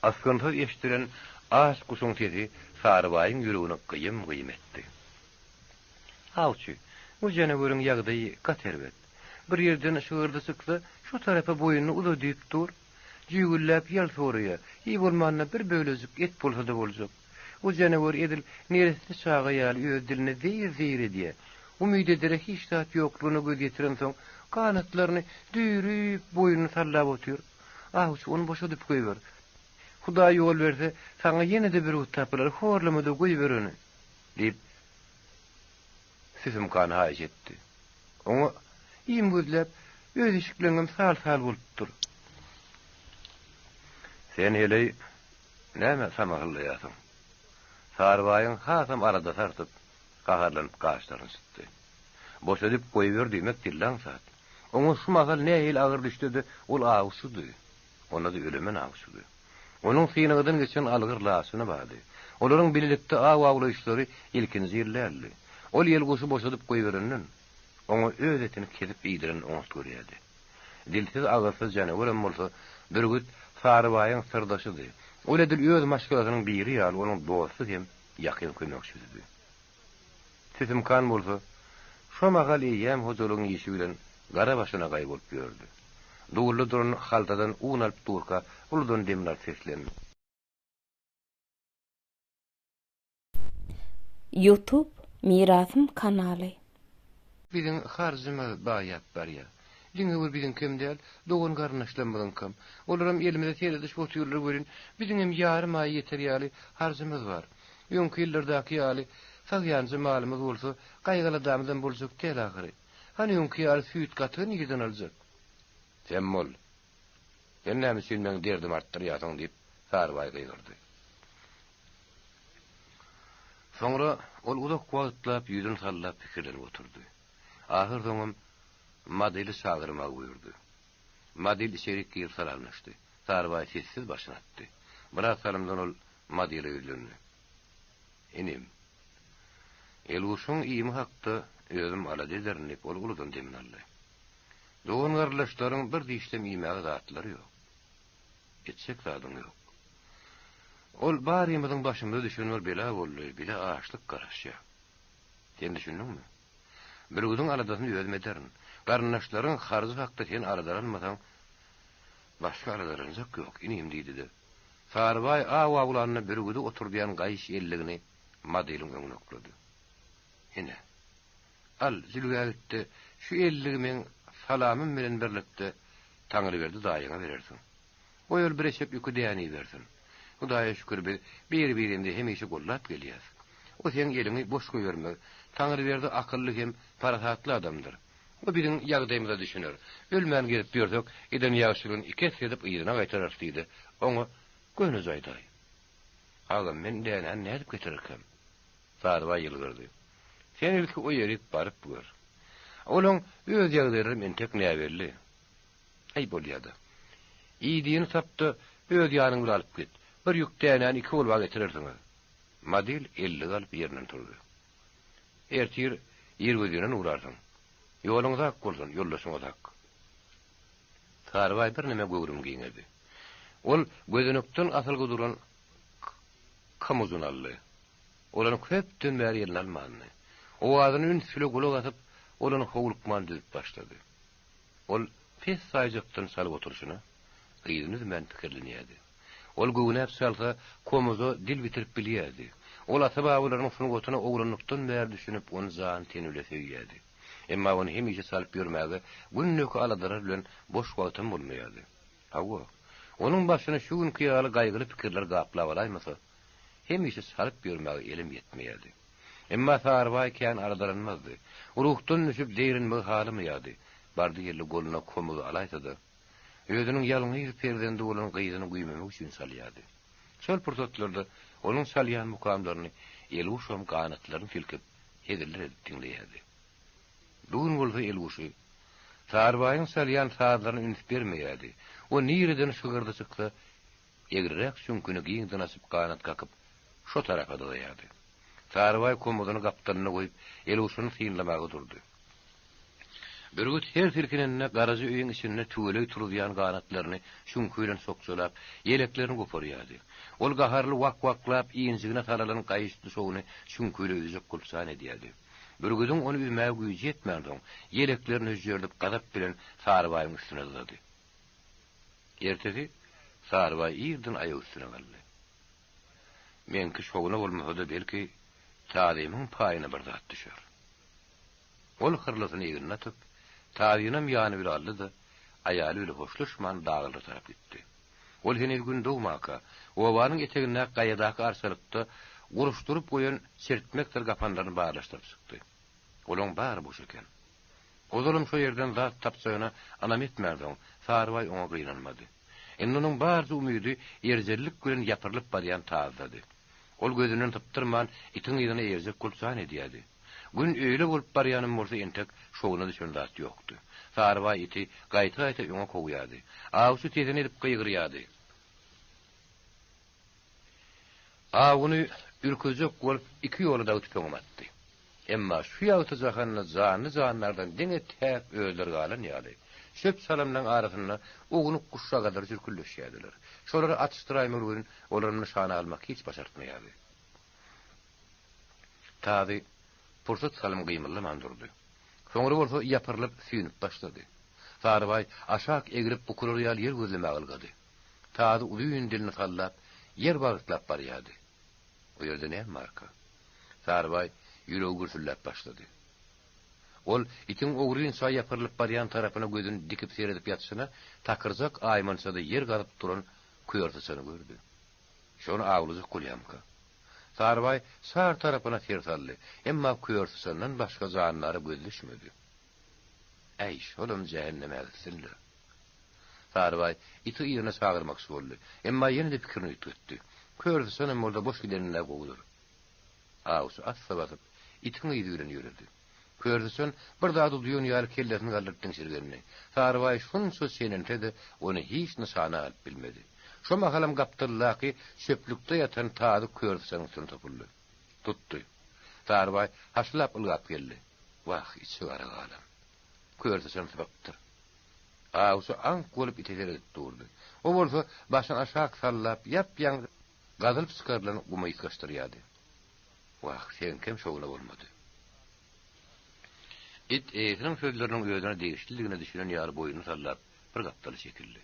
ysgynsyz eşidilen aç guşuň sesi Sarybaýyň ýüregini gyýym-gyýym etdi. Awçy, bu janaweriň ýagdaýy gaty erbet. Bir ýerden şygyrdy çyksa, şu tarapa boýnuny uzadyp dur. Jüýgülläp ýal soraýar, iý bolmanda bir bölejik et bolsa-da boljak. O janawer edil neresse çaga ýaly öz dilinde zeýir-zeýir edýär. Umyt edere hiç zat ýoklugyna göz ýetirensoň, ganatlaryny düýrüp, boýnuny sallap otyr. Awçy, ony boşadyp goýber. Hudaý ýol berse, saňa ýene-de bürgüt tapylar, horlama-da goýber ony! Diýip, Süsümkan haýyş etdi. Oňa iým gözläp, öz eşikleňňem sal-sal bolupdyr. Sen heleý, näme samahyllaýarsyň? Sarybaýyň hasam aladasy artyp, gaharlanyp gaşlaryny çytdy. Boşadyp goýber diýmek dille aňsat. Oňa şu mahal nähili agyr düşse-de, ol awçydy. Onda-da ölemen awçydy. Onuň synagydan geçen algyr laçyny bardy. Olaryň bilelikde aw awlaýyşlary ilkinji ýyl däldi. Ol ýelguşy boşadyp goýberenden, oňa öz etini kesip iýdirenini oňat görýärdi. Dilsiz-agyzsyz janawerem bolsa, bürgüt Sarybaýyň syrdaşydy. Ol edil öz maşgalasynyň biri ýaly onuň dosty hem ýakyn kömekçisidi. Süsümkan bolsa, şo mahal eýýäm hojalygyň işi bilen gara başyna gaý bolup ýördi. Dulda duran haltadan un alyp durka, uludan demini alyp seslendi. Youtube Mirasym kanaly. Biziň harjymyz baýap barýar. Diňe bir biziňkem däl, dogan-garyndaşlarymyzyňkam. Olaram elimize seredişip otyrlar welin, biziňem ýarym aýa ýeter ýaly harjymyz bar. Öňki ýyllardaky ýaly sagýanja malymyz bolsa, gaýgy-aladamyzam boljak däl ahyry. Hany öňki ýaly süýt-gatygy nireden aljak? Sem bol! Sen näme üçin meň derdimi artdyrýarsyň? diýip, Sarybaý gygyrdy. Soňra ol uzak wagtlap ýüzüni sallap pikirlenip oturdy. Ahyrsoňam Madili çagyrmagy buýurdy. Madil içerik girip salamlaşdy. Sarybaý sessiz başyny atdy. Biraz salymdan ol Madile ýüzlendi. Inim, elguşuň iými hakda özüm alada ederin diýip, ol uludan demini aldy. Dogan-garyndaşlaryň bir dişlem iýmäge zatlary ýok. Etjek zadyň ýok. Ol barymyzyň başymyza düşen bir bela boldy, bize açlyk garaşýar. Sen düşündiňmi? Bürgüdiň aladasyny özüm ederin. Garyndaşlaryň harjy hakda sen aladalanmasaň, başga aladalanjak ýok, inim diýdi-de, Sarybaý aw awlanda bürgüdi oturdýan gaýyş elligini Madylyň öňüne oklady. Ine, al, jülgä git-de, şu elligi meň salamym bilen birlikde Taňryberdi daýyňa berersiň. Goý ol bir eşek ýüki däne ibersin. Hudaýa şükür biz bir-birimizi hemişe gollap gelýäs. O seň eliňi boş goýbermez. Taňryberdi akylly hem parasatly adamdyr. O biziň ýagdaýymyza düşüner. Ölmän gezip ýörsek, eden ýagşylygyny iki esse edip yzyna gaýtararys diýdi. Oňa göwnüje aýdaý. Agam, men dänäni nädip getirerkäm? Sarybaý ýylgyrdy. Sen ilki o ýerik baryp gör. Olaň öz ýagdaýlaram entek näbelli. Äý, bolýa-da. Iýdigini tap-da, öz ýanyň bilen alyp git. Bir ýük dänäni iki golba getirersiňiz. Madil ellik alyp ýerinden turdy. Ertir irgözinden ugrarsyň. Ýoluňyz ak bolsun, ýoldaşyňyz hak. Sarybaý birneme göwrümi giňedi. Ol gözenekden asylgy duran komuzyn aldy. Ol ony köpden bäri eline almandy. Owazyna üns bile gulak asyp, ol ony howlukman düzüp başlady. Ol pes saýjakdan çalyp oturyşyna, yzyny üzmän pikirlenýärdi. Ol göwnäp çalsa, komuza dil bitirip bilýärdi. Ol ata-babalarynyň sungatyna oglanlykdan bäri düşünip, ony jany-teni bile söýýärdi. Emma ony hemişe çalyp ýörmäge gündeki aladalar bilen boş wagtam bolmaýardy. Hawa, onuň başyny şu günki ýaly gaýgyly pikirler gaplap alaýmasa, hemişe çalyp ýörmäge elem ýetmeýärdi. Emma Sarybaý kän aladalanmazdy. Ruhdan düşüp zeýrenmegi halamaýardy. Bardy-geldi goluna komuzy alaýsa-da, özüniň ýalňyz perzendi bolan gyzyny güýmemek üçin çalýardy. Şol pursatlarda onuň çalýan mukamlaryny elguşam ganatlaryny silkip, heziller edip diňleýärdi. Bu gün bolsa elguşy Sarybaýyň çalýan sazlaryna üns bermeýärdi. O nireden şygyrdy çyksa, Egriräk çüňküni giňden açyp ganat kakyp, şo tarapa dyzaýardy. Sarybaý komuzyny gapdalynda goýup, elguşuny synlamaga durdy. Bürgüt her silkinende garaja öýüň içinde tüweleý turuzýan ganatlaryny çüňki bilen sokjalap, ýeleklerini goparýardy. Ol gaharly wak-waklap, injigine saralan gaýyş duşagyny çüňki bile üzjek bolup jan edýärdi. Bürgüdiň ony üzmäge güýji ýetmänsoň, ýeleklerini hüžžerdip gazap bilen Sarybaýyň üstüne dyzady. Ertesi Sarybaý irden aýak üstüne galdy. Meňki şowuna bolmasa-da, belki, tazymyň paýyna bir zat düşer. Ol hyrlysyny egnine atyp, tazynam ýany bile aldy-da, aýaly bile hoşlaşman daglara tarap gitdi. Ol heniz gün dogmaka, obanyň etegindäki gaýadaky arçalykda guruşdyryp goýan çirtmekdir gapanlaryny barlaşdyryp çykdy. Olaň bary boş eken. Ozalam şo ýerden zat tapjagyna ynam etmänsoň, Sarybaý oňa gynanmady. Indi onuň barja umydy erjellik bilen ýapyrylyp barýan tazdady. Ol gözünden sypdyrman, itiň yzyna eýerjek bolup jan edýärdi. Gün öýle bolup barýanam bolsa entek şowuna düşen zat ýokdy. Sarybaý iti gaýta-gaýta öňe kowýardy. Awçy sesini edip gygyrýardy. Awuny ürküzjek bolup iki ýola dagy tüpeňem atdy. Emma şu ýagty jahanda janly-jandardan diňe täk özleri galan ýaly, çöp-çalamlaryň arasynda ownuk guşjagazlar jürküldeşýärdiler. Şolary atyşdyraýmaly welin, olary nyşana almak hiç başartmaýardy. Tazy pursat salym gymyldaman durdy. Soňra bolsa ýapyrylyp, süýnüp başlady. Sarybaý aşak eglip bukular ýaly ýer gözlemäge ylgady. Tazy uzyn dilini sallap, ýer bagyrtlap barýardy. O ýerde näme barka? Sarybaý ýüregi gürsülläp başlady. Ol itiň ogrynça ýapyrylyp barýan tarapyna gözüni dikip seredip ýatyşyna takyrjak aýmançada ýer gazyp duran kör syçany gördi. Şony awlajak bolýamyka? Sarybaý çar tarapyna ser saldy, emma kör syçandan başga jandara gözi düşmedi. Äý, şolam jähennemä gitsin-le. Sarybaý iti yzyna çagyrmakçy boldy, emma ýene-de pikirini üýtgetdi. Kör syçanam bolsa boş gideninde gowudyr. Awçy assa basyp, itiň yzy bilen ýöredi. Kör syçan bir zady duýan ýaly kellesini galdyryp diňşirgendi. Sarybaý şunça çenense-de, ony hiç nyşana alyp bilmedi. Şo mahalam gapdaldaky çöplükde ýatan tazy kör syçanyň üstüne topuldy. Tutdy. Sarybaý haşlap ylgap geldi. Wah, içi gara galan. Kör syçan sypypdyr. Awçy aňk bolup ite seredip durdy. O bolsa başyny aşak sallap, ýap-ýaňy gazylyp çykarylan guma ysgaşdyrýardy. Wah, seňkem şowuna bolmady. It eýesiniň sözleriniň özüne degişlidigine düşünen ýaly boýnuny sallap, bir gapdala çekildi.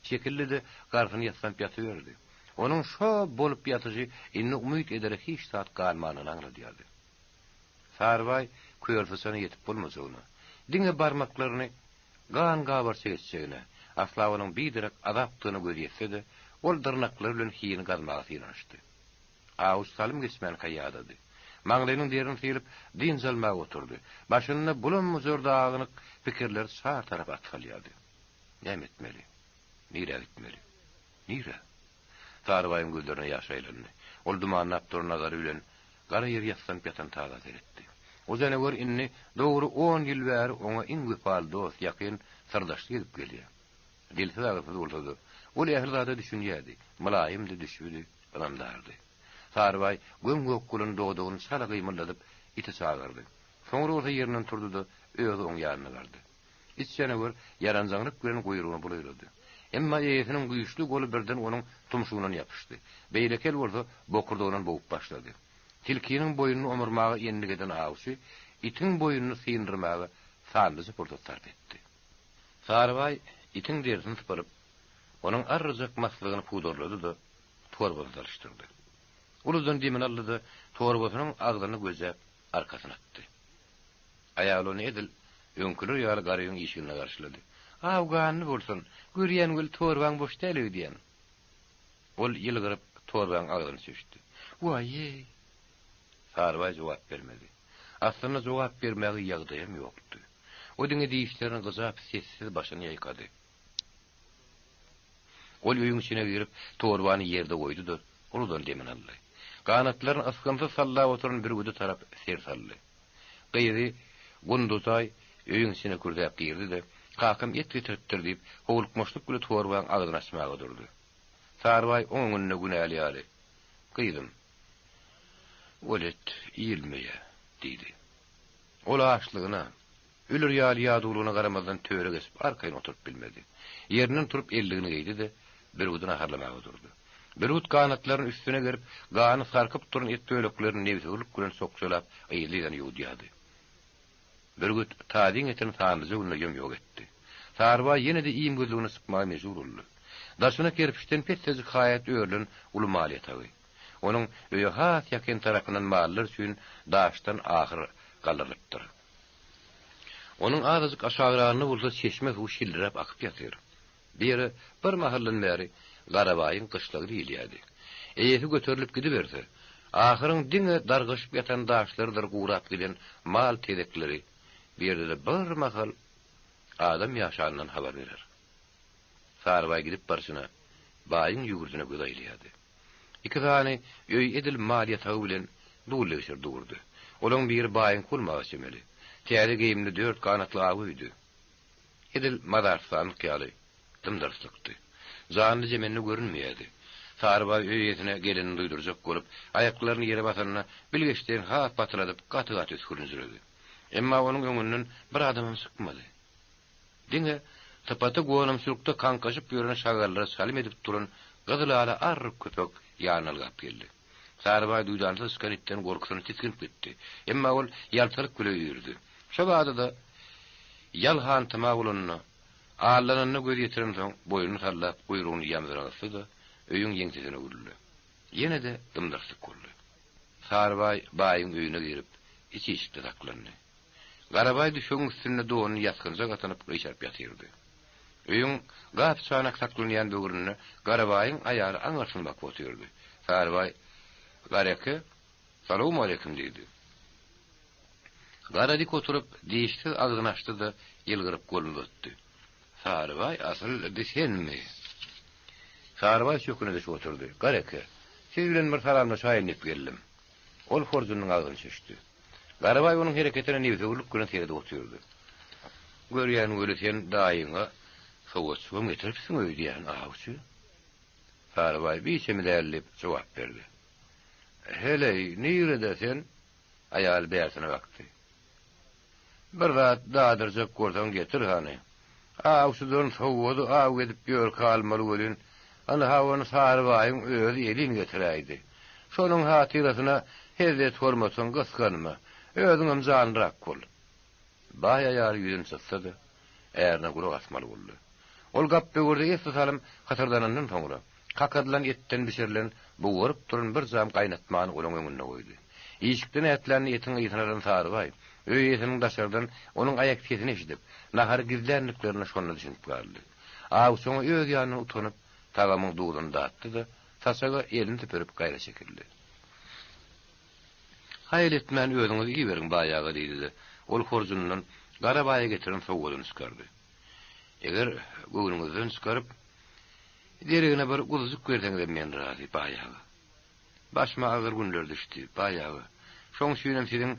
Çekildi-de, garsyny ýassanyp ýatyberdi. Onuň şo bolup ýatyşy indi umyt edere hiç zat galmanyny aňladýardy. Sarybaý kör syçana ýetip bolmajagyna, diňe barmaklaryny gan gabarça geçjegine, asla onuň biderek azapdygyna gözi ýetse-de, ol dyrnaklary bilen hini gazmaga synanyşdy. Awuç salym geçmänkä ýadady. Maňlaýynyň derini syryp, dynç almaga oturdy. Başynda bulam-bujar dagynyk pikirler çar tarapa at salýardy. Näme etmeli? Nirä gitmeli? Nirä? Sarybaýyň gözlerine ýaş aýlandy. Ol dumanlap duran nazary bilen gara ýeri ýassanyp ýatan taza seretdi. O janawer indi dogry on ýyl bäri oňa iň wepaly dost, ýakyn syrdaşlyk edip gelýär. Dilsiz-agyzsyz bolsa-da, ol ähli zada düşünýärdi, mylaýymdy, düşbüdi, ynamdardy. Sarybaý göm-gök bolan dodagyny çala gymyldadyp, iti çagyrdy. Soňra bolsa ýerinden turdy-da, özi oň ýanyna bardy. It janawer ýaranjaňlyk bilen guýrugyny bulaýlady. Emma eýesiniň güýçli goly birden onuň tumşugyndan ýapyşdy. Beýleki el bolsa bokurdagyndan bogup başlady. Tilkiniň boýnuny omurmaga endik eden awçy itiň boýnuny syndyrmaga sanlyja pursat sarp etdi. Sarybaý itiň derisini sypyryp, onuň arryjak maslygyny pudarlady-da, torbasyny salyşdyrdy. Uludan demini aldy-da, torbasynyň agzyny gözäp, arkasyna atdy. Aýaly ony edil öňküler ýaly garybyň işiginde garşylady. Aw ganly bolsun, görýän weli torbaň boş däl öýdýän. Ol ýylgyryp torbaň agzyny çüşdi. Waý-eý! Sarybaý jogap bermedi. Aslynda jogap bermäge ýagdaýam ýokdy. O diňe dişlerini gyjap sessiz başyny ýaýkady. Ol öýüň içine girip, torbany ýerde goýdy-da, uludan demini aldy. Ganatlaryny ysgynsyz sallap oturan bürgüde tarap ser saldy. Gyzy Gunduzaý öýüň içine kürzäp girdi-de, Kakam et getiripdir diýip, howlukmaçlyk bile torbaň agzyny açmaga durdy. Sarybaý oň öňünde günäli ýaly, Gyzym, ol et iýilmeýär, diýdi. Ol açlygyna, Öler ýaly ýadawlygyna garamazdan töre geçip arkaýyn oturyp bilmedi. Ýerinden turup elligini geýdi-de, bürgüdi naharlamaga durdy. Bürgüt ganatlaryny üstüne gerip, gany sarkyp duran et böleklerini nebsewürlik bilen sokjalap, yzly-yzyna ýuwudýardy. Bürgüt tazyň etini sanlyja günde ýom-ýok etdi. Sarybaý ýene-de iým gözlegine çykmaga mejbur boldy. Daşyna kerpiçden pessejik haýat örülen uly mal ýatagy. Onuň öýe has ýakyn tarapyndan mallar üçin daşdan ahyr galdyrylypdyr. Onuň azajyk aşagragynda bolsa çeşme suwy şildiräp akyp ýatyr. Bu ýere bir mahaldan bäri Garabaýyň gyşlagy diýilýärdi. Eýesi göterilip gidiberse, ahyryň diňe dargaşyp ýatan daşlarydyr gurap giden mal tezekleri bu ýerde-de bir mahal adam ýaşanyndan habar berer. Sarybaý gidip barşyna baýyň ýüwürdine göz aýlaýardy. Iki sany öý edil mal ýatagy bilen dul-degşir durdy. Olaň biri baýyňky bolmaga çemeli. Täze geýimli dört ganatly aw öýdi. Edil mazarystanlyk ýaly dym-dyrslykdy. Janly-jemende görünmeýärdi. Sarybaý öý eýesine gelenini duýdurjak bolup, aýaklaryny ýere basanda, bilgeşleýin has batyladyp gaty-gaty üsgürinjiredi. Emma onuň öňünden bir adamam çykmady. Diňe sypaty gonamçylykda kaňkaşyp ýören şagallara çalym edip duran gyzyl-ala arryk köpek ýanyna ylgap geldi. Sarybaý duýdansyz çykan itden gorkusyna tisginip gitdi. Emma ol ýaltalyk bile üýrdi. Şo bada-da ýal hantama bolanyna, aldananyna göz ýetirensoň, boýnuny sallap, guýrugyny ýamzyna gysdy-da, öýüň ýeňsesine öwrüldi. Ýene-de dym-dyrslyk boldy. Sarybaý baýyň öýüne girip, iç işikde saklandy. Garabaý düşegiň üstünde donuny ýasgynjak atynyp gyşaryp ýatyrdy. Öýüň gap-çanak saklanýan böwründe Garabaýyň aýaly aňyrsyny bakyp otyrdy. Sarybaý, Gareke, salowmaleýkim diýdi. Gara dik oturyp, dişsiz agzyny açdy-da, ýylgyryp goluny uzatdy. Sarybaý, asyl, bi senmi? Sarybaý çöküne düşüp oturdy. Gareke, siz bilen bir salamlaşaýyn diýip geldim. Ol horjunynyň agzyny çüşdi. Garabaý onuň hereketine nebsewürlik bilen seredip otyrdy. Görýän weli sen daýyňa sowatjygam getiripsiň öýdýän, awçy. Sarybaý biçemi däl diýip jogap berdi. Heleý, nirede sen? Aýaly bärsine bakdy. Bir zat dadyrjak bolsaň getir hany. Awçydan sowgady aw edip ýörkä almaly welin, ynha ony Sarybaýyň özi elin getiräýdi. Şonuň hatyrasyna hezzet-hormatyňy gysganma, özüňem janlyrak bol. Baý aýaly ýüzüni çytsa-da, ärine gulak asmaly boldy. Ol gapböwürde esli salym hysyrdanandan soňra, kakadylan etden bişirilen bugaryp duran bir jam gaýnatmany olaň öňünde goýdy. Işikden ätlände etiň ysyny alan Sarybaý, öý eýesiniň daşardan onuň aýak sesini eşidip, nahary gizländiklerine şonda düşünip galdy. Awçy oňa öz ýanyndan utanyp, tagamyň duzuny datdy-da, saçaga elini süpürip gaýra çekildi. Haýal etmän özüňiz iýiberiň, baý aga, diýdi-de, ol horjunyndan Garabaýa getiren sowgadyny çykardy. Eger göwnüňizden çykaryp, deregine bir guzujyk berseňizem men razy, baý aga. Başyma agyr günler düşdi, baý aga. Şoň üçinem siziň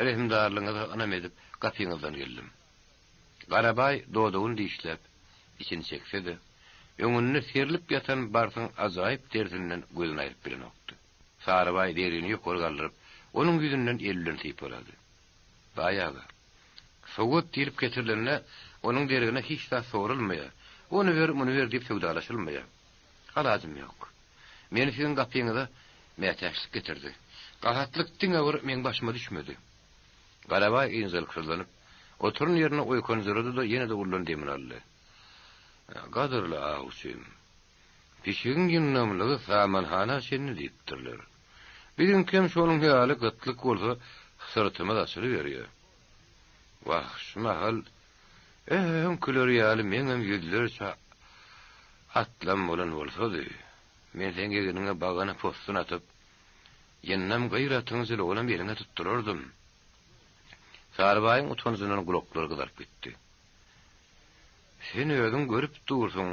rehimdarlygyňyza ynam edip, gapyňyzdan geldim. Garabaý dodagyny dişläp, içini çekse-de, öňünde serlip ýatan barsyň ajaýyp derisinden gözüni aýryp bilenokdy. Sarybaý derini ýokary galdyryp, onuň ýüzünden eli bilen sypalady. Baý aga, sowgat diýlip getirilende, onuň deregine hiç zat soralmaýar, ony ber, muny ber diýip söwdalaşylmaýar. Alajym ýok. Meni siziň gapyňyza mätäçlik getirdi. Gahatlyk diňe bir meň başyma düşmedi. Garabaý ynjalyksyzlanyp, oturan ýerinde oýkanjyrady-da, ýene-de uludan demini aldy. Gadyrly awçym, pişigiň ýyndamlygy samanhana çenli diýipdirler. Biziňkem şonuň ýaly gytlyk bolsa syrtymyz açylyberýär. Wah, şu mahal öňküler ýaly meňem ýüzlerçe atlam bolan bolsady, men seň egniňe bagana possun atyp, ýyndam gyr atyň jylawynam eliňe tutdurardym. Sarybaýyň utanjyndan gulaklary gyzaryp gitdi. Sen özüň görüp dursuň,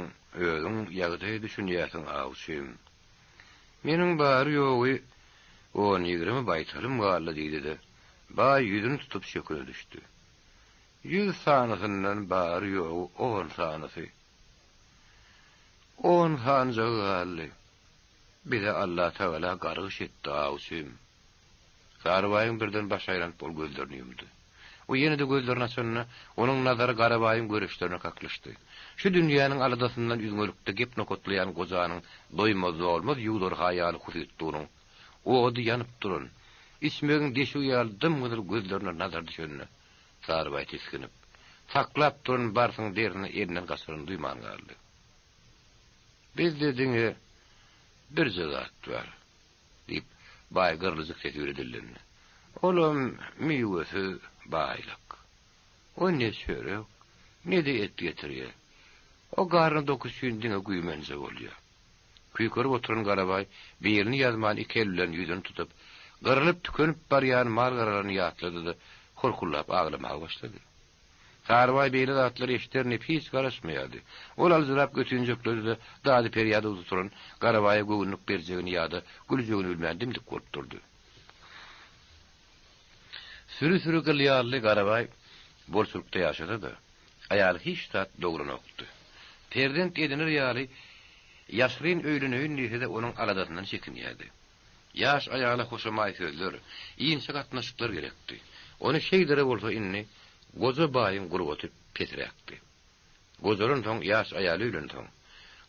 özüň ýagdaýa düşünýärsiň, awçym. Meniň bary-ýogy on-ýigrimi baýtalym galdy diýdi-de, baý ýüzüni tutup çöküne düşdi. Ýüz sanysyndan bary-ýogy on sanysy. On sanjygy galdy. Bize Allatagala gargyş etdi, awçym. Sarybaýyň birden başy aýlanyp ol gözlerini ýumdy. O ýene-de gözlerini açanda, onuň nazary Garabaýyň göreçlerine kaklyşdy. Şu dünýäniň aladasyndan üzňelikde gep nokatlaýan gojanyň doýmaz-dolmaz ýuwdarha ýaly husytlygynyň ody ýanyp duran, içmegiň deşigi ýaly dym-gyzyl gözlerine nazar düşende, Sarybaý tisginip, saklap duran barsyň derini elinden gaçyranyny duýman galdy. Bizde diňe birje zat bar. Diýip, baý gyrlyjyk sesi bile dillendi. Olam miwesiz baýlyk. O ne çörek, ne-de et getirýär. O garny dok üçin diňe güýmenje bolýar. Küýkerip oturan Garabaý birini ýazman iki eli bilen ýüzüni tutup, gyrylyp-tükenip barýan mal-garalaryny ýatlady-da, horkullap aglamaga başlady. Sarybaý beýle zatlary eşider diýip hiç garaşmaýardy. Ol aljyrap götünjekledi-de, dady-perýady oturan Garabaýa göwünlik berjegini ýa-da güljegini bilmän dim-dik bolup durdy. Süri-süri gylýally Garabaý bolçulykda ýaşasa-da, aýaly hiç zat dogranokdy. Perzent ediner ýaly ýaşyryn öýleneýin diýse-de onuň aladasyndan çekinýärdi. Ýaş aýala hoşamaý sözler, inçe gatnaşyklar gerekdi. Ony şeýdere bolsa indi goja baýyň gurbaty pesräkdi. Gojalansoň, ýaş aýal öýlensoň,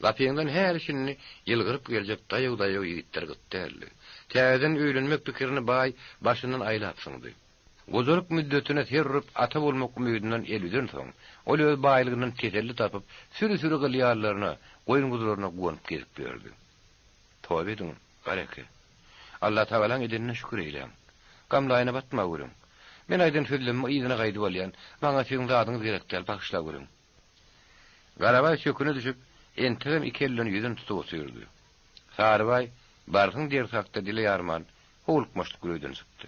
gapyňdan häli-şindi ýylgyryp geljek daýaw-daýaw ýigitler gyt däldi. Täzeden öýlenmek pikirini baý başyndan aýlap zyňdy. Gojalyk müddetine ser urup ata bolmak umydyndan el üzensoň, ol öz baýlygyndan teselli tapyp, süri-süri gylýallaryna, goýun-guzularyna guwanyp gezip ýördi. Toba ediň, Gareke. Allatagalaň edenine şükür eýläň. Gamlaýyna batmaweriň. Men aýdan sözlemimi yzyna gaýdyp alýan. Maňa siziň zadyňyz gerek däl, bagyşlaweriň. Garabaý çöküne düşüp, entegem iki elden ýüzüni tutup otyrdy. Sarybaý barsyň dersi hakda dile ýarman, howlukmaçlyk bilen öýden çykdy.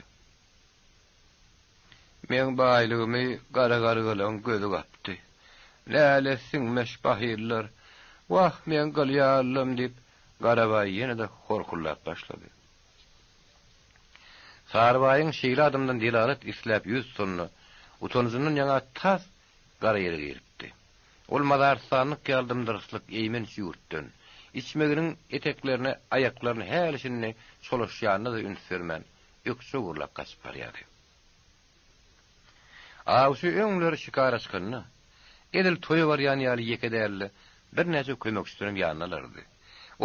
Meň baýlygymy gara gargalaň gözi gapdy. Nälet siňmeş bahyllar! Wah, meň gylýalym! diýip, Garabaý ýene-de horkuldap başlady. Sarybaýyň şeýle adamdan delalat isläp ýüz tutanyna utanjyndan ýaňa tas gara ýere giripdi. Ol mazarystanlyk ýaly dym-dyrslyk eýmenç ýurtdan, içmeginiň eteklerine aýaklaryny häli-şindi çolaşýanyna-da üns bermän, ökje gurlap gaçyp barýardy. Awçy öňler şikara çykanda, edil toýa barýan ýaly ýeke däl-de, birnäçe kömekçisinem ýanyna alardy.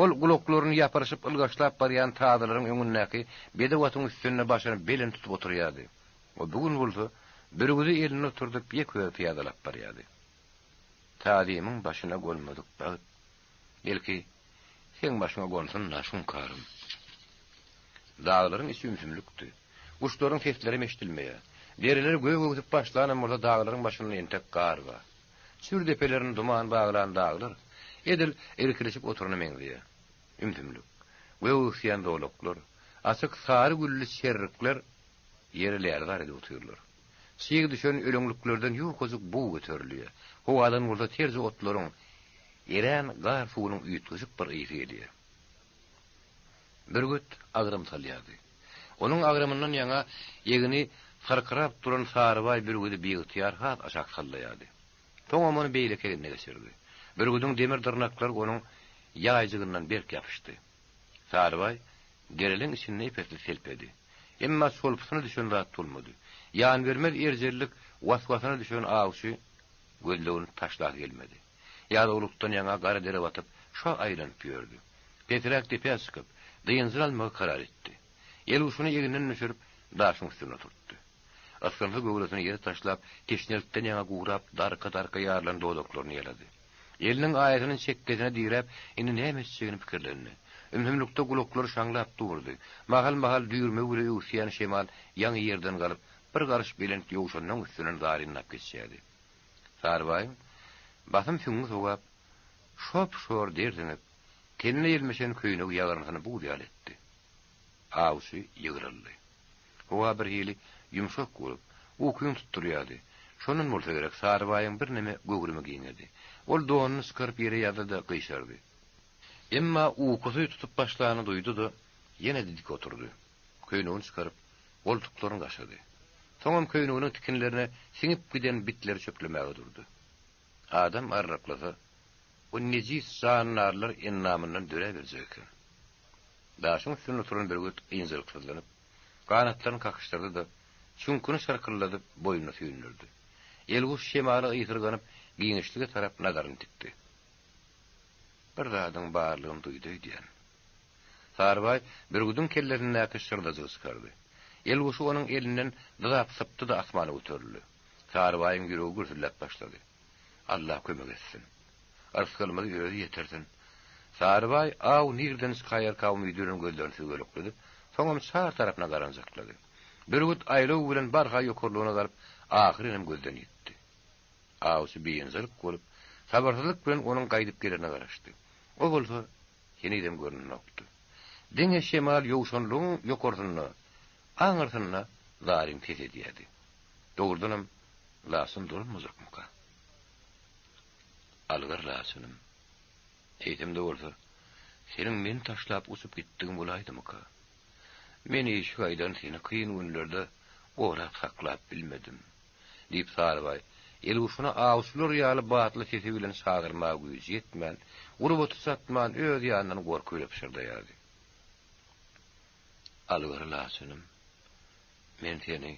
Ol gulaklaryny ýapyryşyp ylgaşlap barýan tazylaryň öňündäki bedew atyň üstünde başyny belent tutup oturýardy. O bu gün bolsa bürgüdi elinde oturdyp ýeke özi pyýadalap barýardy. Tazymyň başyna gonmadyk bagt, belki, seň başyňa gonsun-da, şuňkarym. Daglaryň içi ümsümlikdi. Guşlaryň seslerem eşidilmeýär. Dereler gök öwsüp başlanam bolsa daglaryň başynda entek gar bar. Çür depelerini duman baglan daglar edil irkilişip oturana meňzeýär. Ümsümlik. Gök öwüsýän zolaklar, açyk sary gülli çerrikler ýeri lärzar edip otyrlar. Çyg düşen öleňliklerden ýukajyk bug göterilýär. Howadan bolsa terje otlaryň, erän gar suwunyň üýtgeşik bir ysy gelýär. Bürgüt agram salýardy. Onuň agramyndan ýaňa egni sarkyrap duran Sarybaý bürgüdi biygtyýar has aşak sallaýardy. Soňam ony beýleki egnine geçirdi. Bürgüdiň demir dyrnaklary onuň ýaýjygyndan berk ýapyşdy. Sarybaý dereleň içinde ep-esli selpedi. Emma çolpusyna düşen zat bolmady. Ýanbermez erjellik was-wasyna düşen awçy gözlegini taşlasy gelmedi. Ýadawlykdan ýaňa gara dere batyp, şa aýlanyp ýördi. Pesräk depä çykyp, dynjyny almagy karar etdi. Elguşuny egninden düşürip, daşyň üstünde oturtdy. Ysgynsyz göwresini ýere taşlap, teşnelikden ýaňa gurap, darka-darka ýarylan dodaklaryny ýalady. Eliniň aýasyny çekgesine diräp, indi näme etjegini pikirlendi. Ümsümlikde gulaklary şaňlap durdy. Mahal-mahal düýrmegi bile öwüsýän şemal ýaňy ýerden galyp, bir garyş belent ýowşanyň üstünden zarynlap geçýärdi. Sarybaýyň basym süňňi sowap, şop-şor der siňip, tenine ýelmeşen köýnegi ýagyrnysyny buz ýaly etdi. Awçy ýygryldy. Howa birhili ýumşak bolup, ukyňy tutdurýardy. Şondan bolsa gerek, Sarybaýyň birneme göwrümi giňedi. Ol donuny çykaryp ýere ýazdy-da, gyşardy. Emma ukusy tutup başlanyny duýdy-da, ýene-de dik oturdy. Köýnegini çykaryp, goltuklaryny gaşady. Soňam köýneginiň tikinlerine siňip giden bitleri çöplemäge durdy. Adam arryklasa, o nejis jandarlar endamyndan döräberjek eken. Daşyň üstünde oturan bürgüt ynjalyksyzlanyp, ganatlaryny kakyşdyrdy-da, çüňküni şarkyldadyp, boýnuny süýndürdi. Elguş şemala ysyrganyp, giňişlige tarap nazaryny dikdi. Bir zadyň barlygyny duýdy öýdýän. Sarybaý bürgüdiň kellesindäki şyrdajygy çykardy. Elguşy onuň elinden dyzap sypdy-da asmana göterildi. Sarybaýyň ýüregi gürsüldäp başlady. Alla kömek etsin. Yrsgalymyzy özi ýetirsin. Sarybaý aw nirden çykaýarka umydy bilen gözlerini süzgelekledip, soňam çar tarapyna garanjaklady. Bürgüt aýlaw bilen barha ýokarlygyna galyp, ahyrynam gözden ýitdi. Awçy biynjalyk bolup, sabyrsyzlyk bilen onuň gaýdyp gelerine garaşdy. O bolsa henizem görnenokdy. Diňe şemal ýowşanlygyň ýokarsynda, aňyrsynda zaryn ses edýärdi. Dogrudanam, laçyn dolanmajakmyka? Algyr laçynym. Eýsem-de bolsa, seniň meni taşlap uçup gitdigiň bolaýdymyka? Men işi gaýdan seni kyn günlerde gorap saklap bilmedim. Diýip, Sarybaý, elguşuny awçylar ýaly batly sesi bilen çagyrmaga güýji ýetmän, gurbaty çatman öz ýanyndan gorky bile pyşyrdaýardy. Algyr laçynym, men seni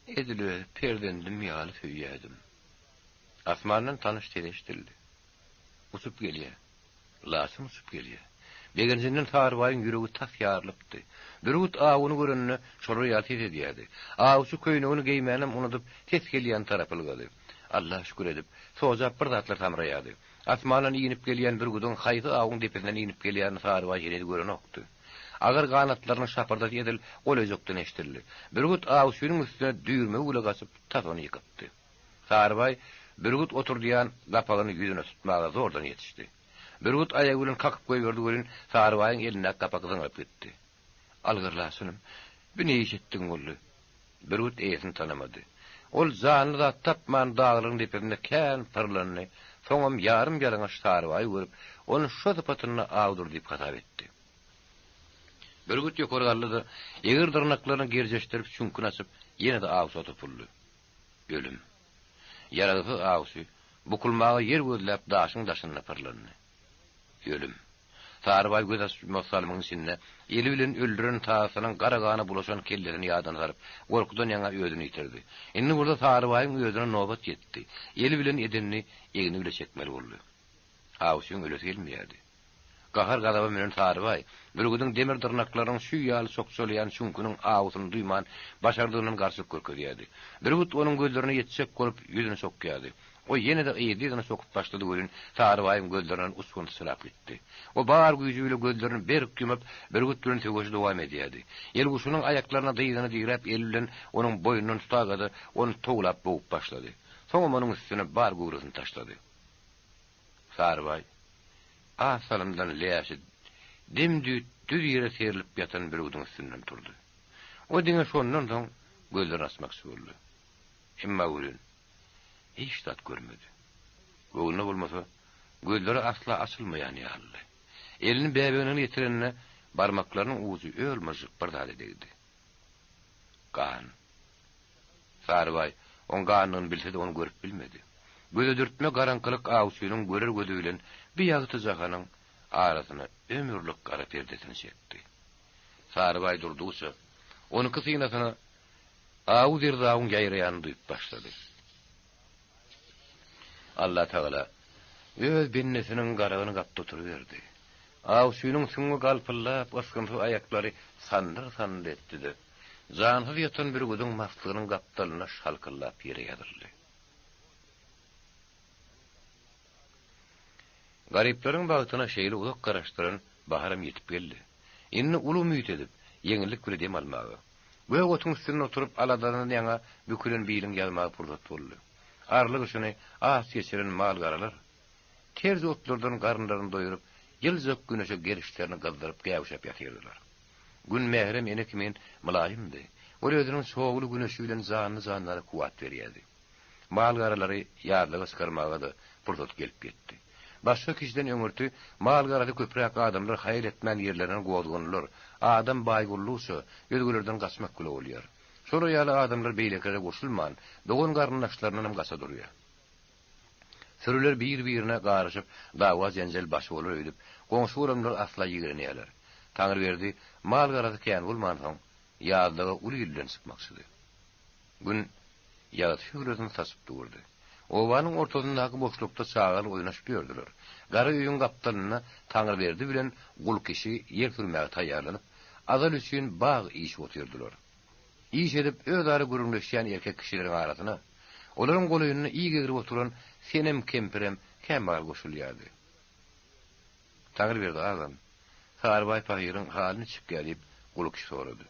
edil öz perzendim ýaly söýýärdim. Asmandan tanyş ses eşidildi. Uçup gelýär. Laçyn uçup gelýär. Begenjinden Sarybaýyň ýüregi tas ýarylypdy. Bürgüt awuny görende şolar ýaly ses edýärdi. Awçy köýnegini geýmänem unudyp, ses gelýän tarapa ylgady. Alla şükür edip, sojap bir zatlar samraýardy. Asmandan inip gelýän bürgüdiň haýsy awuň depesinden inip gelýänini Sarybaý heniz görenokdy. Agyr ganatlarynyň şapyrdysy edil golaýjakdan eşidildi. Bürgüt awçynyň üstüne düýrmegi bile gaçyp, tas ony ýykypdy. Sarybaý bürgüt oturdýan gapagyny ýüzüne tutmaga zordan ýetişdi. Bürgüt aýagy bilen kakyp goýberdi welin, Sarybaýyň elindäki gapak zyňylyp gitdi. Algyrlasynym, bi ne iş etdigiň boldy? Bürgüt eýesini tanamady. Ol janly zat tapman daglaryň depesinde kän pyrlandy, soňam ýarym-ýalaňaç Sarybaýy görüp, ony şo sypatynda awdyr diýip hasap etdi. Bürgüt ýokary galdy-da, egri dyrnaklaryny gerjeşdirip çüňküni açyp, ýene-de awça topuldy. Ölüm. Ýaragsyz awçy, bukulmaga ýer gözläp daşyň daşynda pyrlandy. Ölüm. Sarybaý göz açyp-ýumasy salymyň içinde eli bilen öldüren tazysynyň gara gana bulaşan kellesini ýadyna salyp, gorkudan ýaňa özüni ýitirdi. Indi bolsa Sarybaýyň özüne nobat ýetdi. Eli bilen edenini egni bile çekmeli boldy. Awçyň ölesi gelmeýärdi. Gahar-gazaba münen Sarybaý, bürgüdiň demir dyrnaklarynyň çüý ýaly sokjalaýan çüňküniň awusyny duýman, başardygyndan garşylyk görkezýärdi. Bürgüt onuň gözlerine ýetjek bolup, ýüzüni sokýardy. O ýene-de yzly-yzyna sokup başlady welin, Sarybaýyň gözlerinden uçgun syçrap gitdi. O bar güýji bile gözlerini berk ýumup, bürgüt bilen söweşi dowam edýärdi. Elguşunyň aýaklaryna dyzyny diräp, eli bilen onuň boýnundan tutaga-da, ony towlap bogup başlady. Soňam onuň üstüne bar göwresini taşlady. Sarybaý az salymdan läşi dem-düýt düz ýere serlip ýatan bürgüdiň üstünden turdy. O diňe şondan soň gözlerini açmakçy boldy. Emma welin, hiç zat görmedi. Göwnüne bolmasa, gözleri asla açylmaýan ýalydy. Elini bäbegine ýetirende, barmaklarynyň ujy öl-myžžyk bir zada degdi. Gan. Sarybaý oň ganyny bilse-de ony görüp bilmedi. Gözedürtme garaňkylyk awçynyň görer gözi bilen bi ýagty jahanyň arasyna ömürlik gara perdesini çekdi. Sarybaý durdugyça, onki synasyna awy zerzawyň ýaýraýanyny duýup başlady. Allatagala öz bendesiniň garagyny gapdy oturyberdi. Awçynyň süňňi galpyldap, ysgynsyz aýaklary sandyr-sandyr etdi-de, jansyz ýatan bürgüdiň maslygynyň gapdalynda şalkyldap ýere ýazyldy. Garyplaryň bagtyna şeýle uzak garaşdyran baharam ýetip geldi. Indi uly umyt edip, ýeňillik bile dem almaga, gök otuň üstünde oturyp aladadan ýaňa bükülen biliň ýazmaga pursat boldy. Arly gyşyny aç geçiren mal-garalar terje otlardan garynlaryny doýuryp, ýyljak güneşe gerişlerini gyzdyryp gäwşäp ýatyrdylar. Gün mährem ene kimin mylaýymdy. Ol özüniň çogly güneşi bilen janly-jandara kuwwat berýärdi. Mal-garalary ýazlaga çykarmaga-da pursat gelip ýetdi. Başga kişiden öňürti mal-garasy köpräk adamlar haýal etmän ýerlerinden gozgandylar. Adam baý boldugyça, özgelerden gaçmak bile bolýar. Şolar ýaly adamlar beýlekilere goşulman, dogan-garyndaşlaryndanam gaça durýar. Sürüler bir-birine garyşyp, dawa-jenjel başy bolar öýdüp, goňşy-golamlar asla ýigrenýärler. Taňryberdi mal-garasy kän bolmansoň, ýazlaga uly il bilen çykmakçydy. Gün ýagty şöhlesini saçyp durdy. Obanyň ortasyndaky boşlukda çagalar oýnaşyp ýördüler. Gara öýüň gapdalynda Taňryberdi bilen Gulkişi ýer sürmäge taýýarlanyp, azal üçin bag işip otyrdylar. Iş edip özara gürrüňleşýän erkek kişileriň arasyna, olaryň golaýynda ig egrip oturan Senem kempirem kämahal goşulýardy. Taňryberdi agam, Sarybaý pahyryň haly niçikkä diýip, Gulkişi sorady.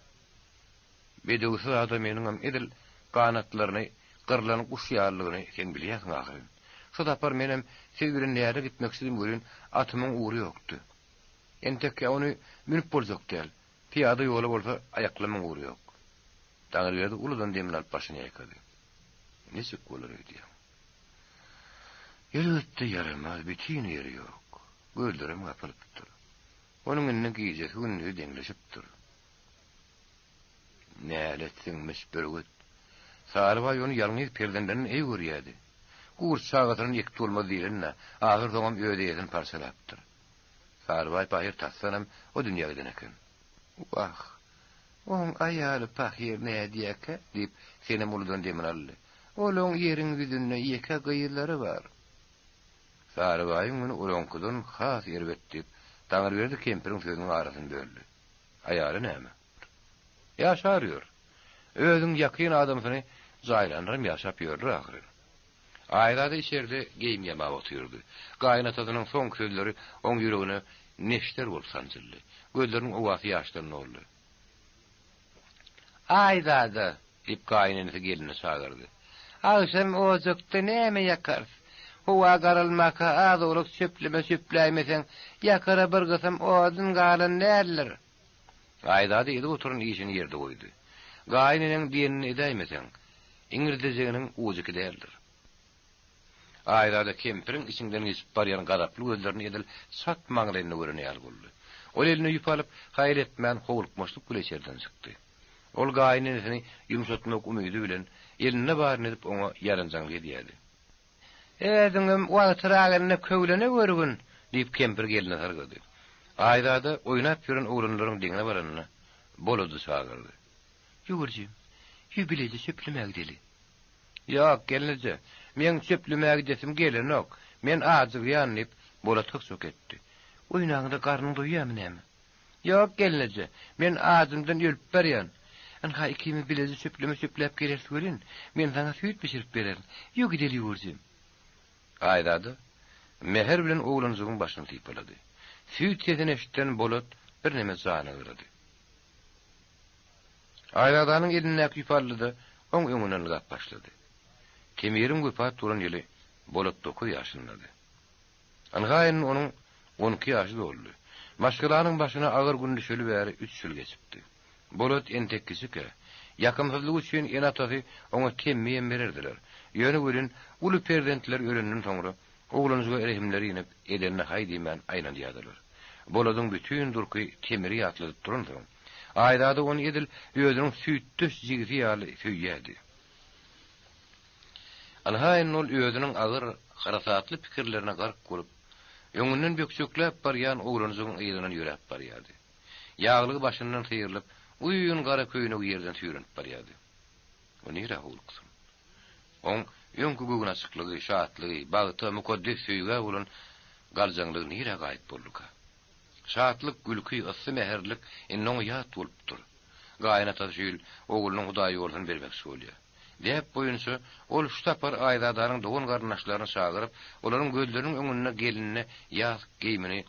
Bedewsiz adamynyňam edil ganatlaryny gyrlan guş ýalydygyny sen bilýärsiň ahyryn. Şo sapar menem siz bilen näre gitmekçidim welin, atymyň ugry ýokdy. Entek-ä ony münüp boljak däl, pyýada ýola bolsa aýaklamyň ugry ýok. Taňryberdi uludan demini alyp başyny ýaýkady. Niçik bolar öýdýäň? Elbetde ýaramaz, bütin ýeri ýok. Gözlerem gapylypdyr. Onuň indi gijesi-gündizi deňleşipdir. Nälet siňmiş bürgüt. Sarybaý ony ýalňyz perzendinden eý görýärdi. Gurt çagasyndan ekdi bolmaz diýlen-dä, ahyrsoňam öz eýesini parçalapdyr. Sarybaý pahyr tasdanam o dünýä giden eken. Wah, oň aýaly pahyr nädýäkä? diýip, Senem uludan demini aldy. Olaň ýeriň ýüzünde ýeke gyzlary bar. Sarybaýyň güni olaňkydan has erbet, diýip, Taňryberdi kempiriň sözüniň arasyny böldi. Aýaly näme? Ýaşar ýör. Özüň ýakyn adamsyny jaýlanlaram ýaşap ýörler ahyryn. Aýzada içerde geýim ýamap otyrdy. Gaýynatasynyň soňky sözleri oň ýüregine neşter bolup sanjyldy. Gözleriniň owasy ýaşdan doldy. Aýzada! diýip, gaýynenesi gelnini çagyrdy. Agşam ojakda näme ýakarys? Howa garalmaka az-owlak çöpleme çöpläýmeseň, ýakara bir gysym odun galan däldir. Aýzada edip oturan işini ýerde goýdy. Gaýyneneň diýenini edäýmeseň, iňirdejeginiň ujy iki däldir. Aýzada kempiriň içiňden geçip barýan gazaply gözlerini edil çat maňlaýynda gören ýaly boldy. Ol eline ýüp alyp, haýal etmän, howlukmaçlyk bile içerden çykdy. Ol gaýynenesini ýumşatmak umydy bilen, elinde baryny edip oňa ýaranjaňlyk edýärdi. Özüňem wagtyragynda köwlene görgün, diýip, kempir gelne sargady. Aýzada oýnap ýören oglanlaryň deňine baranda, Bolady çagyrdy. Ýüwürjim, ýübileýde çöplemäge gideli. Ýok, gelneje, meň çöplemäge gidesim gelenok, men ajygýan, diýip, Bolat hyk-çok etdi. Oýnaňda garnyň doýýarmy näme? Ýok, gelneje, men ajymdan ölüp barýan. Ynha, ikimiz bileje çöpleme çöpläp geleris welin, men saňa süýt bişirip bererin. Ýör, gideli ýüwürjim. Aýzada mähir bilen oglanjygyň başyny sypalady. Süýt sesini eşiden Bolat birneme janygrady. Aýzadanyň elindäki ýüpi aldy-da, oň öňünden ylgap başlady. Temiriň wepat bolan ýyly Bolat dokuz ýaşyndady. Ynha indi onuň on iki ýaşy doldy. Maşgalanyň başyna agyr gün düşeli bäri üç ýyl geçipdi. Bolat entek kiçikä, ýakymsyzlygy üçin ene-atasy oňa temmiýem bererdiler. Ýöne welin, uly perzentleri ölenden soňra, oglanjyga rehimleri inip, edenine haý diýmän aýlanýardylar. Boladyň bütin durky Temiri ýatladyp duransoň, Aýzada ony edil özüniň süýtdeş jigisi ýaly söýýärdi. Ynha indi ol özüniň agyr, harasatly pikirlerine gark bolup, öňünden bökjekläp barýan oglanjygyň yzyndan ýöräp barýardy. Ýaglygy başyndan syrylyp, uzyn gara köýnegi ýerden süýrenip barýardy. O nirä howluksyn? Oň öňki göwnaçyklygy, şatlygy, bagta, mukaddes söýgä bolan galjaňlygy nirä gaýyp bolduka? Şatlyk, gülki, yssy mähirlilik indi oňa ýat bolupdyr. Gaýynatasy şu ýyl oglunyň hudaýýolusyny bermekçi bolýar. Däp boýunça, ol şu sapar Aýzadanyň dogan-garyndaşlaryny çagyryp, olaryň gözleriniň öňünde gelinine ýas geýmini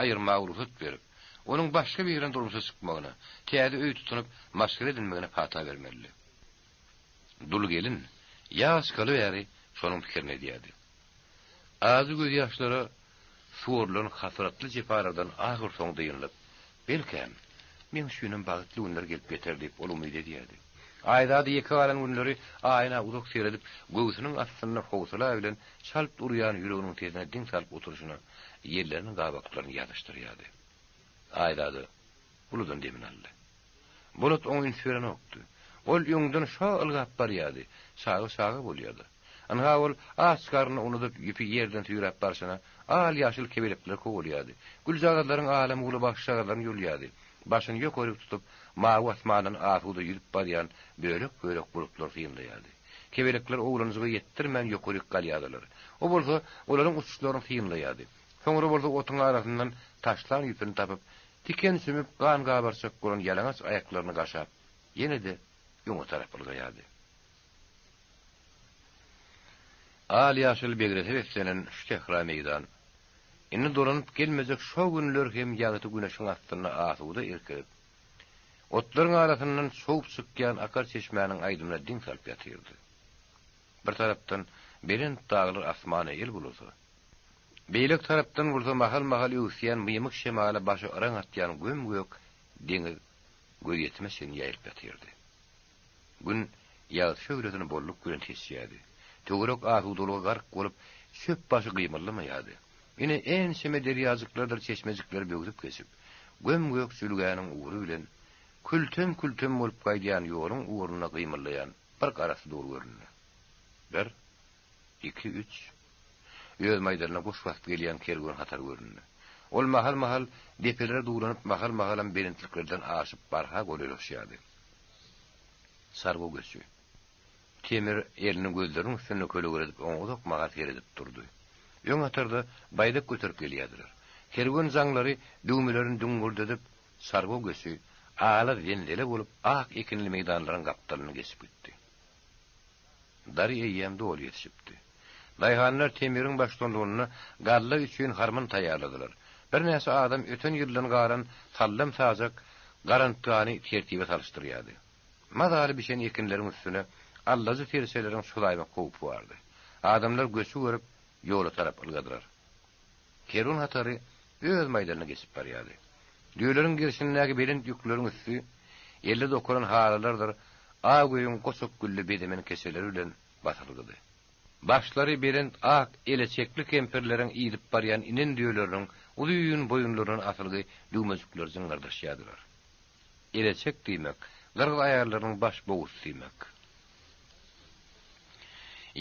aýyrmaga rugsat berip, onuň başga birine durmuşa çykmagyna, täze öý tutunyp, maşgala edinmegine pata bermelidi. Dul gelin ýaz çykaly bäri şonuň pikirini edýärdi. Ajy gözýaşlara suwarylan hasratly jepalardan ahyrsoňy dynylyp, belkäm, meň üçinem bagtly günler gelip ýeter diýip ol umyt edýärdi. Aýzada ýeke galan günleri aýna uzak seredip, göwsüniň astynda howsala bilen çalt urýan ýüreginiň sesine diň salyp oturyşyna ýelleriniň gabaklaryny ýazyşdyrýardy. Aýzada uludan demini aldy. Bolat oňa üns berenokdy. Ol öňden şo ylgap barýardy. Çaga çaga bolýar-da. Ynha ol aç garnyny unudyp, ýüpi ýerden süýräp barşyna, al-ýaşyl kebelekleri kowalýardy. Güljagazlaryň alem-uly bagşjagazlaryny ýulýardy. Başyny ýokaryk tutup, mawy asmandan asuda ýüzüp barýan bölek-bölek bulutlary synlaýardy. Kebelekler oglanjyga ýetdirmän ýokaryk galýardylar. O bolsa olaryň uçuşlaryny synlaýardy. Soňra bolsa otuň arasyndan taşlan ýüpüni tapyp, Tiken sümüp, gan gabarçak bolan ýalaňaç aýaklaryny gaşap, ýene-de öňe tarap ylgaýardy. Al-ýaşyl begrese beslenen şu sähra meýdan, indi dolanyp gelmejek şo günler hem ýagty güneşiň astynda asuda irkilip, otlaryň arasyndan çowup çykýan akar çeşmäniň aýdymyna diň salyp ýatyrdy. Bir tarapdan belent daglar asmana el bulasa, Beýleki tarapdan bolsa mahal-mahal öwüsýän mymyk şemala başy yraň atýan göm-gök deňiz gözýetime çenli ýaýylyp ýatyrdy. Gün ýagty şöhlesini bolluk bilen seçýärdi. Töwerek asudalyga gark bolup, çöp başy gymyldamaýardy. Ine, ençeme derýajyklardyr çeşmejikleri böwsüp geçip, göm-gök jülgäniň ugry bilen kültem-kültem bolup gaýdýan ýoluň ugrunda gymyldaýan bir garasy dur göründi. Bir, iki, üç. Öz maýdalyna goş basyp gelýän kerwen hatary göründi. Ol mahal-mahal depelere duwlanyp, mahal-mahalam belentliklerden aşyp barha golaýlaşýardy. Çarwa göçi. Temir elini gözleriniň üstünde kölegeledip oňa uzak mahal seredip durdy. Öň hatarda baýdak göterip gelýärdiler. Kerwen jaňlary düwmelerini düňňürdedip, çarwa göçi ala-zenzele bolup ak ekinli meýdanlaryň gapdalyny geçip gitdi. Dary eýýäm doly ýetişipdi. Daýhanlar Temiriň baştutanlygynda galla üçin harman taýýarladylar. Birnäçe adam öten ýyldan galan sallam-sajak garantgany tertibe salyşdyrýardy. Mazaly bişen ekinleriň üstüne allajy serçeleriň çolaýmak howpy bardy. Adamlar göçi görüp, ýola tarap ylgadylar. Kerwen hatary öz maýdalyna geçip barýardy. Düýeleriň gerşindäki belent ýükleriň üsti elde dokalan halylardyr ak öýüň goçak gülli bezemen keçeleri bilen basylgydy. Başlary belent ak eleçekli kempirleriň idip barýan inen düýeleriniň uzyn boýunlaryndan asylgy düwmejikler jyňňyrdaşýardylar. Eleçek diýmek, gyrgyz aýallarynyň baş bowusy diýmek.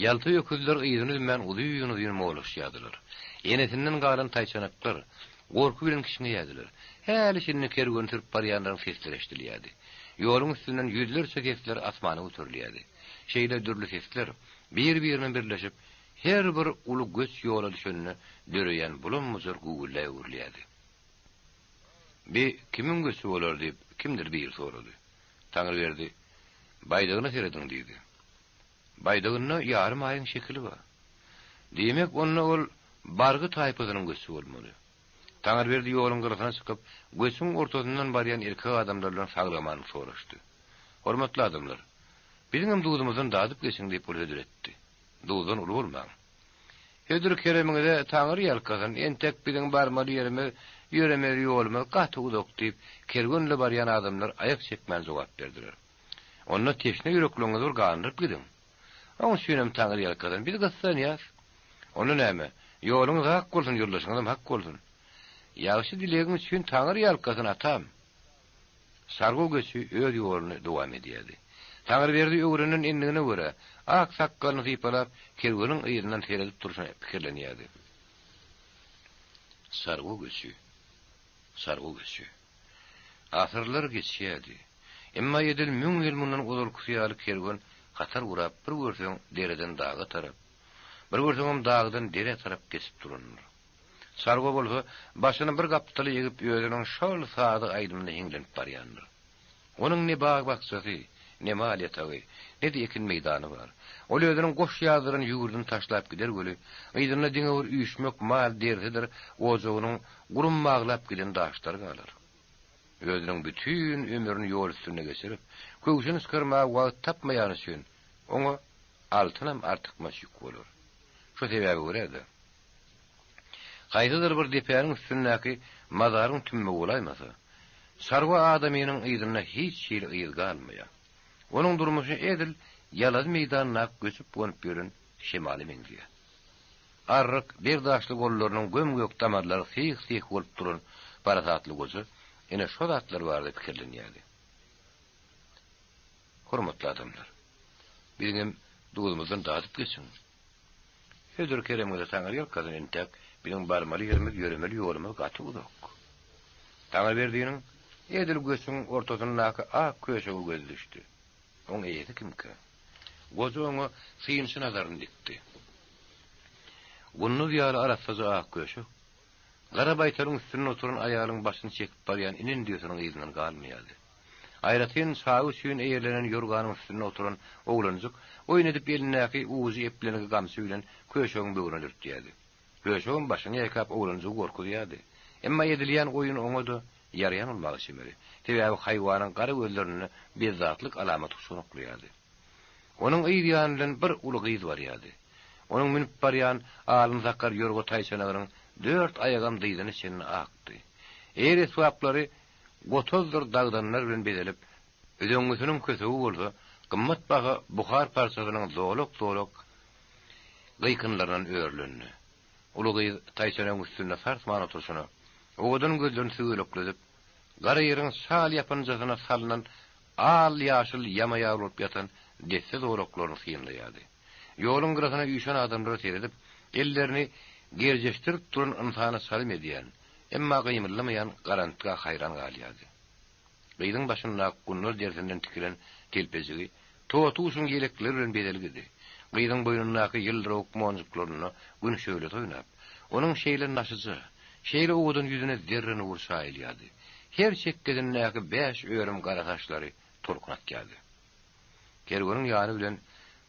Ýalta öküzler yzyny üzmän uzyn-uzyn molaşýardylar. Enesinden galan taýçanaklar gorky bilen kişňeýärdiler. Häli-şindi kerweni sürüp barýanlaryň sesleri eşidilýärdi. Ýoluň üstünden ýüzlerçe sesler asmana göterilýärdi. Şeýle dürli sesler bir-birine birleşip, her bir uly göç ýola düşende döreýän bulam-bujar güwwüldä öwrülýärdi. Bi kimiň göçi bolar diýip, kimdir biri sorady. Taňryberdi, Baýdagyna serediň diýdi. Baýdagynda ýarym aýyň şekili bar. Diýmek, onda ol Bargy taýpasynyň göçi bolmaly. Taňryberdi ýoluň gyrasyna çykyp, göçüň ortasyndan barýan erkek adamlar bilen sag-amanlyk soraşdy. Hormatly adamlar, biziňem duzumyzdan dadyp geçiň diýip ol hödür etdi. Duzdan uly bolmaň. Hödür-keremiňize Taňry ýalkasyn, entek biziň barmaly ýerimiz, ýöremeli ýolumyz gaty uzak diýip, kerwenle barýan adamlar aýak çekmän jogap berdiler. Onda teşne ýürekleriňizi bir gandyryp gidiň. Oň üçinem Taňry ýalkasyn, biz gyssanýas. Onda näme, ýoluňyz ak bolsun, ýoldaşyňyzam hak bolsun. Ýagşy dilegiň üçin Taňry ýalkasyn, atam! Çarwa göçi öz ýoluny dowam edýärdi. Taňryberdi öwrenen endigine görä, ak sakgalyny sypalap, kerweniň yzyndan seredip durşuna pikirlenýärdi. Çarwa göçi. Çarwa göçi. Asyrlar geçýärdi. Emma edil müň ýyl mundan ozalkysy ýaly kerwen hatar gurap, bir görseň dereden daga tarap, bir görseňem dagdan derä tarap geçip durandyr. Çarwa bolsa başyny bir gapdala egip özüniň şol sada aýdymyna hiňlenip barýandyr. Onuň ne bag-bakjasy, ne mal ýatagy, ne-de ekin meýdany bar. Ol özüniň goş ýazdyran ýurduny taşlap gider weli, yzynda diňe bir üýşmek mal derisidir ojagynyň gurum baglap giden daşlary galar. Özüniň bütin ömrüni ýol üstünde geçirip, köwşüni çykarmaga wagt tapmaýany üçin oňa altynam artykmaç ýük bolar. Şo sebäbe görä-de, Haýsydyr bir depäniň üstündäki mazaryň tümmegi bolaýmasa, çarwa adamynyň yzynda hiç hili yz galmaýar. Onuň durmuşy edil ýalazy meýdandaky göçüp-gonup ýören şemala meňzeýär. Arryk, berdaşly gollarynyň göm-gök damarlary syh-syh bolup duran parasatly goja ine şo zatlar barada pikirlenýärdi. Hormatly adamlar, biziňem duzumyzdan dadyp geçiň. Hödür-keremiňize taňryýalkasyn, entek biziň barmaly ýerimiz, ýöremeli ýolumyz gaty uzak. Taňryberdiniň edil göçüň ortasyndaky ak köşege gözi düşdi. Oň eýesi kimkä? Goja oňa synçy nazaryny dikdi. Gunduz ýaly arassaja ak köşek, gara baýtalyň üstünde oturan aýalyň başyny çekip barýan inen düýesiniň yzyndan galmaýardy. Aýratyn çaga üçin eýerlenen ýorganyň üstünde oturan oglanjyk oýun edip elindäki ujy eplengi gamçy bilen köşegiň böwrüne dürtýärdi. Köşegem başyny ýaýkap oglanjygy gorkuzýardy. Emma edilýän oýun oňa-da ýaraýan bolmaga çemeli. Sebäbi haýwanyň gara gözlerinde bezzatlyk alamaty uçganaklaýardy. Onuň yz ýany bilen bir uly gyz barýardy. Onuň münüp barýan alyn sakar ýorga taýçanagynyň dört aýagam dyzyna çenli akdy. Eýer-esbaplary gotazdyr dagdanlar bilen bezelip, üzeňňisiniň kösegi bolsa gymmat baha buhar parçasynyň zolak-zolak gyýkynlaryndan örülendi. Uly gyz taýçanagyň üstünde sarsman oturyşyna, owadan gözlerini süwelekledip, gara ýeriň çal ýapynjasyna salnan al-ýaşyl ýama-ýag bolup ýatan desse zolaklaryny synlaýardy. Ýoluň gyrasyna üýşen adamlara seredip, ellerini gerjeşdirip duran ynsana çalym edýän, Emma gymyldamaýan garantga haýran galýardy. Gyzyň başyndaky gunduz derisinden tikilen telpejigi totuguşuň ýelekleri bilen bezelgidi. Gyzyň boýnundaky ýyldyrawuk monjuklarynda Gün şöhlesi oýnap, onuň şeýle naşyja, şeýle owadan ýüzüne zerre nur çaýylýardy. Her çekgesindäki bäş örüm gara saçlary tolkun atýardy. Kerweniň ýany bilen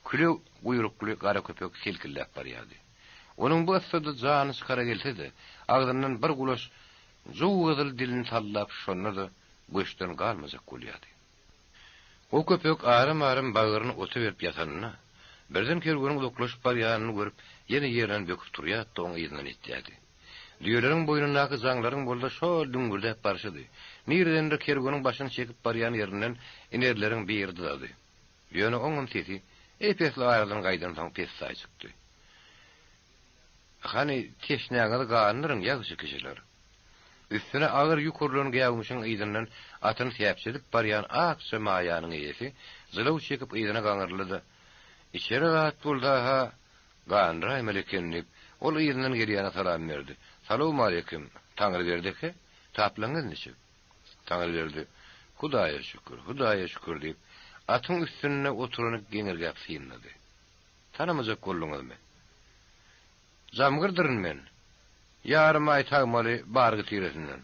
küle guýrukly gara köpek selkilläp barýardy. Onuň bu yssyda jany çykara gelse-de, agzyndan bir gulaş. Juw-gyzyl dilini sallap şonda-da göçden galmajak bolýardy. O köpek aram-aram bagryny ota berip ýatanynda, birden kerweniň uzaklaşyp barýanyny görüp, ýene ýerinden böküp turýardy-da oň yzyndan ýetýärdi. Düýeleriň boýnundaky jaňlaryň bolsa şol düňňürdäp barşydy. Niredendir kerweniň başyny çekip barýan ýerinden inerleriň biri dyzady. Ýöne oňam sesi ep-esli aradan gaýdansoň pessaý çykdy. Hany, teşnäňizi gandyryň, ýagşy kişiler! Üstüne agyr ýük urlan gäwmişiň yzyndan atyny säpjedip barýan akja maýanyň eýesi jylaw çekip yzyna gaňyryldy-da, Içere zat bolsa-ha, gandyraýmaly eken diýip, ol yzyndan gelýäne salam berdi. Salowmaleýkim, Taňryberdi eke, taplaňyz niçik? Taňryberdi, Hudaýa şükür, Hudaýa şükür diýip, atyň üstünde oturany geňirgäp synlady. Tanamajak bolduňyzmy? Jamgyrdyryn men. Ýarym aý tagmaly bargy tiresinden.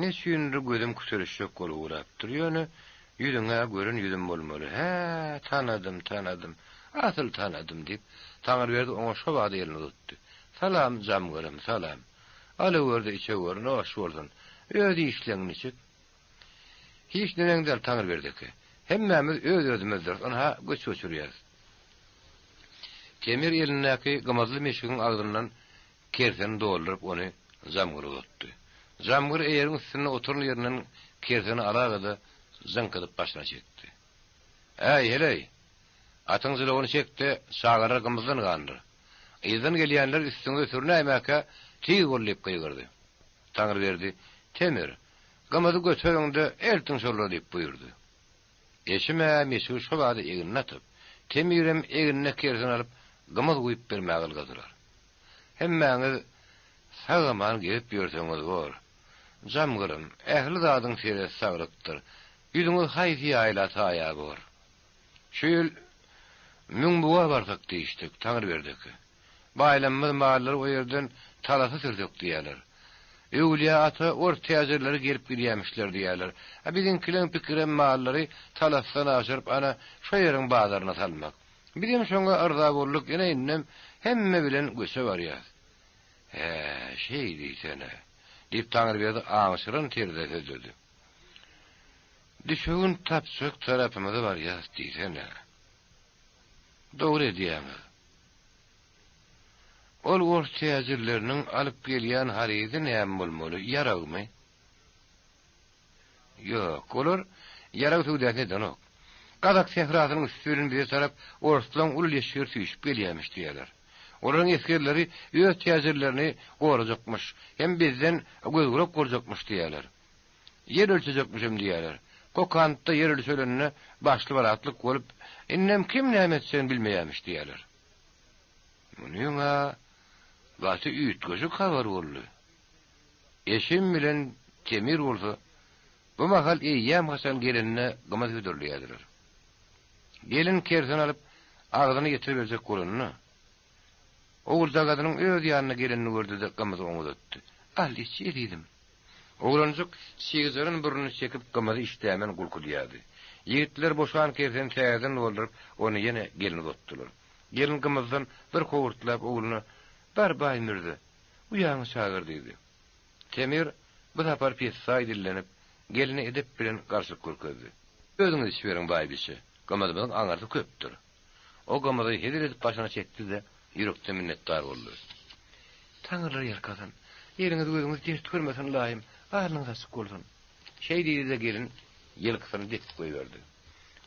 Neçüýndir gözüm kütelişjek bolup ugrapdyr, ýöne ýüzüň-ä gören ýüzüm bolmaly. Hä, tanadym, tanadym, asyl tanadym, diýip, Taňryberdi oňa şo bada elini uzatdy. Salam, Jamgyrym, salam. Alawerde içewür, noş bolsun. Öz işleň niçik? Hiç neneň däl, Taňryberdi eke. Hemmämiz öz-özümizdiris, ynha, göç göçürýäris. Temir elindäki gymyzly meşigiň agzyndan kerseni dolduryp, ony Jamgyra uzatdy. Jamgyr eýeriň üstünde oturan ýerinden kerseni alaga-da, jyňkydyp başyna çekdi. Äý, heleý! Atyň jylawyny çek-de, çagalary gymyzdan gandyr. Yzdan gelýänler üstüňize sürünäýmäkä, tiz bol diýip gygyrdy. Taňryberdi, Temir, gymyzy göteriň-de, eltiň şolara diýip buýurdy. Eşim-ä meşigi şo bada egnine atyp, Temirem egnine kersen alyp, gymyz guýup bermäge ylgadylar. Hemmäňiz sag-aman gezip ýörseňiz bor. Jamgyrym, ähli zadyň seresi saglykdyr. Ýüzüňiz haýsy ýaýla saýa bor. Şu ýyl Müňbuga barsak diýişdik, Taňryberdi eke. Baýlamymyz mallary o ýerden Talasa sürsek diýýärler. Öwülýä ata ors täjirleri gelip gidýämişler diýýärler. A biziňkileň pikirem mallary Talasdan aşyryp ana şo ýeriň bazaryna salmak. Bizem şoňa yrza bolduk ine indem hemme bilen göçe barýas. Hä, şeý diýsene, diýip Taňryberdi aňşyran terzde sözledi. Düşewünt tapjak tarapymyza barýas diýsene. Dogry edýäňiz. Ol ors täjirleriniň alyp gelýän harydy näme bolmaly, ýaragmy? Ýok, olar ýarag söwdasyny edenok. Gazak sährasynyň üsti bilen bize tarap orslaň uly leşgeri süýşüp gelýämiş diýýärler. Olaryň esgerleri öz täjirlerini gorajakmyş, hem bizden göz-gulak boljakmyş diýýärler. Ýer ölçejekmişem diýýärler. Kokantda ýer ölçelende başly-baratlyk bolup, indem kim näme etjegini bilmeýärmiş diýýärler. Munyň-a gaty üýtgeşik habar boldy. Eşim bilen Temir bolsa, bu mahal eýýämhaçan gelinine gymyz hödürleýärdiler. Gelin kersen alyp, agzyna ýetiriberjek bolanda, oguljagazynyň öz ýanyna gelenini gördi-de, gymyzy oňa uzatdy. Al, iç, ezizim. Oglanjyk çygjaran burnuny çekip gymyzy işdämen gulkudýardy. Ýigitler boşan kerseni täzeden dolduryp, ony ýene geline uzatdylar. Gelin gymyzdan bir howurtlap ogluna, Bar, baý mürze, uýaňy çagyr diýdi. Temir bu sapar pessaý dillenip, geline edep bilen garşylyk görkezdi. Özüňiz içiberiň, baýbiçe, gymyzymyzyň aňyrsy köpdür. O gymyzy hezil edip başyna çekdi-de, ýürekden minnetdar boldy. Taňrylar ýalkasyn! Eliňiz-gözüňiz dert görmesin, ylaýym, garnyňyz açyk bolsun! Şeý diýdi-de gelin ýylkysyny depip goýberdi.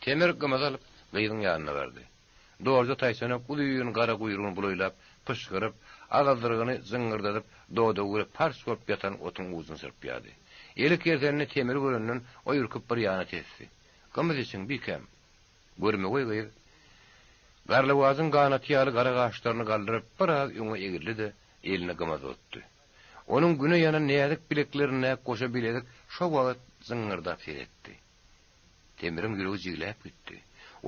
Temir gymyzy alyp, gyzyň ýanyna bardy. Dorja taýçanak uzyn gara guýrugyny bulaýlap, pyşgyryp, agyzdyrgyny jyňňyrdadyp, dodagy gürek parç bolup ýatan otuň ujuny çyrpýardy. Eli kersenli Temiri görenden, o ürküp bir ýana tesdi. Gymyz içiň, bikäm! Görmegeý gyz, garlawajyň ganaty ýaly gara gaşlaryny galdyryp, biraz öňe egildi-de, eline gymyz tutdy. Onuň güne ýanan näzik bileklerindäki goşa bilezik şo wagt jyňňyrdap ses etdi. Temiriň ýüregi jigläp gitdi.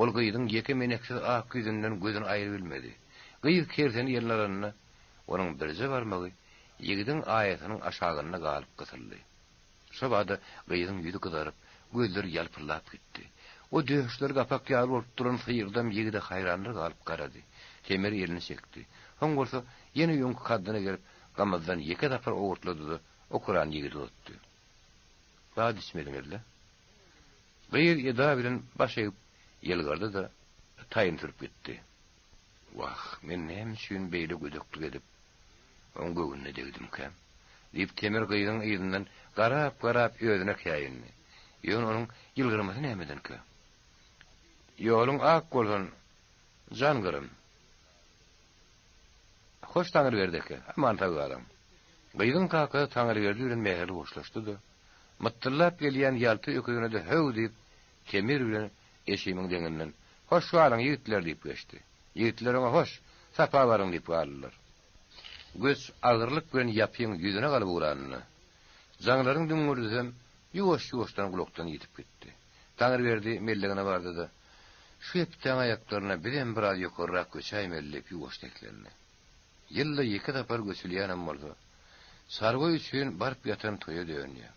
Ol gyzyň ýeke meneksiz ak ýüzünden gözüni aýrybilmedi. Gyz kerseni eline alanda, onuň birje barmagy ýigidiň aýasynyň aşagynda galyp gysyldy. Şobada gyzyň ýüzi gyzaryp, gözleri ýalpyldap gitdi. O döşleri gapak ýaly bolup duran sygyrdan ýigide haýranlar galyp garady. Temir elini çekdi. Soň bolsa ýene öňki kaddyna gelip, gymyzdan ýeke sapar owurtlady-da. Okurany ýigide uzatdy. Zat içmediňiz-le? Gyz eda bilen baş egip ýylgyrdy-da, taýyn sürüp gitdi. Wah, men näme üçin beýle gödeklik edip, oň göwnüne degdimkäm? diýip, Temir gyzyň yzyndan garap-garap özüne käýindi. Ýöne onuň ýylgyrmasy nämedenkä? Ýoluň ak bolsun, jan gyrym. Hoş Taňryberdi eke, aman sag galyň. Gyzyň kakasy Taňryberdi bilen mähirli hoşlaşdy-da, mytdyllap gelýän ýalta öküzine-de höw diýip, Temir bilen Eşimiň deňinden, Hoş galyň, ýigitler diýip geçdi. Ýigitler oňa Hoş, sapa baryň diýip galdylar. Göç agyrlyk bilen ýapyň ýüzüne galyp ugranda, jaňlaryň düňňürdisem ýuwaş-ýuwaşdan gulakdan ýitip gitdi. Taňryberdi mellegine bardy-da, Şu hepdäň aýaklaryna bizem biraz ýokarrak göçäýmeli diýip ýuwaş seslendi. Ýylda ýeke sapar göçülýänem bolsa, çarwa üçin baryp ýatan toýa dönýär.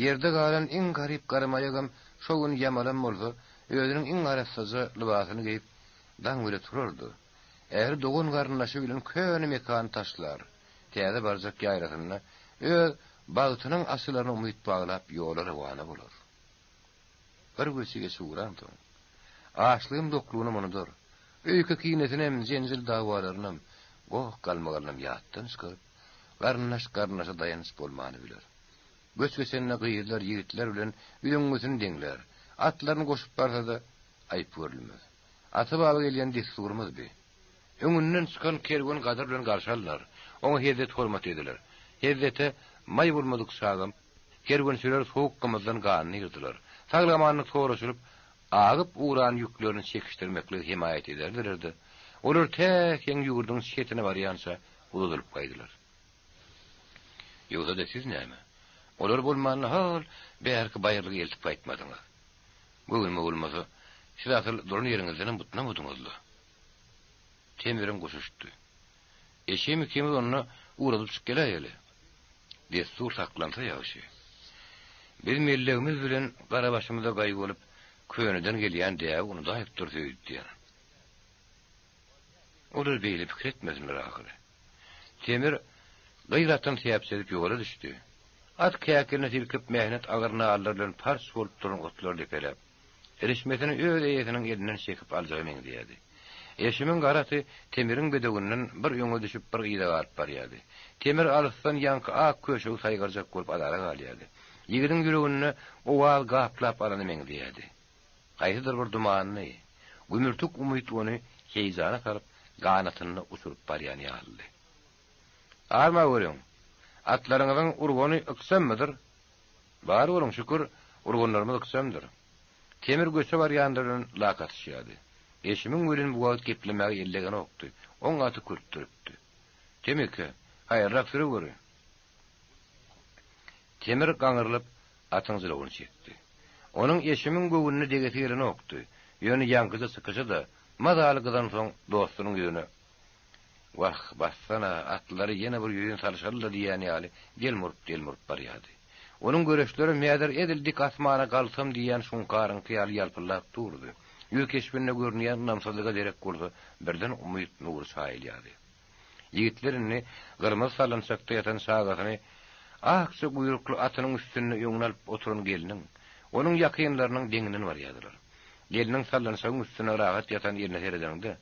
Ýerde galan iň garyp garamaýagam şo gün ýamalam bolsa, özüniň iň arassaja lybasyny geýip, daň bile turardy. Ähli dogan-garyndaşy bilen köne mekany taşlar, täze barjak ýaýlasynda öz bagtynyň açylaryna umyt baglap ýola rowana bolar. Bir göçi geçip ugransoň, açlygym doklugynam unudar, öýke-kinesinem, jenjel-dawalarynam, goh-galmagalynam ýatdan çykaryp, garyndaş garyndaşa daýanç bolmany biler. Göç geçende gyzlar ýigitler bilen üzeňňesini deňlär, atlaryny goşup barsa-da, aýyp görülmez. Ata-baba gelýän dessurymyz bi. Öňünden çykan kerwen gadyr bilen garşy alnar, oňa hezzet-hormat ediler. Hezzete maý bolmadyk çagam Kerwençiler sowuk gymyzdan ganyny ýyrdylar. Sag-amanlyk soraşylyp, agyp ugran ýüklerini çekişdirmekligi hemaýat ederdiler-de, olar tä heň ýurduň çetine barýança uzadylyp gaýdylar. Ýogsa-da siz näme, olar bolmanda hol bärki baýyrlyga eltip gaýtmadyňyz. Göwnüme bolmasa, siz asyl duran ýeriňizdenem butnamadyňyz-la. Temiriň guşuşdy. Eşim ikimiz onda ugradyp çyk geläýeli. Dessur saklansa ýagşy. Biz mellegimiz bilen gara başymyza gaý bolup, köneden gelýän däbi unudaýypdyrys öýdýän. Olar beýle pikir etmesinler ahyry. Temir gyz atyny säpjedip ýola düşdi. At käkirini silkip mähnet agyr nallar bilen parç bolup duran otlary depeläp, Irişmesini öz eýesiniň elinden çekip aljaga meňzeýärdi. Eşimiň gara aty Temiriň bedewinden bir öňe düşüp, bir yza galyp barýardy. Temir alysdan ýaňky ak köşegi saýgarjak bolup azara galýardy. Ýigidiň ýüreginde owaz gaplap alana meňzeýärdi. Haýsydyr bir dumanly, gümürtik umyt ony heýjana salyp, ganatynda uçuryp barýan ýalydy. Arma görüň, atlaryňyzyň urgany ykjammydyr? Bar boluň, şükür, urganlarymyz ykjamdyr. Temir göçe barýanlar bilen lak atyşýardy. Eşimiň welin bu wagt geplemäge eli degenokdy. Oň aty kürtdüripdi. Temike, haýyrlap süreweri. Temir gaňrylyp, atyň jylawyny çekdi. Onuň Eşimiň göwnüne degesi gelenokdy. Ýöne ýaňkyja çykyşy-da, mazaly gyzansoň dostunyň ýüzüne Wah, bassana, atlary ýene bir ýüzin salyşaly-da diýýän ýaly delmuryp-delmuryp barýardy. Onuň göreçlerem häzir edil dik asmana galsam diýýän şuňkaryňky ýaly ýalpyldap durdy. Ýüz keşbinde görünýän ynamsyzlyga derek bolsa birden umyt nury çaýylýardy. Ýigitler indi gyrmyzy sallançakda ýatan çagasyny akja guýrukly atynyň üstünde öňüne alyp oturan gelniň, onuň ýakynlarynyň deňinden barýardylar. Gelniň sallançagyň üstünde rahat ýatan eline seredeniňde,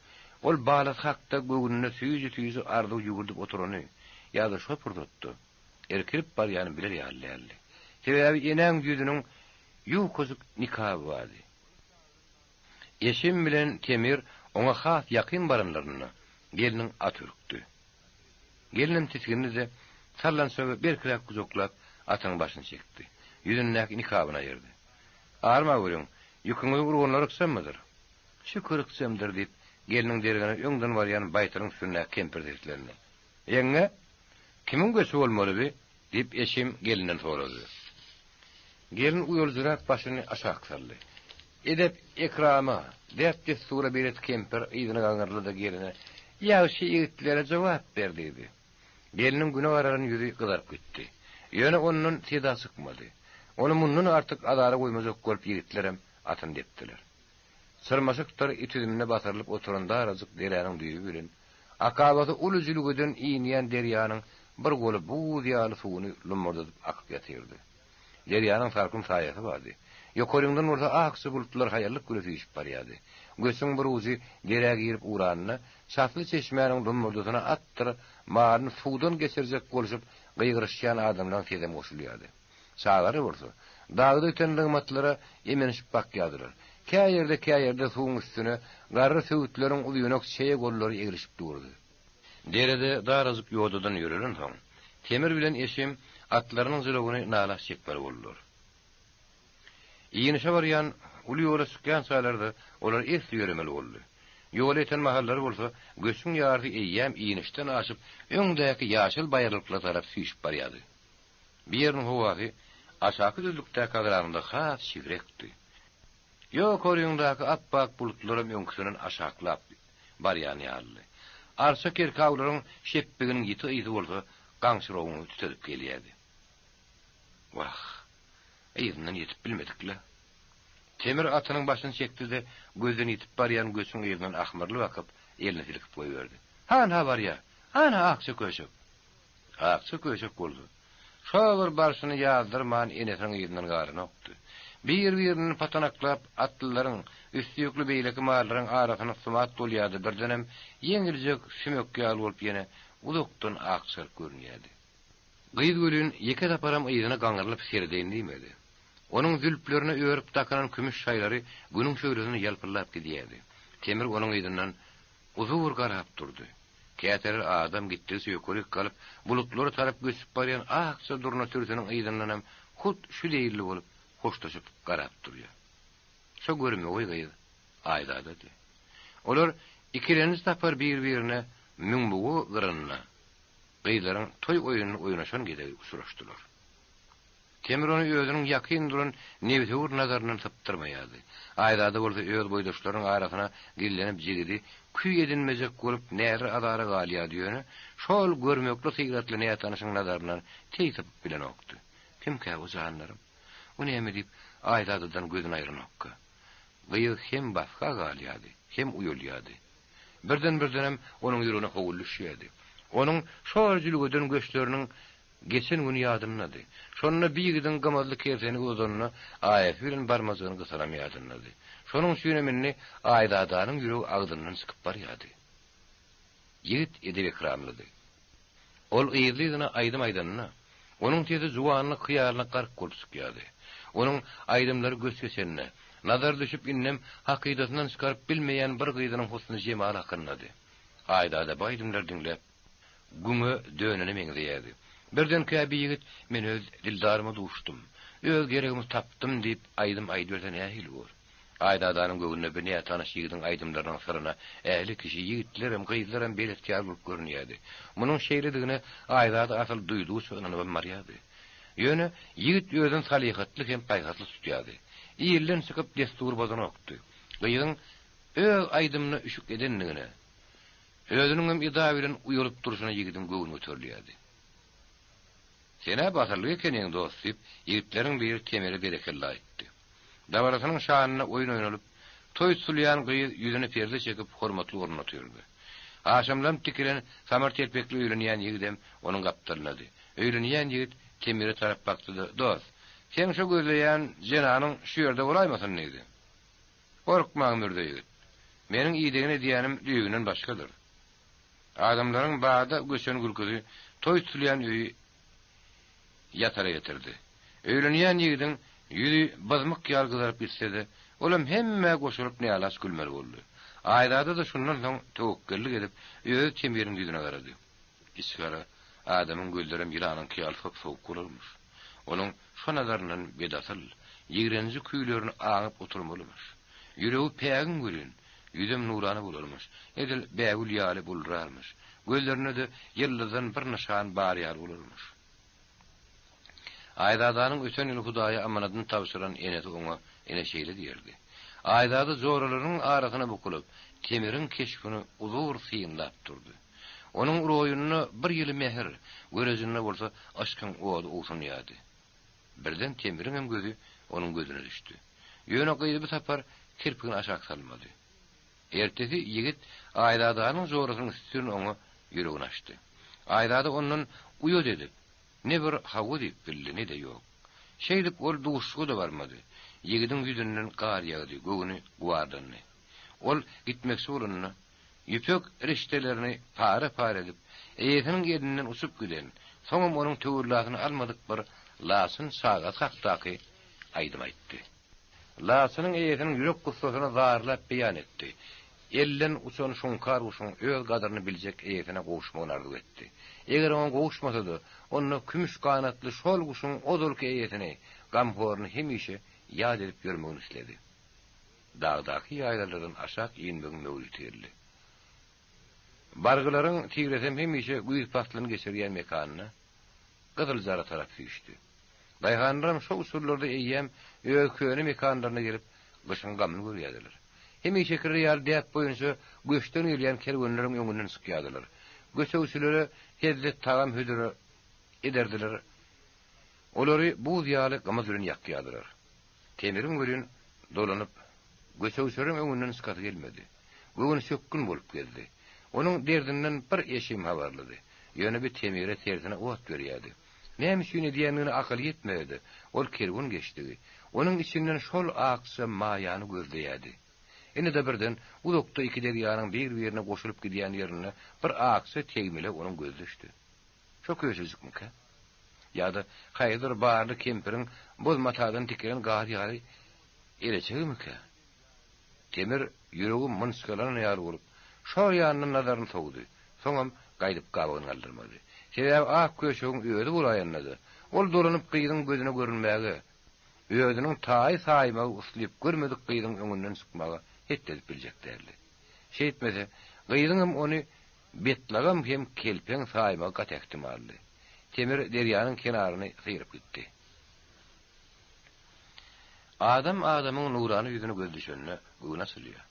Ol balasy hakda göwnünde süýji-süýji arzuw ýüwürdip oturany ýa-da şo pursatda irkilip barýany biler ýaly däldi. Sebäbi enäň ýüzüniň ýukajyk nikaby bardy. Eşim bilen Temir oňa has ýakyn baranlarynda gelniň aty ürkdi. Gelnem tisgindi-de, sallançagy berkiräk gujaklap, atynyň başyny çekdi. Ýüzündäki nikabyny aýyrdy. Arma görüň, ýüküňiziň urganlary ykjamydyr? Şükür ykjamdyr, diýip, gelniň deregine öňden barýan baýtalyň üstündäki kempir seslendi. Ýeňňe, kimiň göçi bolmaly bi? diýip, Eşim gelinden sorady. Gelin uýaljyrap başyny aşak saldy. Edep-ekrama, däp-dessura belet kempir yzyna gaňyryldy-da geline, Ýagşy ýigitlere jogap ber diýdi. Gelniň güne gararan ýüzi gyzaryp gitdi. Ýöne ondan seda çykmady. Ony mundan artyk azara goýmajak bolup ýigitlerem atyny depdiler. Çyrmaşykdyr it üzümine basyrylyp oturan darajyk deräniň düýbi bilen, akabasy uly jülgeden inýän derýanyň. bir goly buz ýaly suwuny lummurdadyp akyp ýatyrdy. Derýanyň salkyn saýasy bardy. Ýokaryňdan bolsa akja bulutlar haýallyk bilen süýşüp barýardy. Göçüň bir ujy derä girip ugranda, çasly çeşmäniň lummurdysyna atdyr malyny suwdan geçirjek bolşup gygyryşýan adamlaryň sesem goşulýardy. Çagalar bolsa, dagda öten nygmatlara emenişip bakýardylar. Kä ýerde-kä ýerde suwuň üstüne garry söwütleriň uzynak çeýe gollary eglişip durdy. Derede darajyk ýodadan ýörelensoň, Temir bilen Eşim atlarynyň jylawyny nalaç çekmeli boldular. Inişe barýan uly ýola çykýançalar-da olar esli ýöremeli boldy. Ýola ýeten mahallary bolsa, göçüň ýarysy eýýäm inişden aşyp, öňdäki ýaşyl baýyrlyklara tarap süýşüp barýardy. Bu ýeriň howasy aşaky düzlükdäkä garanyňda has çigrekdi. Ýokaryňdaky ap-ak bulutlaram öňküsinden aşaklap barýan ýalydy. Arça kerkawlaryň şepbiginiň ýiti ysy bolsa gaňşyrawyňy tütedip gelýärdi. Wah, yzyndan ýetip bilmedik-le. Temir atynyň başyny çekdi-de, gözden ýitip barýan göçüň yzyndan ahmyrly bakyp, elini silkip goýberdi. Hanha barýa! Ana akja köşek! Akja köşek bolsa, şo bir barşyny ýazdyrman enesiniň yzyndan galanokdy. Bir-birinden patanaklap atlylaryň, üsti ýükli beýleki mallaryň arasyna sumat bolýardy, birdenem ýeňiljek sümek ýaly bolup ýene uzakdan akjaryp görünýärdi. Gyz welin ýeke saparam yzyna gaňrylyp seredeýin diýmedi. Onuň zülplerine örüp dakynan kümüş şaýlary günüň şöhlesinde ýalpyldap gidýärdi. Temir onuň yzyndan uzur garap durdy. Käteler adam gitdigiçe ýokaryk galyp, bulutlara tarap göçüp barýan akja durna sürüsiniň yzyndanam hut şu zeýilli bolup, hoşlaşyp garap durýar. Şo görmegeý gyz Aýzadady. Olar ikilenji sapar bir-birine Müňbugy gyrynda, gyzlaryň toý oýnuny oýnaşan gezegi uçraşdylar. Temir ony özüniň ýakyn duran nebsewür nazaryndan sypdyrmaýardy. Aýzada bolsa öz boýdaşlarynyň arasyna gizlenip jigidi küý edinmejek bolup näler azara galýardy ýöne şol görmekli syratly nätanyşyň nazaryndan teý sypyp bilenokdy. Kimkä bu janlarym? O näme diýip Aýzadadan gözüni aýranokka? Gyz hem basga galýardy, hem uýalýardy. Birden-birdenem onuň ýüregine howul düşýärdi. Onuň şol jülgeden göçleriniň Geçen güni ýadyndady. Şonda bir ýigidiň gymazly kerseni uzadanyna aýasy bilen barmajygyny gysanam ýadyndady. Şonuň üçinem indi Aýzadanyň ýüregi agzyndan çykyp barýardy. Ýigit edep-ekramlydy. Ol yzly-yzyna aýdym aýdanda, onuň sesi juwanlyk hyýalyna gark bolup çykýardy. Onuň aýdymlary göç geçende, nazar düşüp indem hakydasyndan çykaryp bilmeýän bir gyzynyň husny-jemaly hakyndady. Aýzada bu aýdymlary diňläp, Güňe dönene meňzeýärdi. Birdenkä bir ýigit Men öz dildaryma duşdum, öz geregimi tapdym diýip aýdym aýdyberse nähili bor? Aýzadanyň göwnüne bir nätanyş ýigidiň aýdymlarynyň syryna ähli kişi, ýigitlerem, gyzlaram belet ýaly bolup görünýärdi. Munuň şeýledigine Aýzada asyl duýdugyça ynanybam barýardy. Ýöne ýigit özüni salyhatly hem paýhasly tutýardy. Ilden çykyp destur bozanokdy. Gyzyň öz aýdymyna üşük edendigine, Özüniňem eda bilen uýalyp durşuna ýigidiň göwni göterilýärdi. Sen-ä batyrlyk ekeniň, dost, diýip, ýigitleriň biri Temire berekella aýtdy. Dabarasynyň şanyna oýun oýnalyp, toý tutulýan gyz ýüzüne perde çekip, hormatly orunda otyrdy. Haşamlanyp tikilen samyr telpekli öýlenýän ýigidem onuň gapdalyndady. Öýlenýän ýigit Temire tarap bakdy-da, Dost, seň şo gözleýän jenanyň şu ýerde bolaýmasyn? diýdi. Gorkmaň, mürze ýigit. Meniň idegini edýänim düýbünden başgadyr. Adamlaryň bada göçen gülküsi toý tutulýan öýi ýatara getirdi. Öýlenýän ýigidiň ýüzi byzmyk ýaly gyzaryp gitse-de, olam hemmä goşulyp nälaç gülmeli boldy. Aýzada-da şundan soň töwekgellik edip, özi Temiriň ýüzüne garady. Içgara adamyň gözlerem ýylanyňky ýaly sop-sowuk bolarmyş. Onuň şo nazaryndan bedasyl, ýigrenji küýlerini aňyp oturmalymyş. Ýüregi pägiň welin, ýüzem nurana bolarmyş, edil bägül ýaly buldurarmyş, gözlerinde-de ýyldyzdan bir nyşan bar ýaly bolarmyş. Aýzadanyň öten ýyl Hudaýa amanadyny tabşyran enesi oňa ine şeýle diýerdi. Aýzada joralarynyň arasyna bukulyp, Temiriň keşbini uzur synlap durdy. Onuň roýunda bir ýyly mähir, görejinde bolsa yşkyň ody owsunýardy. Birden Temiriňem gözi onuň gözüne düşdi. Ýöne gyz bu sapar kirpigini aşak salmady. Ertesi ýigit Aýzadanyň jorasynyň üstünden oňa ýüregini açdy. Aýzada ondan. uýat edip, ne bir hawa diýip bildi, ne-de ýok. Şeýdip ol duşuşyga-da barmady. Ýigidiň ýüzünden gar ýagdy, göwni gubarlandy. Ol gitmekçi bolanda, ýüpek rişdelerini para-para edip, eýesiniň elinden uçup giden, soňam onuň töwellasyny almadyk bir laçyn çagasy hakdaky aýdym aýtdy. Laçynyň eýesiniň ýürek gussasyny zarlap beýan etdi. Elden uçan şuňkar guşuň öz gadyryny biljek eýesine gowuşmagyny arzuw etdi. Eger oňa gowuşmasa-da, onda kümüş ganatly şol guşuň ozalky eýesini, gamhoryny hemişe ýat edip ýörmegini isledi. Dagdaky ýaýlalardan aşak inmegiň möwriti geldi. Bargylaryň tiresem hemişe güýz paslyny geçirýän mekanyna, Gyzyljara tarap süýşdi. Daýhanlaram şo uçurlarda eýýäm öz köne mekanlaryna gelip, gyşyň gamyny görýärdiler. Hemişekileri ýaly däp boýunça göçden gelýän kerwenleriň öňünden çykýardylar. Göçegçilere hezzet tagam hödür ederdiler, olary buz ýaly gymyz bilen ýakýardylar. Temiriň welin dolanyp, göçegçileriň öňünden çykasy gelmedi. Göwnüçökgün bolup gezdi. Onuň derdinden bir eşim habarlydy. Ýöne bi Temire tersine ot berýärdi. Näme üçin edýändigine akyly ýetmese-de, ol kerwen geçdigi, onuň içinden şol akja maýany gözleýärdi. Ine-de birden uzakda iki derýanyň bir-birine goşulyp gidýän ýerinde bir akja tegmile onuň gözi düşdi. Şo köşejikmikä? Ýa-da haýsydyr barly kempiriň boz matadan tikilen gaz ýaly eleçegimikä? Temir ýüregi mynçgalanan ýaly bolup, şor ýanyndan nazaryny sowdy, soňam gaýdyp gabagyny galdyrmady. Sebäbi ak köşegiň özi bolaýanda-da, ol dolanyp gyzyň gözüne görünmäge, özüniň taýy saýmagy uslyp görmedik gyzyň öňünden çykmaga hetdi edip biljek däldi. Şeýtmese, gyzyňam ony betlagam hem kelpeň saýmagy gaty ähtimaldy. Temir derýanyň kenaryny syryp gitdi. Adam adamyň nurana ýüzüne göz düşende göwni açylýar.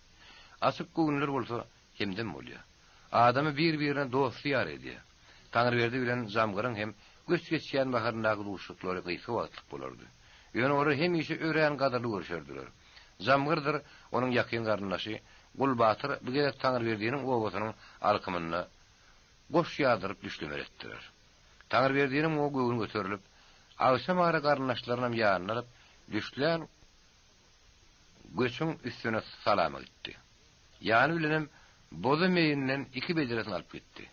Açyk göwünler bolsa hemdem bolýar. Adamy bir-birine dost-ýar edýär. Taňryberdi bilen Jamgyryň hem göç geçýän baharyndaky duşuşyklary gysga wagtlyk bolardy. Ýöne olar hemişe örän gadyrly görüşerdiler. Jamgyrdyr onuň ýakyn garyndaşy Gulbatyr bu gezek Taňryberdiniň obasynyň alkymynda goş ýazdyryp düşlemeli etdiler. Taňryberdiniň muňa göwni göterilip, agşam ara garyndaşlarynam ýanyna alyp, düşlän göçüň üstüne salama gitdi. Ýany bilenem boza meýinden iki bedresini alyp gitdi.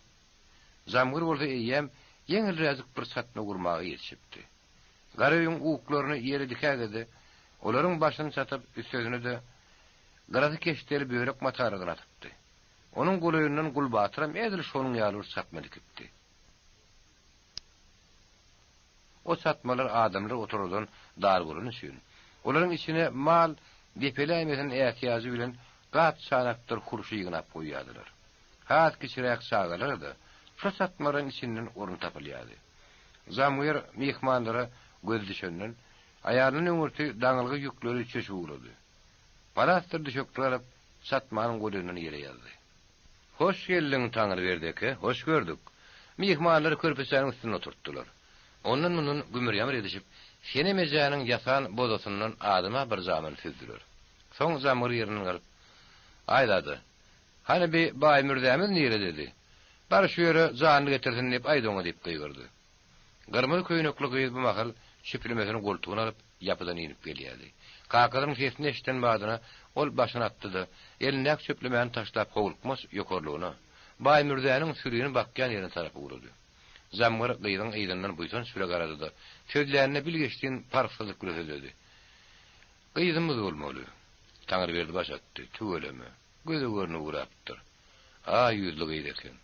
Jamgyr bolsa eýýäm ýeňilräjik bir çatma gurmaga ýetişipdi. Gara öýüň uklaryny ýere dikäge-de, olaryň başyny çatyp, üstesine-de gyrasy keşdeli börek matalardan atypdy. Onuň golaýyndan Gulbatyram edil şonuň ýaly bir çatma dikipdi. O çatmalar adamlar oturardan dar bolany üçin, olaryň içine mal depeläýmesin ätiýajy bilen gap-çanakdyr hurşy ýygnap goýýardylar. Has kiçiräk çagalara-da şo çatmalaryň içinden orun tapylýardy. Zamgyr myhmanlara gözi düşenden, aýalyndan öňürti daňylgy ýükleri çöşüp ugrady. Palasdyr düşekleri alyp, çatmanyň golaýyndan ýere ýazdy. Hoş geldiň, Taňryberdi eke, hoş gördük. Myhmanlary körpeçäniň üstünde oturtdylar. Ondan-mundan gümür-ýamyr edişip, Senem ejäniň ýasan bozasyndan adama bir jamyny süzdüler. Soň Zamgyr ýerinden galyp, Aýzada, hany bi baý mürzämiz nirededi? Bar şu ýere janyny getirsin diýip aýt oňa diýip gygyrdy. Gyrmyzy köýnekli gyz bu mahal çüplemesini goltugyna alyp, ýapydan inip gelýärdi. Kakasynyň sesini eşiden badyna ol başyny atdy-da, elindäki çöplemäni taşlap howlukmaç ýokarlygyna, Baýmürzäniň sürini bakýan ýerine tarap ugrady. Jamgyr gyzyň yzyndan buýsanç bile garady-da, sözlänine bilgeşlin parhsyzlyk bile sözledi. Gyzymyz bolmaly. Taňryberdi baş atdy. Tüweleme, göze görnüp ugrapdyr. Aý ýüzli gyz eken.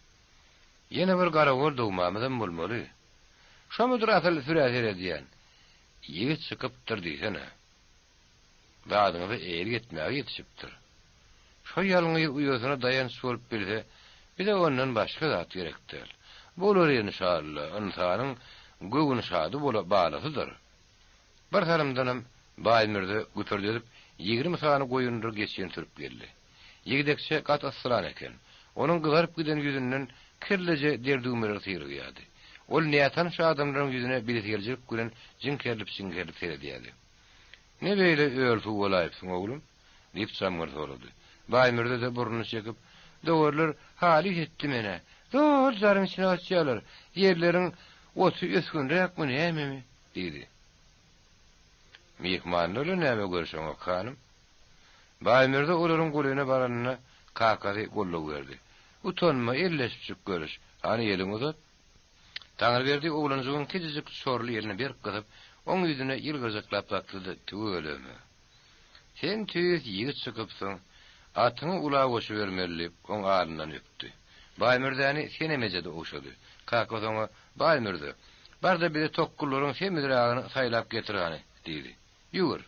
Ýene bir garagol dogmamyzam bolmaly. Şomudyr asyl sürä seredýän. Ýigit çykypdyr diýsene. Zadyňyza eýelik etmäge ýetişipdir. Şo ýalňyz uýasyna daýanç bolup bilse, bize ondan başga zat gerek däl. Bolar enşalla, ynsanyň göwün şady bola balasydyr. Bir salymdanam Baýmürze güpürdedip 20 sany goýundyr geçini sürüp geldi. Ýigdekçe gaty yssylan eken. Onuň gyzaryp giden ýüzünden kirlije der düwmeleri syrygýardy. Ol nätanyş adamlaryň ýüzüne bilesigelijilik bilen jiňkerilip-jiňkerilip seredýärdi. Ne beýle öl-suw bolaýypsyň, oglum? diýip, Jamgyr sorady. Baýmürze-de burnuny çekip, Dowarlar halys etdi men-ä. Zol jaryň içine gaçýarlar. Ýerleriň. Oty ösgünräkmi nämemi? diýdi. Myhmanlar bilen näme görüşeňok, hanym? Baýmürze olaryň golaýyna baranynda kakasy goldaw berdi. Utanma, elleşipjik görüş. Hany eliňi uzat. Taňryberdi oglanjygyň kiçijik çorly elini berk gysyp, oň ýüzüne ýylgyrjaklap bakdy-da, Tüweleme. Sen tüýs ýigit çykypsyň. Atyňy ula goşubermeli diýip, oň alnyndan öpdi. Baýmürzäni Senem eje-de ogşady. Kakasy oňa, Baýmürze, bar-da bize tokgularyň semizrägini saýlap getir hany, diýdi. Ýüwür.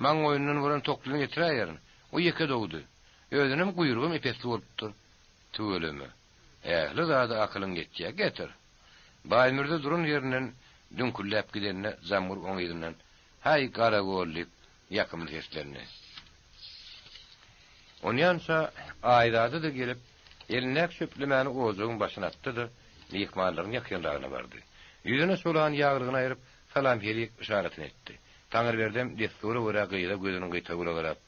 Maň goýundan bolan toklyny getiräýerin. O ýeke dogdy. Özünem guýrugam epesli bolupdyr. Tüweleme. Ähli zada akylyň ýetýä. Getir. Baýmürze duran ýerinden düňkülläp gidende Jamgyr oň yzyndan, Haý, garagol! diýip, ýakymly seslendi. Onýança Aýzada-da gelip, elindäki çöplemäni ojagyň başyna atdy-da, myhmanlaryň ýakynragyna bardy. Ýüzüne çolan ýaglygyny aýryp, salam-helik yşaratyny etdi. Taňryberdem dessura görä gyza gözüniň gyýtagy garap,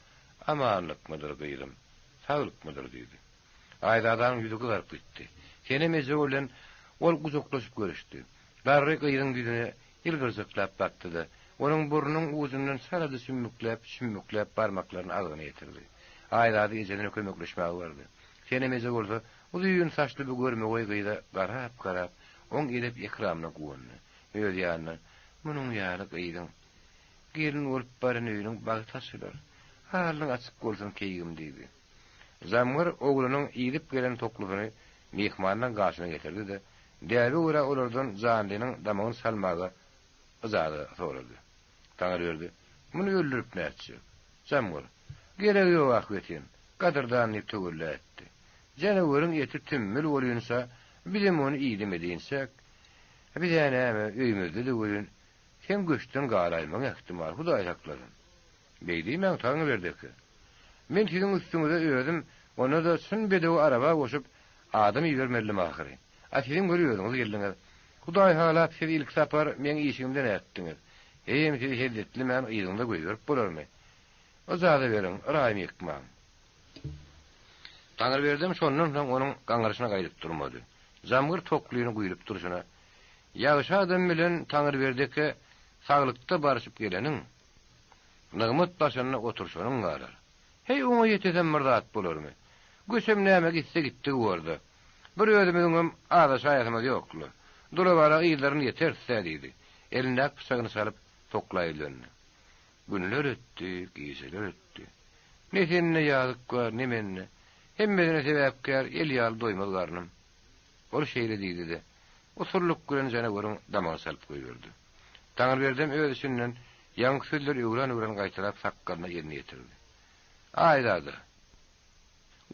Amanlykmydyr, gyzym, saglykmydyr? diýdi. Aýzadanyň ýüzi gyzaryp gitdi. Senem eje bilen ol gujaklaşyp görüşdi. Garry gyzyň ýüzüne ýylgyrjaklap bakdy-da, onuň burnunyň ujundan çalaja çümmükläp, çümmükläp barmaklaryny agzyna ýetirdi. Aýzada ejesine kömekleşmäge bardy. Senem eje bolsa, uzyn saçly bu görmegeý gyza garap-garap, oň edep-ekramyna guwandy. Öz ýanyndan, Munuň ýaly gyzyň gelin bolup baran öýüniň bagty açylar. Alnyň açyk bolsun, keýgim diýdi. Zamgyr oglunyň idip gelen toklusyny myhmanlaň gaşyna getirdi-de, däbe görä olardan janlynyň damagyny çalmaga yjaza sorady. Taňryberdi, Muny öldürip nätjek? Zamgyr, Geregi ýok ahbetin, gadyrdan diýip töwella etdi. Janaweriň eti tümmül bolýynça, bizem ony idem edinçäk. Biz-ä näme, öýmüzde-de welin, seň göçden galaýmagyň ähtimal, Hudaý saklasyn. Beý diýmäň, Taňryberdi eke. Men siziň üstüňize özüm, onda-da çyn bedewi araba goşup, adam ibermelidim ahyry. A siziň bir özüňiz geldiňiz. Hudaý halap, siz ilki sapar meň işigimden ätdiňiz. Heýem sizi hezzetlemän yzyňyza goýberip bolarmy? Yjaza beriň, yraýymy ýykmaň. Taňryberdem şondan soň onuň gaňryşyna gaýdyp durmady. Jamgyr toklyny guýlup durşuna, Ýagşy adam bilen Taňryberdi eke saglykda barşyp geleniň, Nygmat başynda oturşanyň galar. Heý, oňa ýetesem bir zat bolarmy? Göçem näme gitse gitdigi borda. Bir özümiziňem azaşaýasymyz ýok-la. Dura-bara yzlaryna ýeteris-dä diýdi. Elindäki pyçagyny çalyp, tokla ýüzlendi. Günler ötdi, gijeler ötdi. Ne sende ýazyk bar, ne mende. Hemmesine sebäpkär el ýaly doýmaz garnym. Ol şeýle diýdi-de, usullyk bilen janaweriň damagyny çalyp goýberdi. Taňryberdem öz içinden ýaňky sözleri öwran-öwran gaýtalap sakgalyna elini ýetirdi. Aýzada!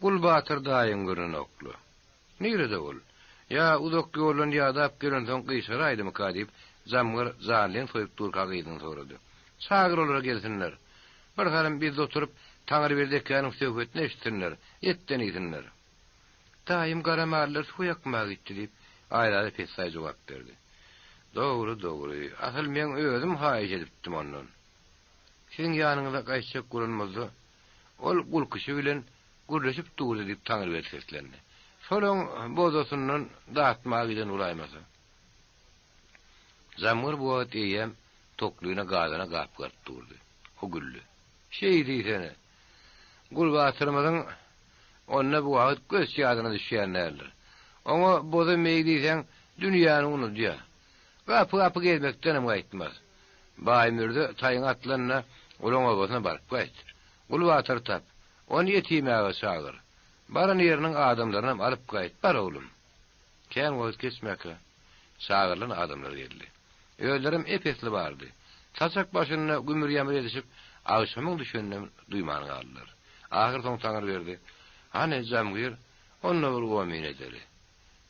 Gulbatyr daýyň görnenok-la. Nirede ol? Ýa uzak ýoldan ýadap gelensoň gyşaraýdymyka diýip, Jamgyr janlyny soýup durka gyzyndan sorady. Çagyr olary gelsinler. Bir salym bizde oturyp, Taňryberdi ekäniň söhbetini eşitsinler, etden iýsinler. Daýym gara mallary suwa ýakmaga gitdi, diýip, Aýzada pessaý jogap berdi. Dogry, dogry. Asyl meň özüm haýyş edipdim ondan. Siziň ýanyňyza gaýtjak bolanymyzda, ol gulkişi bilen gürleşip durdy, diýip, Taňryberdi seslendi. Şolaň bozasyndan datmaga giden bolaýmasa. Jamgyr bu wagt eýýäm toklyny gazana gapgaryp durdy. O güldi. Şeý diýsene. Gulbatyrymyzyň onda bu wagt göç ýadyna düşýän däldir. Oňa boza meý diýseň, dünýäni unudýar. Gapy-gapy gezmekdenem gaýtmaz. Baýmürze taýyňa atlanda, olaň obasyna baryp gaýt. Gulbatyry tap. Ony et iýmäge çagyr. Baran ýeriniň adamlarynam alyp gaýt. Bar, oglum. Kän wagt geçmäkä, çagyrylan adamlar geldi. Özlerem ep-esli bardy. Saçak başynda gümür-ýamyr edişip, agşamyň düşeninem duýman galdylar. Ahyrsoňy Taňryberdi, Hany, Jamgyr, onda bir omyn edeli.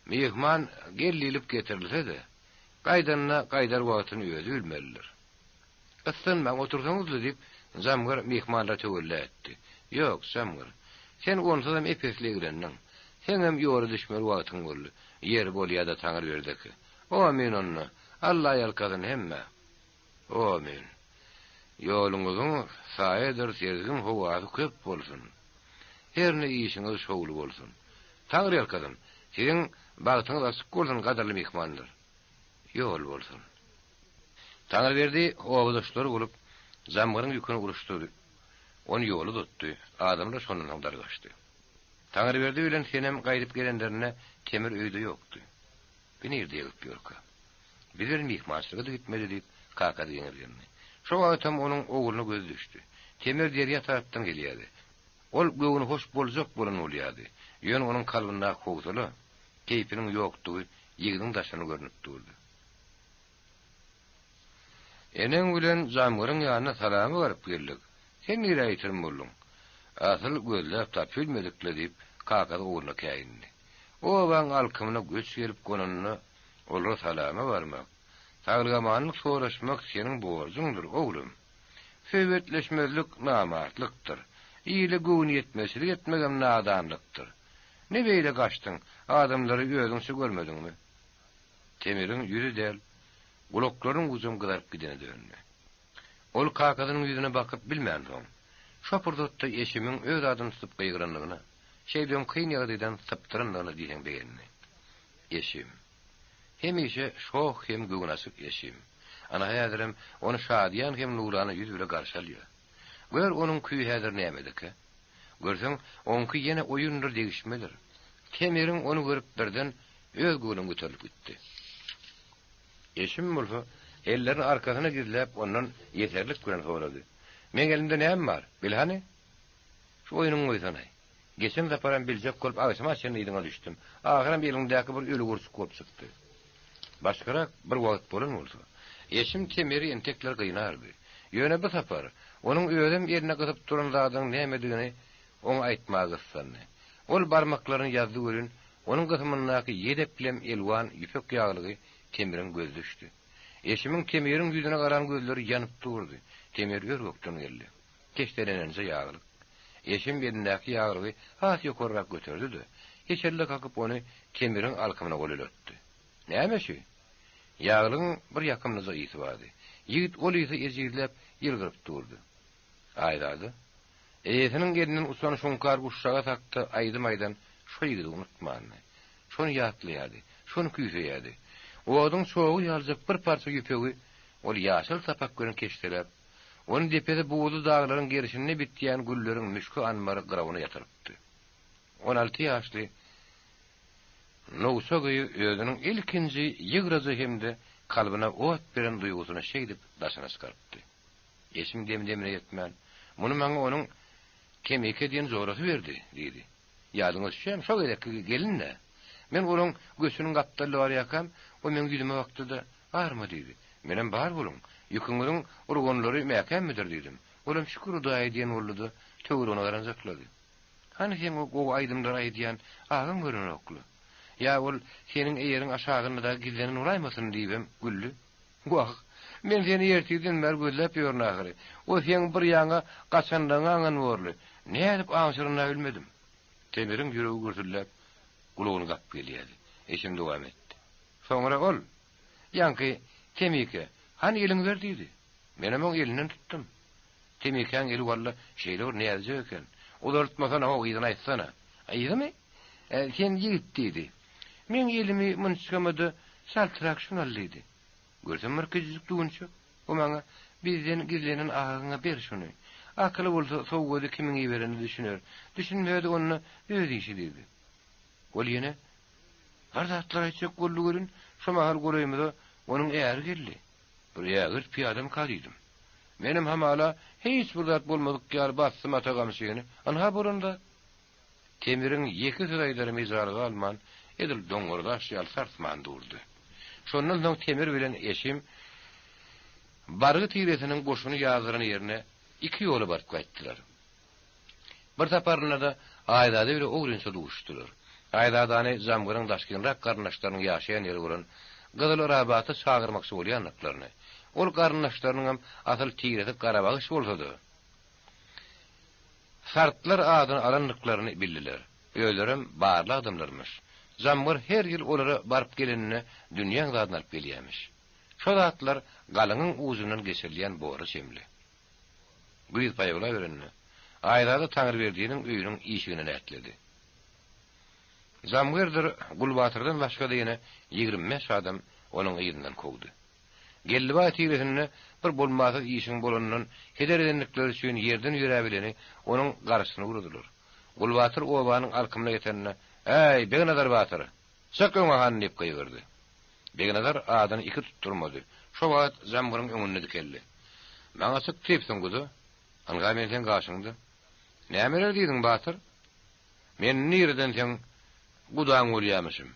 Myhman gel diýlip getirilse-de, gaýdanda gaýdar wagtyny özi bilmelidir. Gyssanmaň, otursaňyz-la, diýip, Jamgyr myhmanlara töwella etdi. Ýok, Jamgyr, sen onsuzam ep-esli eglendiň. Seňem ýola düşmeli wagtyň boldy. Ýeri bolýa-da Taňryberdi eke. Omyn onda, Alla ýalkasyn hemmä. Omyn. Ýoluňyzyň saýadyr sergin howasy köp bolsun. Herne işiňiz şowly bolsun. Taňryýalkasyn, siziň bagtyňyz açyk bolsun, gadyrly myhmanlar. Ýol bolsun. Taňryberdi obadaşlary bolup, Jamgyryň ýüküni uruşdyrdy. Ony ýola uzatdy. Adamlar şondan soň dargaşdy. Taňryberdi bilen Senem gaýdyp gelenlerinde Temir öýde ýokdy. Bu nirde ýygyp ýörkä? Biz bilen myhmançylyga-da gitmedi diýip, kakasy geňirgendi. Şo wagtam onuň ogluna gözi düşdi. Temir derýa tarapdan gelýärdi. Ol göwnühoş boljak bolan bolýardy. Ýöne onuň kalbyndaky howsala, keýpiniň ýokdugy ýigidiň daşyna görnüp durdy. Eneň bilen Jamgyryň ýanyna salama baryp geldik. Sen nirä ýitirim bolduň? Asyl gözläp tapybilmedik-le diýip, kakasy ogluna käýindi. Obaň alkymyna göç gelip gonanda olara salama barmak, saglyk-amanlyk soraşmak seniň borjuňdyr, oglum. Söhbetleşmezlik namartlykdyr. Ile göwnüýetmezçilik etmegem nadanlykdyr. Ne beýle gaçdyň, adamlary özüňçe görmediňmi? Temiriň ýüzi däl, gulaklarynyň ujam gyzaryp gidene döndi. Ol kakasynyň ýüzüne bakyp bilmänsoň, şo pursatda Eşimiň öz adyny tutup gygyrandygyna, şeýdibem kyn ýagdaýdan sypdyrandygyna diýseň begendi. Eşim. Hemişe şoh hem göwnaçyk Eşim. Ana häzirem ony şadyýan hem nurana ýüz bile garşy alýar. Gör onuň küýi häzir nämedekä? Görseň, oňky ýene oýundyr degişmedir. Temiriň ony görüp birden öz göwnem göterilip gitdi. Eşim bolsa, ellerini arkasyna gizläp ondan ýeserlik bilen sorady. Meň elimde näme bar, bil hany? Şu oýnuňy goýsanaý. Geçen saparam biljek bolup agşama çenli yzyňa düşdüm. Ahyram eliňdäki bir öli gurçuk bolup çykdy. Başgarak bir wagt bolan bolsa, Eşim Temiri entekler gynardy. Ýöne bu sapar onuň özem eline gysyp duran zadynyň nämedigini oňa aýtmaga gyssandy. Ol barmaklaryny ýazdy welin, onuň gysymyndaky ýedeplem elwan ýüpek ýaglygy Temiriň gözi düşdi. Eşimiň Temiriň ýüzüne garan gözleri ýanyp durdy. Temir ör-gökden geldi. Keşdelenenje ýaglyk. Eşim elindäki ýaglygy has ýokarrak göterdi-de, heşelle kakyp ony Temiriň alkymyna golaýlatdy. Näme şü? Ýaglygyň bir ýakymlyja ysy bardy. Ýigit ol ysa ejizläp, ýylgyryp durdy. Aýzada, eýesiniň elinden uçan şuňkar guşjagaz hakda aýdym aýdan şo ýigidi unutmandy. Şony ýatlaýardy, şony küýseýärdi. Oduň çogy ýaljak bir parça ýüpegi ol ýaşyl sapak bilen keşdeläp, ony depesi buzly daglaryň gerşinde bitýän gülleriň müşki-anbary gyrawyna ýatyrypdy. 16 ýaşly Nowça gyz özüniň ilkinji ýygraja hem-de kalbyna ot beren duýgusyny şeýdip daşyna çykarypdy. Eşim dem-demine ýetmän, Muny maňa onuň Kemike diýen jorasy berdi, diýdi. Ýadyňa düşýärmi, şo gezekki gelin-dä. Men olaň göçüniň gapdalynda barýarkam, o meň ýüzüme bakdy-da, Barmy diýdi. Menem bar boluň, ýüküňiziň urganlary mäkämmidir diýdim. Olam şükür Hudaýa diýen boldy-da, töweregine garanjaklady. Hany seň o gowy aýdymlar aýdýan agaň görenokly? Ýa ol seniň eýeriň aşagynda dagy gizlenen bolaýmasyn diýibem güldi. Wah, men seni ertirden bäri gözläp ýörün ahyry. O seň bir ýaňa gaçanlygyňy aňan borly. Nädip aňşyranyny-a bilmedim. Temiriň ýüregi gürsüldäp, gulagyny gapyp gelýärdi. Eşim dowam etdi. Soňra ol, ýaňky Temike, Hany eliňi ber diýdi. Menem oň elinden tutdum. Temikäň eli walla şeýle bir näzijek eken. Uzaltmasana-how yzyny aýtsana. Yzymy? Sen ýigit diýdi. Meň elimi mynçgama-da çaltrak şuny al diýdi. Görsem bir kiçijik düwünçek. O maňa, Bizden gizlenen agaňa ber şuny. Akyly bolsa sowgady kimiň iberenine düşüner. Düşünmese-de onda öz işi diýdi. Ol ýene bir zatlar aýtjak boldy welin, şo mahal golaýymyza onuň äri geldi. Bir ägirt pyýadamyka diýdim. Menem hamala hiç bir zat bolmadyk ýaly basdym ata gamçyny. Ynha bolan zat. Temiriň ýeke söz aýdara mejaly galman, edil doňňardaş ýaly sarsman durdy. Şondan soň Temir bilen Eşim Bargy tiresiniň goşuny ýazdyran ýerine iki ýola baryp gaýtdylar. Bir saparynda-da Aýzada bile ogrynça duşuşdylar. Aýzadany Jamgyryň daşkynrak garyndaşlarynyň ýaşaýan ýeri bolan Gyzylrabata çagyrmakçy bolýandyklaryny, ol garyndaşlarynyňam asyl tiresi garabagyş bolsa-da, Sartlar adyny alandyklaryny bildiler. Özlerem barly adamlarmyş. Jamgyr her ýyl olara baryp geleninde dünýäň zadyny alyp gelýämiş. Şo zatlar galyňyň ujundan geçirilýän bora çemli. Güýz paýawlaberende, Aýzada Taňryberdiniň öýüniň işiginden ätledi. Jamgirdir Gulbatyrdan başga-da ýene 25 adam. onuň yzyndan kowdy. Geldibaý tiresinde bir bolmasyz işiň bolanyndan heder edendikleri üçin ýerden ýöräbileni onuň garşysyna ugradylar. Gulbatyr obanyň alkymyna ýeteninde, Äý, Begnazar batyr! Çyk öňe han! diýip gygyrdy. Begnazar adyny iki tutdurmady. Şo wagt Jamgyryň öňünde dikeldi. Maňa çyk diýipsiň, guda. Ynha men seň gaşyňda. Nämeler diýdiň, batyr? Men nireden seň gudaň bolýamyşym?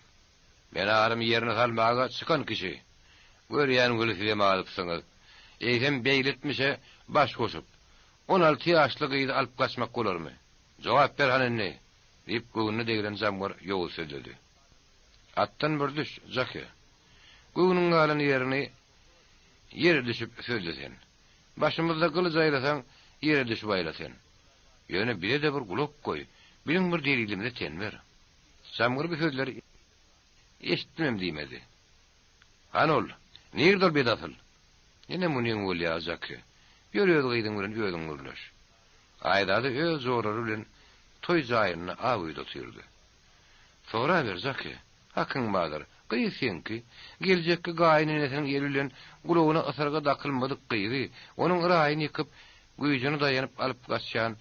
Men arymy ýerine salmaga çykan kişi. Görýän weli sizem azypsyňyz. Eýsem beýletmişe baş goşup, 16 ýaşly gyzy alyp gaçmak bolarmy? Jogap ber hany indi! diýip, göwnüne deglen Jamgar ýowuz sözledi. Atdan bir düş, Jake. Göwnüň galan ýerini ýere düşüp sözle sen. Başymyzda gylyç aýlasaň, ýere düşüp aýla sen. Ýöne bize-de bir gulak goý, biziň bir delilimize ten ber. Jamgyr bu sözleri eşitdimem diýmedi. Hany ol? Nirde ol bedasyl? Ine munyň bolýa, Jake. Ýör öz gyzyň bilen özüň gürleş. Aýzada öz joralary bilen toý jaýynda ak öýde otyrdy. Soraber, Jake. Hakyň bardyr. Gyz seňki. Geljekki gaýyn enesiniň eli bilen gulagyna ysyrga dakylmadyk gyzy, onuň yraýyny ýykyp, güýjüne daýanyp alyp gaçýan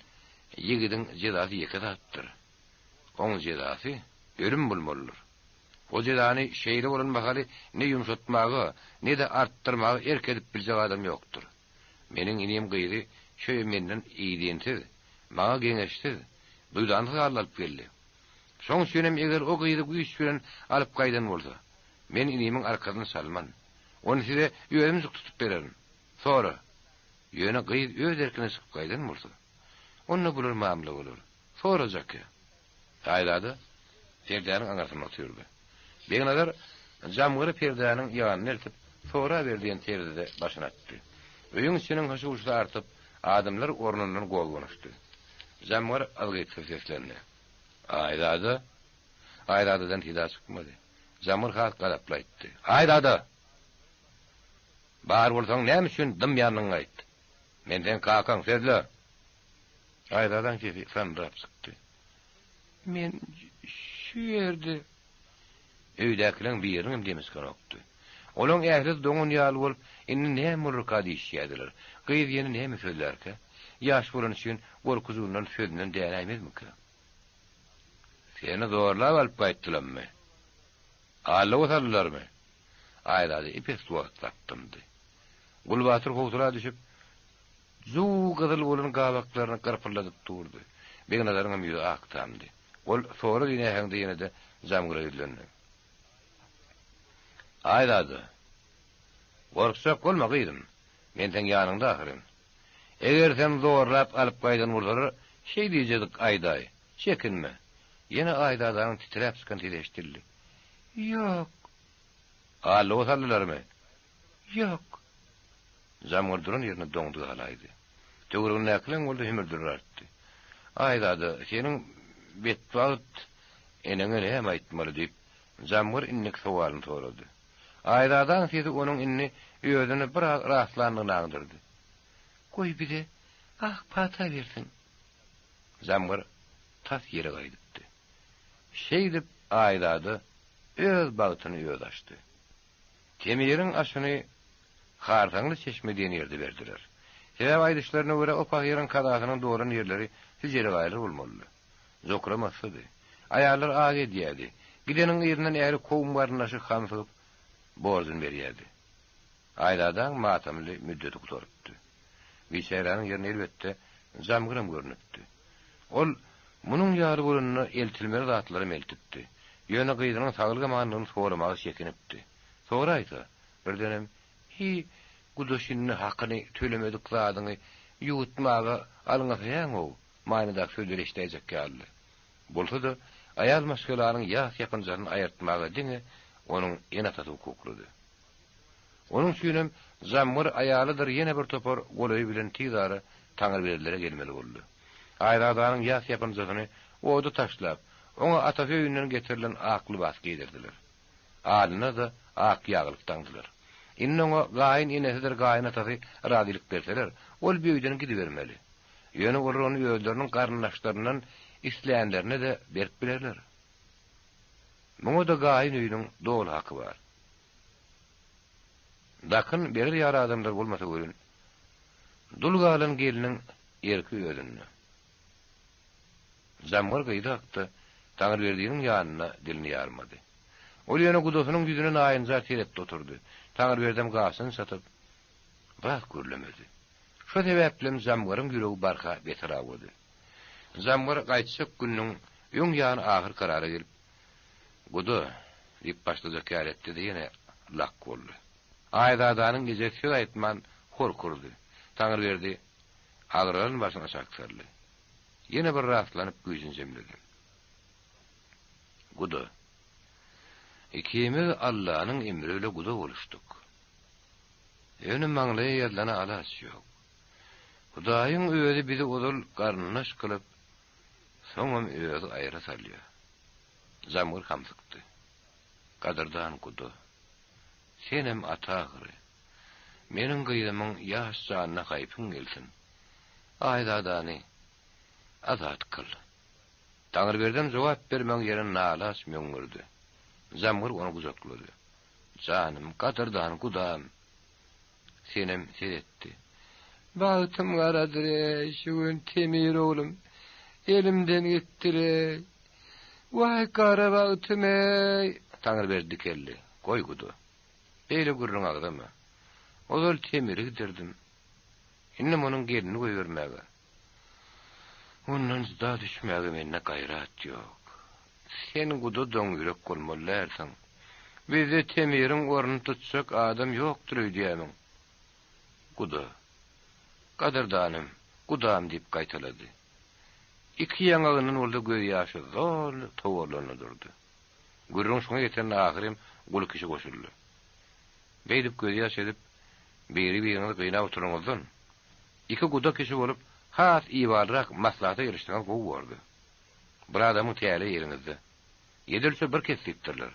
ýigidiň jezasy ýeke zatdyr. Oň jezasy ölüm bolmalydyr. O jezany şeýle bolan mahaly ne ýumşatmaga, ne-de artdyrmaga erk edip biljek adam ýokdur. Meniň inim gyzy şu öýe menden izinsiz, maňa geňeşsiz, duýdansyz halda alyp geldi. Şoň üçinem eger o gyzy güýç bilen alyp gaýdan bolsa, men inimiň arkasyny çalman. Ony size özümjik tutup bererin. Sora. Ýöne gyz öz erkine çykyp gaýdan bolsa, onda bular mamla bolar. Sora, Jake. Aýzada perdäniň aňyrsynda otyrdy. Begnazar Jamgyry perdäniň ýanyna eltip, soraber diýen terzde başyny atdy. Öýüň içiniň hyşy-wuşysy artyp, adamlar ornundan gozganyşdy. Jamgyr yzgytsyz seslendi. Aýzada! Aýzadadan seda çykmady. Jamgyr has gazaply aýtdy. Aýzada! Bar bolsaň näme üçin dymýanyňy aýt. Men seň kakaň, sözle! Aýzadaň sesi sandyrap çykdy. Men şu ýerde. Öýdäkileň biriniňem demi çykanokdy. Olaň ählisi doňan ýaly bolup, indi näme bolarka diýişýärdiler. Gyz ýene näme sözlärkä? Ýaş bolany üçin gorkujygyndan sözünden dänäýmezmikä? Seni zorlap alyp gaýtdylammy? Allowa saldylarmy? Aýzada ep-esli wagtlap dymdy. Gulbatyr howsala düşüp, Juw gyzyl bolan gabaklaryny gyrpyldadyp durdy. Begnazaryňam ýüzi ak tamdy. Ol sora diýen äheňde ýene-de Jamgyra ýüzlendi. Aýzada, gorkjak bolma, gyzym. Men seň ýanyňda ahyryn. Eger seni zorlap alyp gaýdan bolsalar, şeý diýjekdik aýdaý. Çekinme. Ýene Aýzadanyň titräp çykan sesi eşidildi. Ýok. Allowa saldylarmy? Ýok. Jamgyr duran ýerinde doňdy galaýdy. Töweregindäkileň bolsa hümürdirleri artdy. Aýzada, seniň betbagt eneňe näme aýtmaly? diýip, Jamgyr indiki sowalyny sorady. Aýzadaň sesi onuň indi özüni biraz rastlandygyny aňdyrdy. Goý, bize ak pata bersin. Jamgyr tas ýere gaýdypdy. Şeýdip, Aýzada öz bagtyny özi açdy. Temiriň aşyny Harsaňly çeşme diýen ýerde berdiler. Sebäbi aýdyşlaryna görä o pahyryň kazasynyň dolan ýerleri hüjregaýlar bolmalydy. Jokram aslydy. Aýallar ak edýärdi. Gideniň yzyndan äri kowum-garyndaşy hamsygyp borjuny berýärdi. Aýzadaň matamly müddeti gutarypdy. Biçäräniň ýerine elbetde Jamgyram görnüpdi. Ol munuň ýaly bolanda eltilmeli zatlaram eltipdi. Ýöne gyzynyň saglyk-amanlygyny soramaga çekinipdi. Soraýsa, birdenem, Hi, gudaş indi hakyny tölemedik zadyňy ýuwutmaga alňasaýaň-ow manydaky sözleri eşidäýjek ýalydy. Bolsa-da, aýal maşgalanyň ýas ýapynjasyny aýyrtmaga diňe onuň ene-atasy hukuklydy. Onuň üçinem Jamgyr aýalydyr ýene bir topar golaýy bilen tizara Taňryberdilere gelmeli boldy. Aýzadanyň ýas ýapynjasyny oda taşlap, oňa atasy öýünden getirilen ak lybas geýdirdiler. Alyna-da ak ýaglyk daňdylar. Indi oňa gaýyn enesidir gaýyn atasy razylyk berseler, ol bu öýden gidibermeli. Ýöne olar ony özleriniň garyndaşlaryndan islänlerine-de berip bilerler. Muňa-da gaýyn öýüniň doly haky bar. Dakyn berer ýaly adamlar bolmasa welin, dul galan gelniň erki özünde. Jamgyr gyzy hakda Taňryberdiniň ýanynda dilini ýarmady. Ol ýöne gudasynyň ýüzüne naýynjar seretdi oturdy. Taňryberdem gaşyny çatyp, biraz gürlemedi. Şo sebäplem Jamgyryň ýüregi barha beter awady. Jamgyr gaýtjak gününiň öň ýany ahyr karara gelip, Guda, diýip başlajak ýaly etdi-de ýene lak boldy. Aýzadanyň ejesi söz aýtman horkurdy. Taňryberdi agralan başyny aşak saldy. Ýene bir rastlanyp güýjüni jemledi. Guda. Ikimiz Allanyň emri bile guda boluşdyk. Ýöne maňlaýa ýazylana alaç ýok. Hudaýyň özi bizi ozal garyndaş kylyp, soňam özi aýra salýar. Jamgyr hamsykdy. Gadyrdan guda. Senem ata ahyry. Meniň gyzymyň ýaş janyna haýpyň gelsin. Aýzadany azat kyl. Taňryberdem jogap bermegiň ýerine nalaç möňňürdi. Jamgyr ony gujaklady. Janym, gadyrdan gudam! Senem seretdi. Bagtym garadyr-eý, şu gün Temir oglum elimden gitdir-eý. Waý, gara bagtym-eý! Taňryberdi dikeldi. Goý, guda. Beýle gürrüň agzama. Ozal Temiri gidirdim. Indem onuň gelnini goýbermäge. Ondan jyda düşmäge mende gaýrat ýok. Sen guda doňýürek bolmaly dälsiň. Bizde Temiriň ornuny tutjak adam ýokdur öýdýämiň? Guda. Gadyrdanym, gudam diýip gaýtalady. Iki ýaňagyndan bolsa gözýaşy zol towarlandy durdy. Gürrüň şuňa ýetende ahyrym Gul kişi goşuldy. Beýdip gözýaş edip, biri-biriňizi gynap oturanyňyzdan, iki guda kişi bolup, has ibalyrak maslahata gelişseňiz gowy bordy. Bir adamyň täleýi eliňizde. Ýedi ölçe bir kes diýipdirler.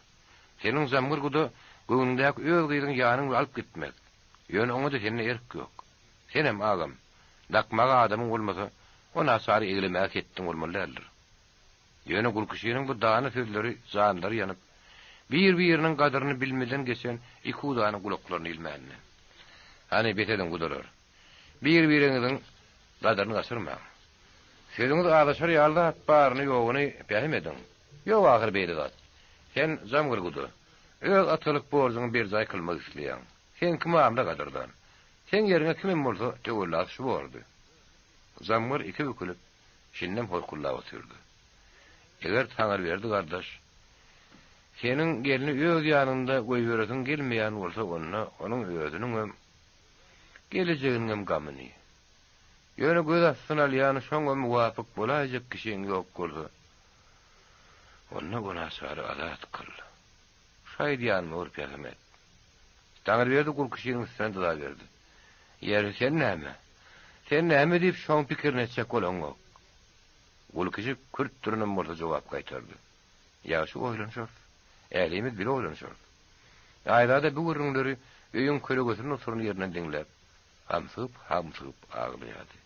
Seniň Jamgyr guda göwnüňdäki öz gyzyňy ýanyň bilen alyp gitmek. Ýöne oňa-da sende erk ýok. Senem, agam, dakmaga adamyň bolmasa, o naçary eglemäge hetdiň bolmaly däldir. Ýöne Gulkişiniň bu dana sözleri janlary ýanyp, bir-biriniň gadyryny bilmeden geçen iki gudanyň gulaklaryna ilmändi. Hany, bes ediň, gudalar. Bir-biriňiziň gadyryny gaçyrmaň. Sözüňiz azaşar ýaly zat baryny-ýoguny pähim ediň. Ýok ahyr beýle zat. Sen, Jamgyr guda, öz atalyk borjuňy berjaý kylmak isleýäň. Seňki mamla gadyrdan. Seň ýeriňe kimem bolsa töwellasy şu bordy. Jamgyr iki bükülip, şindem horkullap otyrdy. Eger Taňryberdi gardaş, seniň gelni öz ýanyňda goýberesiň gelmeýän bolsa onda onuň özüniňem, gelejeginiňem gamyny. Ýöne göz astyna alýan şoňa muwapyk bolaýjak kişiň ýok bolsa, onda o naçary azat kyl. Şu aýdýanymy bir pähim et. Taňryberdi Gulkişiniň üstüne dyza berdi. Ýeri, sen näme? Sen näme diýip şoň pikirini etjek bolaňok? Gulkişi kürtdürinem bolsa jogap gaýtardy. Ýagşy oýlanyşarys. Älimiz bile oýlanyşarys. Aýzada bu gürrüňleri öýüň kölegesinde oturan ýerinden diňläp, hamsygyp-hamsygyp aglaýardy.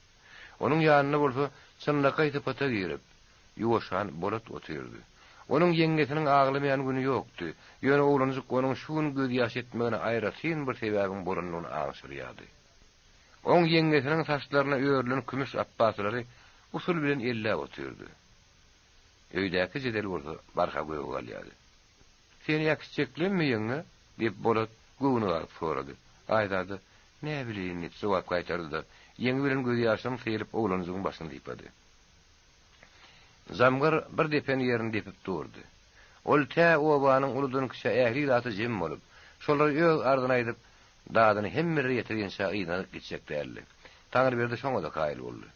Onuň ýanynda bolsa çynlakaý sypata girip, ýuwaşan Bolat otyrdy. Onuň ýeňňesiniň aglamaýan güni ýokdy, ýöne oglanjyk onuň şu gün gözýaş etmegine aýratyn bir sebäbiň bolandygyny aňşyrýardy. Oň ýeňňesiniň saçlaryna örülen kümüş apbasylary usul bilen elläp otyrdy. Öýdäki jedel bolsa barha göge galýardy. Seni äkitjeklemmi, ýeňňe? diýip, Bolat göwni galyp sorady. Aýzada, Näbileýin, diýip, jogap gaýtardy-da, ýeňi bilen gözýaşlaryny syryp, oglanjygyň başyny sypady. Jamgyr bir depen ýerini depip durdy. Ol tä obanyň uludan-kiçä ähli ilaty jem bolup, şolara öz arzyny aýdyp, dadyny hemmelere ýetirýänçä yzyna gitjek däldi. Taňryberdi şoňa-da kaýyl boldy.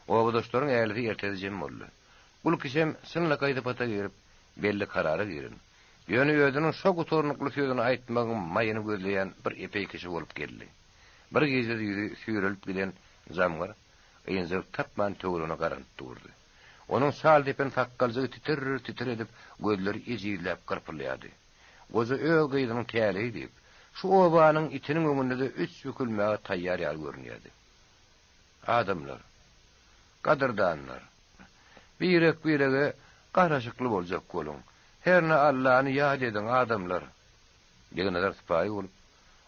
Obadaşlaryň ählisi ertesi jem boldy. Gul kişem çynlakaý sypata girip, belli karara giren, ýöne özüniň şo gutarnykly sözüni aýtmagyň maýyny gözleýän bir epeý kişi bolup geldi. Bir gijede ýüzi süýrelip giden Jamgyr ynjalyk tapman töweregine garanyp durdy. Onuň çal depen sakgaljygy titir-titir edip, gözleri ejizläp gyrpylýardy. Goja öz gyzynyň täleýi diýip, şu obanyň itiniň öňünde-de üç bükülmäge taýýar ýaly görünýärdi. Adamlar! Gadyrdanlar! Birek-birege garaşykly boljak boluň. Herne Allany ýat ediň, adamlar! Begnazar sypaýy bolup,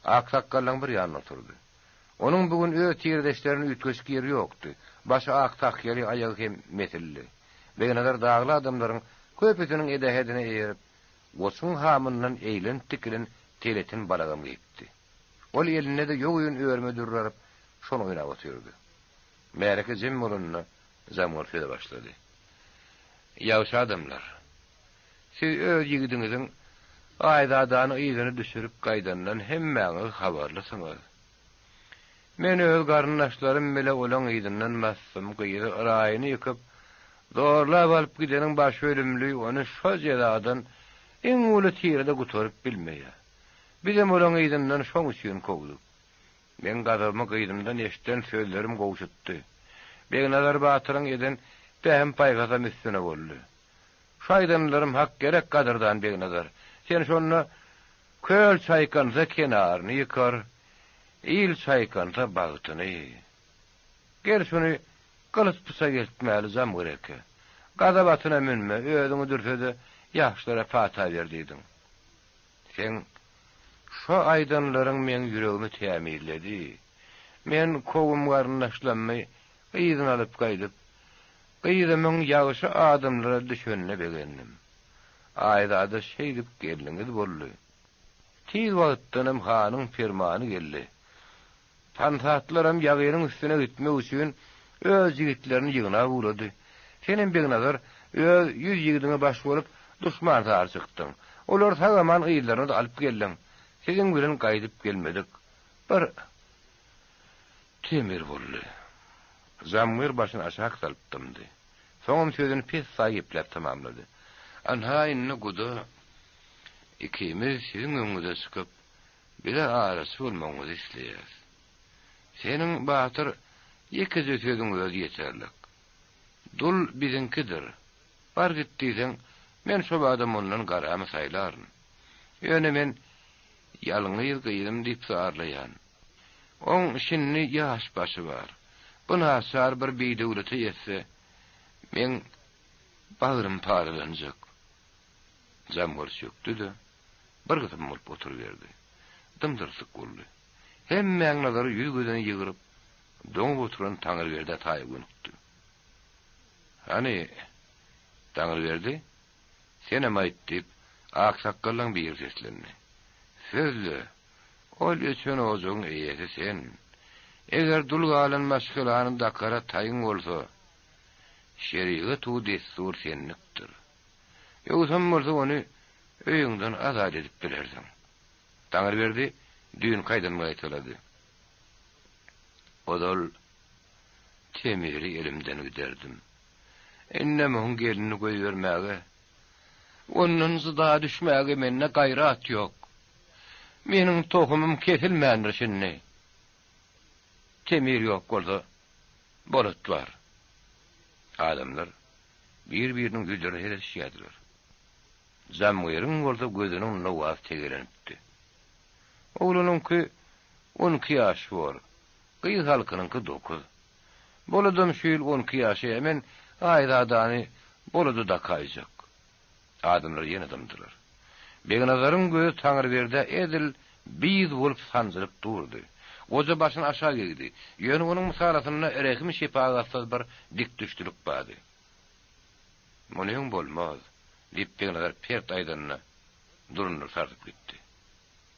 Aksakgallaň bir ýanynda oturdy. Onuň bu gün öz tiredeşlerine üýtgeşik ýeri ýokdy. Başy ak tahýaly, aýagy hem mesilli. Begnazar dagly adamlaryň köpüsiniň edähedine eýerip, goçuň hamyndan eýlenip tikilen teletin balagam geýipdi. Ol elinde-de ýogyn örme dürre alyp, şony oýnap otyrdy. Märeke jem bolanda, Jamgyr söze başlady. Ýagşy adamlar! Siz öz ýigidiňiziň Aýzadany yzyna düşürip gaýdandan hemmäňiz habarlysyňyz. Men öz garyndaşlarym bile olaň yzyndan basdym, gyzy yraýyny ýykyp, zorlap alyp gideniň başy ölümli, ony şo jezadan iň uly tire-de gutaryp bilmeýär. Bizem olaň yzyndan şoň üçin kowduk. Meň gazabymy gyzymdan eşiden sözlerim gowşutdy. Begnazar batyryň eden pähim-paýhasam üstüne boldy. Şu aýdanlarym hak gerek gadyrdan Begnazar. Sen şonda Köl çaýkansa kenaryny ýykar, il çaýkansa bagtyny. Gel şuny gylyç-pyçak eltmäli Jamgyr eke. Gazap atyna münme, özüňi dürse-de ýagşylara pata ber diýdiň. Seň şo aýdanlaryň meň ýüregimi tämizledi. Men kowum-garyndaşlammy yzyna alyp gaýdyp, gyzymyň ýagşy adamlara düşenine begendim. Aýzada şeýdip gelniňiz boldy. Tiz wagtdanam hanyň permany geldi. Pansatlaram ýagynyň üstüne gitmek üçin öz ýigitlerini ýygnap ugrady. Senem Begnazar öz ýüz ýigidiňe baş bolup, duşman sary çykdyň. Olary sag-aman yzlaryna-da alyp geldiň. Siziň bilen gaýdyp gelmedik bir Temir boldy. Zamgyr başyny aşak salyp dymdy. Soňam sözüni pessaý gepläp tamamlady. Anha indi guda ikimiz siziň öňüňize çykyp, Bize araçy bolmagyňyzy isleýäris. Seniň, batyr, ýekeje sözüň özi ýeterlik. Dul biziňkidir. Bar git diýseň, men şo bada mundan garamy saýlaryn. Ýöne men ýalňyz gyzym diýip zarlaýan. Oň şindi ýaş başy bar. Bu naçar bir bidöwlete ýetse, meň bagrym paralanjak. Jamgyr çökdi-de, bir gysym bolup oturyberdi. Dym-dyrslyk boldy. Hemmäň nazary ýüz-gözüni ýygryp, doňup oturan Taňryberdä taýy gönükdi. Hany, Taňryberdi, senem aýt, diýip, aksakgallaň biri seslendi. Sözle, ol öçen ojagyň eýesi sen. Eger dul galan maşgalany dakara taýyň bolsa, şerigat-u dessur senlikdir. Ýogsam bolsa ony öýüňden azat edip bilersiň. Taňryberdi düýnki aýdanyny gaýtalady. Ozal Temiri elimden giderdim. Indem oň gelnini goýbermäge, ondan jyda düşmäge mende gaýrat ýok. Meniň tohumym kesilmändir şindi. Temir ýok bolsa, Bolat bar. Adamlar bir-biriniň ýüzlerine seredişýärdiler. Jamgyryň bolsa gözüniň nowasy tegelenipdi. Oglanyňky on iki ýaş bor, gyz halkynyňky dokuz. Boladam şu ýyl on iki ýaşaýar, men Aýzadany Bolada dakaýjak. Adamlar ýene dymdylar. Begnazaryň gözi Taňryberdä edil biz bolup sanjylyp durdy. Goja başyny aşak egdi. Ýöne onuň mysalasynda rehim-şepagatsyz bir dikdüşdülik bardy. Munyň bolmaz, diýip, Begnazar pert aýdanda, Durunlar sarsyp gitdi.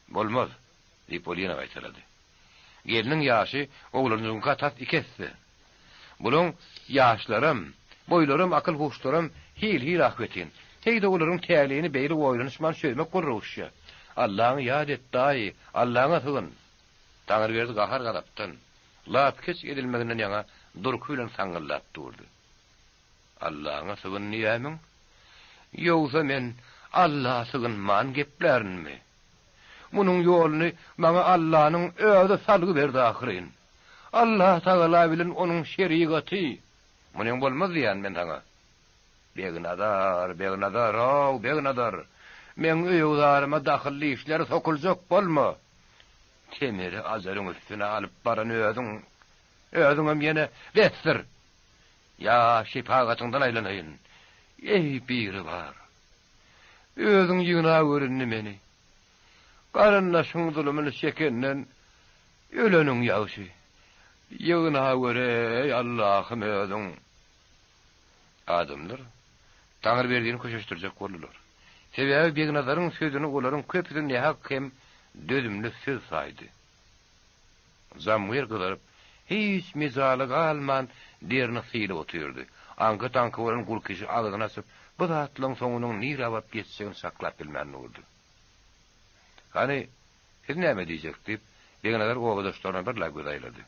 Bolmaz, diýip, ol ýene gaýtalady. Gelniň ýaşy oglanjygyňka tas iki esse. Bulaň ýaşlaram, boýlaram, akyl-huşlaram hil-hil ahbetin. Heý-de olaryň täleýini beýle oýlanyşman çözmek bolar oguşýa. Allaňy ýat et, daýy, Allaňa sygyn! Taňryberdi gahar-gazapdan, lapykeç edilmeginden ýaňa durky bilen saňňyldap durdy. Allaňa sygyn diýýämiň? Ýogsa men Alla sygynman geplärinmi? Munuň ýoluny maňa Allanyň özi salgy berdi ahyryn. Allatagala bilen onuň şerigaty. Munyň bolmaz diýýän men saňa. Begnazar, Begnazar-ow, Begnazar! Meň öý-öwzaryma dahylly işlere sokuljak bolma! Temiri ajalyň üstüne alyp baran özüň. Özüňem ýene besdir! Ýa şepagatyňdan aýlanaýyn, eý, Biribar! Özüň ýygnaweri indi meni. Garyndaşyň zulumyny çekenden öleniň ýagşy. Ýygnaweri, Allahym özüň. Adamlar Taňryberdini köşeşdirjek boldular. Sebäbi Begnazaryň sözüni olaryň köpüsi nähak hem dözümli söz saýdy. Zamgyr gyzaryp, hiç mejaly galman derini sylyp otyrdy. Aňky-taňky bolan Gulkişi agzyny açyp, bu zatlaryň soňunyň nirä baryp ýetjegini çaklap bilmän durdy. Hany, siz näme diýjek? diýip, Begnazar obadaşlaryna birla göz aýlady.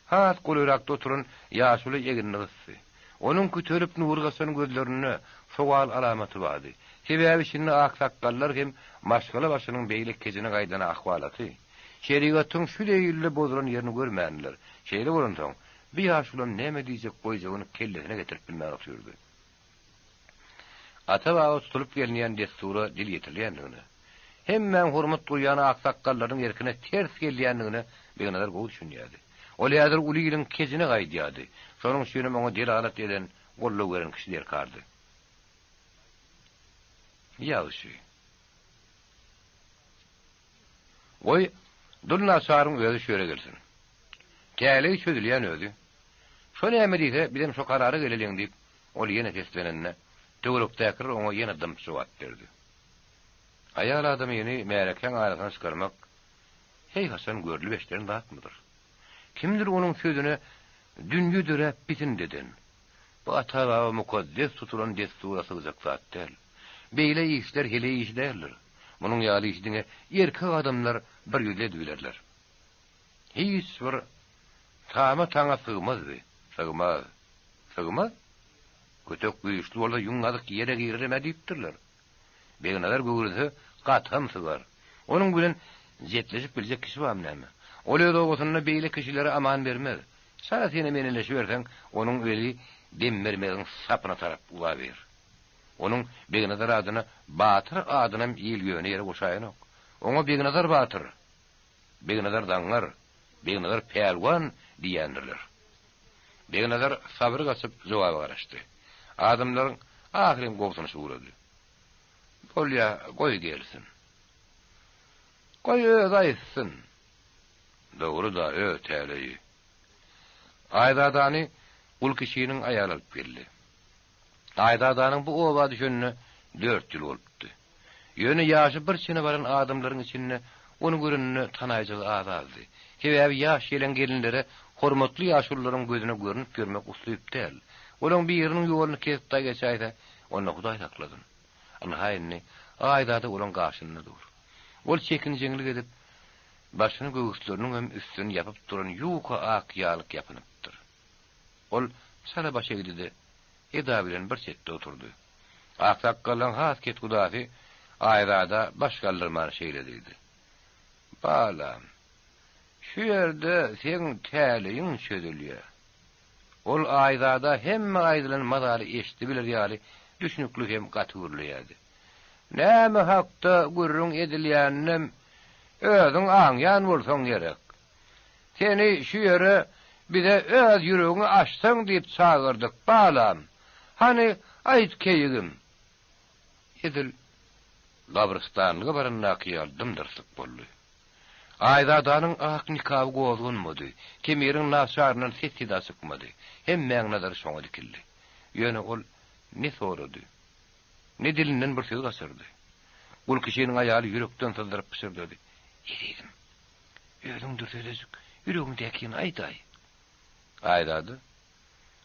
Has golaýrakda oturan ýaşuly egnini gysdy. Onuň kütelip nury gaçan gözlerinde sowal alamaty bardy. Sebäbi şindi aksakgallar hem maşgala başynyň beýle kejine gaýdan ahwalaty, şerigatyň şu zeýilli bozulan ýerini görmändiler. Şeýle bolansoň, bu ýaşulam näme diýjek goýjagyny kellesine getirip bilmän otyrdy. Ata-baba tutulyp gelinýän dessura dil ýetirilýändigine, hemmäň hormat goýýan aksakgallarynyň erkine ters gelýändigine Begnazar gowy düşünýärdi. Ol häzir uly iliň kejine gaýdýardy. Şonuň üçinem oňa delalat eden, goldaw beren kişi derkardy. Ýagşy. Goý, dul naçaryň özi şu ýere gelsin. Täleý çözülýän özi. Şo näme diýse, bizem şo karara geleliň diýip, ol ýene seslenende, töwerekdäkiler oňa ýene dymyp jogap berdi. Aýal adamyny märekäň arasyna çykarmak heý haçan görlüp-eşidilen zatmydyr? Kimdir onuň sözüne dünýe döräp pisint eden? Bu ata-baba mukaddes tutulan dessura sygjak zat däl. Beýle işler heleý işi däldir. Munuň ýaly işi diňe erkek adamlar bir ýüzli edibilerler. Hiç bir tama-taňa sygmaz bi. Sygmaz. Sygmaz? Kötek güýçli bolsa ýüň gazyk ýere girerem-ä diýipdirler. Begnazar göwrese gatam sygar. Onuň bilen jetleşip biljek kişi barmy näme? Ol öz obasynda beýle kişilere aman bermez. Çala sene meneleşiberseň, onuň özi dem bermegiň sapyna tarap uzaber. Onuň Begnazar adyna Batyr adynam il ýöne ýere goşaýanok. Oňa Begnazar batyr, Begnazar zaňňar, Begnazar pälwan diýýändirler. Begnazar sabry gaçyp jogaba garaşdy. Adamlaryň ahyryn gobsunyşy ugrady. Bolýa, goý gelsin. Goý özi aýtsyn. Dogry-da, öz täleýi. Aýzadany Gulkişiniň aýaly alyp geldi. Aýzadanyň bu oba düşenine dört ýyl bolupdy. Ýöne ýaşy bir çene baran adamlaryň içinde ony göreninde tanaýjagy az-azdy. Sebäbi ýaş ýeleň gelinlere hormatly ýaşulularyň gözüne görnüp ýörmek uslyp däl. Olaň biriniň ýoluny kesip dagy geçäýse, onda Hudaý saklasyn. Ynha indi Aýzada olaň gaşynda dur. Ol çekinjeňlik edip, başyny göwüsleriniňem üstüni ýapyp duran ýuka ak ýalyk ýapynypdyr. Ol çala baş egdi-de, eda bilen bir çetde oturdy. Aksakgallaň has ketgudasy Aýzada baş galdyrman şeýle diýdi, Balam, şu ýerde seň täleýiň çözülýär. Ol Aýzada hemme aýdylan mazaly eşidibiler ýaly düşnükli hem gaty gürleýärdi. Näme hakda gürrüň edilýäninem özüň aňýan bolsaň gerek. Seni şu ýere bize öz ýüregiňi açsaň diýip çagyrdyk, balam. Hany, aýt keýigim. Edil gabrystanlyga barandaky ýaly dym-dyrslyk boldy. Aýzadanyň ak nikaby gozganmady, Temiriň naçaryndan ses-seda çykmady. Hemmäň nazary şoňa dikildi. Ýöne ol ne sorady, ne dilinden bir söz gaçyrdy. Gulkişiniň aýaly ýürekden syzdyryp pyşyrdady, Ezizim, Özüň dürsejejik, ýüregiňdäkini aýdaý. Aýzada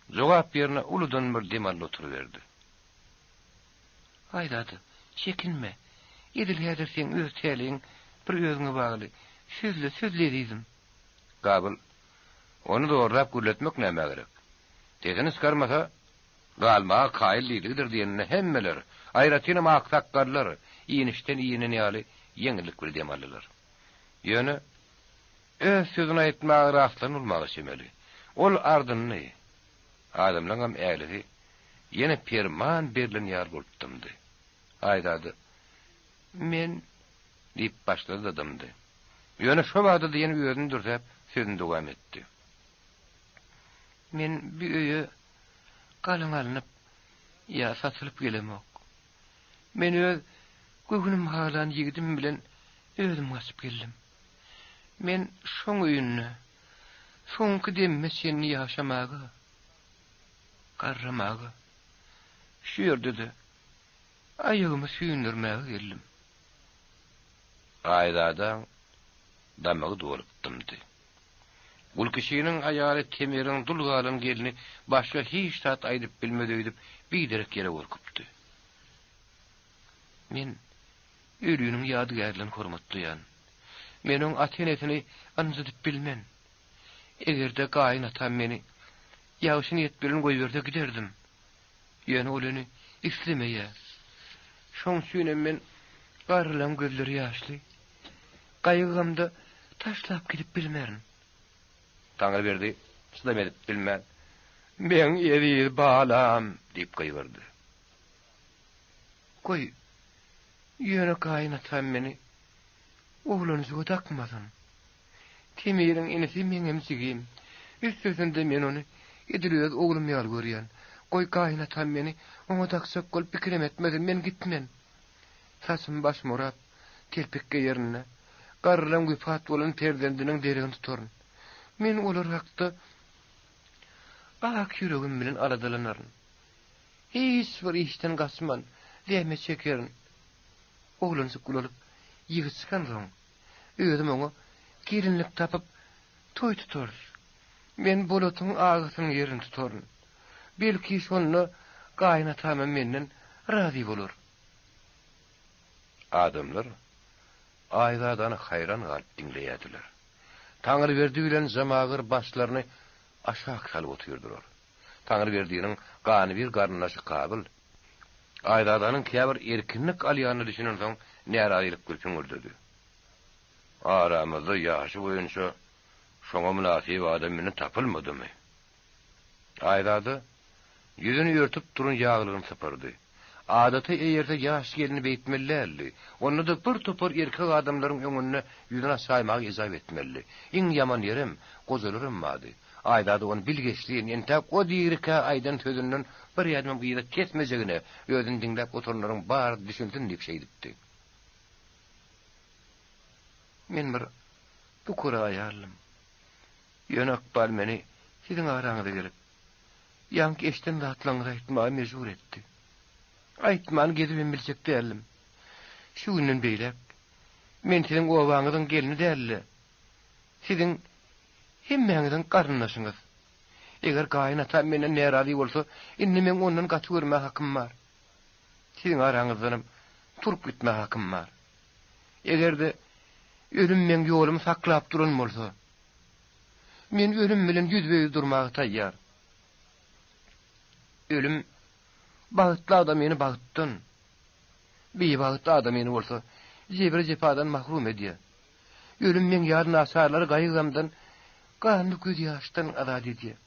jogap ýerine uludan bir dem aldy oturyberdi. Aýzada, çekinme. Edil häzir seň öz täleýiň bir özüňe bagly. Sözle, sözle ezizim. Gabyl, ony zorlap gürletmek nämä gerek? Sesini çykarmasa, galmaga kaýyl diýdigidir diýeninde hemmeler, aýratynam aksakgallar inişden inen ýaly ýeňillik bir dem aldylar. Ýöne öz sözüni aýtmaga rastlan bolmaga çemeli. Ol ardyndy. Adamlaňam älisi ýene perman berlen ýaly bolup dymdy. Aýzada, Men. Diýip başlady-da dymdy. Ýöne şo bada-da ýene özüni dürsäp, sözüni dowam etdi. Men bu öýe galyň alnyp ýa satylyp gelemok. Men öz göwnüm halan ýigidim bilen. Özüm gaçyp geldim. Men şoň öýünde soňky demime çenli ýaşamaga, garramaga, şu ýerde-de aýagymy süýndürmäge geldim. Aýzadaň damagy dolup dymdy. Gulkişiniň aýaly Temiriň dul galan gelni başga hiç zat aýdyp bilmez öýdüp biderek ýere gorkupdy. Men ölüniň ýadygärligini hormatlaýan. Men oň ata-enesini ynjydyp bilmen. Eger-de gaýyn atam meni ýagşy niýet bilen goýberse giderdim. Ýöne ol ony islemeýär. Şoň üçinem men garrylaň gözleri ýaşly. Gaýgy-gamda taşlap gidip bilmerin. Taňryberdi çydam edip bilmän, Meň eziz balam! diýip gygyrdy. Goý, ýöne gaýynatam meni oglanjyga dakmasyn. Temiriň inisi meňem jigim. Üstesinde men ony edil öz oglum ýaly görýän. Goý, gaýynatam meni oňa dakjak bolup pikirem etmesin, men gitmen. Saçymy başyma orap, telpek geýerin-de, garrylaň wepat bolan perzendiniň deregini tutaryn. Men olar hakda ak ýüregim bilen aladalanaryn. Hiç bir işden gaçman, zähmet çekerin. Oglanjyk ulalyp, ýigit çykansoň, özüm oňa gelinlik tapyp, toý tutarys. Men Bolatyň agasynyň ýerini tutaryn. Belki, şonda gaýynatamam menden razy bolar. Adamlar Aýzadany haýran galyp diňleýärdiler. Taňryberdi bilen Jamagyr başlaryny aşak salyp otyrdylar. Taňryberdiniň ganybir garyndaşy Kabyl, Aýzadanyň käbir erkinlik alýanyna düşünensoň närazylyk bilen hüňürdedi. Aramyzda ýaşy boýunça şoňa mynasyp adam indi tapylmadymy? Aýzada ýüzüni örtüp duran ýaglygyny sypyrdy. Adata eýerse ýaş gelni beýtmeli däldi. Onda-da bir topar erkek adamlaryň öňünde ýüzüni açaýmagy ejap etmelidi. Iň ýaman ýerem, gojalaram bardy. Aýzada ony bilgeşleýin, entäk o dirikä aýdan sözünden bir ädimem yza tesmejegine özüni diňläp oturanlaryň bary düşünsin diýip şeýdipdi. Men bir pukara aýaldym. Ýöne ykbal meni siziň araňyza gelip, ýaňky eşiden zatlaryňyzy aýtmaga mejbur etdi. Aýtman gezibem biljek däldim. Şu günden beýläk men siziň obaňyzyň gelni däl-de, siziň hemmäňiziň garyndaşyňyz. Eger gaýyn atam menden närazy bolsa, indi meň ondan gaty görmäge hakym bar. Siziň araňyzdanam turup gitmäge hakym bar. Eger-de ölüm meň ýolumy saklap duran bolsa, men ölüm bilen ýüzbe-ýüz durmaga taýýar. Ölüm bagtly adamyny bagtdan, bibagt adamyny bolsa jebir-jepadan mahrum edýär. Ölüm meň ýaly naçarlary gaýgy-gamdan, ganly gözýaşdan azat edýär.